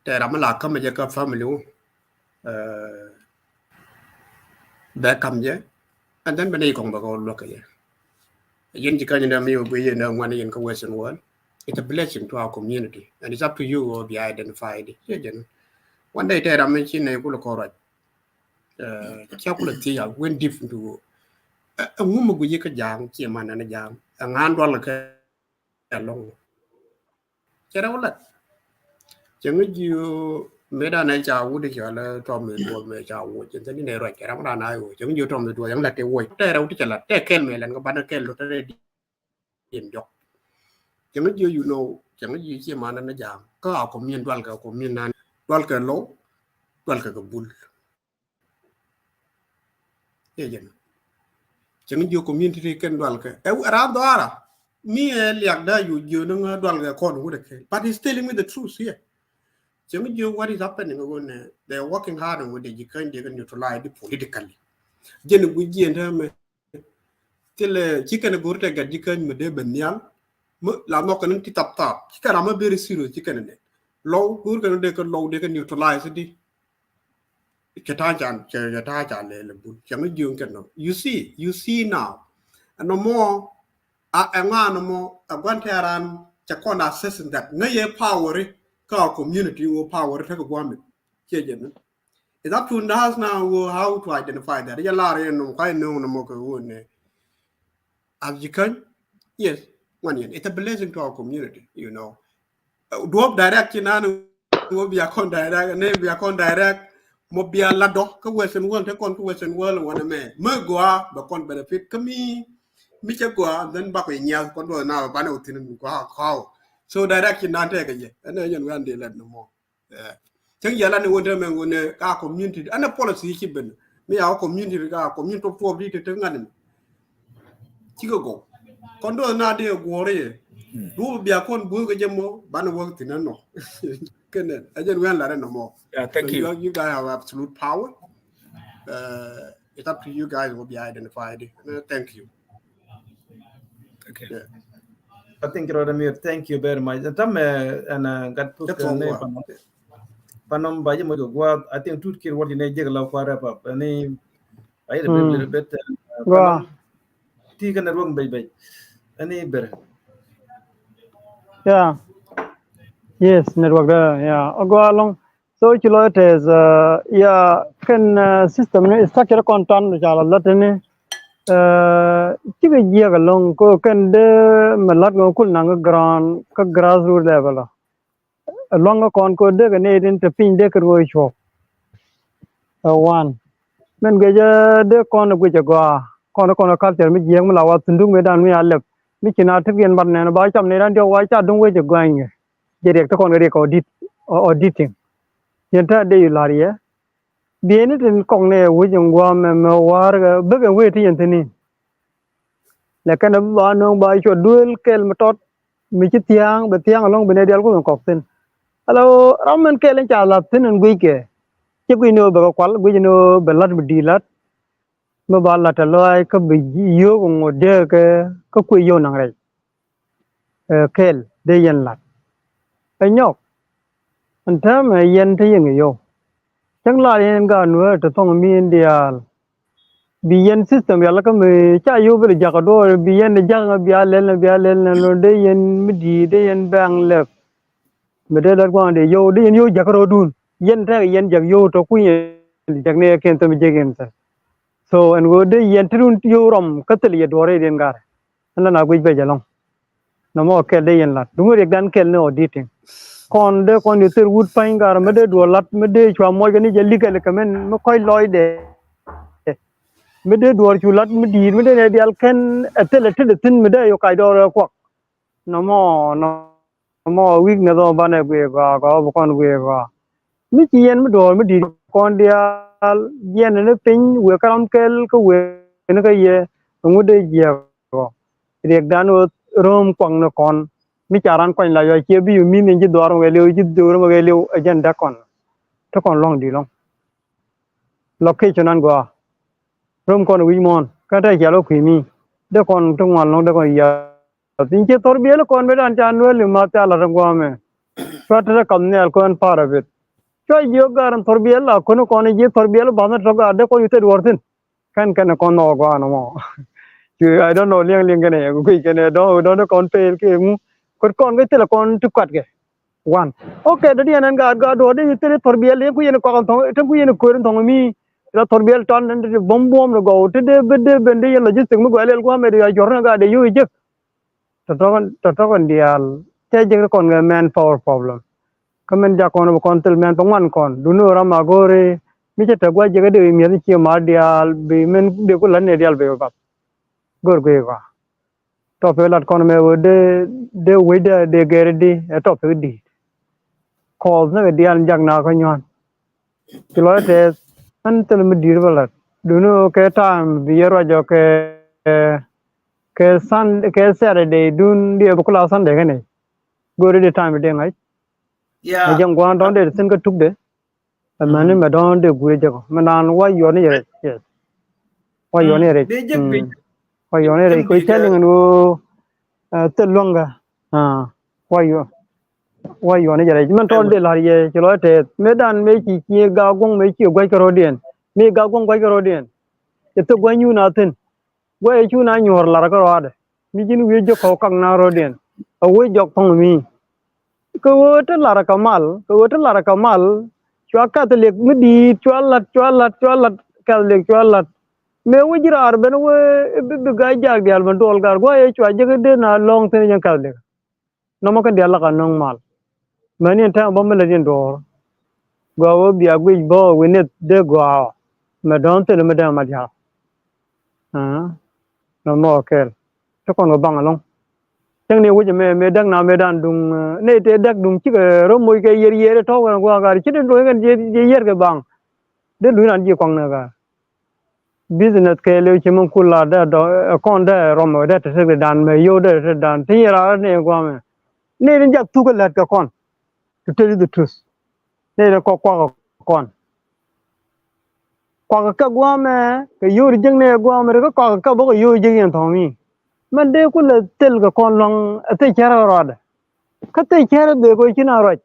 Tɛ ram mi la kämɛ jɛ kä family wä. Eh, bɛ kam jɛ. And then bɛ ni kɔŋ bɛ kɛ luäk kɛ jɛ. Yɛn Jikäny ni mi wä guiy yɛn ni ŋuan yɛn kä Western world. It's a blessing to our community. And it's up to you who be identified. Yɛ jɛn. One day tɛ ram mi ci ni kulɛ kɔrɔc. Eh, cia kulɛ thiec a went deep into, eh, eh, ŋu mi guic kä Ja̱a̱ŋ, cie man ni Ja̱a̱ŋ. Ɛ ŋa̱n dual kɛ ɛlɔŋ. Cɛ rɛw lat. Cɛ ŋä jiö mëë dan ɛ ca wut i̱ cɔal ɛ tɔm i̱ duɔl mëë ca wuc. Cɛ thäni nɛ ruac kɛ ram ran a i̱ wuc. Cɛ ŋä jiö tɔm i̱ duɔl yɛn lat i̱ wuc. Tɛ rɛw ti cɛ lat. Tɛ kɛl mëë lɛn kɛ banɛ kɛl lot tɛ rɛ diɛn jɔk. Cɛ ŋä jiö, you know, cɛ ŋä jiö cie man ni Ja̱a̱ŋ. Kä a kɔmiɛn dual kɛ kɔmiɛn nan. Dual kɛ low. Dual kɛ kɛ bul. Yɛ jɛn. Cäŋ jiök community ti kɛn dual kɛ. Ɛ ran dhɔara. Mi ɛ liak da yu jiök ni ŋä dual kɛ kɔn wut ɛ kɛ. But he's telling me the truth here. Cäŋ jiök what is happening ɛ ɣöö nɛ, they are working hard ɛ ɣöö dee Jikäny dee kɛ neutralize di politically. Jɛn ɛ guic jiɛn täämɛ. Thilɛ ci kɛn ɛ go̱r tɛ gat Jikäny mi dee ben nhial. Mi la nhɔk kɛn ti thap thap. Ci kɛn ram mi very serious ci kɛn ɛ nɛ. Lɔw go̱r kɛn dee kɛ lɔw dee kɛ neutralize di. Cɛ ta̱a̱ ca, cɛ, cɛ ta̱a̱ ca lɛ, lɛ bun. Cɛ ŋä jiöŋ kɛ nɔ. You see, you see now. Ɛnɔ mɔ, a, ɛŋa ɛnɔ mɔ, ɛ gua̱n tɛ̈ran cɛ kɔn assessing that. Ŋä yɛ power i̱, kä a community wä power i̱ tekɛ gua̱n mi. Ciɛ jɛ ni. It's up to us now wä how to identify that. Jɛ lar yɛ nɔ, kua yɛ nööŋ nɔ mɔ kɛ wä nɛ. As Jikäny, yes, ŋuan yɛn. It's a blessing to our community, you know. Duɔ̱ɔ̱p direct ci nan ŋuɔ̱ bia kɔn direct, ni bia kɔn direct, mɔ bia la dɔ̱, kä Western world, te kɔn kä Western world, wanɛ mɛ. Mɛ gɔaa, bɛ kɔn benefit, kä mi, mi cɛ gɔaa, then bakɔ nyiath, kɔn duɔth na, banɛ wä thin mi gɔaa, kɔaa. So direct ci nan te kɛ jɛ, ɛn ɛ yɛn wä an dee lɛt ni mɔ. Eh. Cäŋ yɛl ani wä te mɛ wä nɛ ka community. Ani policy ci ben. Mi ya wä community ka community tuɔp tuɔp di te te ŋani. Cikɛ gɔw. Kɔn duɔth na dee guɔri yɛ. Duɔ̱p bia kɔn buɔ̱th kɛ jɛ mɔ banɛ wäk thi̱n ɛnɔ. Kɛnɛ ɛ jɛn wɛn lat ɛnɔ mɔ. Yeah, thank you. You guys have absolute power. Uh, it's up to you guys will be identified. Uh, thank you. Okay. Yeah. I think Rodamir, thank you very much. Tam ɛn gat puk That's all ne wa. Panom. Panom ba jɛ mo jɛ gua. I think tut kir word ne jɛ la kwa wrap up. Ani I a Mm. little bit. Gua. Ti kan network bej bej. Ani ber. Yeah. Yes, network da. Yeah. Gua lɔŋ. So ci lɔ tɛth, uh, yeah, kɛn, uh, system ni structure kɔn tan ca la lat ni. Uh, cikɛ jiɛk alɔŋ ko kɛn de mɛ lat ŋɔ kul naŋ ground kä grassroot level. Alɔŋ kɔn ko de kɛ ne din te piny de kɛ ruɔ cuɔk. Uh, one. Mɛn guecɛ de kɔn guecɛ gɔaa kɔn kɔn culture mi jiɛk mi la wa thunduk mi dan mi a lɛp mi ci na tip yɛn mat nɛn ba cam ne dan diɔk wa ca duŋ wecɛ gɔany. Jɛ riɛk te kɔn kɛ riɛk auditing. Yɛn te a de yu lar yɛ. Bieni tin kɔk nɛ wi̱c in guam mɛ mɛ war kɛ bek in wee ti yɛn thin in. Lɛ kɛn a bi ba no̱o̱ŋ ba cuɔ duel kɛl mi tɔt mi ci thia̱a̱ŋ bɛ thia̱a̱ŋ alɔŋ bi nɛ dial kuth in kɔk thin. Alo ram min kɛl in ca lath thin in guic kɛ. Ci guic ni wä bɛ kɛ kual guic ni wä bɛ lat mi di̱i̱t lat. Mi ba lat a lɔac kä bi yio̱o̱k in ŋot dee kɛ kä kui̱ yio̱o̱k naŋ rɛy. Ɛ kɛl dee yɛn lat. Ɛ nyɔk ɛn täämɛ yɛn te yɛn kɛ yio̱w. Cäŋ lar yɛn gaat nuäär te thɔŋ mi in diaal. Bi yɛn system rial kä mi ca yio̱w bi lɛ jakä duɔɔr bi yɛn jakä bia lɛl nɛ bia lɛl nɛ lo dee yɛn mi di̱i̱t dee yɛn bɛ̈ŋ lɛp. Mi dee lat gua̱a̱ŋ dee yio̱w dee yɛn yio̱w jakä ro̱o̱dun. Yɛn tɛk yɛn jak yio̱w tɔ kui̱ yɛn jak ni ɛ kiɛn thäm jek in thɛ. So ɛn ɣöö dee yɛn te run yio̱w rɔm kä thil yɛ duɔɔr rɛy diɛn gaat. Ɛn la na guic bɛc ɛlɔ̱ŋ. Nɔmɔ kɛl dee yɛn lat duŋ riɛk dan kɛl ni auditing. Kɔn dee kɔn di thil wut pa̱ny gar mi dee duɔl lat mi dee cua muɔc kɛ ni jɛ likɛl kɛ mɛn mi kɔc lɔcdɛ. Mi dee duɔr cu lat mi di̱i̱t mi dee nɛ dial kɛn ɛ thil ɛ tit ɛ thin mi dee yɔ kac dɔɔr ɛ kuak. Nɔmɔ nɔmɔ wik ni dhɔm banɛ guiɛ gɔaa gɔaa bi kɔn guiɛ gɔaa. Mi ci yɛn mi duɔɔr mi di̱i̱t kɔn diaal jiɛn ni piny wëë kä ram kɛl kä wëë ni kä yɛ. Ŋut dee jiɛk ɔ riɛkdan ɣöö ro̱o̱m kuak ni kɔn. Mi ca ran kuany la yɔc ciɛ bi yu mi̱n in ji̱ dhuaar mɛ kɛ liw ji̱ dho̱o̱r mɛ kɛ liw ɛ jɛn däk kɔn. Te kɔn luɔ̱ŋ di̱i̱t lɔ̱ŋ. Location an gɔaa. Ro̱o̱m kɔn wi̱c muɔ̱ɔ̱n kä te cial wä kui̱ mi dee kɔn te ŋuan lɔ̱ŋ dee kɔn yiath. Piny ci thɔr biɛl kɔn mi dan ca nuɛl i̱ ma thia lat in guamɛ. Cua te te kam nhial kɔn part of it. Cua jiök gar in thɔr biɛl la kɔn kɔn ji̱ thɔr biɛl ba̱nh tɔk gar dee kɔn yu tet wär thi̱n. Kɛn kɛn kɔn nhɔk gua̱a̱n mɔ. Cu I don't know liɛŋ liɛŋ kɛn ɛ guic kɛn ɛ dɔ̱ŋ dɔ̱ŋ dee kɔn pel kɛ ŋu. Kuet kɔn kɛ thilɛ kɔn ti kuat kɛ. Wan. Okay, dɔ̱diɛn ɛn gaat gaat duɔ̱ɔ̱r dee thil thɔr biɛl dee ku yɛn kɔk in thɔŋ te ku yɛn kueer in thɔŋ mi. Ti la thɔr biɛl tɔn te buɔ̱m buɔ̱m ni gɔw te dee ben dee ben dee yɛn logistic mi gɔaa lɛl gua̱a̱m ɛ dee a juɔ̱r ni gaat dee yio̱w ijek. Tɔ̱tɔ̱kɔn tɔ̱tɔ̱kɔn diaal cɛ jek ti kɔn kɛ manpower problem. Kä min jak kɔn bi kɔn thil mɛn pa ŋuan kɔn duni ɣöö ram a go̱o̱ri mi cɛ te gua̱c jek kä dee wi̱i̱ mi̱eth ni cie ma̱a̱r diaal bi min dee ku la̱t ni diaal bi bi bath. Go̱o̱r guiy kɔa tɔpik lat kɔn mɛ ɣöö dee dee wecdä dee gɛɛri di ɛ tɔpik di̱i̱t. Kɔɔth ni kɛ diaal jak na kä nyuan. Ci lɔc tɛth ɛn thil mi di̱i̱t bä lat duni ɣöö kɛ time bi yɛ ruac ɔ kɛ kɛ Sunday kɛ Saturday dun diɛ bi kula Sunday kɛ nɛy. Go̱o̱ri di time di ŋa̱c. Ɛ jɛn gua̱a̱n dɔ̱ŋ dee thi̱n kä tukdɛ. Ɛmɛni mɛ dɔ̱ŋ dee guuri jɛ kɔ mɛ naan wa yɔni yɛ rɛc. Yes. Wa yɔni yɛ rɛc. Wa yɔni yɛ rɛc kɔ cɛ liŋ ɛn ɣöö thil luäŋkä. Wa yɔ wa yɔni yɛ rɛc mɛn tɔn dee la̱r yɛ ci lɔc tɛth mëë dan mëë ci ci gak guɔ̱ŋ mëë ci gua̱c kɛ rɔ̱diɛn mëë gak guɔ̱ŋ gua̱c kɛ rɔ̱diɛn. Cɛ thil gua̱c nyuun a thi̱n. Gua̱c cu na nyuɔ̱ɔ̱r lar kä rɔaadɛ mi ji̱n wi̱i̱ ji̱ kɔ̱k kak na rɔ̱diɛn. A wee jɔk thɔŋ mi kɛ ɣöö te lar kɛ mal kɛ ɣöö te lar kɛ mal. Cua Catholic mi di̱i̱t cua la̱t cua la̱t cua la̱t Catholic cua la̱t. Mëë wee ji̱ raar ben wee bi bi ga̱a̱c jak diaal ben duɔl gar gua̱c cua jek dee na lɔ̱ŋ thi̱n jɛn Catholic. Nɔmɔ kɛn diaal lak a nöŋ mal. Mäni ɛn tɛm bä mi lät yɛn duɔ̱ɔ̱r. Gɔaa wee bia guic bä wi̱n nieth dee gɔaa ɔ mɛ dɔ̱ŋ thil mi dee ma diaal. Nɔmɔ kɛl ti kɔn kɛ baŋ ɛlɔ̱ŋ. Cäŋ ni wec ɛmɛ mëë däk na mëë dan duŋ ni tëë däk duŋ cikɛ rɔ moc kɛ yiër yiër ɛ tɔ̱ kɛn gua̱a̱ gat ci dee duŋ kɛn jiɛ yiër kɛ baŋ. Dee luc nan ji̱ kɔaŋ ni gat. business kɛɛliw ci min kul la dee dɔ̱ŋ, ɛ, kɔn dee rɔm, dee te tekdan mɛ, yio̱w dee tekdan. Ti yɛn raar ni guamɛ. Ni rin jak thuk lät kɛ kɔn. To tell you the truth. Ni rin kɔk kuak kɔn. Kuak kɛ guamɛ, kɛ yio̱w ri jiäk ni guamɛ, ri kɛ kuak kɛ bä kɛ yio̱w jiäk yɛn thɔŋ mi. Mɛn dee kulɛ thil kɛ kɔn lɔ̱ŋ, ɛ thil cär kɛ ruacdɛ. Kä thil cär bek kɛ ci na ruac.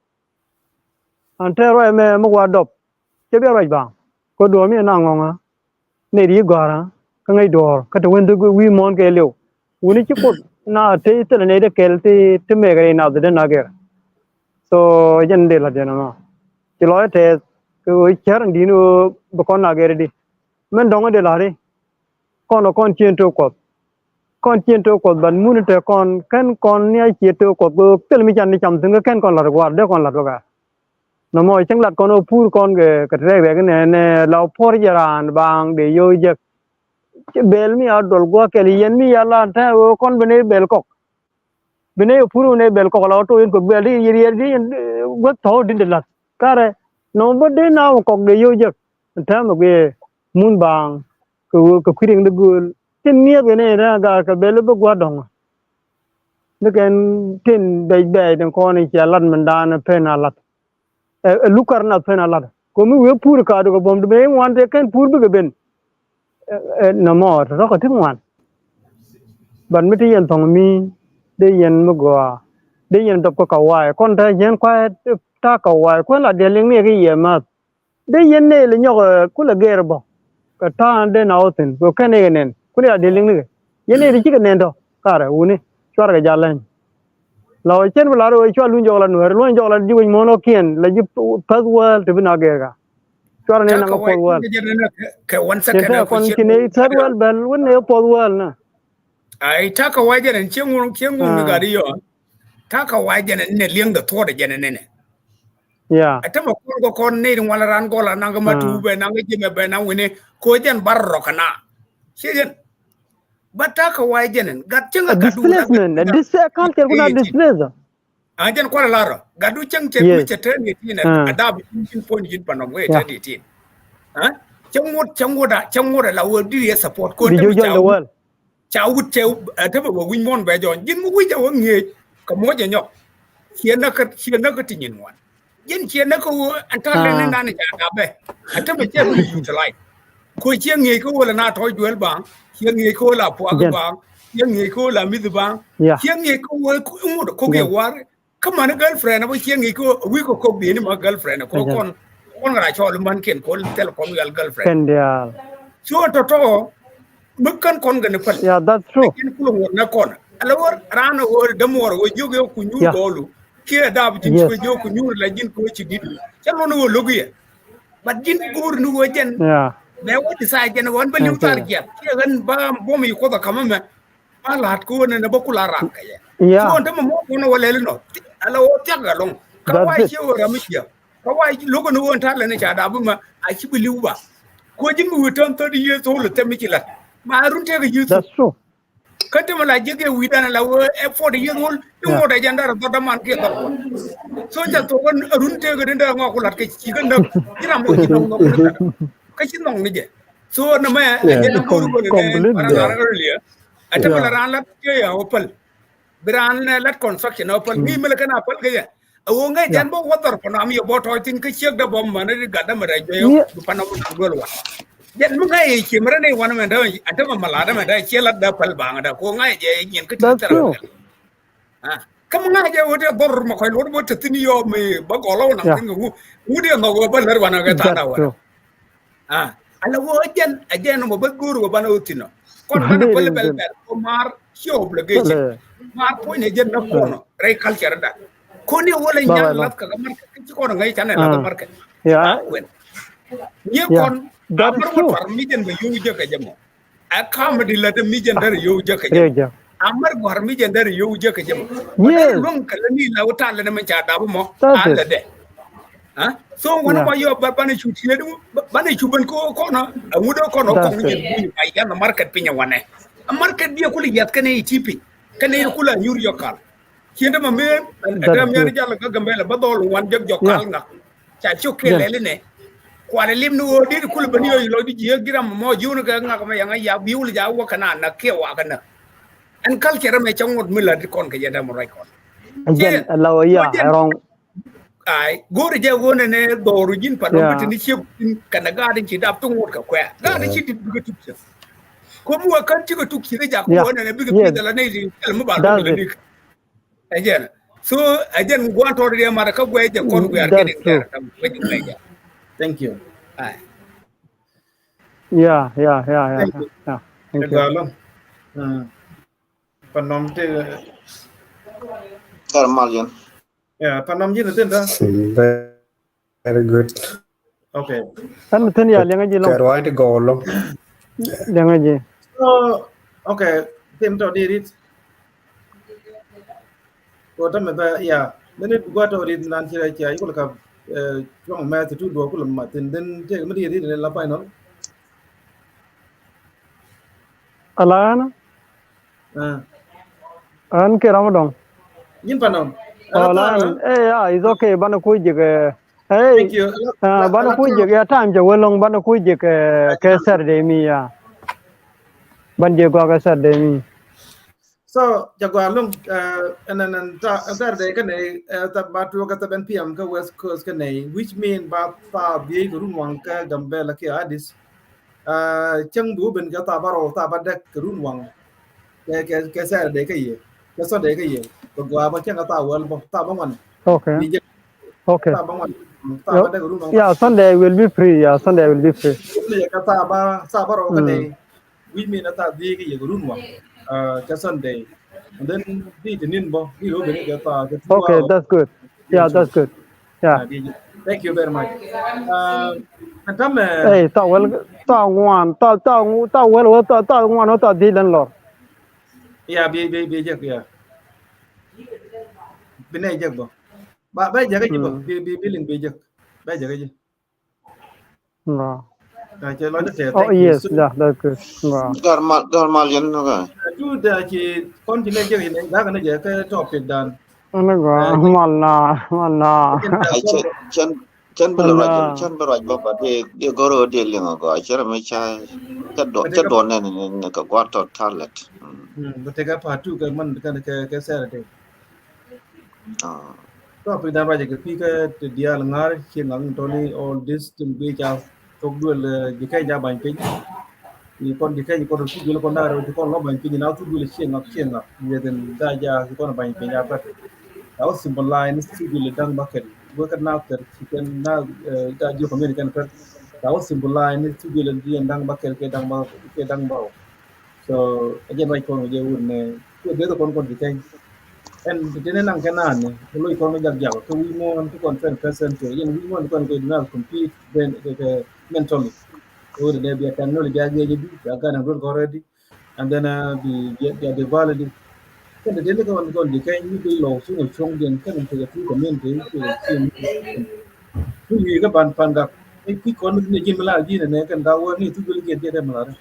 An te ruac mɛ mi wa dɔp. Cɛ bia ruac baŋ. Kɛ duɔ̱ɔ̱r mi na ŋɔŋä. Nɛy di gɔ̱a̱rä kä ŋäc duɔ̱ɔ̱r kä te wen dee wi̱i̱ muɔ̱ɔ̱n kɛɛliw. Wuni ci Kuoth na te thilɛ nɛy dee kɛl ti, ti mɛk rɛy nath dee na gɛr. So jɛn dee la̱t jɛn ɛmɔ. Ci lɔc tɛth kɛ ɣöö cär in di̱i̱n ɣöö bi kɔn na gɛr di. Mɛn dɔ̱ŋ dee la̱t di. Kɔn ɛ kɔn cien tok Kuɔth. Kɔn cien tok Kuɔth, but mun te kɔn, kɛn kɔn ni a cie tok Kuɔth, kɛ thil mi can ni cam thi̱n, kɛ kɛn kɔn la̱t gua̱a̱r, dee kɔn la̱t wä gaa. Nɔmɔ cäŋ lat kɔn ɣöö pur kɔn kɛ, kɛ rɛk rɛk nɛ, nɛ la puɔr jɛ raan baaŋ dee yio̱w jek. Bɛl mi a duɔl gua̱a̱k kɛl yɛn mi ya la ta̱a̱ ɣöö kɔn bi nɛ bɛl kɔk. Bi nɛ pur bi nɛ bɛl kɔk la wä to̱o̱ in kɛ bɛl di yɛn, yɛn, yɛn, eh, guäth tɔ̱ din di la̱th. Karɛ, nɔmɔ bä dee na wä kɔk dee yio̱w jek. Ta̱a̱ mɛ guiɛ mun baaŋ, kɛ ɣöö kɛ kui̱ riɛŋ di gööl. Tin miɛth kɛ nɛ, nɛ, gaat kɛ bɛl bi gua̱a̱k dɔ̱ŋ. Ni kɛn tin bɛc bɛc tin kɔn in cia lat mindan pen a lat. Ɛ, ɛ lukar nath pen a lat. Komi wee pur ka duk a buɔm di ben ŋuan te kɛn pur bikɛ ben. Ɛ, ɛ, nɔmɔ, tɔ̱tɔ̱ kɛ ti ŋuan. But mi ti yɛn thɔŋ mi, dee yɛn mi gɔaa. Dee yɛn dɔp kä Kawai. Kɔn te yɛn kuay ta Kawai. Kuɛn la diɛl liŋ ni kɛ yɛ math. Dee yɛn nɛy lɛ nyɔk, ɛ, kulɛ gɛr bä. Kɛ ta̱a̱ dee na wä thi̱n. Kɛ kɛn nɛy kɛ nɛn. Kulɛ la diɛl liŋ ni kɛ. Yɛn nɛy ti cikɛ nɛn tɔ. Karɛ wuni. Cuarɛ kɛ jal lɛny. La wä cien bi lar wä cua luny jɔk la nuɛɛr, luny jɔk la ji̱ wec muɔ̱ɔ̱n ɔ kiɛn, la ji̱ path wäl ti bi na gɛr ka. Cuarɛ ni naŋ kä puɔth wäl. Kɛ one second. Cien tɛ kɔn ci ni third world bɛl, wun ni puɔth wäl na. Ai, ta̱a̱ kɛ wa̱i̱ jɛn ɛn cieŋ ŋuŋ, cieŋ ŋuŋ ni gat i̱ yɔɔn. Ta̱a̱ kɛ wa̱i̱ jɛn ɛn ni liɛŋ dɛ thuɔɔdɛ jɛn ɛn ni nɛ. Yeah. Ɛ tämɛ kɔn kɛ kɔn ni ri ŋual ran gɔl a naŋ kɛ ma tuubɛ, naŋ kɛ ji̱mɛ bɛ, naŋ wi̱ni, ko jɛn bar rɔk kɛ na. Cie jɛn. But ta̱a̱ kɛ wa̱i̱ jɛn ɛn gat cäŋ a gat wun a gat. Displacement, a dis-, a culture kuna displace. A jɛn kualɛ lar rɔ gat du cäŋ cɛ mi cɛ tɛn yɛ tin a dap in puɔ̱ny yin panɔm wee tɛn yɛ tin. A cɛ ŋot, cɛ ŋot a, cɛ ŋot a la wee diri yɛ support ko. Di jɔl the world. Ca wut cɛ, ɛ, te bɛ wä wi̱ny muɔ̱n bɛ jɔny. Ji̱n mi wi̱c ɛ wä ŋi̱eec kɛ muɔ̱c ɛ nyɔk. Ciɛ näk kä, ciɛ näk kä ti nyin ŋuan. Ji̱n ciɛ näk kä wä ɛn ta̱a̱ lɛn ni nan ca dap bɛ. Ɛ te bɛ cɛ bi utilize. Ko ciɛ ŋi̱eec kä wä la na tɔ̱ɔ̱c duel baŋ. Ciɛ ŋi̱eec kä wä la puak baŋ. Ciɛ ŋi̱eec kä wä la mi̱th baŋ. Ciɛ ŋi̱eec kä wä ŋut kok yɛ war. Kä mani girlfriend ɛ bä cieŋ i̱ kä wi̱i̱ kɛ kok dieni ma girlfriend ɛ kɔ kɔn, kɔn kɛ ra cɔl man kiɛn kɔ thil kɔn wial girlfriend. Kɛn diaal. So tɔtɔ mi kän kɔn kɛ ni päl. Yeah, that's true. Kiɛn kulɛ ŋuɔt nɛ kɔn. Ala wä raan ɛ wä dämuɔr wä jiök yɛ ku nyuur dɔɔlu. Kiɛ dap ji̱n ku jiök ku nyuur la ji̱n ku ci dit. Cɛ lɔn wä lo̱k yɛ. But ji̱n go̱o̱r ni wä jɛn. Yeah. Bɛ wä decide jɛn wä ɣän bä li̱w thar jiath. Kiɛ ɣän ba buɔm i̱ kuɔth ɛ kamä mɛ. Ma la̱t kä ɣöö nɛnɛ bä kula ran kɛ yɛ. Yeah. So ɛn tämɛ mɔ kɔn wä lɛl inɔ. Ala ɣöö thiak ɛlɔ̱ŋ. Kä wa̱i̱ ciɛ ɣöö ram mi ciɛ. Kä wa̱i̱ lo̱k ɛn ɣöö ɛn ta̱a̱ lɛn ca dap ma a ci bi li̱w ba. Kuɛ ji̱n mi wi̱i̱ tän thirty years old thɛm mi ci la̱t. Ma run tëëk yi̱th. That's true. Kä tämɛ la jiäk yɛ wi̱i̱dan ala ɣöö ɛ forty years old. I̱ ŋot ɛ jɛn dɛr ɛ dhɔt däman kiɛ dhɔt kuɔn. So ca thok ɛn run tëëk rin dɛr ŋɔak ku la̱t kɛ ci kɛ näk. Ci ram mɔ ci nɔŋ nɔŋ ni la̱t. Kä ci nɔŋ ni jɛ. So nɛ mɛ ɛ jɛn ɛ go̱o̱r go̱o̱r ɛ nɛ. Ɛ tämɛ la raan lat kɛ yɛ ɣöö päl. Bi raan nɛ lat construction ɛ päl ŋi̱i̱c mi lɛ kɛn a päl kɛ yɛ. Ɛ ɣöö ŋäc jɛn bä wä dhɔr pä nam yɛ bɔ tɔɔc thi̱n kä ciek dee bä män ri gat dämɛ rɛc jɔy ɣöö bi pan nam rɛc duel wan. Jɛn mi ŋäc yɛ cie mi rɛ ni wan mɛn dee ɛ tämɛ mɛ lat dämɛ dee cie lat dee päl baŋ dee ko ŋäc jɛ nyin kä ti thɛr. Kä mi ŋa̱c jɛ wä tɛ dhɔr mɛ kɔc luɔt bä te thi̱n yɔm mi bä gɔl ɔ naŋ thi̱n kɛ ŋu. Ŋu dee nhɔk wä bä lär wanɛ kɛ tha̱a̱ŋ da wä. A ala wä jɛn a jɛn mɔ bä go̱o̱r wä banɛ wä thi̱n ɔ. Kɔn banɛ päl bɛl bɛl kɔ maar ci obligation. Maar puɔ̱ny ni jɛn nä kɔn ɔ rɛy culture da. Kɔn ni wä lɛ nyan lath kɛ kɛ market ci kɔn ŋäc canɛ lath kɛ market. Nyɛ kɔn a mär wä tuar mi jɛn bɛ yio̱w jɛ kɛ jɛ mɔ. A comedy la te mi jɛn dɛr yio̱w jɛ kɛ jɛ. A mär gua̱r mi jɛn dɛr yio̱w jɛ kɛ jɛ mɔ. Wä dɛr luäŋ kɛ lɛ ni la wä ta̱a̱ lɛ ni mɛ ca dap mɔ. A lɛ dɛ. A so wanɛ kɔ yɔ ba banɛ cu tiet banɛ cu ben ko kɔnɔ. A ŋut kɔnɔ kɔn ni jɛn kuny a yan market piny wanɛ. A market biɛ kuli yat kɛnɛ iti piny kɛnɛ kula nyur yɔ kal. Ciɛ dɛ ma men a dɛ men jal ka Gambɛla ba dhɔl wan jɛ jɔ kal ŋa. Ca cok kɛ lɛli nɛ. Kualɛ lim ni ɣöö dit kulɛ bä ni ɣöö lɔcdi jiääk ji̱ ram mɔ jiun kɛ ŋak mɛ yɛŋä ya bi̱i̱ wul ja wä kɛ na na kiɛ wa kɛ na. Ɛn culture mɛ cɛ ŋot mi la di kɔn kɛ jɛ däm ruac kɔn. Again, la wä ya, wrong. Ai go̱o̱rɛ jɛ ɣöö nɛ nɛ dhɔru ji̱n pa nɔm bi te ni ciek ji̱n kɛnɛ gaat in ci dap ti ŋot kɛ kuɛ gaat in ci dit bikɛ tuk ciek. Kä mi wä kän cikɛ tuk ciek jak ɣöö nɛ nɛ bikɛ pi̱th ala nɛy ti kɛl mi ba luɔm kɛ ni. Ɛ jɛn. So ɛ jɛn gua̱n tɔt riɛ mat kä guɛ jɛ kɔn guɛ ar kɛn in kɛr tam guɛ jɛ guɛ jɛ. Thank you. Ai. Yeah, yeah, yeah, yeah. Thank you. Yeah. Thank you. Galo. Panɔm te. Kar mal yɛn. Yeah, panɔm ji̱n tin ta. Very good. Okay. Ɛn thin ya liɛŋä ji̱ lɔŋ. Kɛ ruac ti gɔw lɔŋ. Liɛŋä ji̱. So, okay. Tim tɔ di rit. Ko tɔ mɛ bɛ ya. Mɛ ni gua tɔ rit nan ci rɛ cia ikul ka cuɔŋ mɛ ti tu duɔ kul ma tin den te mɛ di rit ni la final. Ala ɛn. Ɛn kɛ ram dɔŋ. Nyin panɔm. Ala ɛn. Eh, yeah, it's okay. Banɛ kuc jɛ kɛ. Hey, banɛ kuc jɛ kɛ ya time jɛ wä lɔŋ banɛ kuc jɛ kɛ kɛ Saturday mi ya. Ban jɛ gɔa kɛ Saturday mi. So jɛ gɔa lɔŋ ɛn ɛn ɛn Saturday kɛ nɛy ta ba tuɔ kɛ seven P M kɛ West Coast kɛ nɛy, which mean ba thaa biey kɛ run waŋ kɛ Gambela kɛ Addis. Cäŋ bi wä ben kɛ thaa ba rɔw thaa ba dɛk kɛ run waŋ. Kɛ kɛ kɛ Saturday kɛ yɛ kɛ Sunday kɛ yɛ kɛ gɔaa bä cäŋ kɛ thaa wäl bä thaa bä ŋuan. Okay. Bi jɛ. Okay. Thaa bä ŋuan. Thaa bä dɛk run waŋ. Yeah, Sunday will be free. Yeah, Sunday will be free. Ni kɛ thaa ba thaa ba rɔw kɛ nɛy. Wi̱i̱ mi na thaa dhieec kɛ yɛ kɛ run waŋ kɛ Sunday. And then bi ti nin bä bi wä ben kɛ thaa kɛ. Okay, that's good. Yeah, that's good. Yeah. Thank you very much. Ɛn tamɛ. Hey, thaa wäl thaa ŋuan thaa thaa ŋu thaa wäl wä thaa thaa ŋuan wä thaa dhieec lɛn lɔr. Yeah, bi bi bi jek yeah. Bi nɛ jek bä. Ba bɛ jek ji bä bi bi bi liŋ bi jek. Bɛ jek ji. Wow. Oh yes, yeah, that's good. Wow. Gar mal gar mal yɛn nɔ ka. Tu da ci kɔn ci ne jek ne da ka ne jek kɛ topic dan. Ana gua mal na mal na. Cɛn cɛn bɛ ruac cɛn bɛ ruac bä ba de de goro de liŋ gua cɛn mɛ ca. Cɛ dɔ cɛ dɔ ne ne ka gua tɔ talent. Bɛ te ka pa tu kɛ man kɛ kɛ Saturday. Tɔ piny dan ruacɛ kɛ pi̱i̱ kä ti diaal ŋa̱r ci ŋa̱k in tɔni all this tin guic ca thok duel ji̱ kɛny ca bany piny. Ni kɔn ji̱ kɛny kɔn ti duel kɔn da̱ŋ rɛw ti kɔn lɔ bany piny na thok duel ci ŋa̱k ci ŋa̱k yethin da ja ci kɔn bany piny a pɛt. Ca wä symbolize ni thok duel da̱ŋ ba kɛl wä kä na thɛr ci kɛn na da ji̱ community kɛn pɛt. Ca wä symbolize ni thok duel ji̱ da̱ŋ ba kɛl kɛ da̱ŋ ba kɛ da̱ŋ ba wä. So a jɛ ruac kɔn wä jɛ wun nɛ kuɛ beth kɔn kɔn ti kɛny. Ɛn ti ni naŋ kɛ naan ni kɛ loc kɔn kɛ jak jak kɛ wi̱i̱ muɔ̱ɔ̱n ti kɔn twenty percent kɛ yɛn wi̱i̱ muɔ̱ɔ̱n ti kɔn kɛ dunath compete ben kɛ kɛ mentally. Kɛ wun nɛ bia technology bia ŋiɛc i̱di bia gan ɛn ruel kɔn ready. And then bi bia bia develop i̱di. Kɛn ti ni kɔn kɔn ti kɛny ni bi lɔw suŋ ɛ cuɔ̱ŋ diɛn kɛn ti kɛ tuuth community ti kɛ tuuth. Kui̱ wi̱i̱ kɛ ban pan gak kui̱ kɔn ni ji̱n mi la ji̱n nɛ kɛn ka wä ni tuuth wi̱i̱ kiɛ diɛ dɛ mi la rɛ.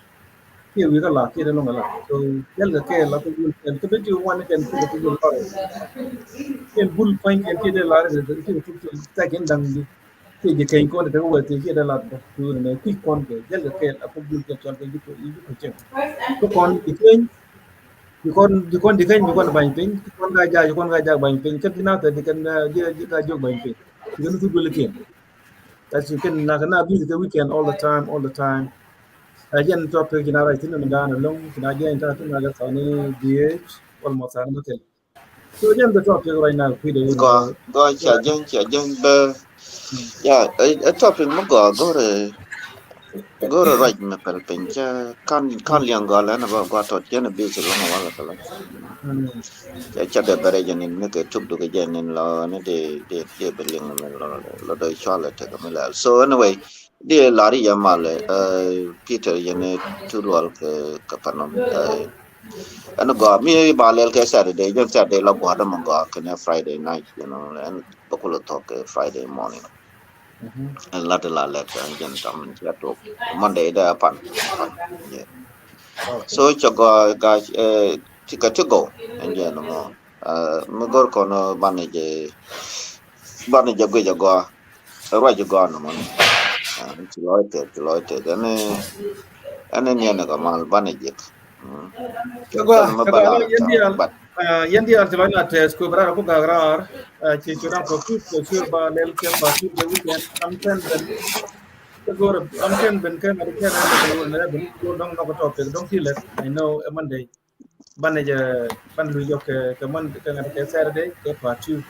Kiɛ wi̱i̱ kä la kiɛ dee lɔŋ ɛ la. So jɛl kɛ kɛɛl la thok duel kɛɛl kä ben ti wan ni kɛn ti kɛ thok duel lar. Kiɛ bul pa̱ny kɛn kiɛ dee lar kɛ kiɛ thok duel tɛk in da̱ŋ di. Kiɛ ji̱ kɛny kɔn te wee ti kiɛ dee lar bä. Duel nɛ kui̱ kɔn kɛ jɛl kɛ kɛɛl la thok duel kɛɛl cɔl kɛ ji̱ kɛ ji̱ kɛ cɛŋ. Kä kɔn ji̱ kɛny ji̱ kɔn ji̱ kɔn ji̱ kɛny ji̱ kɔn ba̱ny piny. Ji̱ kɔn ka jaak ji̱ kɔn ka jaak ba̱ny piny. Kä ji̱ na thɛ ji̱ kɛn ji̱ ji̱ ka jiök ba̱ny piny. Ji̱ kɛn thok duel kɛɛl. That's you can na kɛ na busy kɛ weekend all the time, all the time. Ɛ jɛn topic jɛn a ruac thin ni dan along jɛn a jɛn ta thin a kɛ thɔni diec almost a ni kɛ. So jɛn the topic right now kui̱dɛ wun. Gɔaa gɔaa cia jɛn cia jɛn bɛ. Ya ɛ topic mi gɔaa go̱rɛ go̱rɛ ruac mi pɛl piny ca kan kan liɛŋ gɔaa lɛn a bä gɔaa tɔt jɛn a busy lɔŋ a wala kɛ lɔŋ. Ca ca dee bɛ rɛc jɛn in mi kɛ tuk duk jɛn in lɔ ni dee dee dee bɛ liɛŋ mi lɔ lɔ dee cual a tek mi lɛl. So anyway, di lar yɛ mal Peter yɛn tu luɔl kɛ kɛ panom. Ɛn gɔaa mi ba lɛl kɛ Saturday jɛn Saturday la gɔaa dämɛ gɔaa kɛnɛ Friday night, you know, ɛn bä kulɛ thɔk kɛ Friday morning. Ɛn lat la lɛt ɛn jɛn tam in cia tok Monday dɛ pan pan. So cɛ gɔaa gac ti kɛ ti gɔw ɛn jɛn mɔ. Mi gor kɔn banɛ jɛ banɛ jɛ guic a gɔaa. Ruac a gɔaa nɔmɔ ni. Ah, ci lɔc tɛth, ci lɔc tɛth. Ɛn, ɛn niɛn kɛ mal banɛ jek. Mm. Kɛ gua, kɛ gua, yɛn diaal, ah, yɛn diaal ci lɔc na tɛth ku bra ku gak rar, ah, ci cu ram kɛ kut kɛ sur ba lɛl kɛ ba kut kɛ weekend. Am kɛn ben, kɛ gor, am kɛn ben kɛ mari kɛn ben kɛ dɔŋ nɔk topic dɔŋ ti lɛt. I know a Monday. Banɛ jɛ, banɛ lu jɔk kɛ, kɛ Mon-, kɛ ŋa̱t kɛ Saturday, kɛ part two.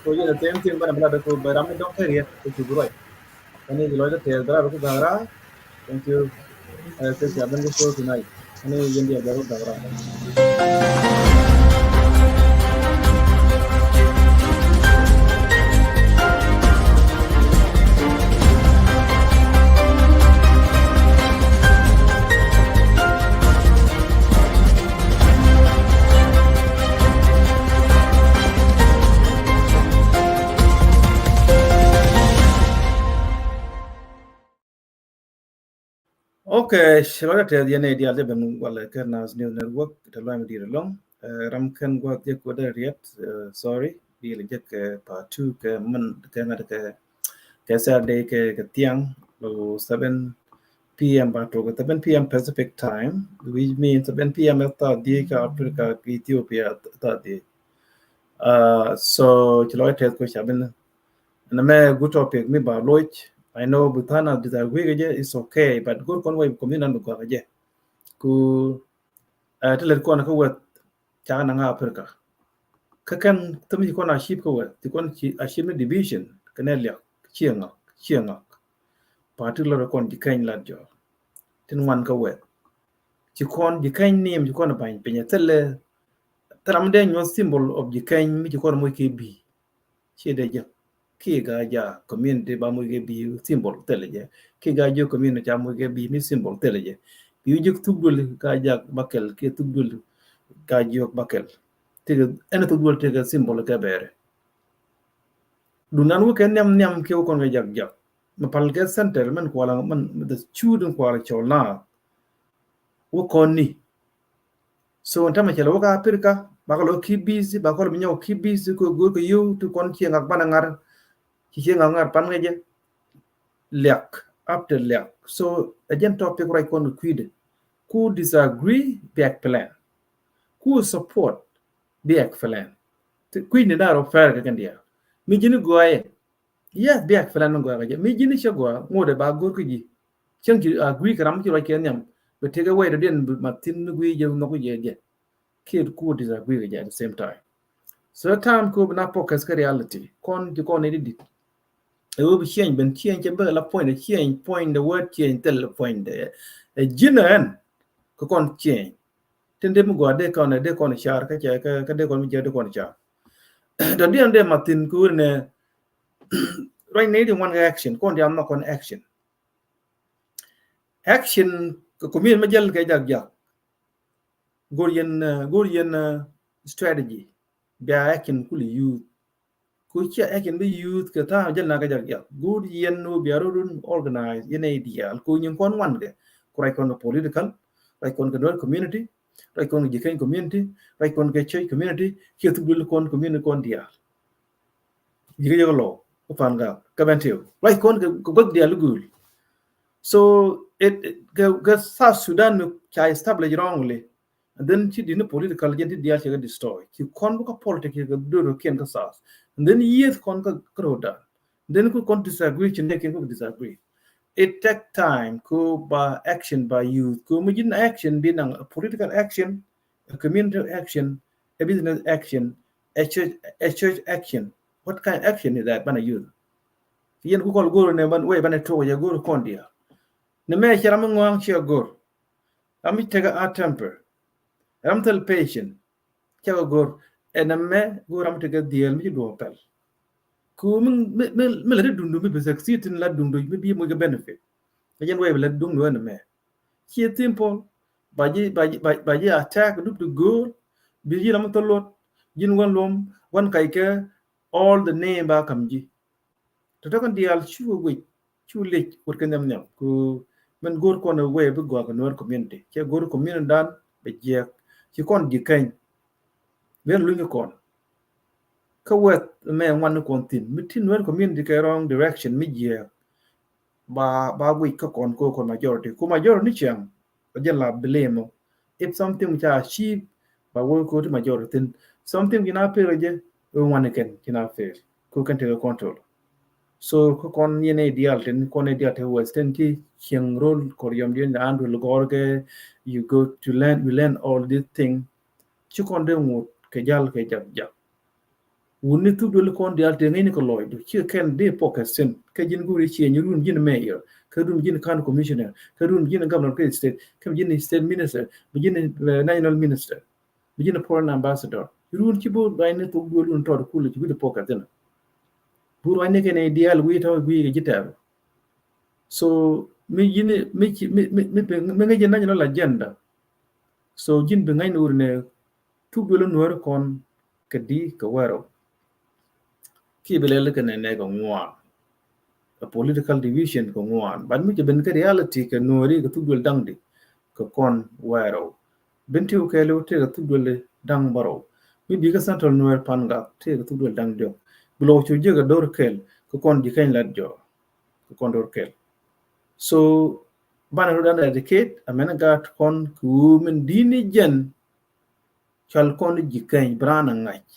Ko yɛn the same thing, banɛ bla dɛ ko bɛ ram mi dɔŋ kɛ riɛt, kɛ cu bi ruac. Kɛ ni lɔc dɛ tɛth bra dɛ ko gak rar. Thank you. Eh, kɛ cia ben kɛ show tonight. Kɛ ni yɛn diaal bra dɛ ko gak rar. Okay, ci lɔc tɛth yɛn diaal jɛ ben walɛ kɛ Nas News Network, tɛ lɔc mi di̱i̱t ɛlɔ̱ŋ. Eh, ram kɛn gua̱th jɛ kuɔdɛ riɛt, eh, sorry, bi lɛ jɛ kɛ part two kɛ mɛn kɛ ŋa̱t kɛ, kɛ Saturday kɛ, kɛ thiaŋ, lo seven P M ba tok, seven P M Pacific time, which means seven P M ɛ thaa dhieec kä Africa, Ethiopia thaa dhieec. Uh, so ci lɔc tɛth ko ca ben. Ɛn mɛ good topic mi ba loc. I know bi tha̱a̱ŋ a disagree kɛ jɛ, it's okay, but good kɔn wä community bi gɔaa kɛ jɛ. Ku, uh, ti lɛt kɔn kä wɛth ca na ŋa Africa. Kä kɛn thim ci kɔn a ship kä wɛth, ci kɔn ci a ship ni division, kɛ nɛ liak, ciɛ ŋak, ciɛ ŋak. Particular kɔn ci kɛny lat jɔ. Tin wan kä wɛth. Ci kɔn ci kɛny nim, ci kɔn a bany piny, thilɛ, thilɛ mi dee nyuɔth symbol of ci kɛny mi ci kɔn moc kɛ bi. Ci dee jɛ. Ki ga ja community ba moc kɛ bi symbol thilɛ jɛ. Ki ga jiök community ca moc kɛ bi mi symbol thilɛ jɛ. Bi jiök thuk duël ga ja bakɛl, ki thuk duël ga jiök bakɛl. Tëkɛ, ɛn thuk duël tëkɛ symbol kɛ bɛɛrɛ. Dunan wä kɛ nhiam nhiam kɛ wä kɔn kɛ jak jak. Mɛ pal kɛ center mɛn kuala mɛn the student kuala cɔl na. Wä kɔn ni. So ɛn tämɛ cɛ lɛ wä kä Africa, bakɛ lɔ ki busy, bakɛ lɔ bi nyɔk ki busy kɛ go̱o̱r kɛ yio̱w ti kɔn ciɛ ŋak banɛ ŋa̱r. Ci ciɛ ŋak ŋa̱r pan kɛ jɛ. Liak, after liak. So ɛ jɛn topic ruac kɔn kɛ kui̱dɛ. Ku disagree, bi excellent. Ku support, bi excellent. Ti kui̱dɛ da̱r ɔ fair kɛ kɛn diaal. Mi ji̱n i̱ gɔaaɛ. Yes, bi excellent mi gɔaa kɛ jɛ. Mi ji̱n i̱ cɛ gɔaa, ŋot ɛ ba go̱o̱r kä ji̱. Cäŋ ci agree kɛ ram ci ruac kɛ nhiam. Bɛ tekɛ wɛy dɔ̱diɛn bi ma thi̱n mi guiy jɛ nhɔk jɛ jɛ. Kiɛ ku disagree kɛ jɛ at the same time. So time ko bi na focus kä reality. Kɔn ci kɔn ni di dit. Ɛ wee bi change ben change cɛ bä la point the change, point the word change, thil point the. Ɛ ji̱n ɛn. Kɛ kɔn change. Tin dee mi gɔaa dee kɔn, dee kɔn car, kä cɛ, kä, kä dee kɔn mi jɛ dee kɔn car. Dɔ̱diɛn dee ma thi̱n ku wur nɛ, ruac ni di wan kɛ action, kɔn diaal nhɔk kɔn action. Action kɛ community mi jäl kɛ jak jak. Go̱r yɛn, uh, go̱r yɛn, uh, strategy. Bia action kuli youth. Ku cia action bi youth kɛ tha̱a̱ŋ jäl na kɛ jak jak. Go̱r yɛn wä bia rurun organize yɛn idea. Ku nyin kɔn wan kɛ. Ku ruac kɔn kɛ political, ruac kɔn kɛ Nuer community, ruac kɔn kɛ Jikäny community, ruac kɔn kɛ church community, kiɛ thuk duël kɔn community kɔn diaal. Jikä yek lɔ, ku pan gak, kɛ ben tiw. Ruac kɔn kɛ, kɛ gua̱th diaal i̱ gul. So, it, it, kɛ, kɛ South Sudan mi ca establish wrongly. And then ci di ni political jɛn ti diaal cɛ kɛ destroy. Ci kɔn bä kä politics cɛ kɛ do̱r kiɛn kä South. And then yieth kɔn kä, kä ro̱dan. And then ku kɔn disagree ci nɛ kiɛn kä disagree. It take time ku ba action ba youth. Ku mi ji̱n action bi naŋ a political action, a community action, a business action, a church, a church action. What kind of action is that? Banɛ youth. Yɛn ku kɔl go̱r nɛ ban wee banɛ tuɔk jɛ go̱r kɔn diaal. Ni mɛ cɛ ram mi ŋɔaŋ cɛ go̱r. Ram mi tekɛ a temper. Ram thil patient. Cɛ kɛ go̱r. Ɛn ɛmɛ go̱r ram mi tekɛ dhieel mi ci duɔɔk pɛl. Ku mi, mi, mi, mi lɛ ti duŋdu mi bi succeed tin la duŋdu mi bi moc kɛ benefit. Ɛ jɛn wee bi lɛ duŋdu ɛn ɛmɛ. Ci simple. Ba ji̱, ba ji̱, ba, ba ji̱ attack dup ti go̱r. Bi ji̱ ram mi thil luɔt. Ji̱n wän luɔm, wän kac kɛ all the name ba kam ji̱. Tɔ̱tɔ̱ kɛn diaal cu wec, cu lec wut kɛ nhiam nhiam. Ku min go̱r kɔn ɛ wee bi gɔaa kɛ Nuer community. Cɛ go̱r community dan bɛ jiɛk. Ci kɔn ji̱ keny. Bien luny kɔn. Kä wɛth mɛ ŋuan ni kɔn thi̱n. Mi ti Nuer community kɛ wrong direction mi jiɛk. ba, ba guic kä kɔn ko kɔn majority. Ku majority ni ciaŋ, a jɛ la blame. If something ca achieve, ba wä ko ti majority thin. Something jina fail jɛ, ɛ wan kɛn jina fail. Ko kɛn tekɛ control. So kä kɔn yɛn ɛ dial tin, kɔn ɛ dial te West tin ti ciaŋ rol kɔr yɔm diɛn an dul gɔr kɛ, you go to learn, you learn all this thing. Ci kɔn dee ŋut kɛ jal kɛ jak jak. Wuni thuk duel kɔn dial te ŋäcni kɛ lɔcdu, ci kɛn dee focus thin. Kä ji̱n go̱ri ciɛ nyi run ji̱n mayor, kä run ji̱n county commissioner, kä run ji̱n governor kä state, kä ji̱n state minister, bi ji̱n, eh, national minister, bi ji̱n foreign ambassador. Run ci bi ruacni thuk duel run tɔt kul ci wi̱cdɛ focus thin. Bi ruacni kɛn dial wi̱i̱ tɔ̱ wi̱i̱ kɛ ji̱ tɛɛr. So mi ji̱n mi ci, mi, mi, mi, mi ŋäc ji̱ national agenda. So ji̱n bi ŋäcni wur nɛ thuk duel Nuääri kɔn kɛ di kɛ wɛrɛw. Kiɛ bi lɛl kɛ nɛnɛ kɛ ŋuan. A political division kɛ ŋuan. But mi cɛ ben kɛ reality kɛ Nuääri kɛ thuk duel da̱ŋ di kɛ kɔn wɛrɛw. Bin ti wä kɛɛliw tëë kɛ thuk duel da̱ŋ bärɔw. Mi bi kɛ Central Nuer Pangath tëë kɛ thuk duel da̱ŋ diɔk. Bi lɔw cu jiäk kɛ do̱r kɛl kɛ kɔn Ji̱ Keny Latjɔɔr. Kɛ kɔn do̱r kɛl. So banɛ rut an educate amɛn gaat kɔn kɛ ɣöö min di̱t ni jɛn. Cɔal kɔn Ji̱ Keny bi raan a ŋa̱c.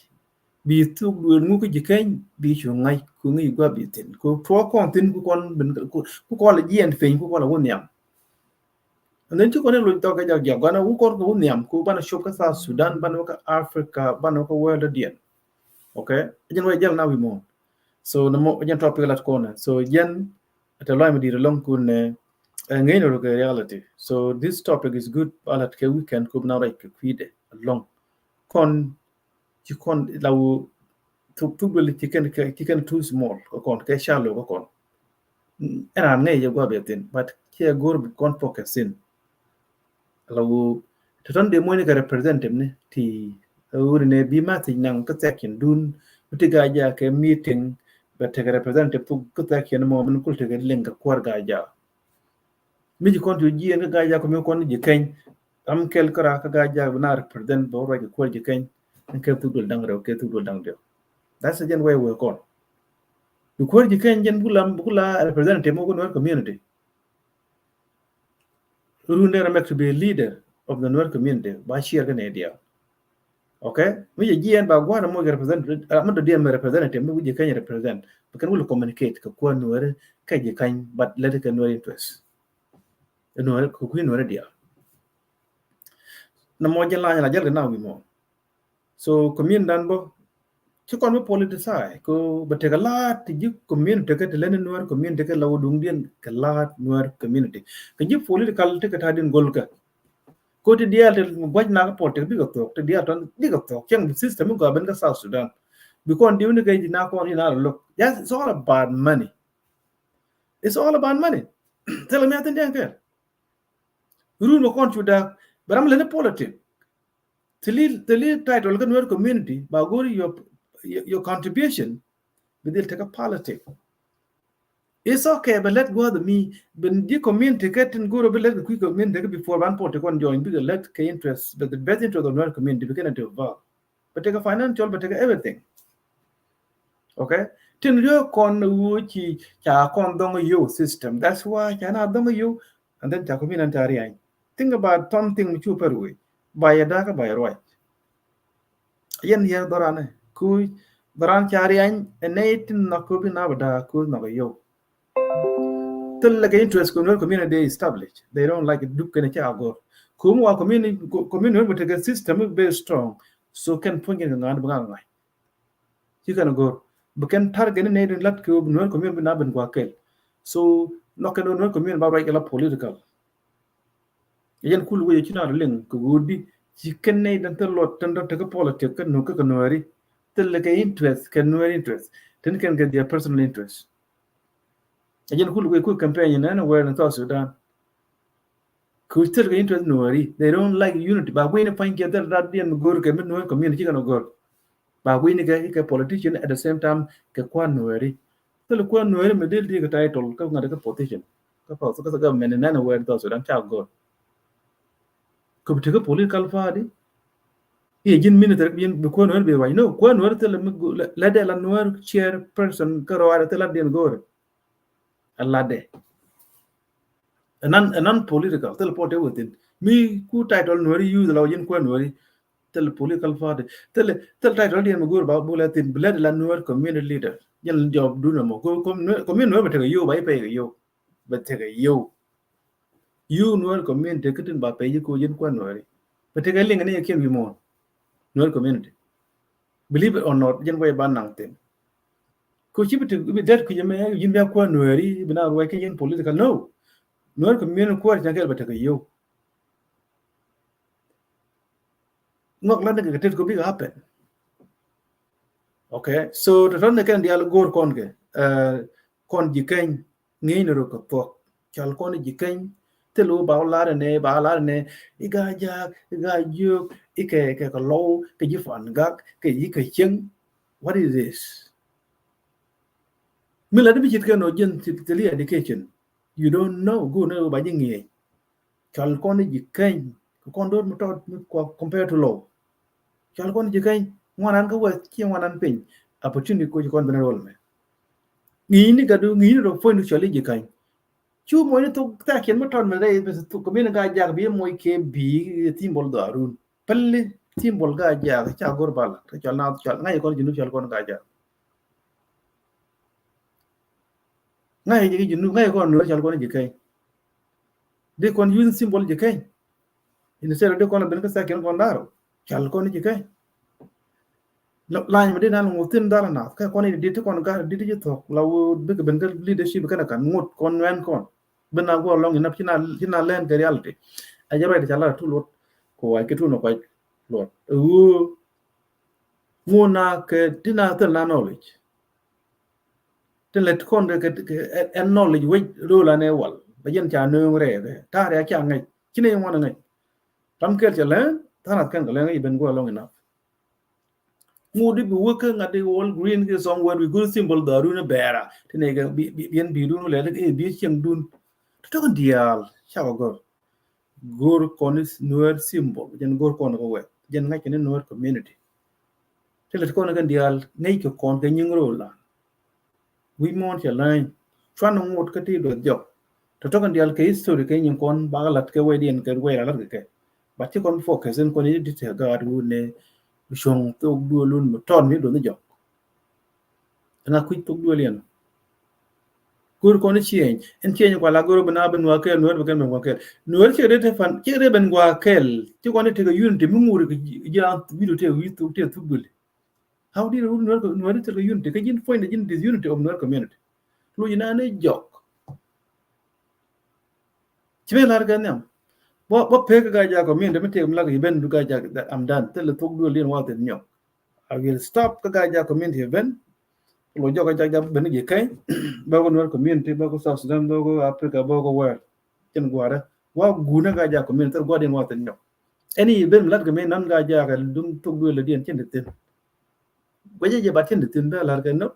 Bi thuk duel ŋuk kä Ji̱ Keny bi cu ŋa̱c ku ŋäc gua̱a̱th bi thi̱n. Ku tuɔɔk kɔn thi̱n ku kɔn bin ku, ku kɔn la jiɛn piny ku kɔn la wä nhiam. And then ci kɔn in loc thɔk kɛ jak jak gua̱n a wä kɔn kɛ wä nhiam ku banɛ cop kä South Sudan, banɛ wä kä Africa, banɛ wä kä world diɛn. Okay? Jɛn wä jɛl na wi̱i̱ muɔ̱ɔ̱n. So nɛ mɔ jɛn topic lat kɔn. So jɛn Ɛ tɛ lɔc mi di̱i̱t ɛlɔ̱ŋ kun ɛ ŋäcni rɔ kɛ reality. So this topic is good. Ba lat kɛ weekend kop na rɛc kɛ kui̱dɛ ɛlɔ̱ŋ. Kɔn ci kɔn la wä thuk, thuk duel ci kɛn, ci kɛn too small kä kɔn, kɛ shallow kä kɔn. Ɛn an ŋäc jɛ gua̱a̱th bɛ thin, but kiɛ go̱r bi kɔn focus in. La wä tɔ̱tɔ̱n dee muɔ̱ni kɛ representative ni ti wuri nɛ bi message naŋ kä section dun bi ti Gaajaak kɛ meeting, bɛ tekɛ representative thuk kä section mɔ min kul tekɛ liŋ kɛ kuäär Gaajaak. Mi ji̱ kɔn ti jiɛn kä Gaajaak kɔ mi kɔn Ji̱ Keny ram kɛl kä raa kä Gaajaak bi na represent bɛ wä ruac kɛ kuäär Ji̱ Keny. Ɛn kɛ thuk duel da̱ŋ rɛw kɛ thuk duel da̱ŋ diɔk. That's a jɛn wee wee kɔn. Bi kuäär Ji̱ Keny jɛn bukula, bukula representative mɔ kä Nuer community. Run dee rɛ mɛk to be a leader of the Nuer community ba share kɛ nɛ diaal. Okay? Mi jɛ jiɛn ba gua̱a̱r mɔ kɛ representative, mi dɔ diɛn mɛ representative mi wi̱c Ji̱ Keny represent. Bi kɛn wul communicate kɛ kuäär Nuer kɛ Ji̱ Keny, but lät kɛ Nuer interest. Nuer kɛ kui̱ Nuer diaal. Nɛ mɔ jɛ lany la jɛl kɛ na wi̱i̱ mɔ. So community dan bä ci kɔn bi politicize ko bɛ tekɛ laat ti ji̱ community kɛ ti lɛn Nuer community kɛ la wä duŋdiɛn kɛ laat Nuer community. Kɛ ji̱ political ti kɛ ta̱a̱ din go̱l kɛ. Ko ti diaal ti gua̱c nak politics bikɛ thuɔ̱k, ti diaal tɔn bikɛ thuɔ̱k. Cieŋ bi system mi gɔaa ben kä South Sudan. Bi kɔn diw ni kɛ ji̱ na kɔn in a look. Yes, it's all about money. It's all about money. Thilɛ mi a thin diɛn kɛ. Run bɛ kɔn cu dak bɛ ram leni politic. Thili, thili title kä Nuer community ba go̱ri your, your, your contribution. Bi dhil tekɛ politic. It's okay bɛ lɛt gua̱a̱th mi ben di community kɛ tin go̱ri bi lɛt kɛ kui̱ community kɛ before ban politic kɔn join bikɛ lɛt kɛ interest, but the best interest of Nuer community bi kɛn a develop. Bɛ tekɛ financial, bɛ tekɛ everything. Okay? Tin riö kɔn wuo ci ca kɔn dhɔŋ yo system. That's why ca na dhɔŋ yo, and then ca kɔ mi nan ca riany. Think about something mi cu pär wee. Ba yɛ dak ba yɛ ruac. Yɛn yɛ dhɔran ku dhɔran ca riany, and nɛ tin na ko bi na ba da ku na ba yo. Thil lɛ kɛ interest kɛ Nuer community establish. They don't like it. Dup kɛn ca gor. Kum wa community, community bi tekɛ system very strong. So kɛn puɔ̱ny kɛn kɛ ŋa̱n bi ŋa̱n ŋa̱n. Ci kɛn go̱r bi kɛn target ni nɛy din lat kɛ wä bi Nuer community bi na ben gua̱a̱k kɛl. So nɔk kɛn wä Nuer community ba ruac kɛ la political. Yɛn kul wec ci na liŋ kɛ wä di ci kɛn nɛy din thil luɔt tin dɔ̱ tekɛ politic kɛ Nuer kɛ Nueri. Thil kɛ interest kɛ Nuer interest tin kɛn kɛ their personal interest. Yɛn kul wec ku campaign in anywhere in South Sudan. Ku thil kɛ interest Nueri. They don't like unity. Ba guini pany kɛ thil rat diɛn mi go̱r kɛ mi Nuer community kɛ nɔ go̱r. Ba guini kɛ kɛ politician at the same time kɛ kuan Nueri. Thil kuan Nueri mi dil di kɛ title kɛ ŋat kɛ position. Kɛ pos kɛ government in anywhere in South Sudan ca go̱r. Kɛ bi tekɛ political party. Iɛ jin minister bi kuan Nueri bi wai. No, kuan Nueri thil mi lɛ dɛ la Nuer chairperson kɛ rɔɔdɛ thil la diɛn go̱r. A latdɛ. Ɛ non, ɛ non political, thil pɔt tɛ within. Mi ku title Nuɛri use la wä yin kuɛ Nuɛri. Thil political party. Thil, thil title diɛn mi go̱o̱r ba bulɛ thin, bi lɛ di la Nuer community leader. Yɛn jɔb dun ɛmɔ. Ko, ko, Nuer, community Nuɛri bɛ tekɛ yow, ba yi pɛy kɛ yow. Bɛ tekɛ yow. Yow Nuer community kä tin ba pɛy yi ko yin kuɛ Nuɛri. Bɛ tekɛ liŋ ni yɛ kiɛn wi̱i̱ muɔ̱ɔ̱n. Nuer community. Believe it or not, jɛn wä ba naŋ thin. Ko ci bi ti, bi det kui̱ jɛ mɛ, yin bia kuɛ Nuɛri, bi na ruac kä yin political. No. Nuer community kuäär cɛ kɛl bɛ tekɛ yow. Ŋɔk la ni kɛ tet ko bikɛ happen. Okay, so tɔtɔn ni kɛn diaal go̱o̱r kɔn kɛ, eh, kɔn Ji̱ Keny, ŋi̱i̱c ni rɔ kɛ thuɔ̱k. Cɔal kɔn Ji̱ Keny, thil wä ba wä lar nɛ, ba wä lar nɛ, i̱ Gaa-jaak, i̱ Gaa-jiök, i̱ kɛ, kɛ, kɛ Lɔw, kɛ ji̱ Pan-gak, kɛ ji̱ Kecieŋ. What is this? Mi la di bi ce̱tkɛ nɔ jɛn thil, thil education. You don't know. Go̱o̱r ni wä ba ji̱ ŋi̱eec. Cɔal kɔn Ji̱ Keny, kɛ kɔn do̱r mi tɔt mi kua compare to Lɔw. Cɔal kɔn Ji̱ Keny, ŋuanan kä west, ci ŋuanan piny. Opportunity ko ci kɔn ben rol mɛ. Ŋi̱i̱c ni gatdu, ŋi̱i̱c ni rɔ puɔ̱ny du cɔal i̱ Ji̱ Keny. Cu moc ni thok thɛɛkiɛn mi tɔt mɛ rɛy, bɛ thok kɛ min Gaa-jaak bi moc kɛ bi symbol dhɔaarun. Päli symbol Gaa-jaak, ca go̱r bal, kä cɔal na cɔal, ŋa̱c kɔn Ji̱ Nup cɔal kɔn Gaa-jaak. Ŋa̱c jɛ kɛ Ji̱ Nup, ŋa̱c kɔn Nuɛr cɔal kɔn Ji̱ Keny. Di kɔn use symbol Ji̱ Keny. Instead of di kɔn ben kä second kɔn daro, cɔal kɔn Ji̱ Keny. Lany mi di nan ŋu thin dal na, kä kɔn in di ti kɔn gar, di ti ji̱ thok, la wä bikɛ ben kä leadership kɛn kan ŋut kɔn nuɛn kɔn. Bi na guɔ lɔŋ inap ci na, ci na lɛn kɛ reality. A jɛ ruac di ca lar tu luɔt, ko wa ki tu nɔ kuac luɔt. Ɛ wä ŋu na kɛ ti na thil na knowledge. Tin lɛ ti kɔn kɛ, kɛ, kɛ, ɛ, ɛ knowledge wec rol anɛ wal. Bɛ jɛn ca nööŋ rɛɛ kɛ. Ta̱a̱ rɛɛ ca ŋäc. Ci nɛ ŋuan ŋäc. Ram kɛl cɛ lɛ, tha̱a̱r nath kɛn kɛ lɛ ŋäc ben guɔ lɔŋ inap. Ŋut di bi wä kä ŋa̱t di wal green ki somewhere bi go̱r symbol dhɔaarun bɛɛra. Ti nɛ kɛ bi, bi, bi, bi dun lɛ, bi cieŋ dun. Ti tɔk diaal, ca kɛ gɔr. Go̱r kɔn Nuer symbol, jɛn go̱r kɔn kɛ wɛth, jɛn ŋa̱c kɛ ni Nuer community. Ti lɛ ti kɔn kɛ diaal, ŋäc kɛ kɔn kɛ nyiŋ rol la. Wi̱i̱ muɔ̱ɔ̱n cɛ läny, cuan ŋot kä ti duɔth jɔk. Tɔ̱tɔ̱ kɛn diaal kɛ history kɛ nyin kɔn bakɛ lat kɛ wecdiɛn kɛ wec la lat kɛ kɛ. But ci kɔn focus in kɔn i̱ dit tɛ gaat wun ni bi cuɔ̱ŋ thok duël wun mi tɔt mi duɔth jɔk. Ɛn a kui̱ thok duël yɛn. Go̱r kɔn i̱ change, in change kua la go̱r bi na ben gua kɛɛl, Nuɛr bi kɛn ben gua kɛɛl. Nuɛr ci ri te fan, ci ri ben gua kɛɛl, ci kɔn i̱ tekɛ unity mi ŋuri kɛ ji̱, ji̱ a wi̱i̱du tɛ wi̱i̱ thok tɛ thuk duëli. How did Nuer, Nuer thil kɛ unity? Kɛ ji̱n point ji̱n disunity of Nuer community. Luc inan ni jɔk. Ci ben lar kɛ nhiam. Bä, bä pek kɛ Gaa-jaak community mi tëk mi lak i̱ ben du Gaa-jaak that I'm done. Thil thok duël din wa thin nyɔk. I will stop kɛ Gaa-jaak community event. Lo jɔk Gaa-jaak ben Ji̱ Keny. Bä kɛ Nuer community, bä kɛ South Sudan, bä kɛ Africa, bä kɛ world. Cin guarɛ. Wa gunä Gaa-jaak community, thil guarɛ din wa thin nyɔk. Any event mi lat kɛ mi nan Gaa-jaak kɛ dum thok duël din cin di thin. Guecä jɛ ba tin di thin bä lar kɛ nɔ.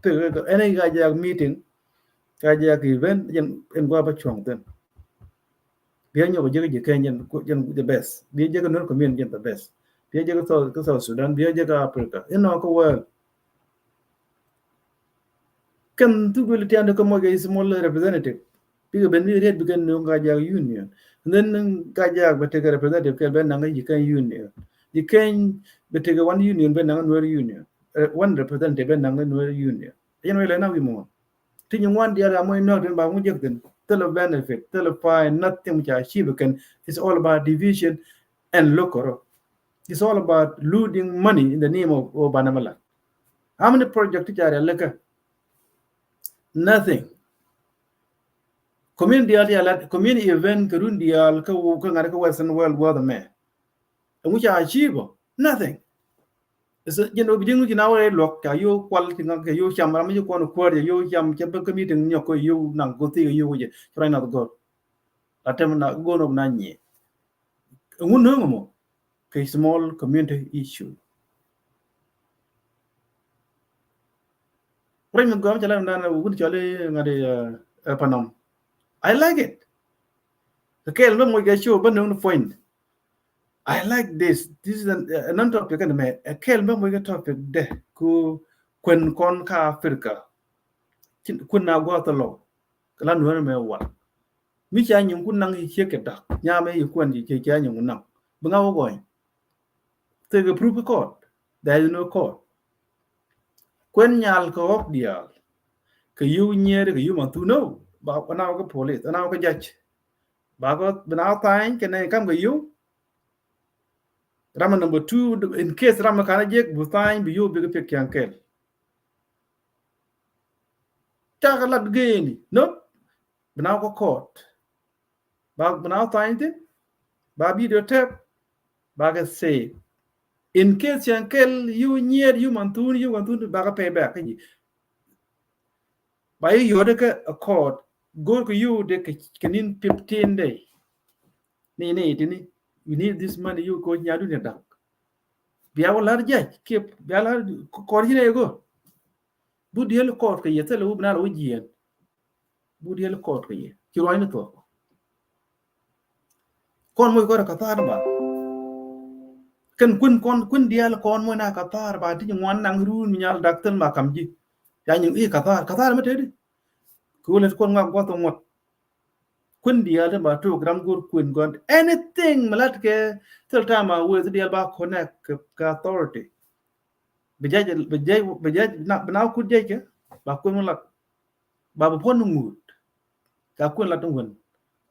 Pek kɛ ɛn ɛ Gaa-jaak meeting, Gaa-jaak event, jɛn ɛn gua bä cuɔ̱ŋ thin. Bia nyɔk jɛ kɛ Ji̱ Keny jɛn, jɛn the best. Bia jɛ kɛ Nuer community jɛn the best. Bia jɛ kɛ South, kɛ South Sudan, bia jɛ kɛ Africa. Inɔ kɛ world. Kɛn thuk duël tian kɛ mɔc kɛ small representative. Bikɛ ben bi riet bikɛ nööŋ Gaa-jaak union. And then Gaa-jaak bɛ tekɛ representative kɛl ben naŋ Ji̱ Keny union. Ji̱ Keny bɛ tekɛ one union ben naŋ Nuer union. Eh, one representative ben naŋ Nuer union. Yɛn wee lɛ na wi̱i̱ muɔ̱ɔ̱n. Ti nyi ŋuan diaal a mɔc nɔɔk tin ba ŋu jek thin. Thilɛ benefit, thilɛ fine, nothing ca achieve kɛn. It's all about division and local. It's all about looting money in the name of, of Banamalan. How many project ti ca rial lɛ kä? Nothing. Community diaal ti a lat, community event kɛ run diaal kä, kä ŋa̱t kä Western world gua̱th ɛmɛ. Ɛŋu ca achieve? Nothing. Is jɛn ɔ bi ji̱ ŋu ci na wä rɛy luɔk ca yo̱o̱ kual ci ŋa̱k ca yo̱o̱ cam ram mi ci kuɔn kuäär ca yo̱o̱ cam ca bä kä meeting nyɔk kä yo̱o̱ naŋ go̱thi ca yo̱o̱ wä jɛ ci ruac nath gɔ̱r. La tɛm na go̱o̱n ɔ bi na nyiɛ. Ɛŋu nööŋ ɛmɔ? Kɛ small community issue. Ruac mi gɔam ca la dan wun cɔl i̱ ŋa̱t i̱, eh, eh, Panam. I like it. Kɛ kɛɛl mi moc kɛ show bä nööŋ ni point. I like this. This is an, eh, another topic kɛn mɛ. Kɛ kɛɛl mi moc kɛ topic dɛ ku kuɛn kɔn kä Africa. Cin kuɛn na gua̱a̱th lɔ. Kɛ la Nuɛr mɛ wal. Mi cia nyuŋ ku naŋ i̱ ciek kɛ da̱k nyam i̱ kuɛn ci cia nyuŋ ku naŋ bi ŋa wä gɔny. Thek kɛ proof kɛ court. There is no court. Kuɛn nyal kɛ ɣɔk diaal kɛ yio̱w nyier kɛ yio̱w man thun no. Ba na wä kɛ police, na wä kɛ judge. Ba kɛ bi na wä thany kɛ nɛ kam kɛ yio̱w. Ramɛ number two, in case ramɛ kanɛ jek bu thany bi yio̱w bi kɛ piɛk kiaŋ kɛl. Cakɛ lat geni no. Bi na wä kɛ court. Ba bi na wä thany thin. Ba video tape. Ba kɛ save. In case yɛn kɛl yio̱w nyier yio̱w man thun yio̱w man thun ba kɛ pay back kä ji̱. Ba yi yɔ̱t kä a court. Go̱r kɛ yio̱w dee kɛ nin fifteen day. Ni ni tini, you need this money, you ko nyadu ni dak. Bia wä lar judge kiɛ bia lar court ji̱ ni go. Bu diel court kɛ yɛ thilɛ wä bi na la wä jiɛn. Bu diel court kɛ yɛ ci ruany ni thuɔk. Kɔn moc kɔn kathar ba kɛn kuɛn kɔn kuɛn dial kɔn moc na kathar ba ti ŋuan naŋ run mi nyal dak thil ma kam ji̱. Ya nyiŋ i̱ kathar kathar mi tedi. Kɛ wä lät kɔn ŋak guath ŋuɔt. Kuɛn diaal tin ba tok ram go̱r kuɛn gɔn anything mi lat kɛ thil tam a wee thi diaal ba connect kɛ authority. Bi judge bi judge bi judge bi na kut judge kɛ ba kuɛn mi lat ba bi puɔn ni ŋut. Ca kuɛn lat ni wän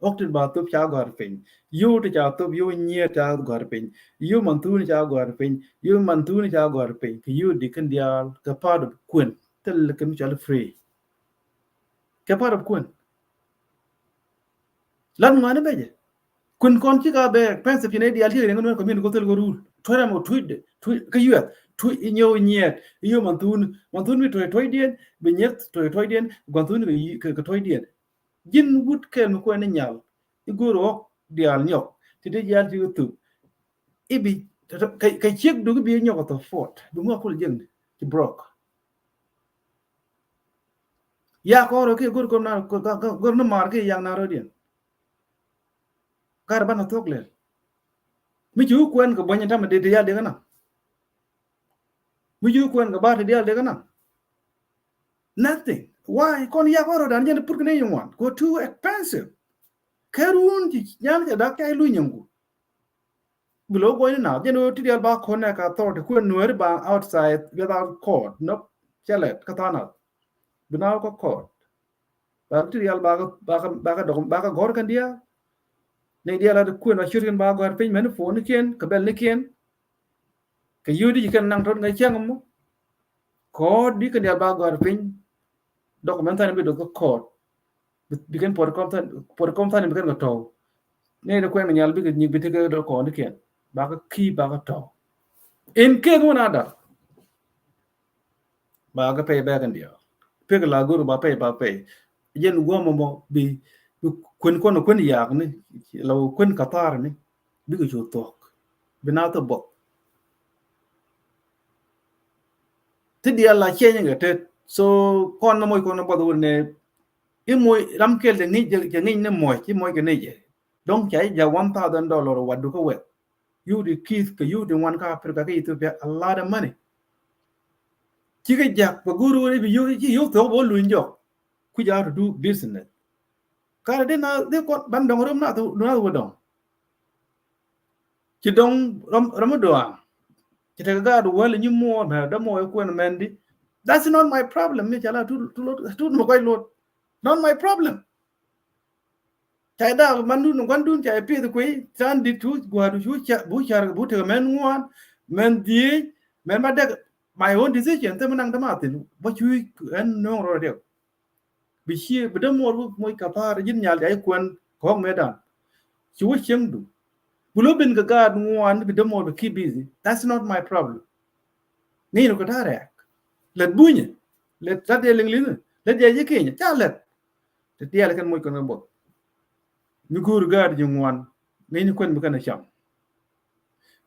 ɣɔk tin ba thop ca gɔ̱a̱r piny. Yio̱w ti ca thop yio̱w nyier ca gɔ̱a̱r piny. Yio̱w man thuni ca gɔ̱a̱r piny. Yio̱w man thuni ca gɔ̱a̱r piny kɛ yio̱w di kɛn diaal kɛ part of kuɛn. Thil kɛ mi cɔal free. Kɛ part of kuɛn. Lat ŋuani bɛcɛ. Kuɛn kɔn ci ka bɛ expensive ci nɛ diaal ci kɛ riɛŋ nuɛn community ko thil ko rul. Tuɛrɛ mɔ tuic de tuic kä yuɛth tuic inyɛ wä nyiɛɛt inyɛ wä man thun man thun mi tuɔc tuɔcdiɛn bi nyiɛth tuɔc tuɔcdiɛn guan thun kɛ tuɔcdiɛn. Ji̱n wut kɛl mi kuɛn ni nyal i̱ go̱o̱r ɣɔk diaal nyɔk ti ti diaal ci kɛ thuk. I̱ bi kɛ ciek duk i̱ bi nyɔk ɛ thɔ fort bi ŋuak kul jiäkni ci brok. Ya kɔn rɔ kiɛ go̱r kɔn na go̱r ni mar kiɛ yaŋ na rɔ diɛn. Kar banɛ thok lɛl. Mi ci wä kuɛn kɛ buɔ̱ny tamɛ dee ti yal dee kɛ na. Mi ci wä kuɛn kɛ bar ti dial dee kɛ na. Nothing. Why? Kɔn ya kɔn rɔ dan jɛn pur kɛ ni yuŋ wan kɔ too expensive. Kɛ run ci nyal kɛ dak kɛ lu nyɛŋku. Bi lo guɔ̱ny ni na jɛn wä ti dial ba kɔn nɛ ka authority kuɛn nuɛri ba outside without court. Nope. Cɛ lɛt kä thanat. Bi na wä kä court. Ba ti dial ba ba ba dɔk ba gɔr kɛn dial. Ni dial a di kuɛn a shooting ba gɔr piny mɛn phone ni kiɛn kɛ bɛl ni kiɛn. Kɛ yudi ci kɛn naŋ tot ŋa cɛŋ mɔ. Court di kɛn dial ba gɔr piny. Document thani bi dok kä court. Bi kɛn puɔt kɔm thani puɔt kɔm thani bi kɛn kɛ tɔw. Ni di kuɛn kɛ nyal bi kɛ nyik bi ti kɛ dok court ni kiɛn ba kɛ ki ba kɛ tɔw. In case ŋun a dɔk. Ba kɛ pɛy bɛk in diaal pek la go̱r ba pɛy ba pɛy. Jɛn guɔmɔ mɔ bi bi kuɛn kɔn kuɛn yak ni la kuɛn kathar ni bikɛ cu thuɔk. Bi na thɔ buɔth. Ti diaal la cieny kɛ tet so kɔn na moc kɔn buɔth wun ne. I̱ moc ram kɛl jɛ ŋic jɛ ŋic ni moc ci moc kɛ ni jɛ. Dɔŋ ca i̱ ja one thousand dollar wat du kä wɛk. Yudi kith kɛ yudi ŋuan kä Africa kä Ethiopia a lot of money. Cikɛ jak bɛ go̱o̱r wä i̱ bi yio̱w ci yio̱w thok bä wä luny jɔk. Kui̱ jak to do business. Karɛ di na di kɔn ban dɔŋ rom na thu na wä dɔŋ. Ci dɔŋ rom rom dɔŋ. Ci tekɛ gaat wäl nyi muɔɔr mɛ dä muɔɔr kuɛn mɛn di. That's not my problem mi ca la tut tut mɛ kɔc luɔt. Not my problem. Ca i̱ daak mandun guandun ca i̱ pieth kuey can dit cu gua̱a̱r cu ca bu car bu tekɛ mɛn ŋuan mɛn dhieec mɛn ma dek my own decision thim naŋ däma thin bä cu ɛn no̱o̱ŋ rɔ diɛk. Bi cie bi dämuɔr bi moc kathar ji̱n nyal ca i̱ kuɛn kɔk medan. Ci wä cieŋdu bi lo bin kɛ gaat ŋuan bi dämuɔr bi keep busy. That's not my problem. Ŋi̱i̱n kɛ ta̱a̱ rɛɛk lät bunyɛ lät lat diɛ liŋ li̱nh lät diɛ ji̱ kinyɛ ca lät. Ti diaal kɛn moc kɔn kɛ buɔth. Mi go̱o̱r gaat ji̱ ŋuan ŋäcni kuɛn bi kɛn a cam.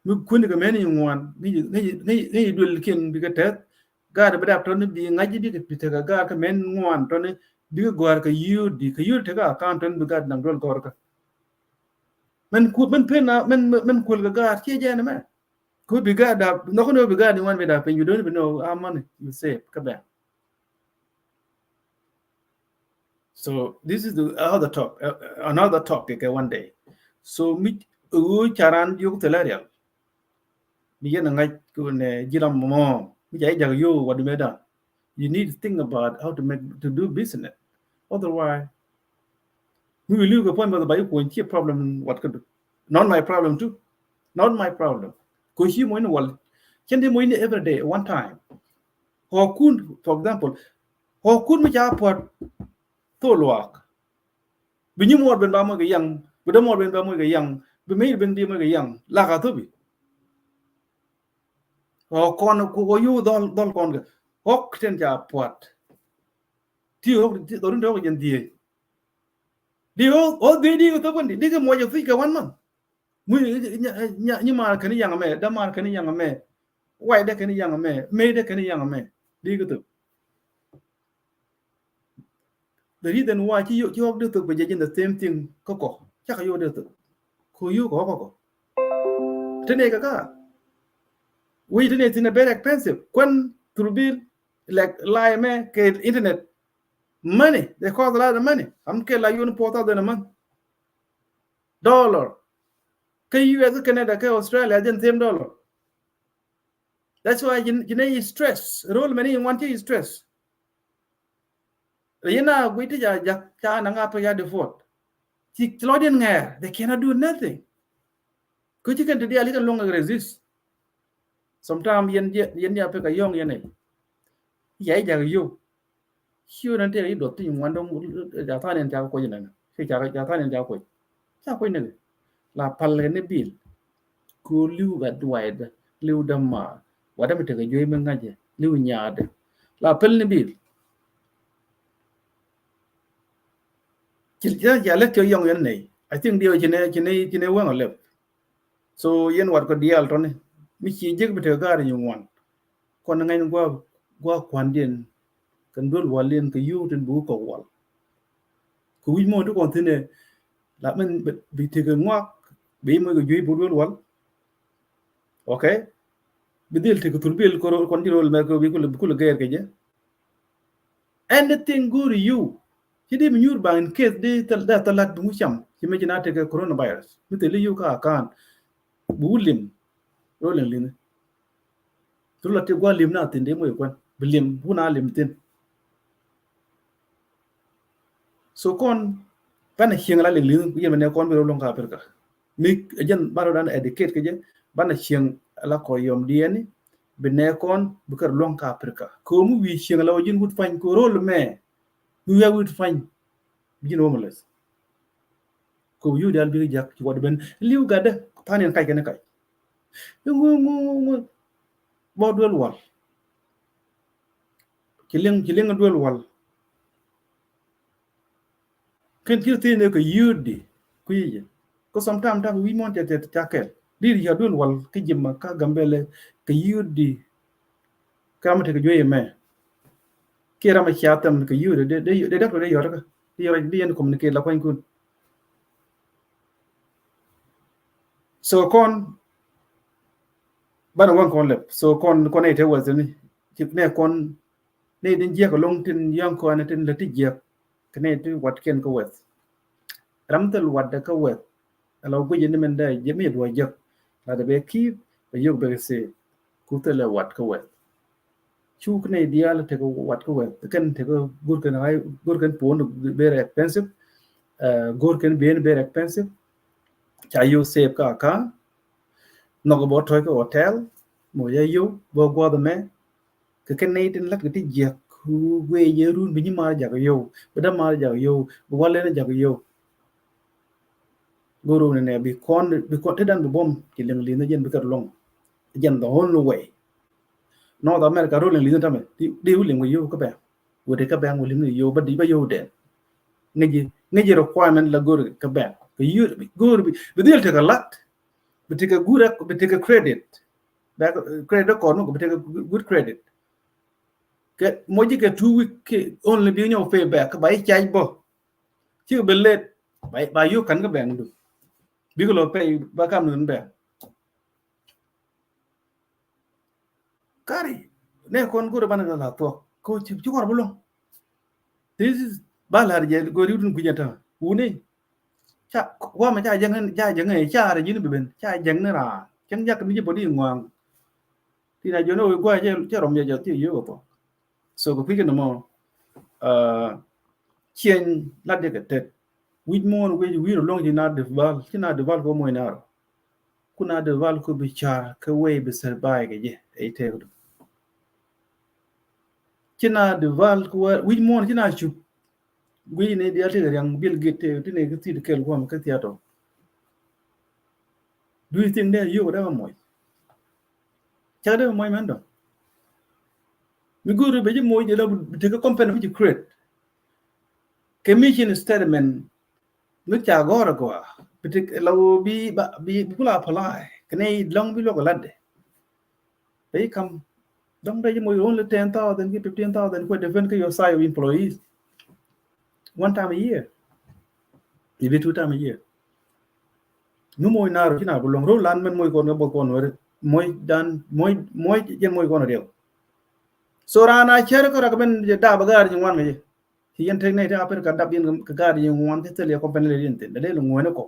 Mi kuɛn kɛ mɛn ji̱ ŋuan ŋäcni duël kiɛn bi kɛ tɛth. Gaat bi dap tɔni bi ŋa̱c bi kɛ bi tekɛ gaat kɛ mɛn ŋuan tɔni bi kɛ gɔ̱a̱r kɛ yio̱o̱di kɛ yio̱o̱di tekɛ akan tɔni bi gaat naŋ duel gɔ̱rkä. Mɛn ku mɛn pen mɛn mɛn kuël kɛ gaat ciɛ jɛn mɛ. Ku bi gaat dap nhɔk ni bi gaat ni ŋuan bi dap piny you don't even know how money you save kä bɛn. So this is the other top, uh, another topic, uh, one day. So mi ɣöö caran yuk thilɛ rial. Mi yɛn ŋa̱c kun ji̱ ram mɔ mi ca jak yo what made up. You need to think about how to make, to do business. Otherwise, mi wi liu kɛ puɔ̱ny bä ba yi kuɔny ci problem what could do. Not my problem too. Not my problem. Ko ci mo in wal. Cɛn di mo in every day one time. Hɔ kun, for example, hɔ kun mi ca puɔt thol luaak. Bi nyi muɔɔr ben ba moc kɛ yaŋ, bi dee muɔɔr ben ba moc kɛ yaŋ, bi mec ben bi moc kɛ yaŋ, lak a thopi. Ɔ kɔn ku kɔ yu dhɔl, dhɔl kɔn kɛ. Ɣɔk tin ca puat. Ti ɣɔk, ti dhɔrin ti ɣɔk jɛn dhiec. Di ɣɔk, ɣɔk dhiec di kɛ thop kɛn di, di kɛ muɔc a thuc kɛ wan man. Mu nyi, nyi, nyi maar kɛn yaŋ mɛ, da maar kɛn yaŋ mɛ. Wai dee kɛn yaŋ mɛ, mec dee kɛn yaŋ mɛ. Di kɛ thop. The reason why ci yo, ci ɣɔk dee thop kɛ jɛ jin the same thing kä kɔ. Cakɛ yo dee thop. Ko yo kɔ kɔ kɔ. Tene kɛ ka. Wei tene thin a very expensive. Kwen through bill, like, lie mɛ kɛ internet. Money, they cost a lot of money. Am kɛ la yun four thousand a month. Dollar. Kɛ U S, Canada, kɛ Australia, jin same dollar. That's why you, you need stress. Rol many in one thing stress. Yena gui ti ja ja cha na nga pe ya default. Ti ti lo din ŋɛɛr, they cannot do nothing. Ku ti kɛn ti dial ikan long resist. Sometimes yen yen ya pe ka yong yen. Ya ja yo. Ciö nɛn tëë i̱ duɔth ti ŋuan dɔ̱ŋ, ca tha̱a̱n in ca kuɔc nɛn. Ci ca, ca tha̱a̱n in ca kuɔc. Ca kuɔc nɛn. La pal kɛ ni bil. Ku li̱w gat waydä, li̱w dämaar. Wadä mi tekɛ juey mi ŋa̱cɛ, li̱w nyaatdä. La pal ni bil. Ci, ci, ca lät cɛ yɔŋ yɛn nɛy. I think diɛ ci nɛ, ci nɛ, ci nɛ wɛŋ a lɛp. So yɛn wat kɔ diaal tɔni. Mi ci jek bi tekɛ gaar nyi ŋuan. Kɔn ŋɛny gua̱a̱, gua̱a̱ kua̱ndiɛn kɛn duel waldiɛn kɛ yio̱w tin bi wä kɔk wal. Kɛ wi̱c mɔ ti kɔn thi̱n ɛ la min bi tekɛ ŋuak bi moc kɛ juec bi duel wal. Okay. Bi dhil tekɛ thur bil kɔn ji̱ rol mɛ kɛ bi kulɛ, bi kulɛ gɛɛr kɛ jɛ. Anything good to you. Ci di mi nyuur baŋ in case di thil, da thil lat bi ŋu cam. Ci mɛ ci na tekɛ coronavirus. Mi thil i̱ yu ka akan. Bi wä lim. Rol in li̱ni. Thul la ti gua̱ lim na thin di moc kuan. Bi lim. Wun a lim thin. So kɔn banɛ cieŋ la liŋ liŋ yɛn mɛ nɛ kɔn bi rɔ luɔ̱ŋ ka Africa. Mi jɛn ba rɔ dan educate kɛ jɛ banɛ cieŋ la kɔ yɔm diɛni bi nɛ kɔn bi kɛ luɔ̱ŋ ka Africa. Kɛ mi wi̱i̱ cieŋ la wä ji̱n wut pany kɛ rol mɛ mi wi̱i̱ wut pany bi ji̱n homeless. Kɛ wi̱i̱ dial bi jak ci wat ben liw gatdɛ than yɛn kac kɛn kac. Ŋu ŋu ŋu ŋu bɔ duel wal. Ci liŋ, ci liŋ duel wal. Kɛn ci thi̱n kɛ yio̱o̱di kui̱ jɛ. Kɛ sometime tak wi̱i̱ muɔ̱n cɛ, cɛ, cɛ kɛl. Di yɔ̱t duel wal kä Jima kä Gambɛlɛ kɛ yio̱o̱di. Kä ram tekɛ juey mɛ. Kiɛ ram cia thɛm kɛ yio̱o̱di de, de, de dak de yɔ̱t kä. Di yɔ̱t di yɛn communicate la kuanykun. So kɔn banɛ waŋ kɔn lɛp. So kɔn, kɔn nɛy te West ni ci nɛ kɔn nɛy tin jiɛk alɔŋ tin yɔ̱ŋ kɔn tin lät ti jiɛk. Kɛ nɛy ti watkiɛn kä West. Ram thil watdɛ kä West. Ala guic ni min dee jɛ mi duɔ̱c jek. La dee bɛ ki̱i̱p bɛ yök bɛ kɛ sëë. Ku thilɛ wat kä West. Cuk nɛy diaal tekɛ wat kä West. Kɛn tekɛ gurkɛn ɣa̱c, gurkɛn puɔ̱n very expensive. Gurkɛn bien very expensive. Ca yio̱w save kä akan. Nhɔk bä tɔ̱c kä hotel. Mɔ ya yio̱w bä gua̱th mɛ. Kɛ kɛn nɛy tin la̱t kɛ ti jiäk ku guic jɛ run bi nyimaar jak yio̱w, bi dämaar jak yio̱w, bi walɛn jak yio̱w. Go̱r wun nɛ bi kɔn, bi kɔn te dan bi buɔ̱m ci liŋ li̱nh jɛn bi kɛ luɔ̱ŋ. Jɛn the only way. North America rol liŋ li̱nh tämɛ di, di wä liŋ wä yio̱w kä bɛŋ. Wä di kä bɛŋ wä liŋ yio̱w bä di bä yio̱w dɛn. Ŋäci, ŋäci requirement la go̱r kä bɛŋ. Kɛ yio̱w go̱r bi, bi dhil tekɛ lat. Bi tekɛ good, bi tekɛ credit. Bɛ credit kɔn bi tekɛ good credit. Kɛ moc kɛ two week kɛ only bi nyɔk pay back ba i̱ charge bä. Ci bi late ba, ba yio̱w kän kä bɛŋ du. Bikɛ lɔ pay ba kam ni bɛŋ. Kari nɛ kɔn go̱rɛ banɛ la thuɔk ko ci, ci kɔr bi luɔ̱ŋ. This is Ba la̱r jɛ go̱ri wut in kui̱c ɛ tɔ̱ wuni. Ca wamɛ ca jäŋ, ca jäŋ ɛ ca rɛ ji̱n bi ben ca jäŋ ni raan cäŋ jak ni ji̱ bä di ŋɔaŋ. Ti na jɔn ɛ wee gua̱a̱c cɛ rɔm jɛ jɛ ti yio̱k ɛ thuɔ̱k. So kɛ kui̱c kɛ nɔmɔ cieny lat jɛ kɛ tet. Wi̱c muɔ̱ɔ̱n wi̱c wi̱i̱r luɔ̱ŋ ci na def bal ci na def bal kɛ moc na rɔ. Ku na def bal ku bi car kɛ wee bi sɛr ba̱a̱ kɛ jɛ ɛ tɛk du. Ci na def bal ku wi̱c muɔ̱ɔ̱n ci na cup. Gui̱c ni diaal ti kɛ riaŋ Bill Gates ti ni kɛ thi̱t kɛl kuɔm kɛ thiatɔ. Do you think dee yio̱k dee kɛ moc? Cak dee kɛ moc mɛn dɔ̱ŋ. Mi go̱o̱ri bɛ ji̱ moc jɛ lɔ bi tekɛ company bi ji̱ create. Kɛ mission statement mi ca gɔ̱r ɛ gɔaa bi tekɛ la woo bi bi bi kula apply kɛ ni lɔŋ bi luɔk ɛ latdɛ. Pay kam dɔŋ dee ji̱ moc only ten thousand ki fifteen thousand kuɛ depend kɛ your size of employees. One time a year, maybe two time a year. Nu moc na rɔ ci na bi luɔŋ rɔ lan mɛn moc kɔn kɛ both kɔn wɛr moc dan moc moc jɛn moc kɔn riɛw. So raan a cɛr kɛ rak mɛn jɛ dap a gaar ji̱ ŋuan kɛ jɛ. Ci yɛn tek nɛy te Africa dap yɛn kɛ gaar ji̱ ŋuan ci thil yɛ company lɛ yɛn thin dee lɛ ŋuɛni kɔ.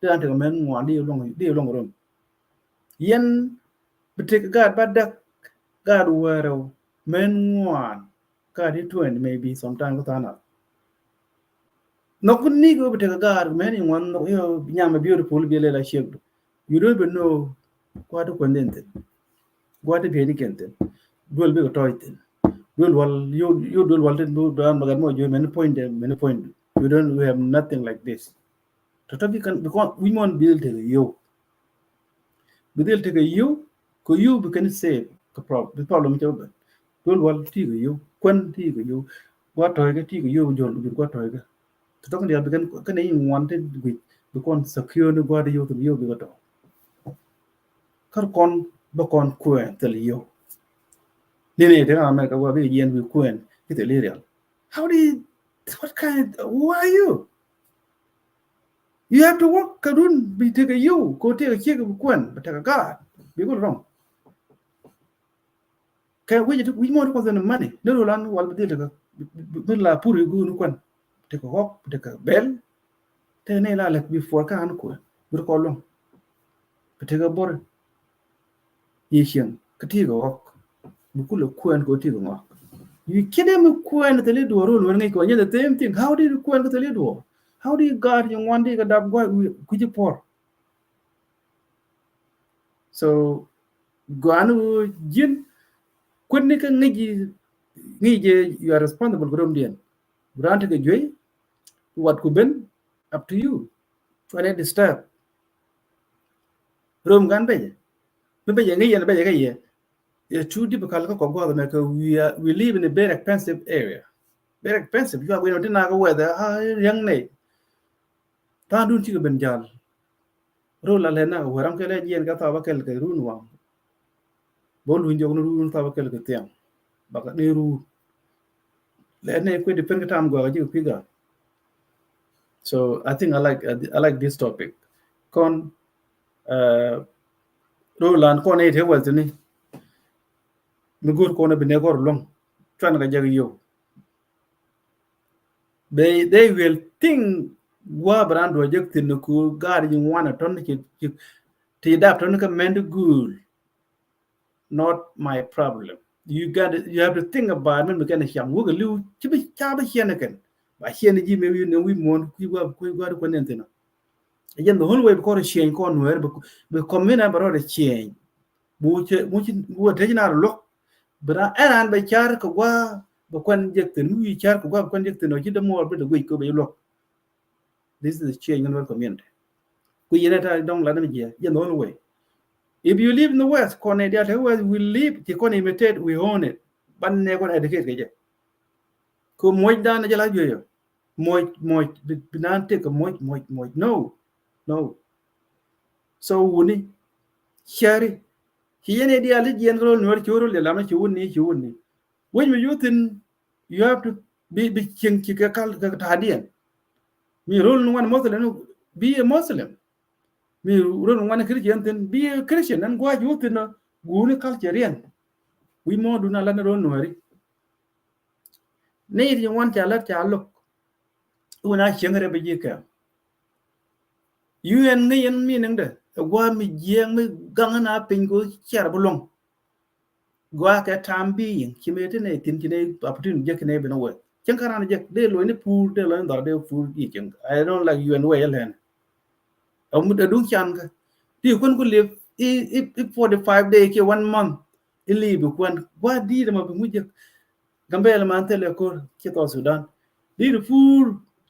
Dee an tekɛ mɛn ŋuan dee luɔŋ dee luɔŋ rɔm. Yɛn bi tek gaat ba däk gaat wärɛw mɛn ŋuan gaat i̱ twenty maybe sometime kä tha̱a̱ŋ nath. Nhɔk ni kɛ bi tek gaat mɛn i̱ ŋuan nhɔk i̱ nyam a beautiful bi lɛl a ciek du. You don't even know gua̱a̱t i̱ kuɛn dhin thin. Gua̱a̱t i̱ bieyni kɛn thin. Duel bikɛ tɔɔc thin. Duel wal yo yo duel wal thin bu daan ma gat mɔ juey mɛn i̱ puɔ̱nydɛ mɛn i̱ puɔ̱nydu. You don't, we have nothing like this. Tɔ̱tɔ̱ bi kɛn because wi̱c muɔ̱ɔ̱n bi dhil tekɛ yio̱w. Bi dhil tekɛ yio̱w kɛ yio̱w bi kɛn save kɛ problem bi problem cɛ bɛ ben. Duel wal ti kɛ yio̱w kuɛn ti kɛ yio̱w. Gua̱a̱t tɔ̱ɔ̱c kɛ ti kɛ yio̱w bi jɔl bi jur gua̱a̱t tɔ̱ɔ̱c kɛ. Tɔ̱tɔ̱ kɛn diaal bi kɛn kɛn i̱ ŋuan ti guic bi kɔn secure ni gua̱a̱t yio̱w thil yio̱w bi kɛ tɔ̱. Kär kɔn bä kɔn kuɛn thil yio̱w. Ni ni tekɛ America gua̱a̱t bi kɛ jiɛn bi kuɛn ki thil yio̱w rial. How do you, what kind, who are you? You have to work kɛ run bi tekɛ yio̱w kɛ tekɛ ciek bi kuɛn bi tekɛ gaat bi kul rɔm. Kɛ wi̱c wi̱c mɔ ti kɔn thil ni mani ni rol an wal bi dhil tekɛ bi la pur i̱ guun ni kuɛn. Tekɛ ɣɔk tekɛ bɛl. Tekɛ ni la lɛk bi puɔr kä an kuɛn bi ri kɔn luɔ̱ŋ. Bi tekɛ bor. Yi cieŋ kä ti kɛ ɣɔk bi kulɛ kuɛn kɛ ti kɛ ŋɔak. You kidding me? Kuɛn thil i̱ duɔɔr rol wen ŋi̱c kɛ nyɛ the same thing. How do you kuɛn kɛ thil i̱ duɔɔr? How do you guard yi ŋuan di kɛ dap gua̱a̱ kui̱ci puɔr? So gua̱a̱n wu ji̱n kuätni kä ŋi̱c ŋi̱c jɛ you are responsible kɛ romdiɛn. Raan tekɛ juey wat ku ben up to you. Cuanɛ disturb rom gan becɛ mi becɛ ŋi̱c yɛn becɛ kä yɛ. It's too difficult kä kɔ gua̱a̱th mɛ kɛ we are, we live in a very expensive area. Very expensive. Cua guic nɔ ti na kä weather a riäŋ nɛy. Tha̱a̱ŋ dun cikɛ ben jal. Rol a lɛt na wä ram kɛl ɛ jiɛn kɛ thap a kɛl kɛ run waŋ. Bä luny jɔk ni run thap a kɛl kɛ thiaŋ. Bak ni run. Lɛt ni kui̱ depend kɛ tam gɔaa jik kui̱ gaa. So I think I like, I like this topic. Kɔn rol an kɔn ɛ te wɛl tini. Mi go̱r kɔn ɛ bi nɛ gɔr luɔ̱ŋ. Cuan kɛ jɛk yio̱w. They, they will think gua̱a̱ bi raan duɔ̱ɔ̱c jek thi̱n ni ku gaat ji̱ ŋuan ɛ tɔ̱n ci, ci, ti dap tɔ̱n kä mɛn ti guul. Not my problem. You got, you have to think about min bi kɛn ɛ ciam wek ɛ li̱w ci bi ca bi ciɛn ɛ kɛn. Ba ciɛn ɛ ji̱ mëë wi̱i̱ nɛ wi̱i̱ muɔ̱ɔ̱n kui̱ gua̱a̱ kui̱ gua̱a̱ di kuɛn ɛn thi̱n ɔ. Ɛ jɛn the whole way bi kɔn ɛ ciɛny kɔn nuɛɛr bi, bi kɔn min ɛ bɛ rɔɔd ɛ ciɛny. Bi wä cɛ, bi wä cɛ, bi wä tec naar luɔ̱k. Bi raan, ɛn raan bɛ car kɛ gua̱a̱ bɛ kuɛn jek thi̱n, mi wi̱i̱ car kɛ gua̱a̱ bɛ kuɛn jek thi̱n, ɔ ci dämuɔɔr bi dee guic kɛ bɛ ci luɔ̱k. This is a change in our community. Ku yɛn ɛ ta̱a̱ dɔ̱ŋ lat ni mi jiɛ, yɛn the only way. If you live in the West, kɔn ɛ diaal te West, we live, ci kɔn imitate, we own it. Ban nɛ kɔn educate kɛ jɛ. Ku muɔc dan jɛ la jueyɔ. Muɔc, muɔc, bi, bi naan tek kɛ muɔc, muɔc, muɔc. No, no. So wuni, cɛri, ci yɛn ɛ diaal ti jiɛn kɛ rol nuɔr ci rol jɛ lam ci wuni, ci wuni. Wec mi yuthin, you have to bi, bi cieŋ ci kɛ kal kɛ ta̱a̱diɛn. Mi rol ni wan Muslim, be a Muslim. Mi rol ni wan Christian thin, be a Christian. Ɛn gua̱a̱c wuthin na guuni culture riɛn. Wi̱i̱ mɔ dun a lat ni rol nuɔri. Ni it ci wan ca lat ca lo̱k. Wun a cieŋ rɛp ji̱ kɛm. U N ŋäc yɛn mi niŋdɛ ɛ gua̱a̱ mi jiɛɛŋ mi gaŋ na piny ko ciɛr bi luɔ̱ŋ. Gua̱a̱ kɛ tam bi yiŋ ci mëë ti nɛ thi̱n ci nɛ opportunity jek nɛ bi nɛ wee cieŋ kä ran jek dee lo̱c ni puur dee lo̱c ni dhɔr dee puur ji̱ cieŋ. I don't like U N way alɛn. Ɛ mut ɛ duŋ can kä ti kuän ku liep i i i forty five day kiɛ one month. I liep i kuän gua̱a̱ di̱i̱t ɛmɔ bi ŋuc jek. Gambɛl man thilɛ ko̱r ci South Sudan. Di̱t puur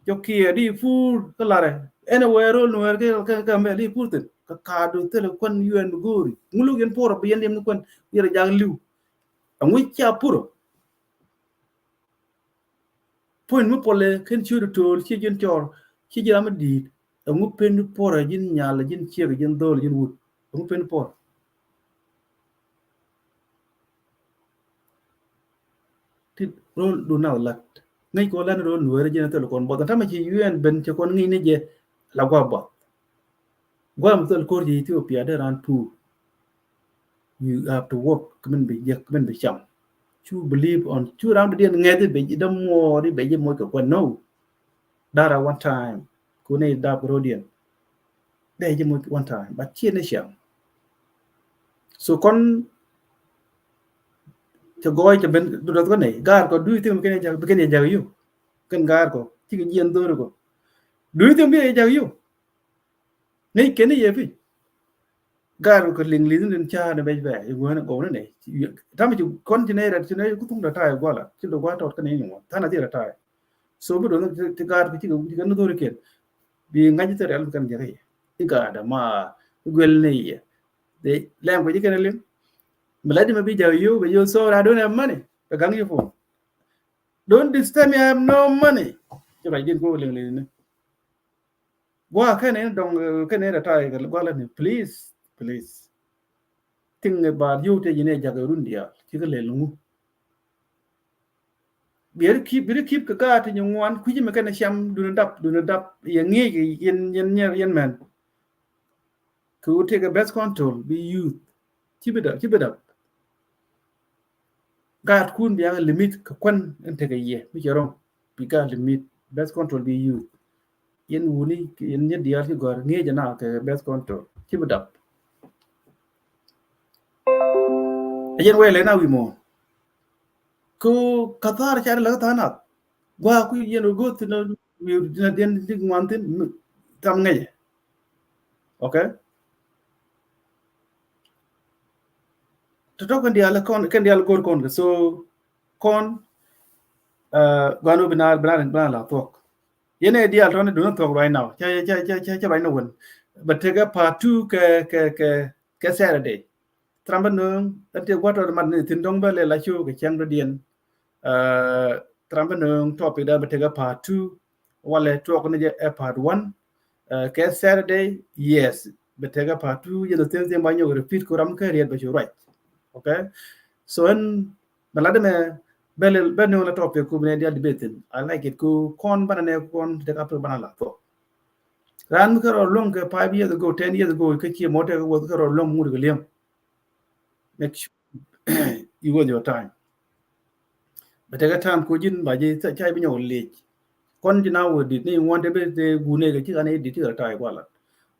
jɔk kiɛ di̱t puur kä larɛ. Ɛn ɛ wɛɛr ro̱l nuɛɛr kä Gambɛl di̱t puur thin kä kaadu thilɛ kuän U N bi go̱o̱ri ŋuluk yɛn puɔr bi yɛn diɛm ni kuän yɛr jak li̱w. Ɛŋu cia purɔ. Puɔ̱ny mi puɔlɛ ken ciöt to̱o̱l ci ji̱n cɔɔr ci ji̱n ram mi di̱i̱t. Ɛŋu pen puɔrɛ ji̱n nyal ji̱n ciek ji̱n dho̱o̱l ji̱n wut. Ɛŋu pen puɔr. Ti ro̱l du na lat ŋäc kɔ lan ro̱l nuɛɛr ji̱n thil kɔn buɔth tamɛ ci U N ben ci kɔn ŋi̱i̱c ni jɛ. La gua̱a̱ buɔth gua̱a̱ mi thil ko̱r ji̱ Ethiopia dee ran puur. You have to work kɛ min bi jek kɛ min bi cam. Cu believe on cu ram dee diɛn ŋɛth i̱ bɛ ji̱ dee muɔɔr i̱ bɛ ji̱ moc kɛ kuɛn no. Dara one time ku ni dap kɛ ro̱diɛn. Dee ji̱ moc one time but ciɛ ni ciam. So kɔn cɛ gɔɔy cɛ ben dudath kɔ nɛy gaar kɔ du i̱ thim bi kɛn yɛ jak yio. Kɛn gaar kɔ cikɛ jiɛn dhori kɔ du i̱ thim bi yɛ jak yio. Ŋäc kɛn i̱ yɛ pi̱c. Gaar kɔ liŋ li̱th ni ca ni bɛc bɛ i̱ guäni gɔw ni nɛy. Tam ci kɔn ci nɛy rɛt ci nɛy ku thuŋ rɛt ta̱a̱ i̱ guala ci lo gua̱a̱ tɔt kɛn i̱ nyuɔ̱n tha̱a̱n a thil rɛt ta̱a̱ i̱. So bi duɔth ti gaat kä cikɛ ni dhori kɛn bi ŋa̱c thil rɛl kɛn jɛ kɛ yɛ i̱ gaat ama i̱ guɛl ni yɛ. Lɛm kɔ ci kɛn a liŋ. Mi la di ma bi ja̱ yio̱w bɛ yio̱w so I don't have money. Bɛ gaŋ yio̱w phone. Don't disturb me, I have no money. Ci ruac din kɔ liŋ liŋ ni. Gua̱a̱ kɛn in dɔŋ kɛn in rɛt ta̱a̱ kɛ gua̱a̱ lɛ ni please please. Think about yio̱w tëë ji̱n ɛ jakä run diaal cikɛ lɛl ŋu. Biɛri kip biɛri kip kɛ gaat ti nyi ŋuan kui̱ci mi kɛn cam duni dap duni dap yɛ ŋi̱i̱c yɛn yɛn yɛn mɛn. Kɛ wut tekɛ birth control bi youth ci bi dap ci bi dap. Gaat kun biaŋ limit kɛ kuän in tekɛ yɛ mi cɛ rɔŋ bi gaat limit birth control bi youth. Yɛn wuni yɛn nyɛ diaal ci gɔr ŋi̱i̱c na kɛ birth control ci bi dap. Ɛ yɛn wɛlɛ na wi̱i̱ muɔ̱ɔ̱n. Ku kathar ca lɛ kathar nath gua̱a̱ ku yɛn wä go̱o̱th na wi̱i̱ na diɛn di ŋuan thin tam ŋɛcɛ. Okay. Tɔtɔ kɛn diaal kɔn kɛn diaal go̱o̱r kɔn kɛ so kɔn gua̱a̱n wä bi na bi na bi na la thuɔk. Yɛn ɛ diaal tɔni duni thuɔk right now ca ca ca ca ca right now wän. Bɛ tekɛ part two kɛ kɛ kɛ kɛ Saturday. Tram bä nööŋ ɛ ti gua̱t tɔt mat ni thi̱n dɔ̱ŋ bä lɛ la cu kɛ cäŋ dɔ̱diɛn. Tram bä nööŋ topic dan bä tekɛ part two. Walɛ tuɔk ni jɛ ɛ part one. Kɛ Saturday yes bä tekɛ part two jɛ ni thi̱n thi̱n ba nyɔk repeat ku ram kɛ riɛt bä cu ruac. Okay. So ɛn bä lat mɛ bä lɛ bä nööŋ la topic ku bi nɛ dial debate thin. I like it ku kɔn bä nɛ kɔn tekɛ apil bä na la thuɔk. Ran mi kɛ rɔ luɔ̱ŋ kɛ five years ago, ten years ago kä cie mɔ tekɛ wuɔth kɛ rɔ luɔ̱ŋ ŋut kɛ liɛm. Make sure you waste your time. Bɛ tekɛ time ko ji̱n ba ji̱ ca bi nyɔk liec. Kɔn ji̱ na wä dit ni ŋuɔn te bi te gun ne kɛ ci kan ni dit ti kɛ ta̱a̱ kuala.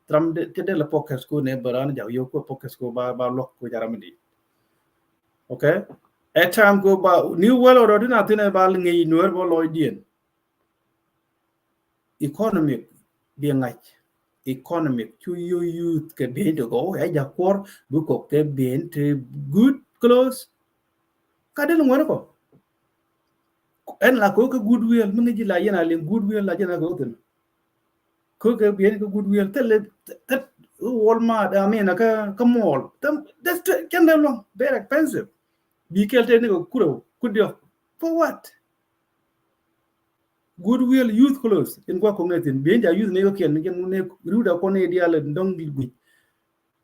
Tram te de la podcast ko ne bɛ ran jak yo ko podcast ko ba ba luɔk ko jaram di. Okay. Ɛ time ko ba ni wal ro di na tine ba ŋi̱i̱c nuɔr bɔ lɔc diɛn. Economic bi ŋa̱c economic cu yo youth kɛ bieny ti gɔw ɛ jak kuɔr bi kɔk kɛ bieny ti good clothes. Ka dil ŋuɛn kɔ ɛn la kɔ kɛ good will mi ŋäc ji̱ la yɛn a liŋ good will la jɛn a kɔ thin. Kɔ kɛ bieny kɛ good will thil thil Walmart, I mean, kä kä mall. Cɛn dee luɔŋ very expensive. Bi kɛl te ni kɛ kurɛ kut diɔk for what? Good will youth clothes in kua kɔŋ ne thin bien ja youth ne ko kiɛn ni kɛn ne riwda kɔn ne dial dɔŋ di guic.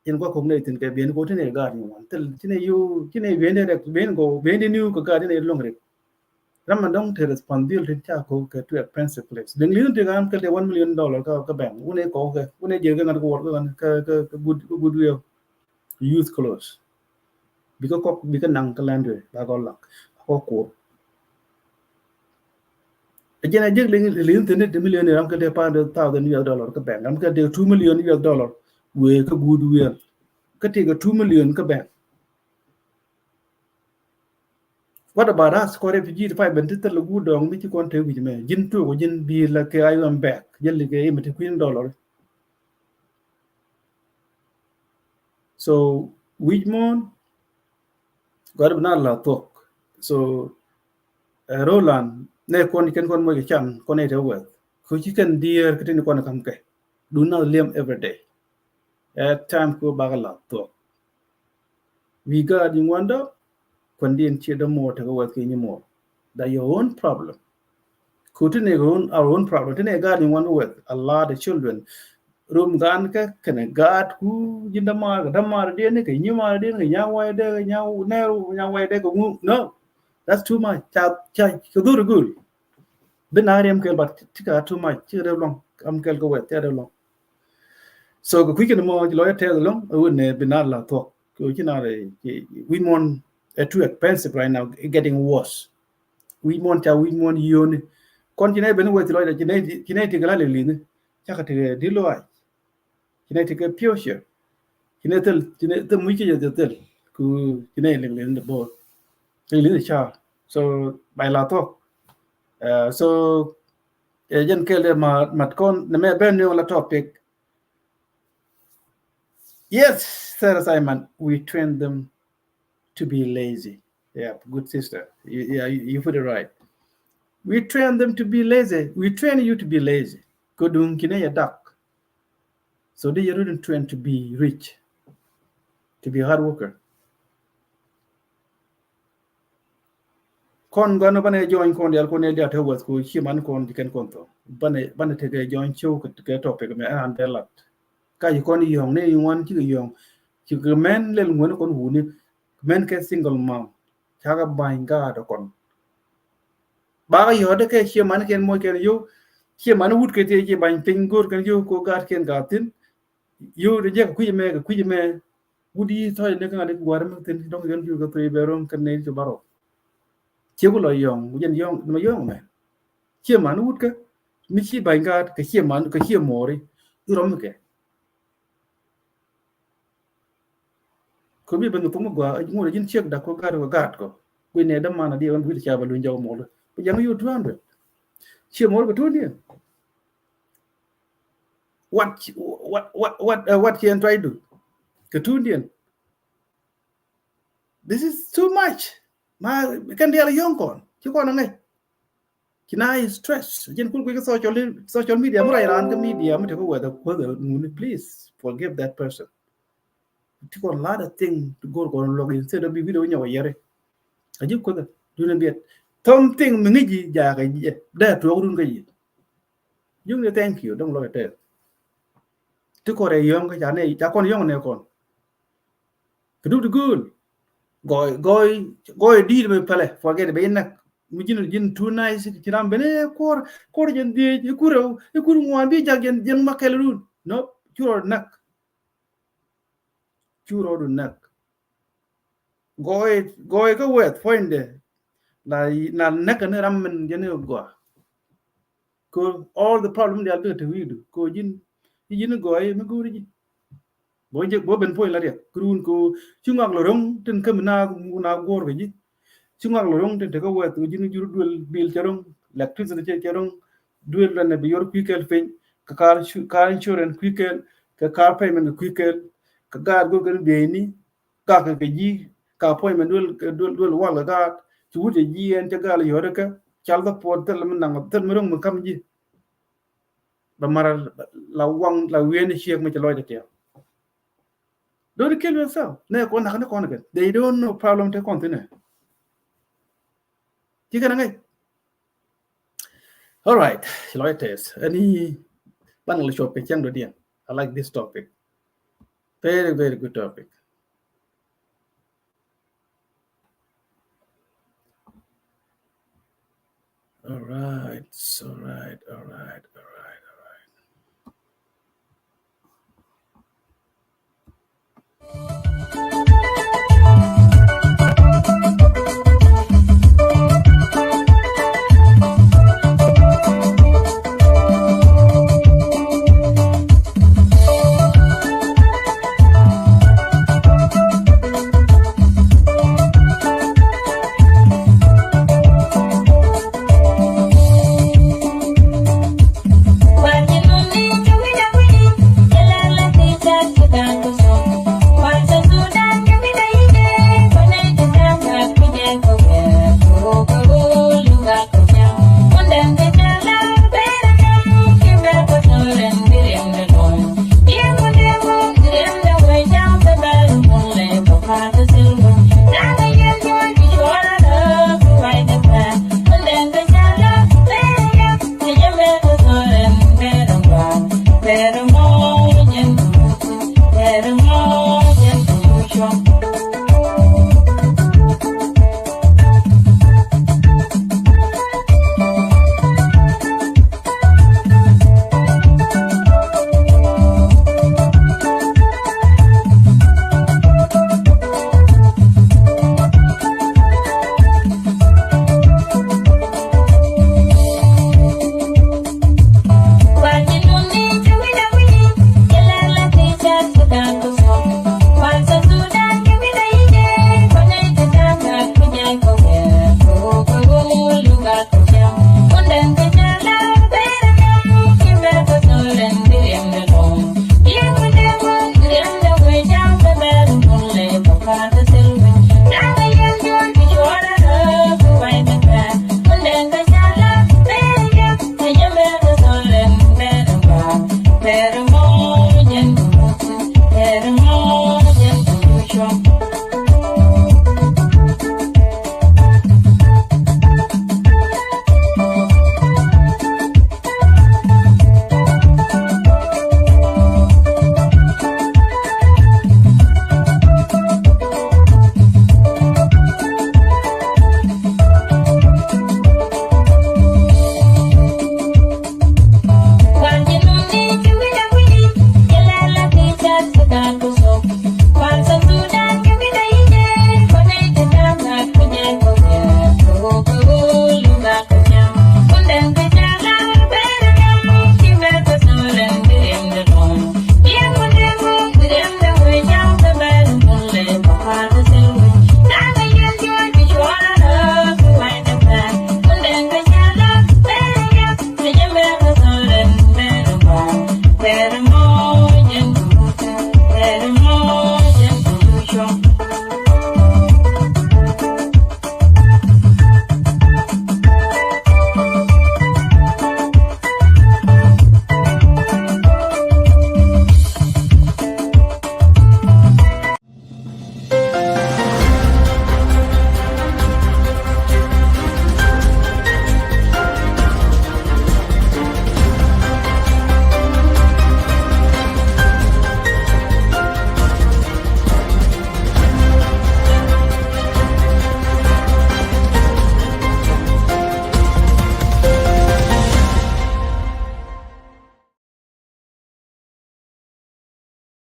In kua kɔŋ ne thin kɛ bien ko tine gaat ni wan thil tine yo tine bien de rek bien ko bien di niw ko gaat ne luŋ rek. Ram man dɔŋ te responsibility ca ko kɛ too expensive place. Deng liu te kan kɛ te one million dollar ka ka bank wune ko kɛ wune jɛ kɛ ŋat ko wor kɛ kan kɛ kɛ good good will. Youth clothes. Bikɛ kɔk bikɛ naŋ kä lɛn duee ba gɔl lak kɔk kuɔr. Jɛn a jek liŋ, liŋ thi̱n ti million, ram kɛ dee pound thousand U S dollar kä bank, ram kɛ dee two million U S dollar wëë kä guut wi̱i̱. Kä ti kɛ two million kä bank. What about us? Kɔn refugee ti pay ben ti thil guut dɔŋ mi ci kɔn te wi̱c mɛ. Ji̱n tuɔk ji̱n bi la kɛ I M F back. Jɛn li kɛ imɛ ti kui̱n dollar. So wi̱c muɔ̱ɔ̱n, gɔaa bi naath la thuɔ̱k. So, eh, Roland, nɛ kɔn kɛn kɔn moc kɛ can, kɔn nɛ te wɛth. Kɛ ci kɛn diɛɛr kä tin kɔn kam kɛ. Duŋ naath liɛm every day. Ɛ time kɛ bakɛ la thuɔ̱k. Wi̱i̱ gaat in wanda, kuandiɛn ciɛ dämuɔɔr tekɛ wɛth kɛ nyimuɔɔr. That your own problem. Ku ti nɛ our own, our own problem. Ti nɛ gaat in wanda wɛth, a lot of children. Rom gan kɛ kɛnɛ gaat ku ji̱n dämaar kɛ dämaar diɛn kɛ nyimaar diɛn kɛ nyawaydɛ kɛ nyaw nɛɛr nyawaydɛ kɛ ŋu. No, that's too much. Ca, ca, kɛ dhur gul. Bi na riɛm kɛl, but ti ka too much. Ti rɛw lɔŋ. Am kɛl kɛ wɛth, ti rɛw lɔŋ. So kɛ kui̱ kɛn mɔ ci lɔcdä tɛth lɔŋ, ɛ wun nɛ bi na la thuɔ̱k. Kɛ ci na rɛ, ci, wi̱i̱ muɔ̱ɔ̱n, eh, too expensive right now, getting worse. Wi̱i̱ muɔ̱ɔ̱n ca wi̱i̱ muɔ̱ɔ̱n yio̱o̱ni. Kɔn ci nɛ ben weth ci lɔcdä, ci nɛ, ci nɛ ti kɛ la lɛ li̱ni. Cakɛ ti di lɔac. Ci nɛ ti kɛ future. Ci nɛ thil, ci nɛ thil muc ci jɛ thil. Ku ci nɛ liŋ liŋ di bo̱o̱r. Liŋ liŋ di ca. So, bay la thuɔ̱k. Uh, so, eh, jɛn kɛl dɛ ma, mat kɔn, nɛ mɛ ben ni wala topic. Yes, Sarah Simon, we train them to be lazy. Yeah, good sister. You, yeah, you, you put it right. We train them to be lazy. We train you to be lazy. Kɛ duŋ kinɛ yɛ dak. So they are really trained to be rich, to be a hard worker. Kɔn gɔn banɛ join kɔn dial kɔn dial te weth ku ci man kɔn di kɛn kɔn thɔ. Banɛ, banɛ te kɛ join show kɛ, kɛ topic mɛ an dɛ lat. Ka yi kɔn yɔŋ ni ŋuan ci kɛ yɔŋ. Ci kɛ mɛn lɛl ŋuan kɔn wuni. Mɛn kɛ single mom. Cakɛ ba̱ny gaat kɔn. Bakɛ yɔ̱ɔ̱dɛ kɛ cie man kɛn moc kɛn yio̱w. Cie man wut kɛ tëë ci ba̱ny piny go̱o̱r kɛn yio̱w ko gaat kɛn gaat thi̱n. Yio̱w dee jɛ kɛ kui̱c mɛ, kɛ kui̱c mɛ. Wut yi thɔc ni kä ŋa̱t gua̱r mi thi̱n dɔ̱ŋ yɔn yio̱w kɛ thɔc bɛ ro̱ŋ kɛn nɛy ti barɔw. Cie ku lɔ yɔ̱ŋ, ku jɛn yɔ̱ŋ, ni ma yɔ̱ŋ mɛ. Cie man wut kɛ, mi ci ba̱ny gaat, kɛ cie man, kɛ cie mɔɔri. Irɔm kɛ. Kɛ bi ben thok mi gɔaa, ŋot ji̱n ciek dak kɔ gaat kɔ gaat kɔ. Kui̱ nɛ däman a diɛ ɣän wi̱i̱ ca bɛ luny jɔk mɔl. Bi jaŋ yio̱w two hundred. Ciek mɔl kɛ tuundiɛn. What, what, what, what, uh, what can try do? Kɛ tuundiɛn. This is too much. Ma kɛn diaal yɔ̱ŋ kɔn. Ci kɔn a ŋäc. Ci na stress. Jɛn kul kui̱ kɛ social, social media. Mi ray ran kɛ media mi te kɛ wɛth a kuäth a ŋuni, please forgive that person. Ti kɔn lot of thing ti go̱r kɔn lɔk, instead of bi video nyɔk a yɛri. A ji̱ kuäth a duni biɛt. Something mi ŋi̱ci jakä jiɛ. Dee tuɔk run kä jiɛ. Ji̱ ŋi̱ thank you. Dɔ̱ŋ lɔk a tɛth. Ti kɔn rɛ yɔ̱ŋ kä ca nɛ, ca kɔn yɔ̱ŋ nɛ kɔn. Kɛ dup ti gööl. Gɔɔy, gɔɔy, gɔɔy di̱i̱t mi pɛlɛ, forget it, bɛ in näk. Mi ji̱n, ji̱n too nice, ci ram ben, eh, kuɔr, kuɔr jɛn dhiec, ikur rɛw, ikur ŋuan, bi jak jɛn, jɛn ma kɛl run. No, cu rɔ näk. Cu rɔ du näk. Gɔɔy, gɔɔy kä wɛth puɔ̱nydɛ. La, la näk ni ram min jɛn i̱ gɔaa. Ko all the problem dial bikɛ te wi̱i̱du. Ko ji̱n, ji̱n gɔɔy mi go̱o̱ri ji̱. Bo jɛ, bo ben puɔ̱ny la riɛk. Kɛ run ko ci ŋɔak lɔ ro̱ŋ tin kämi na, na guɔ̱ɔ̱r kɛ ji̱. Ci ŋɔak lɔ ro̱ŋ tin te kä wɛth ko ji̱n jur duel bil cɛ ro̱ŋ, electricity cɛ, cɛ ro̱ŋ, duel lɛn bi yor kui̱ kɛl piny, kɛ car insu-, car insurance kui̱ kɛl, kɛ car payment kɛ kui̱ kɛl, kɛ gaat go̱o̱r kɛn bieyni, Ka kɛ kɛ ji̱, ka appointment duel, duel, duel wal kɛ gaat, ci wut cɛ ji̱ ɛn cɛ gal yɔ̱t kɛ, cal dhɔ puɔt thil mi naŋ, thil mi ro̱ŋ mi kam ji̱. Bɛ mar la waŋ, la wi̱i̱n ciek mi cɛ lɔcdɛ tiɛm. Don't kill yourself. Nɛ kɔn nak ni kɔn kɛ. They don't know problem te kɔn thinɛ. Ci kɛn ŋäc. All right, ci lɔc tɛth. Ɛn i̱ ban la cuɔp kɛ cäŋ dɔ̱diɛn. I like this topic. Very, very good topic. All right, all right, all right, all right, all right.